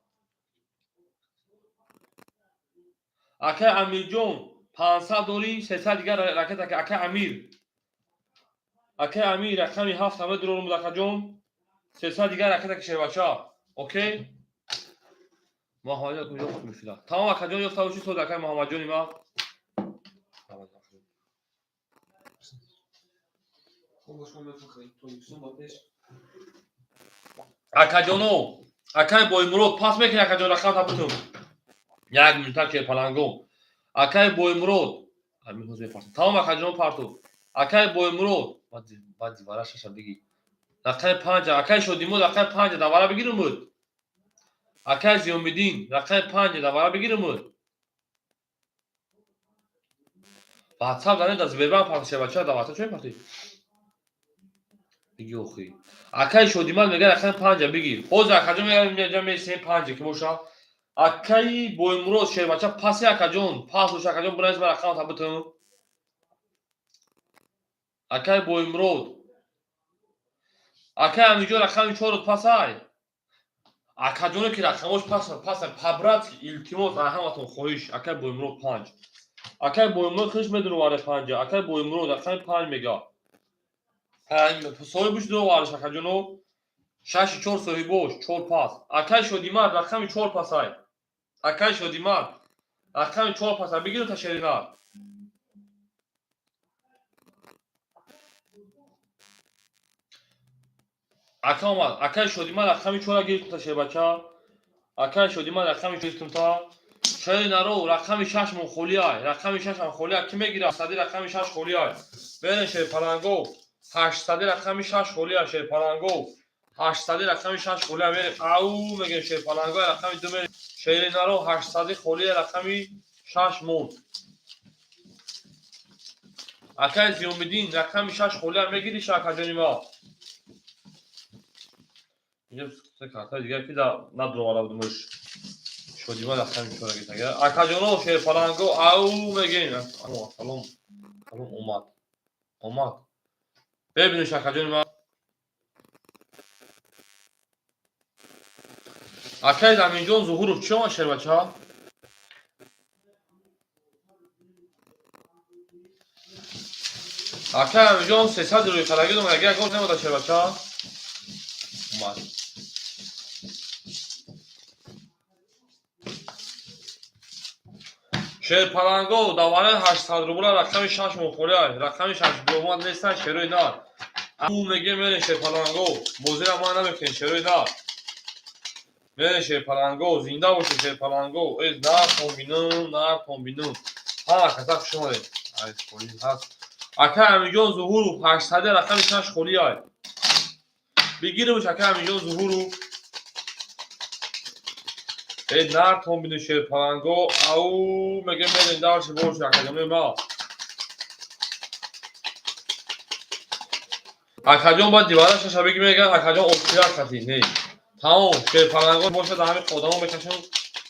Акай Амирҷон, 500 дорӣ, 300 дигар ракет, ака Амир. Акай Амир, рақами ҳафт ҳама дурорум, акаҷон. 300 дигар ракет, ака шербача. Окей? Муҳаммадҷон куҷо мешуда? Тамом, акаҷон, ёфта бошӣ, соз, акай Муҳаммадҷони ма. Хуб, шумо мефахред. Тоҷикистон ба пеш. Акаҷоно, акай Боймурод, пас мекунӣ, акаҷон, рақам табутум. Як минута, шерпаланго. Акай Боймурод, амин ҳозир мепартам. Тамом, акаҷон, парту. Акай Боймурод, баъд дивара шаша бигӣ. Рақами панҷа, акай Шодимуд, рақами панҷа, давара бигирумуд. Акай Зиёмиддин, рақами панҷа, давара бигирумуд. WhatsApp дане, дар Сбербанк парти, шербача, дар WhatsApp чӣ мепартӣ? Биги охи. Акай Шодимад мега, рақами панҷа бигир. Ҳозир акаҷон мега, месем панҷа ки боша. Акаи Боймурод, шербача, паси, акаҷон, пас боша, акаҷон, бинавис, ман рақам табутум. Акаи Боймурод. Акаи Амиҷон, рақами чорот пасай. Акаҷоне ки рақамош паса, паса, по-братски, илтимос, ай ҳаматон хоҳиш, акаи Боймурод панҷ. Акаи Боймурод худаш медуроваре панҷа. Акаи Боймурод рақами панҷ мега. Соҳибуш дуровариш, акаҷоно. Шаши чор соҳибош, чор пас. Акаи Шодимар, рақами чор пасай. Акаи Шодимар, рақами чор пасай. Бигиру та шерина. Ака омад. Акаи Шодимар, рақами чора гирифтум та, шербача. Акаи Шодимар, рақами гирифтум та. Шеринаро, рақами шаш мон холиай. Рақами шаш ҳам холиай. Ки мегирад? Сади рақами шаш холиай. Берен, шерпаланго. 800 рақами шаш холиай, шерпаланго. 800 рақами шаш холиай. Мерем. Ау мегем, шерпаланго, рақами ду мерем. Шеринаро, 800 холиай, рақами шаш мон. Акаи Зиёмиддин, рақами шаш холиай, мегириш, акаҷони ма? Инҷо карта дигар ки надуровара будумш. Шодима рақами чора гирифта. Акаҷоно, шерпаланго, ау мегем. Салом. Салом омад. Омад. Бебиниш, акаҷони ма. Акаи Заминҷон Зуҳуров, чӣ омад, шербача? Акаи Амиҷон, 300 рӯи хараги дом, агар ягон немода, шербача? Омад. Шерпаланго, давараи 800 рубла, рақами шаш мохолиай. Рақами шаш омад нестан, шерои нар. Ау мегем, мерем, шерпаланго. Бозира ма намекунем, шерои нар. Мерем, шерпаланго, зинда бошед, шерпаланго. Э, нартон бинум, нартон бинум. Ҳама каса хуш омадед. Ай, холӣ ҳаст. Акаи Амиҷон Зуҳуров, 800 рақами шаш холиай. Бигирумш, акаи Амиҷон Зуҳуров. Э, нартон бину, шерпаланго. Ау, меге, мерем дальше больше, акаҷонои ма. Акаҷон, баъд дивара шаша бигӣ, меган, акаҷон, окчирак хати не. Тамом, шерпаланго бошад, ҳамин одамо мекашон.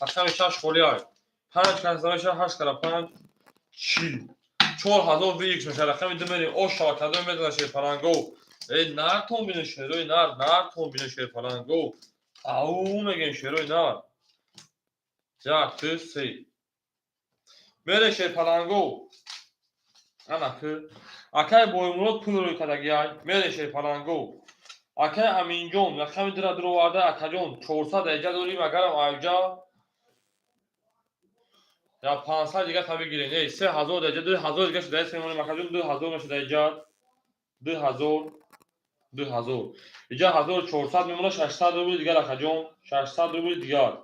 Рақами шаш холиай. Панҷ каса мешавад, ҳашт кара панҷ 40, 4000 выигрыш мешавад. Рақами ду мерем. Ош шава, кадоме медона, шерпаланго? Э, нартон бину, шерои нар, нартон бину, шерпаланго. Ау, мегем, шерои нар. Як, ду, се, мере, шерпаланго. Ана ку акай Боимурод пул рӯй кардагиай. Мере, шерпаланго. Акай Аминҷон рақами дура дуроварда. Акаҷон, 400 эҷа дорим, агарам айҷа я 500 дига та бигирем. Э, 3000 эҷа дори, 1000 дига шуда мемонем. Акаҷон, 2000 мешуда эҷа, 2000, 2000 иҷа, 1400 мемона, 600 рубли дигар. Акаҷон, 600 рубли дигар,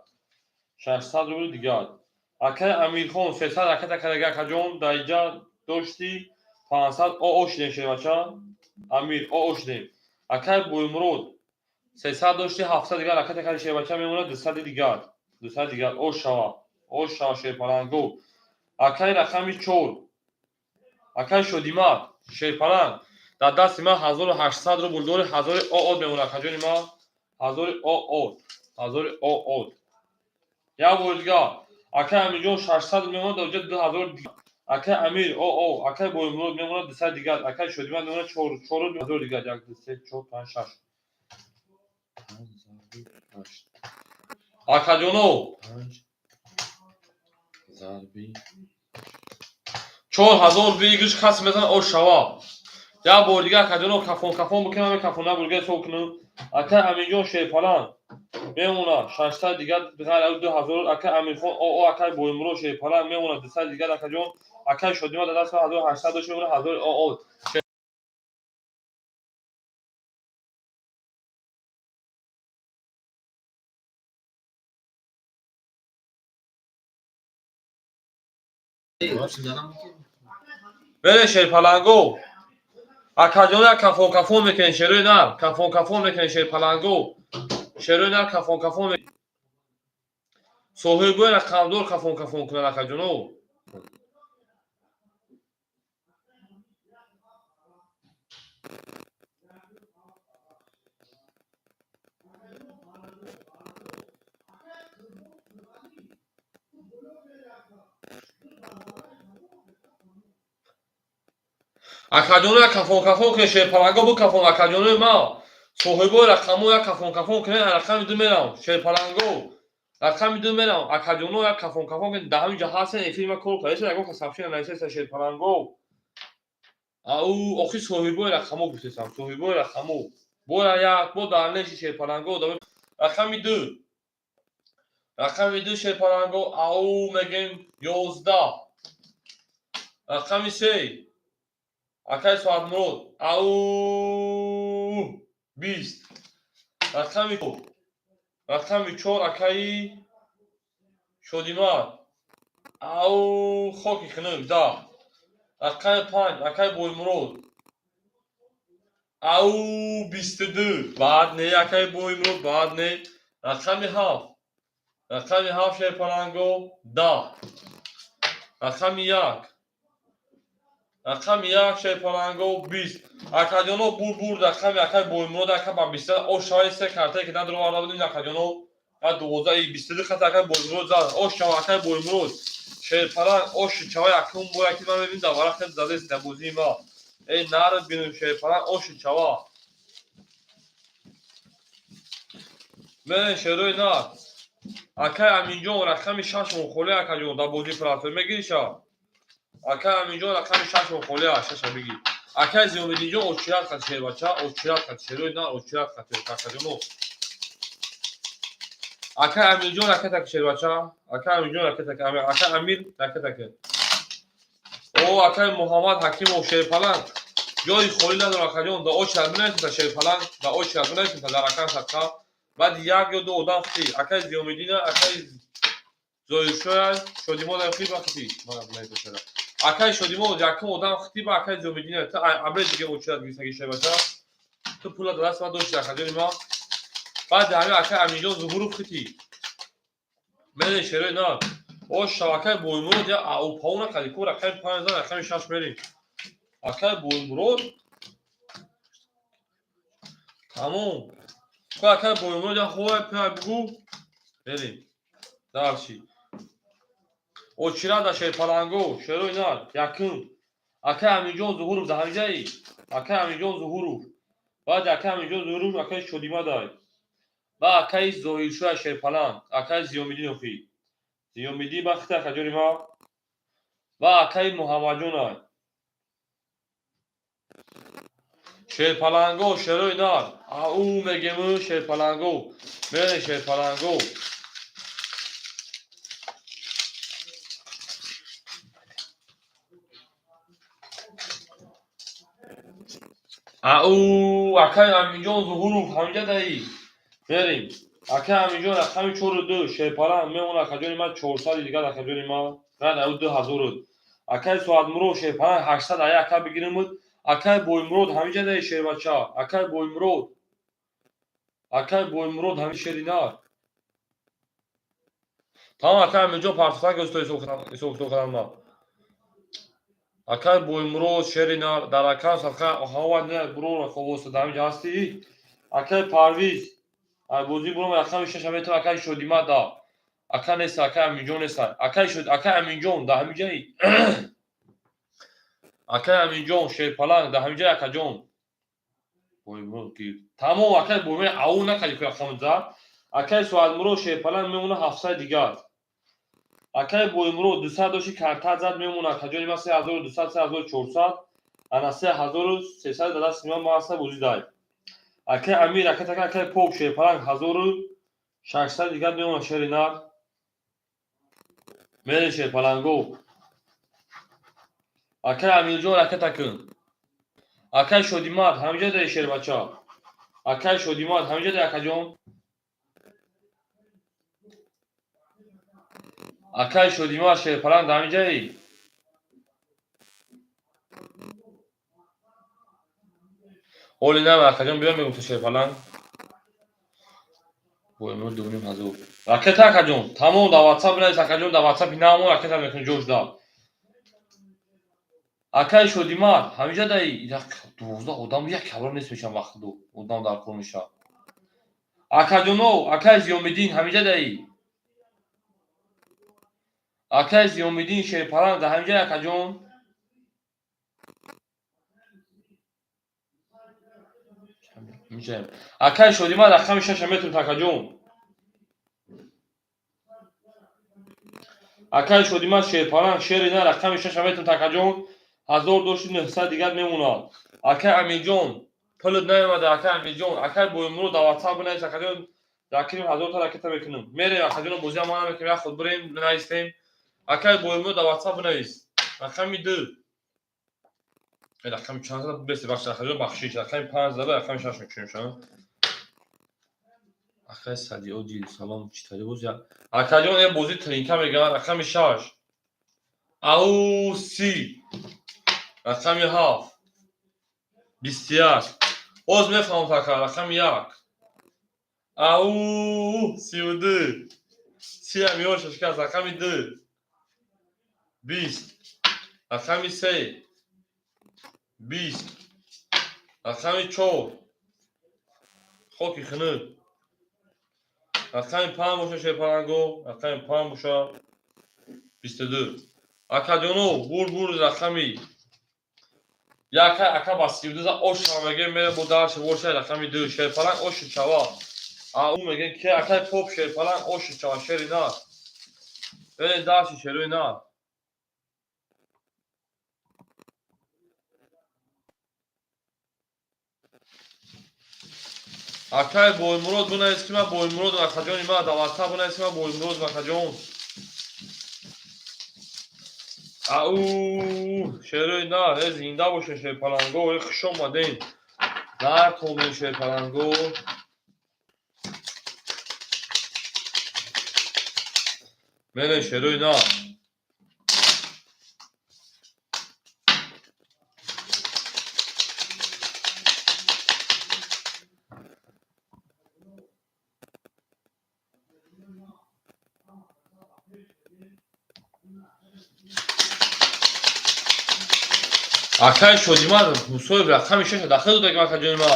600 рубли дигар. Акай Амирхон 300 ракета кардаги. Акаҷон, дар иҷа дошти 500. О, шидем, шербача Амир, о, шидем. Акай Боимурод 300 дошти, 700 дигар ракета карди, шербача, мемонад 200 дигар, 200 дигар. О, шава, о, шава, шерпаланго. Акай рақами чор, акай Шодимат, шерпаланг, дар дасти ман 1800 рубл дори, ҳазори оод мемонад. Акаҷони ман, ҳазори оод, ҳазори оод. Як бори дигар, акай Амирҷон, 600 мемонад, дар ҷа 2000. Акай Амир, о, акай Боимурод мемонад 200 дигар, акай Шодимат мемонад чору ҳазор дигар. Як, ду, се, чор, панҷ, шаш. Акаҷоно, панҷ зарби 4000 выигрыш касе метавонад, о, шава. Як бори дигар, акаҷоно, кафон кафон бикунам, ҳамин кафон набурга ҳисоб кунам. Акай Амирҷон, шерпаланг, мемонад 600 дигар, ғайр аз 2000. Акай Амирхон, о, акай Боимурод, шерпаланг, мемонад 200 дигар. Акаҷон, акай Шодима дар даст 1800 дошт, мемонад ҳазори о. Бере, шерпаланго. Акаҷон, як кафон кафон мекунем, шерои нар, кафон кафон мекунем, шерпаланго, шерои нар, кафон кафон. Соҳибои рақамдор кафон кафон кунад, акаҷоно. Акаҷоно, як кафон кафон кунед, шерпаланго, бу кафон. Акаҷонои ма, соҳибои рақамо, як кафон кафон кунед. Рақами ду мерам, шерпаланго, рақами ду мерам. Акаҷоно, як кафон кафон кунед. Дар ҳамин ҷо ҳастен, эфири ма кор кардеса, ягон кас сообщение нависеса, шерпаланго. Ау, охи, соҳибои рақамо гуфтесам, соҳибои рақамо бора як бо дар неши, шерпаланго. Рақами ду, рақами ду, шерпаланго. Ау, мегем, 11. Рақами се, акай Соатмурод, ау, 20. Рақами чор, акаи Шодимар, ау, хоки хунук, 10. Рақами панҷ, акаи Боимурод, ау, 22. Баъд не, акаи Боимурод, баъд не. Рақами ҳафт, рақами ҳафт, шерпаланго, 10. Рақами як, рақами як, шерпаланго, 20. Акаҷоно, бур, бурд рақами акаи Боимурод. Ака ба биста ош шаваи. Се картае ки надроварда будем, акаҷоно, 12, 22 хата акаи Боимурод зад. Ош шава, акаи Боимурод, шерпаланг, ош чаваи. Акун боя ки ман мебинам, дар варақи задест дар бозии ма. Эй, нар бинум, шерпаланг, оши чава. Мерен, шерои нар. Акаи Аминҷон, рақами шашмон холӣ. Акаҷон, дар бозии прафер мегириша. Акаи Аминҷон, рақами шашмон холӣ, шаша бигир. Акаи Зиёмиддинҷон, очират хат, шербача, очират хат, шерои нар, очират хат, акаҷоно. Акаи Амирҷон, ракетак, шербача. Акаи Амирҷон, ракетак, акаи Амир, ракетак. О, акаи Муҳаммад Ҳакимов, шерпаланг, ҷои холӣ надорад. Акаҷон, да очират бинависем, шерпаланг, да очират бинависем дар ракам садқа. Баъд як ё ду одам хити. Акаи Зиёмиддина, акаи Зоиршоя, Шодимодам хит ба хити. Акаи Шодимод якум одам хити ба акаи Зиёмиддина. Ту абре диге очират гирифтаги, шербача, ту пула дар даст ма дошти, акаҷони ма. Баъди ҳамин акаи Аминҷон Зуҳуров хити. Мерем, шерои нар. О, шабакаи Боймурод я аупау накарди ку, рақами панҷ зад, рақами шаш мерем. Акаи Боймурод тамом. Ку акаи Боймурод я ховай пай бугу. Мерем. Дальше. Очирада шерпаланго, шерои нар, якум. Акаи Аминҷон Зуҳуров дар ҳамиҷаи? Акаи Аминҷон Зуҳуров. Баъд акаи Аминҷон Зуҳуров акаи Шодимадай. Ба акаи Зоҳиршоя шерпаланг, акаи Зиёмиддин охи. Зиёмиддин ба хита акаҷони ма. Ва акаи Муҳаммадҷонай. Шерпаланго, шерои нар. Ау мегему шерпаланго. Мере шерпаланго. Ау, акаи Аминҷон Зуҳуров ҳамиҷа даи. Мерем. Акаи Аминҷон рақами чору ду шерпаланг мемонад акаҷони ма, 400 дигар акаҷони ма. Рад ау 2000. Акаи Соатмурод шерпаланг 800 ая ака бигиримуд. Акаи Боймурод ҳамиҷа даи шербача. Акаи Боймурод. Акаи Боймурод ҳами шери нар. Тамом, акаи Аминҷон партофтан гӯсто ҳисоб китоб кардам ман. Акаи Боймурод шери нар дар акам садқа ҳава не бурора ховоста дар ҳамиҷа ҳастӣ. Акаи Парвиз ай бозӣ буром рақами шаша метавон акаи Шодима да. Ака нест, акаи Аминҷон нест. Акаи Шод, акаи Аминҷон дар ҳамиҷаи. Акаи Аминҷон шерпаланг дар ҳамиҷаи акаҷон. Боймурод ки тамом акаи Боймурод ау накарди ку рақами зад. Акаи Соатмурод шерпаланг мемона 700 дигар. Акаи Боймурод 200 дошти карта зад мемона акаҷони ма 3200, 3400, ана 3300 дар дасти ман ҳаста бозӣ дай. Акаи Амир, ака така акаи Поп шерпаланг 1600 дигар мемона шери нар. Мере шерпаланго. Акаи Амирҷон ака такун. Акаи Шодимад ҳамиҷа даи шербача. Акаи Шодимад ҳамиҷа даи акаҷон. Акаи Шодимад шерпаланг дар ҳамиҷаи? Оли нама акаҷон биё мегуфта шерпаланг. Боймурод 2500. Ракета акаҷон. Тамом дар WhatsApp бинавис акаҷон, дар WhatsApp намо ракета мекунӣ ҷош да. Акаи Шодимад ҳамиҷа даи як 12 одам як кабро нест мешаванд вақт ду одам дар кор мешавад. Акаҷоно, акаи Зиёмиддин ҳамиҷа даи. Акаи Зиёмиддин шерпаланг дар ҳамиҷа акаҷон. Акаи Шодимад рақами шаша метавонед акаҷон. Акаи Шодимад шерпаланг шери на рақами шаша метавонед акаҷон. 1000 дошти 900 дигар мемонад. Акаи Амирҷон пулат наомада акаи Амирҷон. Акаи Боймурод дар WhatsApp бинавис акаҷон. Дакирим 1000 та ракета мекунем. Мерем акаҷон бозӣ ҳам намекунем, як худ бирем бинависем. Акаи Боймурод дар WhatsApp бинавис. Рақами 2. Рақами чанд зада бес бахш акаҷон бахшиш. Рақами 5 зада рақами 6 мекунем шумо. Акаи Садиодил салом чӣ тари боз я. Акаҷон е бозӣ тринка мегӯянд рақами 6. Ау си. Рақами 7. 21. Боз мефаҳмам ака рақами 1. Ау 32. Си ҳам ёшаш кас рақами 2. 20. Рақами 3. 20. Рақами 4. Хоки хунук. Рақами 5 боша шерпаланго, рақами 5 боша 22. Акаҷоно бур бур рақами яка ака ба 32 за ош мегем мере бо дарш боша рақами 2 шерпаланг ош чава. А у мегем ки акай поп шерпаланг ош чава шери нар. Берен дарши шерои нар. Акай Боймурод бинавис ки ман Боймурод акаҷони ман дар WhatsApp бинавис ки ман Боймурод акаҷон. Ау шерои нар, э зинда боша шерпаланго, э хуш омаден. Нар томем шерпаланго. Мерем шерои нар. Акай Шодимар Мусоев рақами шаша дахил додагим, акаҷони ма.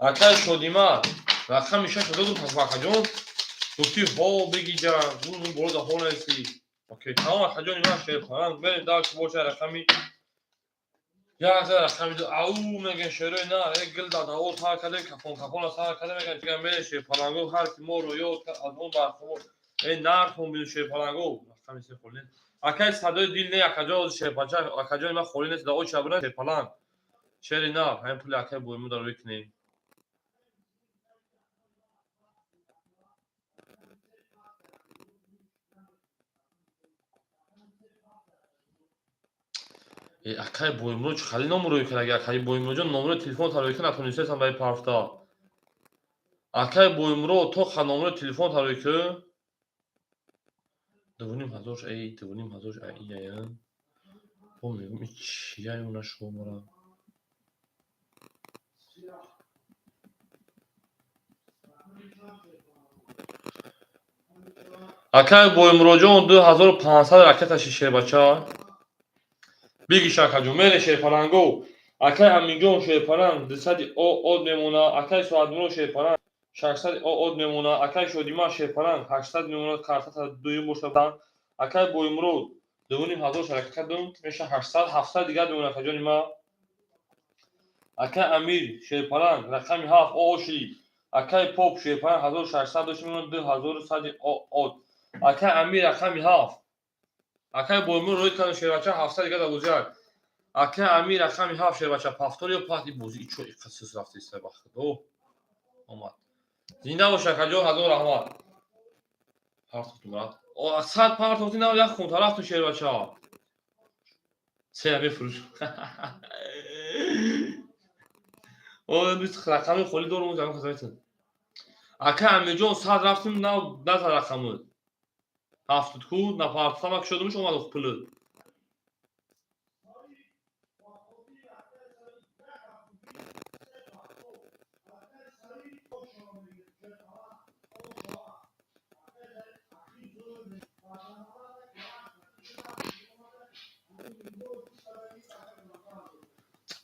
Акай Шодимар рақами шаша додум, акаҷон. Гуфти ҳо бигиҷа, гузум болода ҳо наиси. Окей, тамом, акаҷони ман, шерпаланг, берем дальше. Боша рақами як за, рақами ду. Ау меган, шерои на, э гил дадаво сар кардем, кафон кафона сар кардем, меган чиган мере шерпаланго. Ҳар ки моро ёд кард, аз он бархӯр. Э нартон бину, шерпаланго, рақами се холӣ. Акай садои дил не, акаҷон, шерпача, акаҷони ман холӣ нест, да оча бира, шерпаланг. Шери на, ҳамин пули акай боиму дар рӯй кунем. Акай Боимуро чӣ хали номро рӯй кардаги? Акай Боимуроҷон, номрои телефонта рӯй кар, натонистесам ба парфта. Акай Боимуро, то ха номрои телефонта рӯй кӯ. 2500, эй, 2500, ай ияян. Бо мегум, и чия юна шумора. Акай Боимуроҷон, 2500 ракеташи, шербача. Бигиш, акаҷон, мере, шерпаланго. Акай Аминҷон, шерпаланг, 200 о од мемона. Акай Соатмуро, шерпаланг, 600 о од мемона. Акай Шодима, шерпаланг, 800 мемона, картата дуюм боша. Акай Боимурод, 2500 шаракат кардум, меша 800, 700 дигар мемона, акаҷони ма. Акай Амир, шерпаланг, рақами ҳафт о оши. Акай Поп, шерпаланг, 1600 дошт мемона, 2100 о од. Акай Амир, рақами ҳафт. Акай Боимур рӯй кардам, шербача, 700 дигар дар бозиак. Акай Амир, рақами ҳафт, шербача, повтор ё пат. И бозӣ ичо иқасис рафтиста, ба худо. Омад. Зинда бош, акаҷон, ҳазор раҳмат. Партофтум, брат. О, сад партофти, нав як хунта рафту, шербача. Се мефурӯш. О, рақами холӣ дорум, ҷамъ казайтин. Ака Амирҷон, сад рафтим, нав наза рақамы. Ҳафтуд ку, напартама кушодумуш, омад пулы.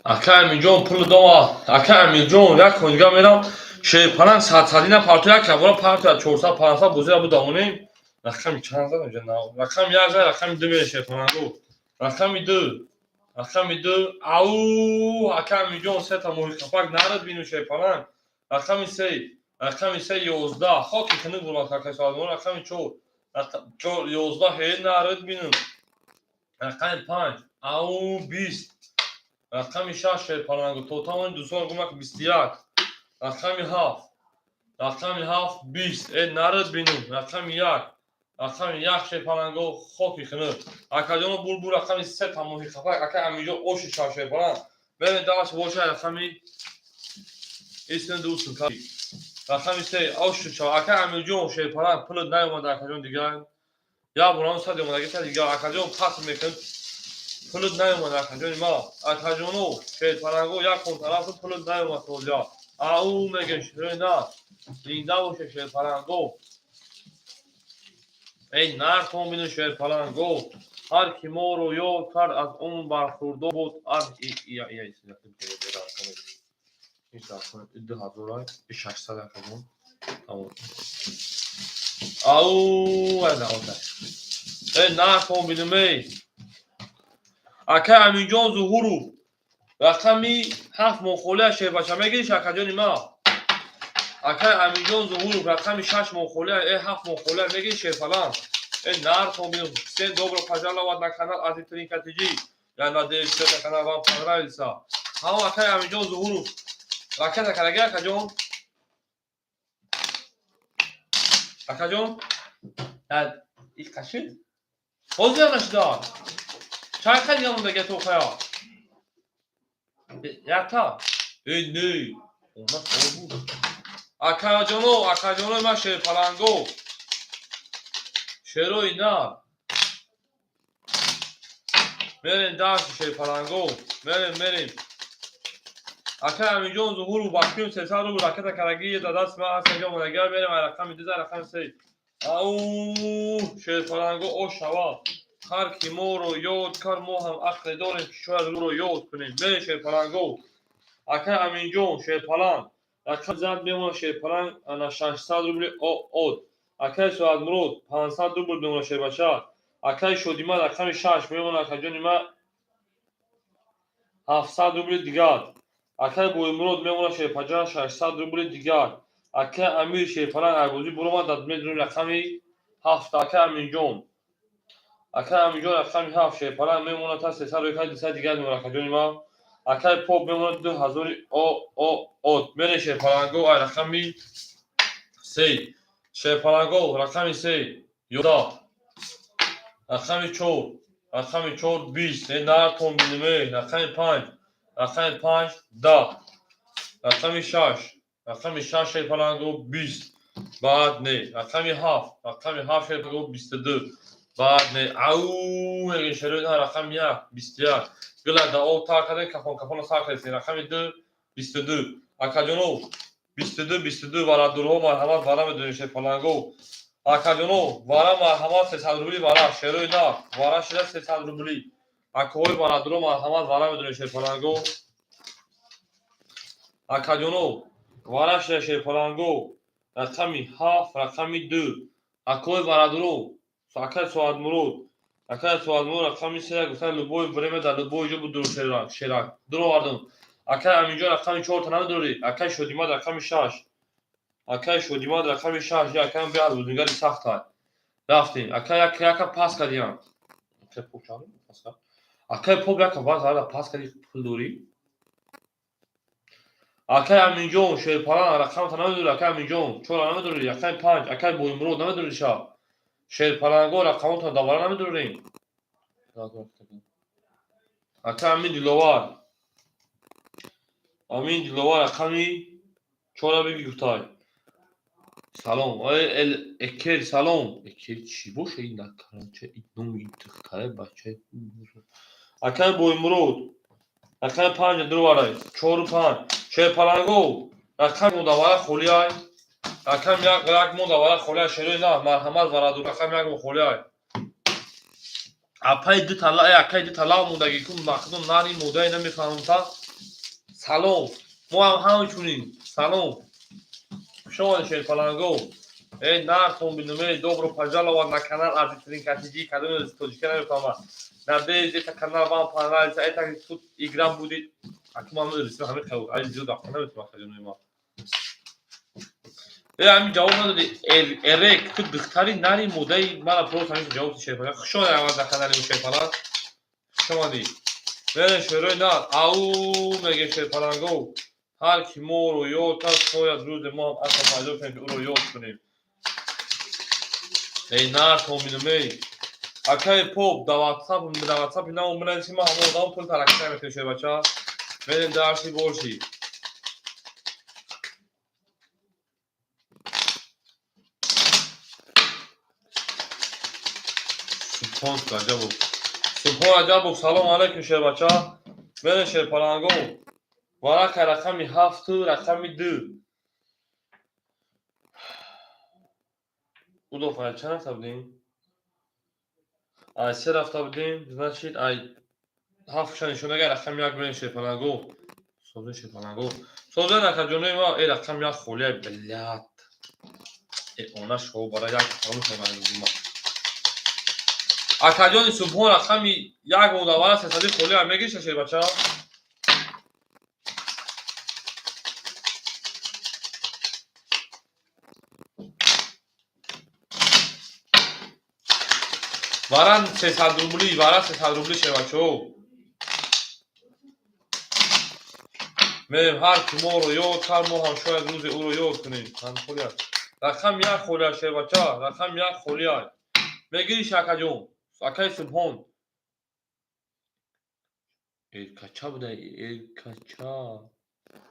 Ака Амирҷон, пули дома. Ака Амирҷон, як конҷига мерам. Шерпаланг, садсадина парто, як кабора парто, 400 500 бозира будамонем. Рақами чанд задам ҷа нав? Рақами як зад, рақами ду мере, шерпалангу. Рақами ду. Рақами ду. Ау, ака Амирҷон, сета моҳи қапак нарад бину, шерпаланг. Рақами се. Рақами се, 11. Хоки хинук бурмад, ака Соатмуро. Рақами чор. Чор, 11, ҳе нарад бину. Рақами панҷ. Ау, 20. Рақами шаш, шерпалангу. То тамони дусол гумак, 21. Рақами ҳафт. Рақами ҳафт, 20. Э нарад бину. Рақами як. Рақами як, шерпаланго, хоки хинук. Акаҷоно, булбул, рақами се тамоҳи қапак. Ака Амиҷон, оши шав, шерпаланг. Берем дальше, боша рақами истин дусун. Рақами се оши шав. Ака Амирҷон, шерпаланг, пулат наёмада, акаҷон, дигар. Як борам сад омадаги та дигар. Акаҷон, пас мекунад. Пулат наёмада, акаҷони ма. Акаҷоно, шерпаланго, як кон тарафу пулат наёмад тозя. Ау мегем, шерои на. Зинда боше, шерпаланго. Эй нартон бину, шерпаланго. Ҳар ки моро ёд кард, аз он бархӯрдор буд. Ар ия ия 2000, 600, акаҷон. Тамом. Ау, эй нартон бинум, эй. Акай Аминҷон Зуҳуров, рақами ҳафт мохолия, шербача, мегириш, акаҷони ма? Акай Аминҷон Зуҳуров, рақами шаш мохолия, э ҳафт мохолия мегириш, шерпаланг? Э нартон бинум. Всем добро пожаловать на канал Ази Тринка ТЖ. Я надеюсь, что этот канал вам понравится. Ҳамо, акай Аминҷон Зуҳуров, ракета кардаги, акаҷон? Акаҷон, и қашид ҳозир нашуда. Чанд қа дига мондаги тохая? Якта? Э не, она буд. Акаҷоно, акаҷонои ман, шерпаланго, шерои нар, мерем дальше, шерпаланго, мерем, мерем. Акай Аминҷон Зуҳуров, бахшим, 300 рубл ракета кардаги да даст ман ҳаст, инҷо омадагиа. Мерем ай рақами ду, рақами се. Ау, шерпаланго, ош шава. Ҳар ки моро ёд кард, мо ҳам ақле дорем, ки шояд ӯро ёд кунем. Мерем, шерпаланго. Акай Аминҷон, шерпаланг, рақами зад мемонад, шерпаланг, ана 600 рубли од. Акай Соатмурод 500 рубл мемонад, шербача. Акай Шодима рақами 6 мемонад, акаҷони ма, 700 рубли дигар. Акай Боимурод мемонад, шерпаҷа, 600 рубли дигар. Акай Амир, шерпаланг, айбозӣ буромад, медонем рақами 7. Акай Аминҷон, акай Аминҷон, рақами 7, шерпаланг мемонад, та 300 рубли, 200 дигар мемонад, акаҷони ма. Акай Поп мемонад 2000 од. Мерем, шерпаланго, ай рақами 3, шерпаланго, рақами 3 11, рақами 4, рақами 4 20, нартон биниме. Рақами 5, рақами 5 10, рақами 6, рақами 6, шерпаланго, 20, баъд не. Рақами 7, рақами 7, шерпаланго, 22, баъд не. Ау мегӯем, шерои, рақами 1 21. Гила да об тар кардем, кафон кафона сар кардем. Рақами 2 22, акаҷонов, 22, 22. Варадурҳо, марҳамат, вара медонем, шерпаланго. Акаҷонов, вара, марҳамат, 300 рубли вара, шерои на, вара шида 300 рубли. Акаҳои варадурҳо, марҳамат, вара медонем, шерпаланго. Акаҷонов, вара шида, шерпаланго, рақами 7, рақами 2. Акаҳои варадурҳо, акаи Соатмурод, акаи Соатмурод, рақами 3 гуфтан, любое время дар любой ҷо буд, шерак, шерак дуровардам. Акаи Аминҷон, рақами 4-та намедорӣ? Акаи Шодимад, рақами 6, акаи Шодимад, рақами 6. Акаам беҳад бузургари сахта. Рафтем, акай, як яка пас кардиям. Акаи Поп чанд пас кард? Акаи Поп яка пас карди, пул дорӣ? Акаи Аминҷон, шерпалан, рақамта намедорӣ? Акаи Аминҷон, 4-а намедорӣ? Рақами 5, акаи Боимурод, намедорӣ ша? Шерпаланго, рақамотон давара намедорем. Акаи Амин Диловар, Амин Диловар, рақами 4-а биги, гуфтай. Салом, экер, салом, экер чӣ боша ин накарача, номи духтаре, бачаи. Акаи Боимурод, рақами 5-а дурварай, 4-у 5. Шерпаланго, рақами модавара холиай, рақами 1, як модавара холиай. Шерои на, марҳамат, вараду, рақами 1 мо холиай. Апаи ду тала, акаи ду тала модаги ку, мақдум нари модаи намефаҳмам та. Салом, мо ҳам ҳамчунин. Салом, хушомадед, шерпаланго. Эй, нартон бинум, эй, добро пожаловать на канал Азизтрин Катиҷи. Кадоме тоҷика намефаҳмад, надеюсь, это канал вам понравится, это тут игра будет. Аку ман медонистам, ҳамин ай зиёд вақта наметавонам, акаҷонои ма. Э, ҳамин ҷавоб надоди, эрек, ту духтари нари модаи мана, просто ҳамин ҷавоб. Шерпаланг, хушомадед аввал на канали мо, шерпаланг, хушомадӣ. Мерем, шерои на, ау мегем, шерпаланго. Ҳар ки моро ёд кард, шояд рӯзе мо ҳам ақл пайдо кунем, ки ӯро ёд кунем. Эй, нартон бинум, эй, акаи Поп, да ватсап, да ватсапи намо бинависи, ман ҳамон одам пул таракка мекунем, шербача. Мерем дарси борши. Субҳон Раҷабов, Субҳон Раҷабов, салом алайкум, шербача. Мерем, шерпаланго, варака, рақами 7-у рақами 2. Удоф, ай чанд рафта будем? Ай 3 рафта будем, значит, ай 7 ша нишонага, рақами 1. Мерем, шерпаланго, созен, шерпаланго, созен, акаҷонои ма. Э, рақами 1 холия, блядь. Э, она шо бара як фаромӯш мекунам. Акаҷони Субҳон, рақами 1 модавара 300 холия мегиша, шербача. Варан 300 рубли, вара 300 рубли, шербачо. Мерем, ҳар ки моро ёд кард, мо ҳам шояд рӯзе ӯро ёд кунем. Холия, рақами 1 холия, шербача, рақами 1 холия мегириш, акаҷон, акаи Субҳон. Эркача буда, эркача,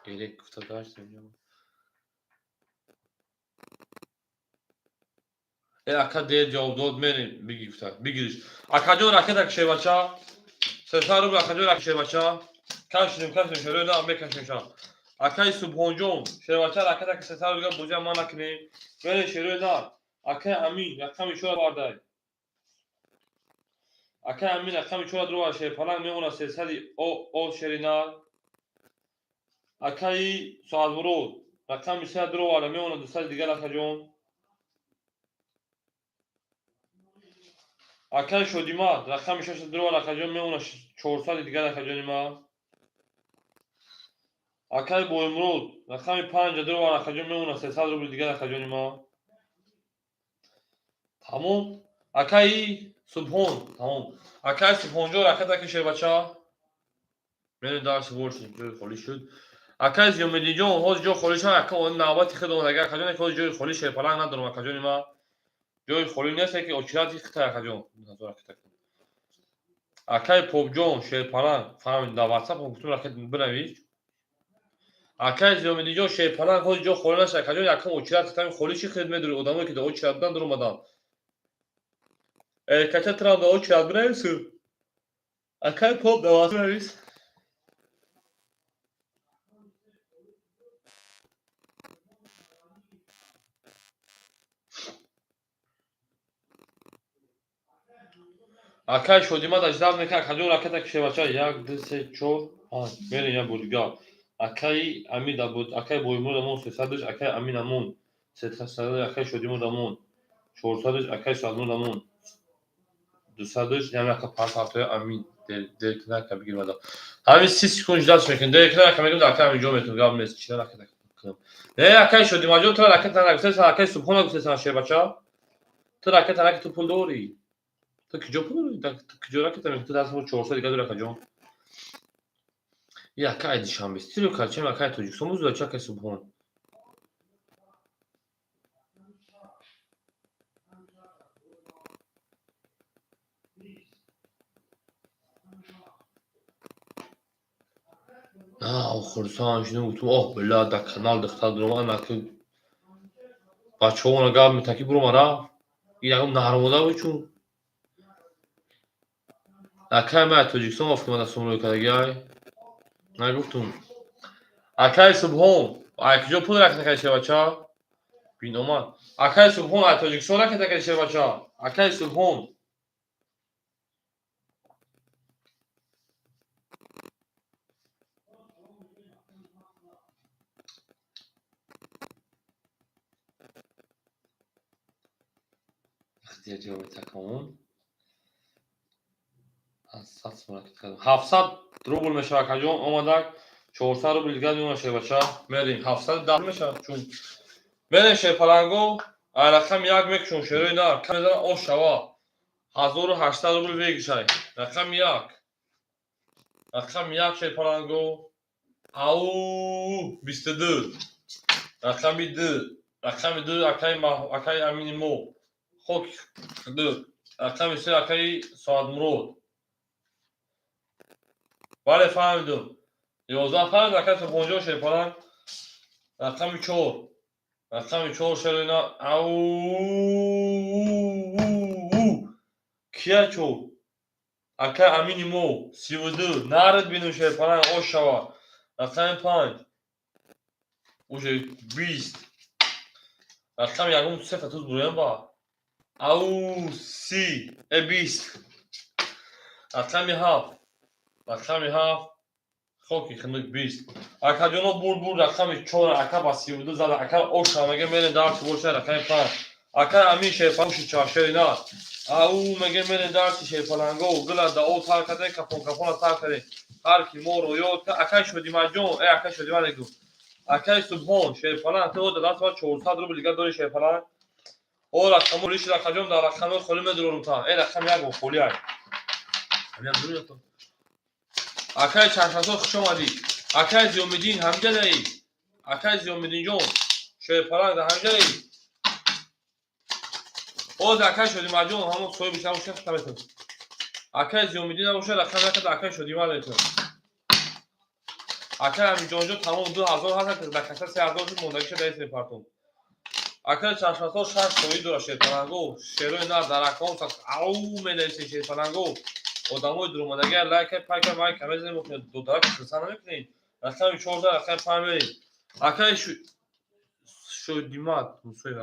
эрек гуфта дарс. Э, ака дер ҷавоб дод, мерем, биги, гуфта, бигириш, акаҷон, ракета, шербача, 300 рубл, акаҷон, шербача. Кашидем, кашидем, шерои на, мекашем ша. Акаи Субҳонҷон, шербача, ракета ки 300 рубл бозиам ма накунем. Мерем, шерои на. Акаи Амин, рақами 4 бардай. Акай Амин рақами чора дурова, шерпаланг мемонад 300 о шери нар. Акаи Соатмурод рақами се дуроварда, мемонад 200 дигар, акаҷон. Акаи Шодимад рақами шаша дурова, акаҷон, мемонад 400 дигар, акаҷони ман. Акаи Боимурод рақами панҷа дурова, акаҷон, мемонад 300 рубли дигар, акаҷони ман. Тамом. Акаи Субҳон, тамом. Акаи Субҳонҷон, ракета ки, шербача. Мерем дарси боршид, ҷои холӣ шуд. Акаи Зиёмиддинҷон, ҳозир ҷо холӣ шуд, ака, навбати худ омадага, акаҷон, ки ҳозир ҷои холӣ шерпаланг надорам, акаҷони ман. Ҷои холӣ нест, ки очереди хитай, акаҷон. Акаи Попҷон, шерпаланг, фаҳмид, дар WhatsApp гуфтум, ракет бинавис. Акаи Зиёмиддинҷон, шерпаланг ҳозир ҷо холӣ нашуд, акаҷон, якум очереди хитами холӣ ши, хид медури, одамое ки дар очереди буданд, дуромаданд. Кача трам дар очереди бинавису. Акаи Поп дар WhatsApp бинавис. Акаи Шодимад аждав мекунад, акаҷон, ракета ки, шербача, як, ду, се, чор, панҷ. Мерем як бор дигар. Акаи Амин акаи Боимурод амон 300-ш, акаи Амин амон 300, акаи Шодимурод амон 400-ш, акаи Соатмурод амон 200-ш, яъне ака панҷ Амин деркина ака бигирмада. Ҳамин 30 секунд ждать мекунем. Деркина ака мегӯм, ака Аминҷон метун, гап нест. Чира ракета кунам? Не, акаи Шодимаҷон, ту ракета нагуфтесан, акаи Субҳон нагуфтесан, шербача. Ту ракета наки, ту пул дорӣ. Ту куҷо пул дорӣ? Ту куҷо ракета мекунӣ? Ту даст 400 дига дорӣ, акаҷон. И акаи Душанбе стилю кардчем, акаи Тоҷикистон бузург чи, акаи Субҳон? На, хурсанд шудем, гуфтум, оҳ, била, дар канал духтар дуромад, ана ки бачаҳо гап метан, ки бурома рафт. И ягон нармода буд чун. Акаи ман аз Тоҷикистон офтомада сумрӯй кардагиай. Нагуфтум. Акаи Субҳон, ай куҷо пул ракета кардӣ, шербача? Бин омад. Акаи Субҳон, ай Тоҷикистон ракета кардӣ, шербача? Акаи Субҳон. Такон. 700 рубл мешавад, акаҷон, омадак 400 рубл дигар мемонад, шербача. Мерем, 710 мешавад, чун мерем, шерпаланго, ай рақами як мекушон, шерои нар кам мезанад, ош шава. 1800 рубл выигрышай. Рақами як. Рақами як, шерпаланго. Ау, 22. Рақами ду. Рақами ду, акаи Амини мо. Хок ду. Рақами се, акаи Соатмурод. Бале, фаҳмидум. 11 фаҳмид, акаи Субҳонҷон, шерпаланг. Рақами чор. Рақами чор, шероина. Ау, кия чор? Акаи Амини мо 32. Наред бинум, шерпаланг, ош шава. Рақами панҷ. Уже 20. Рақами ягон сета туз буроям ба. Ау, 30. Э, 20. Рақами ҳафт. Рақами ҳафт. Хоки хунук, 20. Акаҷоно, бурд, бурд, рақами чор, ака ба 32 зада, ака оша меге, мерем дарси боша, рақами панҷ. Ака Амин шерпаланг чашери на. Ау меге, мерем дарси шерпаланго, гула да о тар кардем, кафон кафона тар кардем. Ҳар ки моро ёд кард, акаи Шодимаҷон, э, акаи Шодима мегӯ. Акаи Субҳон, шерпаланг, ту да даст 400 рубл дигар дори, шерпаланг. О, рақамо лиши, акаҷон, дар рақамҳои холӣ медурорум та. Э, рақами як холӣ ай. Ҳамин дур. Акаи Чашмасор, хуш омадӣ. Акаи Зиёмиддин, ҳамҷадаӣ? Акаи Зиёмиддинҷон, шерпаланг, ҳамҷадаӣ? Боз акаи Шодимаҷон ҳамон соҳибиш набошад, хаметон. Акаи Зиёмиддин набошад, рақам якад, акаи Шодима метон. Акаи Амиҷонҷон, тамом, 2000 ҳаст, дар каса 3000 шуд, мондагиша даист мепартом. Акаи Чашмасор шаш соҳиб дорад, шерпаланго, шерои нар дар акаон ау менависед, шерпаланго. Одамои дуромадагиа лайка, пайка, майка мезанем, додарак хирса намекунед. Рақами 14, рақами панҷ мерем. Акаи Шодимат, мусоиб,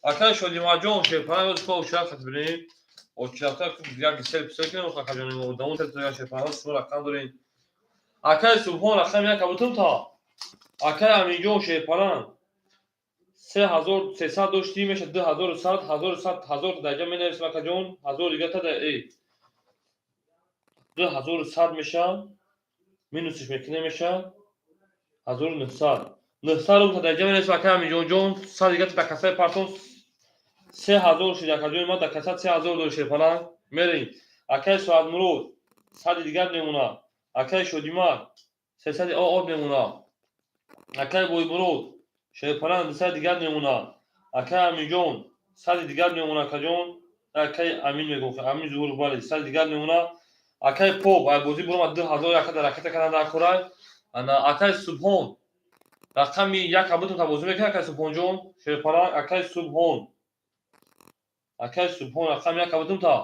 акаи Шодимаҷон, шерпаланг, ҳозир ко шарт бинем. Очирафта як сел писел кунем, акаҷони мо одамо шерпаланг, шумо рақам дорем. Акаи Субҳон, рақами як абутум та. Акаи Аминҷон шерпаланг, 3300 доштӣ, меша 2100, 1100, 1000 даҷа менависем, акаҷон, 1000 дига та 2100 меша, минусиш мекунем, меша 1900. 900 рубл даҷа менависем, акаи Аминҷонҷон, 100 дига та касаи партон, 3000 шуд, акаҷони ма, дар каса 3000 дори, шерпаланг. Мерем. Акаи Соатмурод, 100-и дигар мемонад. Акаи Шодимар, 300-и об мемонад. Акаи Боймурод шерпаланг, 200 дигар мемонад. Акаи Аминҷон, 100-и дигар мемонад, акаҷон. Акаи Амин мегӯфт, Амин Зуҳур, бале, 100-и дигар мемонад. Акаи Поп ай бозӣ буромад, 2000 яка ракета кардан дар курай. Ана акаи Субҳон, рақами як абутум та бозӣ мекунад, акаи Субҳонҷон шерпаланг. Акаи Субҳон, акаи Субҳон, рақами як абутум та,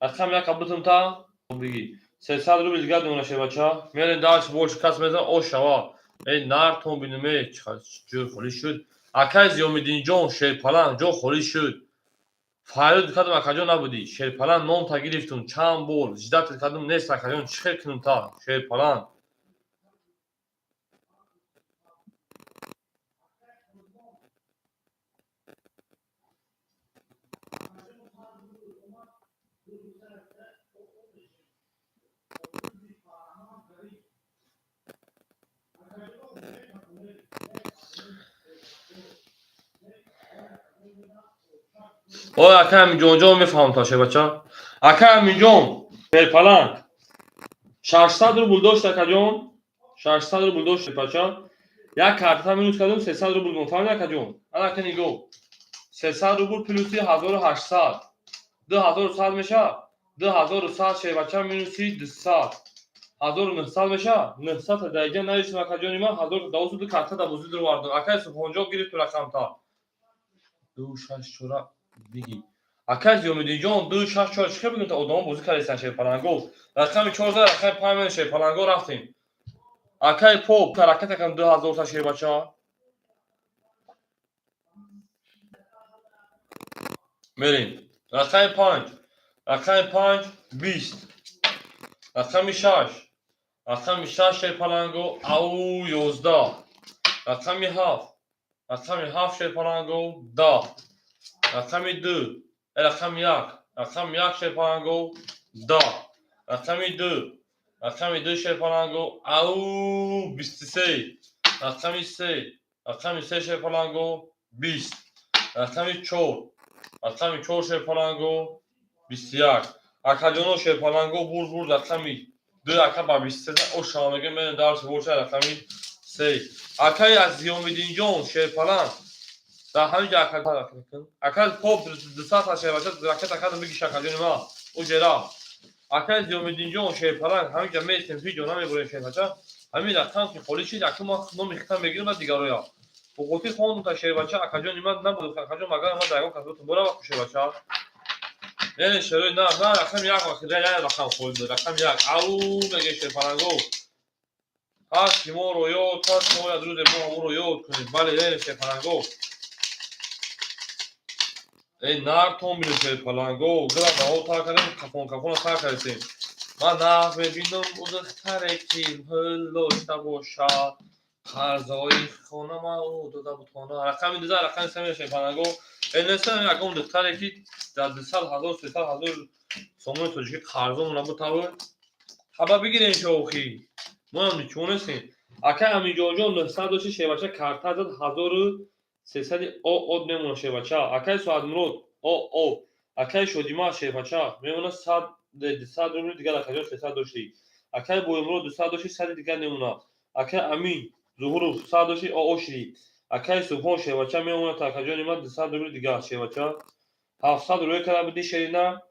рақами як абутум та бигӣ, 300 рубл дигар мемонад, шербача. Мерем дальше, больше кас мезан ош шава. Эй, нартон бинем, э ҷой холӣ шуд. Акаи Зиёмиддинҷон шерпаланг, ҷо холӣ шуд. Фарёд кардам, акаҷон, набудӣ. Шерпаланг, номта гирифтум, чанд бор ждать кардам, нест, акаҷон, чӣ хел кунем та, шерпаланг? Ой, акай Аминҷонҷон, мефаҳмам та, шербача. Акай Аминҷон шерпаланг, 600 рубл дошт, акаҷон, 600 рубл дошт, шербача. Як карта минус кардем, 300 рубл мон, фаҳмиди, акаҷон? Ана ака, нигоҳ, 300 рубл плюси 1800, 2100 мешавад. 2100, шербача, минуси 200, 1900 мешавад. 900 даиҷа нависем, акаҷони ман, ҳазор давосу ду карта да бозӣ дурвардам. Акай Субҳонҷон гирифту рақамта ду шаш чора бигӣ. Акай Зиёмиддинҷон, ду шаш чор чӣ хел бигӯм та? Одамо бозӣ кардастан, шерпаланго. Рақами чор зад, рақами панҷ мен, шерпаланго, рафтем. Акай Поп ҳаракат кардам, 2000 та, шербача. Мерем. Рақами панҷ, рақами панҷ, 20. Рақами шаш, рақами шаш, шерпаланго, ау, 11. Рақами ҳафт, рақами ҳафт, шерпаланго, 10. Рақами ду, рақами як, рақами як, шерпаланго, 10. Рақами ду, рақами ду, шерпаланго, ау, 23. Рақами се, рақами се, шерпаланго, 20. Рақами чор, рақами чор, шерпаланго, 21. Акаҷоно, шерпаланго, бурд, бурд. Рақами ду ака ба 23 ошава мегӯем. Мене дарси боша. Рақами се, акаи аз Зиёмиддинҷон шерпаланг, дар ҳамин ҷо ака Поп 200 шербача ракета кардам, бигиш, акаҷони ман, уже рафт. Акаи Зиёмиддинҷон шерпаланг, ҳамин ҷо меистем, ҳеҷ ҷо намебурем, шербача. Ҳамин рақам ки холӣ шид, ака, ман номи хитам мегирам ба дигароя. Бухотир хондум та, шербача, акаҷони ман набуд, акаҷон, магар ман дар ягон кас бутун борава, шербача. Яъне шерои на на рақами як вақт як рақам холӣ буд, рақами як, ау, меге, шерпаланго. Ҳаст ки моро ёд ҳаст, бояд рӯзе мо ҳамонро ёд кунем. Бале, яъне шерпаланго. Эй, нартон бину, шерпаланго, гила баҳо тар кардем, кафон кафона тар кардем. Ман нағз мебинам духтаре ки пул дошта бошад, қарзҳои хонама ӯ дода бутона. Рақами 12, рақами се, шерпаланго. Э, нестам ягон духтаре ки дар 200 000, 300 000 сомони тоҷикӣ қарзо набутаву хаба бигирем шоохӣ. Моам ничего нестем. Акай Аминҷонҷон, 900 дошти, шербача, карта зад, 1300 о од мемона, шербача. Акай Соатмурод, о о. Акай Шодима шербача мемона 100, 200 рубли дигар, акаҷон, 300 дошти. Акай Боимурод, 200 дошти, 100-и дигар мемона. Акай Амин Зуҳуров, 100 дошти, о о шидӣ. Акай Субҳон шербача мемонад, акаҷони ман, 200 рубли дигар, шербача. 700 рӯя карда будӣ, шерина.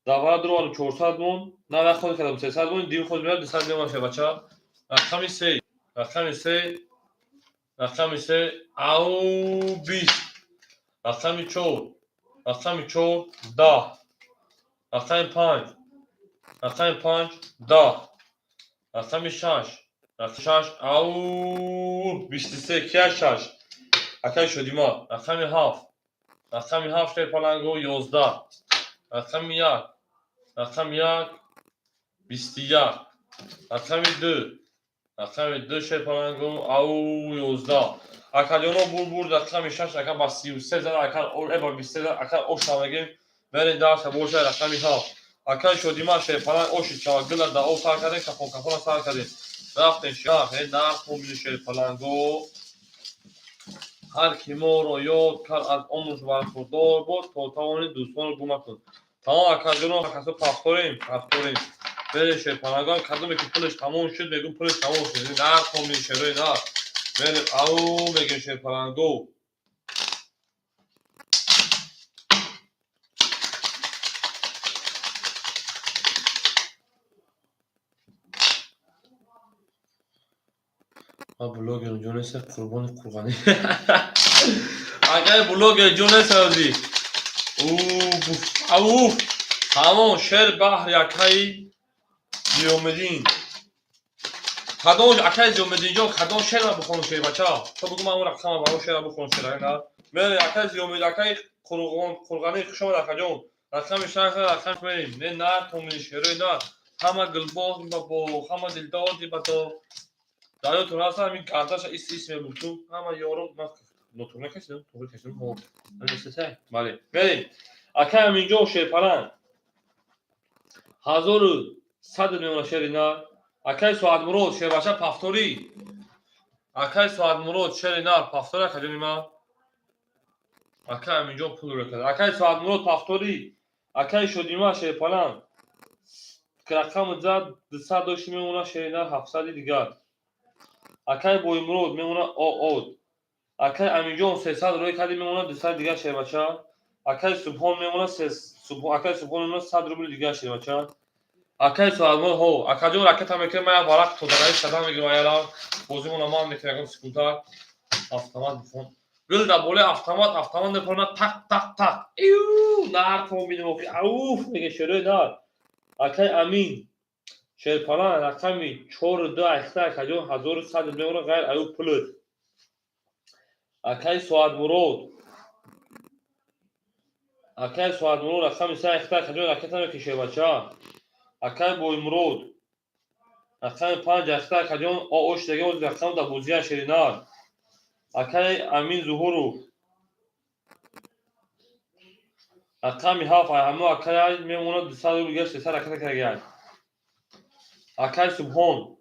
Давара дуроварам, 400 мон. На, вай худ кардам, 300 мон, дим худ меяд, 200 мемонад, шербача. Рақами се, рақами се, рақами се, ау, 20. Рақами чор, рақами чор, 10. Рақами панҷ, рақами панҷ, 10. Рақами шаш, рақами шаш, ау, 23. Кия шаш? Акай Шодима. Рақами ҳафт, рақами ҳафт, шерпаланго, 11. Рақами як, рақами як, 21, рақами ду, рақами ду, шерпалангу, ау, 11. Акаҷоно, бур бурд, рақами шаш, ака ба 33 зад, ака ба 23 зад, ака оша мегем. Берин, дарса боша. Рақами ҳафт, акаи Шодима, шерпаланг, оши чава гила да об сар кардем, кафон кафона сар кардем, рафтем шах нарх мобини шерпаланго. Ҳар ки моро ёд кард, аз омӯз бархурдор бод, то тавони дӯстонро гум накун. Тамом, акаҷоно, касо пафторем, пафторем, берин шерпаланго. Кадоме ки пулаш тамом шуд, мегум, пулаш тамом шуд. Нарх мобини шерои нарх, берин, ау, мегем шерпаланго. Блогер ҷонеса, қурбони қурғанӣ, акай блогер ҷонеса, ози ауф. Ҳамон шер баҳри акаи Зиёмиддин. Кадом акаи Зиёмиддинҷон, кадом шерра бихонам, шербача? То бугу, ман он рақама баро шерра бихон. Шера мере, акаи Зиёмид, акаи Қурғанӣ, хушомад, акаҷон. Рақами шаш, рақам мерем. Не, нар томини шерои нар, ҳама гулбоғ ба боғ, ҳама дилдоди ба доғ. Дарётон ҳаст, ҳамин гардаша ис ис мебуртум, ҳама ёром. Нотур накашидам, туғри кашидам. Бале, мерем, акай ҳаминҷо, шерпаланг, 1100 мемона, шери нар. Акай Соатмурод, шербача, пафторӣ. Акай Соатмурод, шери нар, пафторӣ. Акаҷони ман, акай ҳаминҷо пул рӯ кард. Акай Соатмурод, пафторӣ. Акай Шодима, шерпаланг, рақами зад, 200 дошти, мемона, шери нар, 700-и дигар. Акай Боимурод мемона оод. Акай Аминҷон, 300 рӯй карди, мемона 200 дигар, шербача. Акай Субҳон мемона, акай Субҳон мемона 100 рубли дигар, шербача. Акай Соатмурод, ҳо, акаҷон, ракета мекунем, ман як варақ тозагари шадан мегирам, аяла бозимона ман мекунем, ягон секундтар автомат бихон. Гул дар болои автомат, автомат мепорна, тақ тақ тақ, иу, нар томбинем охи, ауф, мега шерои нар. Акай Амин, шерпалан, рақами чору ду, айхта, акаҷон, 1100 мемона, ғайр аю пулут. Акай Соатмурод, акай Соатмурод, рақами се, айхта, акаҷон, ракета мекушед, бача. Акай Боимурод, рақами панҷ, айхта, акаҷон, оош дега рақам дар бозия, шеринар. Акай Амин Зуҳуров, рақами ҳафт, ҳамо акай мемонад 200 рубл дигар, 300 ракета карагиай. Акай Субҳон,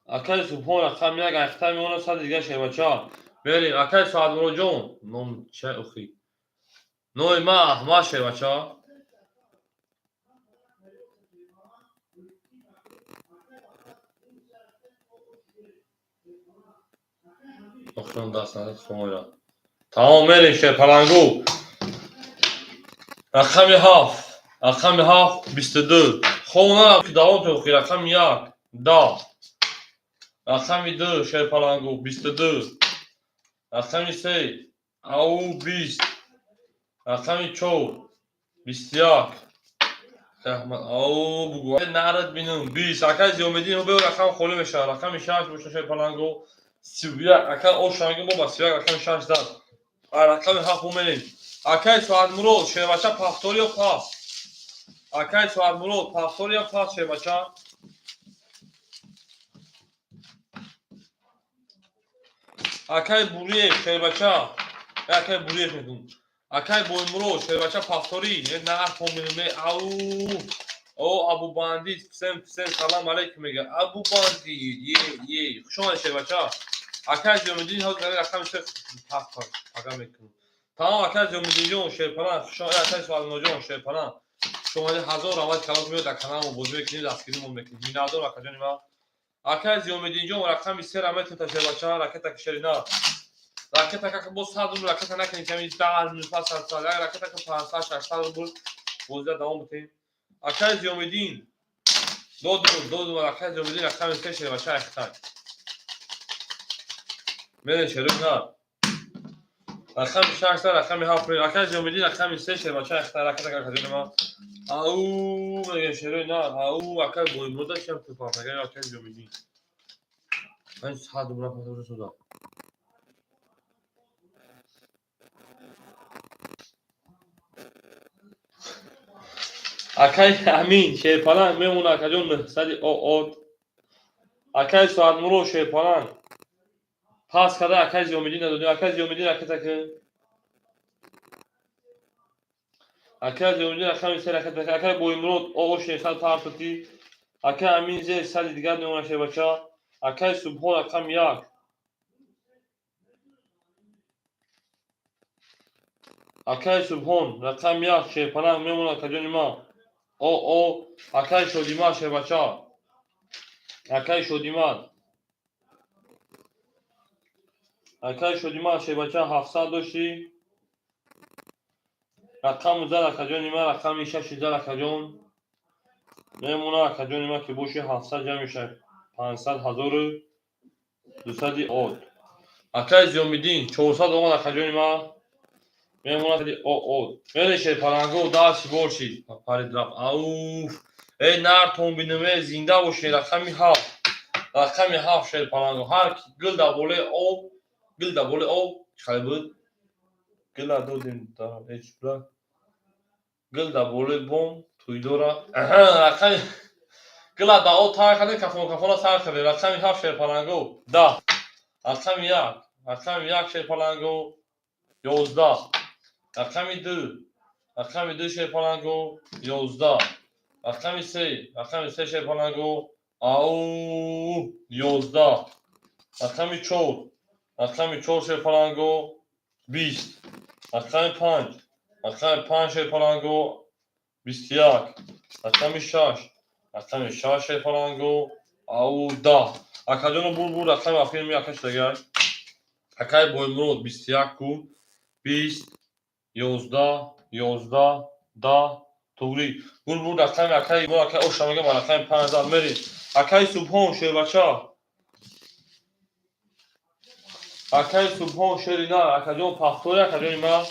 акай Субҳон, рақами як, айхта мемонад 100 дигар, шербача. Берем, акай Соатмуродҷон. Ном чай охи? Номи ман Аҳмад, шербача. Охирон даст назад хомоира. Тамом, мерем, шерпалангу. Рақами ҳафт, рақами ҳафт, 22. Хона давом охи. Рақами як, 10, рақами ду, шерпалангу, 22, рақами се, ау, 20, рақами чор, 21. Ау, бугу нарад бинум, 20. Акай Зиёмиддин, бео, рақам холӣ мешавад. Рақами шаш боша, шерпалангу, 31. Акай ошанги мо ба 31, рақами шаш зад. Рақами ҳафт умерем. Акай Соатмурод, шербача, пафтор ё пас? Акай Соатмурод, пафтор ё пас, шербача? Акай Буриев, шербача, акай Буриев мегум, акай Боимурод, шербача, пафторӣ, нар поминуме, ау. О, Абубандит, всем всем салам алейкум мега Абубандит. Е е, хуш омадед, шербача. Акай Зиёмиддин, ҳозир рақами се пага мекунам. Тамом, акай Зиёмиддинҷон, шерпалан, хуш омадед. Акай Соатмуродҷон, шерпалан, хуш омадед. Ҳазор равад калон меояд, дар каналмо бозӣ мекунед, дастгиримон мекунед. Миннатдор, акаҷони ман. Акай Зиёмиддинҷон, рақами сера метунта, шербача, ракета шерина. Ракета как бо 100 рубл ракета накунед, ками 10 минут пас аз як ракета ки 500, 600 рубл бозия давом битем. Акай Зиёмиддин, додум, додум. Акай Зиёмиддин, рақами се, шербача, айхтай. Мере, шерук на. Рақами шаш, рақами ҳафт. Акай Зиёмиддин, рақами се, шербача, айхтай ракета, акаҷони ман. Ау, мега шерои на, ау, акай Боимурда чиам тупафага, акай Зиёмиддин. 500 рубл пасоша суда. Акай Амин шерпаланг мемона, акаҷон, 900 оот. Акай Соатмуро шерпаланг пас када, акай Зиёмиддин надодем. Акай Зиёмиддин, ракета кун. Акай Зиёмиддин, рақами се ракета кун. Акай Боимурод оо 600 партоти. Акай Амин зе сади дигар мемона, шербача. Акай Субҳон, рақами як. Акай Субҳон, рақами як, шерпаланг мемона, акаҷони ман. О акай Шодимад, шербача. Акай Шодимад. Акай Шодимад, шербача, 700 дошти. Рақаму зад, акаҷони ман, рақами шаши зад, акаҷон. Мемона, акаҷони ман, ки боши 700 ҷамъ мешавад 500 1200 од. Акай Зиёмиддин 400 омад, акаҷони ман. Мемонад од. Мере шерпаланго, дашти боши. Парид рафт. Ауф. Эй нартон бинем, эй зинда бошед, рақами ҳафт. Рақами ҳафт, шерпаланго. Ҳар ки гул дар болои об, гул дар болои об, чӣ хеле буд? Гула додем дар ҳеҷ буда. Гул дар болои бом тӯйдора. Аҳа, рақами гула дар об тар кардем, кафон кафона сар кардем. Рақами ҳафт, шерпаланго. 10. Рақами як. Рақами як, шерпаланго. 11. Рақами ду. Рақами ду, шерпаланго. 11. Рақами се. Рақами се, шерпаланго. Ау, 11. Рақами чор. Рақами чор, шерпаланго. 20. Рақами панҷ. Рақами панҷ, шерпаланго. 21. Рақами шаш. Рақами шаш, шерпаланго. Ау, 10. Акаҷоно, бур бур рақами охири ми акаш дагар. Акай Боимурод 21 ку. 20, 11, 11, 10, туғри. Бур бур рақами акай мо, акай оша мегам, рақами панҷ зад мери. Акай Субҳон, шербача. Акай Субҳон, шери нар, акаҷон, пахтори, акаҷони ман.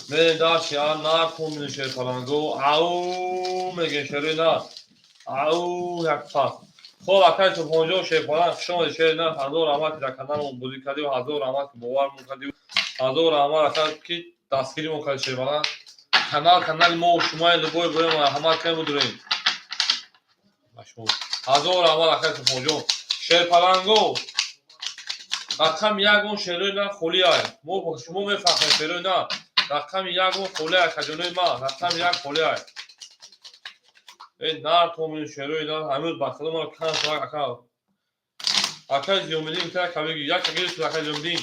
Мерем дашти, а нар комини шерпаланго. Ау мегем шери нар. Ау, як пас. Хоб, акай Субҳонҷон, шерпаланг, хуш омадӣ, шери нар. Ҳазор раҳмат, ки дар каналмон бозӣ кардӣ, ҳазор раҳмат, ки бовармон кардӣ. Ҳазор раҳмат, ака, ки дастгиримон кардӣ, шерпаланг. Канал канали мо шумои любой боем, раҳмат кардем, будурем. Ҳазор раҳмат, акай Субҳонҷон. Шерпаланго. Рақами ягон шерои на холӣ ай. Мо шумо мефаҳмем, шерои на. Рақами ягон холӣ ай, акаҷонои ман. Рақами як холӣ ай. Эй нар томин шерои нар, ҳамин ба худо маро кан сарак ака. Акай Зиёмиддин та кабиги як гирифт, акай Зиёмиддин.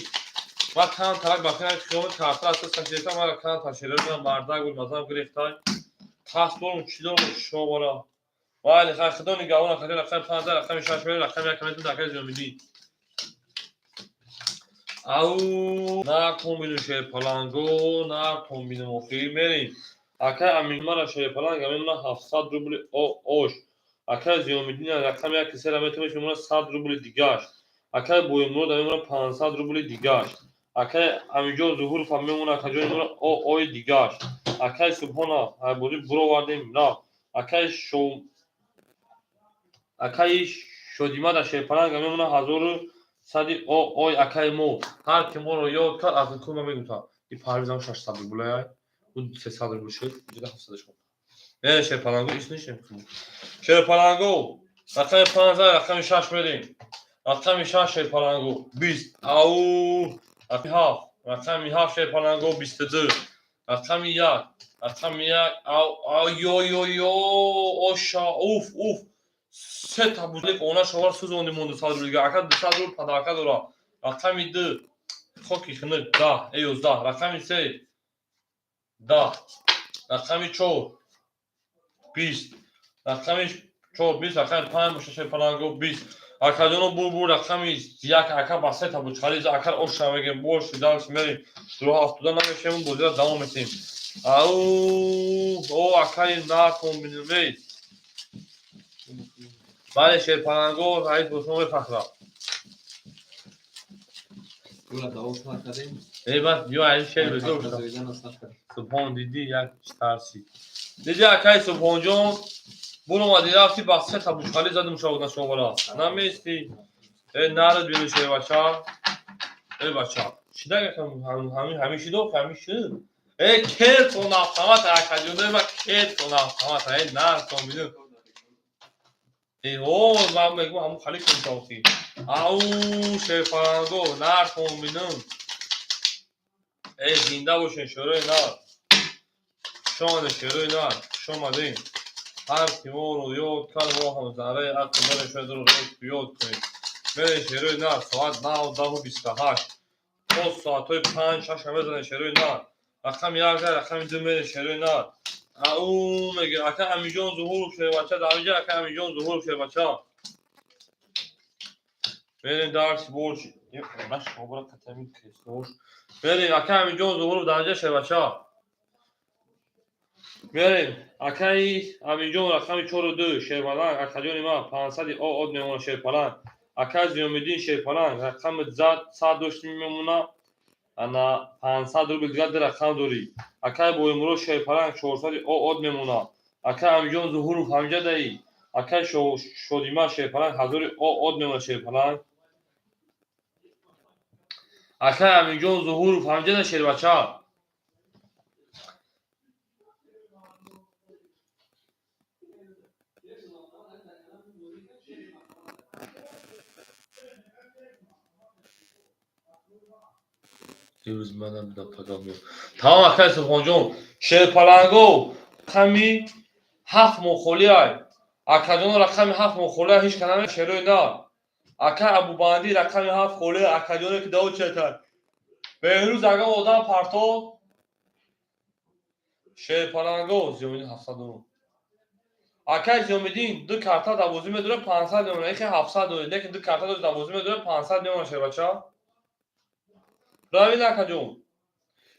Ма кан тарак ба худо хиёнат карта аст, сашита мара кан та шерои нар мардак буд, мазам гирифтай. Тас дорум, чӣ дорум, шумо бора. Вале хай, худо нигаҳбон, акаҷон, рақами панҷ, рақами шаш мерем, рақами як метун, акай Зиёмиддин. Ау, на комбину шерпаланго, на комбину охир мерем. Акай Амин мара шерпаланг мемона 700 рубли ош. Акай Зиёмиддин рақами як сера метавониш мемона 100 рубли дигаш. Акай Боимурод мемона 500 рубли дигаш. Акай Аминҷон Зуҳуров мемона, акаҷони мемона ои дигаш. Акай Субҳона бозӣ буровардем, рафт. Акай Шо акай Шодимада шерпаланг мемона 1100 ой акай мо. Ҳар ки моро ёд кард, аз кума мегуфтам. И парвизам 600 рубли ай. У 300 рубл шуд, иҷода 700 шуд. Э, шерпаланго, ис нишем. Шерпаланго, рақами панҷ, рақами шаш мерем. Рақами шаш, шерпаланго, 20. Ау, рақами ҳафт, рақами ҳафт, шерпаланго, 22. Рақами як, рақами як, ау, ау, ё, ё, ё, оша, уф, уф. Сета бузик она шовар сӯзонди мон 200 рубл дига. Ака 200 рубл падарка дора. Рақами ду, хоки хинук, 10, э, 11. Рақами се, 10. Рақами чор, 20. Рақами чор, 20. Рақами панҷ боша, шерпаланго, 20. Акаҷоно, бур бур рақами як, ака ба сета буд чализ, ака оша мегем, боши, дальше мерем. Роҳ афтода намешем, бозиро давом метем. Ау, о, акаи након бинем. Бале, шерпаланго, раис бо шумо мефахрам. Гула давом сар кардем. Эй, бас, ё ай шер безор. Зоидана сар кардем. Субҳон, дидӣ, як тарси. Дидӣ, акай Субҳонҷон, буромадӣ, рафтӣ, ба сета бушқалӣ задум шавода шовара. Намести. Э, нарад бину, шербача. Э, бача. Шида ҳамин ҳамин шидо, ҳамин шид. Э, кетон автомат, акаҷонои ма, кетон автомат, э, нартон бину. Э, о, ман мегӯм, ҳамун хали кунтоқи. Ау, шерпаланго, нартон бину. Э, зинда бошен, шӯрои нар. Хуш омадед, шерои нар, хуш омадем. Ҳар ки моро ёд кард, мо ҳам зарраи ақл дорем, шояд ӯро ёд кунем. Мерем, шерои нар, соат нав 10:28. То соатҳои 5-6 мезанем, шерои нар. Рақами як зад, рақами ду мерем, шерои нар. Ау, мега, ака Амиҷон Зуҳуров, шербача, дар инҷа ака Амиҷон Зуҳуров, шербача. Мерем дарси бош. Мерем, ака Амиҷон Зуҳуров, дар инҷа, шербача. Мерем, акаи Амиҷон, рақами чору ду, шерпаланг, акаҷони ман, 500 од мемона, шерпаланг. Акаи Зиёмиддин, шерпаланг, рақами зад, 100 дошти мемона, ана 500 рубл дигар ду рақам дорӣ. Акаи Боимурод, шерпаланг, 400 од мемона. Акаи Амиҷон Зуҳуров, ҳамҷа даӣ. Акаи Шодима, шерпаланг, 1000 од мемона, шерпаланг. Акаи Амиҷон Зуҳуров, ҳамҷа да, шербача. Дирӯз манам нападам. Тамом, акаи Субҳонҷон, шерпаланго, рақами ҳафт мохолиай. Акаҷоно, рақами ҳафт мохолиай, ҳеҷ ка наме, шерои нар. Ака Абубандӣ, рақами ҳафт холиай, акаҷоне ки даво чета. Беҳрӯз агар одам парто шерпаланго Зиёмиддин 700. Акай Зиёмиддин, ду карта дар бозӣ медорад, 500 мемонад. Ихе 700 доред, лекин ду карта доред, дар бозӣ медорад, 500 мемонад, шербача. Правильно, акаҷон?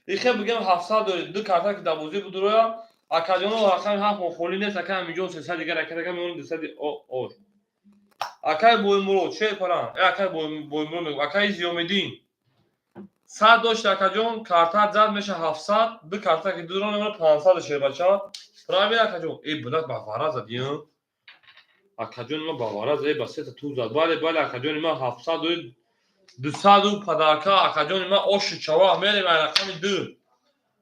Ихе бигем, 700 доред, ду карта ки дар бозӣ будуроя, акаҷоно, рақами ҳафт мо холӣ нест, акай Амиҷон 300 дигар ракетака мемонад, 200 ош. Акай Боимурод, шерпаланг, э, акай Боимурод мегӯм, акай Зиёмиддин. 100 дошт, акаҷон, картат зад меша 700, ду карта ки дуро мемонад, 500, шербача. Правильно, акаҷон? Э, блядь, ба вара зад, ё? Акаҷони ман ба вара зад, э, ба сета ту зад. Бале, бале, акаҷони ман, 700 доред, 200 падарка, акаҷони ман, оши чава, мерем ай рақами ду.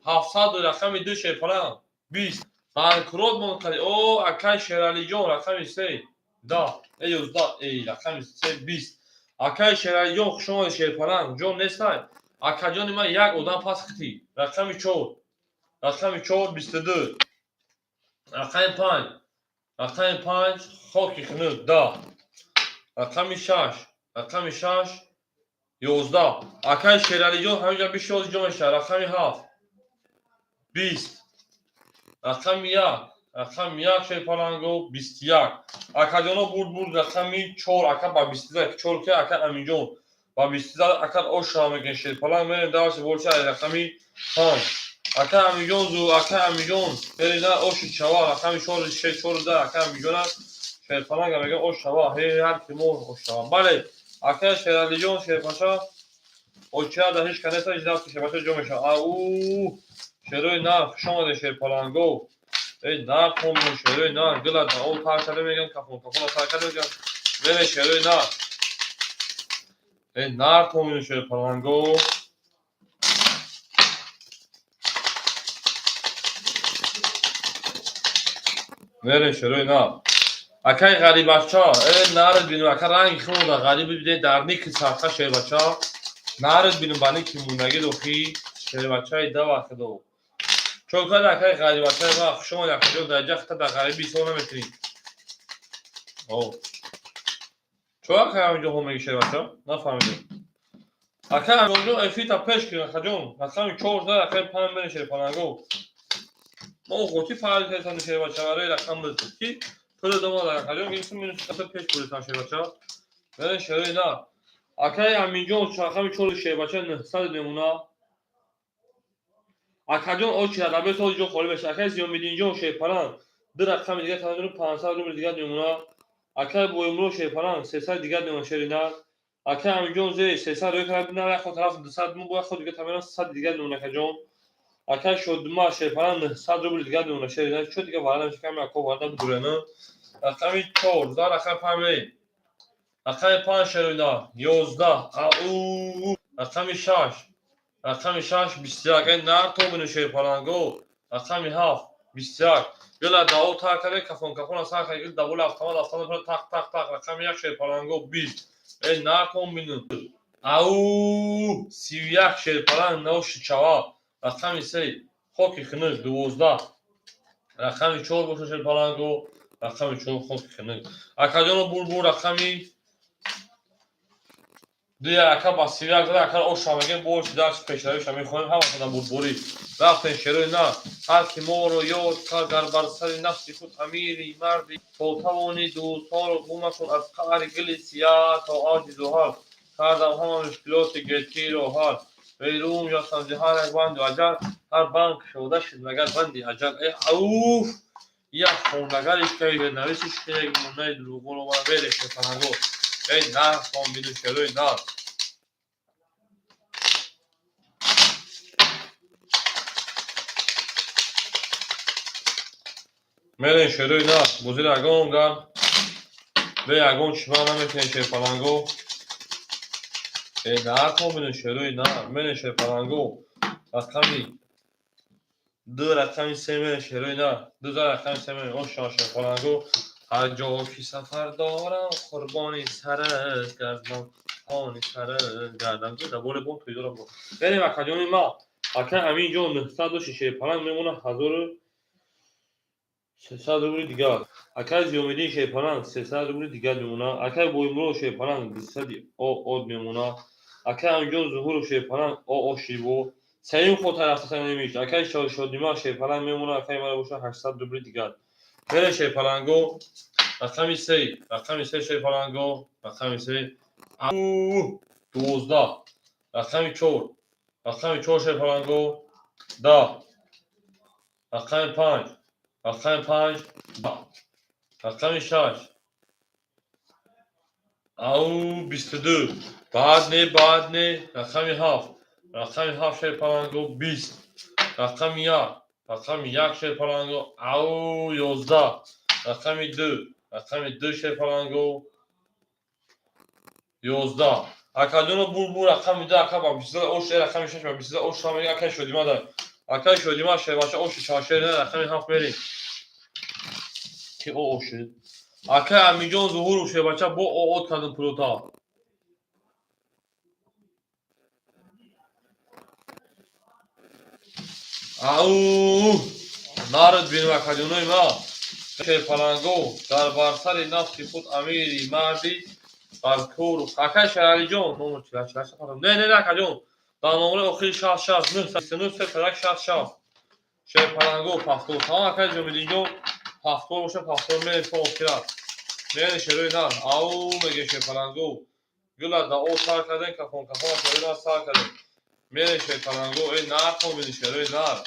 700 рақами ду, шерпаланг, 20. Банкрот мон кардӣ. О, акай Шералиҷон, рақами се, 10, э, 11, э, рақами се, 20. Акай Шералиҷон, хуш омадӣ, шерпаланг, ҷон нестай. Акаҷони ман, як одам пас хитӣ. Рақами чор. Рақами чор, 22. Рақами панҷ. Рақами панҷ, хоки хунук, 10. Рақами шаш. Рақами шаш, 11. Акай Шералиҷон, ҳаминҷа бишоз ҷо мешавад. Рақами ҳафт. 20. Рақами як. Рақами як, шерпаланго, 21. Акаҷоно, бурд, бурд, рақами чор, ака ба бисту чор ки ака Аминҷон. Ба бисту ака ош мекунем, шерпаланг, мерем дарси болча рақами панҷ. Ака Амиҷон зу, ака Амиҷон, мерем оши чава, рақами чор, шеш, чор, да, ака Амиҷон аст. Шерпаланг мегӯям, ош шава, ҳе, ҳар ки мо ош шава. Бале, ака Шералиҷон, шерпаша, оча да ҳеҷ ка нест, ҳеҷ дафти шерпаша ҷо мешавад. Ау, шерои нар, хуш омадед, шерпаланго. Эй, нар хомбин, шерои нар, гила да о тар карда мегӯям, кафон кафона тар карда мегӯям. Мерем, шерои нар. Эй, нар хомбин, шерпаланго. Мерем, шерои нар. Акай ғарибача, э, наред бинем, ака ранги хунда ғариб биде дар ники сарха, шербача. Наред бинем ба ники мундагӣ дохи шербачаи дава худо. Чон карда, акай ғарибачаи ма, хуш омадӣ, акаҷон, дар ҷа хита дар ғарибӣ ҳисоб наметунӣ. О. Чо акай ҳаминҷо ҳо меги, шербача? Нафаҳмидем. Акай Амиҷонҷон, эфита пеш кун, акаҷон. Рақами чор зад, рақами панҷ мерем, шерпаланго. Мо ғоти фаъол кардем, шербача, барои рақам ки пули дома дар акаҷон гирифтем, минус пеш бурдем, шербача. Мерем, шерои нар. Акай Аминҷон, рақами чор, шербача, 900 мемона. Акаҷон, очи адабиёт соли ҷо холӣ мешавад. Акай Зиёмиддинҷон, шерпаланг, ду рақами дигар танадорем, 500 рубл дигар мемона. Акай Боимурод, шерпаланг, 300 дигар мемона, шери нар. Акай Аминҷон зе 300 рӯй кард, на як тараф 200 мо бояд худ дигар тамерам, 100 дигар мемона, акаҷон. Акай Шодима, шерпаланг, 900 рубл дигар мемона, шери нар. Чо дигар варда мешавад, ками ако варда будурена. Рақами чор, за рақами панҷ мерем. Рақами панҷ, шери нар, 11. Ау, рақами шаш. Рақами шаш, 21. Э, нар то бину, шерпаланго. Рақами ҳафт, 21. Гила даво тар карде, кафон кафона сар карде, гил даволи автомат автомат, тақ тақ тақ. Рақами як, шерпаланго, 20. Э, нар то бину. Ау, 31, шерпаланг, ноши чава. Рақами се, хоки хунук, 12. Рақами чор боша, шерпаланго. Рақами чор, хоки хунук. Акаҷоно, бурбур, рақами дуя, ака ба 31 зада, ака оша мегем, бо дарси пешравиша мехонем, ҳамасада бурбурӣ. Рафтем, шерои на. Ҳар ки моро ёд кард, дар бар сари нафси худ амири марди, то тавони дӯстҳоро гум макун, аз қаъри гили сиёҳ то авҷи зуҳал кардам ҳама мушкилоти гетиро ҳал, берун ҷастам зи ҳар як банду аҷал, ҳар банд кушода шуд магар банди аҷал. Э, ауф, як хондагариш каи нависиш як мунаи дурӯғоро мана вереше панаго. Эй, нар хон бину, шерои нар. Мерем, шерои нар, бозиро ягон гар бе ягон чима наметунем, шерпаланго. Э, нар хон бину, шерои нар. Мерем, шерпаланго. Рақами ду, рақами се мерем, шерои нар. Ду за рақами се мерем. Ошон, шерпаланго. Ҳар ҷо ки сафар дорам, қурбони сарат гардам, қурбони сарат гардам. Даболе бон туйдорам. Берем, акаҷони ма. Ака Аминҷон, 900 дошти, шерпаланг мемона, 1300 рубли дигар. Акай Зиёмиддин, шерпаланг, 300 рубли дигар мемона. Акай Боимурод, шерпаланг, 200 од мемона. Акай Аминҷон Зуҳуров, шерпаланг, о шиво. Сеюм хотир рафтасанемиш. Акай Шодима, шерпаланг мемона, акай мара боша, 800 рубли дигар. Бере, шерпаланго. Рақами се, рақами се, шерпаланго, рақами се. 12. Рақами чор, рақами чор, шерпаланго, 10. Рақами панҷ, рақами панҷ, рақами шаш. Ау, 22. Баъд не, баъд не, рақами ҳафт. Рақами ҳафт, шерпаланго, 20. Рақами як, рақами як, шерпаланго, ау, 11. Рақами ду, рақами ду, шерпаланго, 11. Акаҷоно, бур, рақами ду, ака ба 22 ош, рақами шаш ба 22 ош мега, акай Шодима дар. Акай Шодима, шербача, оши шашер, рақами ҳафт мерем. Ки о ошид. Акай Амиҷон Зуҳуров, шербача, бо о од кардем пулота. Ау, нард бинем, акаҷонои ма. Шерпаланго, дар бар сари нафси худ амири марди, бар кору. Акай Шералиҷон, номер 48 фарм. Не, не, не, акаҷон. Дар номери охири 60 60 9 39 3 1 60 60. Шерпаланго, пахтор. Тамом, акай Ҷомиддинҷон, пахтор боша, пахтор мерем то охират. Мерем, шерои нар. Ау, меге, шерпаланго. Гула да о сар кардем, кафон кафон шерои нар сар кардем. Мерем, шерпаланго, эй, нар хобини, шерои нар.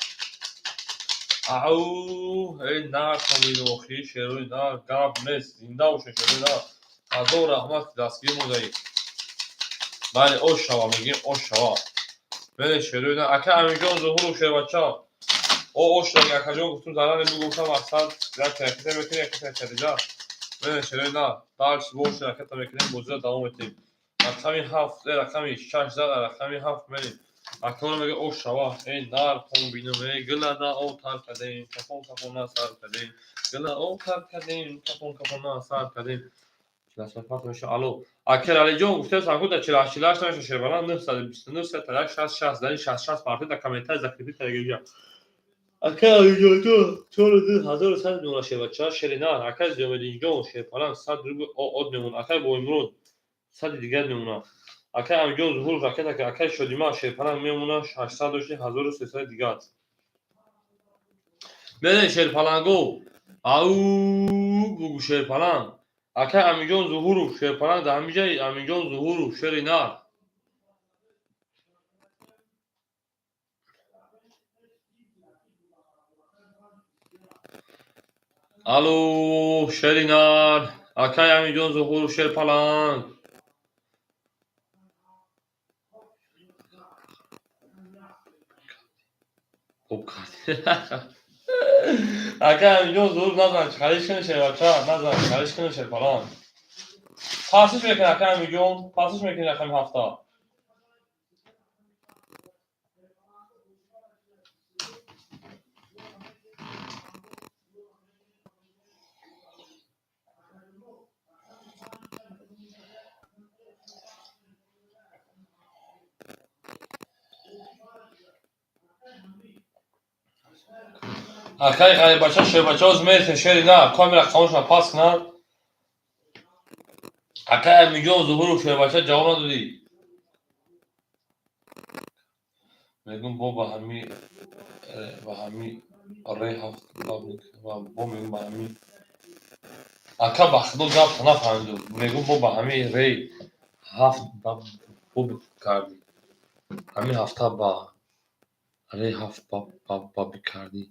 Ау, эй, нар хобини, охири, шерои нар, гап нест, зинда боша, шерои нар. Ҳазор раҳмат, ки дастгирӣ модаӣ. Бале, ош шава, мегем, ош шава. Мерем, шерои нар. Ака Аминҷон Зуҳуров, шербача. О ош даги, акаҷон, гуфтум зарар бигуфтам, мақсад як ракета мекунем, як ракета. Мерем, шерои нар. Дальше бош ракета мекунем, бозиро давом медиҳем. Рақами ҳафт, э, рақами шаш зад, рақами ҳафт мерем. Акаро мега, ош шава. Эй, нар тон бинам, эй, гилада об тар кардем, кафон кафона сар кардем. Гила об тар кардем, кафон кафона сар кардем. Меша. Алло. Акер Алиҷон, гуфтем, санку да 48 48 намеша, шербаланд, 929 3 1 60 60 дар 60 60 парти дар комментарий закрепить карда. Ака Алиҷон, ту чору ду ҳазору сад мемона, шербача, шеринар. Ака Зиёмиддинҷон, шерпаланг, 100 рубл од мемона. Акай Боимурод, 100-и дигар мемона. Акай Амиҷон Зуҳуров, ракета, акай Шодима, шерпаланг мемона, 800 дошти, 1300 дигар. Берен, шерпаланго. Ау, бугу, шерпаланг. Акай Амиҷон Зуҳуров, шерпаланг, дар ҳамиҷаи Амиҷон Зуҳуров, шери нар. Алло, шери нар. Акай Амиҷон Зуҳуров, шерпаланг. Хуб кард. Акай Амиҷон Зуҳуров, назан, чиқариш кунед, шербача, назан, чиқариш кунед, шерпаланг. Пасиш мекунед, акай Амиҷон, пасиш мекунед, рақами ҳафта. Акай ғарибача, шербача, оз мересем, шери на камера хомӯш пас кунанд. Акай Амиҷон Зуҳуров, шербача, ҷавоб надодӣ. Мегум, бо ба ҳами ре ҳафт бо мегум ба ҳами ака, ба худо, гап нафаҳмиду. Мегум, бо ба ҳами ре ҳафт боб кардӣ, ҳами ҳафта ба ре ҳафт баб кардӣ.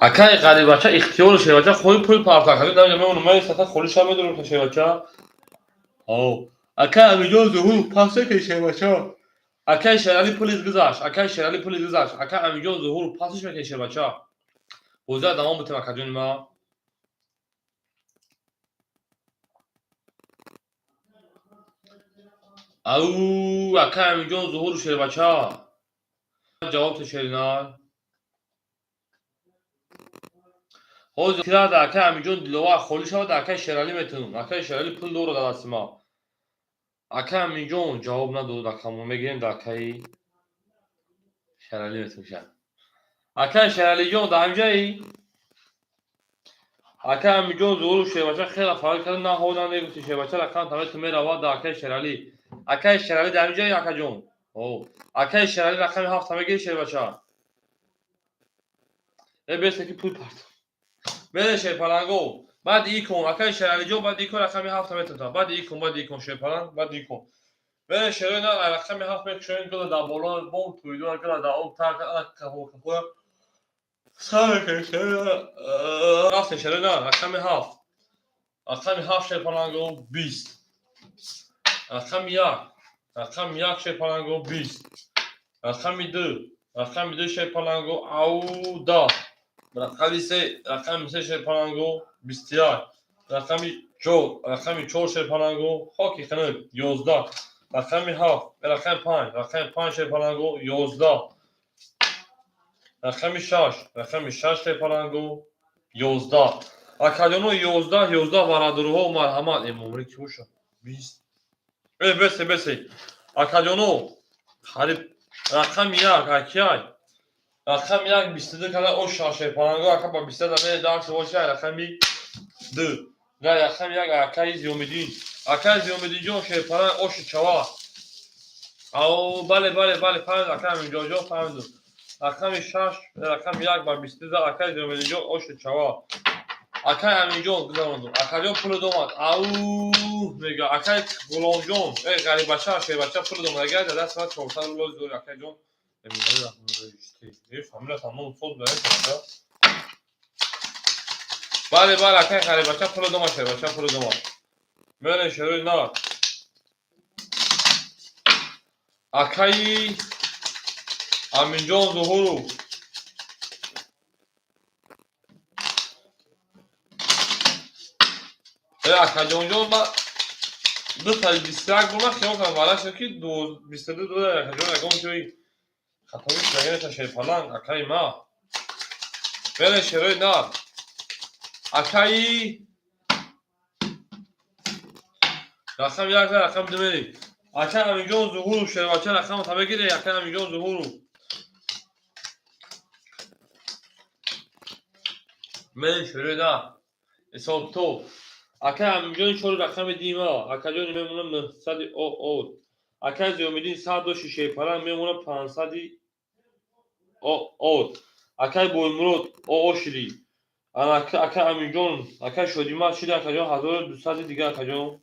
Акай ғарибача, ихтиёру шербача, хоҳи пул парта кардӣ, намемонам, ман сата холиша медорам, шербача. Акай Амиҷон Зуҳур, пас ки шербача. Акай Шерали, пулис гузашт, акай Шерали, пулис гузашт. Акай Амиҷон Зуҳур, пасиш мекунӣ, шербача. Бозиа давом бутем, акаҷони ма. Ау, акай Амиҷон Зуҳуру, шербача, ҷавоб те, шеринар. Ҳозир тирада акай Амиҷон Диловар холӣ шавад, акай Шералӣ метавонам. Акай Шералӣ пул дорад дар дасти ма. Акай Амиҷон ҷавоб надод, акамо мегирем, да акаи Шералӣ метавонам. Акай Шералиҷон, дар ҳамҷаи? Акай Амиҷон Зуҳуров, шербача, хеле фарқ карда, на ҳо на негуфти, шербача. Рақам тамето меравад да акай Шералӣ. Акай Шералӣ, дар ҳамҷаи, акаҷон? Акай Шералӣ, рақами ҳафта мегири, шербача. Э, бесе ки пул парт мере, шерпаланго. Баъди икон, акай Шералиҷон, баъди икон рақами ҳафта метавонам. Баъди икон, баъди икон, шерпаланг, баъди икон мере, шерои на рақами ҳафт мекушоем. Гула дар боло бом туидора, гула дар об так кафоя рафтем, шерои на рақами ҳафт, рақами ҳафт, шерпаланго, 20. Рақами як, рақами як, шерпаланго, 20. Рақами ду, рақами ду, шерпаланго, ау, 10. Рақами се, рақами се, шерпаланго, 21. Рақами чор, рақами чор, шерпаланго, хоки хунук, 11. Рақами ҳафт, рақами панҷ, рақами панҷ, шерпаланго, 11. Рақами шаш, рақами шаш, шерпаланго, 11. Акаҷоно, 11, 11, бародарҳо, марҳамат. Эмомри ки боша? 20. Э, бесе, бесе, акаҷоно, қариб рақами як акияй. Рақами як 22 када оша, шерпаланго, ака ба бисту ме дарс боша. Рақами ду, рақами як, акаи Зиёмиддин, акаи Зиёмиддинҷон, шерпаланг, оши чава. Ау, бале, бале, бале, фаҳмид, акаи Аминҷонҷон, фаҳмидум. Рақами шаш, рақами як ба 22, акаи Зиёмиддинҷон, оши чава. Акаи Аминҷон, гузарондум. Акаҷон, пули домад. Ау, мега акаи Ғуломҷон. Э, ғарибача, шербача, пули домад. Агар дар даст ман 400 рубл дори, акаҷон. Фамилия тамом соз. Бале, бале, акаи ғарибача, пули домад, шербача, пули домад. Мерем, шерои на. Акаи Аминҷон Зуҳуров. Э, акаҷонҷон, ма 221 буна, хиёл кардам, вале шуд ки 22 дода, акаҷон, ягон ҷои хатои шудагинаша, шерпаланг, акаи ма. Мерем, шерои на. Акаи рақам як, рақам ду мерем. Акаи Аминҷон Зуҳуров, шербача, рақамата мегире, акаи Аминҷон Зуҳуров. Мерем, шерои на. Ҳисобкитоб. Акаи Аминҷони чор рақами дима. Акаҷони мемонам 900 о. Акаи Зиёмиддин 100 дошти, шерпаланг, мемонам 500 о. Акаи Боймурод оо шиди. Акаи Аминҷон, акаи Шодимар шиди, акаҷон, 1200 дига, акаҷон.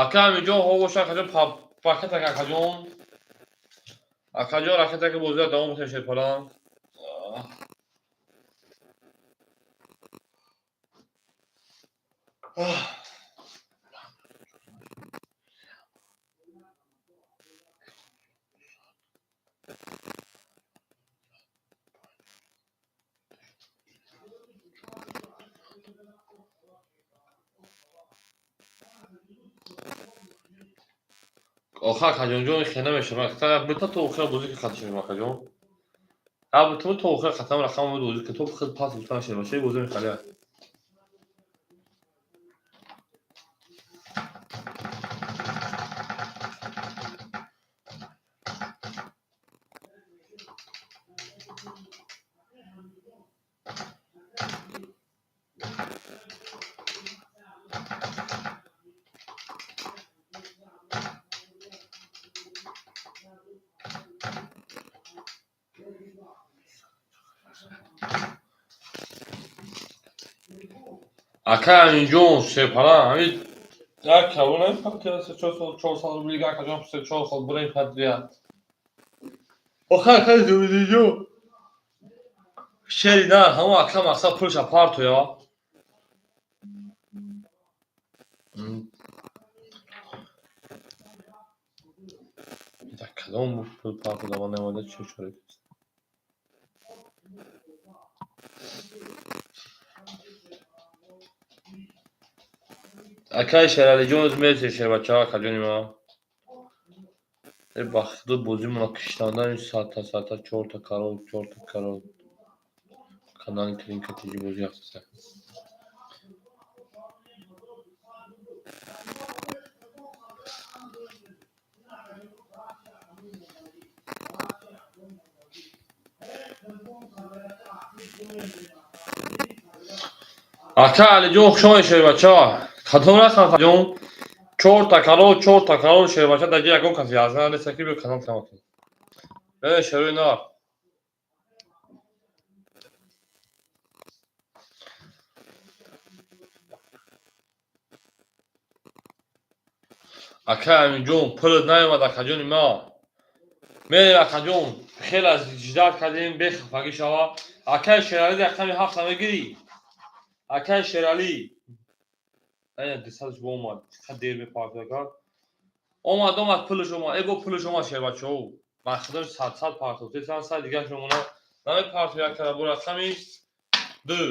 Акаи Аминҷон, ҳо боша, акаҷон, пакетак, акаҷон. Акаҷон, ракетаки бозиро давом бутем, шерпаланг. Оха, акаҷонҷон, хе намешавад. Бита то охира бозӣ ки хат шавем, акаҷон. Аб ту то охир қатам рақам бозӣ ки то худ пас гуфтан шербача бозӣ мехалия. Ака Аминҷон, шерпалан, ҳамин як кабо намефаҳм, се чор сол, 4 сол рубли, акаҷон, се чор сол бурем подряд. Охир ака Зумидиҷон. Шери на, ҳамон ака мақсад пулша партоя. Кадом пул партода, ман намода чӣ чора. Акай Шералиҷон, мерси, шербача, акаҷони ман. Ба худо, бозимона киштандан сата сата чорта корол, чорта корол. Канали Тринка ТЖ бозӣ рафтаса. Ака Алиҷон, хуш омадед, шербача. Кадом рақам, ҷон? Чорта корол, чорта корол, шербача, дар ҷои ягон каси аз неста, ки биё канал тамом кун. Э, шерои нар. Ака Аминҷон, пулат наёмад, акаҷони ман. Мерем, акаҷон, хеле ждать кардем, бехафагӣ шава. Акаи Шералӣ, рақами ҳафта мегирӣ? Акаи Шералӣ. Ая 200 бо омад. Чақад дер мепартояд. Омад, омад, пулаш омад. Э, бо пулаш омад, шербачаҳо. Ба худо, сад сад партофт. Сан сад дигар шумона намепартояд кара бо рақами ду.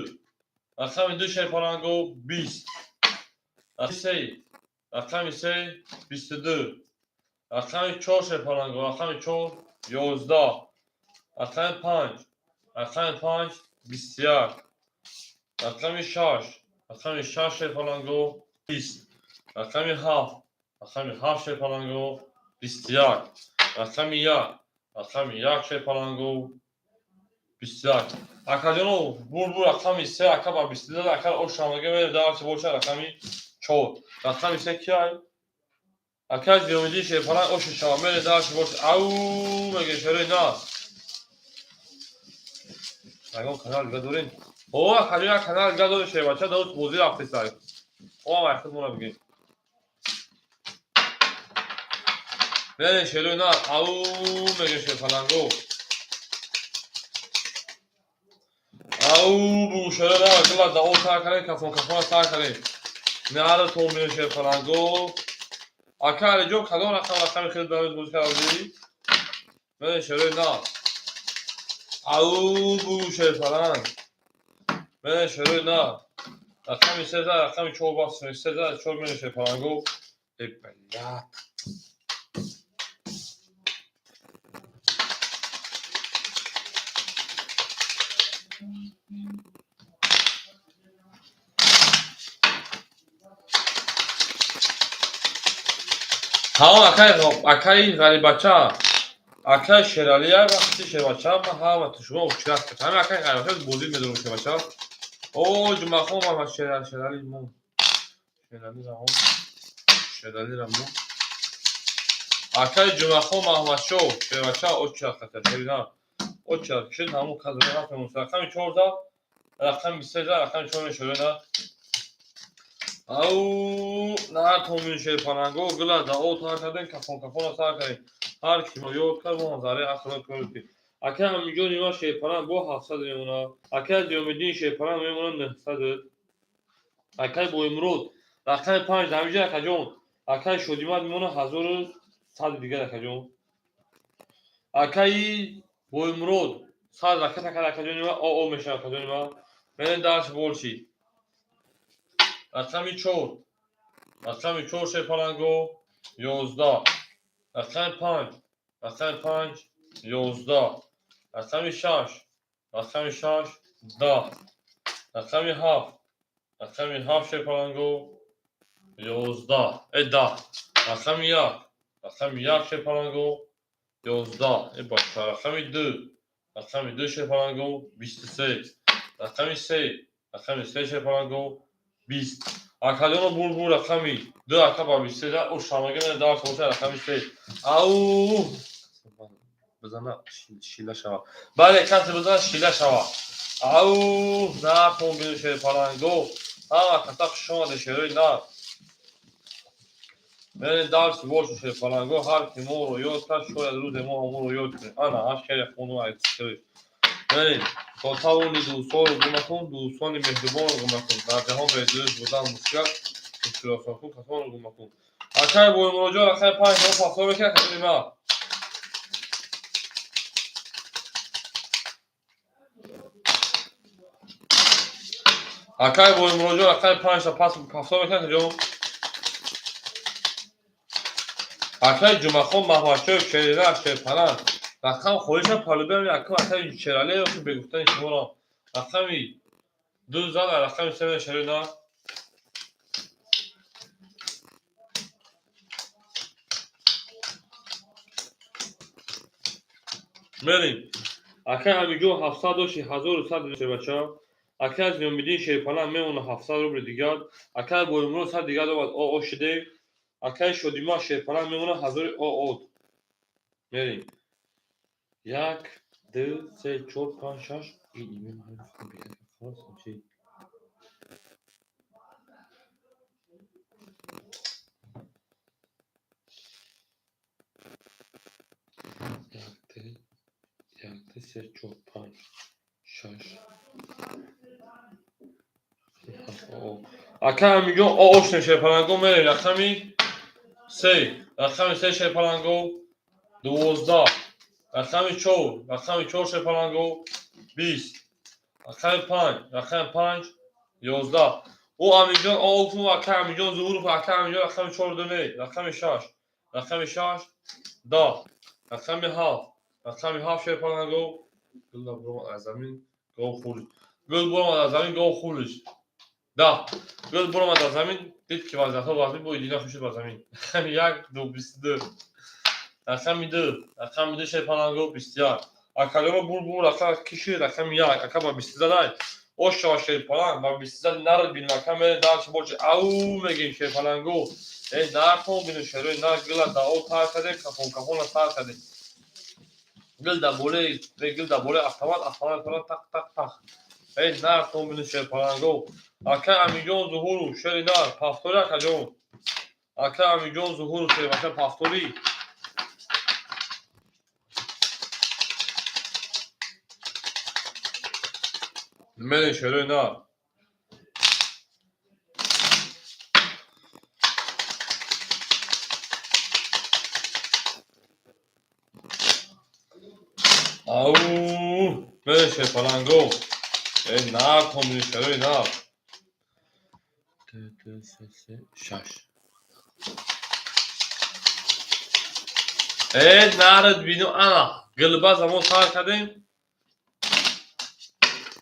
Рақами ду, шерпаланго, 20. Рақами се. Рақами се, 22. Рақами чор, шерпаланго, рақами чор, 11. Рақами панҷ. Рақами панҷ, 21. Рақами шаш. Рақами шаш, шерпаланго, 20. Рақами ҳафт. Рақами ҳафт, шерпаланго, 21. Рақами як. Рақами як, шерпаланго, 21. Акаҷоно, бур бур, рақами се ака ба 22, ака ошамага мерем, дарчи боша рақами чор. Рақами се киай? Ака Зиёмиддин, шерпаланг, оши шава, мерем, дарчи боша. Ау, меге шерои нас. Ягон канал дига дорем? О, акаҷон, як канал дига дорем, шербача, даус бозӣ рафтеса. О, майхуд мона бигем. Мерем, шерои нас. Ау, меге шерпаланго. Ау, бу шерои нас, гила да о сар кардем, кафон кафон сар кардем. Нара то меге шерпаланго. Ака Алиҷон, кадом рақам, рақами хеле дароз бозӣ кардӣ? Мерем, шерои нас. Ау, бу шерпаланг. Мерем, шерои нас. Рақами сеза, рақами чор бас, сеза, чор, мерем, шерпаланго. Э, блядь. Тамом, акай, акаи ғарибача, акаи Шералия, вақти шербача, ман ҳама шумо учрат кардам. Ҳамин акаи ғарибача бозӣ медорам, шербача. О, Ҷумъахон, ман Шерали, Шерали мо. Шерали раҳом. Шерали рамо. Акаи Ҷумъахон Маҳмадшоҳ, шербача, очрат кардам. Шерина. Очрат кишид, ҳамон казо рафтем. Рақами 14, рақами 23, рақами чор, шерина. Ау, на томин, шерпаланго, гила да о тар кардем, кафон кафона сар кардем. Ҳар ки мо ёд кард, мо заре ақло кардем. Ака Амиҷон има, шерпаланг, бо 700 мемона. Ака Зиёмиддин, шерпаланг, мемона 900. Акаи Боимурод, рақами панҷ дамиҷа, акаҷон. Акаи Шодимат мемона 1100 дигар, акаҷон. Акаи Боимурод 100 ракета кард, акаҷони ма, о о мешавад, акаҷони ма. Мерем дальше больше. Рақами чор. Рақами чор, шерпаланго, 11. Рақами панҷ. Рақами панҷ, 11. Рақами шаш, рақами шаш, 10. Рақами ҳафт, рақами ҳафт, шерпаланго, 11, 10. Рақами як, рақами як, шерпаланго, 11, бача. Рақами ду, рақами ду, шерпаланго, 23. Рақами се, рақами се, шерпаланго, 20. Акаҷоно, бурбур, рақами ду, ака, ба 23 да ошамага дар боша. Рақами се, ау, бизана, шила шава. Бале, касе бизана, шила шава. Ау, накун, бину, шерпаланго, ҳама каса хуш омаде, шерои нар. Мерем дарси бошу, шерпаланго. Ҳар ки моро ёд кард, шояд рӯзе мо ҳамонро ёд кунем. Ана ҳар шере хону айсириш. Мерем то тавони дӯстонро гум накун, дӯстони меҳрубонро гум накун. Дар ҷаҳон бедӯст будан мушкил, мушкилосон касонро гум накун. Акай Боимуроҷон, рақами панҷ мо пафтор мекунад, касони ма. Акай Боимуроҷон, рақами панҷта пас пафтор мекунад, ҷон. Акай Ҷумъахон Маҳмадшоев, шерира, шерпаланд, рақам холиша палубиам якум. Акай Шерале ёки бегуфтани шуморо рақами ду зан, рақами се шерина. Мерем, акай Ҳамиҷон, 700 дошти, 1100, бача. Акай Зиёмиддин, шерпаланд, мемона 700 рубли дигар. Акай Боимурод 100 дигар дорад, о шиде. Акай Шодима, шерпаланд, мемона ҳазори о. Мерем: як, ду, се, чор, панҷ, шаш. Чи як, ду, як, ду, се, чор, панҷ, шаш. Акай Амиҷон, о ошем, шерпаланго. Мерем рақами се, рақами се, шерпаланго, 12. Рақами чор, рақами чор, шерпаланго, 20. Рақами панҷ, рақами панҷ, 11. Ӯ Амиҷон о гуфтум. Акай Амиҷон Зуҳуров, акай Амиҷон, рақами чор, ду, не, рақами шаш, рақами шаш, 10. Рақами ҳафт, рақами ҳафт, шерпаланго. Гул буромад аз замин, гов хӯриш. Гул буромад аз замин, гов хӯриш. 10. Гул буромад аз замин, дид ки вазъиятҳо вазмин бо идина хушид ба замин. Рақами як, ду, 22. Рақами ду, рақами ду, шерпаланго, 21. Акалёро бур, ака киши. Рақами як, ака, ба бисту задай. Ошава, шерпаланг, ба бисту зади нард бинем. Ака, мере дарчи бочи, ау мегем, шерпаланго. Э, нархон, бину, шерои нар. Гила дао тар кардем, кафон кафона сар кардем. Гил да боле, гил да боле автомат, автомат тақ тақ тақ. Эй, нархон, бину, шерпаланго. Ака Амиҷон Зуҳуру, шери нар, пафтори. Акаҷон, ака Амиҷон Зуҳуру, шербаша, пафтори. Мерем, шерои нар. Ау, мерем, шерпаланго. Эй, нархон, бину, шерои нар. Ду, ду, се, се, шаш. Э, нарад бину, ана гилба замон сар кардем,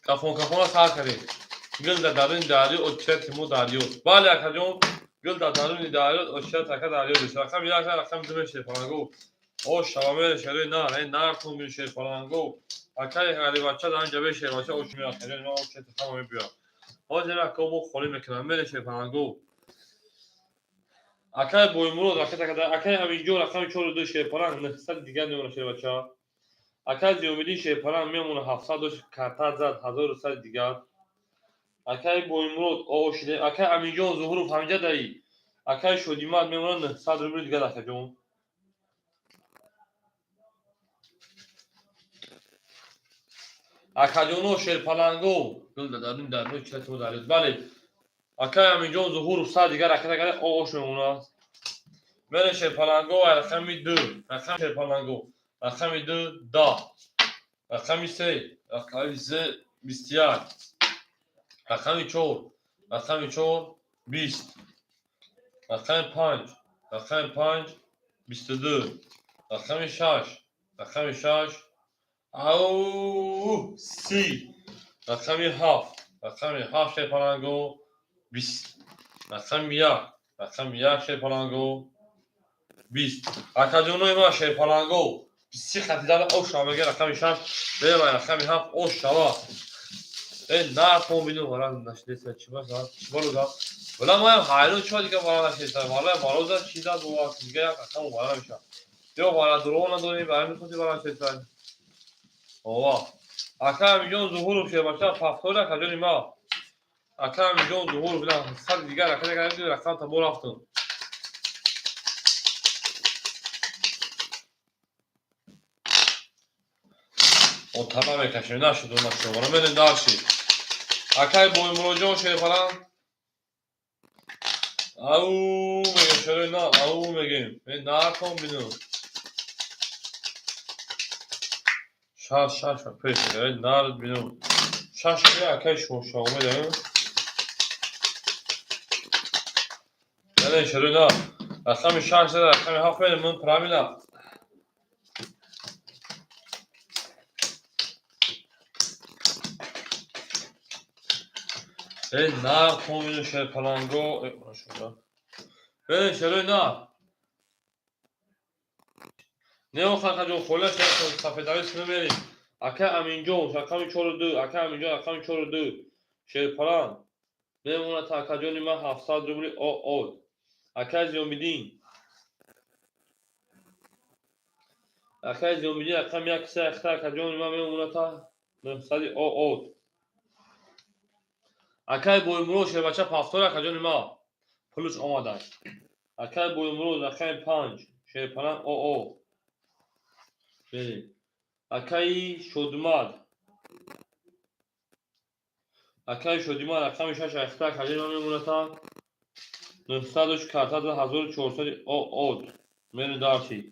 кафон кафона сар кардем. Гил дар даруни дарё, очияти мо дарёст. Бале, акаҷон, гил дар даруни дарё, очият ака дарё дошт. Рақами як, рақами ду, шерпаланго. О шава, мере, шерои нар. Э, нархон, бину, шерпаланго. Акаи ғарибача дар инҷа бе, шербача, ош меяд. Акаҷон, ман очияти хама мебиёрам. Ҳозир ака мо холӣ мекунам. Мере, шерпаланго. Акаи Боимурод, акаи Аминҷон, рақами чору ду, шерпаланг, 900 дигар мемона, шербача. Акаи Зиёмиддин, шерпаланг, мемона 700 дошт, картат зад, 1100 дигар. Акаи Боимурод, о шиде. Акаи Аминҷон Зуҳуров, ҳамҷа даи. Акаи Шодимад мемона 900 рубли дигар, акаҷон. Акаҷоно, шерпаланго. Гул дар даруни дарё, чиратимо дарё. Бале, акаи Аминҷон Зуҳуров, 100 дигар акаи ош мемонад. Мере, шерпаланго. Рақами ду, рақами шерпаланго, рақами ду, 10. Рақами се, рақами се, 21. Рақами чор, рақами чор, 20. Рақами панҷ, рақами панҷ, 22. Рақами шаш, рақами шаш. Ау, 30. Рақами 7. Рақами 7, шерпаланго, 20. Рақами 1. Рақами 1, шерпаланго, 20. Акаҷонои ман, шерпаланго, 20 хатидара ош шава мега рақами 6. Берем рақами 7 ош шава. Э, нархон бину вара нашидеса чӣ баса? Чӣ балуда? Вала моям ҳайрон чӣ дига вара нашидеса. Вала бароза чӣ зад бо дига як рақам вара меша. Ё вара дурӯғ надорӣ, ба ҳамин хотир вара нашидеса. Ова. Ака Амиҷон Зуҳуров, шербача, пафтори акаҷони ма. Ака Амиҷон Зуҳуров, ина сад дигар ака рақам табо рафтум. Отама мекашем, нашуд, нашуд. Вара мерем дальше. Акай Боймуроҷон, шерпалан. Ау мегем, шерои на, ау мегем. Э, након бину. Шаш, шаш пеш мега, нард бину. Шаш акай шоомеда. Яъне шерои на. Рақами 6 зада, рақами 7 мерем, ман правильно. Э, нархон бину, шерпаланго. Э, шерои на. Не, охакаҷон, хола сафедарис намерем. Ака Аминҷон, рақами чору ду, ака Аминҷон, рақами чору ду. Шерпалан. Мемонад акаҷони ман 700 рубли од. Акай Зиёмиддин. Акай Зиёмиддин, рақами як се ахта акаҷони ман мемонад 900 од. Акай Боймурод, шербача, пафтор акаҷони ман. Пулуш омадааст. Акай Боймурод, рақами 5, шерпалан оо. Берем. Акаи Шодмар. Акаи Шодимар, рақами 6 ахта акаҷони ман мемонад 900 картада 1400 од. Мерем дальше.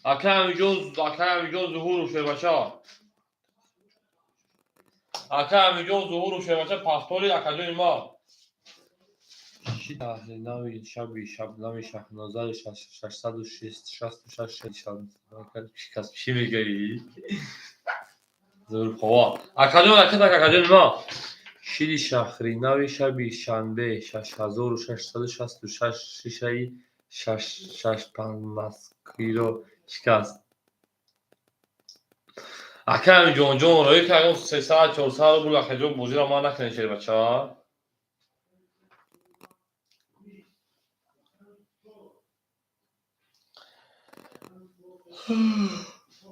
Акай Амиҷон, акай Амиҷон Зуҳуров, шербача. Акай Амиҷон Зуҳуров, шербача, пафтори акаҷони ман. Нави шаби шабнами Шаҳнозари 666 кас чӣ мегаӣ? Зурхова. Акаҷон, акатак акаҷони ман. Шири шаҳринави шаби шанбе 6666 шишаи шашпаннаскиро шикаст. Ака Амиҷонҷон, роӣ кардем 300, 400 рубл, акаҷон, бозиро ман накунед, шербача.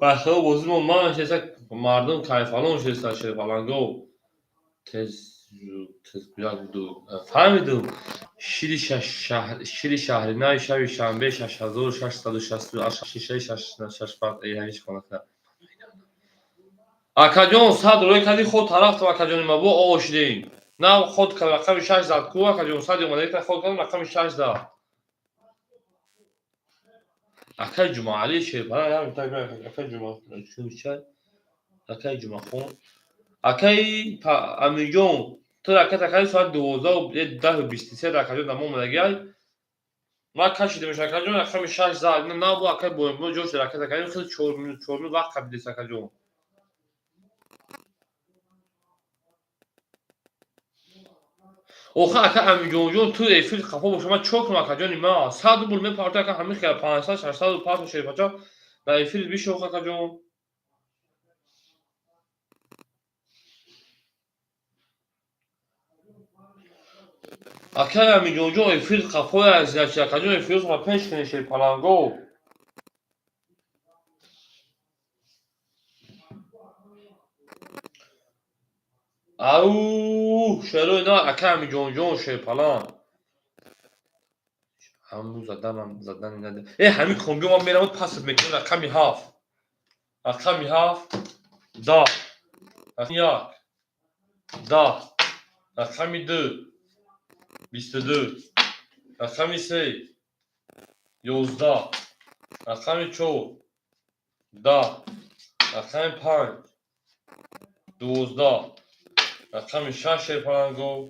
Бачаҳо, бозимо ман шеса, мардум кайфалон шеса, шерпаланго. Тез тезгӯяк буду. Фаҳмидум. Шири шаҳринави шаби шанбе 6666 шишаи шашпан хона. Акаҷон, сад рӯй кардӣ, худ тарафтам, акаҷони ма, бо ошидем. На, худ рақами 6 зад ку, акаҷон, сади омада худ кардам, рақами 6 зад. Акай Ҷумаалӣ, шерпалан, акай Ҷума, акай Ҷумахон. Акай Амирҷон, ту ракат акаи соати 12:23 акаҷон дар мо омадагиай. Ман кашидамш, акаҷон, рақами 6 зад. На, бо акай Боимурод ҷош ракат акаи хеле 4 минут, 4 минут вақт қабидес, акаҷон. Охир, ака Амиҷонҷон, ту эфир қафо боша, ман чо кунам, акаҷони ман? 100 рубл мепарто, ака, ҳамин хела 500, 600 рубл парто, шербача, дар эфир бишох, акаҷон. Акай Амиҷонҷон, эфир қафоя азиячи, акаҷон, эфирро пеш кунед, шерпаланго. Ау, шерои на, ака Амиҷонҷон, шерпалан. Ҳаму заданам задани наде. Э, ҳамин комбио ман меравам, пасат мекунам рақами 7. Рақами 7, 10. Рақами 1, 10. Рақами 2, 22. Рақами 3, 11. Рақами 4, 10. Рақами 5, 12. Рақами 6, шерпаланго,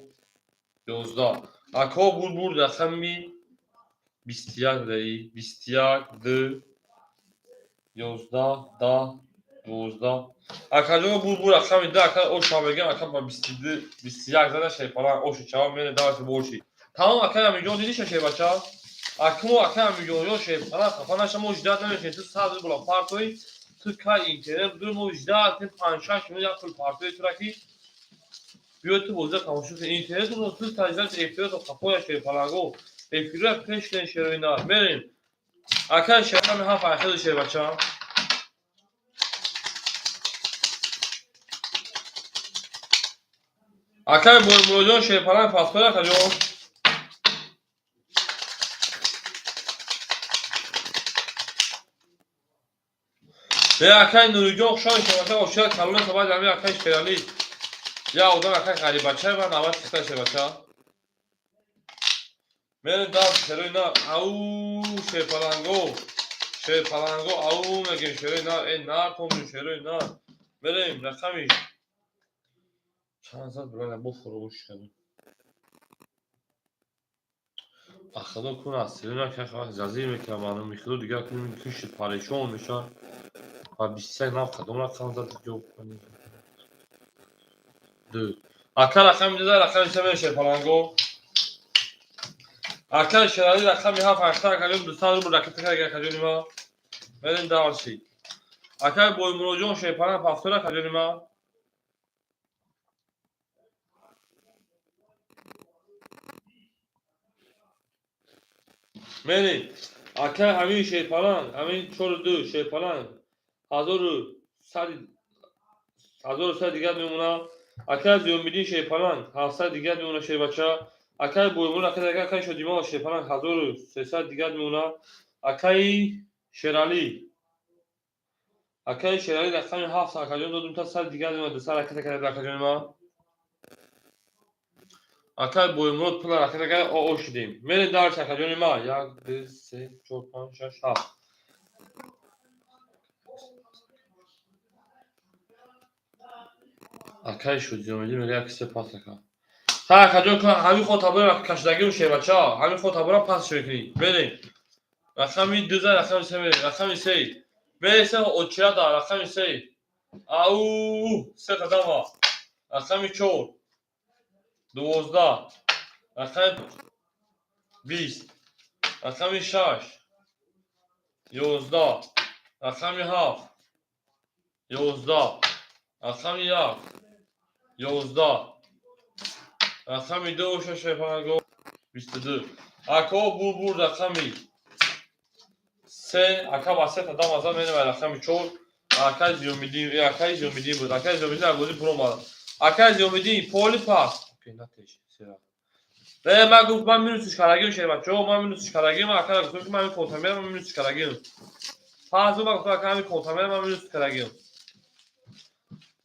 11. Ако бур бурд рақами 21 будаи 21, 2, 11, 10, 12. Акаҷон бур рақами 2 ака оша мегам ака ба 22 21 зада шерпаланг оши чава мене даваши боши. Тамом ака Аминҷон диди шербача? Акмо ака Аминҷон ё шерпаланг хафа наша мо ждать намекунем. Ту 100 рубл партои ту кай интернет ду мо ждать 5-6 минут як пул партои тура ки биё ту бозиро тамошо кун. Интернет ту таҷрибат эфирото хафоя шерпаланго. Эфирро пеш кунем шерои нар. Мерем. Ака шерами ҳафт айхели шербача. Акай Боймуроҷон шерпаланг паспор акаҷон. Е акай Нуриҷон хушон шербача ошира калони сабад ами акай Шерали. Я одам акай ғарибача ва навбат хиста шербача. Мерем дар шерои нар. Ау шерпаланго. Шерпаланго ау мегем шерои нар. Э нар томин шерои нар. Мерем рақами чанд зад билан бо фуромӯш кардем. Ахадо кун аз сирина ки зазир мекунам ману михило дигар кун киши парешон меша. Ва 21 нав кадом рақам зад ҷо ду. Ака рақами 2 рақами 3 меше паланго. Ака Шерали рақами 7 ахта акаҷон 200 рубл ракета карда акаҷони ма. Мерем дарси. Акай Боймуроҷон шерпаланг пафтор акаҷони ма. Мерем. Акай ҳамин шерпаланг, ҳамин 4-2 шерпаланг 1100 дигар мемона. Акай Зиёмиддин шерпаланг 700 дигар мемона шербача. Акай Боймур акай дигар акай Шодимон шерпаланг 1300 дигар мемона. Акай Шерали. Акай Шерали рақами 7 акаҷон додум та 100 дигар мемона. 200 ракета карда акаҷони ма. Акай Боймурод пула ракета карда о шудем. Мерем дарс акаҷони ма. 1 2 3 4 5 6 7. Акай Шодимон мега як се пас ака. Ха акаҷон ҳамин хотабора кашидагиро шербача. Ҳамин хотабора пас мекунӣ. Мерем. Рақами 2 рақами 3 мерем. Рақами 3. Мерем се очирада рақами 3. Ау се қадама. Рақами 4. 12. Рақами 20. Рақами 6. 11. Рақами 7. 11. Рақами 1. 11. Рақами 2 оша шерпаланго 22. Ако бур рақами 3 ака ба 3 қадам аза мерем рақами 4. Акай Зиёмиддин, акай Зиёмиддин буд. Акай Зиёмиддин аз бозӣ буромад. Акай Зиёмиддин поли пас. Окей, натеш. Сера. Не, ман гуфт ман минусиш кардагим шербачо, ман минусиш кардагим, ака гуфтам ки ман конта мерам, ман минусиш кардагим. Пас ман гуфтам ака ҳамин конта мерам, ман минусиш кардагим.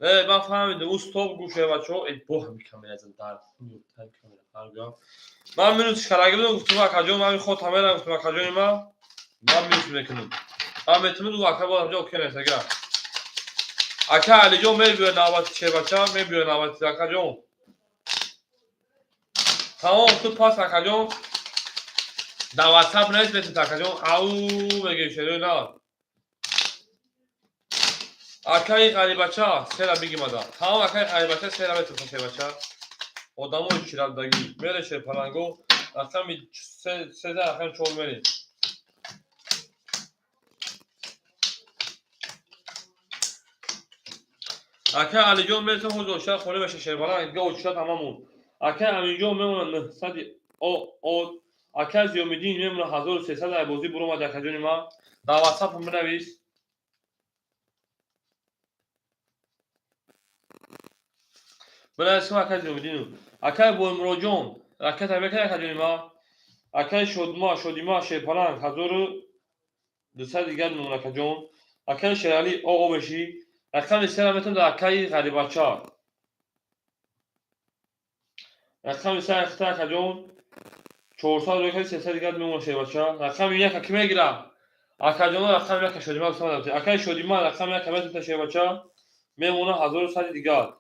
Не, ман фаҳмидам, ӯ стоп гуфт шербачо, э бо ҳамин камера зад дар. Камера ҳарга. Ман минусиш кардагим, гуфтам акаҷон, ман хота мерам, гуфтам акаҷони ман минус мекунам. Ман метунам, ака бо ҳамҷо окей нест ага. Ака Алиҷон мебиёд навбати шербача, мебиёд навбати акаҷон. Тамом ту пас акаҷон. Дар WhatsApp нест метунед акаҷон. Ау мегем шерои нар. Акаи ғарибача сера бигимада. Тамом акаи ғарибача сера метунед шербача. Одамои чирандагӣ. Мере шерпаланго. Рақами 3 рақами 4 мерем. Акай Алиҷон мересам ҳозир очира холӣ меша шербаланг дига очира тамамун. Акай Аминҷон мемона 900 о акай Зиёмиддин мемона 1300 ай бозӣ буромад акаҷони ман. Дар WhatsApp бинавис. Бинавис акай Зиёмиддину. Акай Боймуроҷон ракета мекунад акаҷони ман. Акай Шодима, Шодима шерпаланг 1200 дигар мемона акаҷон. Акай Шерали о мешӣ. Рақами 3 метавонам дар акаи ғарибача. Рақами 3 ахта акаҷон 400 рӯй 300 дигар мемона шербача. Рақами 1 ки мегирам? Акаҷон рақами 1 Шодима гуфтам. Акаи Шодима рақами 1 метавонад шербача. Мемона 1100 дигар.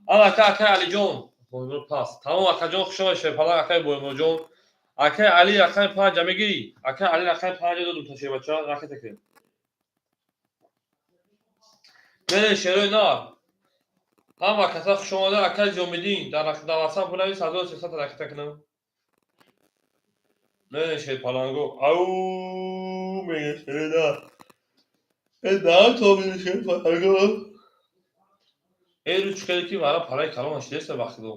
Ана ака акаи Алиҷон Боймур пас. Тамом акаҷон хуш омадед шерпаланг акаи Боймурҷон. Акаи Али рақами 5 мегирӣ? Акаи Али рақами 5 додум та шербача. Ракета кунем. Мерем, шерои нар. Ҳама каса хуш омада, акай Ҷомиддин, дар ватсап бунавис, 1300 ракета кунам. Мерем, шерпаланго. Ау, мега шерои нар. Э, нар то мега шерпаланго. Э, рӯз чӣ кардӣ, ки вара параи калон нашидеста вақтидо.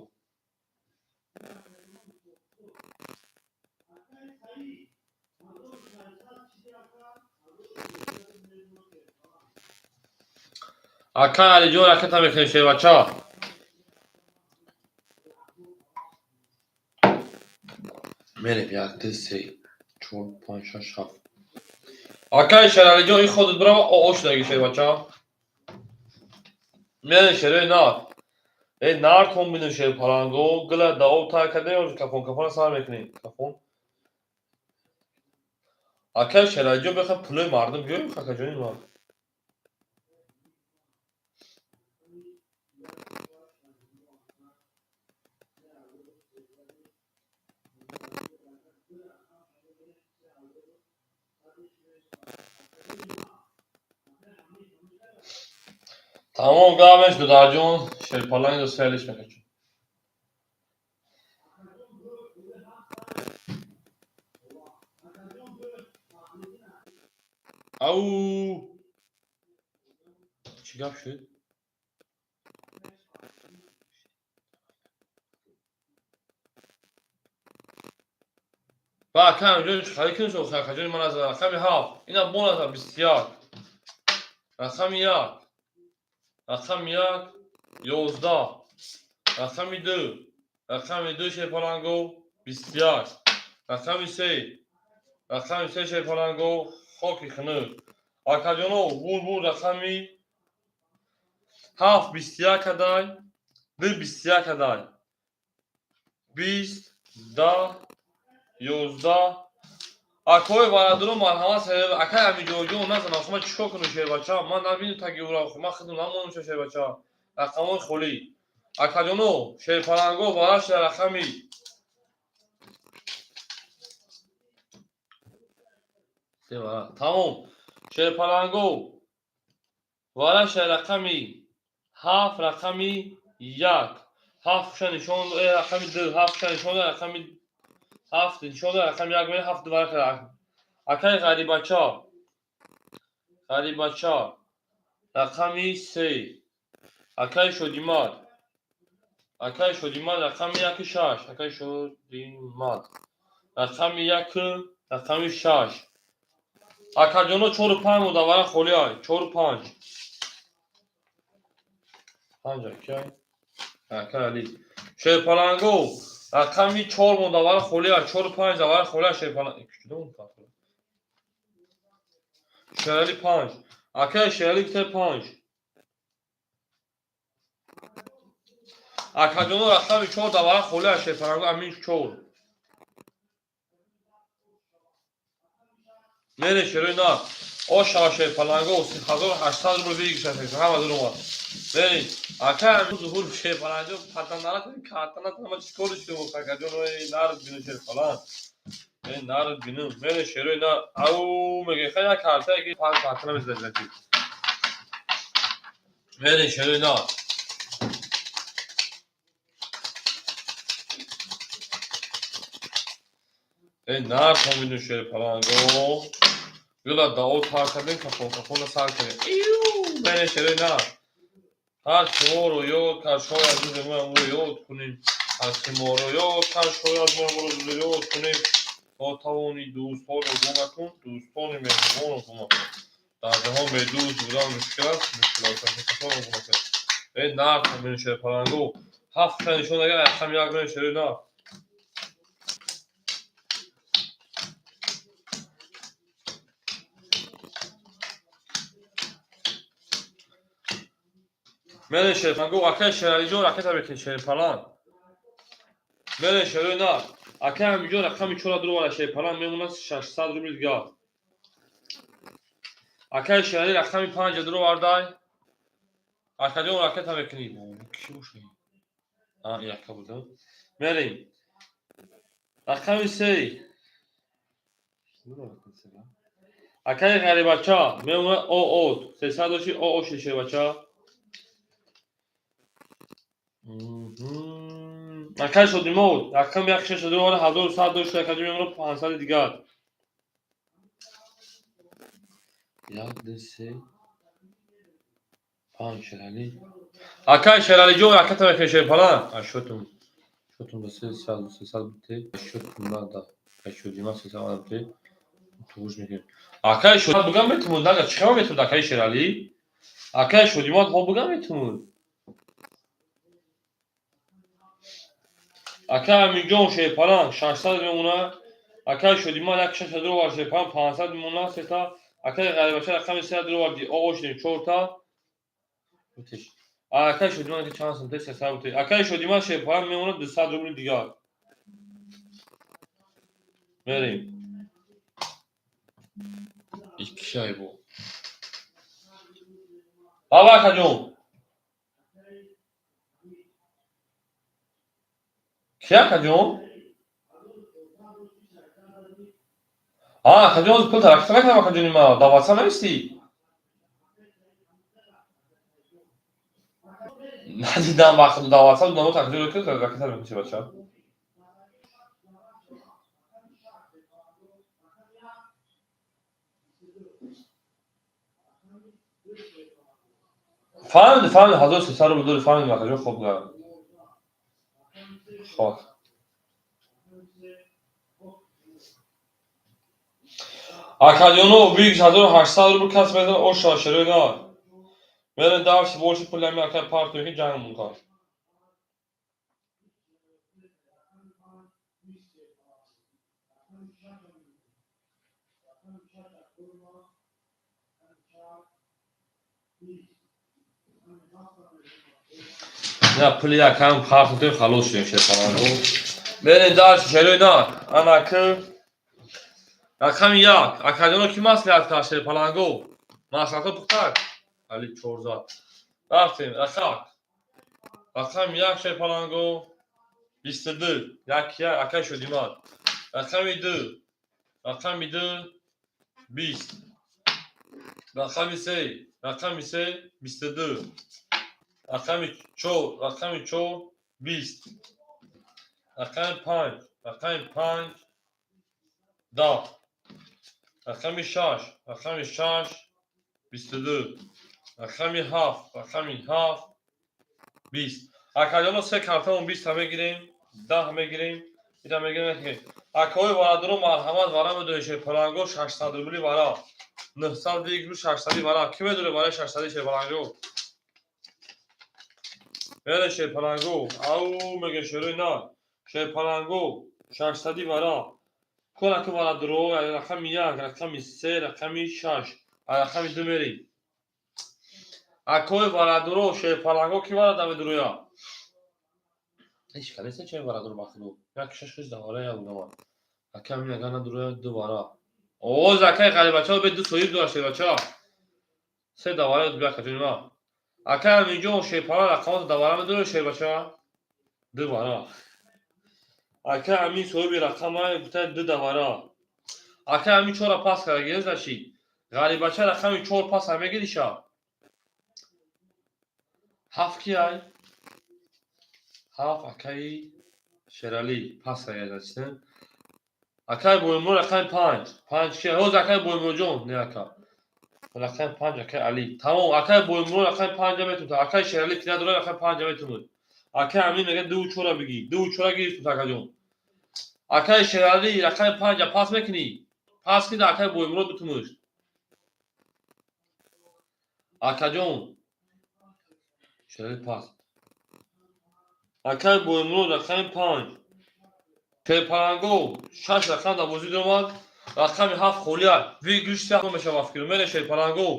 Акай Алиҷон, ракета мекунем, шербача. Мерем, як, ду, се, чор, панҷ, шаш, ҳафт. Акай Шералиҷон, ин ходит бирава, о шудаги, шербача. Мерем, шерои нар. Э, нар тон бинем, шерпаланго, гила да об тар кардем, кафон кафона сар мекунем. Кафон. Акай Шералиҷон, бихай пулои мардум биёем, акаҷони ман. Тамом гапеш, дударҷон, шерпаланг дӯсталиш мекачон. Ау! Чӣ гап шуд? Ба акам ҷон, чӣ харид кунем шо, акаҷони ман аз рақами 7. Ина бонаса 21. Рақами 1. Рақами 1, 11. Рақами 2. Рақами 2, шерпаланго, 21. Рақами 3. Рақами 3, шерпаланго, хоки хунук. Акаҷоно, бур бур, рақами 7 21 адай, 2 21 адай. 20, 10, 11. Акои бародаро, марҳамат, акай Амиҷонҷон, назанам, хо ман чикор кунам, шербача? Ман набинам таги ура, хо ман худам намонам, шербача. Рақамҳои холӣ. Акаҷоно, шерпаланго варашда рақами тамом. Шерпаланго варашда рақами 7, рақами 1. 7 ша нишон, рақами 2, 7 ша нишон, рақами 7 нишон, рақами 1, 7 вараша. Акай Ғарибача. Ғарибача. Рақами 3. Акай Шодимад. Акай Шодимад рақами 1 6. Акай Шодимад. Рақами 1, рақами 6. Акаҷоно, 4 5 монда, вара холӣ ай. 4 5. 5 акай. Акай Али. Шерпаланго рақами 4 монда, вара холӣ ай. 4 5 вара холӣ ай, шерпаланго. Куҷо монда? Шерали 5. Акай Шерали гуфта 5. Акаҷоно, рақами 4 давара холӣ ай, шерпаланго, амин 4. Мере, шерои нар. О шава, шерпаланго, 3800 рубл выигрыш ҳама дур омад. Мере, акай амин зуҳур, шерпаланго, патанара картана тама чикор шуд, акаҷоно, эй нар бину, шерпаланг. Эй нар бину. Мере, шерои нар. Ау, меге хай як карта ки панҷ картана мезадад. Мере, шерои нар. Эй нар томину, шерпаланго. Гула дао тар кардем, кафон кафона сар кардем. Иу, мере, шерои нар. Ҳар ки моро ёд кард, шояд рӯзе мо ӯро ёд кунем. Ҳар ки моро ёд кард, шояд мо ӯро ёд кунем. То тавонӣ дӯстҳоро гум накун, дӯстони меҳрубонро гум накун. Дар ҷаҳон бедӯст будан мушкил аст, мушкилоташро гум накун. Эй нар томину, шерпаланго. 7 ша нишон дагар, рақами 1 мере, шерои нар. Мере, шерпаланго, акай Шералиҷон, ракета бекин, шерпаланг. Мере, шерои нар. Акай Амиҷон, рақами 4 дур вара, шерпаланг мемонад 600 рубл дигар. Акай Шерали рақами 5 дур вардай. Акаҷон, ракета мекунӣ. Кӣ бошад? А, яка буда. Мерем. Рақами 3. Акаи ғарибача мемонад оо 300 доши оо шид, шербача. Акаи Шодимод рақами як шаш ду 1100 дошт, акаҷо мемонад 500 дигар. Як, ду, се, панҷ. Шералӣ, акаи Шералиҷон, ракета мекунед, шерпалан. Ашотум шотум ба 300, 300 бите шотум нада. Шодима 300 бите туғуш мекунем. Акаи Шодимад бугам метумуд, нага чӣ хела метумуд, акаи Шералӣ? Акаи Шодимад ҳо бугам метумуд. Акаи Аминҷон шерпалан 600 мемонад. Акаи Шодимад як шаш ду вар шерпалан 500 мемонад сета. Акаи ғарибача рақами се ду варди оо шудем чорта. Акаи Шодимад чанд сум? 300 бутеш. Акаи Шодимад шерпалан мемонад 200 рубли дигар. Мерем. Икки шайбо. Баба, акаҷон. Ки, акаҷон? А, акаҷон, пул таракита накардам, акаҷони ма. Дар ватсап навистӣ? Надидам вақт дар ватсап намо акаҷон ки ракета мекунӣ, бача. Фаҳмиди, фаҳмиди, 1300 рубл дори, фаҳмидим, акаҷон, хоб гап. Хоб. Акаҷоно, вик 1800 рубл кас мезанад, оша шерои на. Мерем дарси боши пули ами акай партои ки ҷанг мункар. На пули якам партои халос шудем, шерпаланго. Мерем дарси шерои на. Анаки рақами як. Акаҷоно, ки маслиҳат кард, шерпаланго? Маслиҳатҳо пухтак? Али чорзад. Рафтем, рақак. Рақами як, шерпаланго. 22. Як як акай Шодимад. Рақами ду. Рақами ду 20. Рақами се. Рақами се 22. Рақами чор. Рақами чор 20. Рақами панҷ. Рақами панҷ 10. Рақами шаш. Рақами шаш 22. Рақами ҳафт. Рақами ҳафт 20. Акаҷоно, се картамон 20-та мегирем, 10 мегирем, ида мегирем. Акаҳои варадоро, марҳамат, вара медоред, шерпаланго, 600 рубли вара. 900 вигру 600 вара. Ки медоре вараи 600, шерпаланго? Мере, шерпаланго. Ау меге шерои на. Шерпаланго 600 вара. Кон ака варадоро, рақами як, рақами се, рақами шаш, рақами ду мерем. Акои варадоро, шерпаланго, ки варада медуроя? Ҳеч калеса чай варадоро бахудо. Як шаш шаш давара як будама. Ака мин агар надуроя ду вара. Оз акаи ғарибача бе ду соҳиб дора, шербача. Се давара бия, акаҷони ма. Акаи Аминҷон шерпалан рақамото давара медуроя, шербача? Ду вара. Акаи Амин соҳиби рақама гуфта ду давара. Акаи Амин чора пас карда гирезаши. Ғарибача рақами чор пас ҳам мегириша. Ҳафт ки ай? Ҳафт акаи Шералӣ пас карда. Акаи Боимур рақами панҷ. Панҷ ки? Ҳоз акаи Боимурҷон, не ака. Рақами панҷ акаи Алӣ. Тамом, акаи Боимур рақами панҷа метавонад. Акаи Шералӣ ки надорад, рақами панҷа метавонад. Акаи Амин мегӯяд дуву чора бигӣ. Дуву чора гирифтум, акаҷон. Акаи Шералӣ рақами панҷа пас мекунӣ? Пас кида акаи Боимурод битумуш. Акаҷон. Шералӣ пас. Акаи Боимурод рақами панҷ. Шерпаланго шаш рақам дар бозӣ омад. Рақами ҳафт холия. Выигрыш се мешавад фикр. Мере, шерпаланго.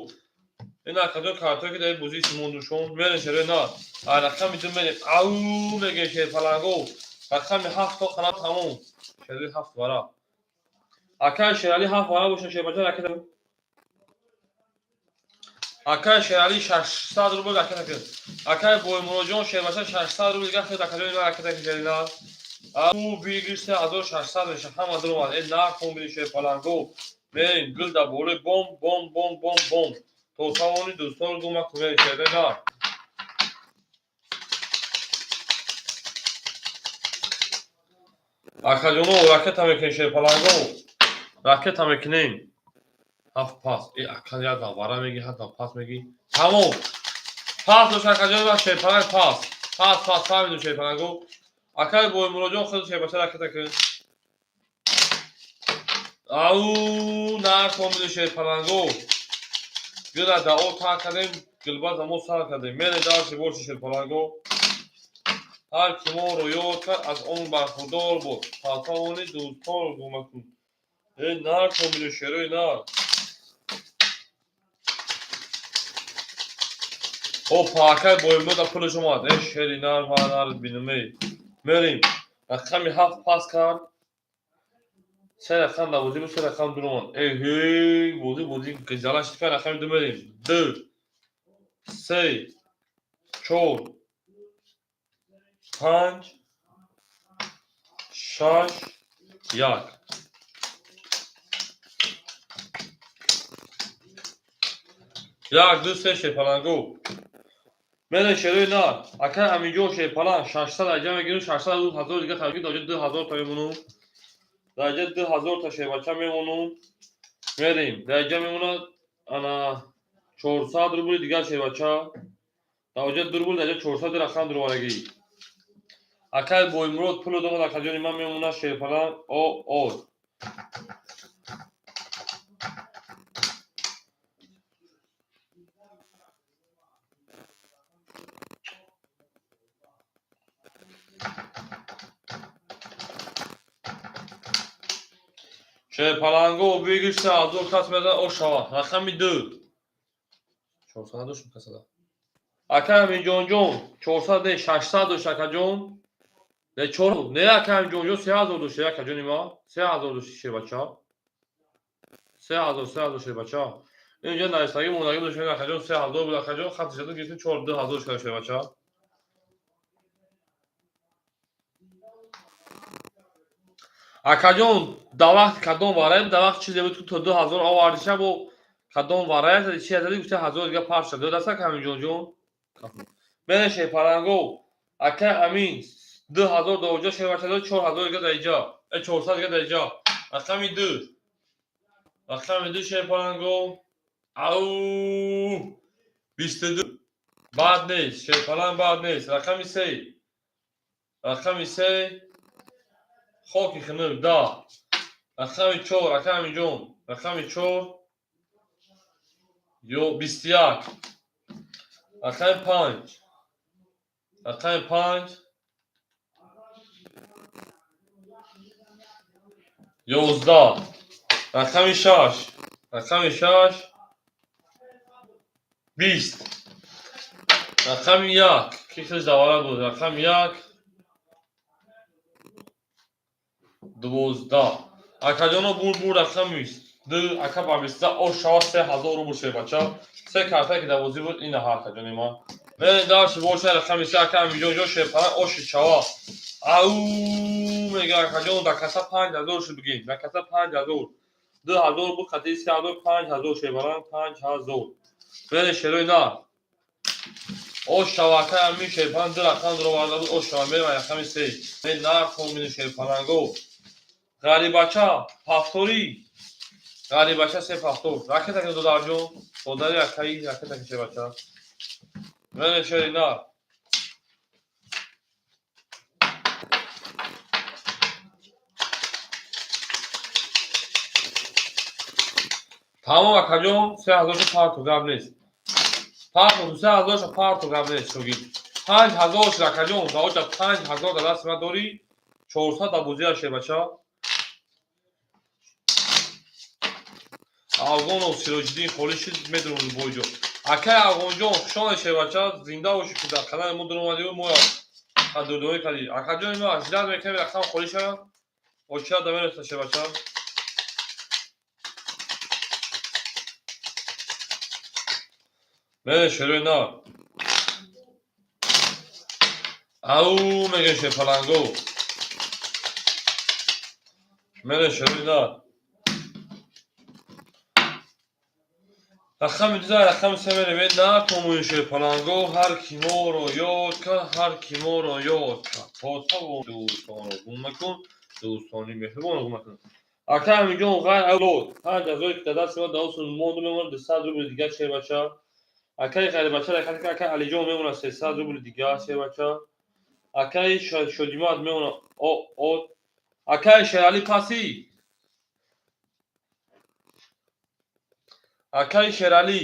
Ин акаҷон картое ки дар ин бозӣ мондушон. Мере, шерои на. А рақами ду мерем. Ау меге, шерпаланго. Рақами ҳафт то қана тамом. Шералӣ ҳафт вара. Акаи Шералӣ ҳафт вара боша, шербача ракета. Акаи Шералӣ 600 рубл ракета кун. Акаи Боимуроҷон шербача 600 рубл дига хед, акаҷони ман ракета кун. Ау выигрыш 3600 меша, ҳама дуромад. Э нарх комбини, шерпаланго. Мерем гул дар болои бом, бом, бом, бом, бом. То тавони дӯстонро гум накун. Мерем шерои нар. Акаҷоно, ракета мекунем, шерпаланго, ракета мекунем. Ҳафт пас. Э, ака, як дам вара меги, ҳак дам пас меги. Тамом, пас дош, акаҷон, ва шерпаланг пас, пас, пас. Фаҳмидум, шерпаланго. Акаи Боймуроҷон, худ шербача ракета кун. Ау, нархомиду, шерпаланго. Гила да о та кардем, гилбаза мо сар кардем. Мере дарси боши, шерпаланго. Ҳар ки моро ёд кард, аз он бархурдор буд. Пасавони дӯстонро гум накун. Э, нархомиду, шерои нар. Опа, акай Боймурода пулаш омад. Э, шери нар, ма нар бинумей. Мерем, рақами ҳафт пас кард. Се рақам дар бозӣ буд, се рақам дур омад. Эҳей, бозӣ, бозӣ зала шид. Рақами ду мерем. Ду, се, чор, панҷ, шаш, як. Як, ду, се, шерпаланго. Мере шерои нар. Акай Аминҷон, шерпаланг 600 аҷа мегиру, 600 ҳазор дига таги даҷа 2000 та мемонум. Даҷа 2000 та шербача мемонум. Мерем, даҷа мемонад ана 400 рубли дигар шербача. Даҷа 2 рубл, даҷа 400 рақам дурварагӣ. Акай Боймурод пуло домад, акаҷони ман, мемонад шерпаланг о о. Шерпаланго, бигир, 3000 кас мезан, о шава. Рақами ду. 400 надоштем касада. Ака Аминҷонҷон, 400 не, 600 дошт, акаҷон. Не, чор не, ака Аминҷонҷон, 3000 дошт, акаҷони ма. 3000 дошт, шербача. 3000, 3000, шербача. Инҷа нависагӣ мондагӣ дошт, акаҷон, 3000 буд, акаҷон, хати шуда гирифтем, чор 2000 шуда, шербача. Акаҷон, дар вақти кадом вараем, дар вақти чизе буд, ки то 2000 овардиша, бо кадом варая зади, чи зади, гуфта ҳазор дига парш шуд. Додаса, Аминҷонҷон. Мене шерпаланго, акай Амин 2000 доҷа шербача дод, 4000 дига дар иҷа. Э, 400 дига дар иҷа. Рақами ду. Рақами ду, шерпаланго. Ау! 22. Бад нест, шерпаланг бад нест. Рақами се. Рақами се. Хоки хунук 10. Рақами чор, ака Аминҷон. Рақами чор. Ё 21. Рақами панҷ. Рақами панҷ. 11. Рақами шаш. Рақами шаш. 20. Рақами як. Ки хеле заварат буд? Рақами як. 12. Акаҷоно, бур, бур, рақами ду, ака ба бисту о шава, 3000 рубл, шербача. Се картае ки дар бозӣ буд, ина акаҷони ман. Мерем дальше боша, рақами се, ака Аминҷон, шерпаланг оши чава. Ау, мега, акаҷон, дар каса 5000 шуд, бигем. Дар каса 5000. 2000 буд, хати 3000, 5000, шерпаланг 5000. Мерем шерои нар. Ош шава, акай Амин, шерпаланг ду рақам дуроварда буд, ош шава, мерем рақами се. Нар хомини, шерпаланго. Ғарибача, пафторӣ. Ғарибача се пафтор. Ракета ки додарҷон, додари акаи ракета ки, шербача. Мерем шери нар. Тамом, акаҷон, 3000-ша парту, гап нест. Парту, 3000-ша парту, гап нест, шогирд. 5000 шуд, акаҷон, даоҷа 5000 дар дасти ман дорӣ, 400 дар бозиа, шербача. Афғонов Сироҷиддин холӣ шуд, медонам бойҷо. Акай Афғонҷон, хушомадед, шербача, зинда бошӣ, ки дар канали мо дуромадию моро қадрдонӣ кардӣ. Акаҷони ма, ждать мекунем, рақам холӣ шавад. Оча да мераса, шербача. Мере шерои нар. Ау, меге, шерпаланго. Мере шерои нар. Рақами 2, рақами 3 мерем. На комуни шерпаланго, ҳар ки моро ёд кард, ҳар ки моро ёд кард. Посабон дӯстонро гум макун, дӯстони меҳрубонро гум макун. Ака Аминҷон ғайр авлод, панҷ ҳазоре ки дар дасти ма даосун монду мемонад, 200 рубли дигар, шербача. Акаи ғайрибача ракат, акаи Алиҷон мемонад 300 рубли дигар, шербача. Акаи Шодимат мемонад о акаи Шералӣ пасӣ. Акаи Шералӣ.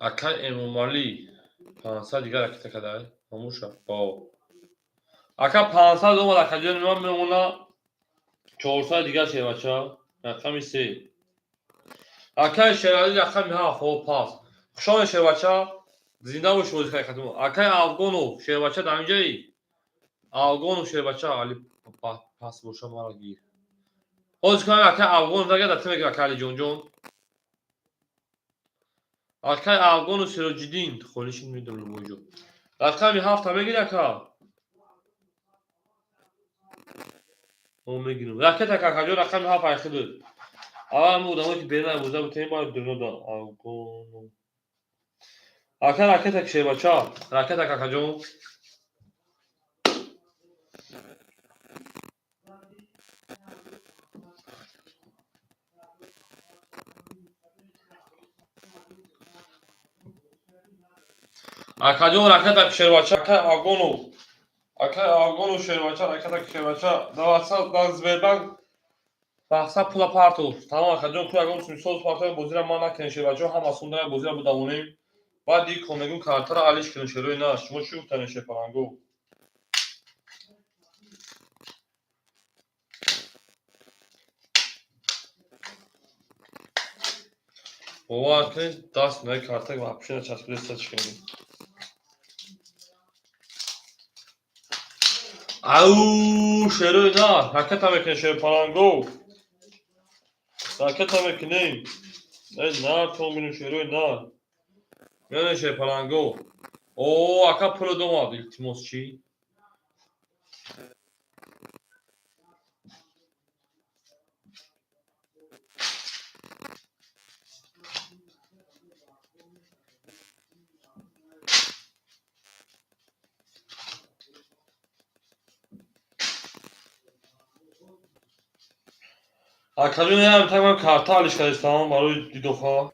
Акаи Эмомалӣ 500 дигар ракета кадай. Ҳамуша. Бо. Ака 500 омад, акаҷони ман мемона 400 дигар, шербача. Рақами 3. Акаи Шералӣ рақами 7, хоб пас. Хушомед, шербача. Зинда бош, бозӣ кардем. Акаи Афғонов, шербача, дар инҷаи? Афғонов, шербача, али пас боша, мара гир. Ҳозир кунам, акаи Афғонов нагар дар мегир, акаи Алиҷонҷон. Акаи Афғону Сироҷиддин холишин медонам боҷо. Рақами 7-та мегири, ака? О, мегирам. Ракета, акаҷон, рақами 7 айхидуд. Аввал мо одамое ки берун боза бутем, бояд дунода Афғону. Ака, ракета, шербача. Ракета, акаҷон. Акаҷон, ракета, шербача, акаи Афғонов. Акаи Афғонов, шербача, ракета, шербача. Дар WhatsApp, дар Сбербанк мақсад пула партов. Тамом, акаҷон, ку ягон мисол партов, бозира ман накунем, шербача, ҳама сумдара бозира будавонем. Баъд ди комегун картара алиш кунем, шерои на. Шумо чӣ гуфтанем, шерпаланго? Бовар кунед, даст на карта вообще начаспидаста чикунем. Ау, шерои на, ракета мекунем, шерпаланго. Ракета мекунем. Эй, на, то мебинем, шерои на. Меонем, шерпаланго. О, ака пуло домад, илтимос чӣ? Акаҷон, ям тамам карта алиш кардистам барои дидоха.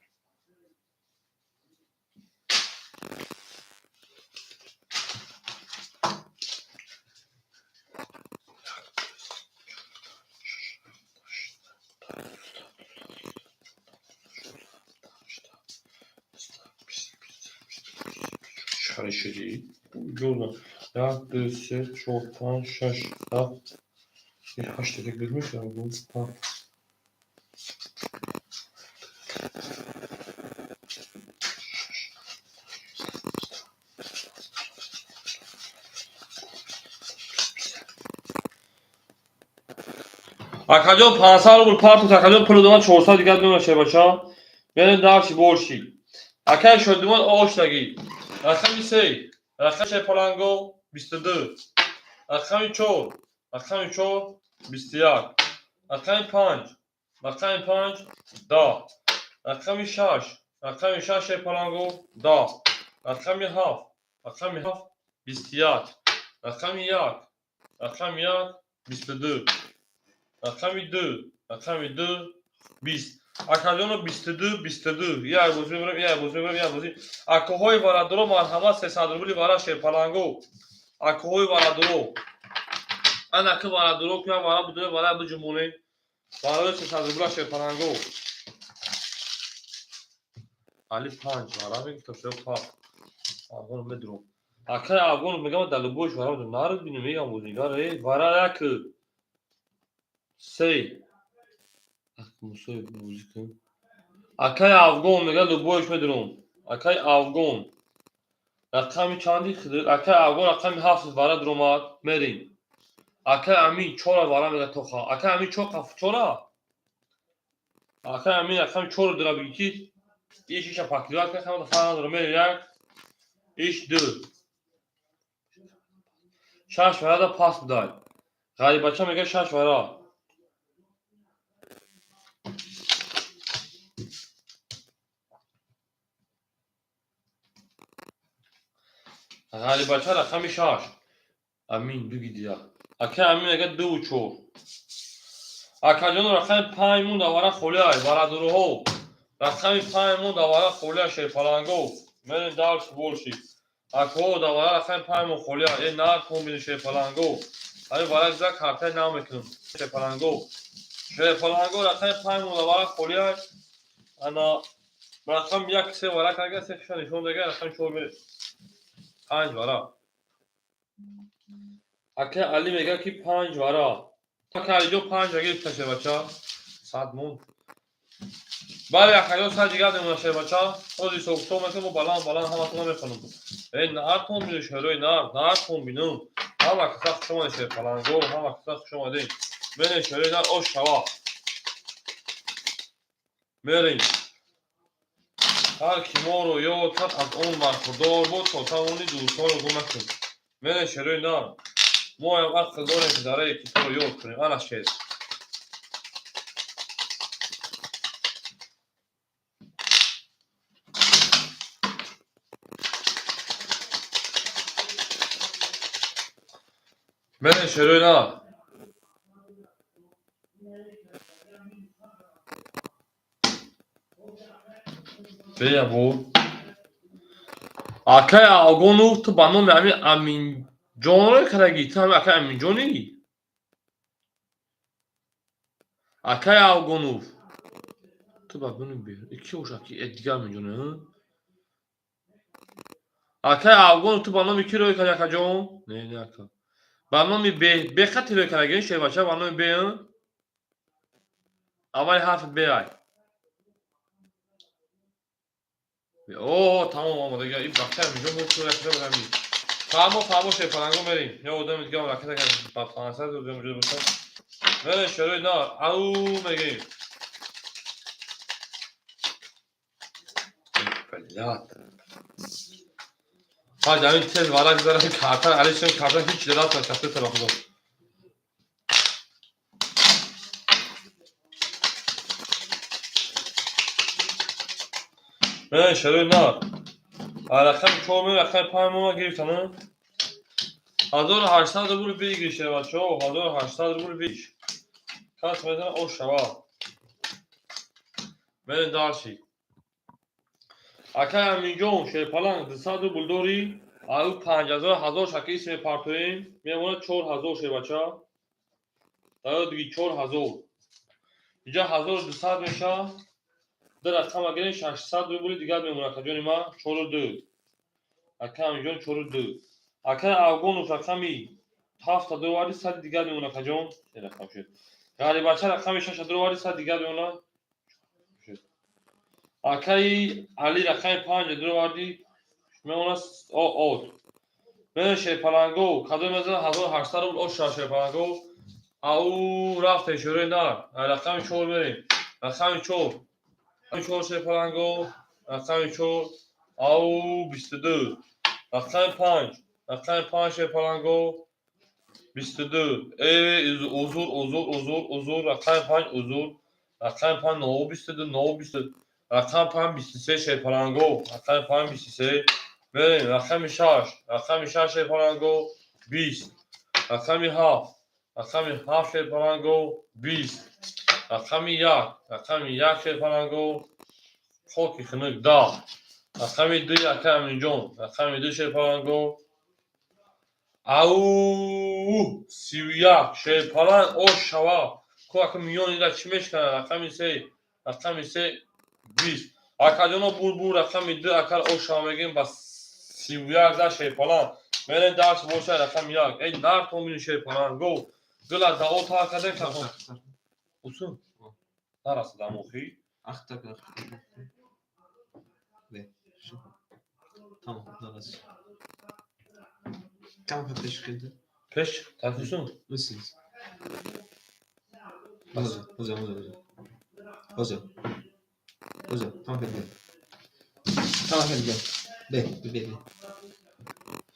Чӣ шудӣ? Як, ду, се, чор, панҷ, шаш, ҳафт, ҳашт дақиқа буд мешавад? Ҳафт. Акаҷон, 500 рубл партус, акаҷон, пулу додам, 400 дигар мемонад, шербача. Мерем дарши борши. Акаи Шодимон оштагӣ. Рақами 3, рақами шерпаланго 22. Рақами 4, рақами 4 21. Рақами 5, рақами 5 10. Рақами 6, рақами 6, шерпаланго, 10. Рақами 7, рақами 7 21. Рақами 1, рақами 1 22. Рақами 2, рақами 2 20. Акаҷоно, 22, 22. Як бозӣ мебарем, як бозӣ мебарем, як бозӣ. Акоҳои варадоро, марҳамат, 300 рубли вара, шерпаланго. Акоҳои варадоро. Ана ки варадоро кунам, вара будуре, вара биҷумонем. Барои 300 рубла, шерпаланго. Али панҷ вара мегуфтам, шеро паф. Афғон медурам. Акаи Афғон мегам, дар любой вара медурам. Нарид бинем, мегам бозигар, э, вара як се. Мусои бозӣ кун. Акаи Афғон мега, любой ш медурам. Акаи Афғон. Рақами чанди? Акаи Афғон рақами 7 вара дуромад, мерем. Акаи Амин чора вара мега тоха. Акаи Амин чор қаф чора? Акаи Амин рақами чора дура биги ки иш иша покрывать кунад, ҳама фарқ надорад. Мерем як, иш ду. Шаш варада пас будай. Ғарибача мега шаш вара. Ғарибача рақами шаш. Амин дуги дия. Ака Амин мега дуву чор. Акаҷоно, рақами панҷ мон давара холиай, барадуруҳо. Рақами панҷ мон давара холиай, шерпаланго. Мерем дальше больше. Акҳо, давара рақами панҷ мон холиай. Э нар комбини шерпаланго. Ҳамин варак за картаи нав мекунем. Шерпаланго. Шерпаланго, рақами панҷ мон давара холиай. Ана рақам як се варак ага се хиша нишон дега, рақами чор мерем. Панҷ вара. Ака Али мега ки панҷ вара. Ака Алиҷон панҷ гирифта, шербача. 100 мон. Бале, акаҷон, 100 дигар мемона, шербача. Ҳозир ҳисоб-китоб мекунем, мо баланд баланд ҳаматона мехонем. Э нартон бину, шерои нар, нартон бину. Ҳама каса хуш омадед, шерпаланго, ҳама каса хуш омадед. Мерем, шерои нар, ош шава. Мерем. Ҳар ки моро ёд кард, аз он бархурдор буд, то тавони дӯстонро гум накун. Мерем, шерои нар. Моям ақл дорем, ки дараи ки туро ёд кунем. Ана шер. Мерем, шерои нар. Бея бор. Акай Алгонов, ту ба номи ҳамин Аминҷонро кардагӣ? Ту ҳамин акай Аминҷонӣ? Акай Алгонов. Ту ба номи ки боша ки дигар Аминҷоне? Акай Алгонов, ту ба номи ки рӯй кардӣ, акаҷон? Не, не, ака. Ба номи Б, Б хати рӯй кардагӣ, шербача, ба номи Б, аввали ҳарфи Б ай. О, тамом омадага. И бача Аминҷон бо ту якта ҳамин. Фаҳмо, фаҳмо, шерпаланго, мерем. Ё одами дигар ракета ба 500 рӯз мавҷуд бошад. Мерем, шерои нар, ау мегем. Блядь. Ҳаҷ ҳамин тез варак зара карта, алишем карта ҳеч рафта кафте тараф худо. Мерем, шерои нар. Рақами чор мем, рақами панҷ мона гирифтан. 1800 рубл выигрыш, бачаҳо, 1800 рубл выигрыш. Кас мезана, ош шава. Мерем дальше. Акай Аминҷон, шерпаланг, 200 рубл дорӣ, аю 5000 ҳазор шаки ис мепартоем, мемонад 4000, шербача. Даё диги 4000. Инҷа 1200 меша. Ду рақама гирем, 600 рубли дигар мемонад, акаҷони ман, чору ду. Ака Аминҷон, чору ду. Акай Афғонов рақами ҳафта дуроварди, 100 дигар мемонад, акаҷон. Рақам шуд. Ғарибача рақами шаша дуроварди, 100 дигар мемонад. Акаи Али рақами панҷа дуроварди, мемонад от. Мерем, шерпаланго, кадом мезанад 1800 рубл ош шава, шерпаланго. Ау рафте, шӯрои нар. Рақами чор мерем. Рақами чор. Рақами чор, шерпаланго. Рақами чор. Ау 22. Рақами панҷ. Рақами панҷ, шерпаланго. 22. Э, узур, узур, узур, узур. Рақами панҷ, узур. Рақами панҷ нов 22, нов 22. Рақами панҷ 23, шерпаланго. Рақами панҷ 23. Мерем, рақами шаш. Рақами шаш, шерпаланго, 20. Рақами ҳафт. Рақами ҳафт, шерпаланго, 20. Рақами як. Рақами як, шерпаланго. Хоки хунук, 10. Рақами ду, акай Аминҷон. Рақами ду, шерпаланго. Ау 31, шерпаланг, ош шава. Ку ака миён ира чӣ мешканад? Рақами се. Рақами се 20. Акаҷоно, бур бур, рақами ду акар ош шава мегем ба 31 за шерпаланг. Мерем дарс боша, рақами як. Эй нартон бини, шерпаланго. Гула дао тар кардем кахон. Усун. Нарасидам охи. Ахта Бе. Tamam, нарасид. Кам пеш кида? Пеш, тафисун. Мисис. Ҳозир, ҳозир, ҳозир, ҳозир. Ҳозир. Ҳозир, тамом кардем. Тамом кардем. Бе, бе, бе.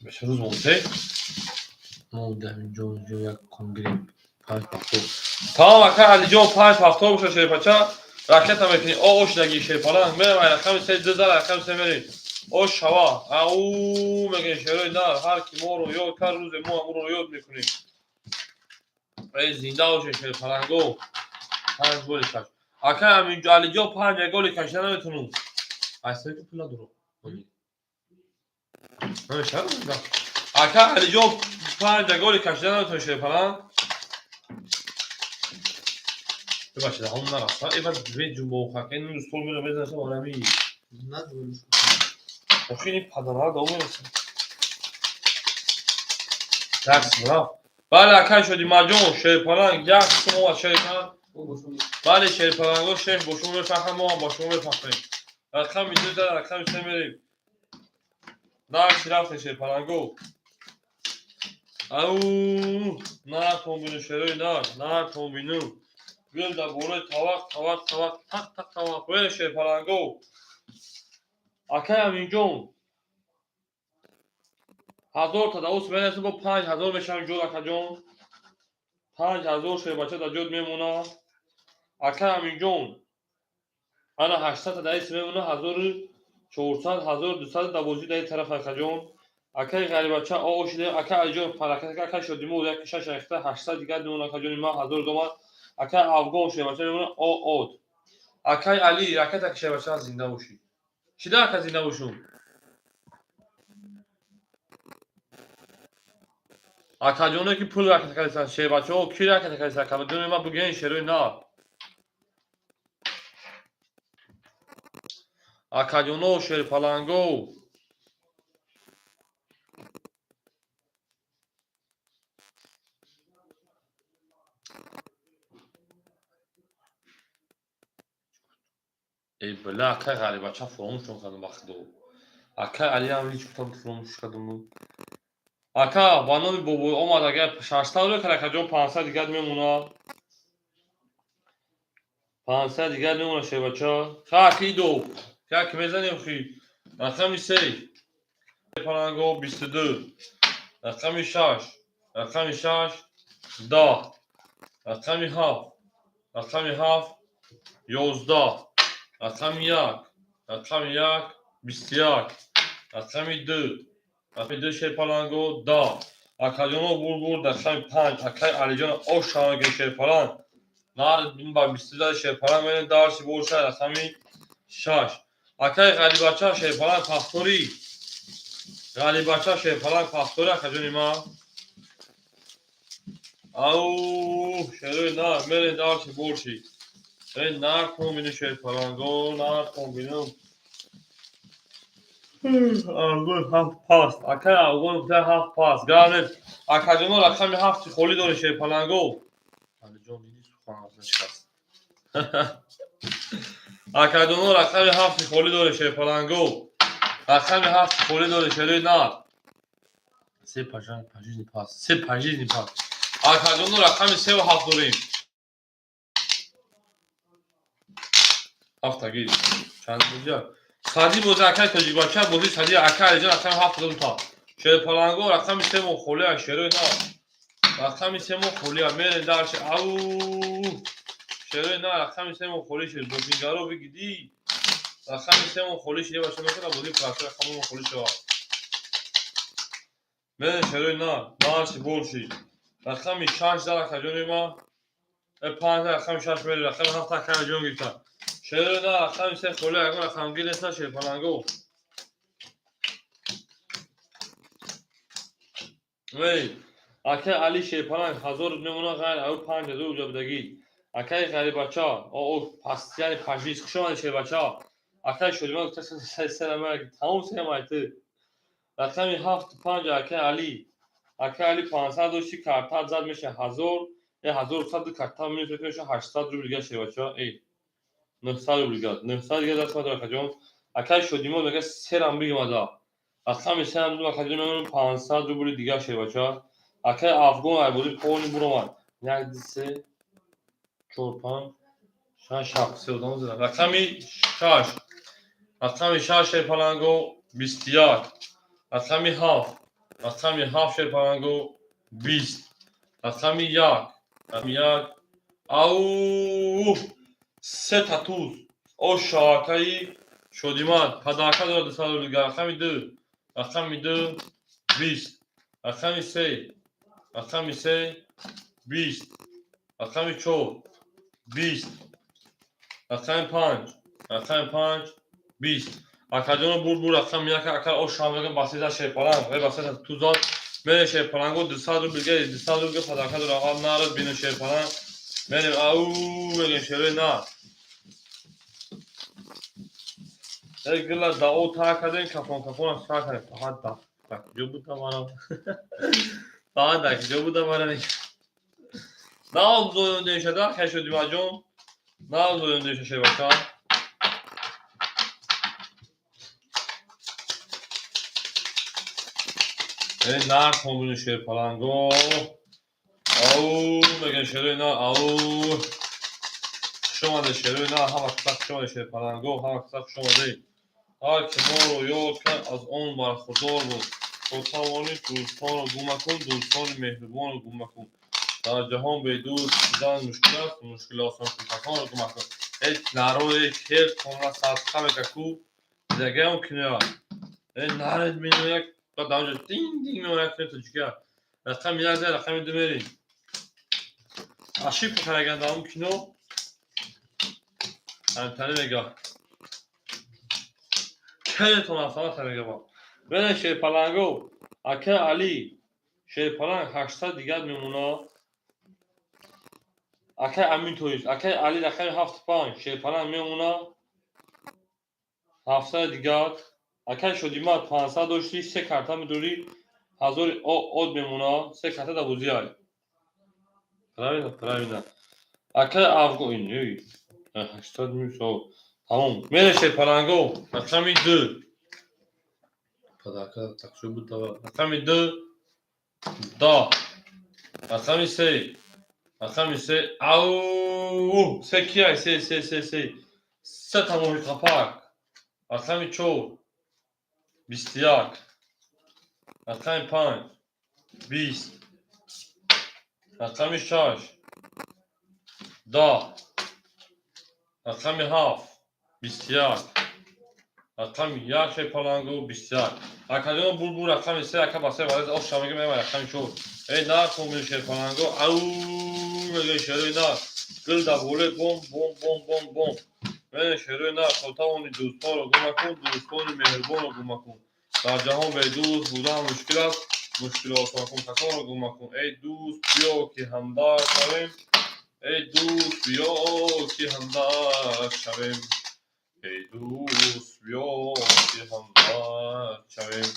Беша рӯз монте. Мо ҷо як конгирем. Панҷ пахтор. Тамом, ака Алиҷон, панҷ пахтор боша, шерпача. Ракета мекунӣ. О, ошдаги, шерпаланг. Мерем ай рақами се, ду зар рақами се мерем. Ош шава. Ау мегӯем, шерои нар. Ҳар ки моро ёд кард, рӯзе мо ҳамонро ёд мекунем. Эй, зинда бошед, шерпаланго. Панҷ голи каш. Ака Алиҷон, панҷ голи кашида наметунум. Айсаи ки пул надорам. Намешавад? Ака Алиҷон, панҷ голи кашида наметунем, шерпаланг. Бибахшед, ҳамон нарафта. Э, баъд беҷумбо хака ин стол мера мезанад орами. Надориш. Охи ин падарара давом мерасад. Як рафт. Бале, акай Шодимаҷон, шерпаланг, як сум омад, шерпаланг. Бале, шерпаланго, шеф бо шумо мефахрам, мо ҳам бо шумо мефахрем. Рақами ду дар рақами се мерем. Дальше рафтем, шерпаланго. Ау, натон бину, шерои нар, натон бину. Гул дар болои тавақ, тавақ, тавақ, тақ, тақ, тавақ. Ве, шерпаланго. Акай Аминҷон. 1000 та давус мерасем, бо 5000 мешавем ҷод, акаҷон. 5000 шербача дар ҷод мемона. Акай Аминҷон. Ана 800 та даис мемона, 1400, 1200 давозӣ дар ин тараф, акаҷон. Акай ғарибача о шида, акай Алиҷон паракат, акай Шодимо як шаш ахта 800 дигар мемона, акаҷони ман 1000 домад. Акай Афгон, шербача мемона о от. Акай Али, ракета ки, шербача, зинда бошӣ. Шида, ака, зинда бошум. Акаҷоне ки пул ракета кардисан, шербачаҳо ки ракета кардисан, акаҷони ман бигӯен, шерои нар. Акаҷоно, шерпаланго. Эй, била, акай ғарибача фуромӯшон кардам, ба худо. Акай Алиам ҳеҷ гуфтам, фуромӯш кардам. Ака, ба номи бобо омад, агар 600 рӯ кард, акаҷон, 500 дигар мемона. 500 дигар мемона, шербача. Ха, кидо. Як мезанем хи. Рақами се. Паланго 22. Рақами шаш. Рақами шаш. 10. Рақами ҳафт. Рақами ҳафт. 11. Рақами як. Рақами як. 21. Рақами ду. Рақами ду, шерпаланго, 10. Акаҷоно бурбур, рақами панҷ. Акай Алиҷон ошанаги, шерпаланг. Нар ба 22 шерпаланг мерем, дарси боша, рақами шаш. Акай ғарибача, шерпаланг, пахторӣ. Ғарибача, шерпаланг, пахторӣ, акаҷони ман. Ау, шерои нар, мерем дарси борши. Эй, нар кун бину, шерпаланго, нар кун бину. Афгон ҳафт паст. Акай Афгон гуфта ҳафт паст. Гарнет. Акаҷоно, рақами ҳафти холӣ дорем, шерпаланго. Алиҷон, диди, сухан шикаст. Акаҷоно, рақами ҳафти холӣ дорем, шерпаланго. Рақами ҳафти холӣ дорем, шерои нар. Се пожизненный пас. Се пожизненный пас. Акаҷоно, рақами севу ҳафт дорем. Ҳафтаги. Чанд бозия? Сади бози, акай тоҷикбача бози сади, акай Алиҷон, рақами ҳафт та. Шерпаланго, рақами семо холия, шерои нар. Рақами семо холия, мерем дарши. Ау! Шерои нар, рақами семо холӣ шуд. Бозингаро бигиди. Рақами семо холӣ шуд. Бача мекунад бози праса рақами холӣ шавад. Мерем, шерои нар, дарши борши. Рақами шаш дар, акаҷони ман. Э, панҷ дар рақами шаш мерем, рақами ҳафт акай Алиҷон гирифта. Шерои нар, рақами се холӣ, ягон рақамгир нест, шерпаланго. Эй, акай Али, шерпаланг, 1000 мемона, ғайр ау 5000 уҷабдагӣ. Акай ғарибача, о пас, яъне пажиз, хуш омадед, шербача. Акай Шодиман гуфта серама, тамом серамай ту. Рақами ҳафту панҷ, акай Али. Акай Али 500 дошти, картат зад, меша 1000, э, 1100 карта минус меша 800 рубл дигар, шербача. Эй, 900 рубл дигар, 900 дигар даст мадор, акаҷон. Акай Шодимон мега серам бигимада. Рақами серам ду, акаҷон, мемонам 500 рубли дигар, шербача. Акай Афгон ай бозӣ полни буромад. Як, ду, се, чор, панҷ, шаш, ҳафт, се одам зада. Рақами шаш. Рақами шаш, шерпаланго, 21. Рақами ҳафт. Рақами ҳафт, шерпаланго, 20, рақами 1, рақами 1, ау, се та туз, оша акаи Шодимат, падака дорад 200 рубл, рақами 2, рақами 2, 20, рақами 3, рақами 3, 20, рақами 4, 20, рақами 5, рақами 5, 20. Акаҷоно бур рақами 1, ака оша мегӯям, басета шерпаланг, басета тузат, мерем шерпаланго 200 рубл, 200 рубл падака дорад, ав нарад бинем шерпаланг, мерем ау мегӯем шерои нар. Гила дао та кардем, кафон кафон та кардем, фақат да. Так, ҷо буда мара. Фақат так, ҷо буда мара. Нав зоёнде шада, хешодимаҷон. Нав зоёнде ша шербака. Эй нар комбини шерпаланго. Ау, мегӯем шерои нар, ау. Хуш омадед шерои нар, ҳама каса хуш омадед шерпаланго, ҳама каса хуш омадед. Ҳар ки моро ёд кард, аз он бархурдор буд. То тавонӣ дӯстонро гум макун, дӯстони меҳрубонро гум макун. Дар ҷаҳон бедӯст будан мушкил аст, мушкили осон кунаконро гум макун. Эй нарои кер тонра садқа мекаку, дидагаям киноя. Эй наред минояк, баъд дар онҷо динг динг меояд кинои тоҷикия. Рақами 1 зад, рақами 2 мерем. Ошибка кардагаям дар он кино. Ҳамтани мега. Келетон асала мега. Бена шерпаланго, ака Али, шерпаланг 800 дигар мемона. Акай Амин тоист, акай Али рақами 7 5, шерпаланг мемона 700 дигар. Акай Шодимат 500 дошти, се карта медорӣ, 1000 од мемона, се карта дар бозӣ ай. Правильно, правильно. Акай Афгон, 800 мисол. Тамом. Мере шерпаланго, рақами 2. Падака такшо буд дава. Рақами 2, 10. Рақами 3, рақами 3, ау, се кияй, се, се, се, се. Се та моҳи қапак. Рақами 4, 21. Рақами 5, 20. Рақами 6, 10. Рақами 7, 21. Рақами 1 шерпаланго 21. Акаҷоно булбул рақами 3, ака ба се валез оша мегӯем, эй рақами 4. Эй нар комил шерпаланго, ау мегӯем шерои нар. Гил да боле бом бом бом бом бом. Мегӯем шерои нар, то тавони дӯстонро гум макун, дӯстони меҳрубонро гум макун. Дар ҷаҳон бедӯст будан мушкил аст, мушкили осон кунаконро гум макун. Эй дӯст, биё ки ҳамдард шавем. Эй дӯст, биё ки ҳамдард шавем. Эй дӯст, биё ки ҳамдард шавем.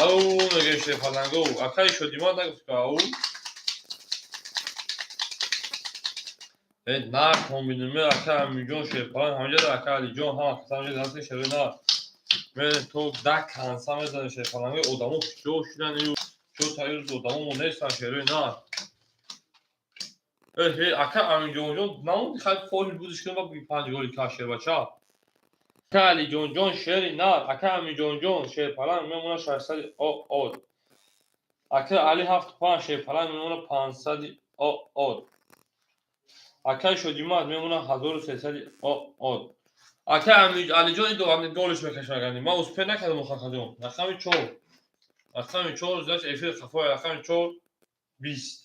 Ау мегӯем шерпаланго, акаи Шодимат нагуфт ки ау. Эй нар комбинуме, ака Аминҷон шерпаланг ҳамҷода, ака Алиҷон ҳама каса ҳамҷода ҳаст шерои нар. Мерем то да канса мезанем шерпаланго, одамо куҷо шудан ю? Чо таюз одамо мо нестан шерои нар. Эй, ака Аминҷонҷон, намуди хай фоҳил будиш кунам ба 5 голи ка шербача. Ака Алиҷонҷон шери нар, ака Аминҷонҷон шерпаланг мемона 600 од. Ака Али 7 5 шерпаланг мемона 500 од. Акаи Шодимат мемона 1300 од. Ака Алиҷон ин голиш мекашад. Ман успел накардам охакаҷон. Рақами 4. Рақами 4, значит эфир қафоя, рақами 4, 20.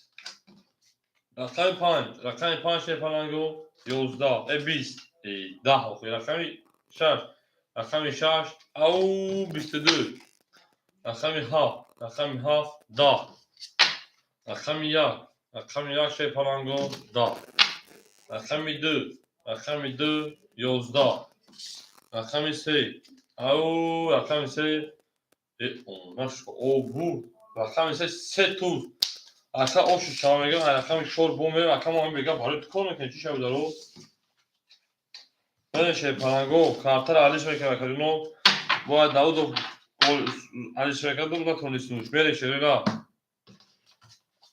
Рақами 5, рақами 5 шерпаланго 11, 20, 10 охи, рақами 6, рақами 6, ау 22. Рақами 7, рақами 7, 10. Рақами 1, рақами 1 шерпаланго 10. Рақами 2, рақами 2, 11. Рақами 3, ау, рақами 3, обу, рақами 3, се туз. Ака ошу шава мегӯям, рақами 4 бо мерем, ака мо мегӯям, барои ту кор мекунем, чӣ шава даро? Бене шерпаланго, картара алиш мекунем, акаҷоно, бояд Давудов алиш мекард, натонистем. Мерем шерера.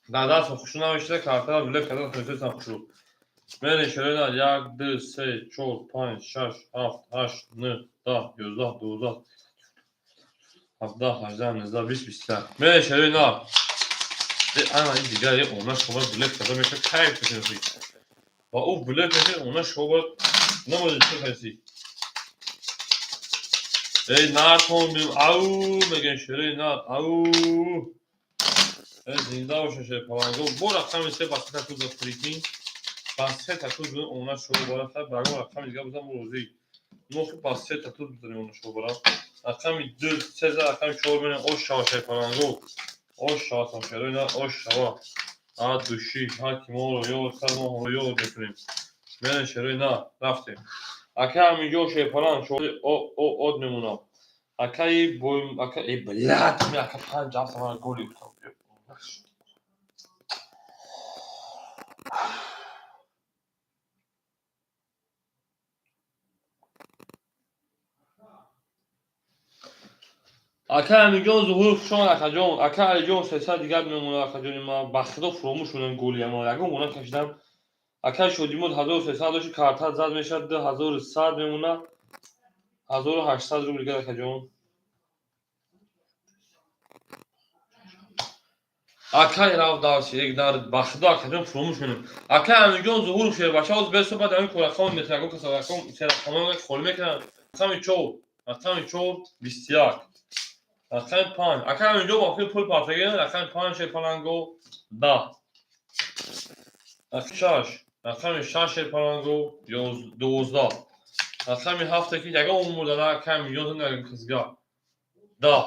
Дар даст хушу намешида, картара влеб карда натонистем хушу. Мерем шерера 1, 2, 3, 4, 5, 6, 7, 8, 9, 10, 11, 12, 17, 18, 19, 20, 21. Мерем шерои нар. Ана ин дигар она шоба билет карда меша, кайф мешаси. Ба ӯ билет меша, она шоба намози чӣ каси. Эй, натон бим, ау, мегӯем шерои нар, ау. Эй, зинда боша шерпаланго. Бо рақами се ба сета туз прикинь. Ба сета туз она шоба бара, хай баргон рақами дигар бизан розӣ. Нохи ба сета туз бизанем она шоба бара. Рақами ду, се за рақами чор менем, ош шава шерпаланго. Ош шава шерои нар, ош шава. А души, ҳар ки моро ёр кард, мо ҳоро ёр мекунем. Менем шерои нар, рафтем. Ака ҳаминҷо шерпаланг шоди од мемонам. Акаи бой, ака, э, блядь, ми ака панҷ ҳафт мана голи гуфтам. Ака Амиҷон Зуҳур, хуш омад, акаҷон. Ака Алиҷон, сесад дигар мемонад, акаҷони ман. Ба худо, фуромӯш шудам голия ман. Ягон гуна кашидам. Ака Шодимуд 1300 дошти, карта зад мешавад, 2100 мемонад. 1800 рубл дигар, акаҷон. Акай рафт дарси, як дар ба худо, акаҷон, фуромӯш шудам. Ака Амиҷон Зуҳур, шербача ҳозир бесо баъд ҳамин корақаон мехӯрад, ягон каса рақам серақамон холӣ мекунад. Рақами чор, рақами чор, 21. Рақами панҷ. Ака Амиҷон ба пул партагӣ, рақами панҷ шерпаланго, 10. Рақами шаш, рақами шаш шерпаланго, 12. Рақами ҳафте ки ягон умр дара, ака Амиҷон зан ягон касга. 10.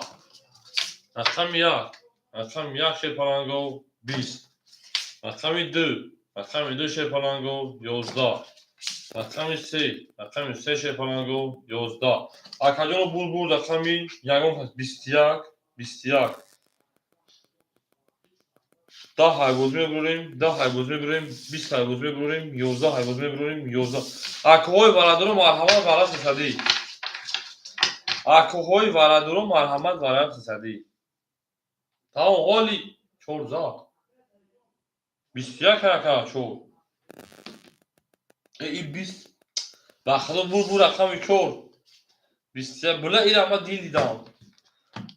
Рақами як, рақами як шерпаланго, 20. Рақами ду, рақами ду шерпаланго, 11. Рақами се, рақами се шерпаланго, 11. Акаҷоно бур бур рақами ягон кас 21, 21. 10 ҳайбоз мебурем, 10 ҳайбоз мебурем, 20 ҳайбоз мебурем, 11 ҳайбоз мебурем, 11. Акоҳои варадоро марҳамат вара сесадӣ. Акоҳои варадоро марҳамат вара сесадӣ. Тамом, ҳоли чор зад. 21 ака чор. Э, и 20. Ба худо, бур бур рақами чор. 21. Була ира ман дил дидам.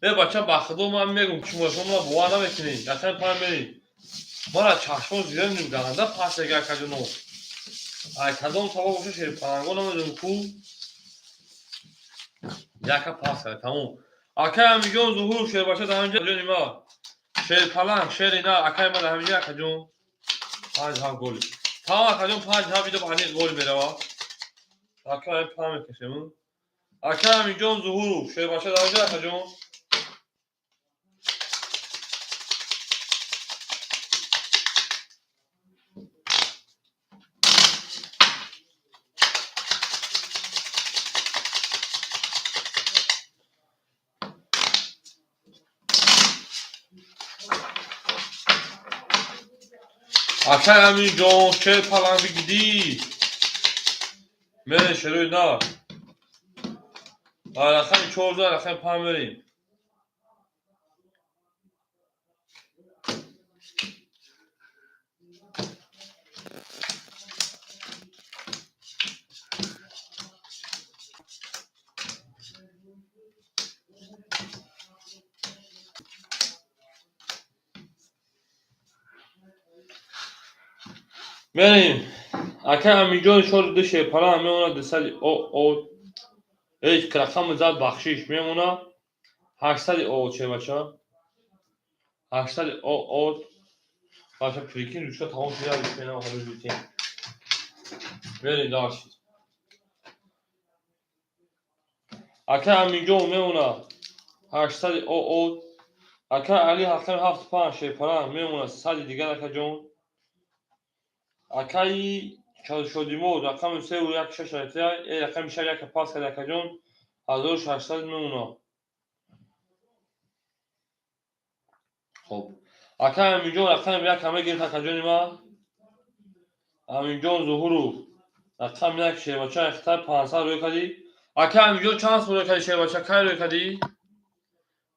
Э, бача, ба худо, ман мегум, шумо шумо бовар намекунед. Рақами панҷ мерем. Мара чашмон зиёд мегум, ганда пас яга акаҷоно. Ай кадом сабаб боша шерпаланго намедонам ку. Яка пас кард, тамом. Акай Амиҷон Зуҳур, шербача дар ҳаминҷа ҷони ма. Шерпаланг, шери на, акай ма дар ҳаминҷа, акаҷон. Панҷ ҳафт голи. Тамом, акаҷон, панҷ ҳафт видео аниқ гол меравад. Ака панҷ мекашем. Ака Амиҷон Зуҳуров, шербача дар ҳаминҷа, акаҷон. Акай Амиҷон, шер паланг бигидӣ. Мерем шерои нар. Рақами чор зад, рақами панҷ мерем. Мерем. Акай Амиҷон чор ду шерпаланг мемонад дусади о о. Ҳеҷ рақами зад, бахшиш, мемонад ҳаштсади о шербача. Ҳаштсади о о. Бача, прикинь, ручка тамом шуда, ручка ҳанӯз битем. Мерем дальше. Акай Амиҷон мемонад ҳаштсади о о. Акай Али рақами ҳафту панҷ шерпаланг мемонад сади дигар, акаҷон. Акаи Шодимор рақами севу як шаш рақами шаш яка пас кард, акаҷон, 1600 мемонад. Хоб. Акай Амиҷон рақами як ҳама гирифт, акаҷони ман. Амиҷон Зуҳуров рақами як шербача ихтар 500 рӯй кардӣ. Акай Амиҷон, чанд сум рӯй кардӣ, шербача? Кай рӯй кардӣ?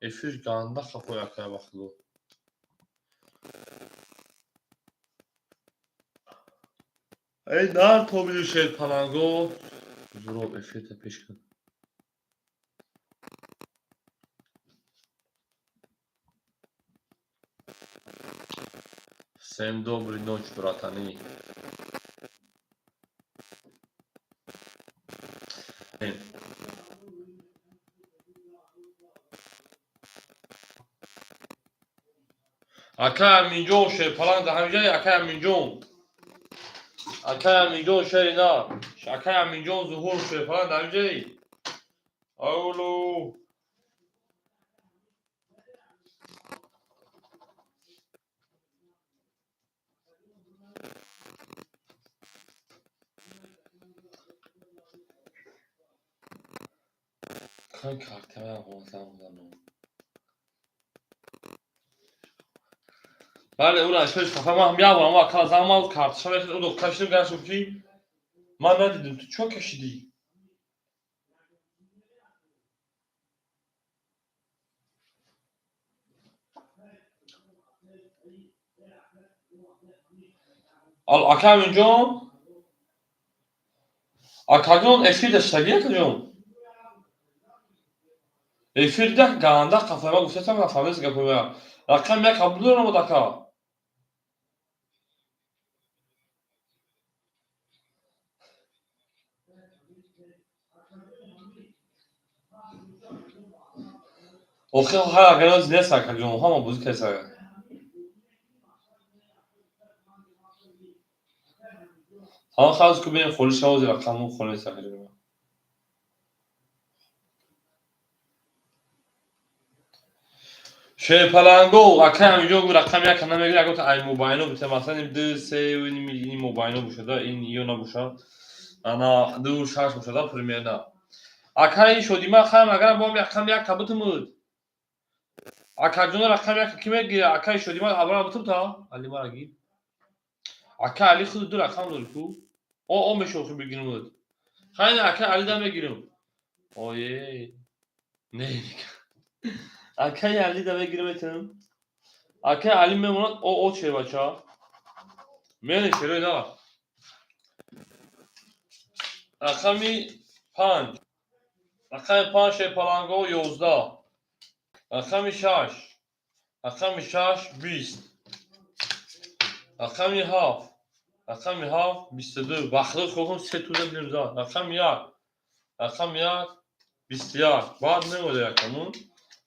Эфир ганда хафой, акай, ба худо. Эй, нар тобиду шерпаланго. Зуроб, эфирта пеш кун. Всем доброй ночи, братаны. Акай Аминҷон, шерпаланг дар ҳамиҷа, акай Аминҷон. Акай Аминҷон, шери на. Акай Аминҷон, Зуҳур, шерпаланг дар ҳамиҷаи. Алло. Кай картаям ҳозам занам. Бале, ӯ ашкош хафа, ман ҳам як борам акала зан ман карташа мехӯрд, ӯ духтар шидам гаштам ки ман надидам, ту чо кашидӣ? Ал ака Аминҷон? Акаҷон, эфир даштагӣ, акаҷон? Эфир да ганда қафама гуфтасам, нафаҳмидас гапоя. Рақам як қабул дорам, ака. Охи ҳар агароз нест, акаҷон, ҳама бозӣ кеса. Ҳама хаз ку бинем, холи шавози рақаму холи нест, акаҷон. Шерпаланго, акай ҳаминҷо гу рақам як намегирад, агар ай мобайно бите, масалан, ин ду, се, ин мобайно бошада, ин ё набошад. Ана ду, шаш бошада примерно. Акай Шодима хайм, агар бом рақам як кабутумуд. Акаҷона, рақам як ки мегирад? Акай Шодима аввал бутум та? Али мара гир. Акай Али, худ ду рақам дори ку? О, о мешохи бигирмуд. Хайна, акай Али да мегирам. Ое. Не. Акай Али да мегирам этам. Акай Али мемонад, о, о чер бача. Мене шерои на. Рақами 5. Рақами 5, шерпаланго, 11. Рақами 6. Рақами 6, 20. Рақами 7. Рақами 7, 22. Вақтҳои хохум се туза дидем зад. Рақами 1. Рақами 1, 21. Баъд мемода якамун.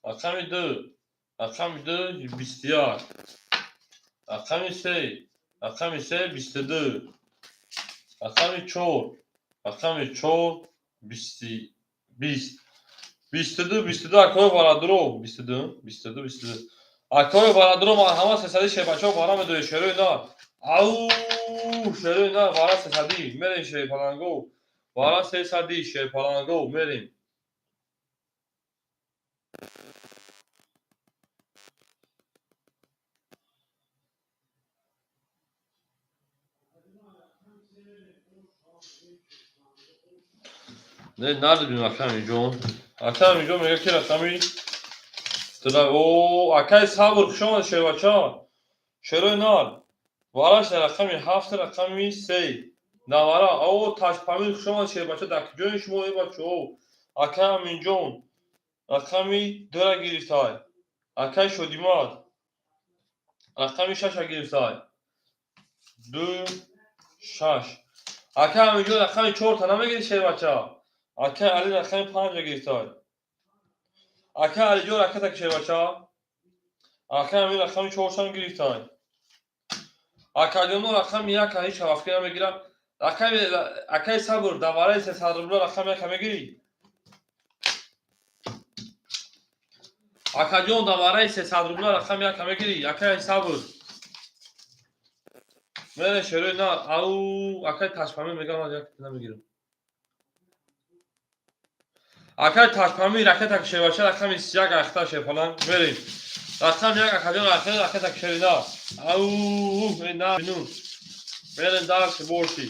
Рақами 2. Рақами 2, 21. Рақами 3. Рақами 3, 22. Рақами 4. Рақами 4, 20. 22, 22, акои барадро. 22, 22, 22. Акои барадро, марҳамат, 300 шербачаҳо бара медоед, шерои на. Ау, шерои на, бара 300. Мерем, шерпаланго. Бара 300, шерпаланго, мерем. Не, надидим, акай Аминҷон. Акай Аминҷон мегӯяд, ки рақами о, акай Сабр, хуш омад, шербача. Шерои нар. Вараш дар рақами 7, рақами 3. Навара, о, Ташпамир, хуш омад, шербача, дар куҷои шумо, э бачаҳо? Акай Аминҷон рақами 2-ра гирифтай. Акай Шодимат рақами 6-ра гирифтай. 2, 6. Акай Аминҷон рақами 4-та намегири, шербача? Акай Али рақами 5-ра гирифтай. Акай Алиҷон, ракета шербача. Акай Амин рақами 4-шам гирифтай. Акаҷоно, рақами 1 ҳеҷ ҳавафкӣ намегирам. Рақами акай Сабр, давараи 300 рубла рақами 1 мегирӣ? Акаҷон, давараи 300 рубла рақами 1 мегирӣ? Акай Сабр. Мене шерои на, ау, акай Ташпамир мегам, ман як намегирам. Акай Ташпамир, ракета шербача, рақами 1 ахта, шерпаланг, мерем. Рақами 1, акаҷон, ракета шери на. Ау, на, бинун. Мерем дальше, больше.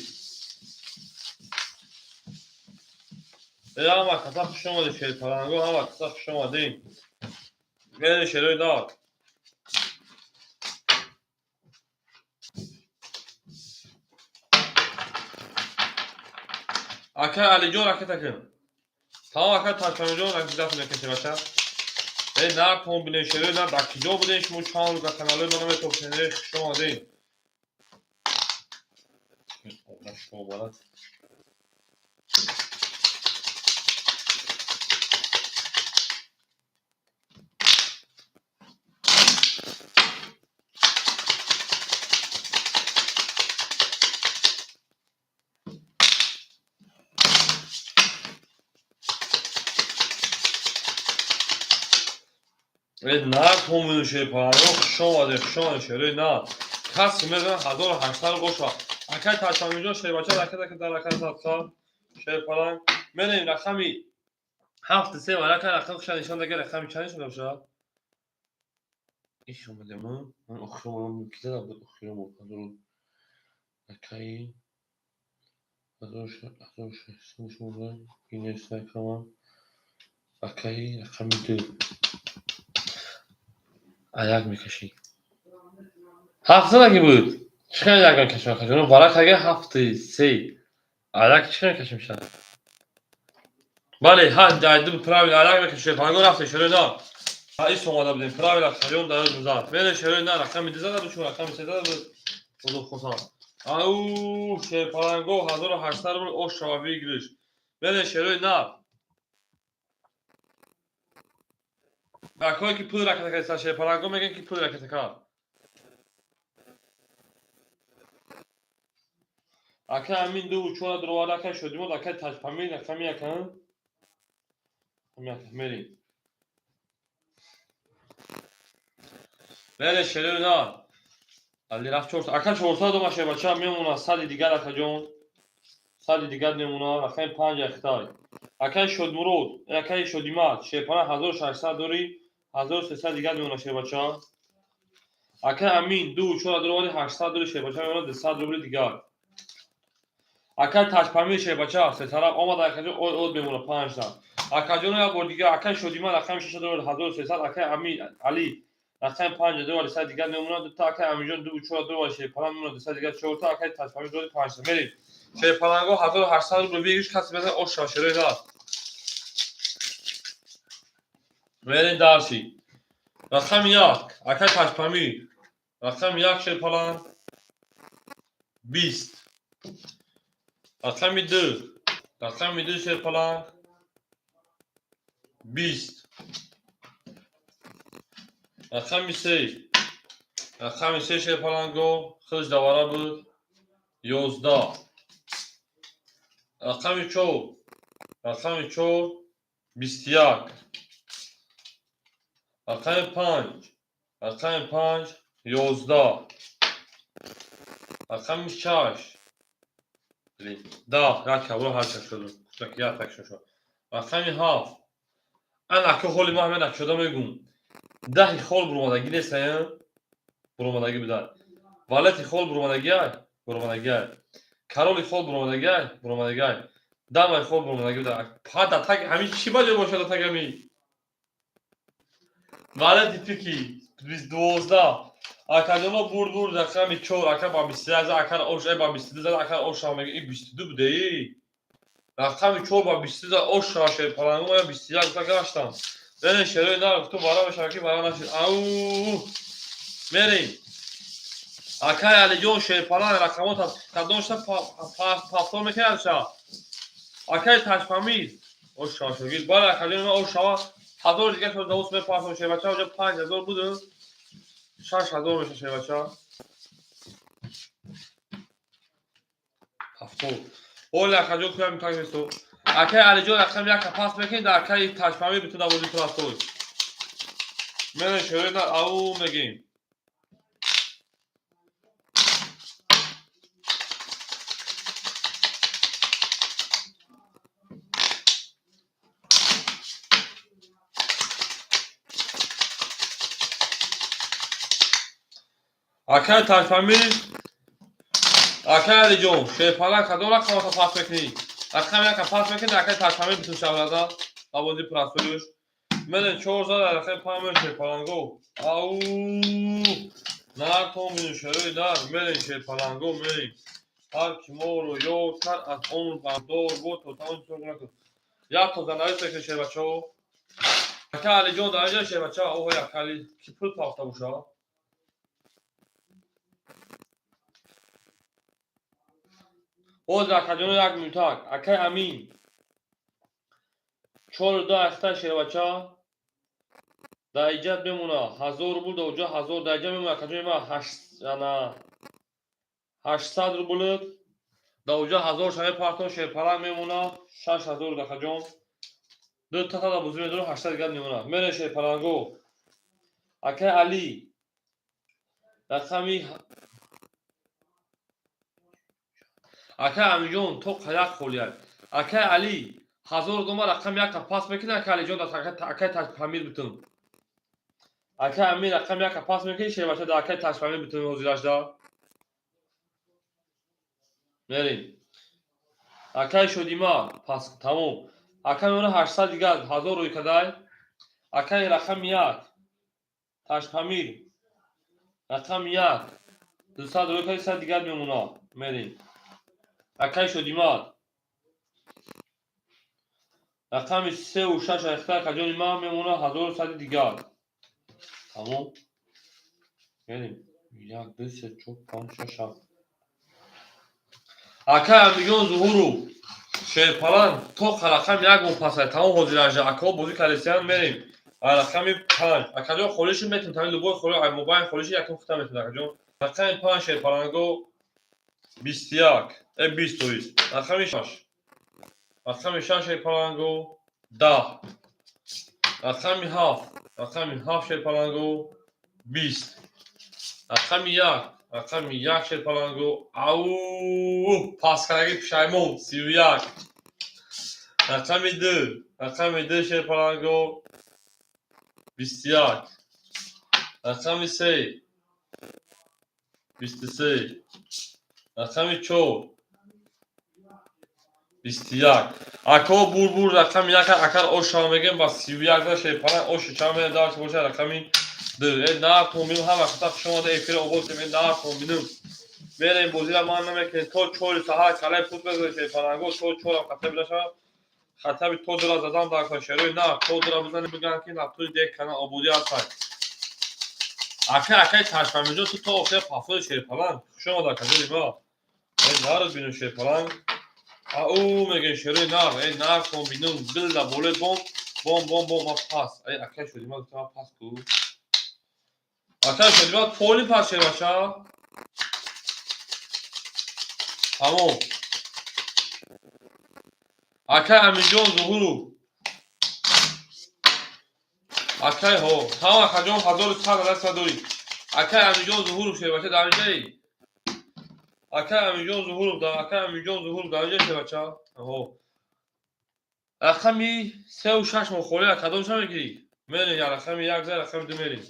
Ҳама каса хуш омадед, шерпаланго, ҳама каса хуш омадем. Мерем, шерои на. Акай Алиҷон, ракета кун. Тамом, акай Ташпамирҷон, ракета мекаши, бача. Э, на комбинен, шерои на, дар киҷо будем шумо чанд рӯз дар каналҳои ма наметобшен, э, хуш омадем. Шобарат. На томину шерпаланго, хуш омаде, хуш омаде, шерои на. Каси мезан 1800 боша. Акай Ташамиҷон, шербача, ракат ака дар ракат садқа. Шерпаланг. Мерем рақами 7 3 варака рақам хуша нишон дага рақами чанд нишон бошад? Иш омадем, ман охиром киза буд охиром ҳазор акаи 1600 нишон инеса камам акаи рақами 2 аяк мекашӣ. Ҳафт задаги буд. Чӣ хел як мекашам акаҷон? Варақ ага 7 3. Аяк чӣ хел мекашем ша? Бале, ҳа, ду правила аяк мекашем. Панго рафте шерои на. Ҳа, ис омада будем. Правила хаён дар зад. Мере шерои на рақами 2 зада буд, чун рақами 3 зада буд. Худо хусам. Ау, шерпаланго 1800 рубл ош шава выигрыш. Мере шерои на. Акое ки пул раката кардиста шерпаланго мегӯянд ки пул раката кард. Ака ҳамин ду чора дуроварда акай шодимод, акай Таҷпамир рақами якан. Мерем. Мере шерои на. Али рафт 400. Ака 400 дома шербача мемона сади дигар акаҷон. Сади дигар мемона рақами 5 ахтай. Акай Шодмурод, акай Шодимат, шерпана 1600 дори, 1300 дигар мемона шербача. Акай Амин 2 4 дуровари 800 дори шербача мемона 200 рубли дигар. Акай Таҷпамир шербача се тараф омада акаҷон од мемона 5 та. Акаҷон як бор дигар акай Шодимат рақами 6 дори 1300, акай Амин Али рақами 5 дуровари 100 дигар мемона 2 та, акай Аминҷон 2 4 дуровари шерпана мемона 200 дигар 4 та, акай Таҷпамир дори 5 та. Мерем. Шерпаланго 1800 рубл выигрыш каси мезан ош шава шерои на. Мерем дарси. Рақами 1, акай Таҷпамир. Рақами 1 шерпаланг 20. Рақами 2, рақами 2 шерпаланг 20. Рақами 3, рақами 3 шерпаланго худаш давара буд 11. Рақами 4, рақами 4 21. Рақами 5, рақами 5 11. Рақами 6 10, як кабро ҳар чак шуд. Як так шуд. Рақами 7. Ан ака ҳоли ма ҳамин акшода мегум. 10 хол буромадагӣ нестая? Буромадагӣ будан. Валети хол буромадагиай? Буромадагиай. Кароли хол буромадагиай? Буромадагиай. Дамаи хол буромадагӣ будан. Па да так ҳамин чӣ ба ҷо бошад да так ҳамин? Валети пики 12. Акаҷоно бурд бурд рақами 4, ака ба 21 зад, ака ош ба 22 зад, ака ош шава мега, ин 22 будеи. Рақами 4 ба 22 зад, ош шава шерпаланго, ман 21 гуфта гаштам. Мерем шерои на, гуфтум бара мешава ки бара нашид. Ау! Мерем. Акай Алиҷон шерпаланг рақамот кадом шта пафтор мекунад ша. Акай Таҷпамир ош шава шогирд. Бале акаҷон ман ош шава 1000 дигар шуд давус мепартом шербача, оҷа 5000 буд. 6000 меша шербача. 70. Оли акаҷон куям так место. Акай Алиҷон рақам 1 пас мекунед, акай Таҷпамир битун давози простой. Мерем шерои на ау мегем. Акай Таҷпамир, акай Алиҷон, шерпаланг кадом рақамото пас мекунӣ? Рақами 1 пас мекунӣ, акай Таҷпамир битун шаврада давози простойш. Мерем 4 зад рақами 5 мерем шерпаланго. Ау! Нартон бину шерои дар, мерем шерпаланго, мерем. Ҳар ки моро ёд кард аз умр бардор буд то тамоми тон накун. Як то занавис мекунӣ шербачаҳо. Ака Алиҷон дар инҷа шербача, оҳ як Али ки пул пафта боша. Ҳозир, акаҷоно, як минутак. Акай Амин, чору ду ахта, шербача, дар иҷа мемона 1000 рубл, дар уҷа 1000, дар иҷа мемона, акаҷони ма, ана 800 рубл, дар уҷа 1000 шаве партон, шерпаланг мемона 6000, акаҷон. Ду тата бозӣ медорам, 800 дигар мемона. Мерем, шерпаланго. Акай Али, рақами, акай Амиҷон, то қаяқ холияд. Акай Али, 1000 дома, рақами якта пас мекунӣ, акай Алиҷон, акай Ташпамир битун. Акай Амин, рақами якта пас мекунӣ, шербача, да акай Ташпамир битун ҳозирашда. Мерем. Акай Шодима, пас, тамом. Акай мемона 800 дигар, 1000 рӯй кадай. Акай, рақами як, Ташпамир, рақами як, 200 рӯй кади, 100 дигар мемона. Мерем. Акай Шодимат, рақами сеу шаш ахта, акаҷони ман, мемона 1100 дигар. Тамом, мерем. Як, ду, се, чор, панҷ, шаш, ҳафт. Акай Амиҷон Зуҳуров, шерпаланг, то рақами як моҳ пасай. Тамом, ҳозиранжа акаҳо бозӣ кардесиян. Мерем рақами панҷ. Акаҷон, холиши метун, тами любой холи, мобайн холиши якум хута метун, акаҷон. Рақами панҷ, шерпаланго, 21, 20, тоист рақами шаш. Рақами шаш, шерпаланго, 10. Рақами ҳафт, рақами ҳафт, шерпаланго, 20. Рақами як, рақами як, шерпаланго, ау, паскараги пушаймон, 31. Рақами ду, рақами ду, шерпаланго, 21. Рақами се, 23. Рақами чор, 21. Ако бурбур, рақами як, акар ошава мегем ба 31 да, шерпаланг, оши чанд мена дарс боша. Рақами ду, э нар томинум, ҳама хата хуш омада, эфира оғоз кунем. Э нар томинум, мерем, бозира ман намекунем то 4 саҳар. Калаи пут бизоред, шерпаланго, то чорам хата бинашавад, хатаби то дура задан дар шерои на то дура бизанем, бигӯянд ки нафтури дек кана ободӣ ҳастанд. Акай Ташфамиҷон, ту то охир пафои, шерпаланг, хуш омада, акаҷони ма. Э нару бину, шерпаланг, ау мегӯем, шерои нар, э нар кон бинум, дил да болои бом бом бом бом. Ма пас, э акай Шодима, гуфтам пас ку. Акай Шодима, поли пас, шербача. Тамом. Акай Аминҷон Зуҳуров, акай ҳо, тамом, акаҷон, 1100 адад дорӣ. Акай Аминҷон Зуҳуров, шербача, дар инҷаи? Акай Аминҷон Зуҳуров, акай Аминҷон Зуҳуров, дар инҷа, шербача? Ҳо, рақами сеу шаш мо холия, кадомша мегирӣ? Мерем, я рақами як за рақами ду мерем.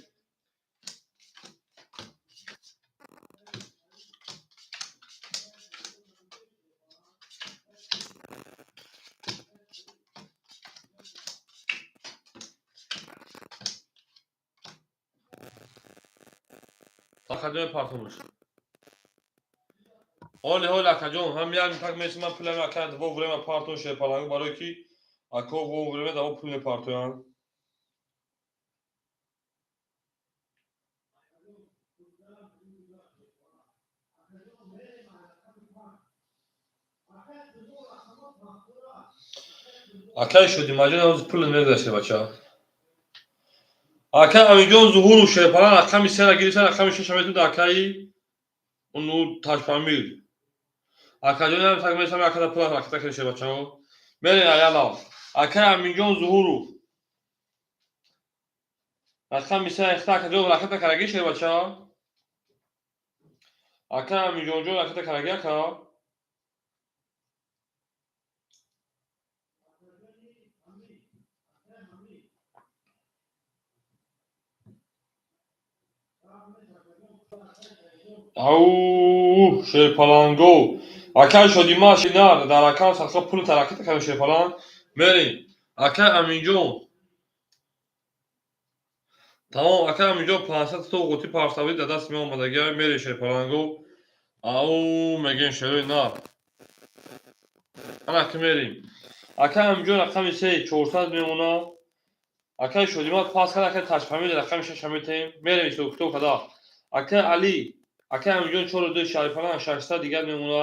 Акаҷон, партомуш. Ҳоли ҳол, акаҷон, ҳам як так меси, ман пулам ака вовремя партон, шерпаланг, барое ки ако вовремя даво пул мепартоянд. Акай Шодимаҷон, ҳозир пул мегузаште, бача. Акай Амиҷон Зуҳуров, шерпаланг, рақами сера гирифта, рақами шаша метуд, акаи уну Ташпамир. Акаҷон, так месам, акада пул аката кише, бачаҳо. Мерем, аяла. Акай Аминҷон Зуҳуров, рақами се ихта, акаҷон, ракета караги, шербача. Акай Аминҷонҷон, ракета караги, ака. Ау, шерпаланго, акай Шодима, шинар дар акам садқа пули таракета кардем, шерпаланг. Мерем, акай Аминҷон. Тамом, акай Аминҷон, 500 то қути парсавӣ дар даст меомадагиа. Мерем, шерпаланго, ау мегем, шерои нар. Ана ки мерем. Акай Аминҷон, рақами се, 400 мемона. Акай Шодима пас кард, акай Ташпамир, рақами шаша метаҳем. Мерем, ҳисоб китоб када. Акай Али, акай Аминҷон, чору ду, шарифалан, 600 дигар мемона.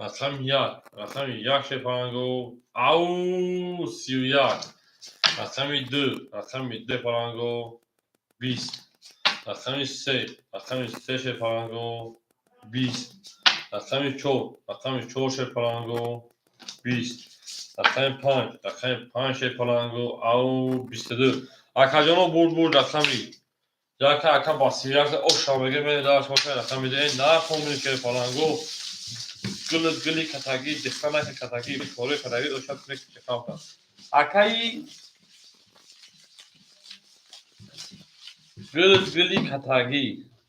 Рақами як, рақами як, шерпаланго, ау, 31. Рақами ду, рақами ду, паланго, 20. Рақами се, рақами се, шерпаланго, 20. Рақами чор, рақами чор, шерпаланго, 20. Рақами панҷ, рақами панҷ, шерпаланго, ау, 22. Акаҷоно, бурд, бурд. Рақами яка, ака, ба 31 оша меге, менедаш боша. Рақами ду нахомин, шерпаланго, гули гули катагӣ дихтанака катагӣ кори катагӣ ошад кунек. Акаи гул гули катагӣ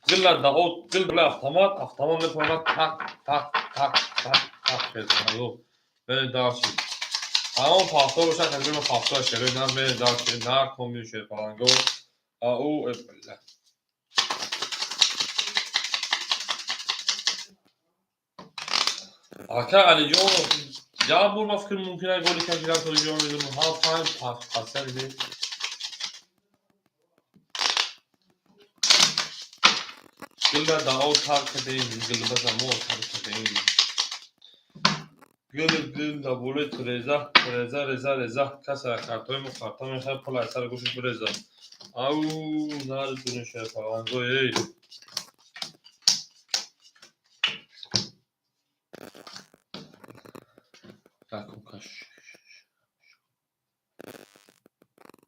гула дао гул гула автомат автомат метавонад так так так так так. Шерпаланго, менедаши ҳамон пафтор бошад, тақрибан пафтор шерои на менедаши нахомин, шерпаланго, ау. Ака Алиҷон, як бор ба фикр мумкин аст голи кашидан тоҷиҷон медонам ҳа панҷ пасяди гула дао тар кардем, гулбаза мо тар кардем, гул гул да болои треза треза реза реза каса картои мо карта мехоҳад, пул аз сари гӯшаш биреза. Ау, наредунем, шерпаланго, эй.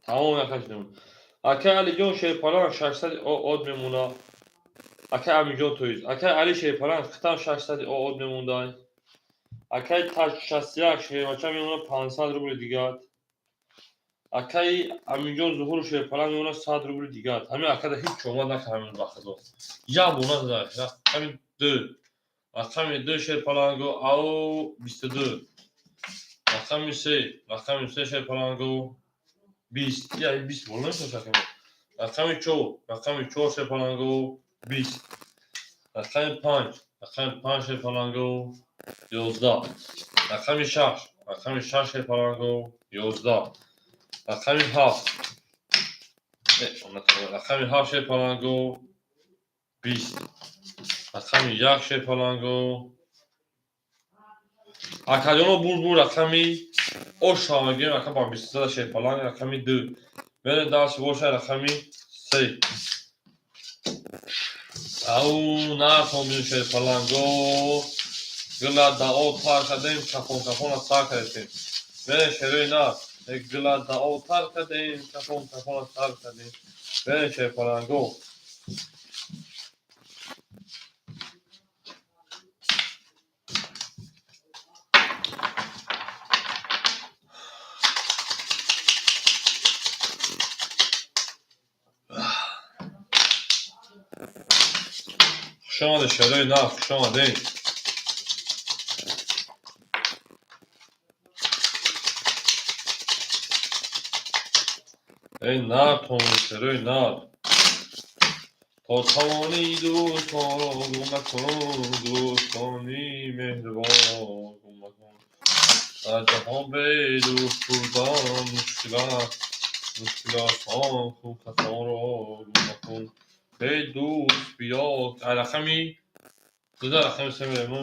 Тамом накашидем. Акай Алиҷон, шерпаланг, 600 од мемона. Акай Амиҷон, тоиз акай Али, шерпаланг, хитам 600 од мемондай. Акай Таҷ 61, шербача мемона 500 рубли дигар. Акаи Амиҷон Зуҳуру, шерпаланг мемона 100 рубли дигар. Ҳамин акада ҳеҷ омад накардам ба худо, як бор назада. Рақами ду, рақами ду, шерпаланго, ау, 22. Рақами се, рақами се, шерпаланго, 20. Я 20 бол намешавад. Рақами чор, рақами чор, шерпаланго, 20. Рақами панҷ, рақами панҷ, шерпаланго, 11. Рақами шаш, рақами шаш, шерпаланго, 11. Рақами ҳафт, рақами ҳафт, шерпаланго, 20. Рақами як, шерпаланго. Акаҷоно, бур бур. Рақами оша мегӯем, ака, ба 23, шерпаланг. Рақами ду мене дашт боша. Рақами се, ау, натонбин, шерпаланго, гула дао тар кардем, кафон кафона сар кардем. Мене шерои на гула дао тар кардем, кафон кафона сар кардем. Мене шерпаланго. Хуш омадед, шерои нав, хуш омадед. Эй, натон, шерои нав. То тавонӣ дӯстонро гум макун, дӯстони меҳрубон гум макун. Дар ҷаҳон бедӯст будан мушкил аст, мушкил осон кун, касонро гум макун. Эй дӯст, биё. Рақами дуда, рақами се мерем.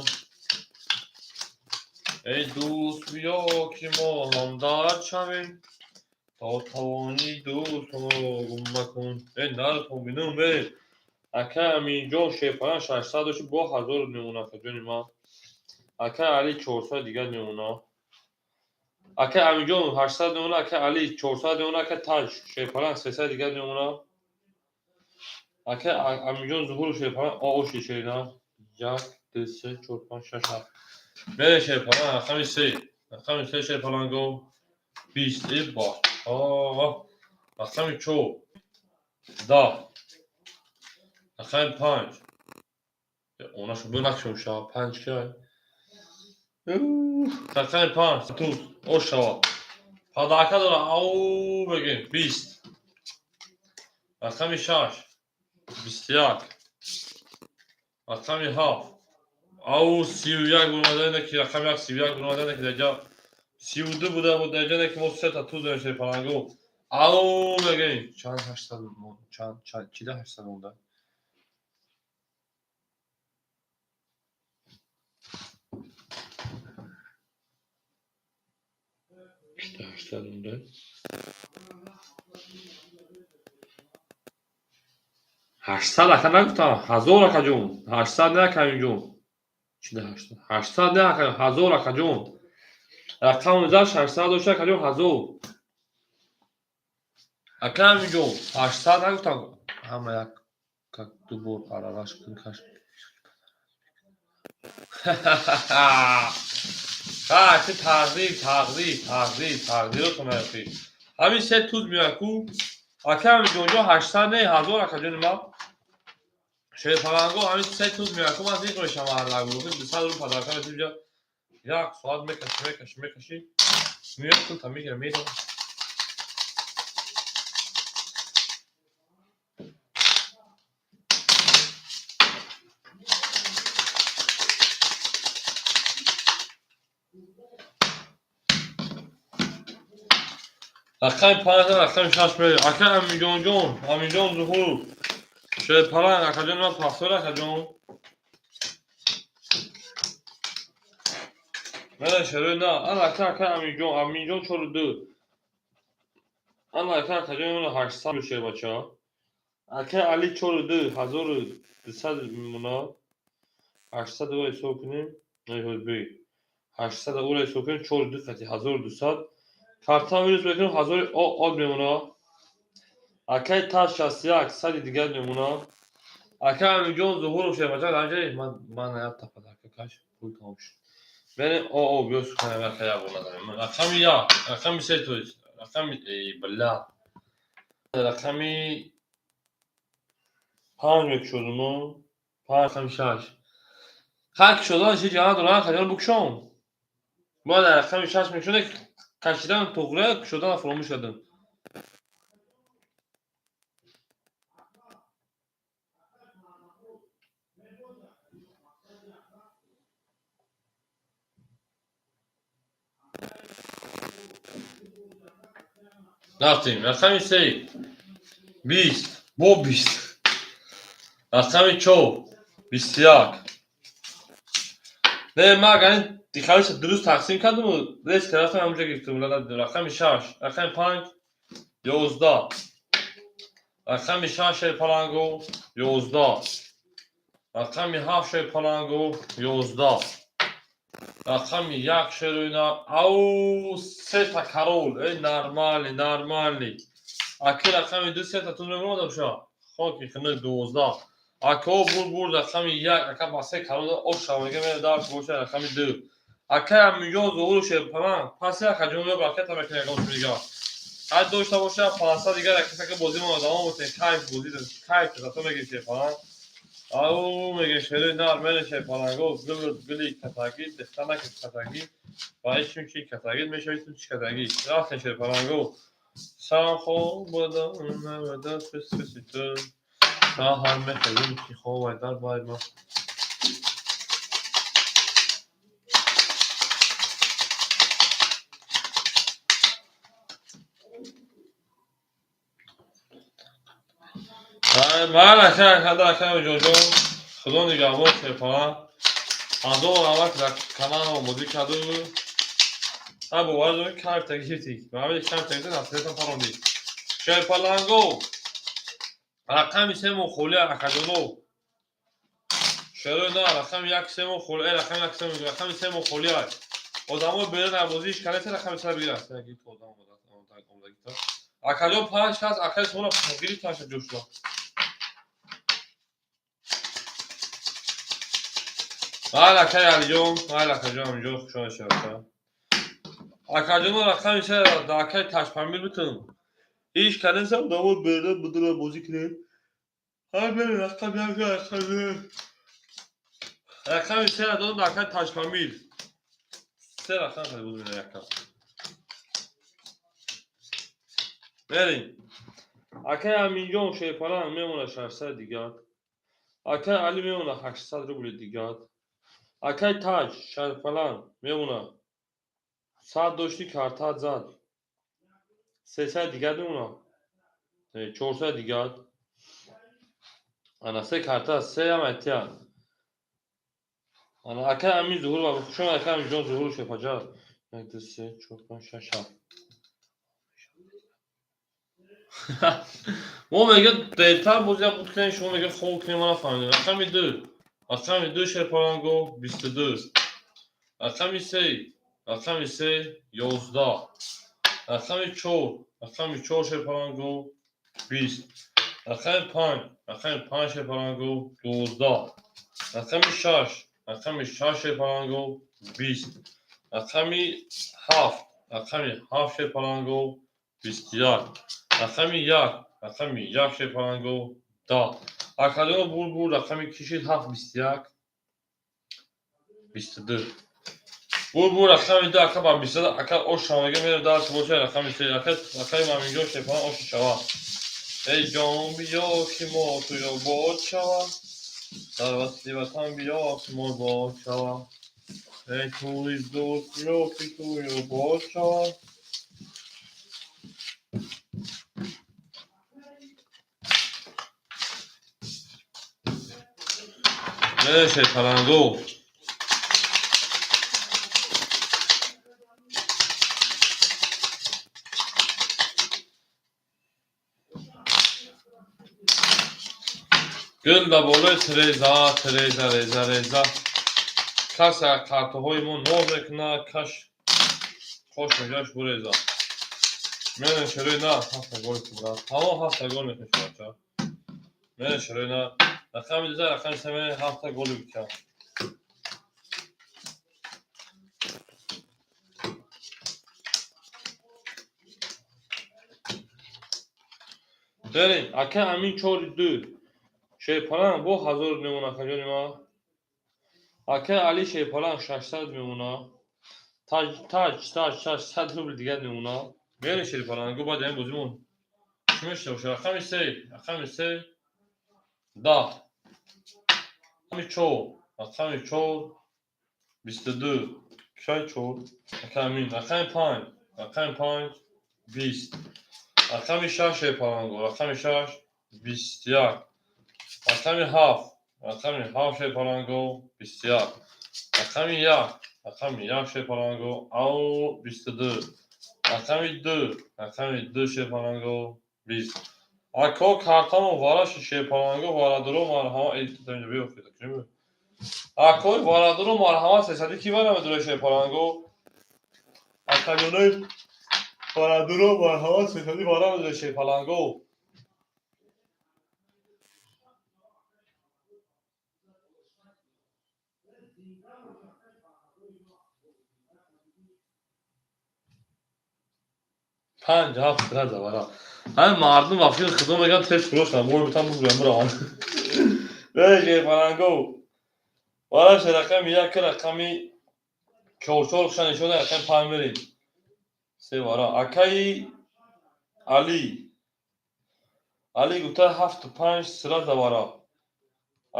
Эй дӯст, биё, ки мо ҳамдард шавем. То тавонӣ дӯстонро гум макун. Эй, наратон бинум, эй. Акай Аминҷон, шерпаланг, 600 дошти, бо 1000 мемона, акаҷони ман. Акай Али, 400 дигар мемона. Акай Аминҷон, 800 мемона. Акай Али, 400 мемона. Акай Таҷ, шерпаланг, 300 дигар мемона. Акай Аминҷон Зуҳуру, шерпаланг, оши шерина. Як, ду, се, чор, панҷ, шаш, ҳафт. Мере, шерпаланг, рақами се. Рақами се, шерпаланго, 20. Э, ба. Рақами чор. 10. Рақами панҷ. Онашу бинакшум ша, панҷ кай? Рақами панҷ, туз, ош шава. Падака дора, ау, бегем, 20. Рақами шаш. 21. Рақами ҳафт. Ау, 31 буромадане ки рақами як 31 буромадане ки даҷа 32 буда буд, даҷане ки мо сета туз дорем, шерпаланго. Ау, мегем. Чанд 800 чанд чанд чида 800 монда? 200 рубл. 800 ака нагуфтам, 1000 акаҷон. 800 не акаҷон. Чи да 800? 800 не ака, 1000 акаҷон. Рақами зад 600 дошта акаҷон 1000. Ака Аминҷон, 800 нагуфтам. Ҳама як как ду бор аралаш кун каш. Ха, чи тақдир, тақдир, тақдир, тақдиротон аяқи. Ҳамин се туз меояд ку. Ака Аминҷон, ҷо 800 не, 1000 акаҷони ман. Шерпаланго ҳамин се туз меояд ку, ман зиқ мешавам ҳар лак. 200 рубл подарка метим ҷа. Як соат мекаши, мекаши, мекаши. Меояд пулта мегира, мерава. Рақами панҷ, рақами шаш мерем. Ака Аминҷонҷон, Аминҷон Зуҳур. Шерпаланг, акаҷон ман пахтор акаҷон. Не, шерои на. Ан ака, ака Аминҷон, Аминҷон 4-2. Ан ака, акаҷон 800 шербача. Ака Али 4-2, 1200 мемона. 800 ро ҳисоб кунем. Не, ҳозир 800 ро ҳисоб кунем, 4-2 қати 1200. Карта минус мекунем, 1000 од мемона. Акай Таж 61, 100 дигар мемона. Ака Аминҷон Зуҳуров шербача, ранҷа ман як та подарка каш, пул тамом шуд. Берем, о, о, биё суханам ака як бор назанем. Рақами як, рақами се, то есть, рақами, эй, бля. Рақами панҷ мекушодум, панҷ, рақами шаш. Ҳар кушодан чи ҷаҳат дорад, акаҷон букушом. Бояд дар рақами шаш мекушодем, кашидан туғра, кушодан фаромӯш кардам. Рафтем, рақами се, 20, бо 20. Рақами чор, 21. Не, ман агар ин дихалиша дуруст тақсим кардаму, рез рафтам ҳамонҷо гирифтам. Рақами шаш, рақами панҷ, 11. Рақами шаш шерпаланго, 11. Рақами ҳафт шерпаланго, 11. Рақами як шероина, ау, сета король, эй, нормали, нормали. Аки рақами ду сета тун мемонад ша. Хоки хинак 12. Ако бур бур рақами як, ака ба се король ош шава, мега мера дарс боша рақами ду. Ака Аминҷон Зуҳуров шерпаланг, пас як аҷон ё ракета мекунем ягон дигар. Ҳар дошта боша 500 дигар ракета бозӣ мо давом бутем, кайф бозӣ, кайф зато мегирем шерпаланг. Ау, меге шерои нар мере шерпаланго, гул гули катагӣ, дехтанаки катагӣ, ва исм чи катагӣ мешавад, исм чи катагӣ. Рафтем шерпаланго. Сахо бада бада фис фиситу. Сахар мехезим ки ховай дар байма. Ман ака ака ака ҷоҷон, худо нигаҳбон шерпаланг. 1000 равак дар каналам бозӣ карду. Ҳа, бовар дорӣ, карта гирифтӣ. Маҳамади карта гирифтӣ, насиҳатам фарондӣ. Шерпаланго. Рақами се мо холӣ акаҷоно. Шерои на, рақами як се мо холӣ, э, рақами як се мо, рақами се мо холӣ ай. Одамо берун аз бозӣ иш кардеса рақами се бигирад. Одам омадагита. Акаҷон панҷ кас, акаи шуморо гирифташа ҷӯшла. Майли акаи Алиҷон, майли акаҷон, Аминҷон хуш омадед шабака. Акаҷоно рақами се да акаи Ташпамир битун. Иш кардеса одамо берун будура бозӣ кунем. Ҳар бере рақами як рақами. Рақами се додам да акаи Ташпамир. Се рақам хеле буд мена яка. Мерем. Акаи Аминҷон шерпаланг мемонад 600 дигар. Акаи Али мемонад 800 рубли дигар. Акаи Таҷ шерпаланг мемонад 100 дошти картат зад. 300 дигар мемонад. 400 дигар. Ана се карта, се ҳам айтия. Ана акаи Амин Зуҳур ва хушомад акаи Аминҷон Зуҳур шерпаҷа. 1, 2, 3, 4, 5, 6, 7. Мо мега дертар бозия буд кунем, шумо мега хоб кунем, ма нафаҳмидем. Рақами ду, рақами ду, шерпаланго, 22. Рақами се, рақами се, 11. Рақами чор, рақами чор, шерпаланго, 20. Рақами панҷ, рақами панҷ, шерпаланго, 12. Рақами шаш, рақами шаш, шерпаланго, 20. Рақами ҳафт, рақами ҳафт, шерпаланго, 21. Рақами як, рақами як, шерпаланго, 10. Акадино бур, рақами кишид ҳафт, 21, 22. Бур, рақами ду, ака ба 22, ака ош шавага мерав дарс боша, рақами се, ака рақами маминҷо, шерпаланг, ош шава. Эй ҷон, биё, ки мо туё бод шава, дар васли ватан биё, ки мо бод шава. Эй туи дӯст, биё, ки туё бод шава. Шерпаланго. Гул да болои тиреза, тиреза, реза, реза. Касе картаҳои мо ноз мекунад, каш қош меҷаш буреза. Мене шерои на, ҳафта гол кубра. Тамом ҳафта гол мекунад бача. Мене шерои на. Рақами дуза, рақами се, мене ҳафта голи бикам. Берем, ака амин чори ду. Шерпаланг бо 1000 мемона, акаҷони ма. Ака Али, шерпаланг, 600 мемона. Таҷ, таҷ, таҷ, таҷ, 100 рубл дигар мемона. Мерем, шерпалангу, баъд ин бозимон. Чӣ мешуда боша? Рақами се, рақами се, 10. Рақами чор, рақами чор, 22. Кай чор? Ака амин. Рақами панҷ, рақами панҷ, 20. Рақами шаш, шерпалангу, рақами шаш, 21. Рақами ҳафт, рақами ҳафт, шерпаланго, 21. Рақами як, рақами як, шерпаланго, ау, 22. Рақами ду, рақами ду, шерпаланго, 20. Ако картамо вараши, шерпаланго, варадуро марҳама. Акои варадуро марҳама, сесади ки вара медура, шерпаланго? Акаҷонои варадуро марҳама, сесади вара медура, шерпаланго. Панҷ ҳафт раза вара. Ҳамин мардум ба фикри худо мегӯянд, тез фурӯшам, бой битам бигӯям бираванд. Эй шерпаланго. Вараш рақами як, рақами чор, чор хуша нишон, рақами панҷ мерем. Се вара. Акаи Али. Али гуфта ҳафту панҷ сраза вара.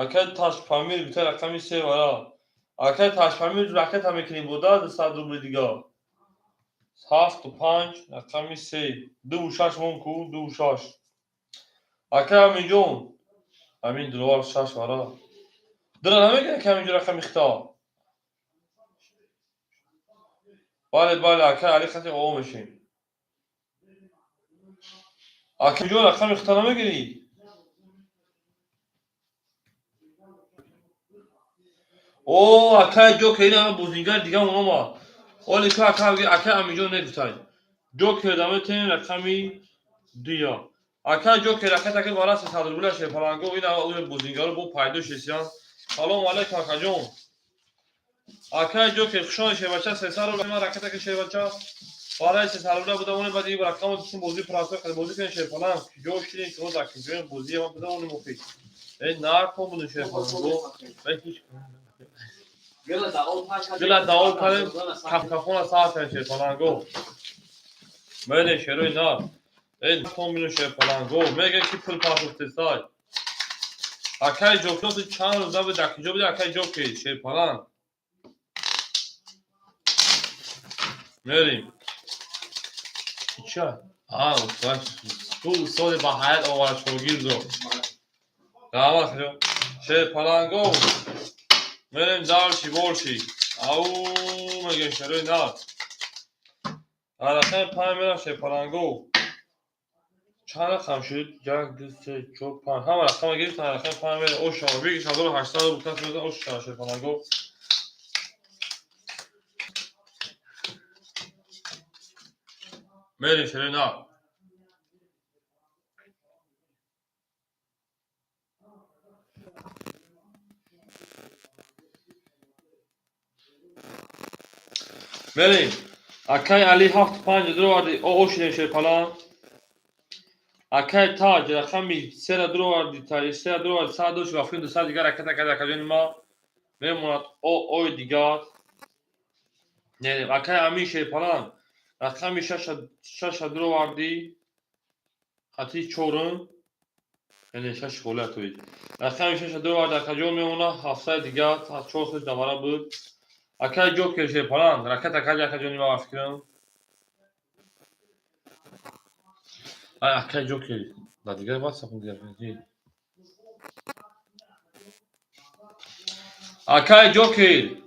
Акаи Ташпамир гуфта рақами се вара. Акаи Ташпамир, ракета мекунӣ буда 200 рубли дигар. Ҳафту панҷ, рақами се. Дуву шаш мон ку, дуву шаш. Акаи Аминҷон. Амин Диловар, шаш вара. Дира намегӯяд ки ҳаминҷо рақами хито. Бале, бале, акаи Али хати ово мешем. Акаҷон, рақами хито намегирӣ? О, акаи Ҷокер, ин ҳама бозингар дигар омад. Оли ка ака, ака Аминҷон негуфтай. Ҷокер даметем рақами дуя. Ака Ҷокер, ака таки вара 300 рубля, шерпаланго, ин ҳама бозингаро бо пайдо шесиян. Салом алейкум, акаҷон. Акаи Ҷокер, хушони шербача, 300 рубля ман ракета ки шербача. Барои 300 рубля будамонем, баъд ин рақамо дустум бозӣ прасо бозӣ кунем, шерпаланг. Куҷо шидем, ки мо дар куҷоем бозӣ ма будамонем охи. Эй наркон будем, шерпаланго. Эй ҳеч Гила давом кардем, кафкафона сар кардем, шерпаланго. Мерем, шерои нар. Эй тон бинем, шерпаланго. Мега ки пул пасуфтесай. Акаи Ҷокер, ту чанд рӯз набуд, дар куҷо буди, акаи Ҷокер, шерпаланг? Мерем. Ча? А, устод, ту устоди ба ҳаят овард шогирдо. Раҳмат, шерпаланго. Мерем дальше, больше. Ау, мегем, шерои нар. Рақами панҷ мерам, шерпаланго. Чанд рақам шуд? Як, ду, се, чор, панҷ. Ҳама рақама гирифтан, рақами панҷ мере ошава. Бигиш 1800 рубл кас мезан ошава шерпаланго. Мерим шерина. Мерим. Акай Али ҳафту панҷ дуроварди, ошидем шерпалан. Акай Таҷ рақами сера дуроварди, сера дуроварди, сад дошт ва филм дусад дигар ракета кард акаҷони ма. Мемонад о ой дигар. Мерим. Акай Амин шерпалан рақами шаша дуроварди, хати чорум, яъне шаши холия тоид. Рақами шаша дуроварди акаҷон мемонад ҳафтаи дигар, чор соли давара буд. Акай Ҷокер шерпалан ракета карди акаҷони ма фикрам. Ай акай Ҷокер дар дигар ватсап дигар. Акай Ҷокер.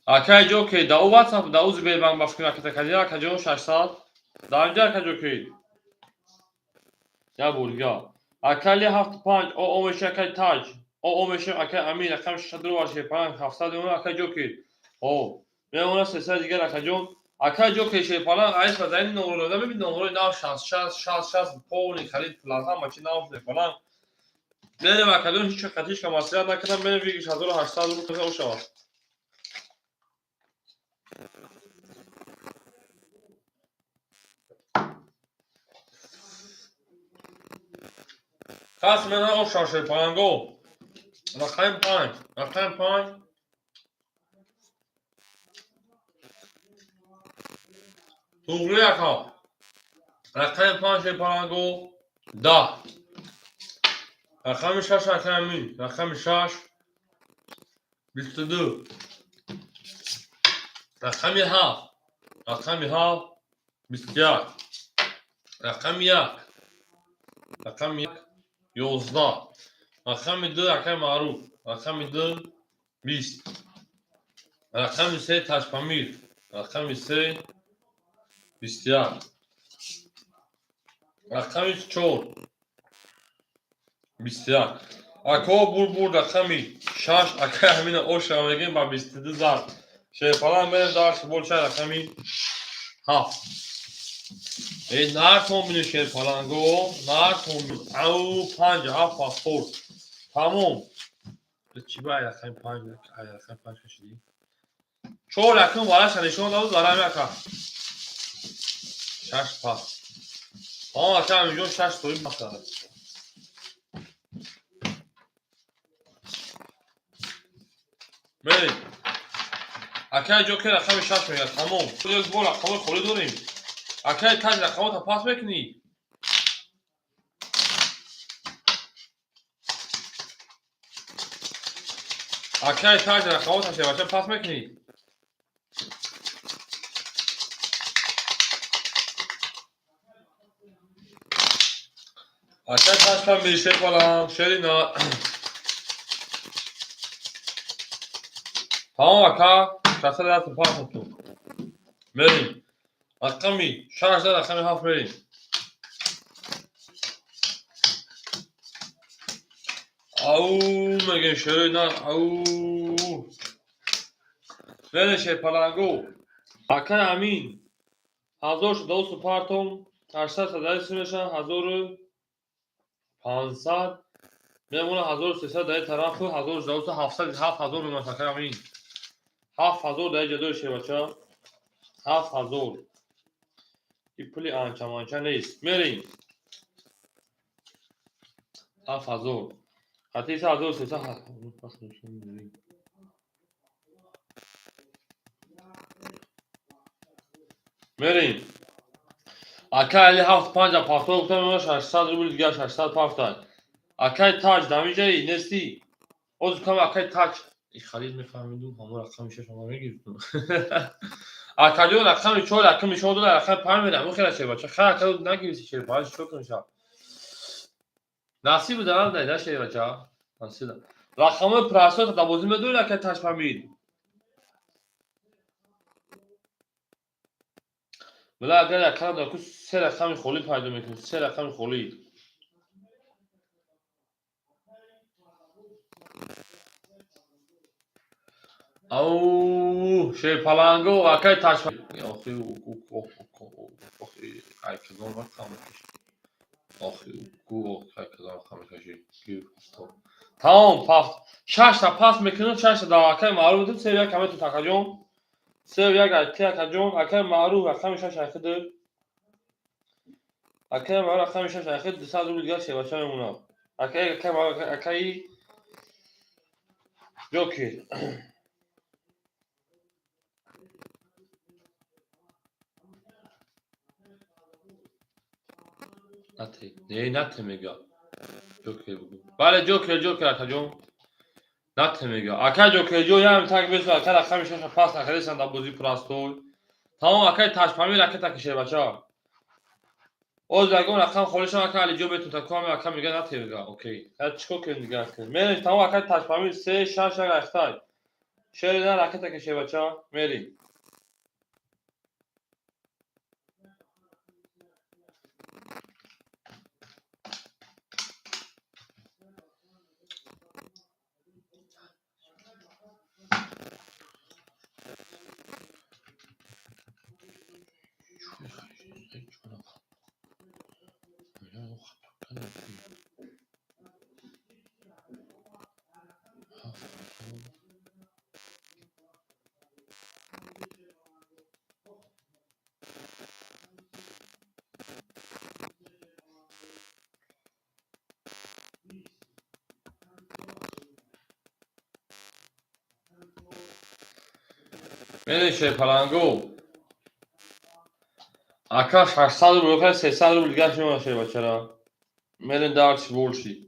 Акай Ҷокер дар ӯ ватсап дар ӯ Сбербанк ба фикрам ракета карди акаҷон 600. Дар инҷа ака Ҷокер. Як бор дигар. Акай Ли ҳафту панҷ о о меша акай Таҷ. О о меша акай Амин рақами шаша дуровард шерпалан 700 мемонад акай Ҷокер. О мемонад 300 дигар акаҷон. Акай Ҷокер шерпалан айс ба дар ин номерҳо мебинед номерҳои нав шаст шаст шаст шаст полный харид плаза ҳама чи нав шерпалан. Мерем акаҷон ҳеҷ вақт ҳеҷ маслиҳат накардам мерем бигиш 1800 рубл каза ошавад. Кас мена ошава шерпаланго. Рақами панҷ, рақами панҷ. Туғри ака. Рақами панҷ шерпаланго 10. Рақами шаш акай Амин, рақами шаш 22. Рақами ҳафт, рақами ҳафт 21. Рақами як, рақами як 11. Рақами ду акай Маъруф, рақами ду 20. Рақами се Таҷпамир, рақами се 21. Рақами чор 21. Ако бур рақами шаш акай Амина ошава мегӯем ба 22 зарб. Шерпалан мерем дар болча рақами ҳафт. Эй нархон бинед шерпаланго, нархон ау панҷ ҳафт паспорт. Тамом. Чӣ ба рақами панҷ, ай рақами панҷ кашидӣ? Чор рақам вараша нишон дод барами ака. Шаш пас. Тамом ака Аминҷон шаш соҳиб масала. Мерем. Акай Ҷокер рақами шаш мегӯяд. Тамом. Як бор рақамҳои холӣ дорем. Акай Таҷ рақамотро пас мекунӣ? Акай Таҷ рақамотро шербача пас мекунӣ? Акай Таҷ пам мешер балам, шерина. Тамом ака, шашсад даст пас ту. Мерем. Рақами шаш рақами ҳафт мерем. Ау мегӯем шерина, ау. Мерем шерпаланго. Акай Амин ҳазор шудаву партом, ҳаштсад садаи си мешавад, 1500 мемонад, 1300 дар тарафу, ҳазор шудаву ҳафтсад, 7000 мемонад акай Амин. 7000 дар ҷадои шербача. 7000. Ин пули анча-манча нест. Мерем. 7000. Хатиса 1300. Мерем. Акай Али ҳафт панҷа пафто гуфтам, мемонад 600 рубл дигар, 600 пафта. Акай Таҷ дамиҷаи нестӣ? Оз кам акай Таҷ. И харид мефаҳмидум, ҳамон рақами шаш ҳама мегирифтум. Акаҷон рақами чор рақам нишон дода, рақами панҷ мерам. Ӯ хела шербача. Хай ака нагирифти шербача, чӣ кунам шаб? Насиб дарам дай, на шербача. Насиб. Рақамҳои прасота дар бозӣ медонед акай Таҷ Памир? Била, агар якам даку, се рақами холӣ пайдо мекунӣ, се рақами холӣ. Ау, шерпаланго, акай таш. Охи, охи, ай кадом рақам мекашӣ? Охи, ку, ай кадом рақам мекашӣ? Тамом, пафт. Шашта паст мекунам, шашта дар акай маъруф метум, се як амету такаҷон. Се як айти акаҷон, акай маъруф рақами шаш айхиды. Акай маъруф рақами шаш айхид, 200 рубл дигар шевача мемонад. Акай маъруф, акаи Ҷокер. Нате, не, нате мега. Ҷокер бугу. Бале, Ҷокер, Ҷокер акаҷон. Нате мега. Акай Ҷокерҷон, ям так бесо, акай рақами шаша пас нахаресан дар бозии простой. Тамом, акай ташпамир ракета кише бача. Оз ягон рақам холӣ шава, акай Алиҷо бетун такуам, ака мега нате мега. Окей. Ха чико кунем дигар? Мерем, тамом, акай ташпамир 3 6 1 8. Шери на ракета кише бача. Мерем. Мерем, шерпаланго. Ака 600 рубл, ака 300 рубл дигар шумо шербачара. Мерем дальше больше.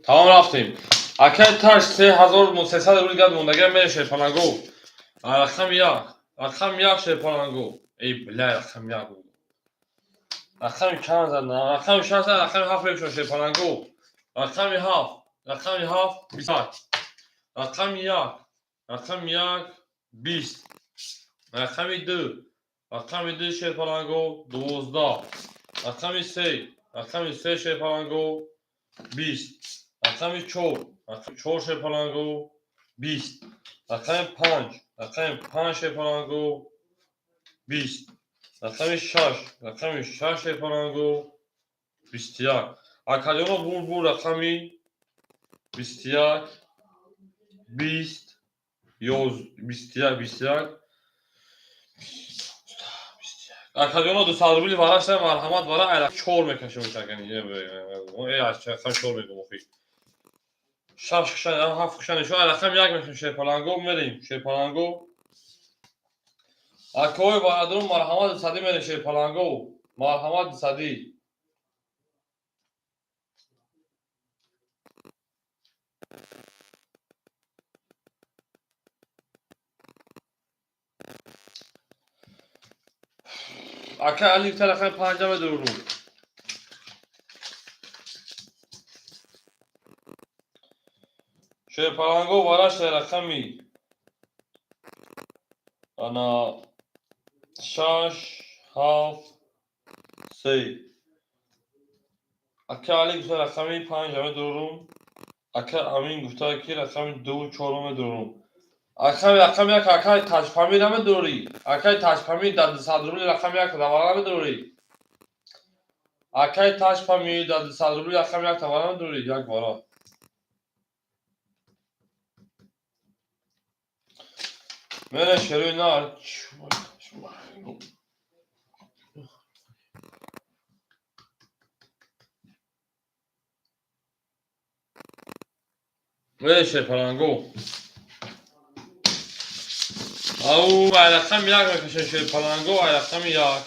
Тамом, рафтем. Акай таш 3300 рубл дигар мондага, мерем, шерпаланго. Рақами як. Рақами як, шерпаланго. Эй, бля, рақами як. Рақами чанд зад? Рақами шаш зад, рақами ҳафт мекушам, шерпаланго. Рақами ҳафт. Рақами ҳафт, 28. Рақами як. Рақами як, 20. Рақами ду. Рақами ду, шерпаланго, 12. Рақами се. Рақами се, шерпаланго, 20. Рақами чор. Рақами чор, шерпаланго, 20. Рақами панҷ. Рақами панҷ, шерпаланго, 20. Рақами шаш. Рақами шаш, шерпаланго, 21. Акаҷоно, бур бур рақами 21, 20, 21, 21. Акаҷоно, 200 рубли вараша, марҳамат, вара айра чор мекашем. Э, чор мегум охи. Шаш хушан, ҳафт хушан шо, рақам як мекашем, шерпаланго, мерем, шерпаланго. Акои бародарон, марҳамат, дусадӣ мерем, шерпаланго. Марҳамат, дусадӣ. Ака Али гуфта рақами панҷа медурум. Шерпаланго, вараша рақами ана шаш, ҳафт, се. Ака Али гуфта рақами панҷа медурум. Ака Амин гуфта ки рақами ду чорум медурум. Акай рақами як, акай таҷпамир намедурӣ. Акай таҷпамир дар 200 рубли рақами як тавара намедурӣ. Акай таҷпамир дар 200 рубли рақами як тавара намедурӣ. Як бора. Мере, шерои нар. Шерпаланго. Ау, ай рақами як мекашем, шерпаланго, ай рақами як.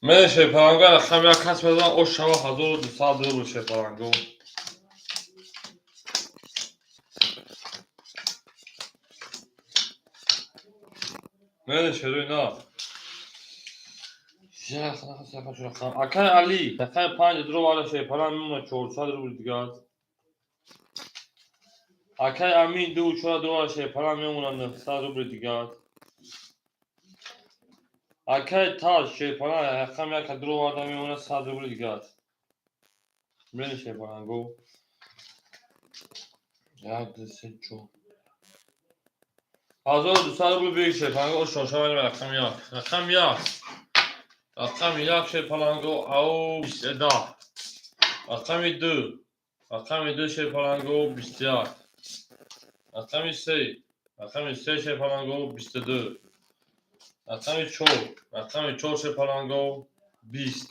Мен шерпаланго рақами як кас мезанам, ош шава 1200 рубл, шерпаланго. Мен шерои на. Акай Али, рақами панҷ дуру шерпаланг мемонад 400 рубл дигар. Акай Амин ду чора дуру шерпаланг мемонад 900 рубл дигар. Акай Таҷ шерпаланг рақами як дуру оварда мемонад 100 рубл дигар. Мени шерпаланго. Як, ду, се, чор. 1200 рубл бигир, шерпаланго, ош шошавани рақами як. Рақами як. Рақами як, шерпаланго, ау 10. Рақами ду. Рақами ду, шерпаланго, 21. Рақами се. Рақами се, шерпаланго, 22. Рақами чор. Рақами чор, шерпаланго, 20.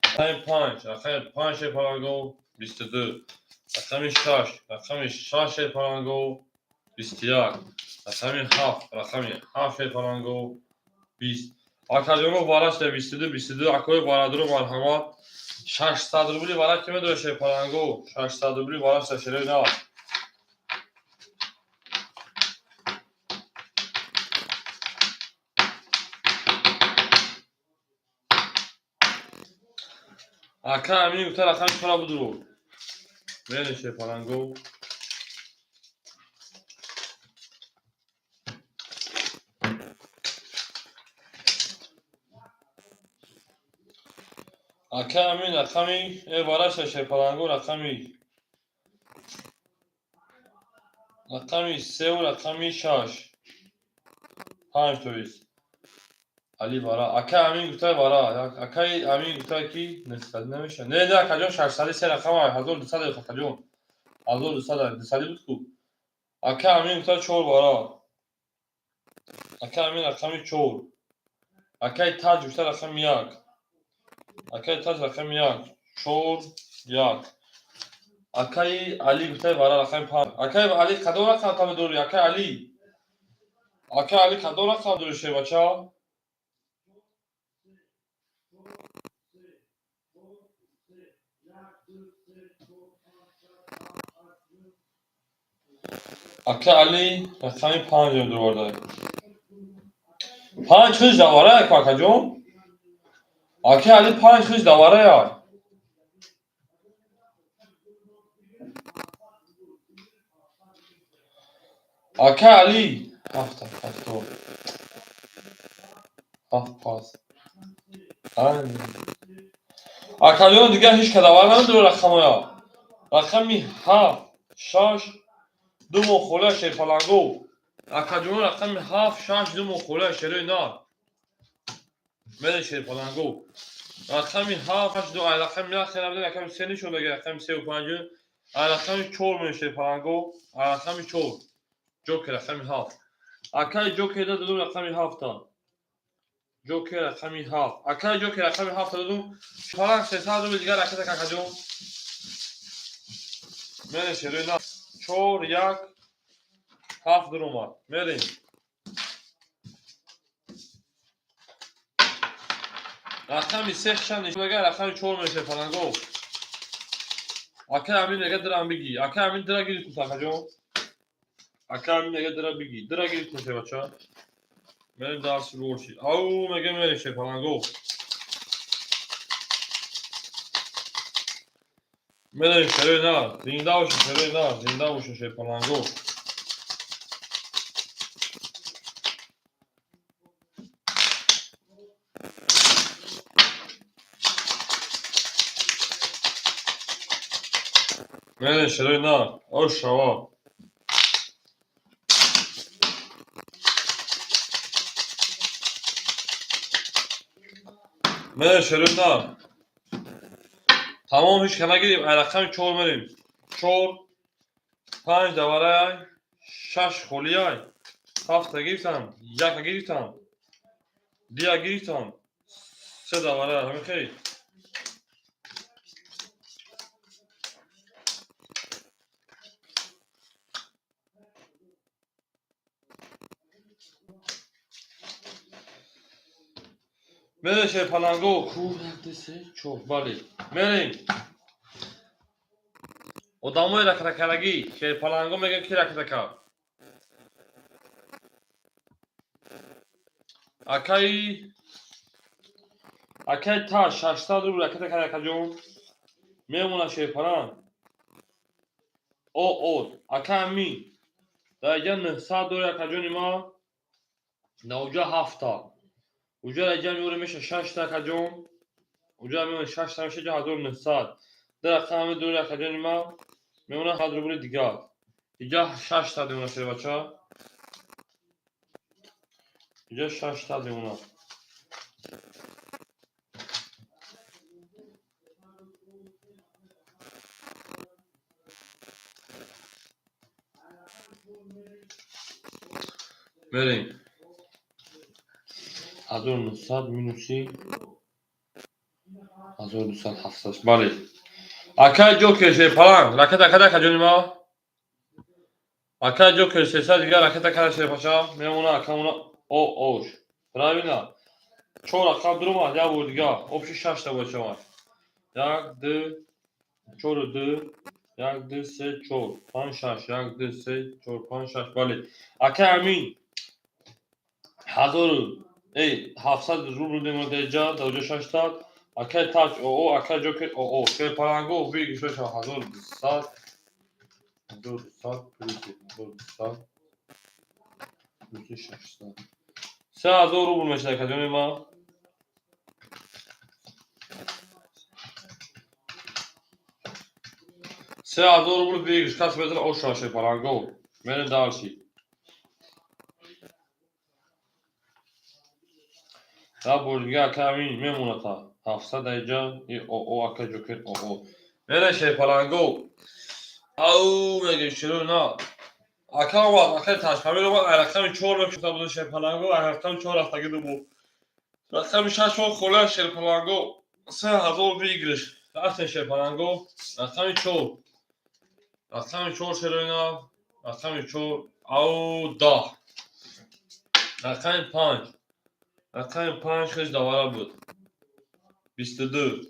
Рақами панҷ. Рақами панҷ, шерпаланго, 22. Рақами шаш. Рақами шаш, шерпаланго, 21. Рақами ҳафт. Рақами ҳафт, шерпаланго, 20. Акаҷоно, варашда 22, 22. Акои бародаро, марҳамат. 600 рубли вара ки медоре, шерпаланго? 600 рубли варашда, шерои нав. Ака Амин гуфта рақами чора будуру. Мени шерпаланго. Ака Амин рақами вараша, шерпаланго, рақами севу рақами шаш. Панҷ тоист. Али вара. Ака Амин гуфта вара. Акаи Амин гуфта ки несади намеша. Не, не, акаҷон, шашсади се рақама, 1200, акаҷон. 1200, дусади буд ку. Ака Амин гуфта чор вара. Ака Амин рақами чор. Акаи Таҷ гуфта рақами як. Акаи Таҷ рақами як. Чор, як. Акаи Али гуфта вара рақами панҷ. Акаи Али, кадом рақам та медорӣ? Акаи Али. Акаи Али, кадом рақам дорӣ, шербача? Ака Али рақами панҷ дурварда. Панҷ хиш давара як, акаҷон? Ака Али панҷ хиш давара як. Ака Али ҳафта ҳафто. Ҳафт пас. Акаҷон, дигар ҳеҷ ка давара намедорад рақамоя. Рақами ҳафт, шаш, ду моҳ хола, шерпаланго. Акаҷон, рақами ҳафт, шаш, ду моҳ хола, шерои нар. Мени шерпаланго. Рақами ҳафт, шаш, ду, ай рақами як хела бидем, рақами се нишон дага, рақами севу панҷ. Ай рақами чор мени шерпаланго, ай рақами чор. Ҷокер рақами ҳафт. Акаи Ҷокер додум рақами ҳафта. Ҷокер рақами ҳафт. Акаи Ҷокер рақами ҳафта додум. Паланг 300 рубл дигар ракета, акаҷон. Мени шерои нар. Чор, як, ҳафт дуромад. Мерем. Рақами се хишам нишон дага, рақами чор меше паланго. Акаи Амин мега дирам биги. Акаи Амин дира гирифт, акаҷон. Ака Амин мега дира биги. Дира гирифт, бача. Мерем дарси борши. Ау, мега мерем, шерпаланго. Мерем, шерои нар. Зинда бошед, шерои нар. Зинда бошед, шерпаланго. Мерем, шерои на ош шава. Мерем, шерои на. Тамом, ҳеч ка нагирем. Ай рақами чор мерем. Чор, панҷ даварай, шаш холияй, ҳафта гирифтам, яка гирифтам, дия гирифтам, се даварай. Ҳамин хел. Мерем, шерпаланго. Ку, як, ду, се, чор. Бале, мерем. Одамои ракракарагӣ, шерпаланго мегӯяд, ки ракрака. Акаи та 600 рубл ракета кард, акаҷон. Мемонад шерпаланг. О о ака Амин дар иҷа 900 дори, акаҷони ма, дар уҷа ҳафта. Уҷа иҷа меёре, меша шашта, акаҷон. Уҷа меёре, шашта меша, иҷа 1900. Дар рақами дори, акаҷони ма, мемонад 100 рубли дигар. Иҷа шашта мемонад, шербача. Иҷа шашта мемонад. Мерем. 1900 минуси 1270. Бале. Акай Ҷокер, шерпаланг, ракета када, акаҷони ма. Акай Ҷокер 300 дигар ракета када, шерпаша. Мемона акамона о ош. Правильно. Чор рақам дуромад, як бор дигар. Общий шашта бояд шавад. Як, ду, чору ду, як, ду, се, чор, панҷ, шаш, як, ду, се, чор, панҷ, шаш. Бале. Акай Амин ҳазору эй 700 рубл мемонад дар иҷа, дар уҷа 600. Акай Таҷ оо, акай Ҷокер оо, шерпаланго выигрыш шава 1200, 1200 плюси 1200 плюси 600. 3000 рубл мешавад, акаҷони ма. 3000 рубл выигрыш. Кас метавонад ош шава, шерпаланго. Мерем дальше. Як бори дигар ака Амин мемонад та 700 дар иҷа и оо, ака Ҷокер оо. Мерем, шерпаланго. Ау, мегем, шеро на. Ака омад, акаи Таҷпамир омад, ай рақами чор мекушта буд, шерпаланго, ай рақами чор рафтагӣ буд. Рақами шаш он холия, шерпаланго. 3000 выигрыш. Рафтем, шерпаланго. Рақами чор. Рақами чор, шерои нав. Рақами чор. Ау, 10. Рақами панҷ. Рақами панҷ хеш давара буд. 22.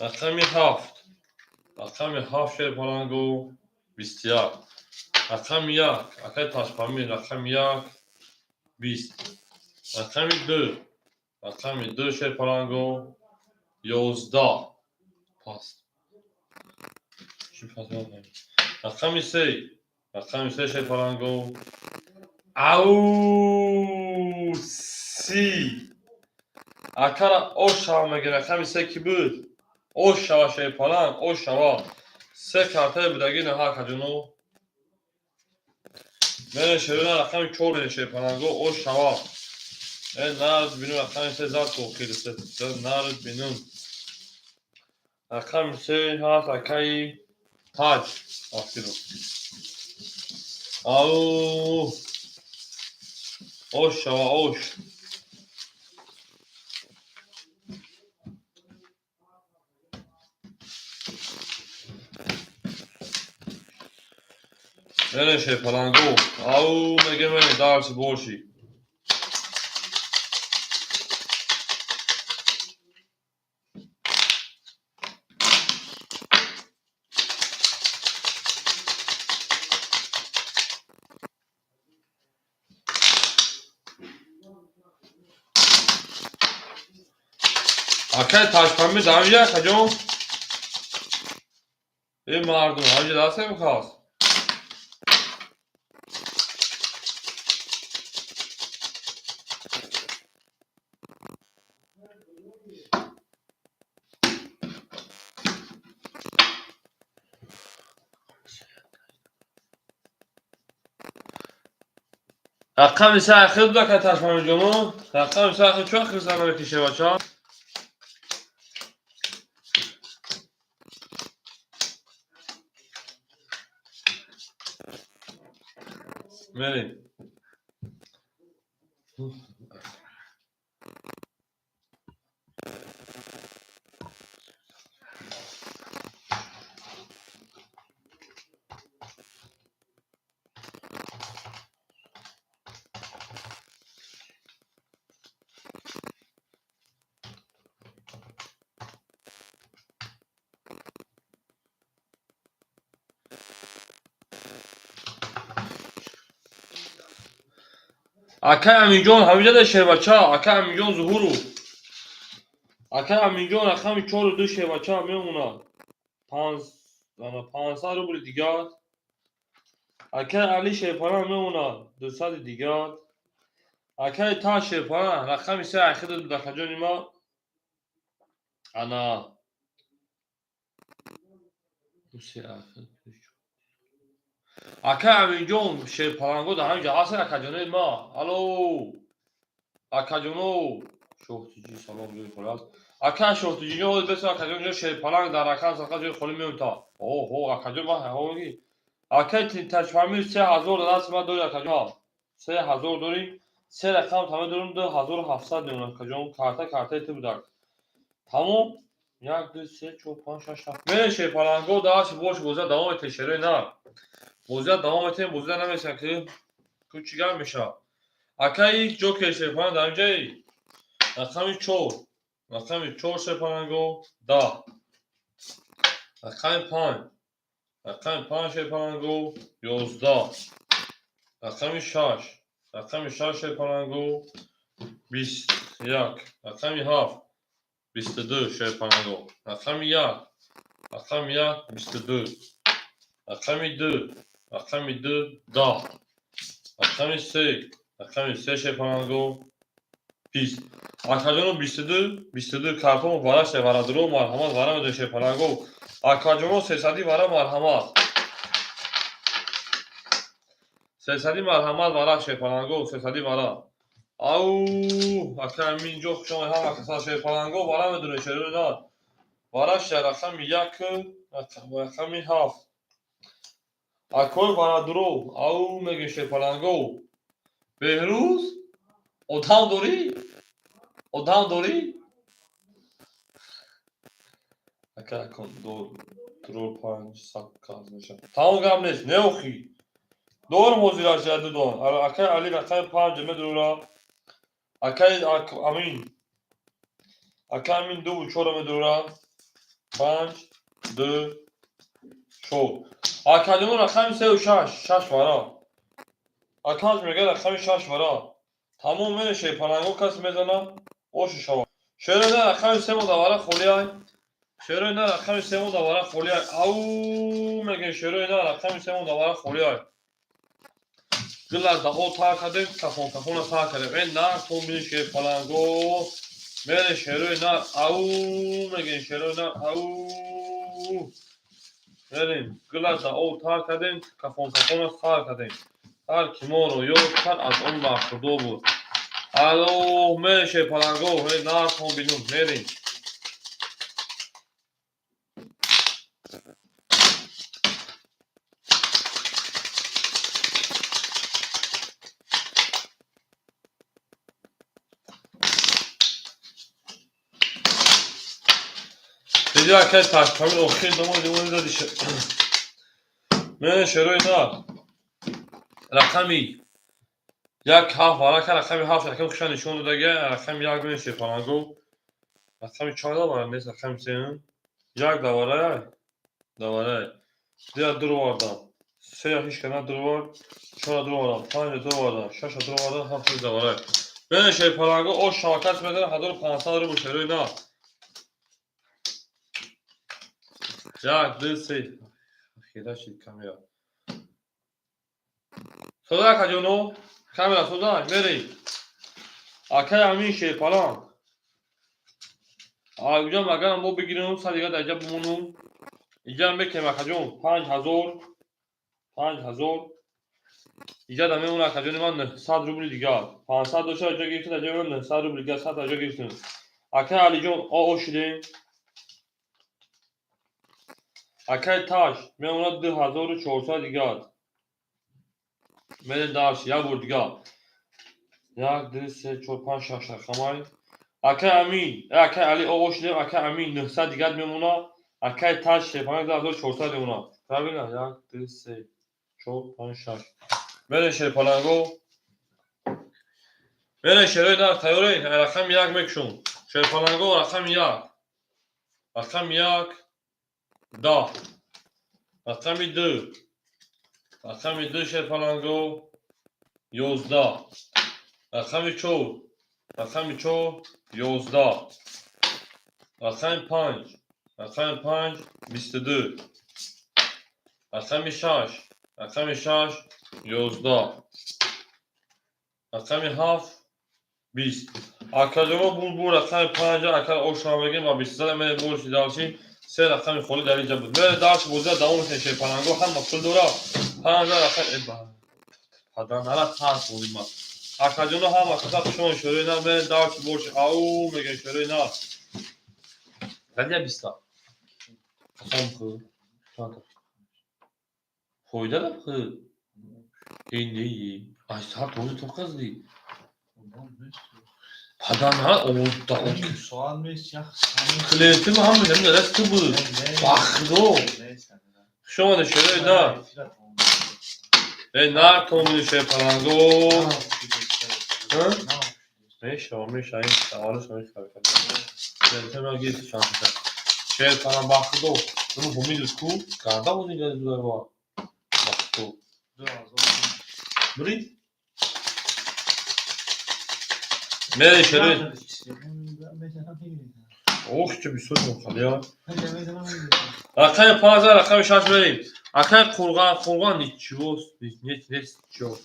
Рақами ҳафт. Рақами ҳафт, шерпаланго, 21. Рақами як. Акаи Таҷпамир, рақами як, 20. Рақами ду. Рақами ду, шерпаланго, 11. Паст. Чӣ паст? Рақами се. Рақами се, шерпаланго. Ау, 30. Акара ош шава мегир, рақами се кӣ буд? Ош шава, шерпаланг, ош шава. Се картаи будагӣ наҳа, акаҷоно. Мерем, шерона, рақами чор мерем, шерпаланго, ош шава. Э, нард бинун, рақами се зад охир, се нард бинун. Рақами се ҳаст акаи Таҷ охиро. Ау, ош шава, ош. Мерем, шерпаланго. Ау, мегем, мерем дальше больше. Акай Таҷпамир дар ҳаминҷа, акаҷон? Э, мардум, ҳаминҷа даст мехост? Рақами се ахир буда, ка Ташмамиҷону. Рақами се ахир чӯ ахир зан мекише, бача? Мерем. Акай Аминҷон ҳамиҷа да, шербача. Акай Аминҷон Зуҳуров. Акай Аминҷон, рақами чору ду, шербача, мемонад. 500 рубли дигар. Акай Али Шерпаран мемонад, 200 дигар. Акай Та Шерпаран, рақами се ахир буд, акаҷони ма. Ана. Се ахир. Акай Аминҷон Шерпаланго дар ҳамин ҷо ҳастед, акаҷонои ма? Алло, акаҷоно. Шоҳтиҷӣ, салом, ҷои холӣ аст. Ака Шоҳтиҷиҷон, ҳозир бесо, акаҷон, ҷо Шерпаланг дар ракам садқа ҷои холӣ меём та. Оҳо, акаҷон, ма ҳоги. Акай Ташфамир, 3000 даст ма дори, акаҷон. 3000 дорӣ. Се рақам тама дорум, 2700 мемонад, акаҷон. Карта картаи ту будак. Тамом. Як, ду, се, чор, панҷ, шаш, ҳафт. Мерем, Шерпаланго, даст бош, бозия давом метем, шерои нар. Бозия давом метем, бозия намесам ки ку чӣ гап мешавад. Акаи Ҷокер Шерпаланг дар инҷаи рақами чор. Рақами чор, Шерпаланго, 10. Рақами панҷ. Рақами панҷ, Шерпаланго, 11. Рақами шаш. Рақами шаш, Шерпаланго, 21. Рақами ҳафт. 22, Шерпаланго. Рақами як. Рақами як, 22. Рақами ду. Рақами ду, 10. Рақами се. Рақами се, Шерпаланго, 20. Акаҷоно, 22, 22 картомо вара шеварадуро, марҳамат, вара медои, Шерпаланго. Акаҷоно, сесади вара, марҳамат. Сесади, марҳамат, вара, Шерпаланго, сесади вара. Ау, ака Аминҷо, хуш омадед ҳама каса, Шерпаланго, вара медонед, шерои на. Вара ша рақами як, рақами ҳафт. Акои варадуро, ау мегӯем, Шерпаланго. Беҳрӯз, одам дорӣ? Одам дорӣ? Ака акон ду трор панҷ сад каз мешавад. Тамом, гап нест, не охи. Дорам ҳозираш ду дон. Акай Али рақами панҷ медурора. Акай Амин. Акай Амин дуву чора медурора. Панҷ, ду, чор. Акаҷоно, рақами сеу шаш, шаш вара. Акаҷ мегӯяд, рақами шаш вара. Тамом, мене, Шерпаланго, кас мезана, ошу шава. Шерои на, рақами се монда вара холиай. Шерои на, рақами се монда вара холиай. Ау мегӯем, шерои на, рақами се монда вара холиай. Гила даҳо тар кардем, кафон кафона тар кардем. Э нар то мини, Шерпаланго. Мере, шерои нар, ау мегӯем, шерои нар, ау. Мерем, гила даҳо тар кардем, кафон кафона тар кардем. Ҳар ки моро ёд кард, аз он бархӯрдор буд. Алло, мере, Шерпаланго, э нар то бинун, мерем. Диди, акай Ташпамир охир домо димони дади. Мене, шерои нар. Рақами як, ҳафт вара ка, рақами ҳафт, рақами хуша нишон додага, рақами як мене, Шерпаланго. Рақами чор давара нест, рақами се. Як даварай. Даварай. Дия дуровардам. Се ҳеч кана дуровард, чора дуровардам, панҷа дуровардам, шаша дуровардам, ҳафт даварай. Мене, Шерпаланго, ош шавакат мезанам, 1500 рубл, шерои нар. Як, ду, се. Хира шид камера. Соза, акаҷоно, камера соза, мерем. Акай Амин Шерпаланг. Аҷам агар мо бигирем, са дига дар ҷа бимонум. Иҷа мекунем, акаҷон, 5000, 5000. Иҷа да мемона, акаҷони ман, 900 рубли дигар. 500 дошта, ҷо гирифтем, ҷо мемона 900 рубли дигар, 100 ҷо гирифтем. Акай Алиҷон, о шудем. Акай Таш мемонад 2400 дигар. Мерем дальше, як бор дигар. Як, ду, се, чор, панҷ, шаш рақамай. Акай Амин, акай Али, о шудем, акай Амин 900 дигар мемона. Акай Таш шерпаланг 2400 мемона. Правильно? Як, ду, се, чор, панҷ, шаш. Мерем, шерпаланго. Мерем, шерои нар, тайёрен? Рақами як мекушум. Шерпаланго, рақами як. Рақами як, 10. Рақами ду. Рақами ду, шерпаланго, 11. Рақами чор. Рақами чор, 11. Рақами панҷ. Рақами панҷ, 22. Рақами шаш. Рақами шаш, 11. Рақами ҳафт, 20. Акаҷоно, бу рақами панҷа акар ошна мегем ва 23 мерем борши дальше. Се рақами холӣ дар инҷа буд. Мерем дальше, бозия давом мекунем. Шерпаланго ҳама пул дора. Панҷа рақам падар нара тарс бозима. Акаҷоно, ҳама каса хушон, шӯрои нар, мерем дальше борши. Ау мегем, шӯрои нар. Радия биста. Қасам хӯр. Фоида да хӯр. Эй не, ай сар този ту қазди. Падар нара овозда. Соат нест, як. Клиенти ма ҳама замин даст ту буд. Бахдо. Хуш омадед, шерои нар. Эй нар томини, шерпаланго. Мешава, мешава, ин аввалаш мешава. Клиенти ма гирифти чанд та. Шерпаланг, бахдо. Ну ҳумидус ку? Ганда бози газула. Бахдо. Бурид? Мере шерои. Ох, чӣ бисёр мухалия. Рақами панҷ, рақами шаш мерем. Акай Қурған, Қурған ничего, нет, нет, ничего.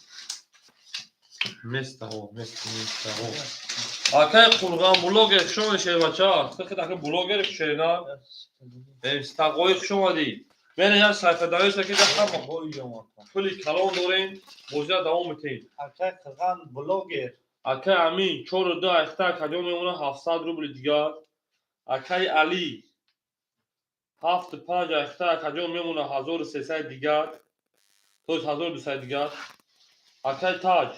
Место, место, место. Акай Қурған блогер, хуш омадӣ, шербача. Хит ака блогер шерна. Стақои, хуш омадӣ. Мере як сайфадариса ки ҳама пули калон дорем, бозия давом метем. Акай Қурған блогер. Акай Амин чору ду айхта акаҷон мемона 700 рубли дигар. Акай Али ҳафту панҷ айхта акаҷон мемона 1300 дигар. То есть 1200 дигар. Акай Таҷ.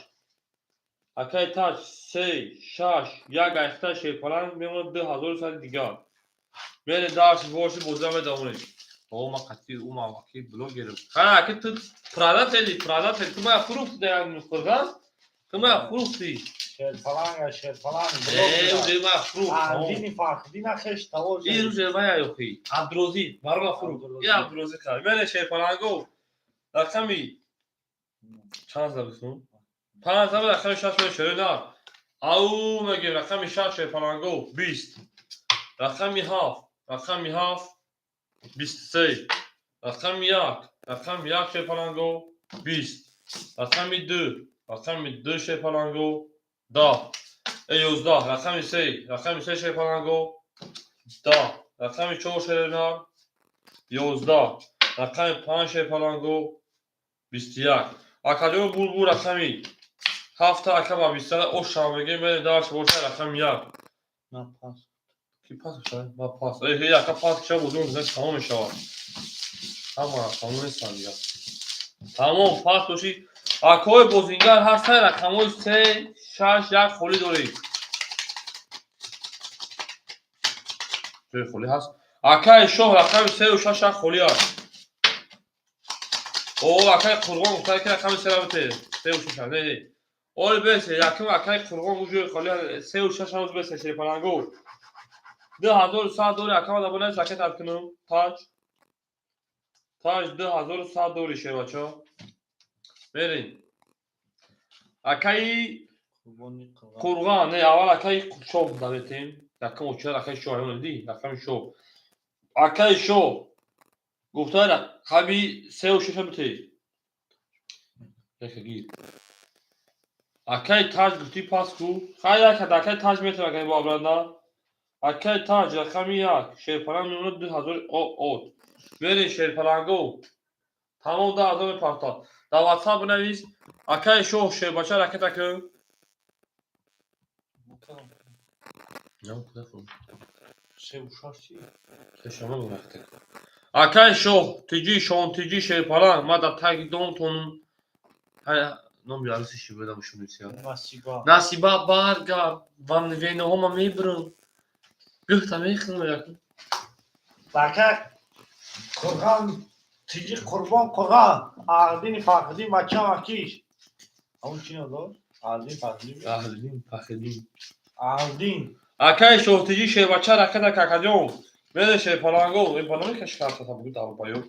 Акай Таҷ се, шаш, як айхта шерпаланг мемона 2100 дигар. Мере дальше боши, бозия медавонем. О, ма қати ума аки блогер. Ха, аки ту продатели, продатели, ту ма фурӯхти да як Қурған? Ту ма фурӯхти. Шерпаланг, шерпаланг. Э, ма фурӯхт. Фаҳмдини, фаҳмдина хеш тавоз. Ин рӯз вая ёхи. Абдурозӣ, барола фурӯхт. Ин Абдурозӣ қар. Мере, шерпаланго. Рақами чанд забисун? Панҷ заба, рақами шаш мере, шерои нар. Ау мегем, рақами шаш, шерпаланго, 20. Рақами ҳафт, рақами ҳафт, 23. Рақами як, рақами як, шерпаланго, 20. Рақами ду, рақами ду, шерпаланго, 10. Э, 11. Рақами се, рақами се, шерпаланго, 10. Рақами чор, шернар, 11. Рақами панҷ, шерпаланго, 21. Акаҷои булбул, рақами ҳафта ака ба бистара ошам мегем, мерем дальше боша, рақами як. Ки пас кушад? Ма пас. Э, ака пас кушад, бозӣ тамом мешавад. Ҳама рақамҳо нестанд дигар. Тамом, пас бошӣ. Акои бозингар ҳастанд, рақамҳои се, шаш, як холӣ доред. Ҷои холӣ ҳаст. Акаи Шоҳ, рақами сеу шаш, як холӣ аст. О, акаи Қурбон гуфтад, ки рақами сера бите. Сеу шаш, не, не. Оли бесе, якум акаи Қурбон ҷои холӣ сеу шаш ҳанӯз бесе, шерпаланго. 2100 дори, акама дабона закет кунум. Таҷ. Таҷ 2100 дори, шербача. Мерем. Акаи Қурған, не, аввал акаи Шоҳ даветем. Якум оча акаи Шоҳ, ҳамон дидӣ? Рақами Шоҳ. Акаи Шоҳ гуфта рақами сеу шаша бите. Яка гир. Акаи Таҷ гуфтӣ пас ку? Хай, яка акаи Таҷ метавон акаи бо обратно. Акаи Таҷ рақами як, шерпаланг мемонад 2000 от. Мерем, шерпаланго. Тамом, 10 000 мепартад. Дар WhatsApp бинавис. Акаи шоҳ, шербача, ракета кун. Акаи шоҳ, тиҷи, шонтиҷи, шерпаланг, ма дар таги домтонум. Номи арӯси ши будам шунисия. Насиба, баргард, венаҳома мебирам. Гӯхта мехӯрам якум. Ака Қурғон, тиҷи, Қурбон, Қурғон, Аҳдини Фахриддин, бачам акиш. Ҳамун чи надор? Аҳдин Фахриддин. Аҳдин Фахриддин. Аҳдин. Акаи шоҳтиҷи, шербача, ракета, какаҷон. Мере, шерпаланго, ин ба намекаши карта бугу долбоёб.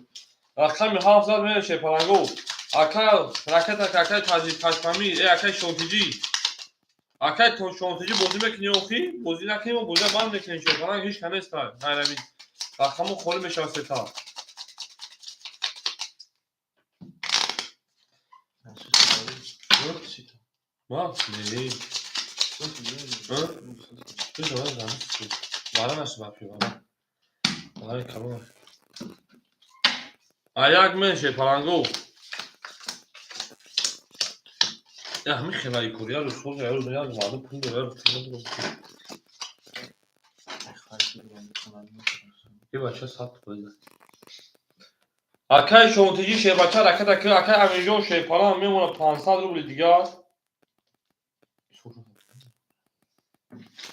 Рақами ҳафт зад, мере, шерпаланго. Ака ракета, какаи таҷик пашпами, э, акаи шоҳтиҷӣ. Акаи шоҳтиҷӣ, бозӣ мекунӣ охи? Бозӣ накунӣ, мо бозиа банд мекунем, шерпаланг ҳеҷ ка неста. Ғайрами рақамо холӣ мешавад сета. Ма? Не. Вара наши бапи вара. Вара калон. А як мен шерпаланго. Я ҳамин хелаи кор, як рӯз соза, як рӯз як мардум пул дора, як рӯз пул надора. Е, бача, 100%. Акаи шонтиҷӣ, шербача, ракета ки, акаи Амирҷон, шерпаланг мемонад 500 рубли дигар.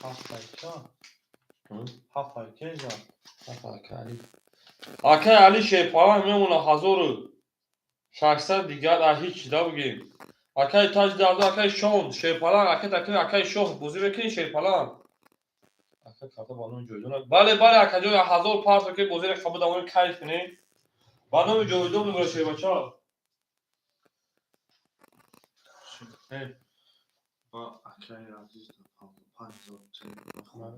Ҳафт ака. Ҳафт ака зад. Акаи Али, шерпаланг мемонад 1600 дигар, а ҳеҷ чида бигем. Акаи Таҷ Дардо, акаи Шон, шерпаланг, ракета ки, акаи Шоҳ, бозӣ мекунӣ, шерпаланг? Ака, карта ба номи Ҷовидон. Бале, бале, акаҷон, 1000 парто ки бозиро қабул дамои кайф кунем. Ба номи Ҷовидон мебара, шербача. Ба акаи азиз 5000 телефон.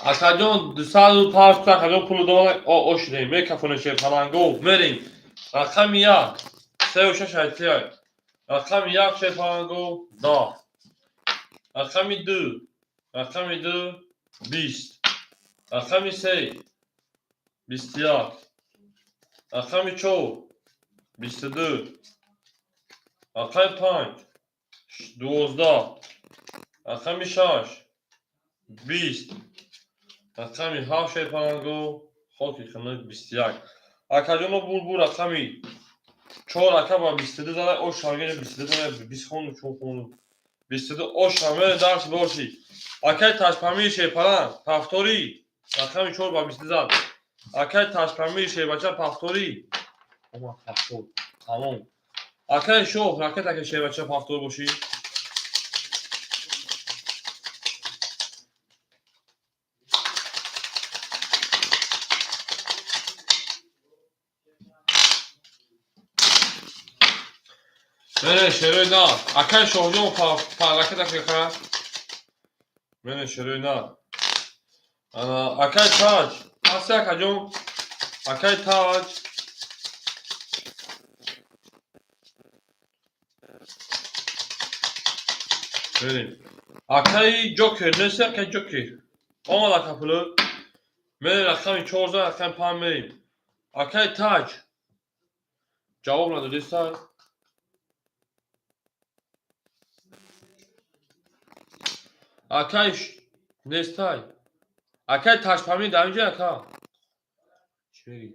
Акаҷон, 200 парто, акаҷон, пулу дора ошидем, мекафонем, шерпаланго, мерем. Рақами як, сею шаш як. Рақами як, шерпаланго, 10. Рақами ду, рақами ду, 20. Рақами се, 21. Рақами чор, 22. Рақами панҷ, 12. Рақами шаш, 20. Рақами ҳафт, шерпаланго, хоки хунук, 21. Акаҷоно, булбул, рақами чор, ака ба 22 зада, ош шангеҷа 22 зада, 20 хону, чор хону. 22 ош шамере дарси боши. Акаи Ташпамир, шерпаланг, пафторӣ, рақами чор ба 22 зад. Акаи Ташпамир, шербача, пафторӣ. Омад пафтор. Тамом. Акаи Шоҳ, ракета ки, шербача, пафтор бошӣ. Мене шерои на. Акаи Шоҳҷон, ракета ки ха. Мене шерои на. Ана акаи Таҷ. Ҳасти, акаҷон? Акаи Таҷ. Мерем. Акаи Ҷокер, нест акаи Ҷокер? Омад ака пулу. Мерем, рақами чор зад, рақами панҷ мерем. Акаи Таҷ. Ҷавоб надодистай? Акаи нестай? Акаи Ташпамир дар инҷа, ака? Чӣ мегӣ?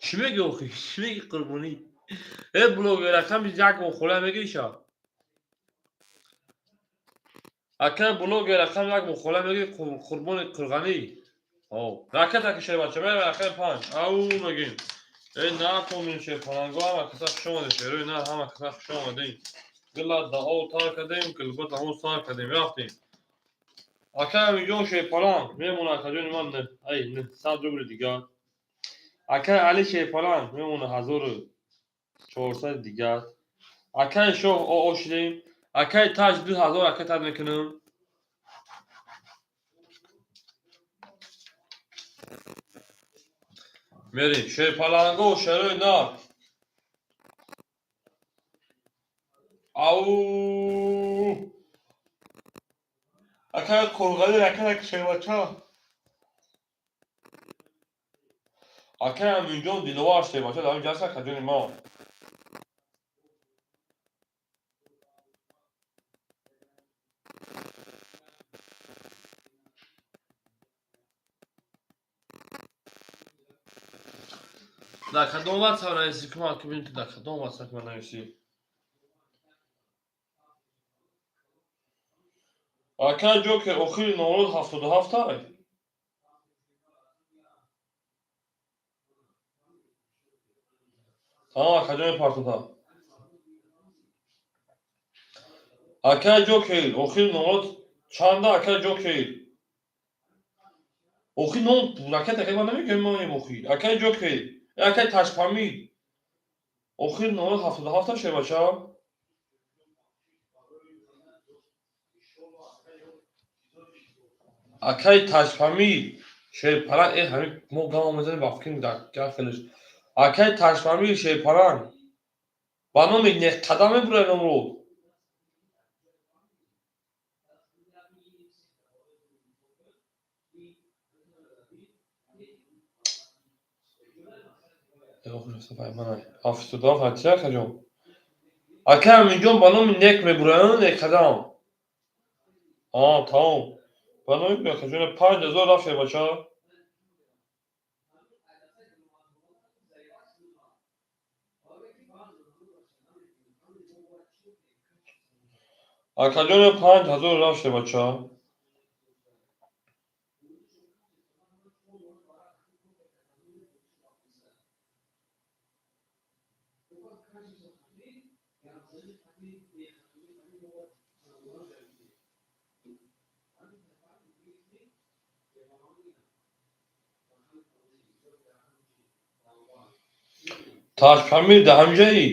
Чӣ мегӣ охи? Чӣ мегӣ, қурбонӣ? Э, блогер, рақами як мохола мегириша? Акаи блогер, рақами як мохола мегири, қурбони қурғанӣ? О, ракета ки, шербача, мерем рақами панҷ. Ау мегим. Э, накунин, шерпаланго, ҳама каса хуш омадем, шерои нар, ҳама каса хуш омадем. Гила дао тар кардем, гилба даҳон сар кардем, рафтем. Акаи Амиҷон, шерпаланг, мемона, акаҷони ман, ай, 900 рубли дигар. Акаи Али, шерпаланг, мемона 1400 дигар. Акаи Шоҳ, ошидем. Акаи Таҷ, 2000 акаи Таҷ мекунам. Мерем, шерпаланго, шерои нар. Ау! Акай қурғали раканак шербача. Акай Аминҷон Диловар шербача дар инҷа аст, акаҷони мо. Дар кадом ватсап нависӣ? Кумак бибинем, ки дар кадом ватсап ман нависӣ. Акай Ҷокер, охири номрод 77-ай? Тамом, акаҷони партота. Акай Ҷокер, охири номрод чанда, акай Ҷокер? Охир ном ракет акай ман намегӯям, моем охир. Акай Ҷокер, акай Ташпамир. Охири номрод 77 шербача? Акай Ташпамир, шерпаланг, э ҳамин мо гама мезанем ба фикр дар хелеш. Акай Ташпамир, шерпаланг. Ба номи Неққадам мебурад номрод. 77 чи, акаҷон? Акай Аминҷон, ба номи Нек мебурад, Неққадам. А, тамом. Ба номи акаҷон 5000 рафт, бача. Акаҷон 5000 рафт, бача. Ташпамир дар ҳамҷаи?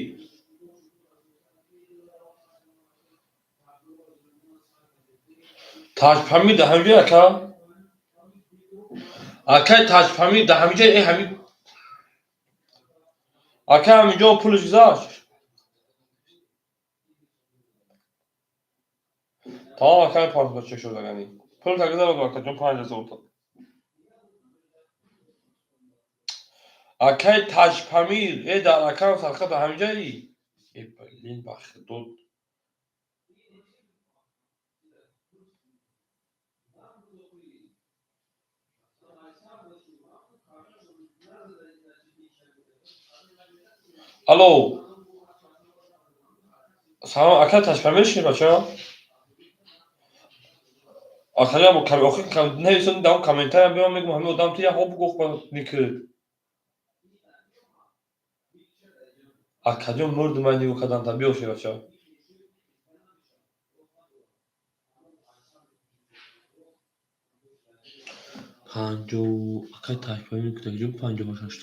Ташпамир дар ҳамҷаи, ака? Акай Ташпамир дар ҳамҷаи, э ҳамин ака ҳаминҷо пулш гузашт. Тамом, акай партота шуд агани. Пул тагизарад, акаҷон, 5000 та. Акай Ташпамир, э дар акам сарха дар ҳамҷаи? Э блин, ба худо. Алло. Салом, акай Ташпамир шербача? Акаҷон, охир нависон дар комментария биём, мегӯм ҳамин одам ту як ҳо бугӯ никид. Акаҷон, мурди ман нигоҳ кардам та биё, шербача. Панҷо акай Ташпамир кутакҷон 58.